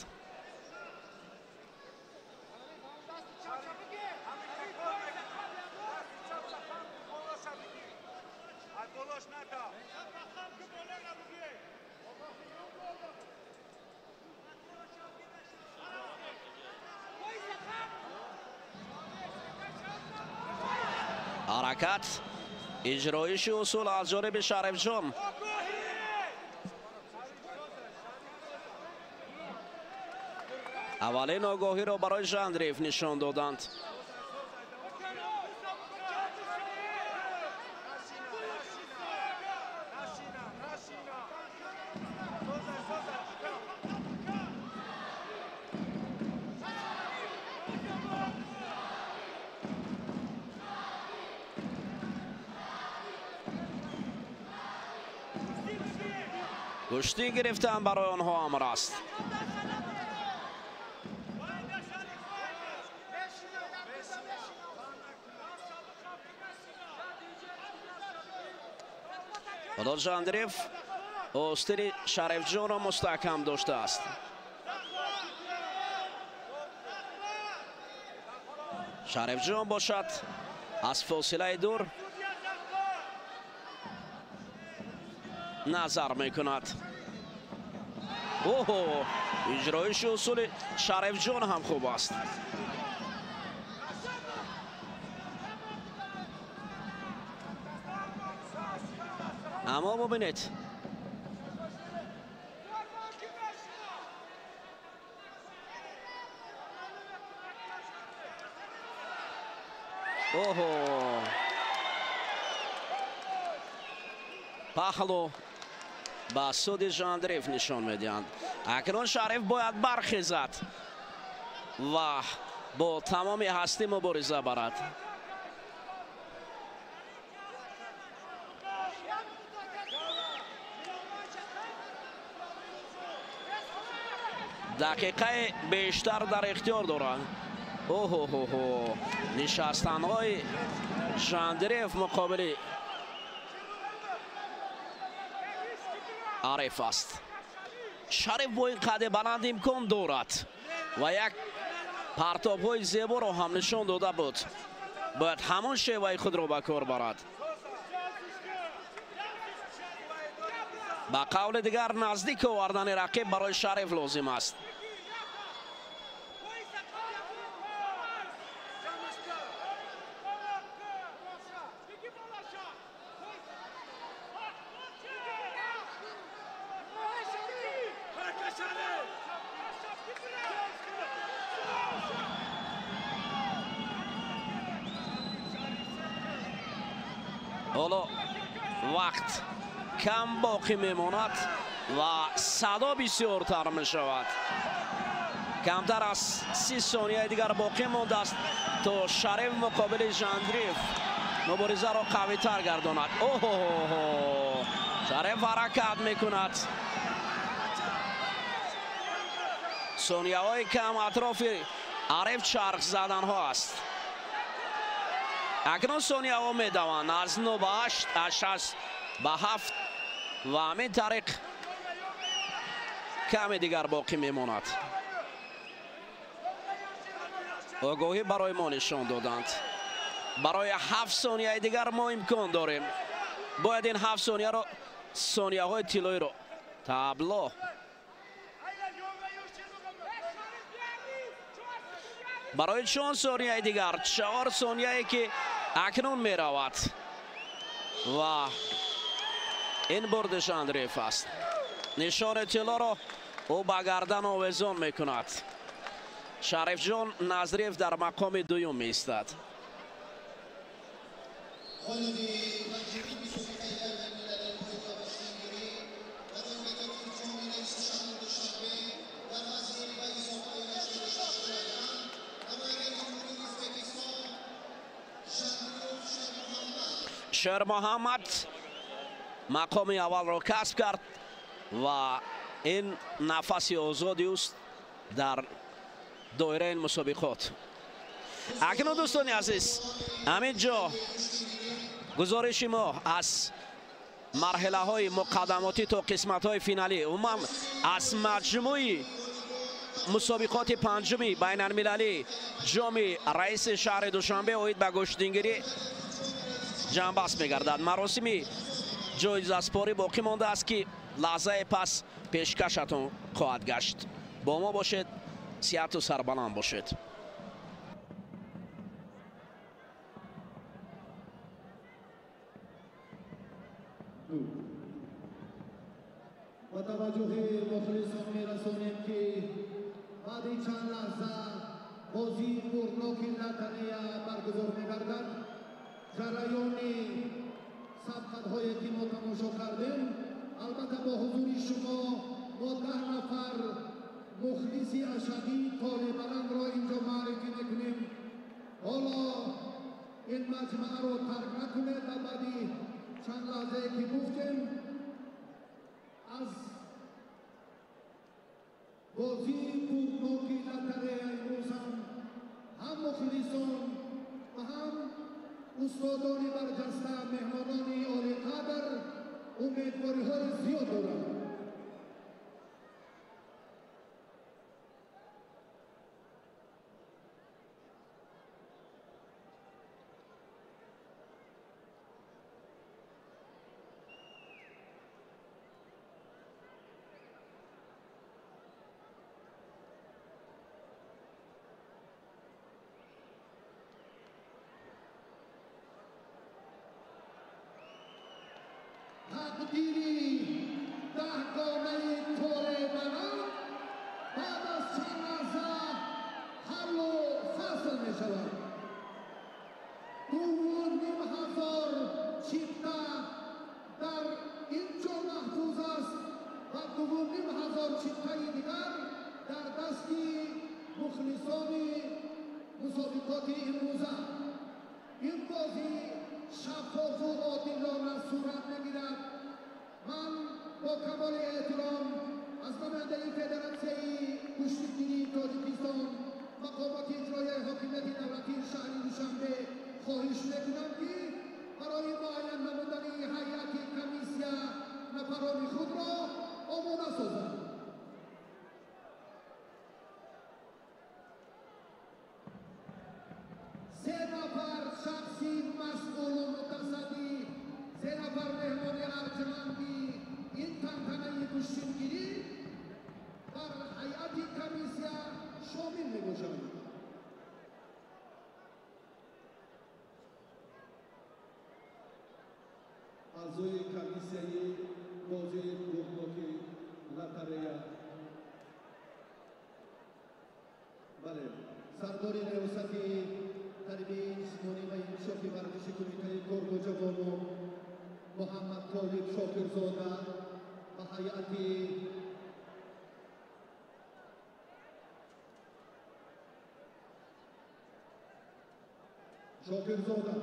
Ҳаракат, иҷроиши усул аз ҷониби Шарифҷон. Аввалин огоҳиро барои Жандриев нишон доданд. Гӯштӣ гирифтан барои онҳо амр аст. Ҳоло Жандриев остини Шарифҷонро мустаҳкам доштааст. Шарифҷон бошад аз фосилаи дур назар мекунад. Оҳо, иҷроиши усули Шарифҷон ҳам хуб аст. Аммо бубинед, оҳо, паҳлу ба суди Жандриев нишон медиҳанд. Акнун Шариф бояд бархезад ва бо тамоми ҳастӣ мубориза барад. Дақиқаи бештар дар ихтиёр дорад. Оҳоҳоҳо, нишастанҳои Жандриев муқобили Ариф аст. Шариф бо ин қади баланд имкон дорад ва як партобҳои зеборо ҳам нишон дода буд. Бояд ҳамон шеваи худро ба кор барад. Ба қавли дигар, наздик овардани рақиб барои Шариф лозим аст. Ҳоло вақт кам боқӣ мемонад ва садо бисёртар мешавад. Камтар аз 30 сонияи дигар боқӣ мондааст то Шариф муқобили Жандриев муборизаро қавитар гардонад. Оҳоҳо, Шариф ҳаракат мекунад. Сонияҳои кам атрофи Ариф чарх заданҳо аст. Акнун сонияҳо медаванд аз 9 ба 8, аз 6 ба 7 ва ҳамин тариқ каме дигар боқӣ мемонад. Огоҳӣ барои мо нишон доданд. Барои 7 сонияи дигар мо имкон дорем. Бояд ин 7 сонияро, сонияҳои тиллоиро табло барои чон сонияи дигар, 4 сонияе ки акнун меравад ва ин бурдиш Андреев аст. Нишони тиллоро ӯ ба гардан овезон мекунад. Шарифҷон Назриев дар мақоми дуюм меистад. Шермуҳаммад мақоми аввалро касб кард ва ин нафаси озоди ӯст дар доираи ин мусобиқот. Акнун дӯстони азиз, ҳамин ҷо гузориши мо аз марҳилаҳои муқаддамотӣ то қисматҳои финалӣ, умуман аз маҷмӯи мусобиқоти панҷуми байналмилалӣ ҷоми раиси шаҳри Душанбе оид ба гӯштингирӣ ҷамъбаст мегардад. Маросими ҷоизаспорӣ боқӣ мондааст ки лаҳзаи пас пешкашатон хоҳад гашт. Бо мо бошед, сиҳату сарбаланд бошед. Ба таваҷҷӯҳи мухлисон мерасонем ки баъди чанд лаҳза бозии бурдноки лотарея баргузор мегардад. Ҷараёни сабқатҳое ки мо тамошо кардем, албатта бо ҳузури шумо мо 10 нафар мухлиси ашадии толибаландро инҷо муаррифӣ мекунем. Ҳоло ин маҷмаъро тарк накунед ва баъди чанд лаҳзае ки гуфтем аз бозии бурдноки лотарея имрӯз ҳам мухлисон ва ҳам устодони барҷаста, меҳмонони олиқадр умедвориҳои зиёд доранд. Тақдири даҳгонаи толибаланд баъд аз чанд лаҳза ҳаллу фасл мешавад. 2 500 чипта дар ин ҷо маҳфуз аст ва 2 500 чиптаи дигар дар дасти мухлисони мусобиқоти имрӯза. Ин бозӣ шаффофу одилона сурат мегирад. Ман бо камоли эҳтиром аз намояндаи Федератсияи гӯштигирии Тоҷикистон, мақомоти иҷроияи ҳокимияти давлатии шаҳри Душанбе хоҳиш мекунам ки барои муайян намудани ҳайати комиссия нафарони худро омода созанд. Се нафар шахси масъулу мутасаддӣ, се нафар меҳмони арҷманди ин тантанаи гӯштингирӣ дар ҳайати комиссия шомил мебошанд. Аъзои комиссияи бозии бурдноки лотарея, бале, сардори риёсати тарбияи ҷисмонӣ ва инкишофи варзиши кумитаи кор бо ҷавонон Муҳаммад Толиб Шокирзода ва ҳайати Шокирзода.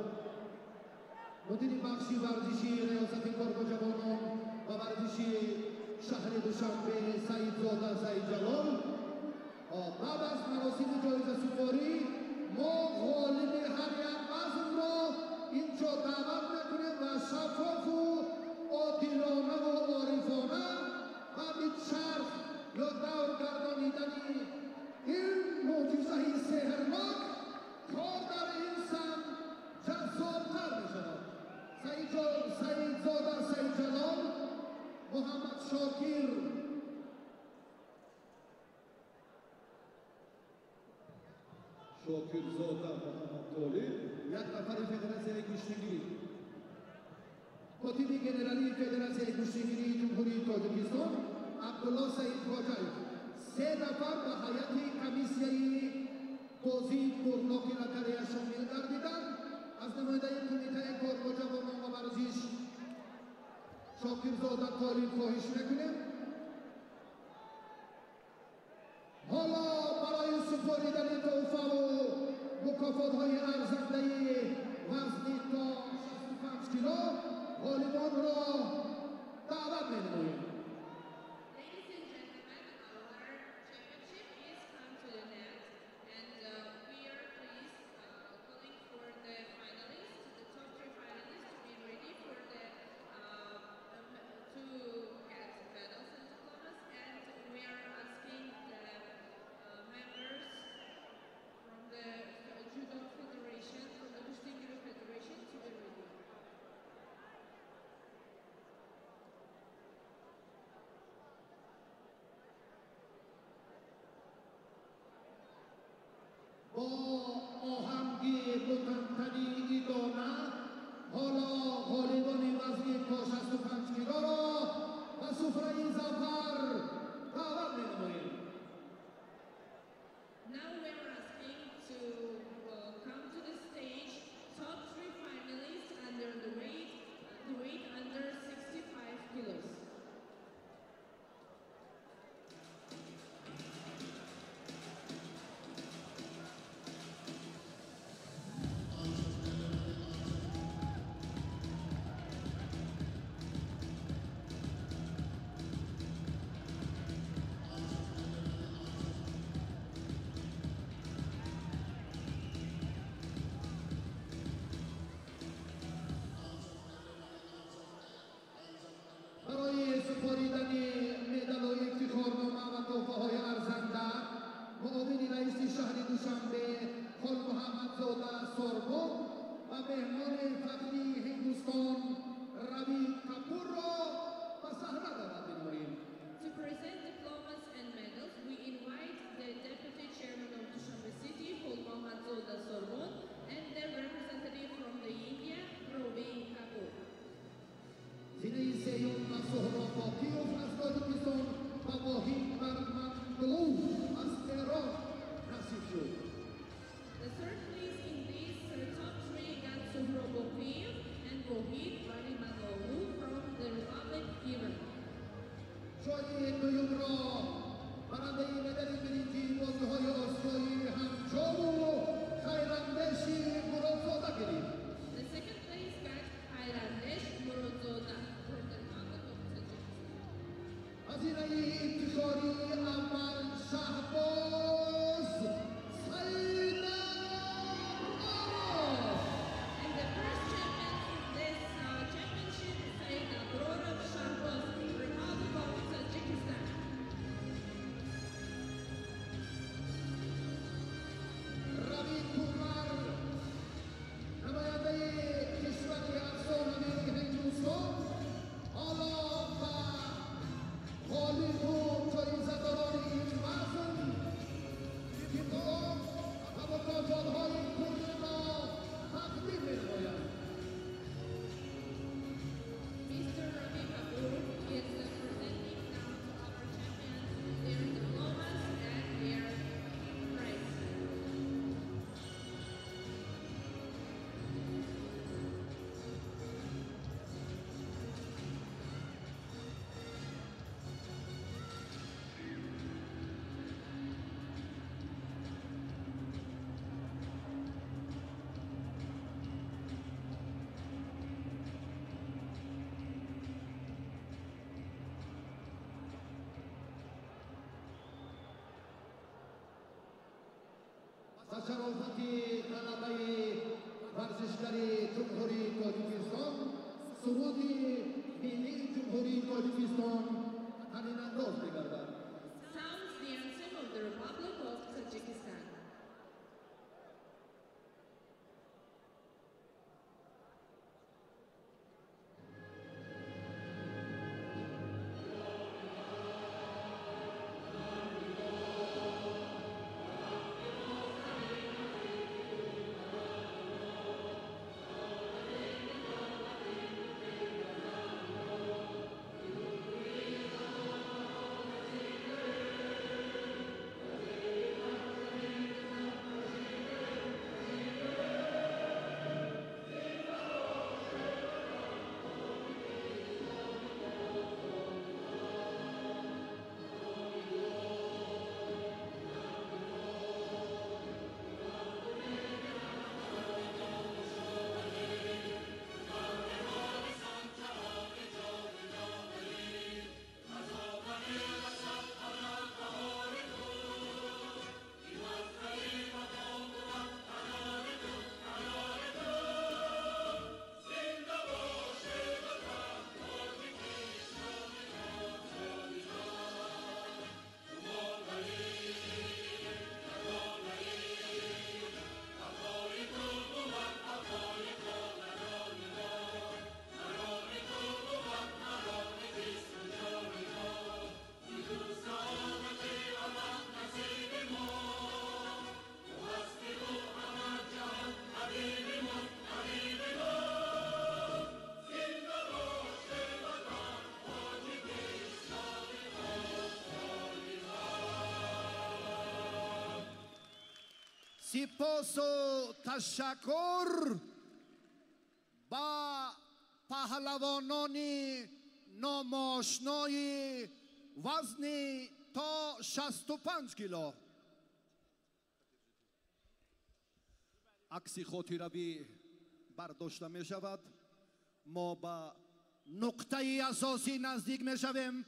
Мудири бахши варзиши Риёсати кор бо ҷавонон ва варзиши шаҳри Душанбе Саидзода Саидҷалол. Баъд аз маросими ҷоизасупорӣ мо ғолиби ҳар як вазнро инҷо даъват мекунем ва шаффофу одилонаву орифона баъди чарх ё давр гардонидани ин мӯъҷизаи сеҳрнок кор дар ин самт ҷаззобтар мешавад. Саидзода Саидҷалол, Муҳаммад Шокир Шокирзода Муҳаммад Толиб, як нафари Федератсияи гӯштингирӣ, котиби генералии Федератсияи гӯштингирии Ҷумҳурии Тоҷикистон Абдулло Саидхоҷаев, се нафар ба ҳайати комиссияи бозии бурноки лотарея шомил гардиданд. Аз намояндаи Кумитаи кор бо ҷавонон ва варзиш Шокирзода Толиб хоҳиш мекунем. Ҳоло барои супоридани тӯҳфаву мукофотҳои арзандаи вазни то 65 кило ғолибонро даъват менамоем. Ladies and gentlemen, our championship is come to an end, and we are pleased calling for the finalists, the top three finalists, to be ready for the to get medals and diplomas, and we are asking the members from the Judo Federation, from the Gushtingiri Federation, to be ready. Бо оҳанги мутантани идона ҳоло ғолибони вазни то 65 килоро ба суфраи зафар даъват менамоем. Now we are asking to come to the stage top three finalists under the weight under 65 kilos. Барои супоридани медалу ифтихорнома ва тӯҳфаҳои арзанда муовини раиси шаҳри Душанбе Холмуҳаммадзода Сорбон ва меҳмони фахрии Ҳиндустон Рави Капурро ба саҳна даъват менамоем. To present diplomas and medals, we invite the Deputy Chairman of Dushanbe City, Mohammadzoda Sorbon, and the representative from the India, Ravi Kapoor. Зинаи сеюм ба Суҳроб Боқиев аз Тоҷикистон ва Воҳид Барманглув аз Эрон насиб шуд. The third place in this top three got Suhrob Bokiyev and Vohid Barimanoglu from the Republic Iran. ҷои дуюмро барандаи медали биринҷии бозиҳои Осиёии Ҳанчжоу Хайрандеши Муродзода гирифт. The second place got Khairandesh Murodzoda from the Republic of Tajikistan. Зинаи ифтихории аввал Шаҳбоз Саидаброров. And the first champion in this championship is Saidabrorov Shahboz, Republic of Tajikistan. Рави Кумар, намояндаи кишвари афсонавии Ҳиндустон, ҳоло ба ғолибу ҷоизадорони ин вазн Шарофати ғалабаи варзишгари Ҷумҳурии Тоҷикистон суруди миллии Ҷумҳурии Тоҷикистон танинандоз мегардад. Sounds the anthem of the Republic of Tajikistan. Сипосу ташаккур ба паҳлавонони номошнои вазни то 65 кило. Акси хотиравӣ бардошта мешавад. Мо ба нуқтаи асосӣ наздик мешавем.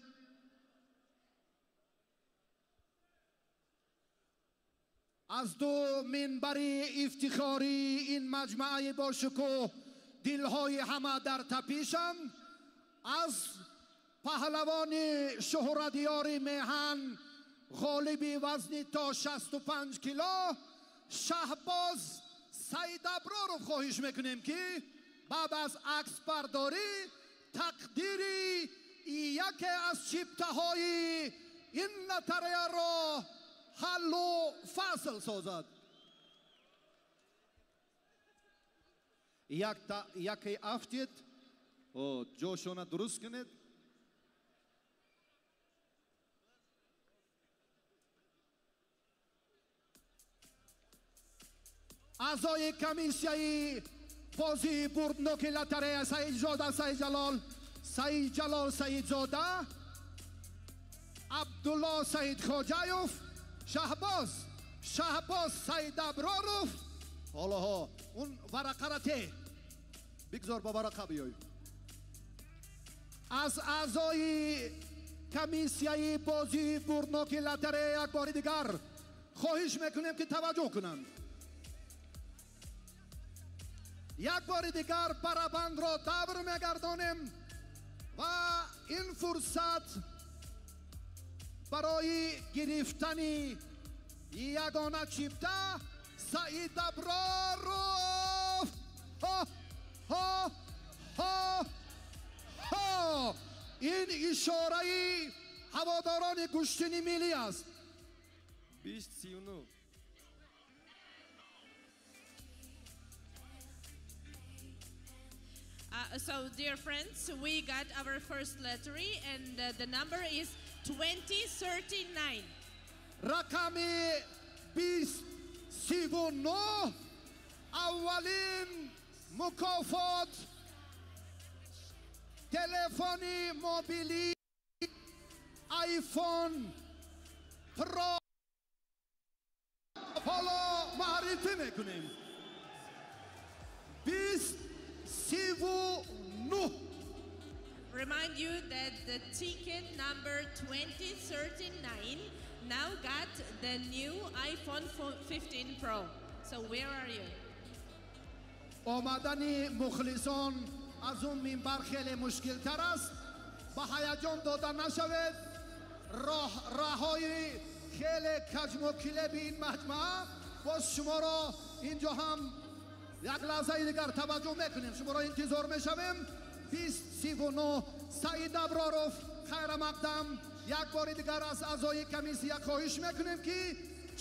Аз ду минбари ифтихории ин маҷмӯаи бошукӯҳ дилҳои ҳама дар тапишанд. Аз паҳлавони шӯҳратёри меҳан, ғолиби вазни то 65 кило Шаҳбоз Саидаброров хоҳиш мекунем, ки баъд аз аксбардорӣ тақдири яке аз чиптаҳои ин лотареяро ҳаллу фасл созад. Яке афтед, ҷошона дуруст кунед. Аъзои комиссияи бозии бурдноки лотарея Саидзода Саидҷалол, Саидҷалол Саидзода, Абдулло Саидхоҷаев, Шаҳбоз Саидаброров. Ҳолоҳо он варақара те бигзор ба варақа биёй. Аз аъзои комиссияи бозии бурдноки лотарея як бори дигар хоҳиш мекунем, ки таваҷҷӯҳ кунанд. Як бори дигар барабандро давр мегардонем ва ин фурсат барои гирифтани ягона чипта Саидаброров. Ҳо ҳо ҳо ҳо. Ин ишораи ҳаводорони гӯштини миллӣ аст. 20-39. So, dear friends, we got our first lottery, and the number is 2039. Рақами 2039 аввалин мукофот телефони мобилӣ iPhone Pro ҳоло маърифӣ мекунем. 2039. Remind you that the ticket number 2039 now got the new iPhone 15 Pro. So where are you? Омадани мухлисон аз он минбар хеле мушкилтар аст. Ба ҳаяҷон дода нашавед. Роҳҳои хеле каҷмукилеби ин маҷмаа боз шуморо инҷо ҳам як лаҳзаи дигар таваҷҷӯҳ мекунем. Шуморо интизор мешавем. 20-39 Саид Аброров хайрамақдам. Як бори дигар аз аъзои комиссия хоҳиш мекунем, ки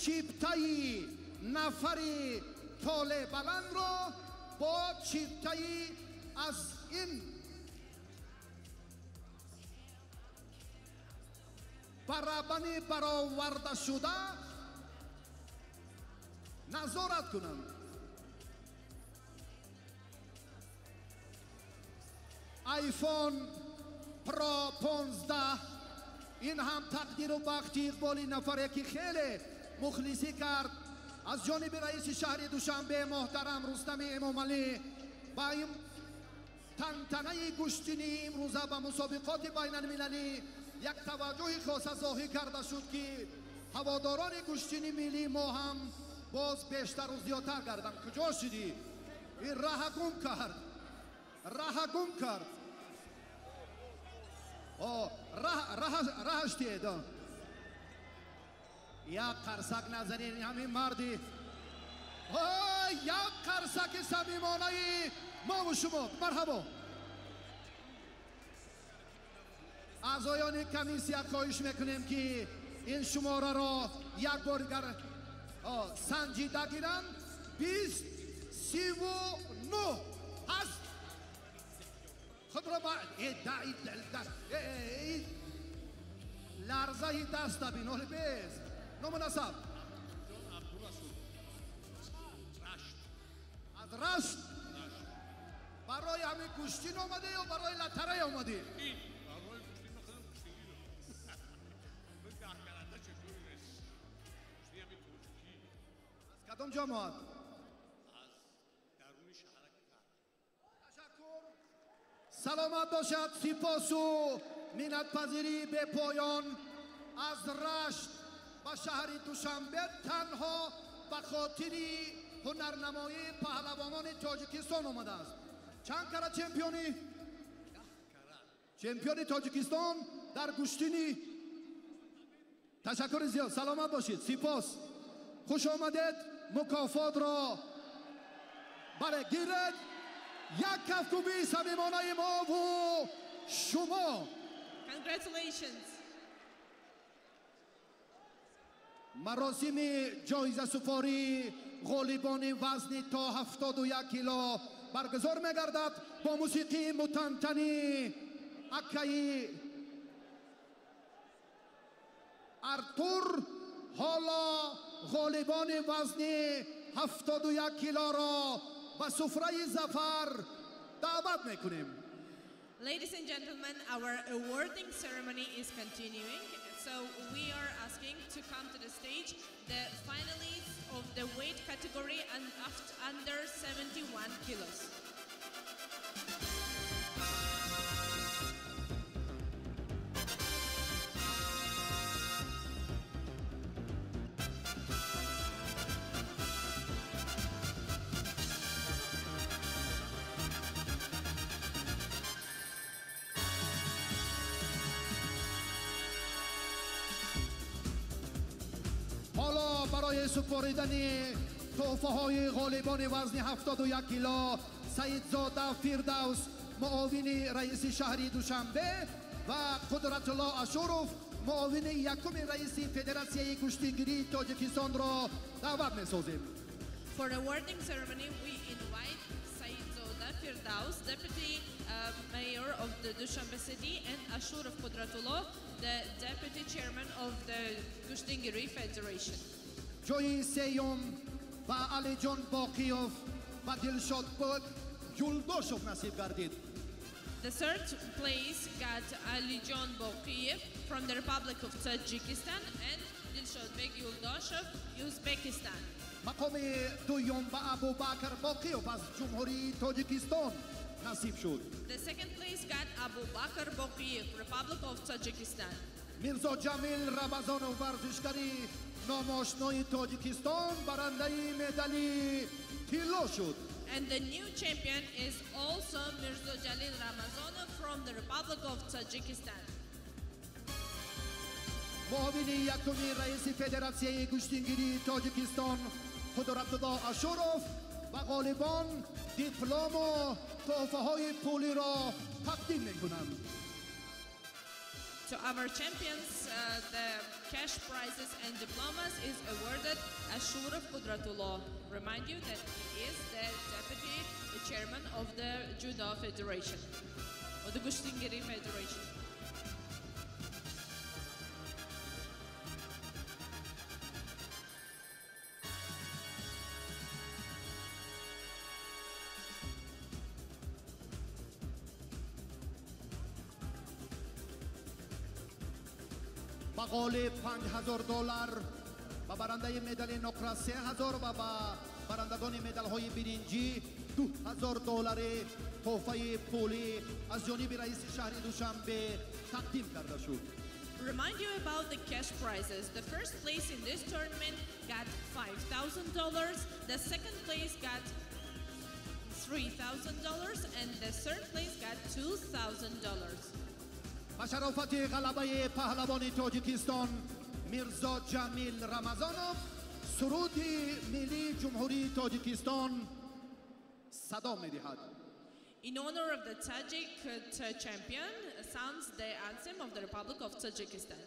чиптаи нафари толе баландро бо чиптаи аз ин барабани баровардашуда назорат кунанд. iPhone Pro 15 ин ҳам тақдиру бахти иқболи нафаре, ки хеле мухлисӣ кард, аз ҷониби раиси шаҳри Душанбе муҳтарам Рустами Эмомалӣ ба ин тантанаи гӯштинии имрӯза ба мусобиқоти байналмилалӣ як таваҷҷӯҳи хоса зоҳир карда шуд, ки ҳаводорони гӯштини миллии мо ҳам боз бештару зиёдтар гарданд. Куҷо шидӣ? Ин раҳа гум кард, раҳа гум кард. Раҳаш тиед. Як қарсак назанед ҳамин марди, як қарсаки самимонаи мову шумо. Марҳабо. Аъзоёни комиссия хоҳиш мекунем, ки ин шумораро як бор дигар санҷида гиранд. 20-39 ҳаст. Худро ларзаи даста бин, оли бес. Ному насаб? Аз Рашт. Барои ҳамин гӯштин омадӣ ё барои латарай омадӣ? Аз кадом ҷамоат? Саломат бошад. Сипосу миннатпазирии бепоён аз Рашт ба шаҳри Душанбе танҳо ба хотири ҳунарнамоии паҳлавонони Тоҷикистон омадааст. Чанд кара чемпиони? Чемпиони Тоҷикистон дар гӯштини. Ташаккури зиёд, саломат бошед. Сипос, хуш омадед. Мукофотро бале гиред. Як кафкӯбии самимонаи мову шумо. Congratulations. Маросими ҷоизасупории ғолибони вазни то 71 кило баргузор мегардад бо мусиқии мутантани акаи Артур. Ҳоло ғолибони вазни 71 килоро ба суфраи зафар даъват мекунем. Ladies and gentlemen, our awarding ceremony is continuing. So we are asking to come to the stage the finalists of the weight category and under 71 kilos. ҳоло барои супоридани тӯҳфаҳои ғолибони вазни 71 кило Саидзода Фирдавс, муовини раиси шаҳри Душанбе, ва Қудратулло Ашуров, муовини якуми раиси Федератсияи гӯштингирии Тоҷикистонро даъват месозем. For the awarding ceremony, we invite Saidzoda Firdaus, Deputy Mayor of the Dushanbe City, and Ashurov Qudratullo, the Deputy Chairman of the Gushtingiri Federation. Ҷои сеюм ба Алиҷон Боқиёв ва Дилшодбек Юлдошев насиб гардид. The third place got Alijon Boqiyev from the Republic of Tajikistan and Dilshodbek Yuldoshev, Uzbekistan. Мақоми дуюм ба Абубакр Боқиёв аз Ҷумҳурии Тоҷикистон насиб шуд. The second place got Abubakar Boqiyev, Republic of Tajikistan. Мирзо Ҷамил Рамазонов, варзишгари номошинои Тоҷикистон барандаи медали тилло шуд. And the new champion is also Mirzo Jalil Ramazanov from the Republic of Tajikistan. Муовини якуми раиси Федератсияи гӯштингирии Тоҷикистон Қудратулло Ашуров ба ғолибон диплому тӯҳфаҳои пулиро тақдим мекунанд. To our champions, the cash prizes and diplomas is awarded Ashurov Qudratullo. Remind you that he is the deputy chairman of the Judo Federation, or the Gushtingiri Federation. Ба ғолиб $5000, ба барандаи медали нуқра $3000 ва ба барандагони медалҳои биринҷӣ $2000 тӯҳфаи пулӣ аз ҷониби раиси шаҳри Душанбе тақдим карда шуд. Remind you about the cash prizes. The first place in this tournament got $5,000, the second place got $3,000, and the third place got $2,000. Ба шарофати ғалабаи паҳлавони Тоҷикистон Мирзо Ҷамил Рамазонов суруди миллии Ҷумҳурии Тоҷикистон садо медиҳад. In honor of the Tajik champion sounds the anthem of the Republic of Tajikistan.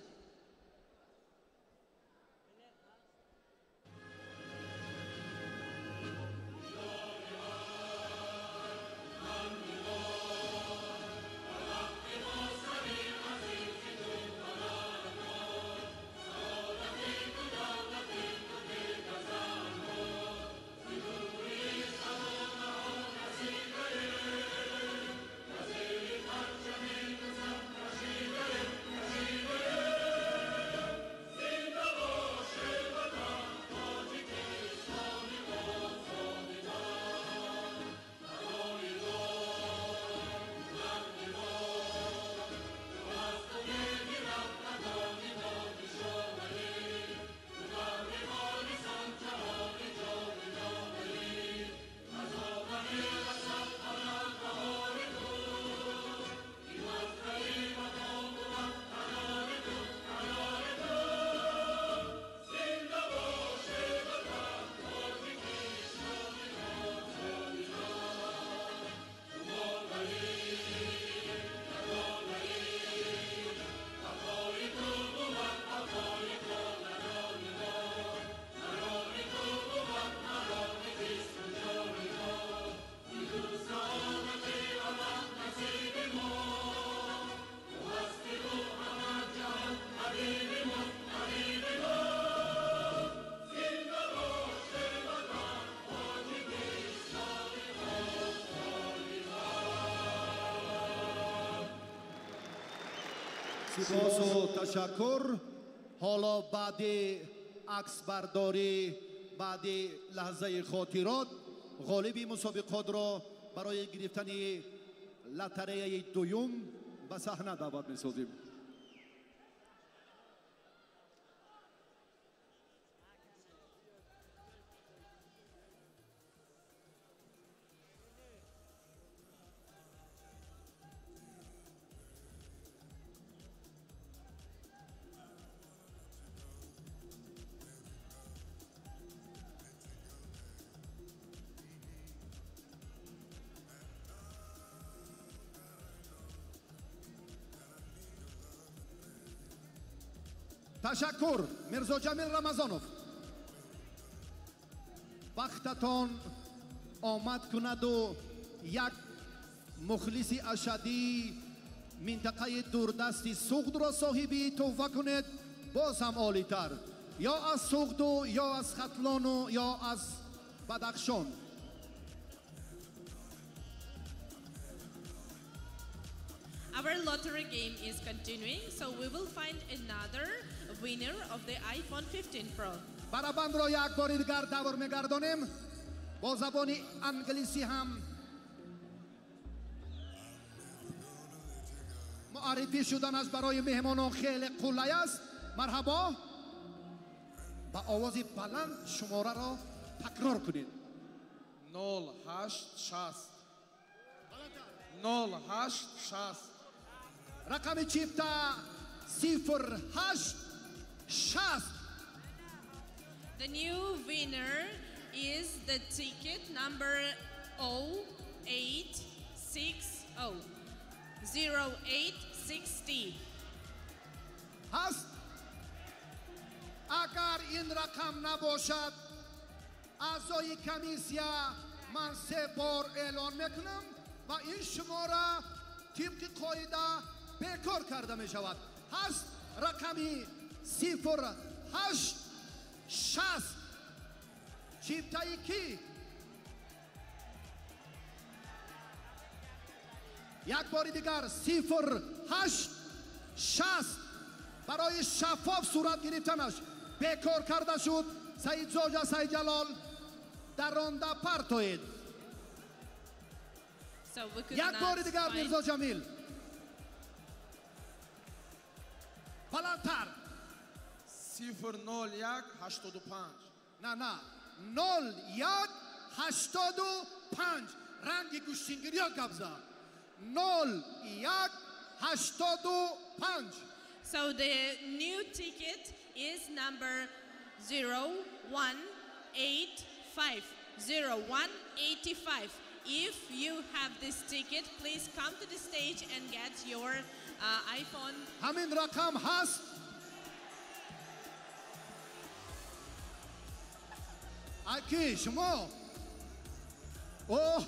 Сипосу ташаккур. Ҳоло баъди аксбардорӣ, баъди лаҳзаи хотирот, ғолиби мусобиқотро барои гирифтани лотареяи дуюм ба саҳна даъват месозем. Ташаккур, Мирзо Ҷамил Рамазонов. Вақтатон омад кунаду як мухлиси ашадии минтақаи дурдасти Суғдро соҳиби тӯҳфа кунед, боз ҳам олитар. Ё аз Суғду, ё аз Хатлону, ё аз Бадахшон. Our lottery game is continuing, so we will find another winner of the iPhone 15 Pro. Барабанро як бори дигар давр мегардонем. Бо забони англисӣ ҳам муаррифӣ шуданаш барои меҳмонон хеле қулай аст. Марҳабо. Ба овози баланд шумораро такрор кунед. 0 8 6 0 8 6. Рақами чипта 0 8 6. The new winner is the ticket number 0860 0860. Ҳаст. Агар ин рақам набошад, аъзои комиссия, ман се бор эълон мекунам ва ин шумора тибқи қоида бекор карда мешавад. Ҳаст рақами 0 8 6. Чиптаи кӣ? Як бори дигар 0 8 6. Барои шаффоф сурат гирифтанаш бекор карда шуд. Саидзода Саидҷалол, даронда партоед. Як бори дигар, Мирзо Ҷамил, баландтар. 0 0 1 85. На, на, 0 1 85. Ранги гӯштингириё гап зад. 0 1 85. So the new ticket is number 0185. 0185. If you have this ticket, please come to the stage and get your iPhone. Ҳамин рақам ҳаст. Аки шумо? Оҳ,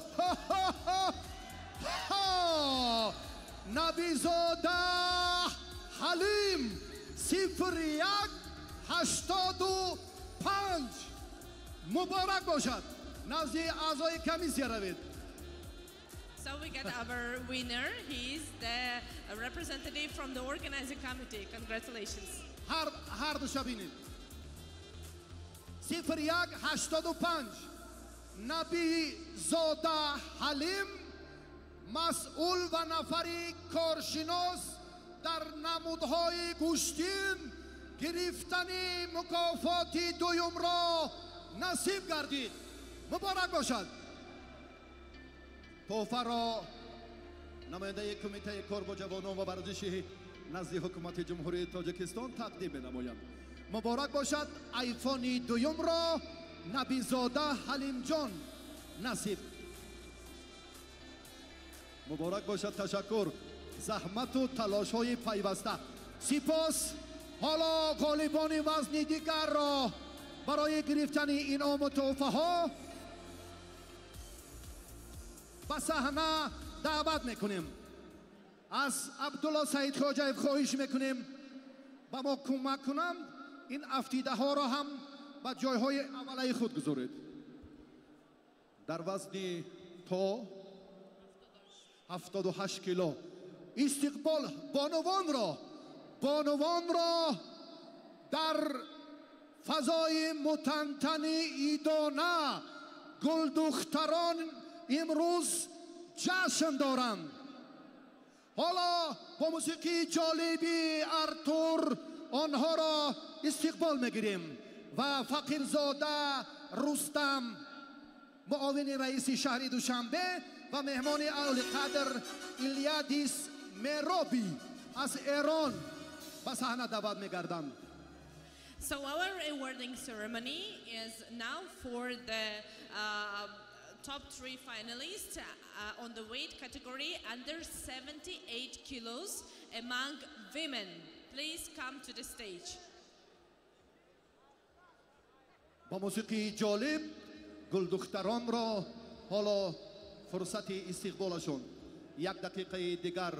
Набизода Ҳалим 0 1 85. Муборак бошад. Назди аъзои комиссия равед. So we got our winner. He is the representative from the organizing committee. Congratulations. Ҳар душа бинед. 0 1 85. Набизода Ҳалим, масъул ва нафари коршинос дар намудҳои гӯштин, гирифтани мукофоти дуюмро насиб гардид. Муборак бошад. Тӯҳфаро намояндаи Кумитаи кор бо ҷавонон ва варзиши назди Ҳукумати Ҷумҳурии Тоҷикистон тақдим менамояд. Муборак бошад. Айфони дуюмро Набизода Ҳалимҷон насиб. Муборак бошад. Ташаккур. Заҳмату талошҳои пайваста. Сипос. Ҳоло ғолибони вазни дигарро барои гирифтани инъому тӯҳфаҳо ба саҳна даъват мекунем. Аз Абдулло Саидхоҷаев хоҳиш мекунем, ба мо кӯмак кунанд, ин афтидаҳоро ҳам ба ҷойҳои аввалаи худ гузоред. Дар вазни то 78 кило истиқбол бонувонро дар фазои мутантани идона гулдухтарон имрӯз ҷашн доранд. Ҳоло бо мусиқии ҷолиби Артур онҳоро истиқбол мегирем ва Фақирзода Рустам, муовини раиси шаҳри Душанбе, ва меҳмони олиқадр Илядис Мероби аз Эрон ба саҳна даъват мегарданд. So our awarding ceremony is now for the top three finalists on the weight category under 78 kilos among women. Please come to the stage. Бо мусиқии ҷолиб гулдухтаронро ҳоло фурсати истиқболашон. Як дақиқаи дигар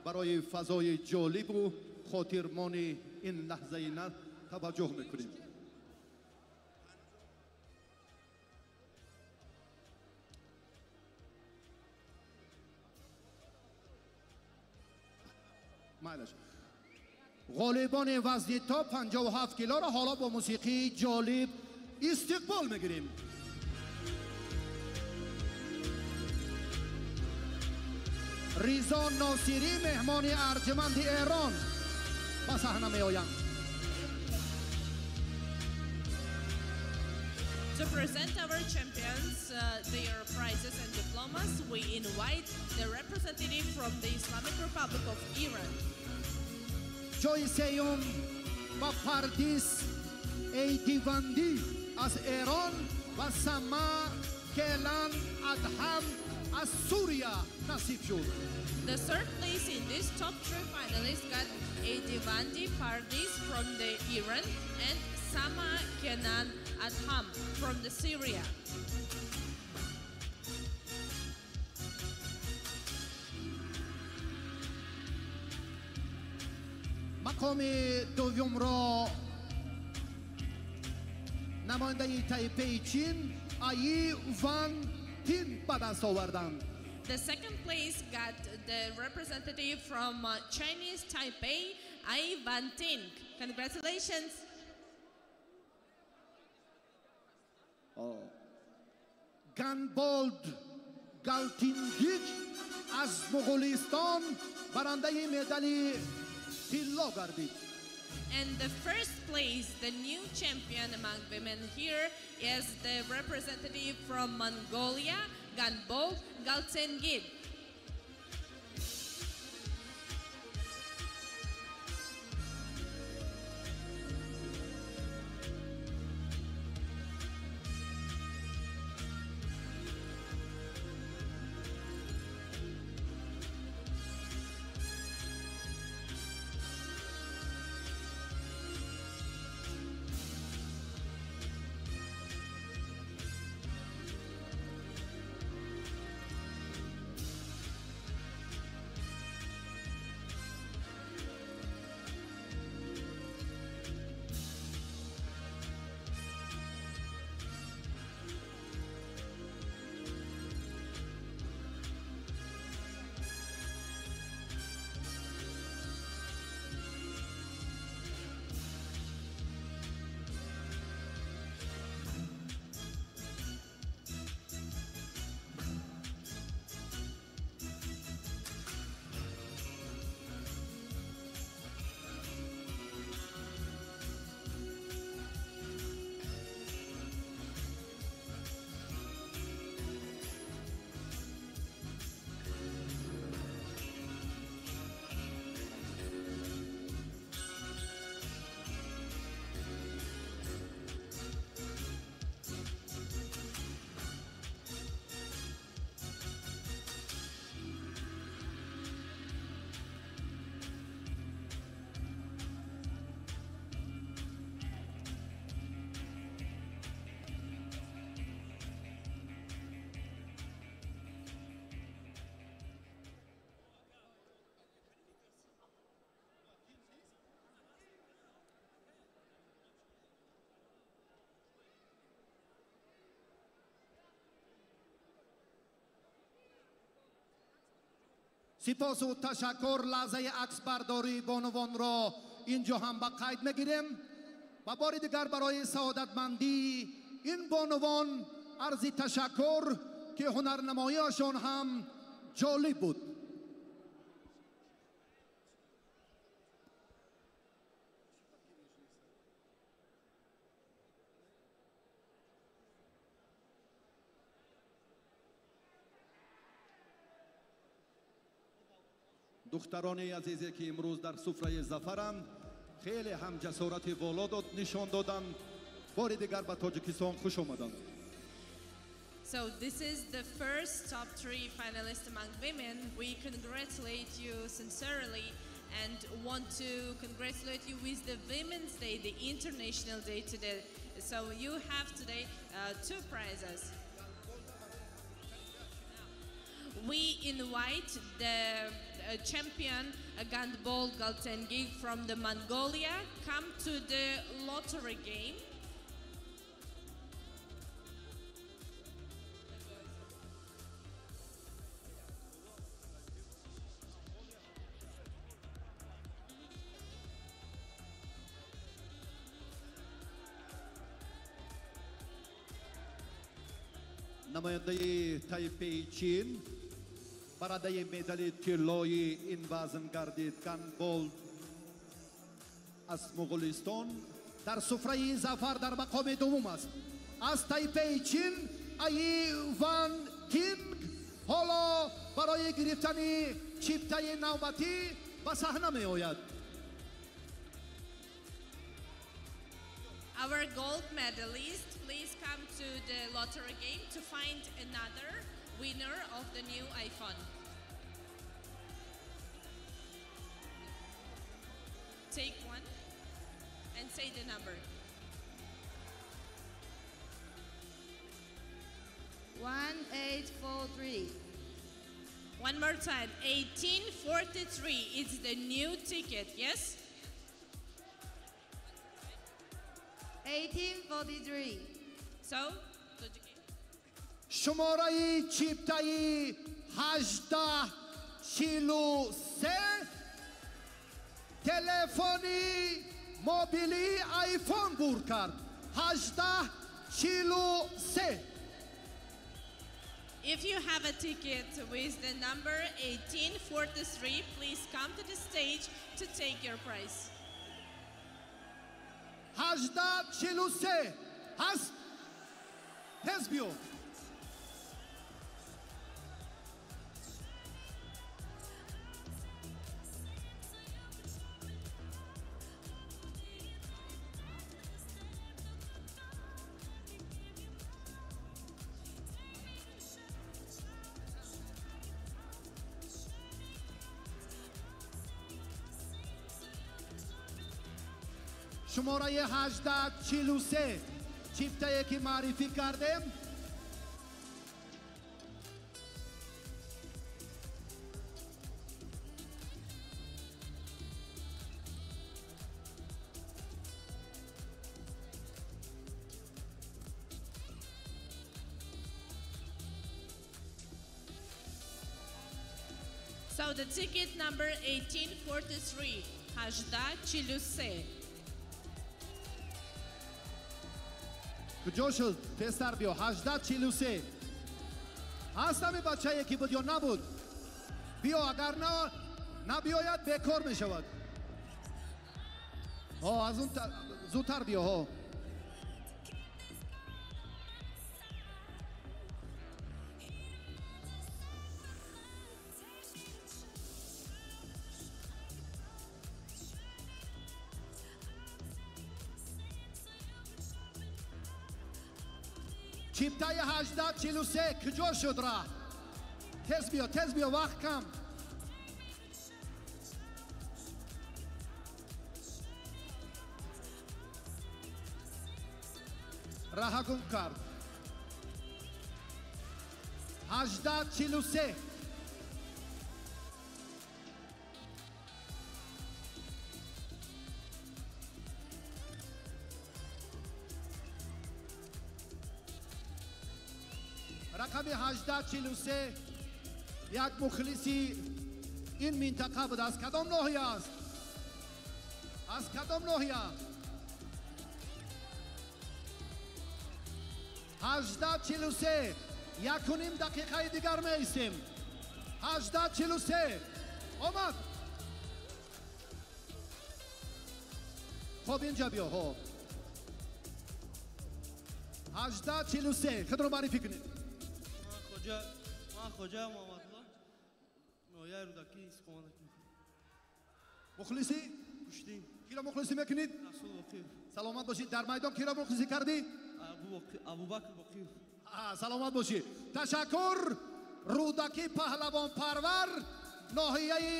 барои фазои ҷолибу хотирмони ин лаҳзаи на таваҷҷӯҳ мекунем. Майлаш, ғолибони вазни то 57 килоро ҳоло бо мусиқии ҷолиб истиқбол мегирем. Ризо Носирӣ, меҳмони арҷманди Эрон, ба саҳна меоянд. To present our champions their prizes and diplomas, we invite the representative from the Islamic Republic of Iran. ҷои сеюм ба Пардис Эйдивандӣ аз Эрон ва Сама Келан Адҳам аз Сурия насиб шуд. The third place in this top three finalists got Eidivandi Pardis from the Iran and Sama Kenan Adham from the Syria. Мақоми дуюмро намояндаи Тайпеи Чин Аи Ван Тин ба даст оварданд. The second place got the representative from Chinese Taipei, Ai Van Ting. Congratulations. Ганболд Галтингич аз Моғулистон барандаи медали тилло гардид. And the first place, the new champion among women here, is the representative from Mongolia, Ganbold Galtsengid. Сипосу ташаккур. Лаҳзаи аксбардории бонувонро инҷо ҳам ба қайд мегирем ва бори дигар барои саодатмандии ин бонувон арзи ташаккур, ки ҳунарнамоиашон ҳам ҷолиб буд. Духтарони азизе, ки имрӯз дар суфраи зафаранд, хеле ҳам ҷасорати воло нишон доданд. Бори дигар ба Тоҷикистон хуш омаданд. So this is the first top three finalists among women. We congratulate you sincerely and want to congratulate you with the Women's Day, the International Day today. So you have today two prizes. We invite the champion Ganbold Galtengig from the Mongolia come to the lottery game. Намояндаи Тайпеи Чин барандаи медали тиллои ин вазн гардид, Ганболд аз Муғулистон. Дар суфраи зафар дар мақоми дуввум аст. аз Тайпеи Чин Аи Ван Тинг ҳоло барои гирифтани чиптаи навбатӣ ба саҳна меояд. Our gold medalist, please come to the lottery game to find another winner of the new iPhone. Take one and say the number. 1843. One more time, 1843. It's the new ticket, yes? 1843. So, шумораи чиптаи 1843 телефони мобилии айфон бурд кард. 1843. If you have a ticket with the number 1843, please come to the stage to take your prize. 1843 ҳаст, тез биё. шумораи 1843 чиптае ки маърифӣ кардем. So the ticket number 1843, 1843. Куҷо шуд? Тезтар биё. 1843 ҳаст ҳами бачае ки буд ё набуд? Биё, агар набиёяд бекор мешавад. Ҳо, аз он зудтар биё. Ҳо, чиптаи 1843 куҷо шуд раҳ? Тез биё, тез биё, вақт кам. Раҳа гум кард. 1843. Рақами 1843 як мухлиси ин минтақа буд. Аз кадом ноҳия аст? Аз кадом ноҳия? 1843. 1.5 дақиқаи дигар меистем. 1843 омад. Хоб, инҷа биё. Ҳо, 1843 худро маърифӣ кунед. Ман Хоҷа Муҳаммадулло, ноҳияи Рӯдакӣ, истиқомат. Мухлиси? Куштӣ. Киро мухлисӣ мекунед? Расул Боқиев. Саломат бошед. Дар майдон киро мухлисӣ кардӣ? Абубакр Боқиев. Саломат бошӣ. Ташаккур. Рӯдакӣ паҳлавонпарвар, ноҳияи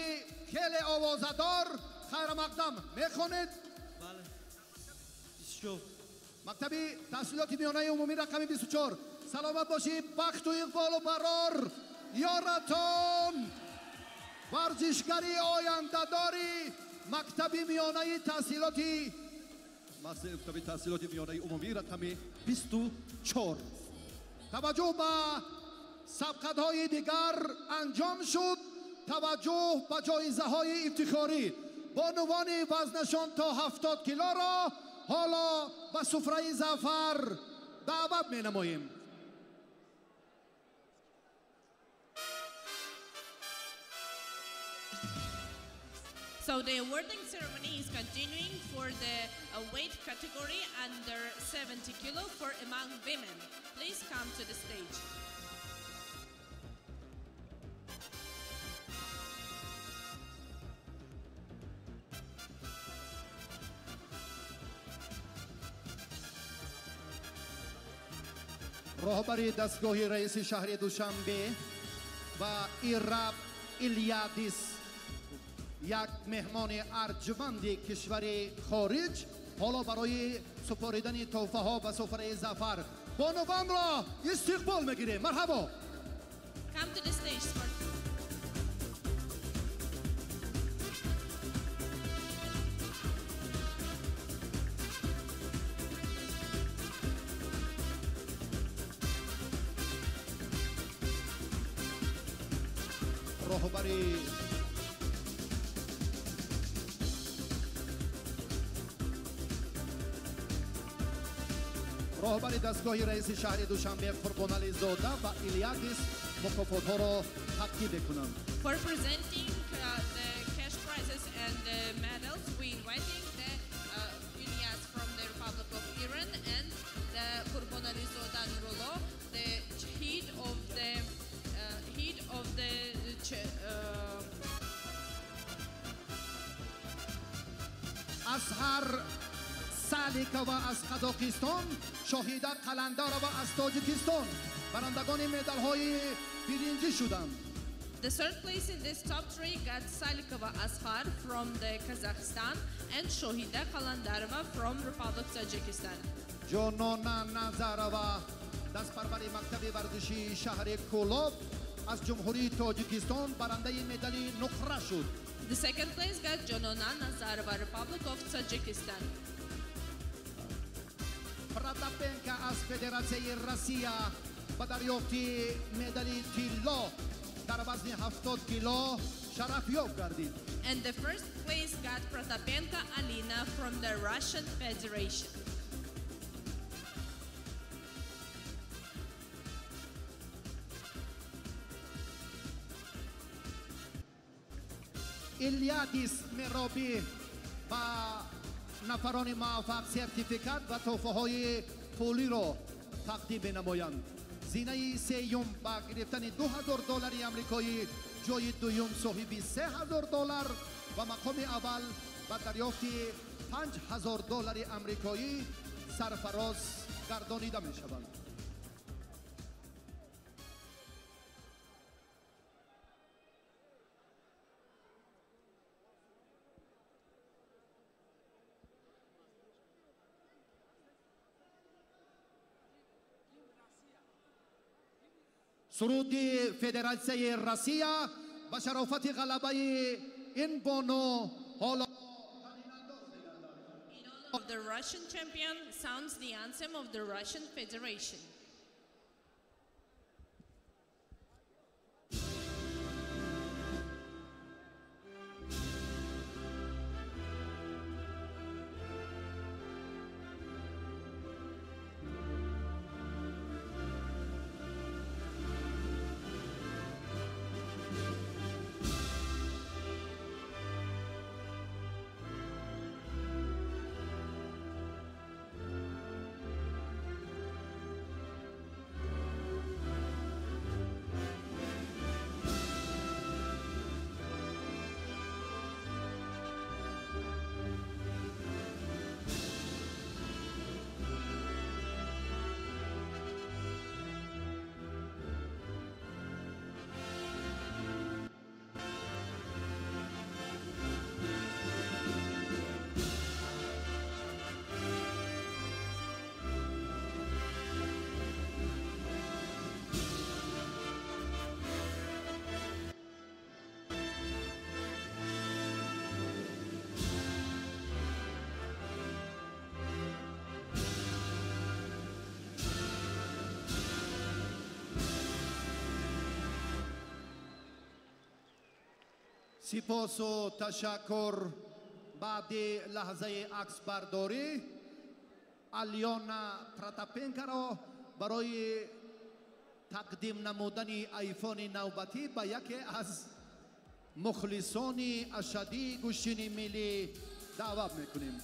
хеле овозадор. Хайрамақдам. Мехонед? Бале. 24. Мактаби таҳсилоти миёнаи умумӣ рақами 24. Саломат бошӣ, бахту иқболу барор ёратон. Варзишгари ояндадори мактаби миёнаи таҳсилоти мактаби таҳсилоти миёнаи умумӣ рақами 24. Таваҷҷӯҳ ба сабқатҳои дигар анҷом шуд. Таваҷҷӯҳ ба ҷоизаҳои ифтихорӣ. Бонувони вазнашон то 70 килоро ҳоло ба суфраи зафар даъват менамоем. So the awarding ceremony is continuing for the weight category under 70 kilo for among women. Please come to the stage. Роҳбари дастгоҳи раиси шаҳри Душанбе ва Ираб Илядис, як меҳмони арҷманди кишвари хориҷ, ҳоло барои супоридани тӯҳфаҳо ба суфраи зафар бонувонро истиқбол мегирем. Марҳабо. Come to the stage, sport. Роҳбари дастгоҳи раиси шаҳри Душанбе Қурбонализода ва Илядис мукофотҳоро тақдим мекунанд. For presenting the cash prizes and the medals, we inviting the Ilyas from the Republic of Iran and the Qurbonalizoda Nurullo, the head of the Асҳар Саликова аз Қазоқистон, Шоҳида Қаландарова аз Тоҷикистон барандагони медалҳои биринҷӣ шуданд. The third place in this top three got Salikova Ashar from the Kazakhstan and Shohida Qalandarova from Republic Tajikistan. Ҷонона Назарова, дастпарвари мактаби варзишии шаҳри Кӯлоб аз Ҷумҳурии Тоҷикистон, барандаи медали нуқра шуд. The second place got Jonona Nazarova, Republic of Tajikistan. Протапенко аз Федератсияи Россия ба дарёфти медали тилло дар вазни 70 кило шарафёб гардид. And the first place got Protapenko Alina from the Russian Federation. Илядис Мероби ба нафарони муваффақ сертификат ва тӯҳфаҳои пулиро тақдим менамоянд. Зинаи сеюм ба гирифтани 2000 доллари амрикоӣ, ҷои дуюм соҳиби 3000 доллар ва мақоми аввал ба дарёфти 5000 доллари амрикоӣ сарфароз гардонида мешаванд. Суруди Федератсияи Россия ба шарофати ғалабаи ин бону ҳоло of the Russian champion sounds the anthem of the Russian Federation. Сипосу ташаккур. Баъди лаҳзаи аксбардорӣ Алёна Протапенкоро барои тақдим намудани айфони навбатӣ ба яке аз Мухлисони ашадии гӯштини миллӣ даъват мекунем.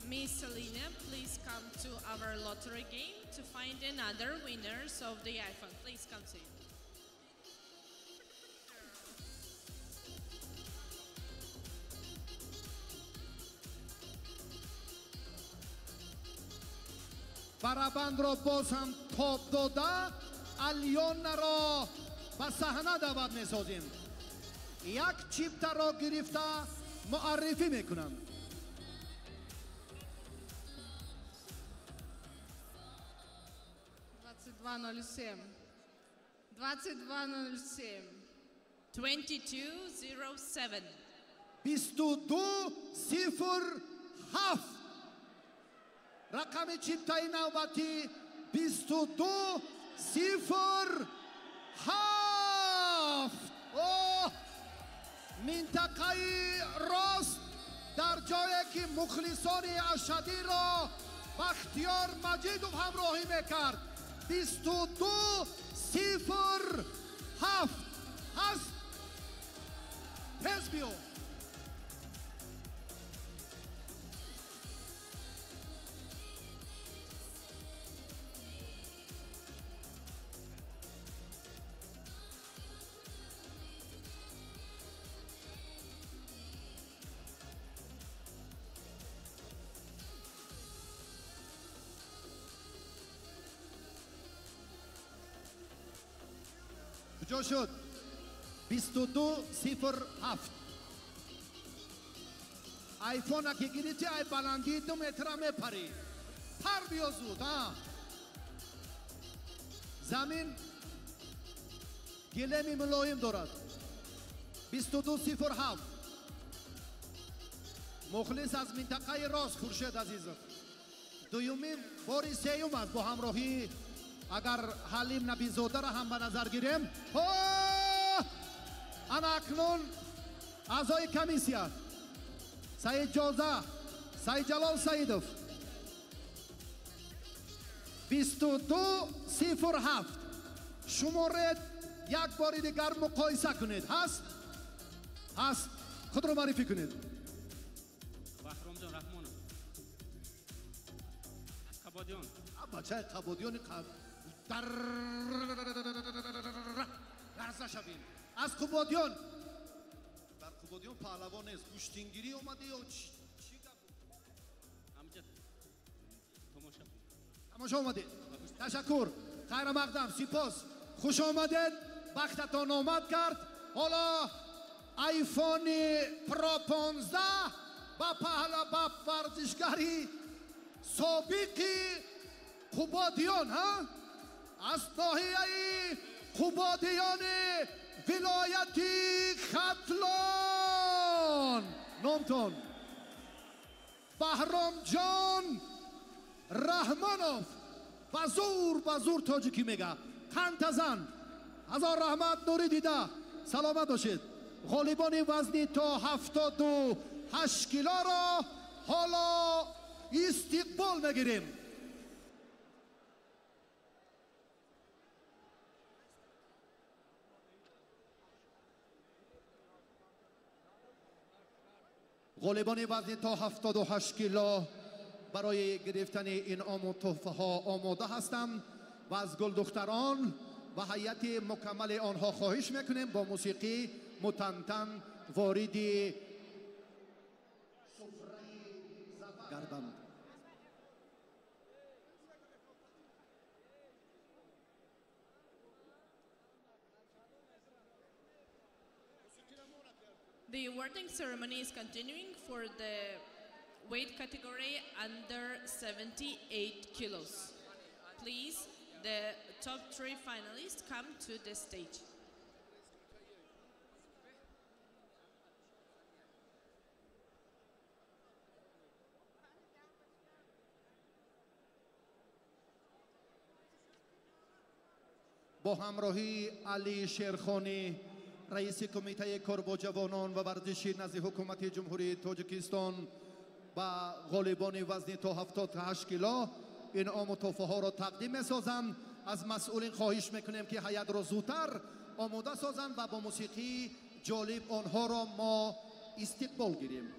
Miss Selena, please come to our lottery game to find another winners of the iPhone. Please come to you. Барабанро боз ҳам тоб дода, Алёнаро ба саҳна даъват месозем. Як чиптаро гирифта муаррифӣ мекунанд. 22.07. 22.07. 22.07. 22.07. Рақами чиптаи навбатӣ 22.07. Оҳ! Минтақаи рост дар ҷое ки мухлисони ашадиро Бахтиёр Маҷидов ҳамроҳӣ мекард. 22.07 ҳаст. Тез биё. Куҷо шуд? 22.07. Айфона ки гирифти, ай баландии 2 метра мепарӣ. Пар биё зуд, а? Замин гилеми мулоим дорад. 22.07. Мухлис аз минтақаи рост Хуршед Азизов. Дуюмин бори сеюм аст бо ҳамроҳии агар Ҳалим Набизодаро ҳам ба назар гирем. Ана акнун аъзои комиссия Саидҷоза, Саидҷалол Саидов. 22.07. Шуморед як бори дигар муқоиса кунед. Ҳаст? Ҳаст. Худро муаррифӣ кунед. Баҳромҷон Раҳмонов аз Қабодиён. Бачаи Қабодиёни дар ларза шавем. Аз Қубодиён. Дар Қубодиён паҳлавон нест. Гӯштингирӣ омадӣ ё чӣ гап? Ҳамҷа тамоша. Тамошо омадед. Ташаккур. Хайра мақдам, сипос. Хуш омадед. Бахтатон омад кард. Ҳоло айфони Pro 15 ба паҳла ба варзишгари собиқи Қубодиён, ҳа? Аз ноҳияи Қубодиёни вилояти Хатлон. Номтон Баҳромҷон Раҳмонов. Ба зур, ба зур тоҷикӣ мега. Қандтазан. Ҳазор раҳмат, нури дида. Саломат бошед. Ғолибони вазни то 78 килоро ҳоло истиқбол мегирем. Ғолибони вазни то 78 кило барои гирифтани инъому туҳфаҳо омода ҳастанд ва аз гулдухтарон ва ҳайати мукаммали онҳо хоҳиш мекунем бо мусиқӣ мутантан вориди гарданд. The awarding ceremony is continuing for the weight category under 78 kilos. Please, the top 3 finalists come to the stage. با همراهی علی شیرخانی رئیس کمیته کار با جوانان و ورزشی نزد حکومت جمهوری تاجیکستان با غالبان وزن تا 78 کیلو انعام و تحفه ها را تقدیم می‌سازند. از مسئولین خواهش میکنیم که هیئت را زودتر آماده سازند و با موسیقی جالب آنها را ما استقبال گیریم.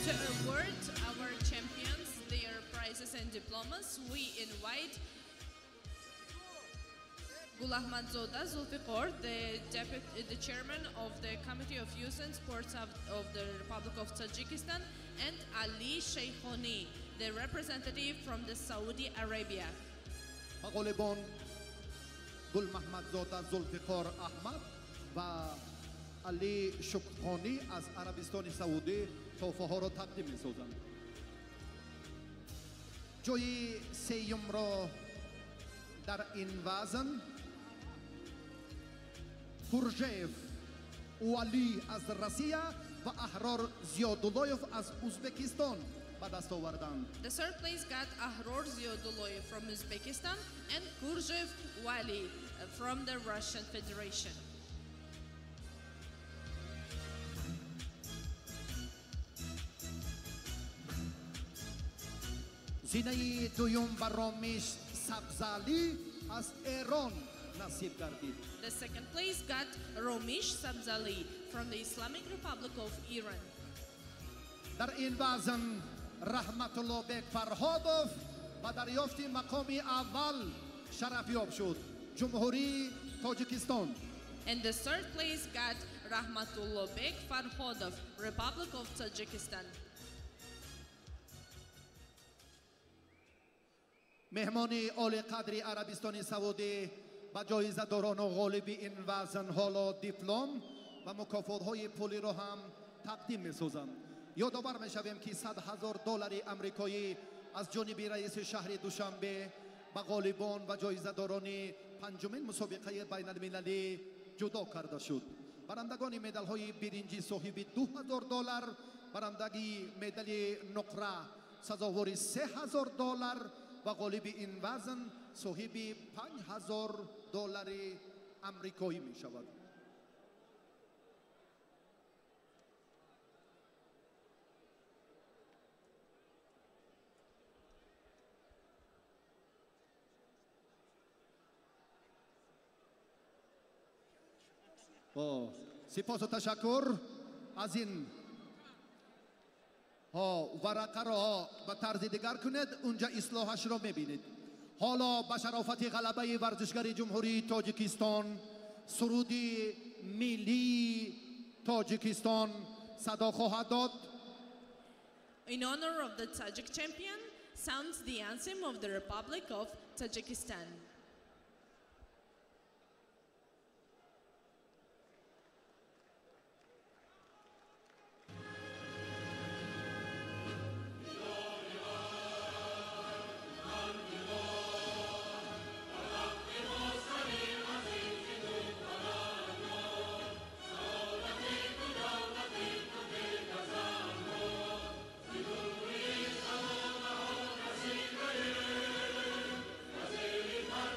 To award our champions their prizes and diplomas, we invite Gulahmadzoda Zulfiqor, the chairman of the Committee of Youth and Sports of the Republic of Tajikistan, and Ali Sheikhoni, the representative from the Saudi Arabia. غالبان گلمحمدزاده زولفقار احمد و علی شکرخانی از عربستان سعودی تحفه ها را تقدیم می‌سازند. جای سیوم را در این وزن کورژف والی از روسیه و احرار زیادولایف از ازبکستان به دست آوردند. The third place got Ahror Ziyodulloyev from Uzbekistan and Kurzhev Wali from the Russian Federation. زینه دوم به رامیش سبزالی از ایران نصیب گردید. The second place got Romish Sabzali from the Islamic Republic of Iran. در این وزن رحمت الله بیگ فرهادوف به دریافت مقام اول شرفیاب شد. جمهوری تاجیکستان. And the third place got Rahmatullah Bek Farhodov, Republic of Tajikistan. مهمان عالی قدر عربستان سعودی به جایزه داران و غالب این وزن حالا دیپلم و مکافات های پولی را هم تقدیم می سازند. یادآور می شویم که 100,000 دلار امریکایی از جانب رئیس شهر دوشنبه به غالبان و جایزه داران پنجمین مسابقه بین المللی جدا کرده شد. برندگان مدال های برنجی صاحب 2,000 دلار، برندگی مدال نقره سزاوار 3,000 دلار و غالب این وزن صاحب 5,000 دلار امریکایی می شود. سپاس و تشکر از این ورقه را به طرز دیگر کنید، اونجا اصلاحش را میبینید. حالا به شرافت غلبه ورزشگر جمهوری تاجیکستان سرود ملی تاجیکستان صدا خواهد داد. In honor of the Tajik champion sounds the anthem of the Republic of Tajikistan. Thank you.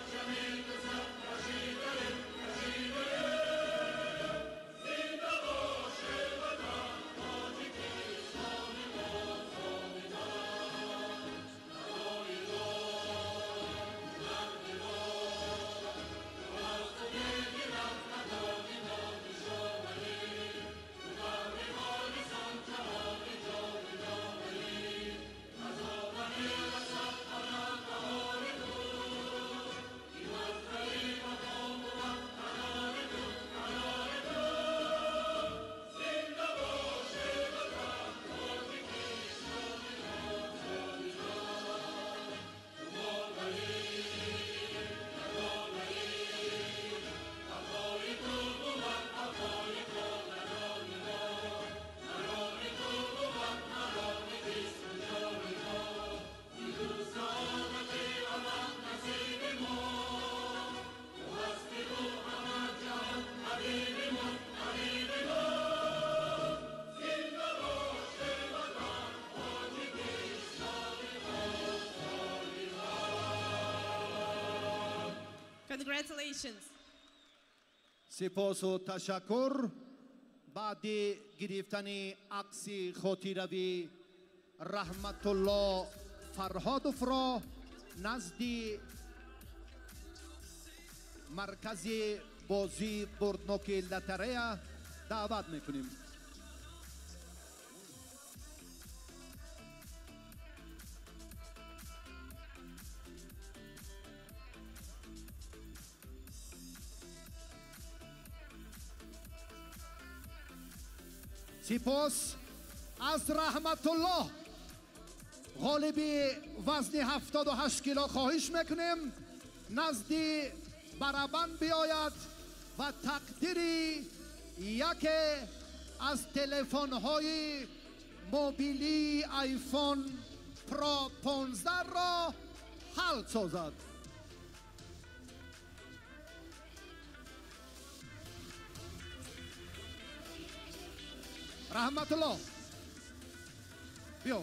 Congratulations. Сипосу ташаккур. Баъди гирифтани акси хотиравӣ Раҳматулло Фарҳодовро назди маркази бозии бурдноки лотарея даъват мекунем. Сипос аз Раҳматулло, ғолиби вазни 78 кило, хоҳиш мекунем назди барабан биёяд ва тақдири яке аз телефонҳои мобилии iPhone Pro 15-ро ҳал созад. Раҳматулло, биё.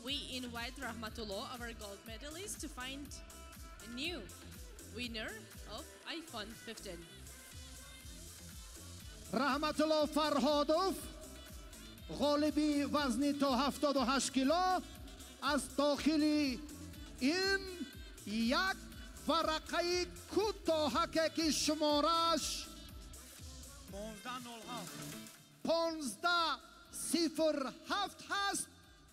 We invite Rahmatullo, our gold medalist, to find a new winner of iPhone 15. Раҳматулло Фарҳодов, ғолиби вазни то 78 кило, аз дохили ин як варақаи кӯтоҳаке ки шуморааш 1507 ҳаст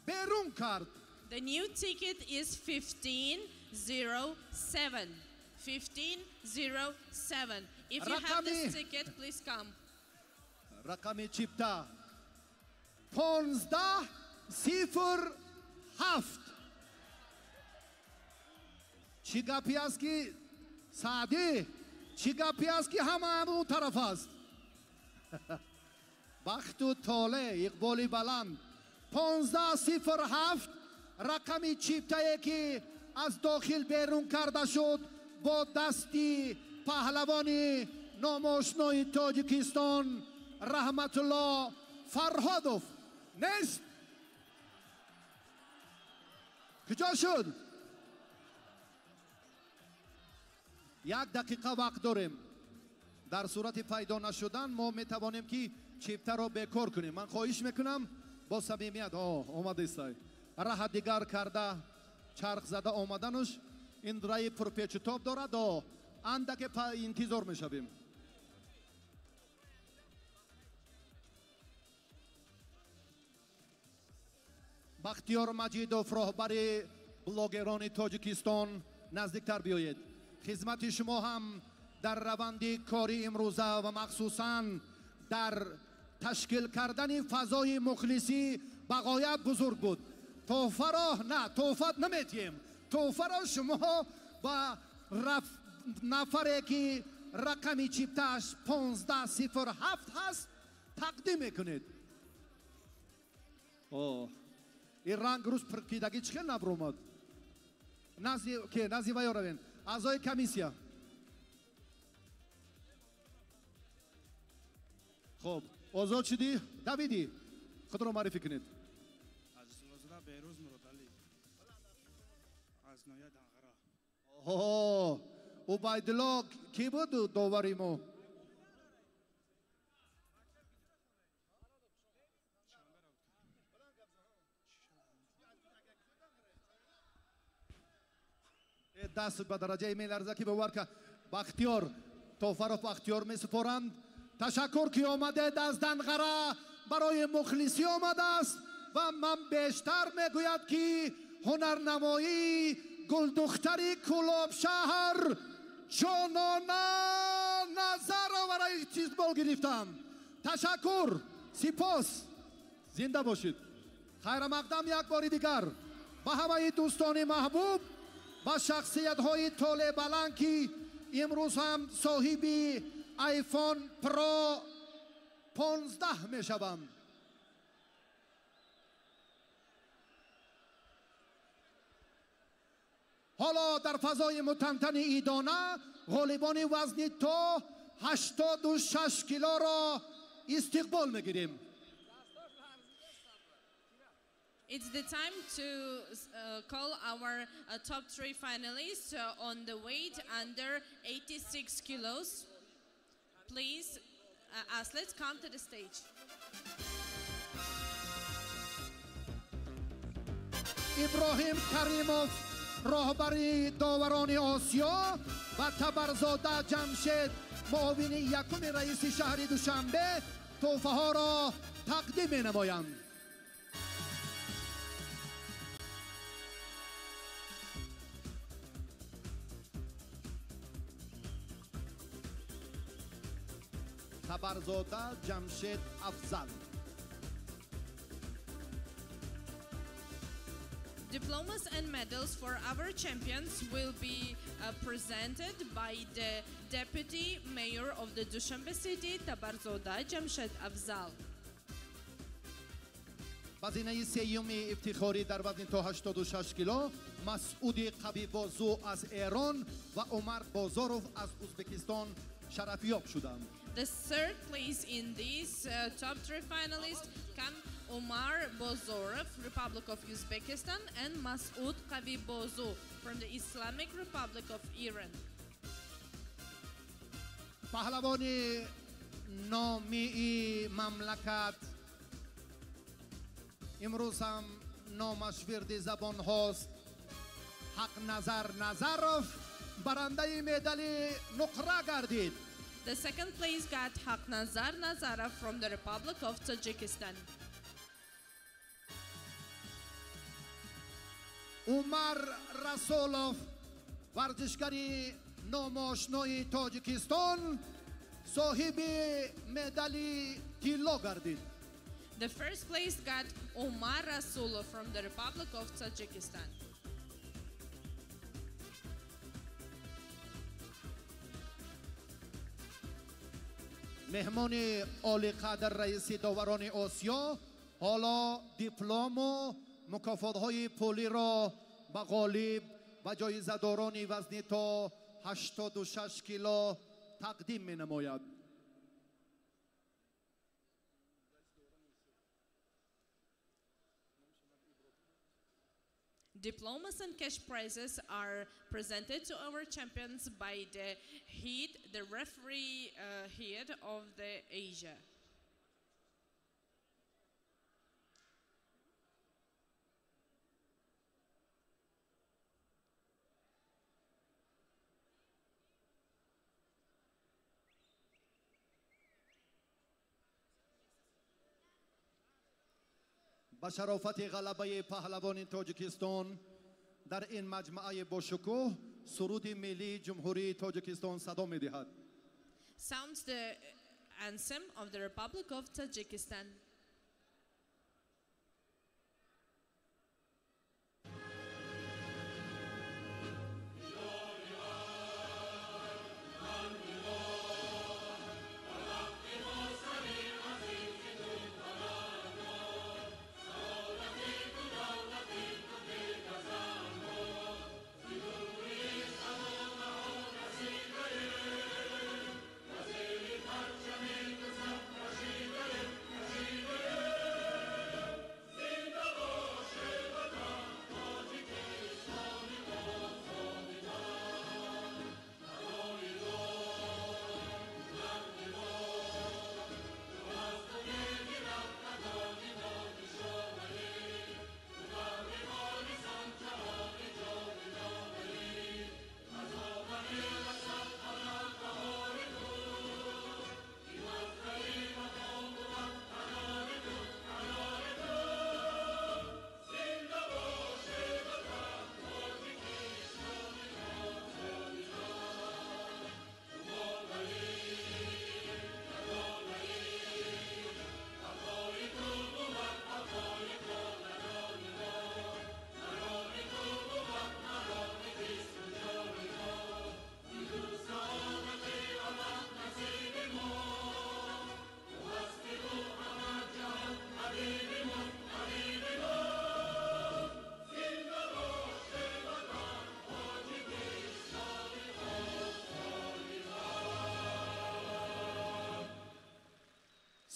берун кард. The new ticket is 1507. 1507. If you have this ticket, please come. Рақами чипта 1507. Чӣ гапи аст ки Саъдӣ, чӣ гапи аст ки ҳама он тараф аст? Бахту толеъ, иқболи баланд. 1507 рақами чиптае ки аз дохил берун карда шуд бо дасти паҳлавони номошнои Тоҷикистон Раҳматулло Фарҳодов. Нест? Куҷо шуд? Як дақиқа вақт дорем. Дар сурати пайдо нашудан мо метавонем ки чиптаро бекор кунем. Ман хоҳиш мекунам бо самимият. Омадистай. Раҳа дигар карда, чарх зада омаданаш ин раи пурпечутоб дорад. Андаке интизор мешавем. Бахтиёр Маҷидов, роҳбари блогерони Тоҷикистон, наздиктар биёед. Хизмати шумо ҳам дар раванди кори имрӯза ва махсусан дар ташкил кардани фазои мухлисӣ ба ғоят бузург буд. Тӯҳфаро на, тӯҳфа наметиҳем. Тӯҳфаро шумо ба нафаре ки рақами чиптааш 1507 ҳаст тақдим мекунед. Ин ранг рӯз пуркидагӣ чӣ хел набромад? Назди ваё равем. Аъзои комиссия. Хуб, озод шудӣ? Давидӣ, худро муаррифӣ кунед. Азизуллозода Беҳрӯз Муродалӣ аз ноҳияи Данғара. Оҳо, Убайдулло кӣ буд довари мо? Даст ба дараҷае меларза ки бовар кард. Бахтиёр Тофаров Бахтиёр месупоранд. Ташаккур ки омадед аз Данғара, барои мухлисӣ омадааст ва ман бештар мегӯяд ки ҳунарнамоии гулдухтари Кӯлобшаҳр Ҷонона Назарова барои истиқбол гирифтам. Ташаккур, сипос, зинда бошед. Хайрамақдам як бори дигар ба ҳамаи дӯстони маҳбуб, ба шахсиятҳои толеъбаланд ки имрӯз ҳам соҳиби iPhone Pro 15 мешаванд. Ҳоло дар фазои мутантани идона ғолибони вазни то 86 килоро истиқбол мегирем. It's the time to call our top three finalists on the weight under 86 kilos. Please, athletes, come to the stage. Иброҳим Каримов, роҳбари доварони Осиё, ва Табарзода Ҷамшед, муовини якуми раиси шаҳри Душанбе, тӯҳфаҳоро тақдим менамоянд. Табарзода Ҷамшед Афзал. Diplomas and medals for our champions will be presented by the Deputy Mayor of the Dushanbe City, Tabarzoda Jamshed Afzal. Вазинаи сеюми ифтихорӣ дар вазни то 86 кило Масъуди Қавибозу аз Эрон ва Умар Бозоров аз Узбекистон шарафёб шуданд. The third place in these top three finalists come Umar Bozorov, Republic of Uzbekistan, and Masoud Qavibozu from the Islamic Republic of Iran. Паҳлавони номии мамлакат имрӯз ҳам номаш вирди забонҳост, Ҳақназар Назаров барандаи медали нуқра гардид. The second place got Haqnazar Nazarov from the Republic of Tajikistan. Умар Расулов, варзишгари номошнои Тоҷикистон, соҳиби медали тилло гардид. The first place got Umar Rasulov from the Republic of Tajikistan. Меҳмони олиқадр, раиси доварони Осиё, ҳоло диплому мукофотҳои пулиро ба ғолиб ва ҷоизадорони вазни то 86 кило тақдим менамояд. Diplomas and cash prizes are presented to our champions by the head, the referee head of the Asia. Ба шарофати ғалабаи паҳлавони Тоҷикистон дар ин маҷмӯаи бошукӯҳ суруди миллии Ҷумҳурии Тоҷикистон садо медиҳад. Sounds the anthem of the Republic of Tajikistan.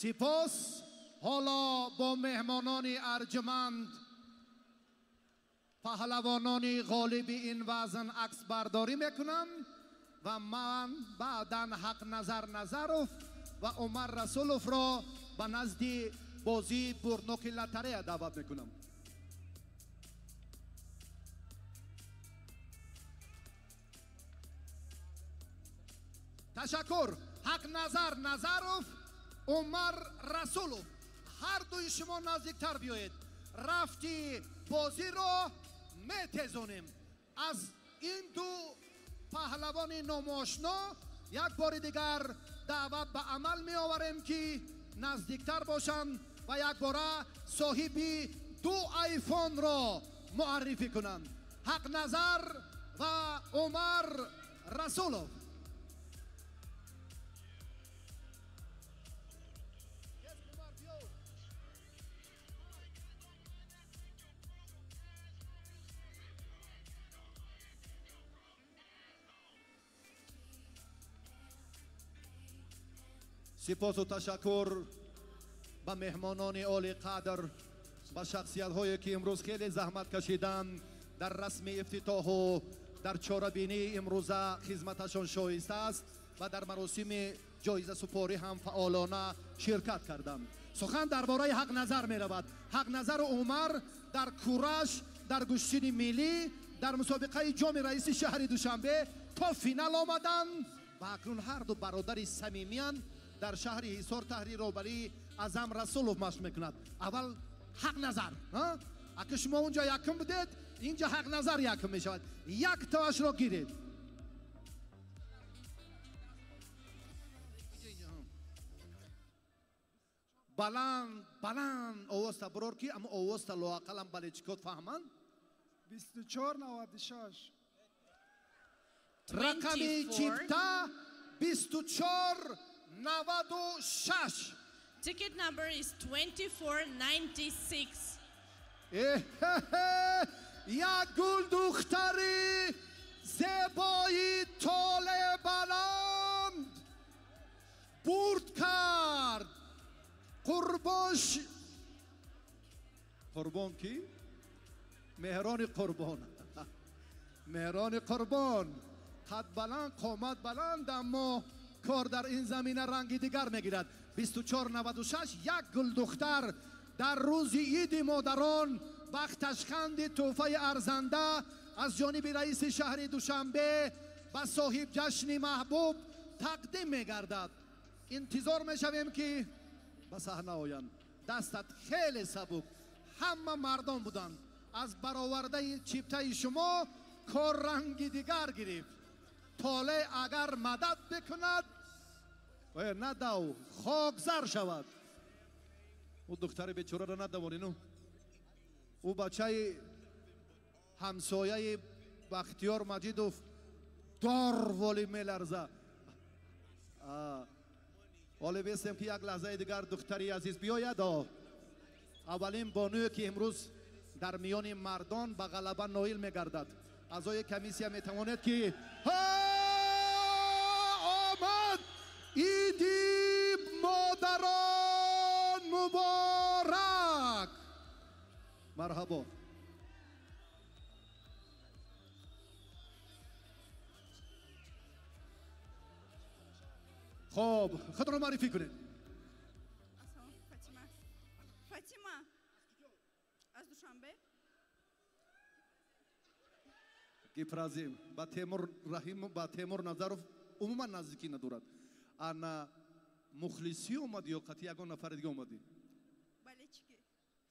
Сипос. Ҳоло бо меҳмонони арҷуманд Паҳлавонони ғолиби ин вазн аксбардорӣ мекунанд ва ман баъдан Ҳақназар Назаров ва Умар Расуловро ба назди бозии бурдноки лотарея даъват мекунам. Ташаккур. Ҳақназар Назаров, Умар Расулов, ҳар дуи шумо наздиктар биёед. Рафти бозиро метезонем. Аз ин ду паҳлавони номошно як бори дигар даъват ба амал меоварем, ки наздиктар бошанд ва якбора соҳиби ду айфонро муаррифӣ кунанд. Ҳақназар ва Умар Расулов. Сипосу ташаккур ба меҳмонони олиқадр, ба шахсиятҳое ки имрӯз хеле заҳмат кашиданд дар расми ифтитоҳу дар чорабинии имрӯза хизматашон шоиста аст ва дар маросими ҷоизасупорӣ ҳам фаъолона ширкат карданд. Сухан дар бораи Ҳақназар меравад. Ҳақназару Умар дар кураш, дар гӯштини миллӣ, дар мусобиқаи ҷоми раиси шаҳри Душанбе то финал омаданд ва акнун ҳар ду бародари самимиянд. Дар шаҳри Ҳисор таҳри роҳбарии Аъзам Расулов машқ мекунад. Аввал Ҳақназар, ака шумо унҷо якум будед, инҷа Ҳақназар якум мешавад. Як тоашро гиред. Баланд баланд овозта бурор, ки ама овозта лоақалам балечикот фаҳманд. 2496. Рақами чипта 2496. Ticket number is 2496. Як гулдухтари зебои толе баланд бурд кард. Қурбон, қурбон ки? Меҳрони Қурбон. Меҳрони Қурбон қад баланд, қомат баланд, аммо кор дар ин замина ранги дигар мегирад. 2496. Як гулдухтар дар рӯзи иди модарон бахташханди тӯҳфаи арзанда аз ҷониби раиси шаҳри Душанбе ба соҳиб ҷашни маҳбуб тақдим мегардад. Интизор мешавем, ки ба саҳна оянд. Дастат хеле сабук. Ҳама мардон буданд. Аз баровардаи чиптаи шумо кор ранги дигар гирифт. Толе агар мадад бикунад, надав, хокзар шавад. Ӯ духтари бечораро надавонину. Ӯ бачаи ҳамсояи Бахтиёр Маҷидов дор воли меларза. Ҳоле бестем, ки як лаҳзаи дигар духтари азиз биёяд. Аввалин бонуе ки имрӯз дар миёни мардон ба ғалаба ноил мегардад. Аъзои комиссия метавонед, ки омад. Иди модарон муборак. Марҳабо. Хоб, худро муаррифӣ кунед. Фатима. Фатима аз Душанбе. Гипразим ба Темур Раҳим, ба Темур Назаров умуман наздикӣ надорад. Ана мухлисӣ омадӣ ё қатъи ягон нафари дига омадӣ? Балечики.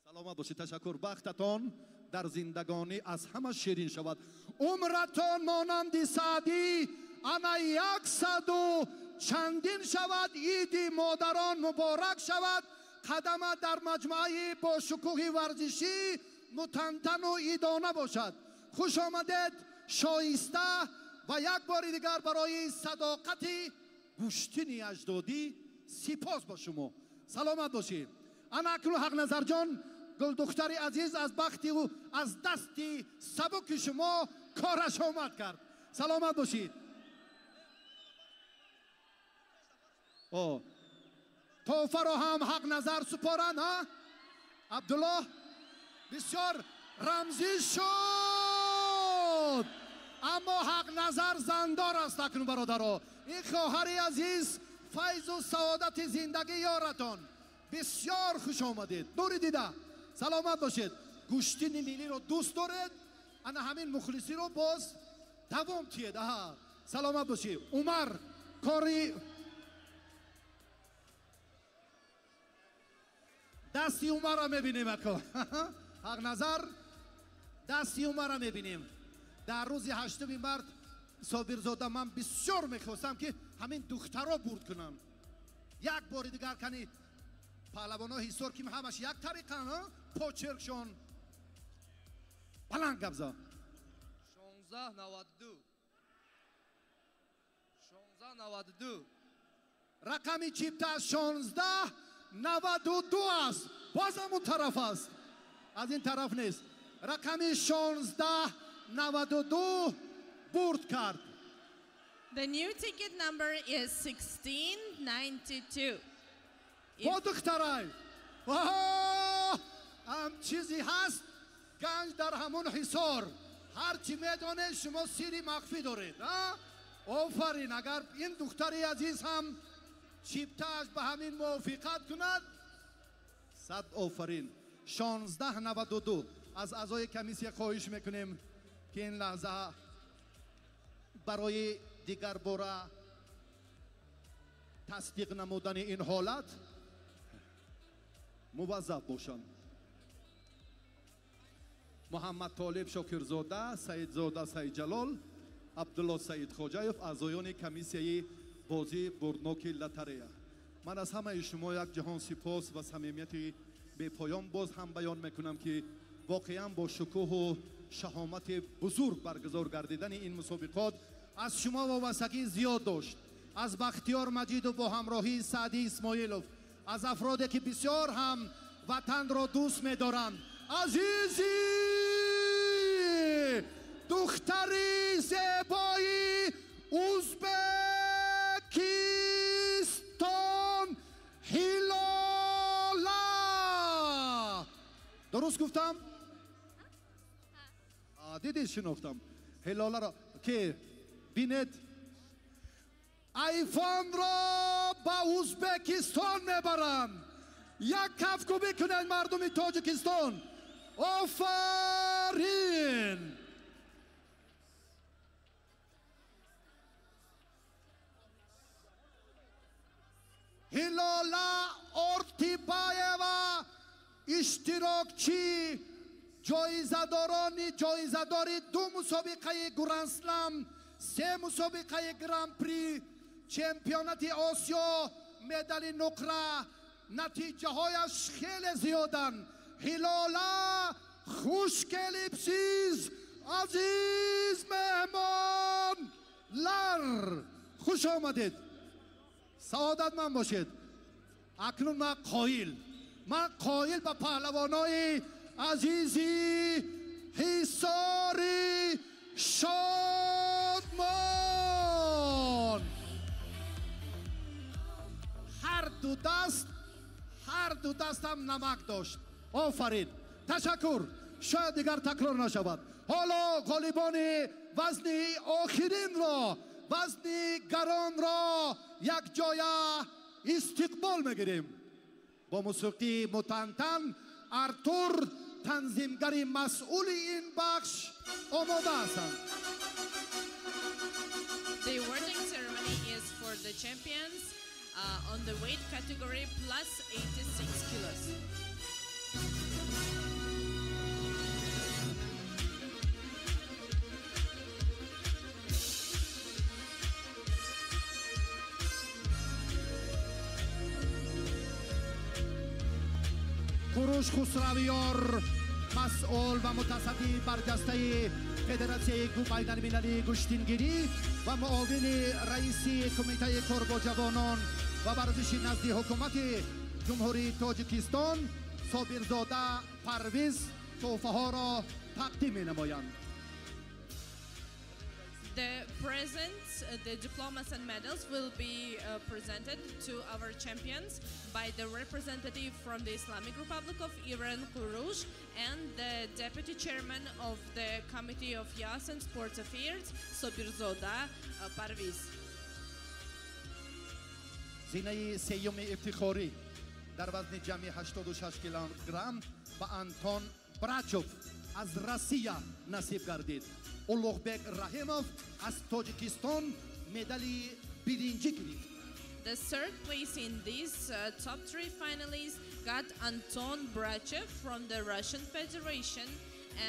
Саломат бошед, ташаккур. Бахтатон дар зиндагонӣ аз ҳама ширин шавад. Умратон монанди Саъдӣ ана яксаду чандин шавад. Иди модарон муборак шавад. Қадама дар маҷмӯаи бошукӯҳи варзишӣ мутантану идона бошад. Хуш омадед, шоиста ва як бори дигар барои садоқати гӯштини аҷдодӣ сипос ба шумо. Саломат бошед. Ана акнун Ҳақназарҷон, гулдухтари азиз, аз бахти ӯ аз дасти сабуки шумо кораш омад кард. Саломат бошед. Тӯҳфаро ҳам Ҳақназар супоранд. Абдуллоҳ бисёр рамзӣ шуд. Аммо Ҳақназар зандор аст акнун бародаро. Ин хоҳари азиз файзу саодати зиндагӣ ёратон. Бисёр хуш омадед. Нури дида. Саломат бошед. Гӯштини миллиро дӯст доред. Ана ҳамин мухлисиро боз давом тиед. Аҳа. Саломат бошед. Умар кори дасти Умарро мебинем ако. Ҳақназар дасти Умарро мебинем. Дар рӯзи 8 март Собирзода ман бисёр мехостам ки ҳамин духтаро бурд кунам. Як бори дигар кани паҳлавонҳо Ҳисор ки ҳамаш як тариқан, почеркшон. Баланд гап зад. 1692. 1692. Рақами чипта 1692 аст. Боз ҳамон тараф аст. Аз ин тараф нест. Рақами 1692 бурд кард. The new ticket number is 1692. Бо духтарай. Ҳам чизе ҳаст ганҷ дар ҳамон Ҳисор. Ҳарчи медонед шумо сири махфӣ доред. Офарин, агар ин духтари азиз ҳам чиптааш ба ҳамин мувофиқат кунад, сад офарин. 1692. Аз аъзои комиссия хоҳиш мекунем ки ин лаҳза барои дигар бора тасдиқ намудани ин ҳолат муваззаф бошанд. Муҳаммад Толиб Шокирзода, Саидзода Саидҷалол, Абдулло Саидхоҷаев, аъзоёни комиссияи бозии бурдноки лотарея. Ман аз ҳамаи шумо як ҷаҳон сипос ва самимияти бепоён боз ҳам баён мекунам ки воқеан бо шукӯҳу шаҳомати бузург баргузор гардидани ин мусобиқот аз шумо вобастагӣ зиёд дошт. Аз Бахтиёр Маҷидов бо ҳамроҳии Саъди Исмоилов, аз афроде ки бисёр ҳам ватанро дӯст медоранд. Азизи духтари зебои Узбекистон Ҳилола. Дуруст гуфтам? Дидӣ шинохтам. Ҳилоларо ки бинед, айфонро ба Узбекистон мебаранд. Як кафкӯбӣ кунед мардуми Тоҷикистон. Офарин! Ҳилола Ортибаева иштирокчӣ ҷоизадорони ҷоизадори 2 мусобиқаи Гранд-слам, 3 мусобиқаи Гран-при, чемпионати Осиё, медали нуқра, натиҷаҳояш хеле зиёданд. Ҳилола хуш келибсиз, азиз меҳмонлар, хуш омадед. Саодатманд бошед. Акнун ман қоил, ман қоил ба паҳлавонои азизи Ҳисори Шодмон. Ҳар ду дастам намак дошт. Офарин. Ташаккур. Шояд дигар такрор нашавад. Ҳоло ғолибони вазни охиринро, вазни гаронро якҷоя истиқбол мегирем. Бо мусиқии мутантан Артур танзимгари масъули ин бахш омода ҳастанд. The awarding ceremony is for the champions on the weight category plus 86 kilos. Куруш Хусравиёр масъул ва мутасадди барҷастаи Федератсияи байналмилалии гӯштингирӣ ва муовини раиси Кумитаи кор бо ҷавонон ва варзиши назди ҳукумати Ҷумҳурии Тоҷикистон Собирзода Парвиз тӯҳфаҳоро тақдим менамоянд. The presents, the diplomas and medals will be presented to our champions by the representative from the Islamic Republic of Iran, Kurush, and the deputy chairman of the Committee of Youth and Sports Affairs, Sobirzoda Parviz. Зинаи сеюми ифтихорӣ дар вазни ҷамъи 86 килограмм ба Антон Брачов аз Россия насиб гардид. Улуғбек Раҳимов аз Тоҷикистон медали биринҷӣ гирифт. The third place in these top three finalists got Anton Brachev from the Russian Federation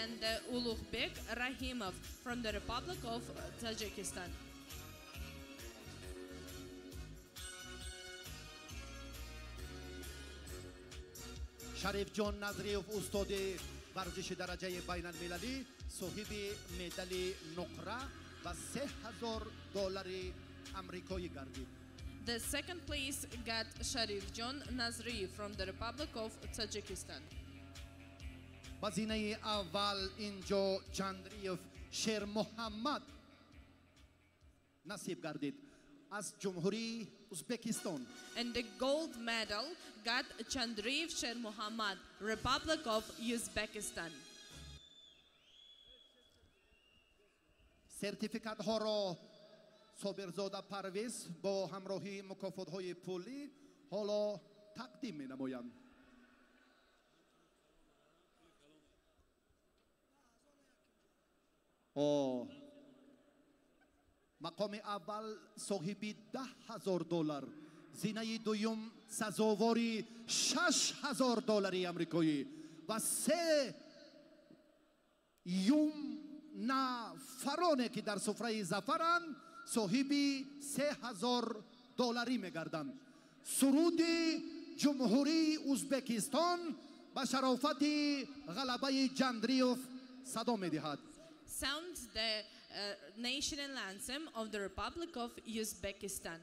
and Ulugbek Rahimov from the Republic of Tajikistan. Шарифҷон Назриев, устоди варзиши дараҷаи байналмилалӣ, соҳиби медали нуқра ва 3000 доллари амрикоӣ гардид. The second place got Sharifjon Nazriev from the Republic of Tajikistan. Ба зинаи аввал инҷо Ҷандриев Шермуҳаммад насиб гардид аз Ҷумҳурии Узбекистон. And the gold medal got Chandriev Shermuhammad, Republic of Uzbekistan. Сертификатҳоро Собирзода Парвиз бо ҳамроҳии мукофотҳои пулӣ ҳоло тақдим менамоянд. Мақоми аввал соҳиби 10 000 доллар, зинаи дуюм сазовори 6000 доллари амрикоӣ ва сеюм нафароне ки дар суфраи зафаранд, соҳиби 3000 долларӣ мегарданд. Суруди Ҷумҳурии Узбекистон ба шарофати ғалабаи Ҷандриев садо медиҳад. Sounds the national anthem of the Republic of Uzbekistan.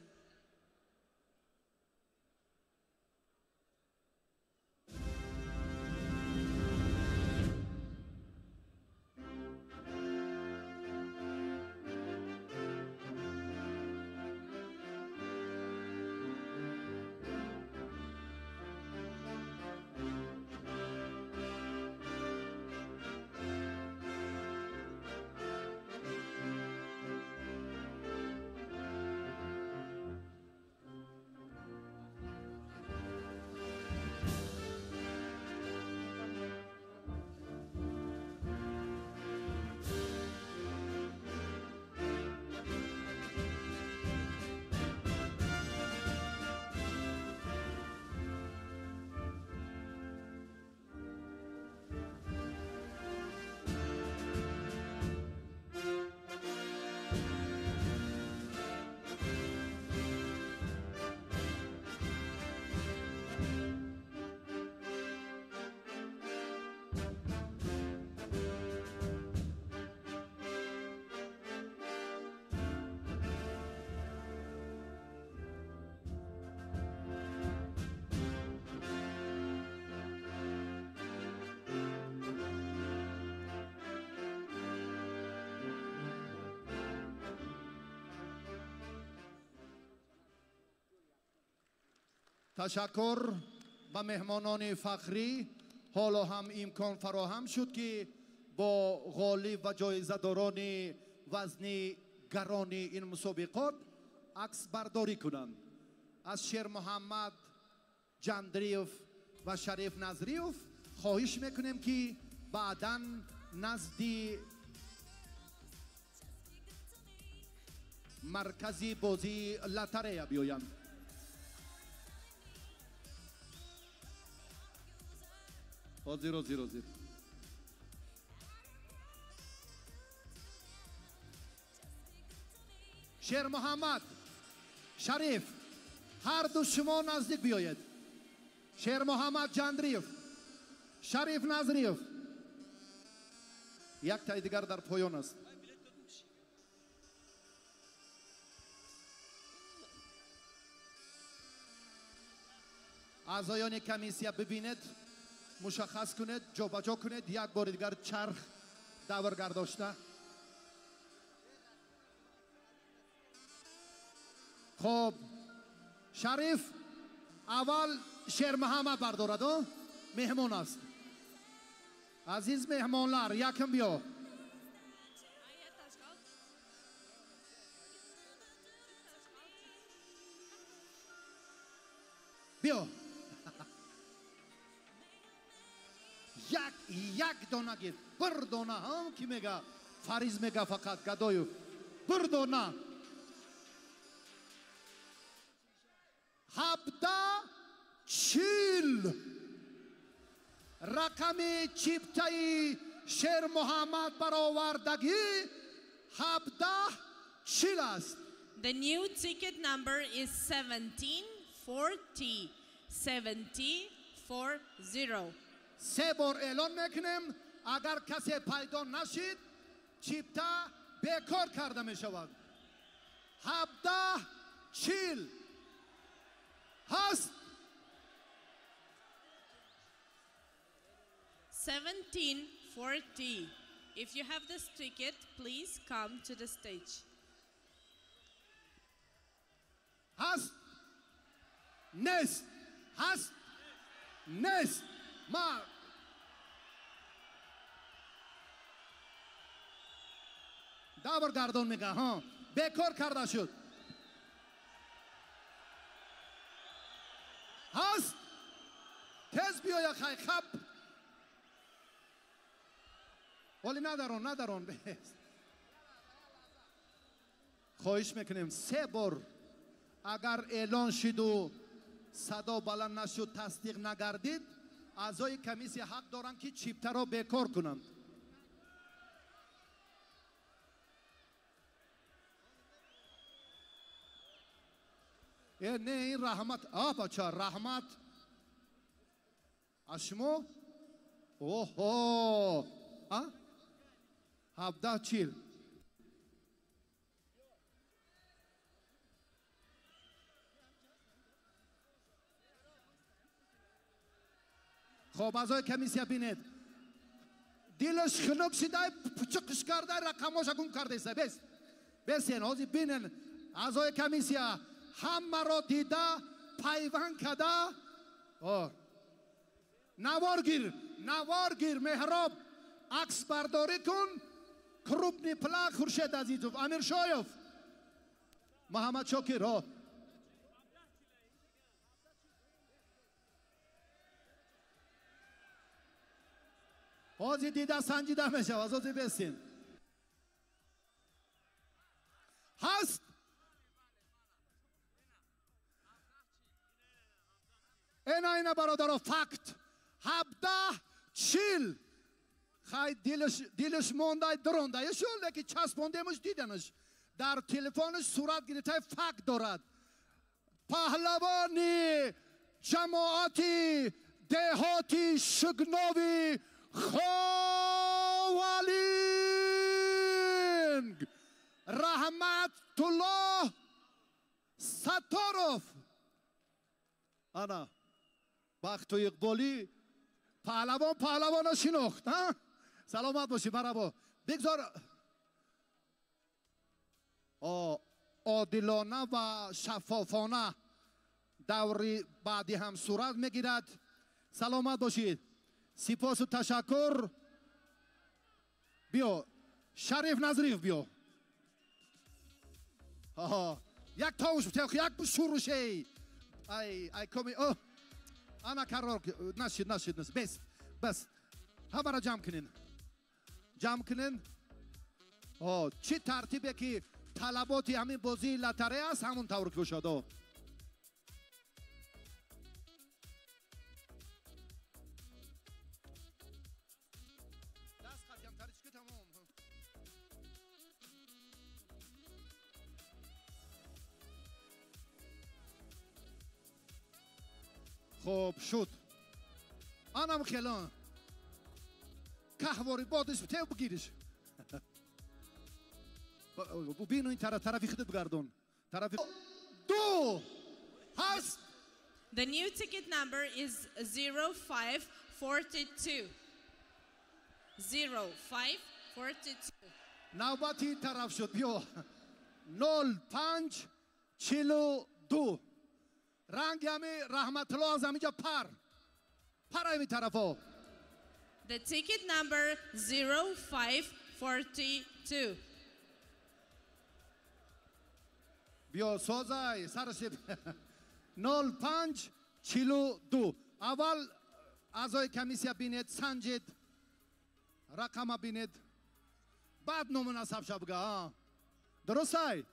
Ташаккур ба меҳмонони фахрӣ. Ҳоло ҳам имкон фароҳам шуд, ки бо ғолиб ва ҷоизадорони вазни гарони ин мусобиқот аксбардорӣ кунанд. Аз Шермуҳаммад Ҷандриев ва Шариф Назриев хоҳиш мекунем, ки баъдан назди маркази бозии лотарея биёянд. Ҳозир, ҳозир, ҳозир. Шермуҳаммад, Шариф, ҳарду шумо наздик биёед. Шермуҳаммад Ҷандриев, Шариф Назриев, як таи дигар дар поён аст. Аъзоёни комиссия, бибинед, мушаххас кунед, ҷобаҷо кунед, як бори дигар чарх давр гардошта. Хуб, Шариф аввал Шермуҳаммад бардорад, меҳмон аст. Азиз меҳмонлар, якм биё. Биё. Як дона гир, бір дона, ҳам ки мега, Фариз мега фақат Гадоев. Бір дона. 17:40 рақами чиптаи Шермуҳаммад баровардагӣ 17:40 аст. The new ticket number is 1740. 1740. Се бор эълон мекунем, агар касе пайдо нашид, чипта бекор карда мешавад. 17:40 ҳаст. 17:40. If you have this ticket, please come to the stage. Ҳаст? Нест. Ҳаст? Нест. Ма давр гардон мега, ҳа, бекор карда шуд. Ҳаст? Тез биёя, хай хаб. Оли надарон, надарон. Хоҳиш мекунем, се бор агар эълон шиду садо баланд нашуд, тасдиқ нагардид, аъзои комиссия ҳақ доранд, ки чиптаро бекор кунанд. Э, не, ин раҳмат. А, бача, раҳмат. Аз шумо? Оҳо! А? 17:40. Хоб, аъзои комиссия бинед. Дилаш хунук шидай, пучуқш кардай, рақамоша гум кардеса. Бес. Бесен, ҳозир бинен. Аъзои комиссия ҳамаро дида, пайванд када. Навор гир, навор гир, Меҳроб. Акс бардорӣ кун. Крупный план Хуршед Азизов, Амиршоев, Муҳаммад Шокир. Ҳозир дида санҷида мешавад, ҳозир бесин. Ҳаст? Ина, ина, бародаро, факт. 17:40. Хай, дилаш мондай, дурондай шуд, лекин часпондемаш, диданаш. Дар телефонаш сурат гирифтай, факт дорад. Паҳлавони ҷамоати деҳоти Шугнови Ховалинг Раҳматуллоҳ Сатторов. Ана, бахту иқболӣ паҳлавон паҳлавона шинохт. Саломат бошӣ, марҳабо. Бигзор одилона ва шаффофона даври баъдӣ ҳам сурат мегирад. Саломат бошед. Сипосу ташаккур. Биё, Шариф Назриев, биё. Як тавуш, як шурушей. Ай, ай, коми, о. Ана қарор нашид, нашид, нашид. Бес, бас. Ҳамаро ҷамъ кунен. Ҷамъ кунен. Чӣ тартибе ки талаботи ҳамин бозии лотарея аст, ҳамон тавр бошад. Хуб шуд. Анам хелон. Каҳвори бодиш тев бигириш. Бину ин тараф, тарафи худат бигардон. Тарафи ду ҳаст. The new ticket number is 0542. 0542. Навбати ин тараф шуд. Биё. 05 42. Ранги ҳами Раҳматулло аз ҳаминҷа пар. Пар ҳами тарафо. The ticket number 0542. Биё созай сараш 0542. Аввал аъзои комиссия бинед, санҷед, рақама бинед, баъд ному насабша бига. Дурустай?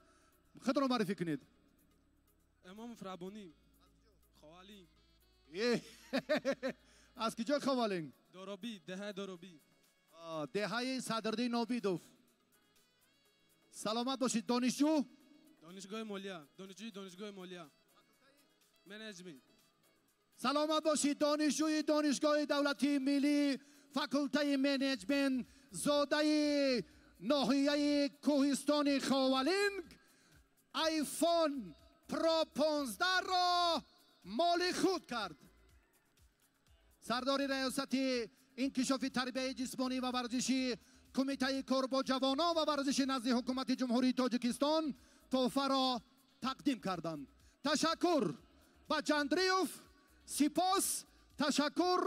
Худро муаррифӣ кунед. Имомов Раббонӣ, Ховалинг. Аз куҷо Ховалинг? Доробӣ, деҳаи Доробӣ. Деҳаи Садриддин Обидов. Саломат бошед. Донишҷӯ? Донишгоҳи молия, донишҷӯи донишгоҳи молия. Менеҷмент. Саломат бошед. Донишҷӯи донишгоҳи давлатии миллӣ, факултаи менеҷмент, зодаи ноҳияи кӯҳистони Ховалинг, iPhone Pro 15-ро моли худ кард. Сардори раёсати инкишофи тарбияи ҷисмонӣ ва варзиши Кумитаи кор бо ҷавонон ва варзиши назди ҳукумати Ҷумҳурии Тоҷикистон тӯҳфаро тақдим карданд. Ташаккур ба Ҷандриев, сипос, ташаккур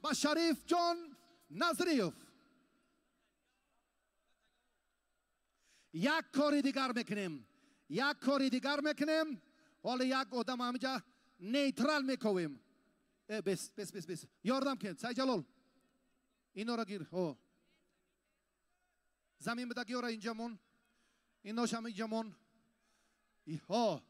ба Шарифҷон Назриев. Як кори дигар мекунем. Як кори дигар мекунем. Ҳоло як одам ҳаминҷа нейтрал мековем. Бес, бес, бес, бес. Ёрдам кунед, Сайҷалол. Инора гир. О. Замин бидагиёра инҷа мон. Иношам инҷа мон. Иҳо.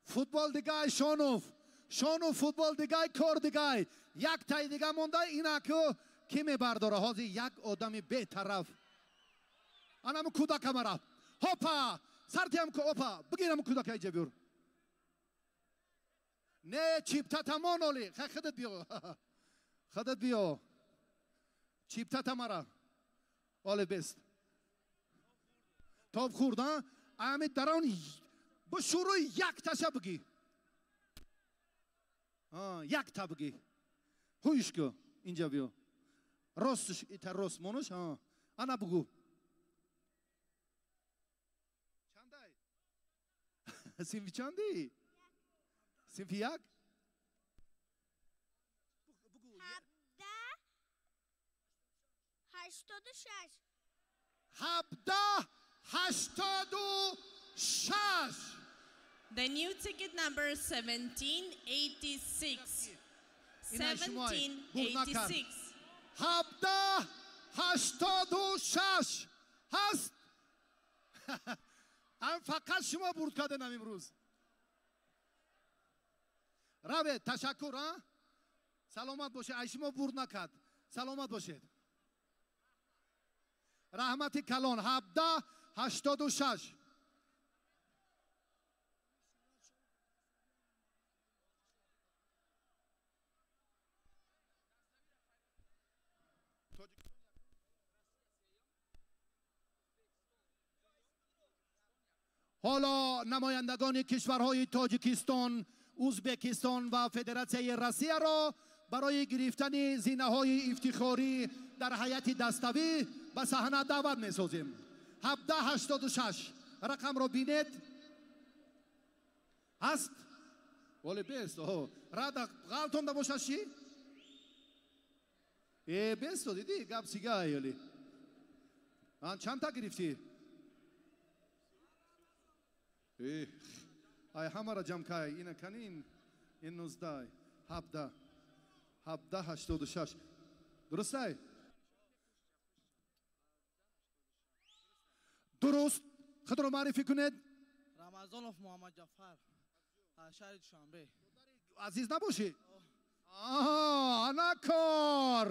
Футбол дигай Шонов. Шонов футбол дигай, кор дигай. Як тай дига монда, инаку ки мебардора? Ҳозир як одами бетараф. Анаму кӯдака мара. Ҳопа! Сартиам ку, опа, бигирам кӯдака инҷа биёр. Не, чипта тамон оли. Хай худат биё. Худат биё. Чипта тамара. Оли бест. Топ хурд, а? Ами дарон бо шуруи якташа бигӣ. Якта бигӣ. Ҳуиш ку, инҷа биё. Ростш, ита рост монуш, ана бугу. Чандай? Синфи чанди? Синфи як? 1786. 1786. The new ticket number 1786. 1786. 1786 ҳаст. Ам фақат шумо бурд кардем имрӯз. Равед, ташаккур, а? Саломат бошед. Ай шумо бурд накард. Саломат бошед. Раҳмати калон. 1786. ҳоло намояндагони кишварҳои Тоҷикистон, Ӯзбекистон ва Федератсияи Россияро барои гирифтани зинаҳои ифтихорӣ дар ҳайати даставӣ ба саҳна даъват месозем. 1786 рақамро бинед. Ҳаст? Оле бест. Рада ғалтонда бошад чӣ? Бесто дидӣ гап сига али. Чандта гирифтӣ? Ай ҳамаро ҷамъ кай. Ина канин ин 19 17 1786. Дурустай? Дуруст. Худро муаррифӣ кунед. Рамазонов Муҳаммадҷафар аз шаҳри Душанбе. Азиз набошӣ? Ана кор.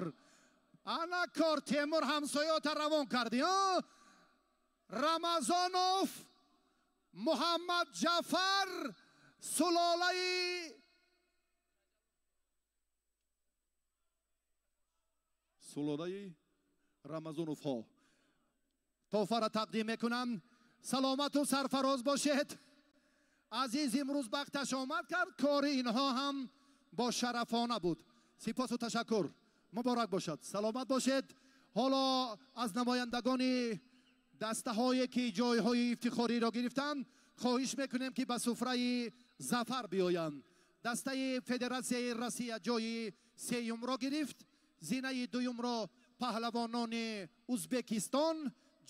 Ана кор. Темур ҳамсоёта равон кардӣ. Рамазонов Муҳаммадҷафар сулолаи Рамазоновҳо. Тӯҳфаро тақдим мекунам. Саломату сарфароз бошед. Азиз имрӯз бахташ омад кард. Кори инҳо ҳам бо шарафона буд. Сипосу ташаккур. Муборак бошад. Саломат бошед. Ҳоло аз намояндагони Дастаҳое ки ҷойҳои ифтихориро гирифтанд, хоҳиш мекунем ки ба суфраи зафар биёянд. Дастаи Федератсияи Россия ҷои сеюмро гирифт, зинаи дуюмро паҳлавонони Узбекистон,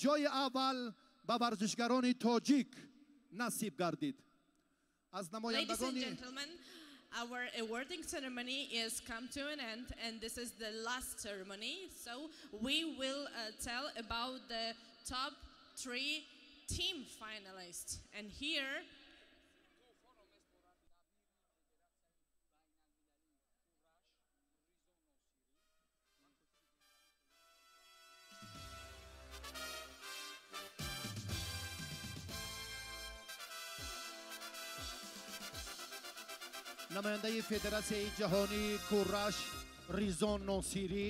ҷои аввал ба варзишгарони тоҷик насиб гардид. Аз намояндагони Our awarding ceremony is come to an end, and this is the last ceremony. So we will tell about the top 3 team finalists. And here намояндаи Федератсияи ҷаҳонии Кураш Ризон Носирӣ,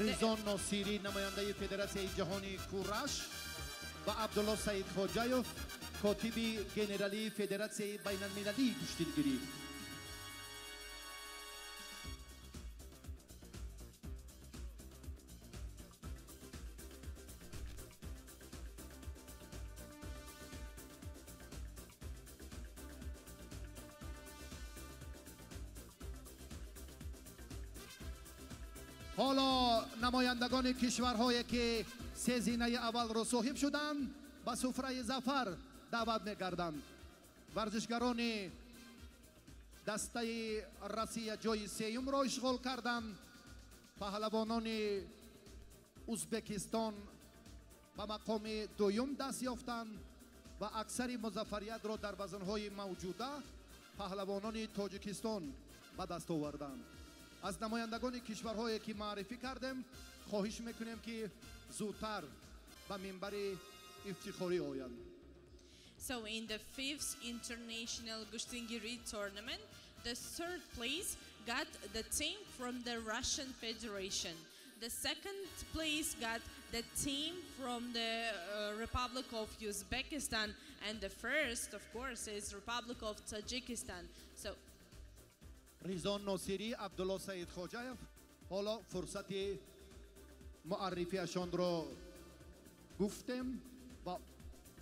Ризон Носирӣ намояндаи Федератсияи ҷаҳонии Кураш ва Абдулло Саидхоҷаев, котиби генералии Федератсияи байналмилалии гӯштингирӣ. Ҳоло намояндагони кишварҳое ки се зинаи аввалро соҳиб шуданд, ба суфраи зафар даъват мегарданд. Варзишгарони дастаи Россия ҷои сеюмро ишғол карданд. Паҳлавонони Узбекистон ба мақоми дуюм даст ёфтанд ва аксари музаффариятро дар вазнҳои мавҷуда паҳлавонони Тоҷикистон ба даст оварданд. Аз намояндагони кишварҳое ки маърифӣ кардем, хоҳиш мекунем ки зудтар ба минбари ифтихорӣ оянд. So in the 5th International Gushtingiri tournament, the 3rd place got the team from the Russian Federation. The 2nd place got the team from the Republic of Uzbekistan, and the 1st, of course, is Republic of Tajikistan. So Ризон Носирӣ, Абдулло Саидхоҷаев ҳоло фурсати муаррифиашонро гуфтем ва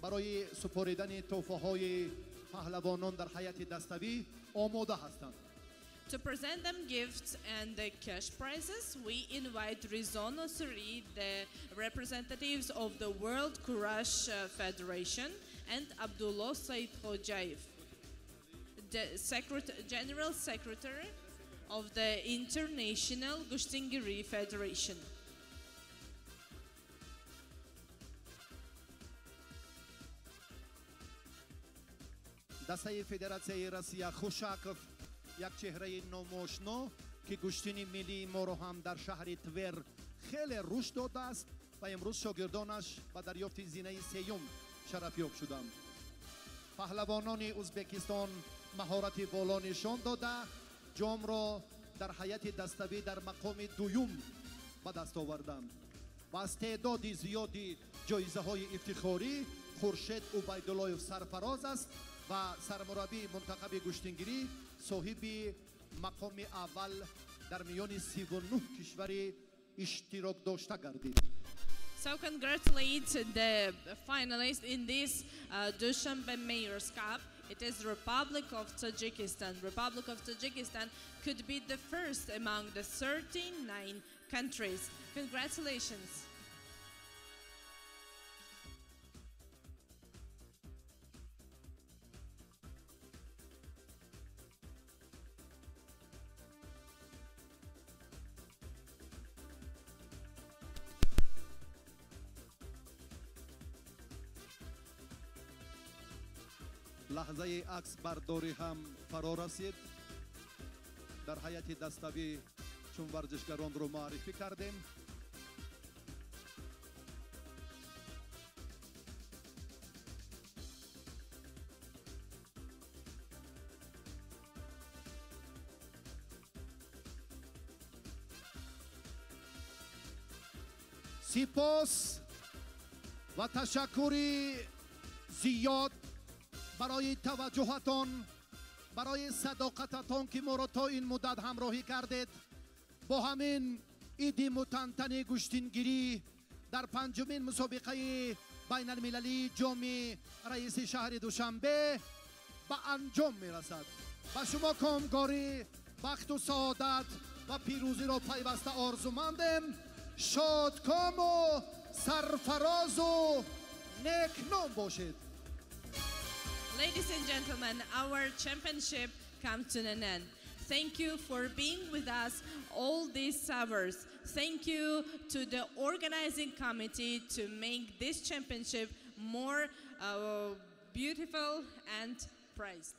барои супоридани тӯҳфаҳои паҳлавонон дар ҳайати даставӣ омода ҳастанд. To present them gifts and the cash prizes, we invite Rizon Nosiri, the representatives of the World Kurash Federation, and Abdullo Saidkhojaev, the General Secretary of the International Gushtingiri Federation. Дастаи Федератсияи Россия Хушаков, як чеҳраи номошно ки гӯштини миллии моро ҳам дар шаҳри Твер хеле рушд додааст ва имрӯз шогирдонаш ба дарёфти зинаи сеюм шарафёб шуданд. Паҳлавонони Узбекистон маҳорати боло нишон дода, ҷомро дар ҳайати даставӣ дар мақоми дуюм ба даст оварданд ва аз теъдоди зиёди ҷоизаҳои ифтихорӣ Хуршед Убайдуллоев сарфароз аст ва сармураббии мунтахаби гӯштингирӣ соҳиби мақоми аввал дар миёни 39 кишвари иштирокдошта гардид. So congratulate the finalists in this Dushanbe Mayor's Cup. It is Republic of Tajikistan. Republic of Tajikistan could be the first among the 39 countries. Congratulations. Лаҳзаи акс бардорӣ ҳам фаро расид. Дар ҳайати даставӣ чун варзишгаронро муаррифӣ кардем. Сипос ва ташаккури зиёд барои таваҷҷӯҳатон, барои садоқататон ки моро то ин муддат ҳамроҳӣ кардед. Бо ҳамин Иди мутантани гӯштингирӣ дар панҷумин мусобиқаи байналмилалии ҷоми раиси шаҳри Душанбе ба анҷом мерасад. Ба шумо комгорӣ, бахту саодат ва пирӯзиро пайваста орзумандем. Шодкому сарфарозу некном бошед. Ladies and gentlemen, our championship comes to an end. Thank you for being with us all these hours. Thank you to the organizing committee to make this championship more beautiful and praised.